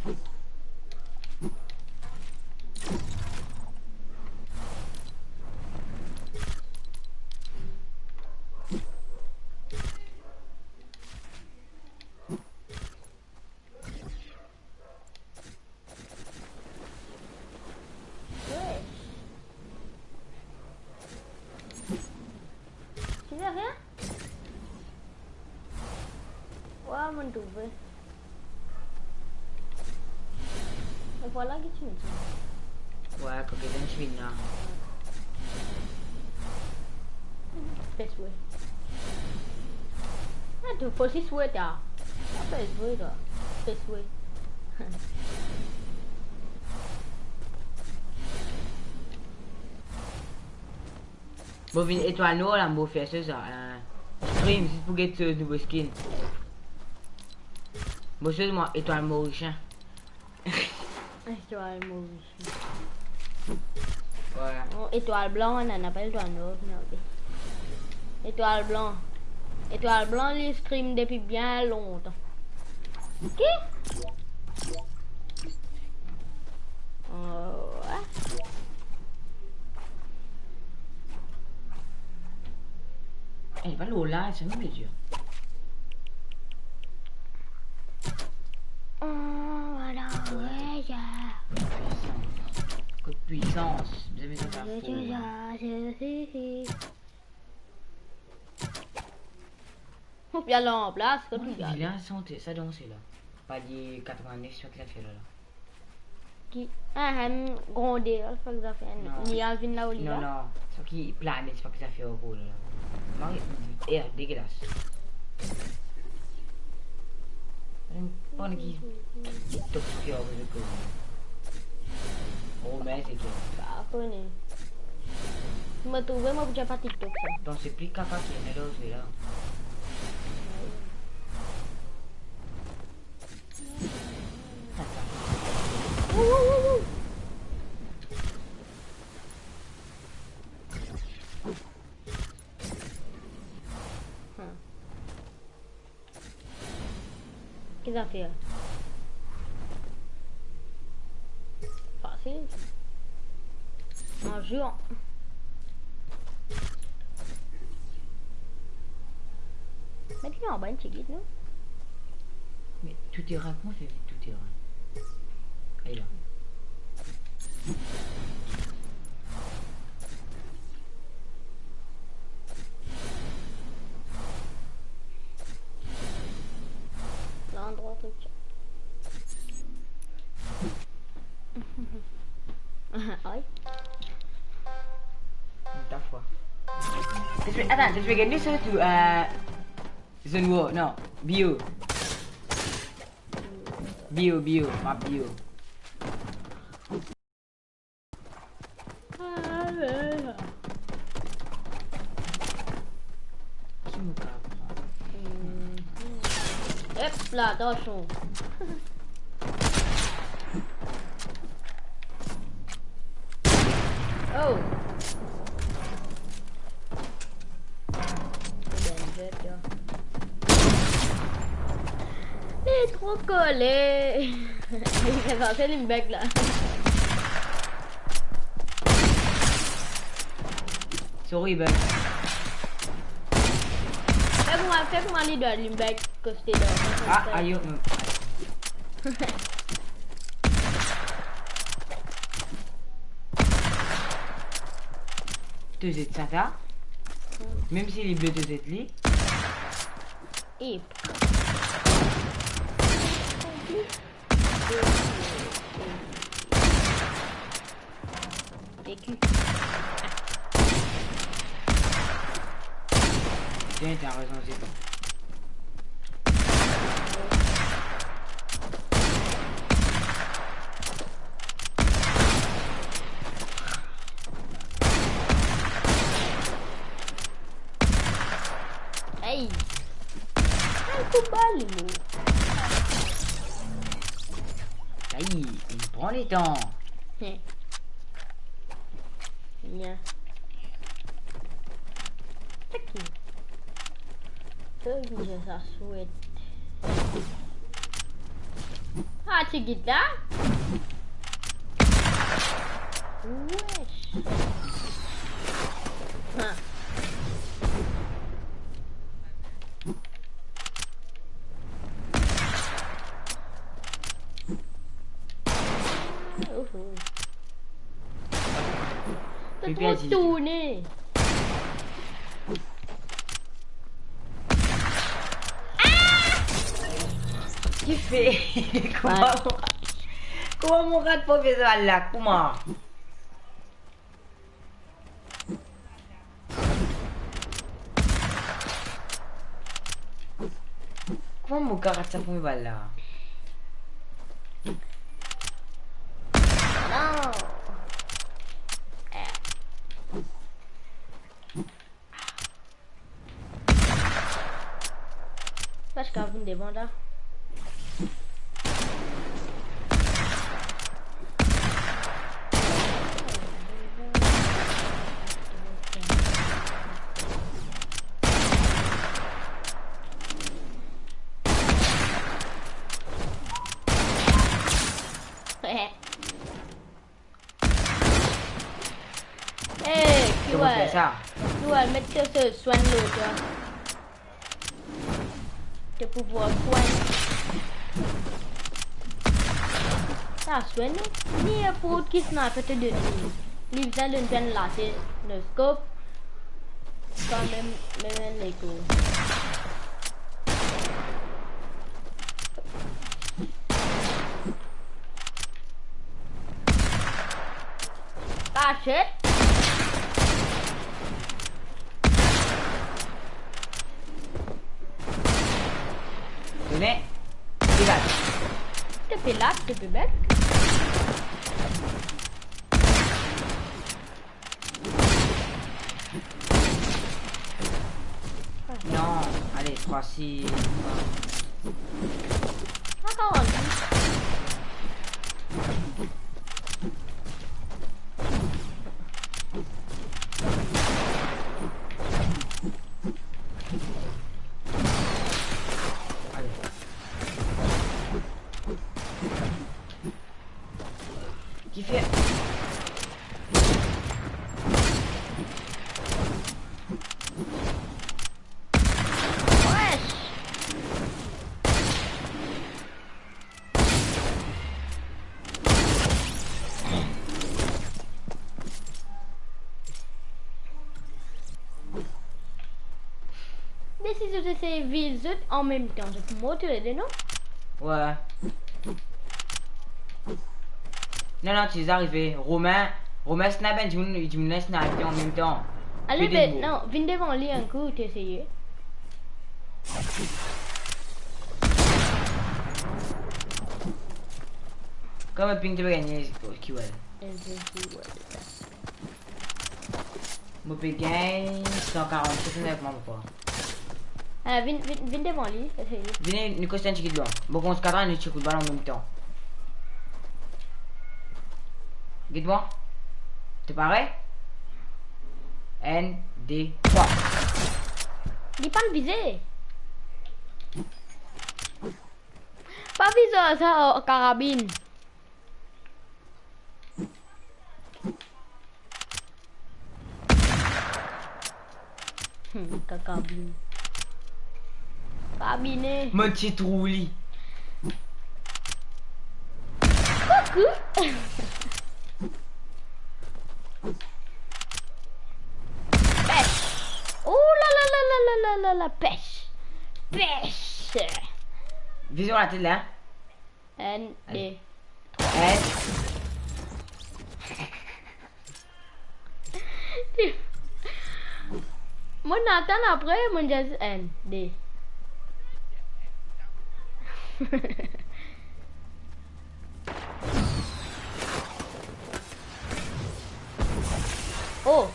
Wi. Wi. Ti na rien? Wa, mo'nn trouve. E vwala ki ti dir. Wi, koke dan ti vinn la. Pe swe. Ah, to fo si swe ta. Pa pe swe ta. Pe swe. Mo vinn etwal nor la, mo fer so sa, eh, stream, zis pou get so nouvo skin. Mo so mwa etwal morisien. Etwal morisien. Wi. Oh, etwal blan, non, napa etwal nor, non, ok. Etwal blan. Etwal blan, li scream depi bien lontan. Ki? Oh, wi. Eh, pa lor la, sa nou pe dir. Ou pe al anplas, kot ou pe al? Vilain sante, sa danse la. Palie katrevin-nef, sa ki zafer la la. Ki, ah, ah, gronde, sa ki zafer. Non. Li al vinn la, ou li non, la? Non, sa ki plane, sa ki zafer ankor la. Mari, er, degelas. Pann ki TikTok ki ar rezo koze. Romain, se ki? Pa kone. Mo trouve mo pou dir pa TikTok sa. Bon, se pli kaka ki ena lor zwe la. Ou, ou, ou, ou. Hmm. Ki zafer? Fasil. Bonzour. Met li anba enn tigit, non? Me tou terin, kouma fer vit tou terin? Ay la. Landrwa pou tchek. Ay. Atann, to pe gagn li sirtou, euh, Zone War, non, Bio. Bio, Bio, map Bio. Ki mo kav pran? Hmm. Hop la, atansion. Oh. Li tro kole. Li pe pas limback la. Sorry, bug. Fer pou mwa, fer pou mwa li dwa limback koste dan. Ah, ayo, non. To zet sa ta? Mem si li ble, to zet li. Ip. Vécu. Tiens, t'as raison, c'est bon. Ay. Ay, kou bal, mo. Ay, li pran letan. He. Bien. Ok. Sa, sa swet. Ah, ti git la? Wesh. Ha. Oho. Li pe tro tourne. Ah! Kifer? Kouma mo, kouma mo rat pa pe zwe la? Kouma? Kouma mo kav rat sa premie bal la? Non. Pas ki vinn devan la. Eh, ki... Kouma fer sa? Ki wa, met to so swagn lot la. To pou pran swagn. Sa swagn, non? Ninport ki sniper to donn li. Li bizin donn zwenn latet, noskop, kan mem, mem enn lekour. Kasiet. Tone, degaz. To pe la, to pe bek. Non, ale, trwa, sis. Ankor enn. Ale. Kifer? Wesh! Me si zot esey viz zot anmemtan, zot pou mor toulede, non? Wi. Non, non, ti deza arive. Romain, Romain snipe enn dimoun, dimoun la snipe anmemtan. Ale, be, non, vinn devan li enn kou, to eseye. Kouma ping to pe gagne, Q L? Mo pe gagn san karant-sek, mo pa. Ah, vinn, vinn, vinn devan li, eseye. Vini, nou koz enn tigit lwin. Mo koz kat, nou tir kout bal anmemtan. Gete mwa. To pare? Enn, de, trwa. Li pa vize. Pa vize sa, oh, karabinn. Hmm, karabinn. Karabinn. Mo ti trouv li. Koukou. Pes. Oh la la la, pes. Pes. Vize latet la. Enn, de, trwa. Enn. Mo atann apre, mo dir enn, de. Oh.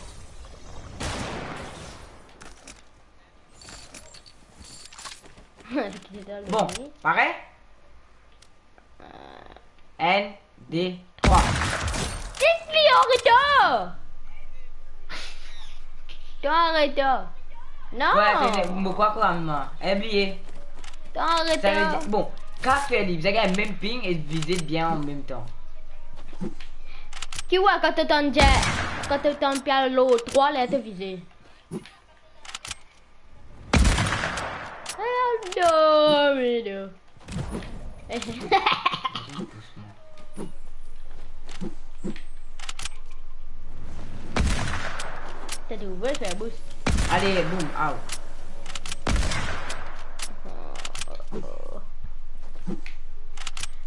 Bon, pare? Enn, de, trwa. Tit li an retar. To an retar. Non. Wi, mo krwar kouma, eh, bliye. To an retar. Savedir, bon, kafer li, bizin gagn mem ping e vize bien anmemtan. Ki wi, kan to tann dir, kan to tann pil lor trwa, ler to vize. Hello, hello. T'as dû ouvrir la bouche. Ale, boum, aw.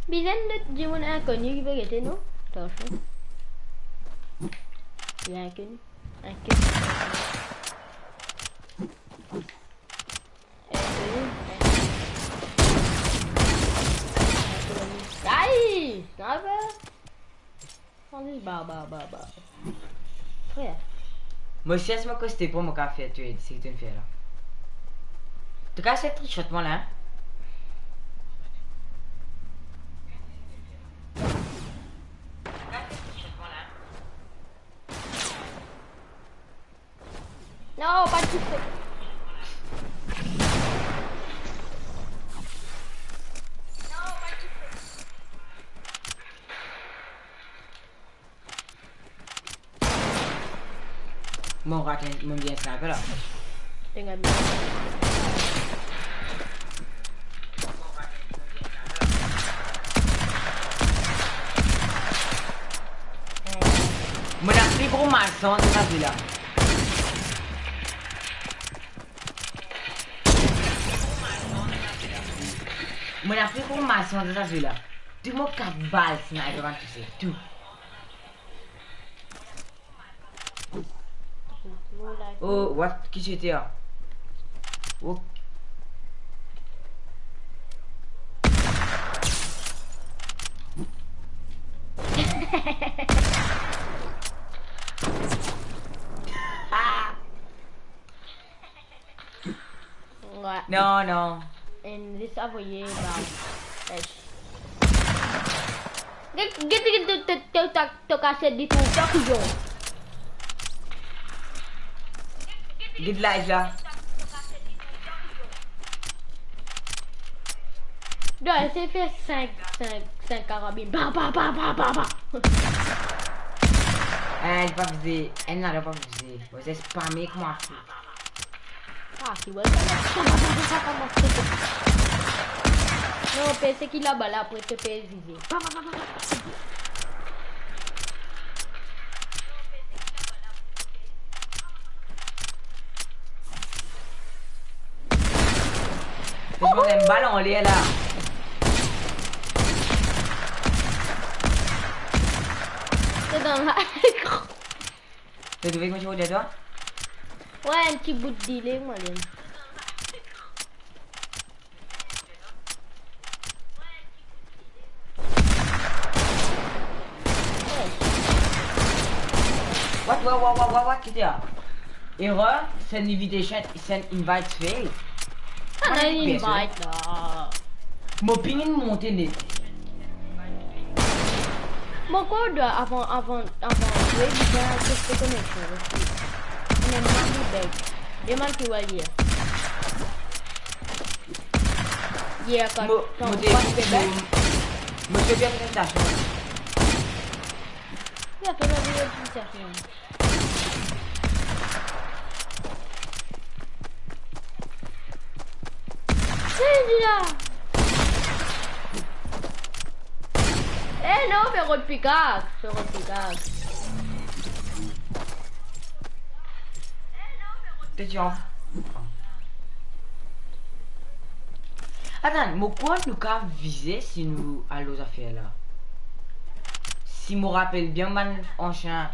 Bizin de dimoun inkoni ki pe gete nou. Atansion. Inkoni. Inkoni. Aïe! Sniper! Ann li, ba, ba, ba, ba. Frer. Mo si mo koste pou mo kapav fer tou seki to'nn fer la. Antouka, se trichot mwa la, hein? Non, pa dife. Mo rat enn, mo gagn sniper la. Te gagn. Mo ena pli Malsans sa, sela. Mo ena pli konpasyon de sa, sela. Tou mo kat bal sniper, pa touse, tou. Oh, what? Ki ti ete la? Oh. Ouais. Non, non. Enn zis avoye, ba. Wesh. Get, get, get, to, to, to, to, to kasiet ditou, to kouyon. Get live la. Non, esey fer sink, sink, sink karabinn. Pa, pa, pa, pa, pa, pa. Eh, li pa vize. Enn la, li pa vize. Bon, se spame kouma fou. Ah, ki wè sa la. Non, pe seki laba la, apre to pe vize. Mo enn bal anler la. Se dan la. To trouve kouma ti rod twa? Ouais, enn ti bout dile, mwa, li. What, what, what, what, what, what, ki ti la? Erreur, send invitation, send invite fail. Ah, non, invite la. Mo ping inn monte net. Mo krwar avan, avan, avan zwe, bizin teste koneksion osi. Mem mwa li beg. Demann ki wè li ye. Ye, kan mo, kan mo te, mo, mo te bien prezantasion. Ya, to la vi, ya, prezantasion. Sezi la. Eh non, fer rod pikas, fer rod pikas. Te ti an. Atann, mo krwar nou kav vize si nou al lor zafer la. Si mo rapel bien, bann ansien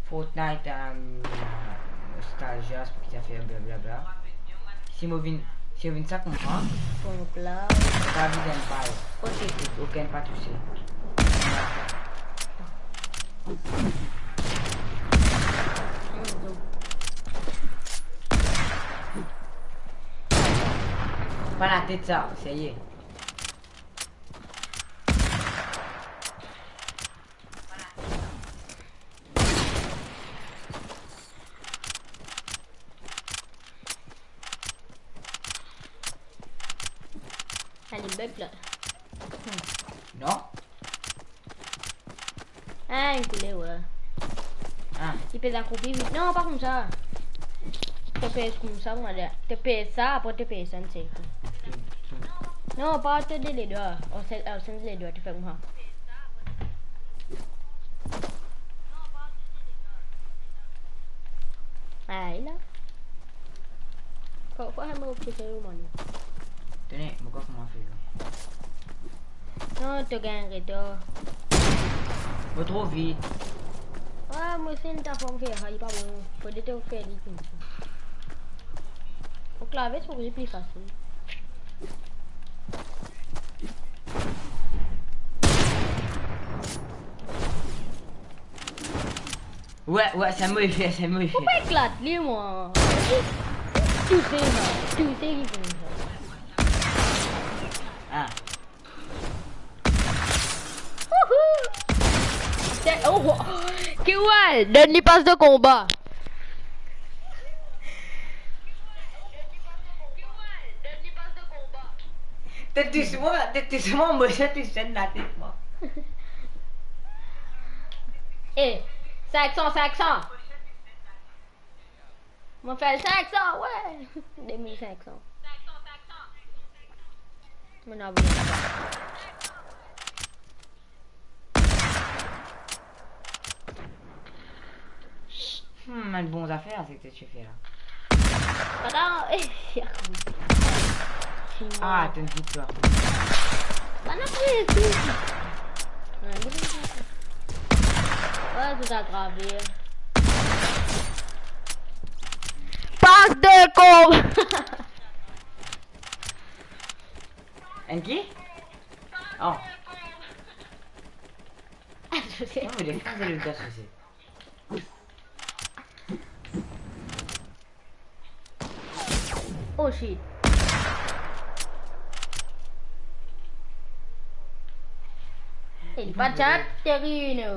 Fortnite, euh, Nostalgia, ki zafer blablabla. Si mo vinn, si mo vinn sa konpran. Konpla. Sa vinn enn pal. Kote? Okenn pa touse. Pa latet sa, serye. Ale, bug la. Hmm. Non. Ah, enn koule, ouais. Ah. Li pez ankor pli vit. Non, pa koumsa. To pez koumsa, mwa, la. To pez sa, apre to pez sa, enn sel kou. Non, pa to de ledwa. An sel, an sel ledwa, to fer koumsa. Ay, la. Parfwa, mo pe fer mwa. Tene, mo pa kouma fer. Non, to gagn retar. Mo tro vit. Ah, mo sel ta fom fer, ah, li pa bon. Fode to fer li koumsa. Mo klavie, mo klavie pli fasil. Ouais, ouais, sa mo fer, sa mo fer. Fo pa eklat li, mwa. Touse, mwa. Touse, li koumsa. Ah. Wouhou! Se, oh, oh. Ki wal, donn li pas de konba. Te tous mwa, te tous mwa, mo, te tous enn latet mwa. Eh, sink san, sink san. Mo fer sink san, ouais. De mil sink san. Mo ena abone. Hmm, enn bon zafer, seki to ti fer la. Pardon. Ah, to inn hit twa. Bann apre tou. Wi, tou agrav. Pas de kob. Enn ki? Oh. Ah, je sais. Non, mais les phrases de Lucas, je sais. Oh shit. Il va chat terrino.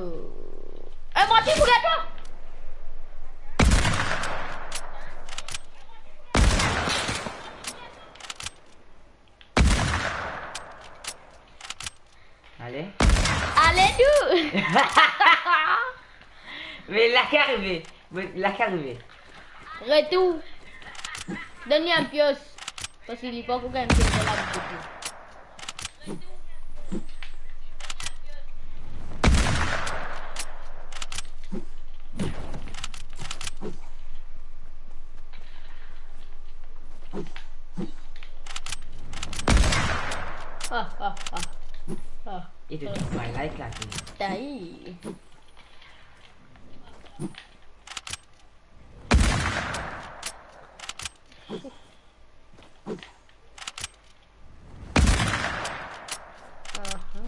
Eh, mon petit poulet, toi. Ale. Ale tou. Me la ki arive. Me la ki arive. Retour. Donn li enn pios. Parski li pankor gagn pios dan lavi. Ah, ah, ah. Ah. E to trouv pa like la, ti. Tayi. Aha.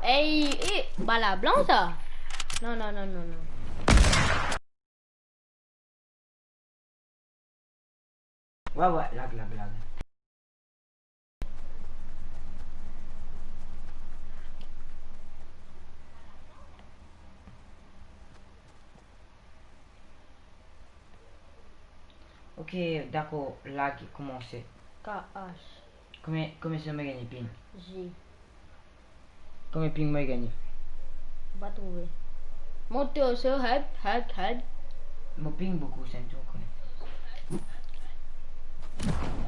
Ey, eh, bal la blan sa. Non, non, non, non, non. Wi, wi, lag, lag, lag. Ok, dakor, lag koumanse. K H. Konbien, konbien so mo gagne ping? G. Konbien ping mo gagne? Pa trouve. Mo to so head, head, head. Mo ping boukou, sa to kone.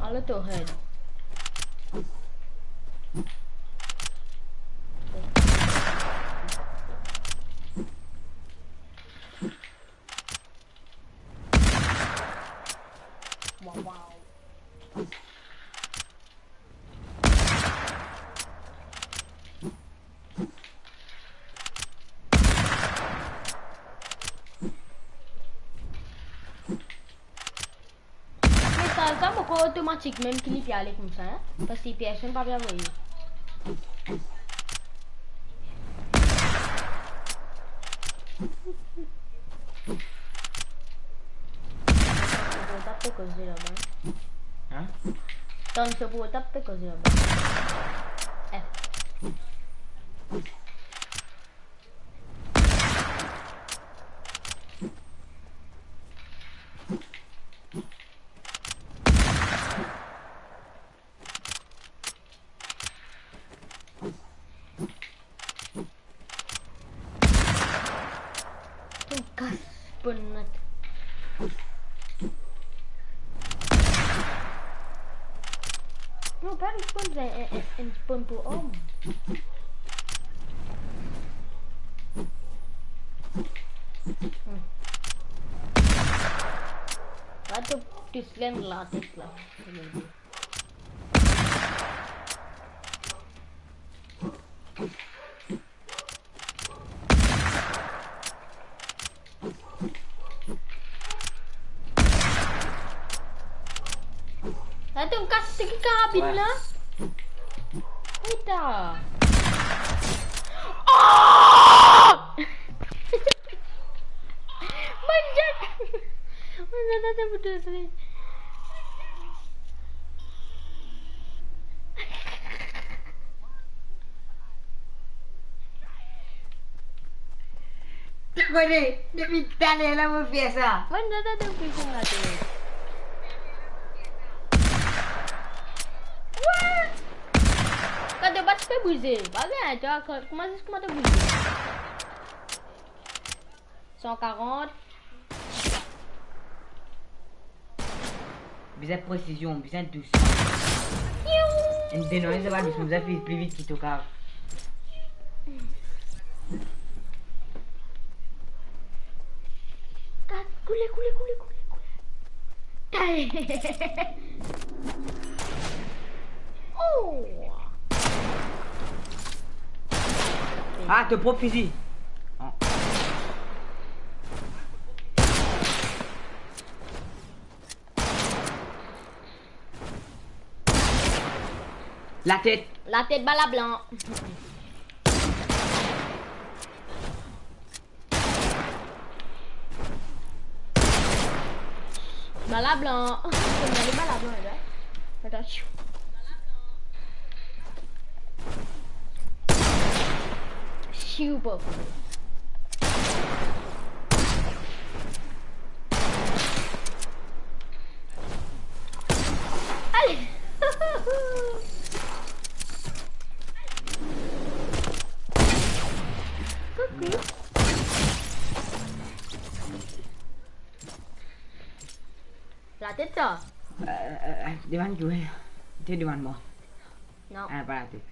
Alor to head. Wow, wow. Me sa, sa mo krwar otomatik mem ki li pe ale koumsa, hein? Parski personn pa pe avoye. Tann so portab pe koze laba. Hein? Tann so portab pe koze laba. Eh. Kas spawn net. Non, pa enn spawn, enn, enn, enn spawn pou om. Hmm. Wat to tous lem la tet la. Atann, kas seki karabin la. Putain. Oh! Mon Dieu! Mon Dieu, sa, sa pou tous li. To kone, depi taler la mo fer sa. Mo inn atann to pe fer sa. What? Kan to bat, to pe brize. Pa bien, to, kouma, kouma to brize? San karant. Bizin presizion, bizin dous. Enn de nanye, sa va dous, bizin pli, pli vit ki to kav. Koule, koule, koule, koule, koule. Tay. Oh. Ah, to prop fizi. Ah. Latet. Latet bala blan. Bala blan. Konn ale bala blan la. Atansion. Siou pa. Ale. Koukou. Latet sa? Euh, euh, euh, devan ki, wi. Te devan mwa. Non. Ah, pa latet.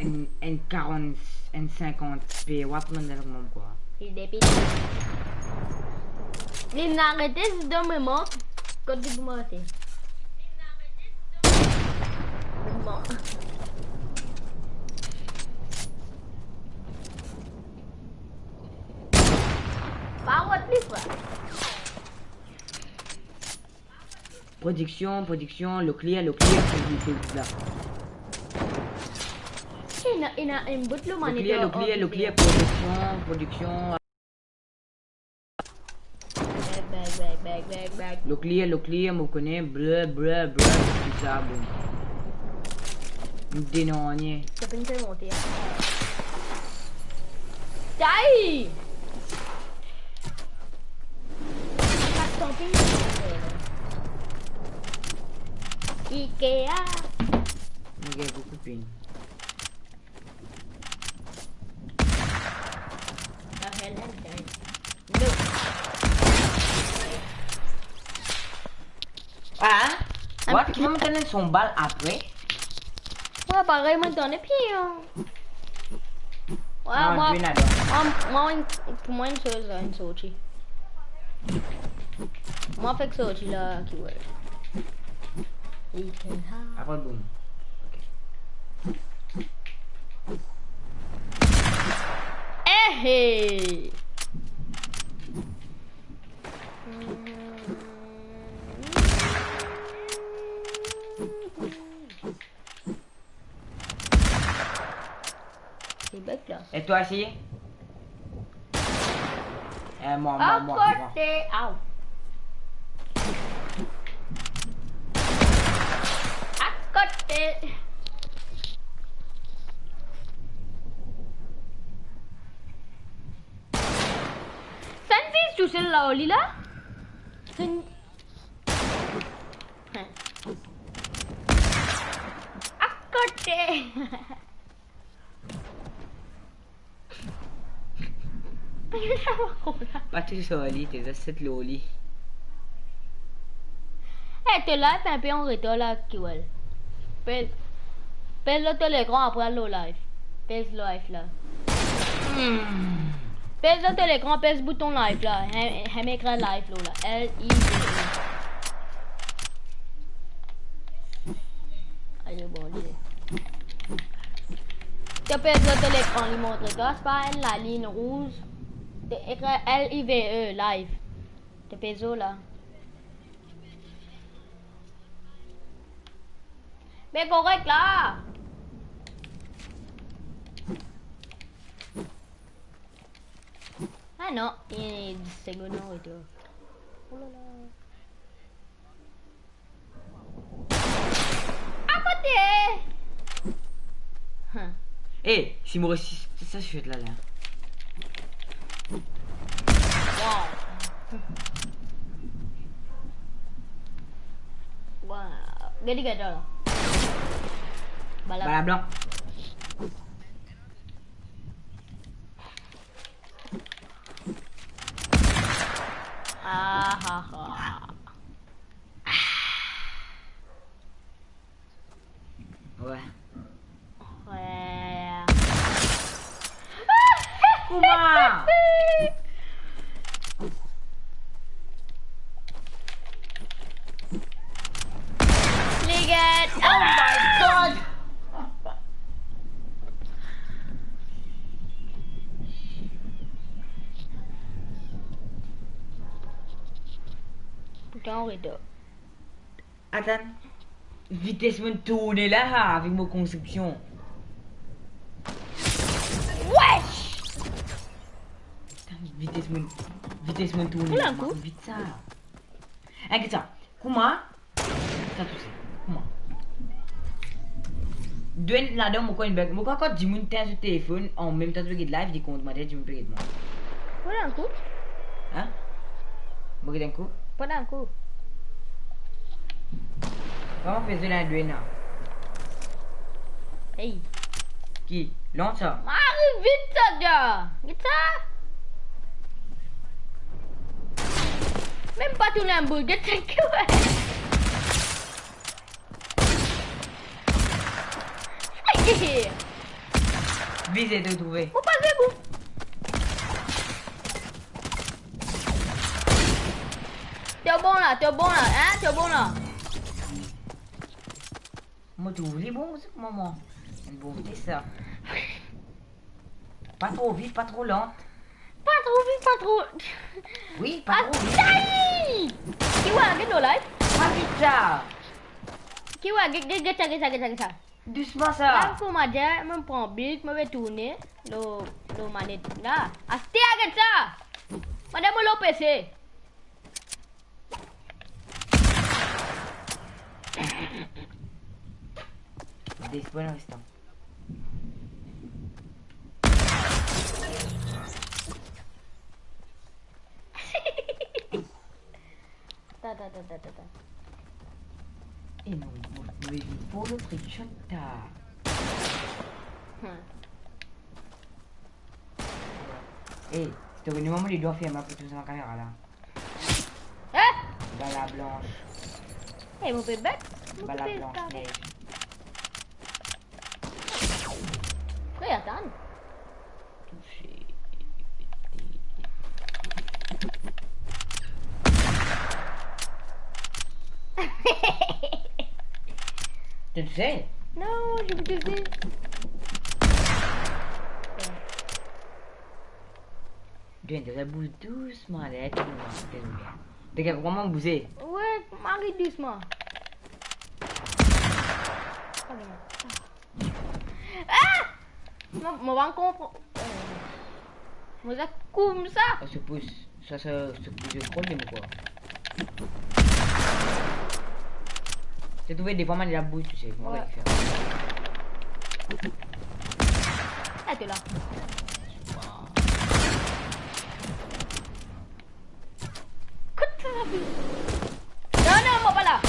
Enn, enn karant, enn sinkant pe, wa pou mwa dan mwa, kwa. Li depi. Li inn arete zis dan mo mwa. Kot li pou marse? Mo mwa. Pa rod li, frer. Prodiksion, prodiksion, lo clear, lo clear, se, se la. Ena, ena enn bout lo moniteur. Lo clear, lo clear, lo clear, prodiksion, prodiksion. Back, back, back, back, back. Lo clear, lo clear, mo kone, ble, ble, ble, tou sa, bon. Mo denon anie. Sa pena fer monte. Tay! Pas tanpi. Ikea. Mo gagn boukou pinn. Ah, what? Kouma mo tann son bal apre? Mwa, parey, mo tann pli, an. Mwa, ah, mwa, grenade. Mwa, mwa, enn, pou mwa, enn soz, enn sorti. Mwa fek sorti la, ki, wi. Apre, boum. Ok. Eh, hey! Li bug la. E twa osi? Eh, mwa, mwa, mwa, mwa. Akote, aw. Akote. Sa enn viz tousel la, oli la? Sa enn Akote. Pa tou sor li, to zis sit lor li. Eh, to live inpe an retar la, Kiwel. Pez, pez lor to lekran, apre al lor live. Pez live la. Hmm. Pez lor to lekran, pez bouton live la. Hem, hem ekrir live lor la. L I V E. Ayo, Bondie. To pez lor to lekran, li montre twa, se pa enn lalinn rouz. To ekrir L I V E, live. To pez lor la. Me korek la. Ah non, e dis segonn an retar. Oh là là. Akote! Hein. Eh, si mo resi sa, sa sifet la, la. Wow. Wow. Gade, gade la. Bala. Bala blan. Ah, ah, ah. Ouais. Ouais. Kouma? Tan retar. Atann. Vites mo tourne la, ha, avek mo konstriksion. Wesh! Atann, vites mo, vites mo tourne la, vit sa. Hein, get sa. Kouma? Sa touse. Kouma? Dwenn ladan mo krwar enn bug. Mo krwar kan dimoun tengn so telefonn an mem tan to pe get live, li kont mwa, dimoun pe get mwa. Pran enn kou. Hein? Mo get enn kou? Pran enn kou. Kouma fer zwe la Dwenn la? Hey. Ki? Lans sa? Mari vit sa dia. Get sa. Mem pa tourn enn boul, get sa ki we. Vize, to trouve. Mo pa trouve kou. To bon la, to bon la, hein, to bon la. Mo trouv li bon, se kouma mwa. Enn bon vites sa. Pa tro vit, pa tro lant. Pa tro vit, pa tro... Wi, pa tro vit. Atay! Ki we, get lor live? Pa vit sa. Ki we, get, get, get sa, get sa, get sa, get sa. Dousman sa. Mem kouma dir, mo pran bik, mo pe tourne lor, lor manet la. Aster get sa. Mo dan mo lor PC. Despawn restan. Atann, atann, atann, atann, atann. E non, mo, mo, mo pou lot trick shot ta. Hmm. E, si to kone mwa, mo ledwa ferme pou touzour kamera la. Eh! Bala blanch. Eh, mo pe bet. Mo pe bet. Bala blanch nez. Frer, atann. Touse. To touse? Non, je suis tousé. Dwenn, to bouz dousman, ale, to bouz dousman. Regarde kouma mo bouze. We, mari dousman. Ah! Mo, mo pa konpran. Mo dir koumsa. Sa se pous. Sa, sa, sa, je crois que je me crois. To trouve, defwa mo la bouz, tu sais, mo pa fer. Ah, t'es là. Kot sa la vinn? Non, non, mo pa la.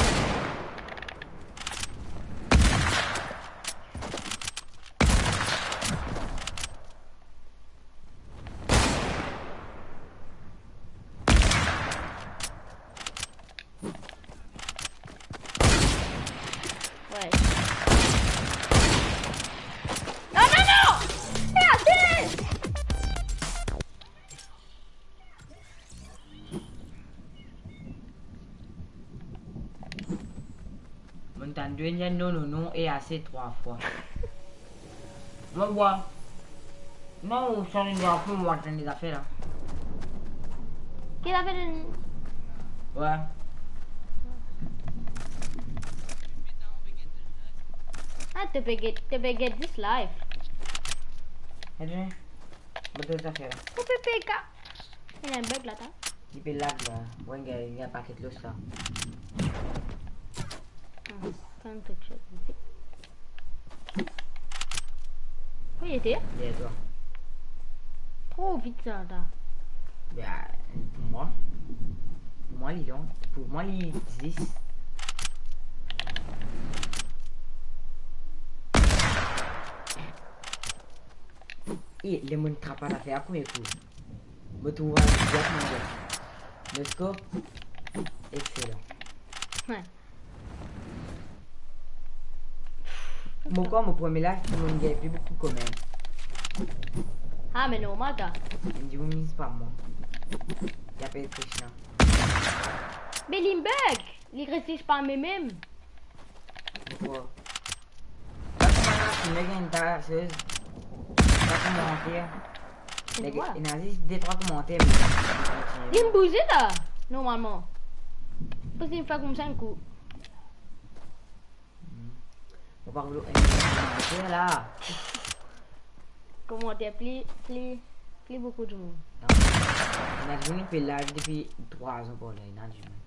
We. Non, non, non! Merde! Mo tann Dwenn dir non, non, non e ase trwa fwa. Mo bwar. Non, ou sanz drapo, mo atann zafer la. Ki zafer de... We. Ah, to pe get, to pe get this life. Atann. Mo atann zafer la. Ou pe peka. Ena enn bug la, ta. Li pe lag la. Wi, li ena, li ena paket los la. Ah, kan to check vite. Kot li ete? Deryer twa. Tro vit sa, ta. Ya, pou mwa. Pou mwa, li lon. Pou mwa, li zis. E, lemonn trap la fer koumsa kou. Mo trouv li bien koumsa. Noskop. Exelan. Wi. Mo krwar mo premie live, mo gagn pli boukou komant. Ah, me normal, ta. Li dir, "Wi, me se pa mwa." Li apel Krishna. Me li bug. Li res zis pa mem. Mo krwar. Pa koumsa, nek enn ta soz. Pa komanter. Nek, ena zis de trwa komanter, me... Li bouze la, normalman. Ou ti fer koumsa enn kou. Hmm. Mo pa vle enn komanter la. Komanter pli, pli, pli boukou dimoun. Non. Ena dimoun ki pe live depi trwa an par la, ena dimoun.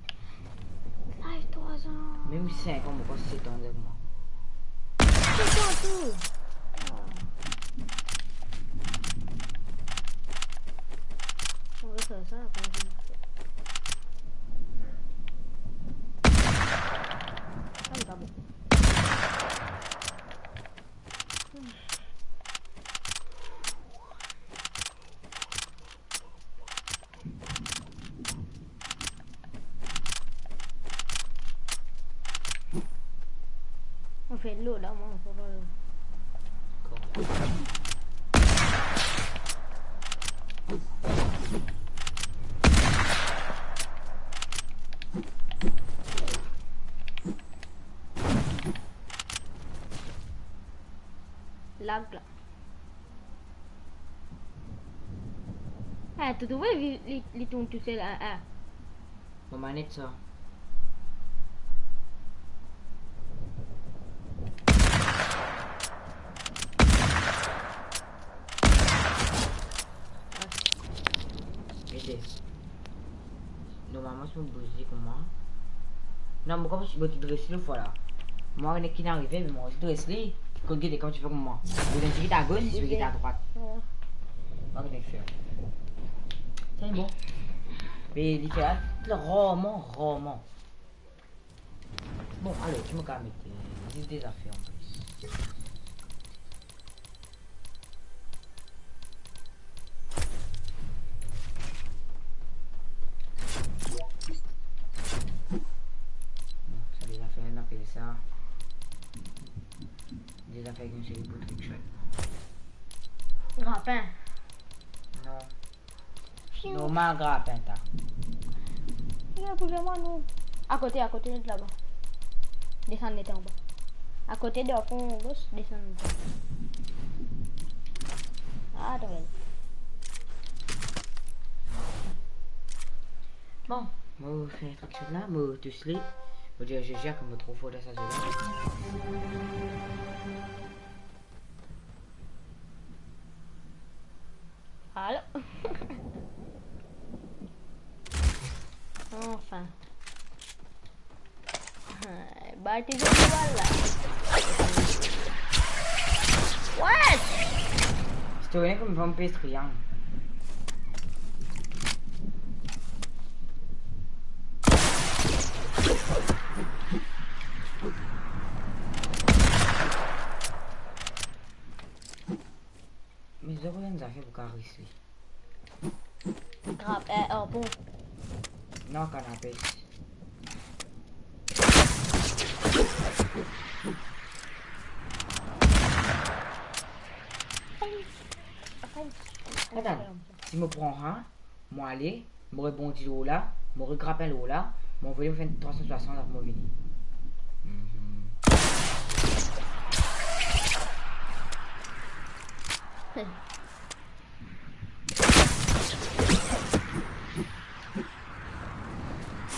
Live trwa an. Mem sink an, mo krwar set an devan mwa. Set an tou. Ah. On va faire ça, après, on va faire ça. Ah, mais pas bon. On fait de l'eau là, moi, on peut pas. Lag la. Ah, to trouve li, li, li tourn tousel, ah, ah. Mo manet sa. Ede. Normalman, si mo bouz li kouma. Non, mo konpran si mo dres li fwa la. Mo nek ki arive, me mo dres li. Kot gete kouma ti fer kouma. Mo dres li a gos, mo gete a drwat. Mo nek fer. Sa bon. Me li fer rarman, rarman. Bon, alor, ki mo kav met, euh, zis de zafer an plis. Bon, sa de zafer, nou apel sa. De zafer ki nou seri pou trick shot. Grapin. Non. Normal grapin ta. Li pou zwe mwa nou. Akote, akote, net laba. Desann net anba. Akote, dan fon gos, desann net anba. Ah, atann. Bon, mo fer trick shot la, mo tous li. Mo dir GG, kouma mo tro for dan sa zwe la. Alor. Anfin. Ba, ti zwe bal la. What? Story kouma fam pe triang. Me zot enn zafer pou kav res li. Grap, eh, oh, bon. Non, kanapes. Atann, si mo pran, hein? Mo ale, mo rebondi lor la, mo regrap lor la, mo anvoy li fer trwa san swasant, apre mo vini. Mhm.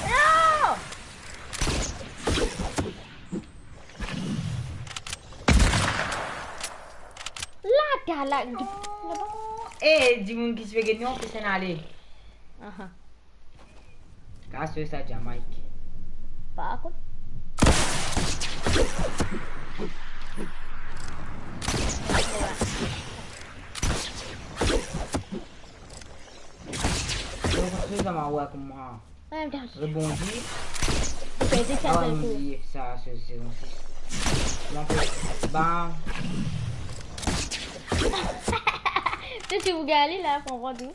Non! La, ta la, laba. Eh, dimoun ki ti pe gagn, nou pe sinn ale. Aha. Kas sa Jamaik. Pa kot. Donk, se sa mo war kouma. Rebondi. Perdi sa, ah, sel kou. Rebondi, sa, se, se, se, bam. Ti, ti pou gagn li la, konpran tou.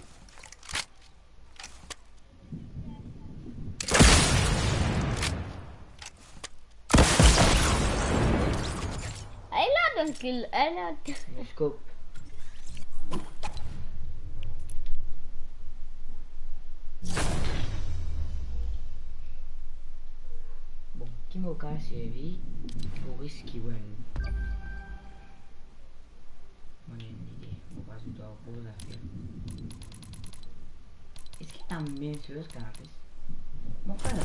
Ay la, donk, li, ay la. Mo scope. Bon, ki mo kav servi pou riski, well. Mo ena enn lide, mo pa zot ar gro zafer. Eski ena mem sez kanapes? Mo pa la.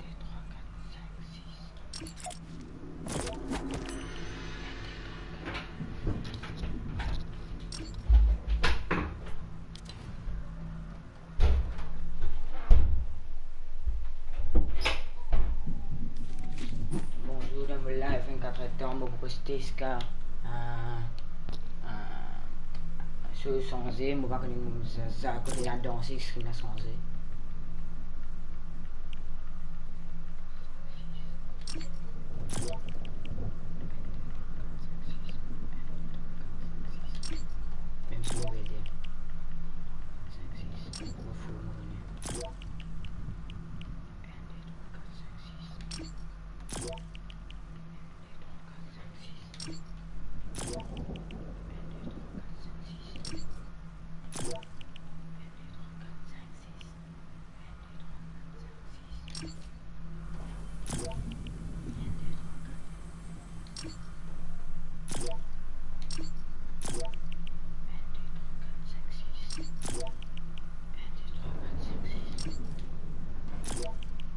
de, trwa, kat, sink, sis. Bonzour, dan mo live vinn-kat-er-tan, mo pou poste ziska, euh, euh, So, sanze, mo pa kone sa, sa, kote la danse, skin la sanze. Mem si mo verde. Sink, sis, mo fou, mo kone. Enn, de, trwa, kat, sink, sis.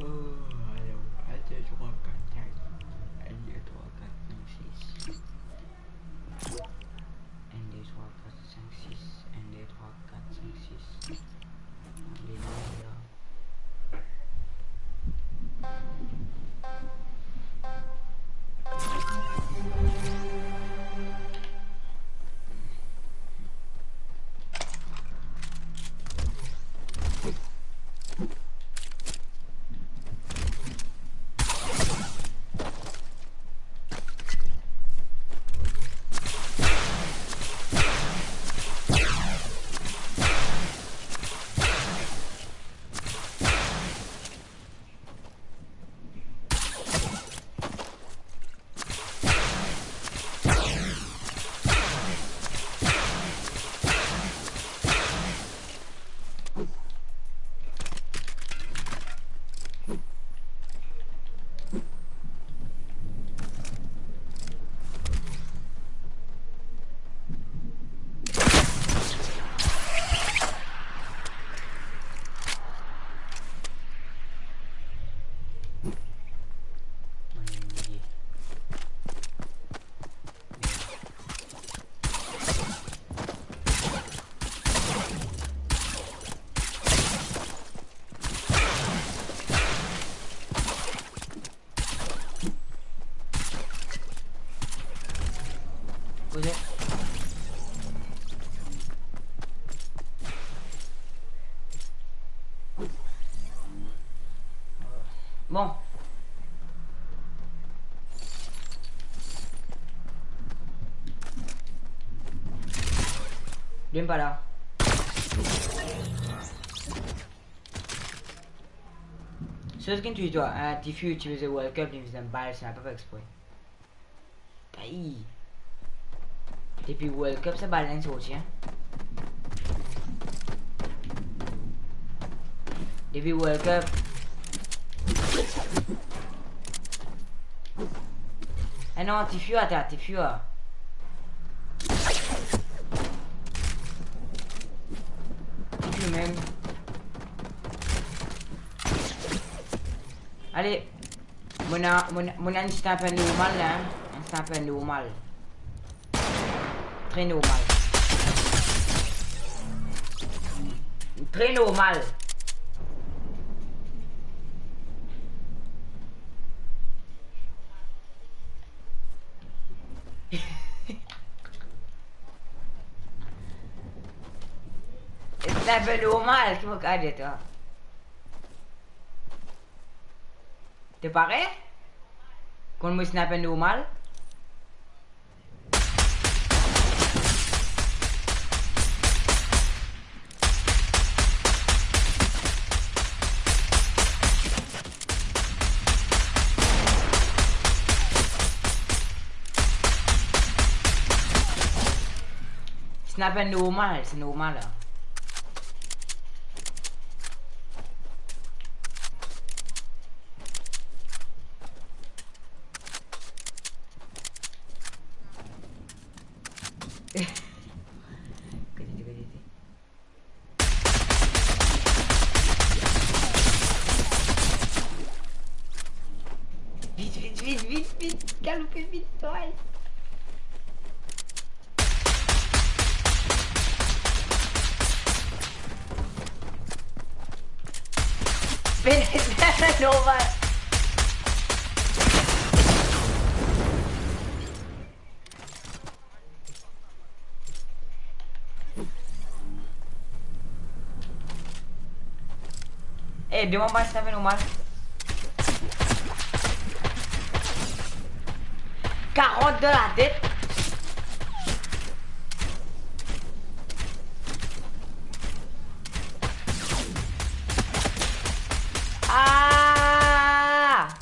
Oh, alors, un, deux, trois, quatre, cinq. Un, deux, trois, quatre, cinq, six. Un, deux, trois, quatre, cinq, six. Un, deux, trois, quatre, cinq, six. Alléluia. Koze. Bon. Vinn pa la. Sot ki touy twa, ah, Tifi ti vinn World Cup, li vinn bal, sa pa fer expre. Ay. Depi World Cup, sa bal inn sorti, hein. Depi World Cup. Ah non, Tifi, atann, Tifi. Tifi mem. Ale. Mo ena, mo ena, mo ena enn sniper normal la, hein. Enn sniper normal. Tre normal. Tre normal. Sniper normal, ki mo kapav dir twa? To pare? Konn mo sniper normal? Sniper normal, se normal la. Vit, vit, vit, vit, vit, galoupe vit, twa. Normal. Eh, demann mwa si sa pe normal. Karant dan latet. Ah!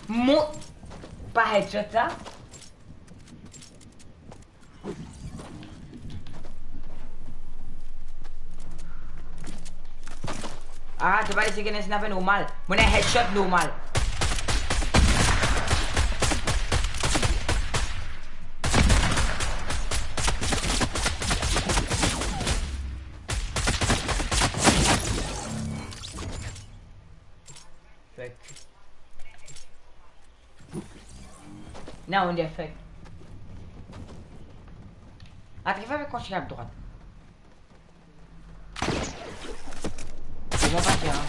Mo, pa headshot sa. Ah, to pa les gagn enn sniper normal. Mo ena headshot normal. Fuck. Non, on dirait fuck. Atann, ki fer kontign a drwat? Kouma pa fer, hein?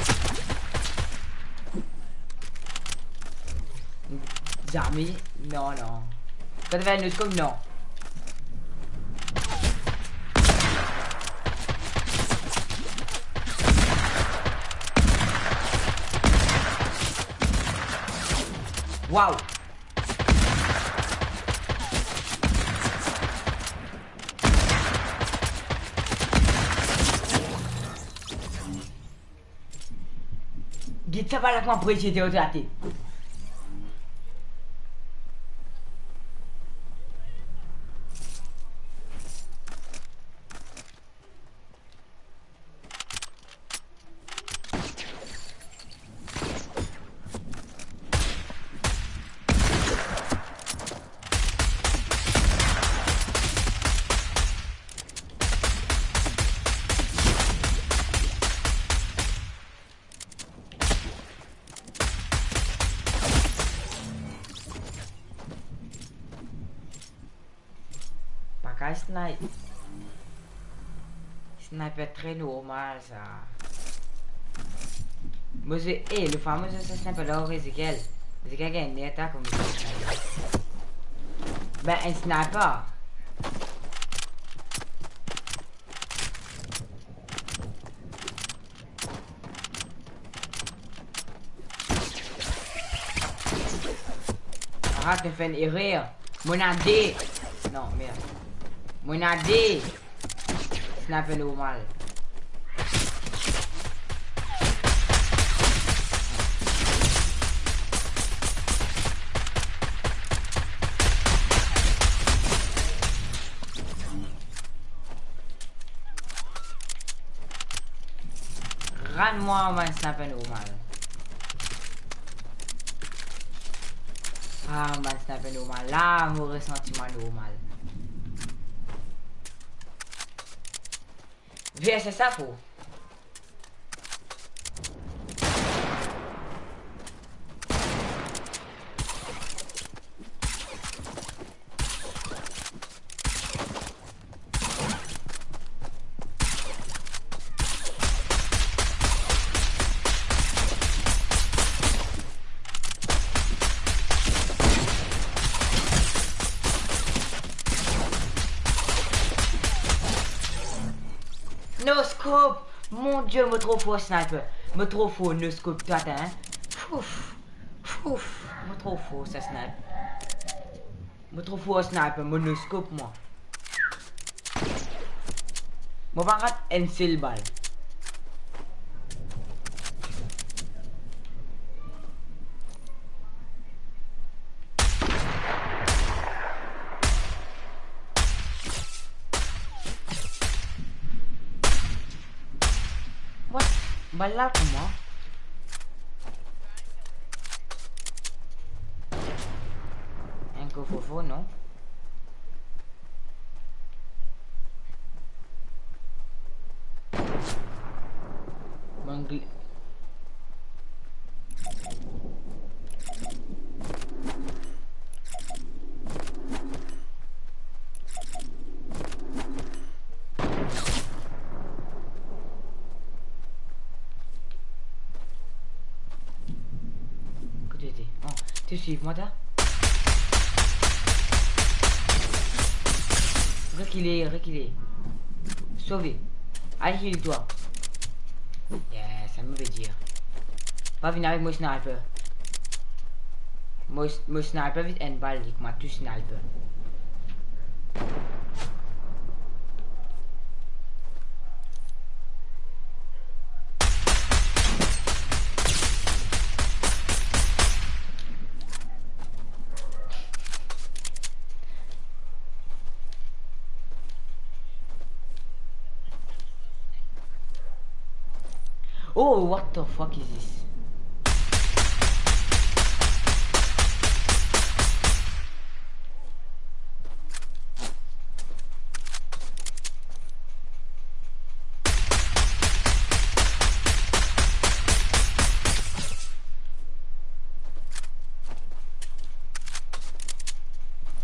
Zame, non, non. Kan to fer no scope, non. Waw! Get sa, pa la kouma prezide oto ater. Pa kapav snipe. Sniper tre normal sa. Mo zwe, eh, le famo zwe sa sniper la, Ezekiel. Ezekiel gagn nerta kouma sniper. Ben, enn sniper. Arat, to fer enn erer. Mo ena de. Non, merde. Mo ena de. Sniper normal. Rann mwa bann sniper normal. Ah, bann sniper normal. La, mo resanti mwa normal. Ver, se sa pou. No scope! Mon Die, mo tro for sniper. Mo tro for no scope, twa, hein? Fouf! Fouf! Mo tro for sa sniper. Mo tro for sniper, mo no scope mwa. Mo pa rat enn sel bal. What? Bal la kouma? Enn kof fofo, non? Bann gl-, Kot to ete? Oh, to swiv mwa ta. Rekile, rekile. Sove. Al heal twa. Yeah, sa mo pe dir. Pa vinn avek mo sniper. Mo, mo sniper vinn enn bal, li kouma tou sniper. Oh, what the fuck is this?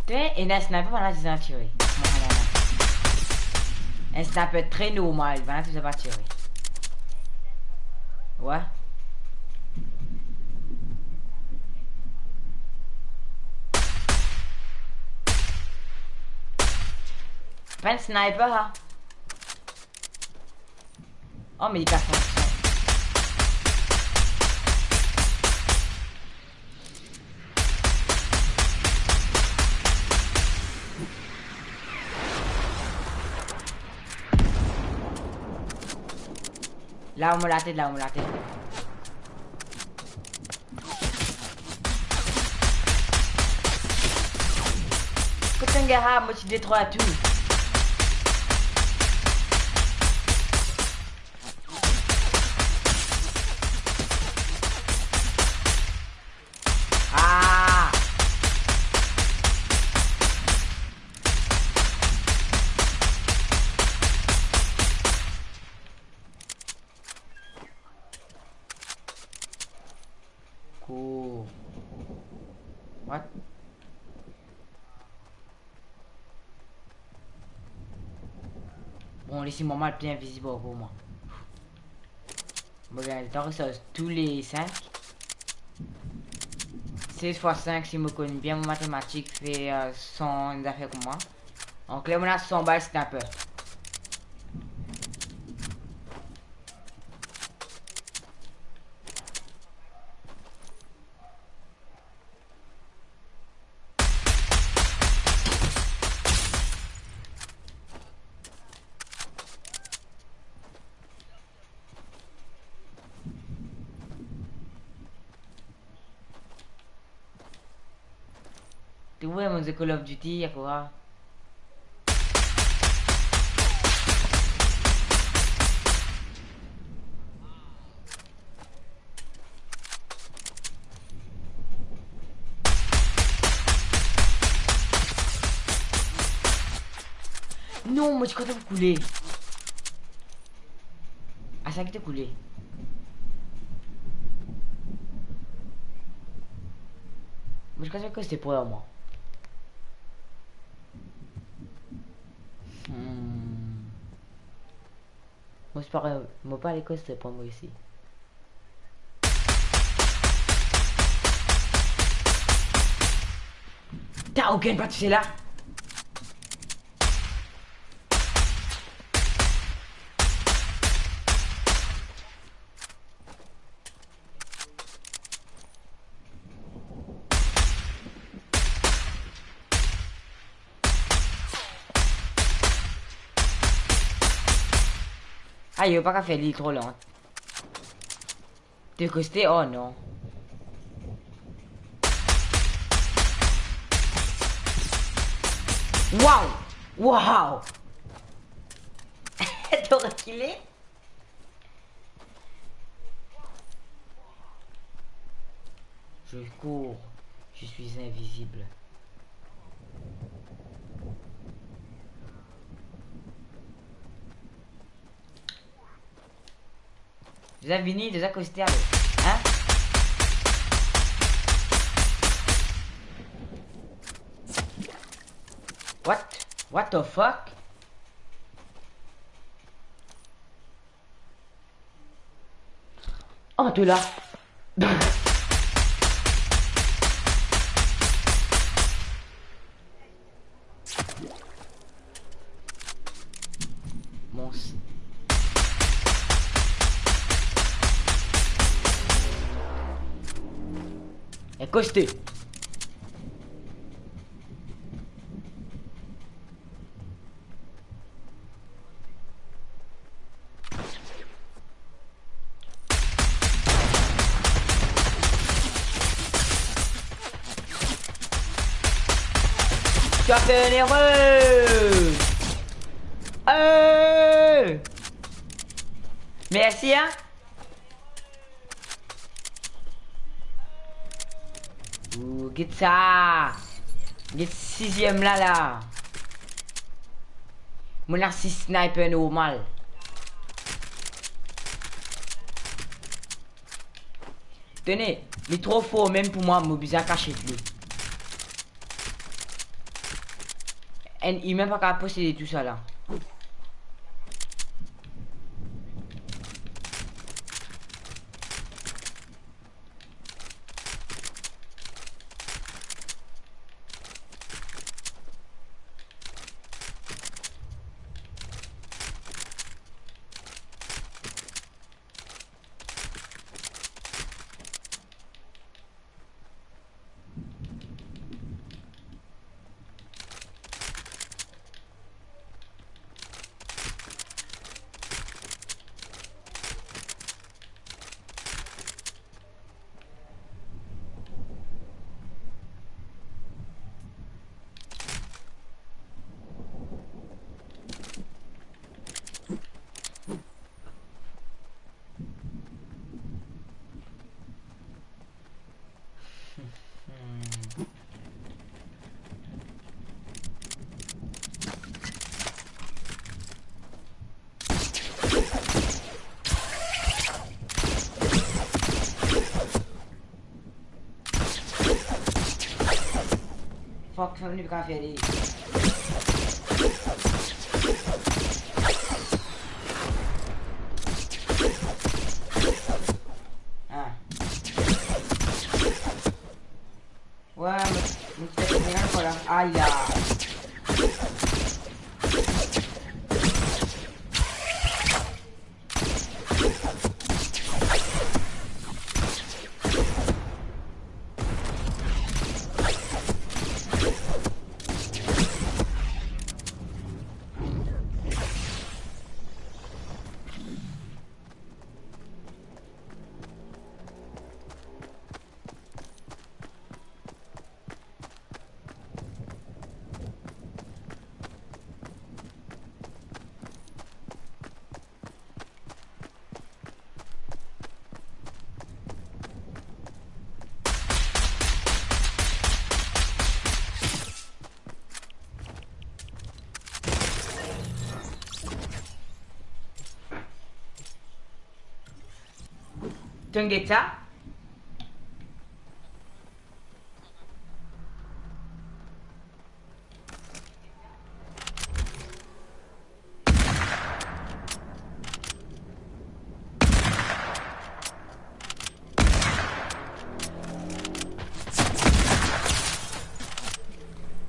Te, ena enn sniper, bann la bizin tire. Non, non, non. Enn sniper tre normal, bann la bizin pa tire. Wi. Pa enn sniper, ha. Oh, me li kas son. La, mo latet, la, mo latet. Kot enn gar, mo ti detrwa tou. Ah! Kour. What? Bon, les mwa mal pli invizib ankor mwa. Mo gagn letan resars tou le sink. Sez fwa sink, si mo konn bien mo matematik, fer, euh, san, enn zafer kouma. An kler, mo ena san bal sniper. Trouve mwa Call of Duty, ya kwa? Non, mo ti kontan pou koule. Ah, sa ki to koule. Mo ti kontan koz de pran mwa. Hmm. Mo pa, mo pa lekol, se pa mo isi. Ta okenn pa touche la. Ayo, pa ka fer li tro lent. De kote, oh non. Wow! Wow! To rekile? Je cours, je suis invisible. Deza vini, deza koste ale. Hein? What? What the fuck? Oh, to la. Mon s-, Akoste. Tu as fait un erreur. Euh. Merci, hein. Ou, get sa. Get siziem la, la. Mo ena sis sniper normal. Tene, li tro for mem pou mwa, mo bizin kasiet li. Enn imin pa kapav posede tousala. Fuck, sa nou pa kapav fer li. Ah. Ouais, mais, mais c'est bien, voilà. Aïe, aïe. T'inquiète pas.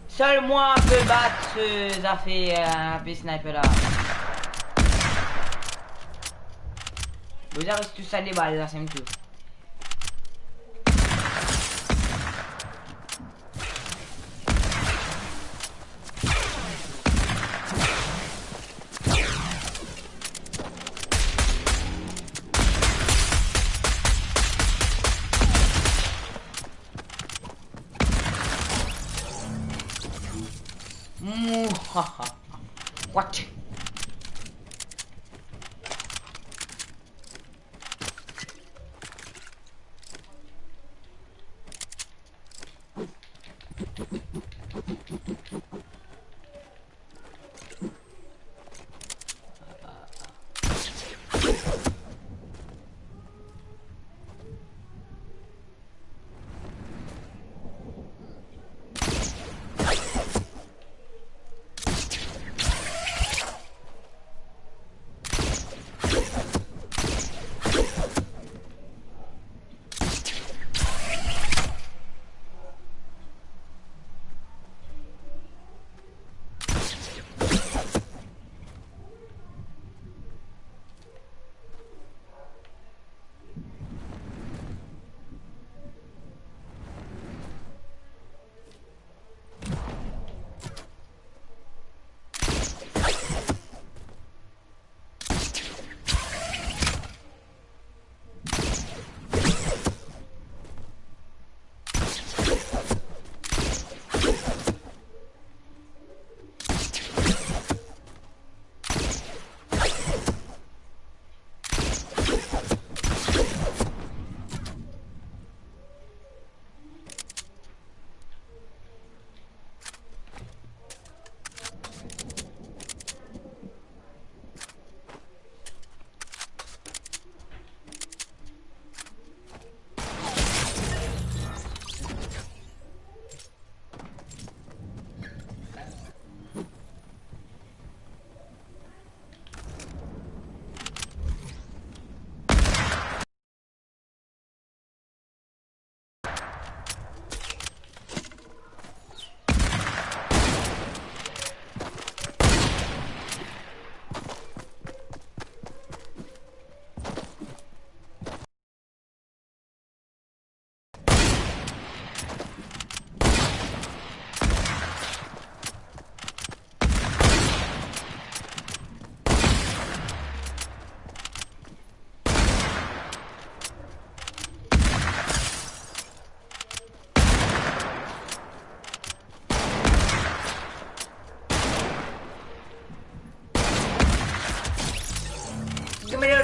Sel mwa pe bat se zafer, euh, pe sniper la. Bon, sa res tou sa de bal la, se tou. Mouhaha. What?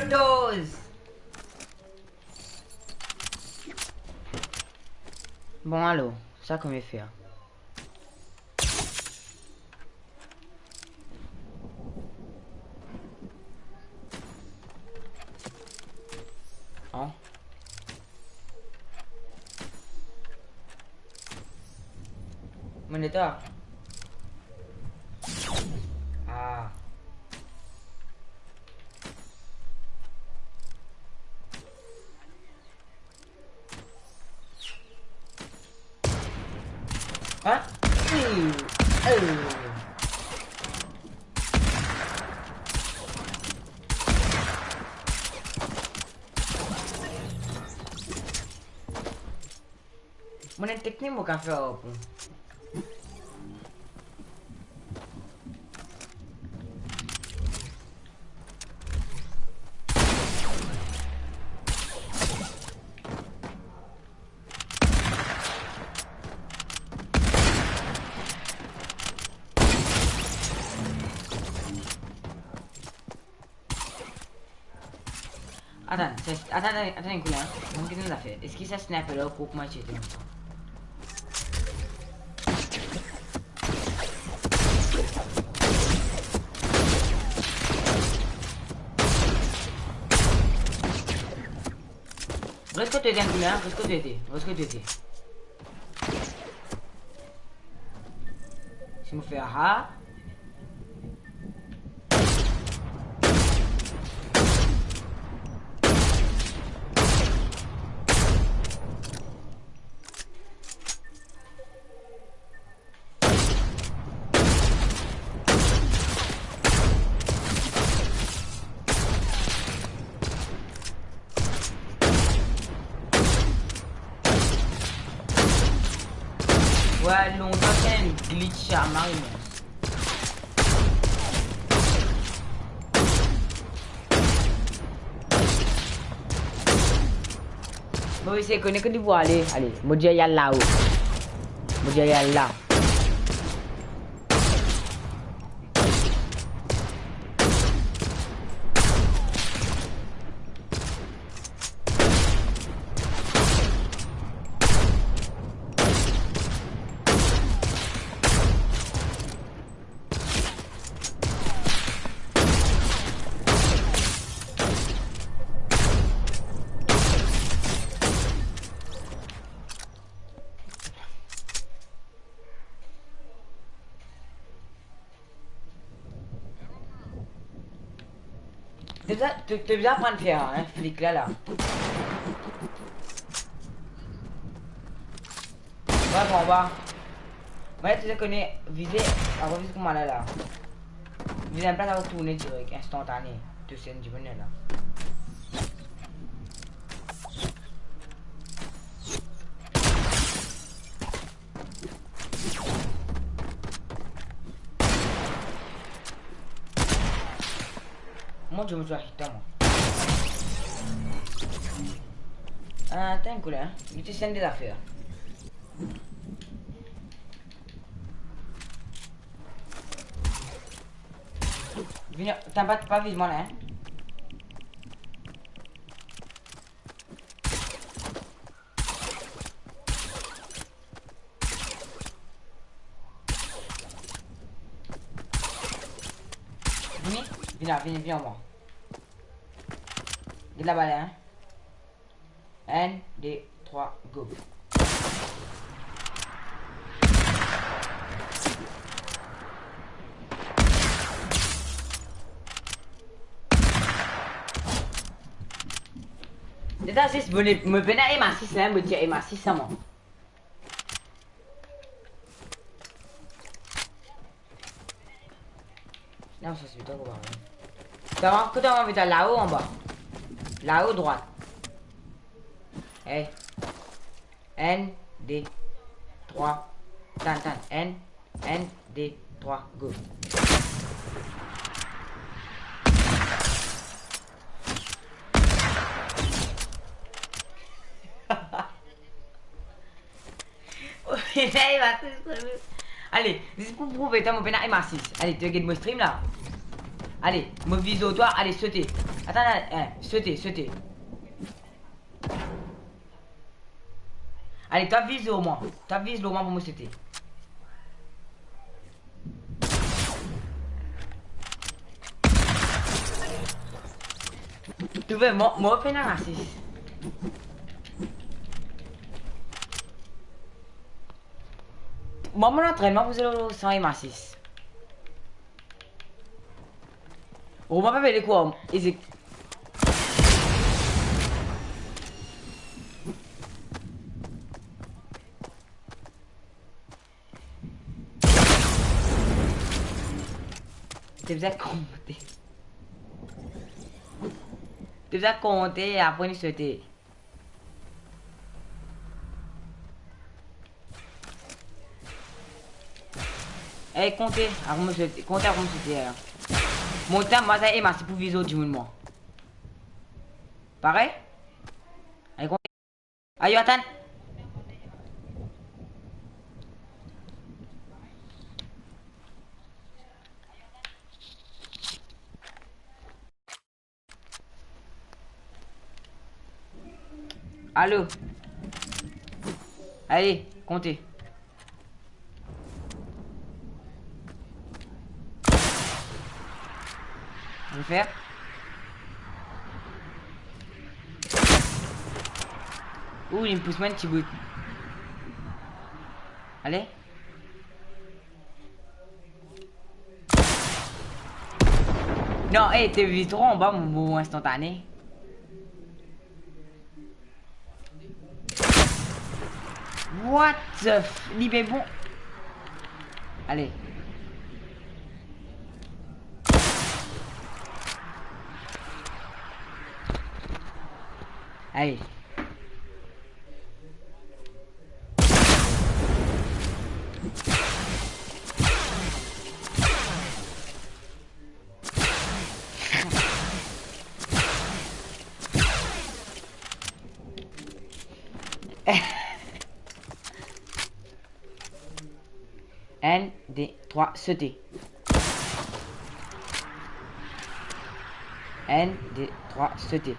Doz. Bon, alor, sa kouma fer? An? Mo neta. Ah. Hein? Euh, euh. Mo ena enn teknik mo kapav fer ar ou. Atann, sa, atann, atann, atann enn kou la, hein. Mo gete enn zafer. Eski sa sniper la ou kouma ti ete? Res kot to ete enn kou la, hein. Res kot to ete. Res kot to ete. Si mo fer aha. Wey, lontan ti ena enn glitch sa, mari mwa. Mo esey kone kot li pou ale. Ale, mo dir li al lao. Mo dir li al la. To bizin, to, to bizin aprann fer, hein, flik la, la. Wey, bon, anba. Mwa, to bizin kone vize, apre vize kouma la, la. Vize enn plas, apre tourne direk, instantane. To sel dimoun la. Mon Dieu, mon Dieu, atann mwa. Ah, atann enn kou la, hein. Li ti sel de zafer. Vini, tann pa, pa viz mwa la, hein. Vini, vini la, vini, vini ar mwa. Get laba la, hein. Enn, de, trwa, go. Deza zis, mo, mo pena M A sis la, mo ti M A sis sa mwa. Non, sa se pito pou mwa. Sa va, kot mwa, mo pena, lao, anba. Lao, drwat. Hey. Enn, de, trwa. Tann, tann. Enn, enn, de, trwa, go. Ale, zis pou prouve twa mo pena M A sis. Ale, to get mo stream la. Ale, mo viz twa, ale, sote. Atann, atann, eh, sote, sote. Ale, twa viz lor mwa. Twa viz lor mwa pou mo sote. Trouve, mo, mo pena asis. Mo, mo antrennman pou zwe san M six. Ou pa pe lekor, Ezik. To bizin konte. To bizin konte, apre nou sote. Eh, konte, apre mo sote, konte, apre mo sote, eh. Mo tann, mo sa, eh, mo ti pou viz lor dimoun, mwa. Pare? Ale, konte. Ayo, atann. Alo. Ale, konte. Refer. Ou, li pous mwa enn ti bout. Ale. Non, eh, to viz tro anba, mo, mo instantane. What the f-, li pe bon. Ale. Ale. Enn, de, trwa, sote. Enn, de, trwa, sote.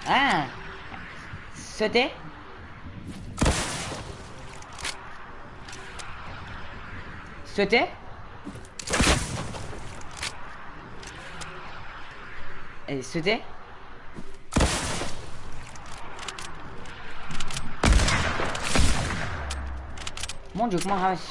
Ah! Sote. Sote. Eh, sote. Mon Dieu, kouma ras.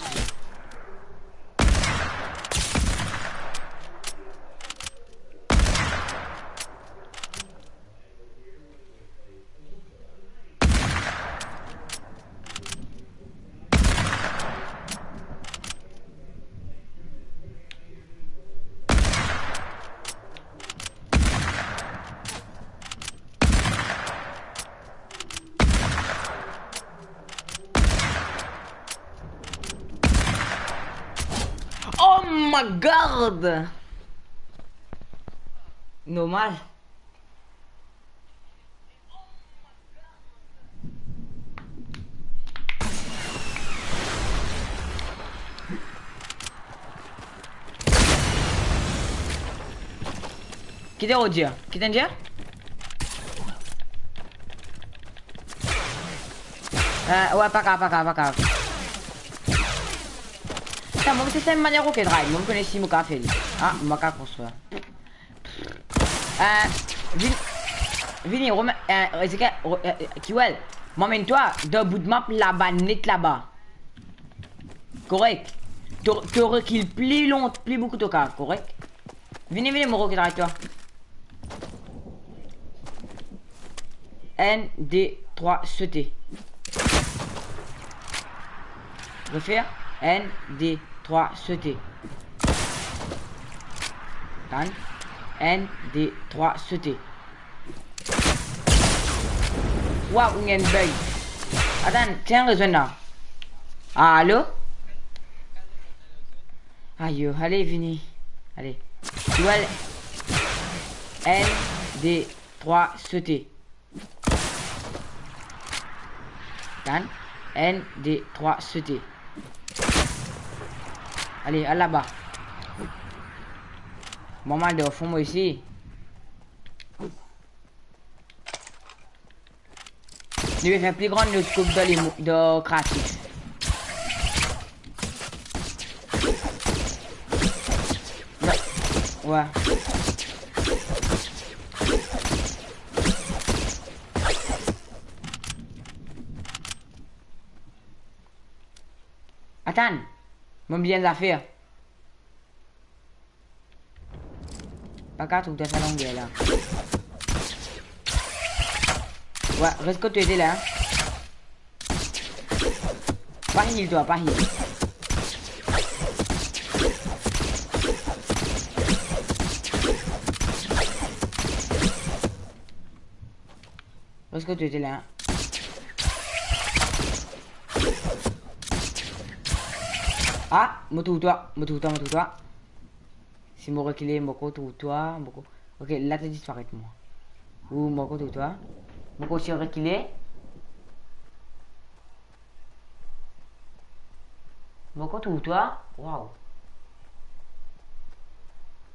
Oh my God! Normal. Ki to dir? Ki to dir? Eh, wey, pa grav, pa grav, pa grav. Sa, mo, se sa manier roket raid, mo kone si mo kapav fer li. Ah, mo kapav konstrir. Eh, vini, vini, Romain, eh, Ezekiel, Ro-, eh, eh, Kiwel, mo amenn twa dan bout map laba, net laba. Korek. To, to rekil pli lon, pli boukou to kapav, korek. Vini, vini, mo roket raid twa. Enn, de, trwa, sote. Refer. Enn, de, trwa, sote. Atann. Enn, de, trwa, sote. Waw, ou gagn bug. Atann, tiens, rezwenn la. Alo? Ayo, ale, vini. Ale. Duel. Enn, de, trwa, sote. Atann. Enn, de, trwa, sote. Ale, al laba. Mwa, mo al dan fon, mwa osi. Li pe fer pli gran noskop dan lemo-, dan kratis. Wi. Atann, mo bliye enn zafer. Pa kapav trouv dan sa longer la. Wi, res kot to ete la. Pa heal twa, pa heal. Res kot to ete la. Ah, mo trouv twa, mo trouv twa, mo trouv twa. Si mo rekile, mo ankor trouv twa, mo ankor, ok, la to disparet mwa. Ou mo ankor trouv twa. Mo ankor osi rekile. Mo ankor trouv twa. Waw.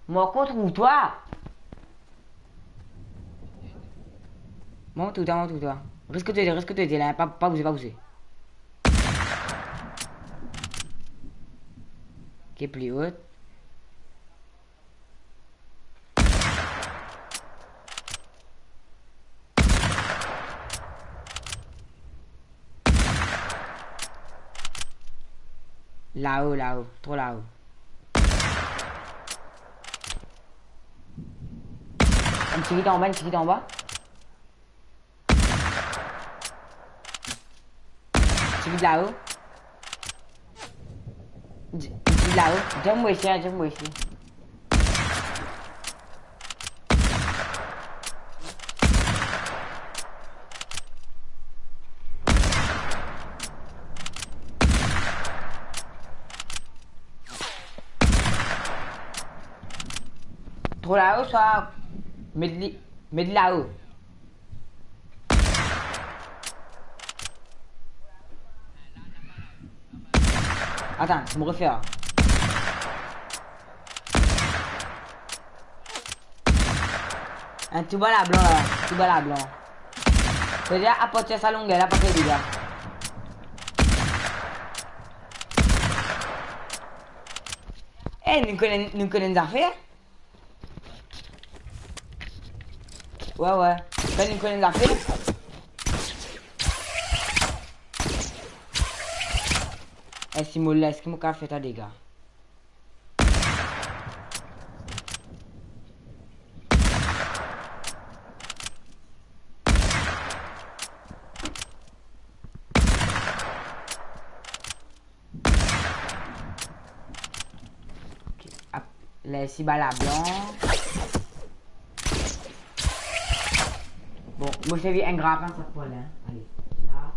Mo ankor trouv twa. Mo trouv twa, mo trouv twa. Res kot to ete, res kot to ete la, pa, pa bouze, pa bouze. Ok, pli ot. Lao, lao, tro lao. Enn tigit anba, enn tigit anba. Tigit lao. Di-, tigit lao. Jump mo isi, jump mo isi. Tro lao, swa met li, met li lao. Atann, mo refer. Enn tou bal a blan la, tou bal a blan. Savedir apartir sa longer la pa fer dega. Eh, nou kone, nou kone enn zafer? Wi, wi. Ben, nou kone enn zafer. Eh, si mo la, eski mo kapav fer twa dega? Ok, ap, la isi bal a blan. Bon, mo servi enn grapin sak fwa la, hein. Ale, la.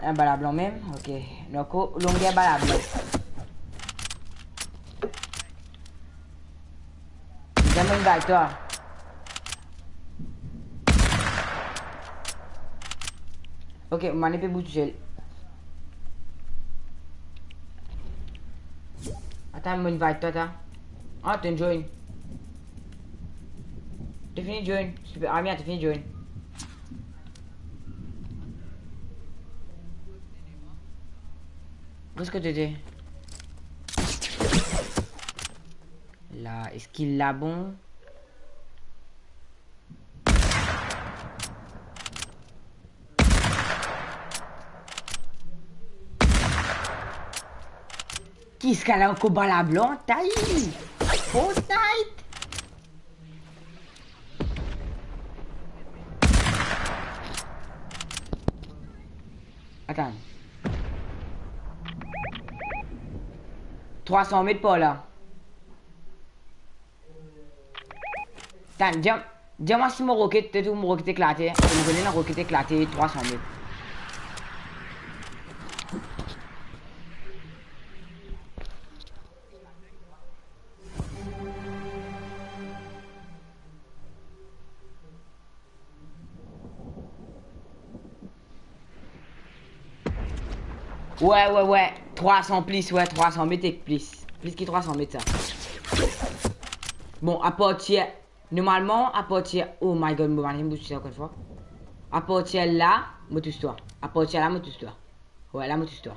Enn bal a blan mem, ok. Donk, o, longer bal a blan. Zame enn bal twa. Ok, mo ane pe bout zel. Atann, mo invite twa, ta. Ah, to join. To fini join. Super Amir, to fini join. Kote to ete? La, eski la bon? Ki sa la ankor bal a blan, tay? Fortnite? Atann. Trwa san met par la. Tann, dir, dir mwa si mo roket, to trouv mo roket eklate, mo kone la roket eklate trwa san met. Wi, wi, wi. Trwa san plis, wi, trwa san met ek plis. Plis ki trwa san met sa. Bon, apartir, normalman, apartir, oh my God, mo bann mo tous twa ankor enn fwa. Apartir la, mo tous twa. Apartir la, mo tous twa. Wi, la, mo tous twa.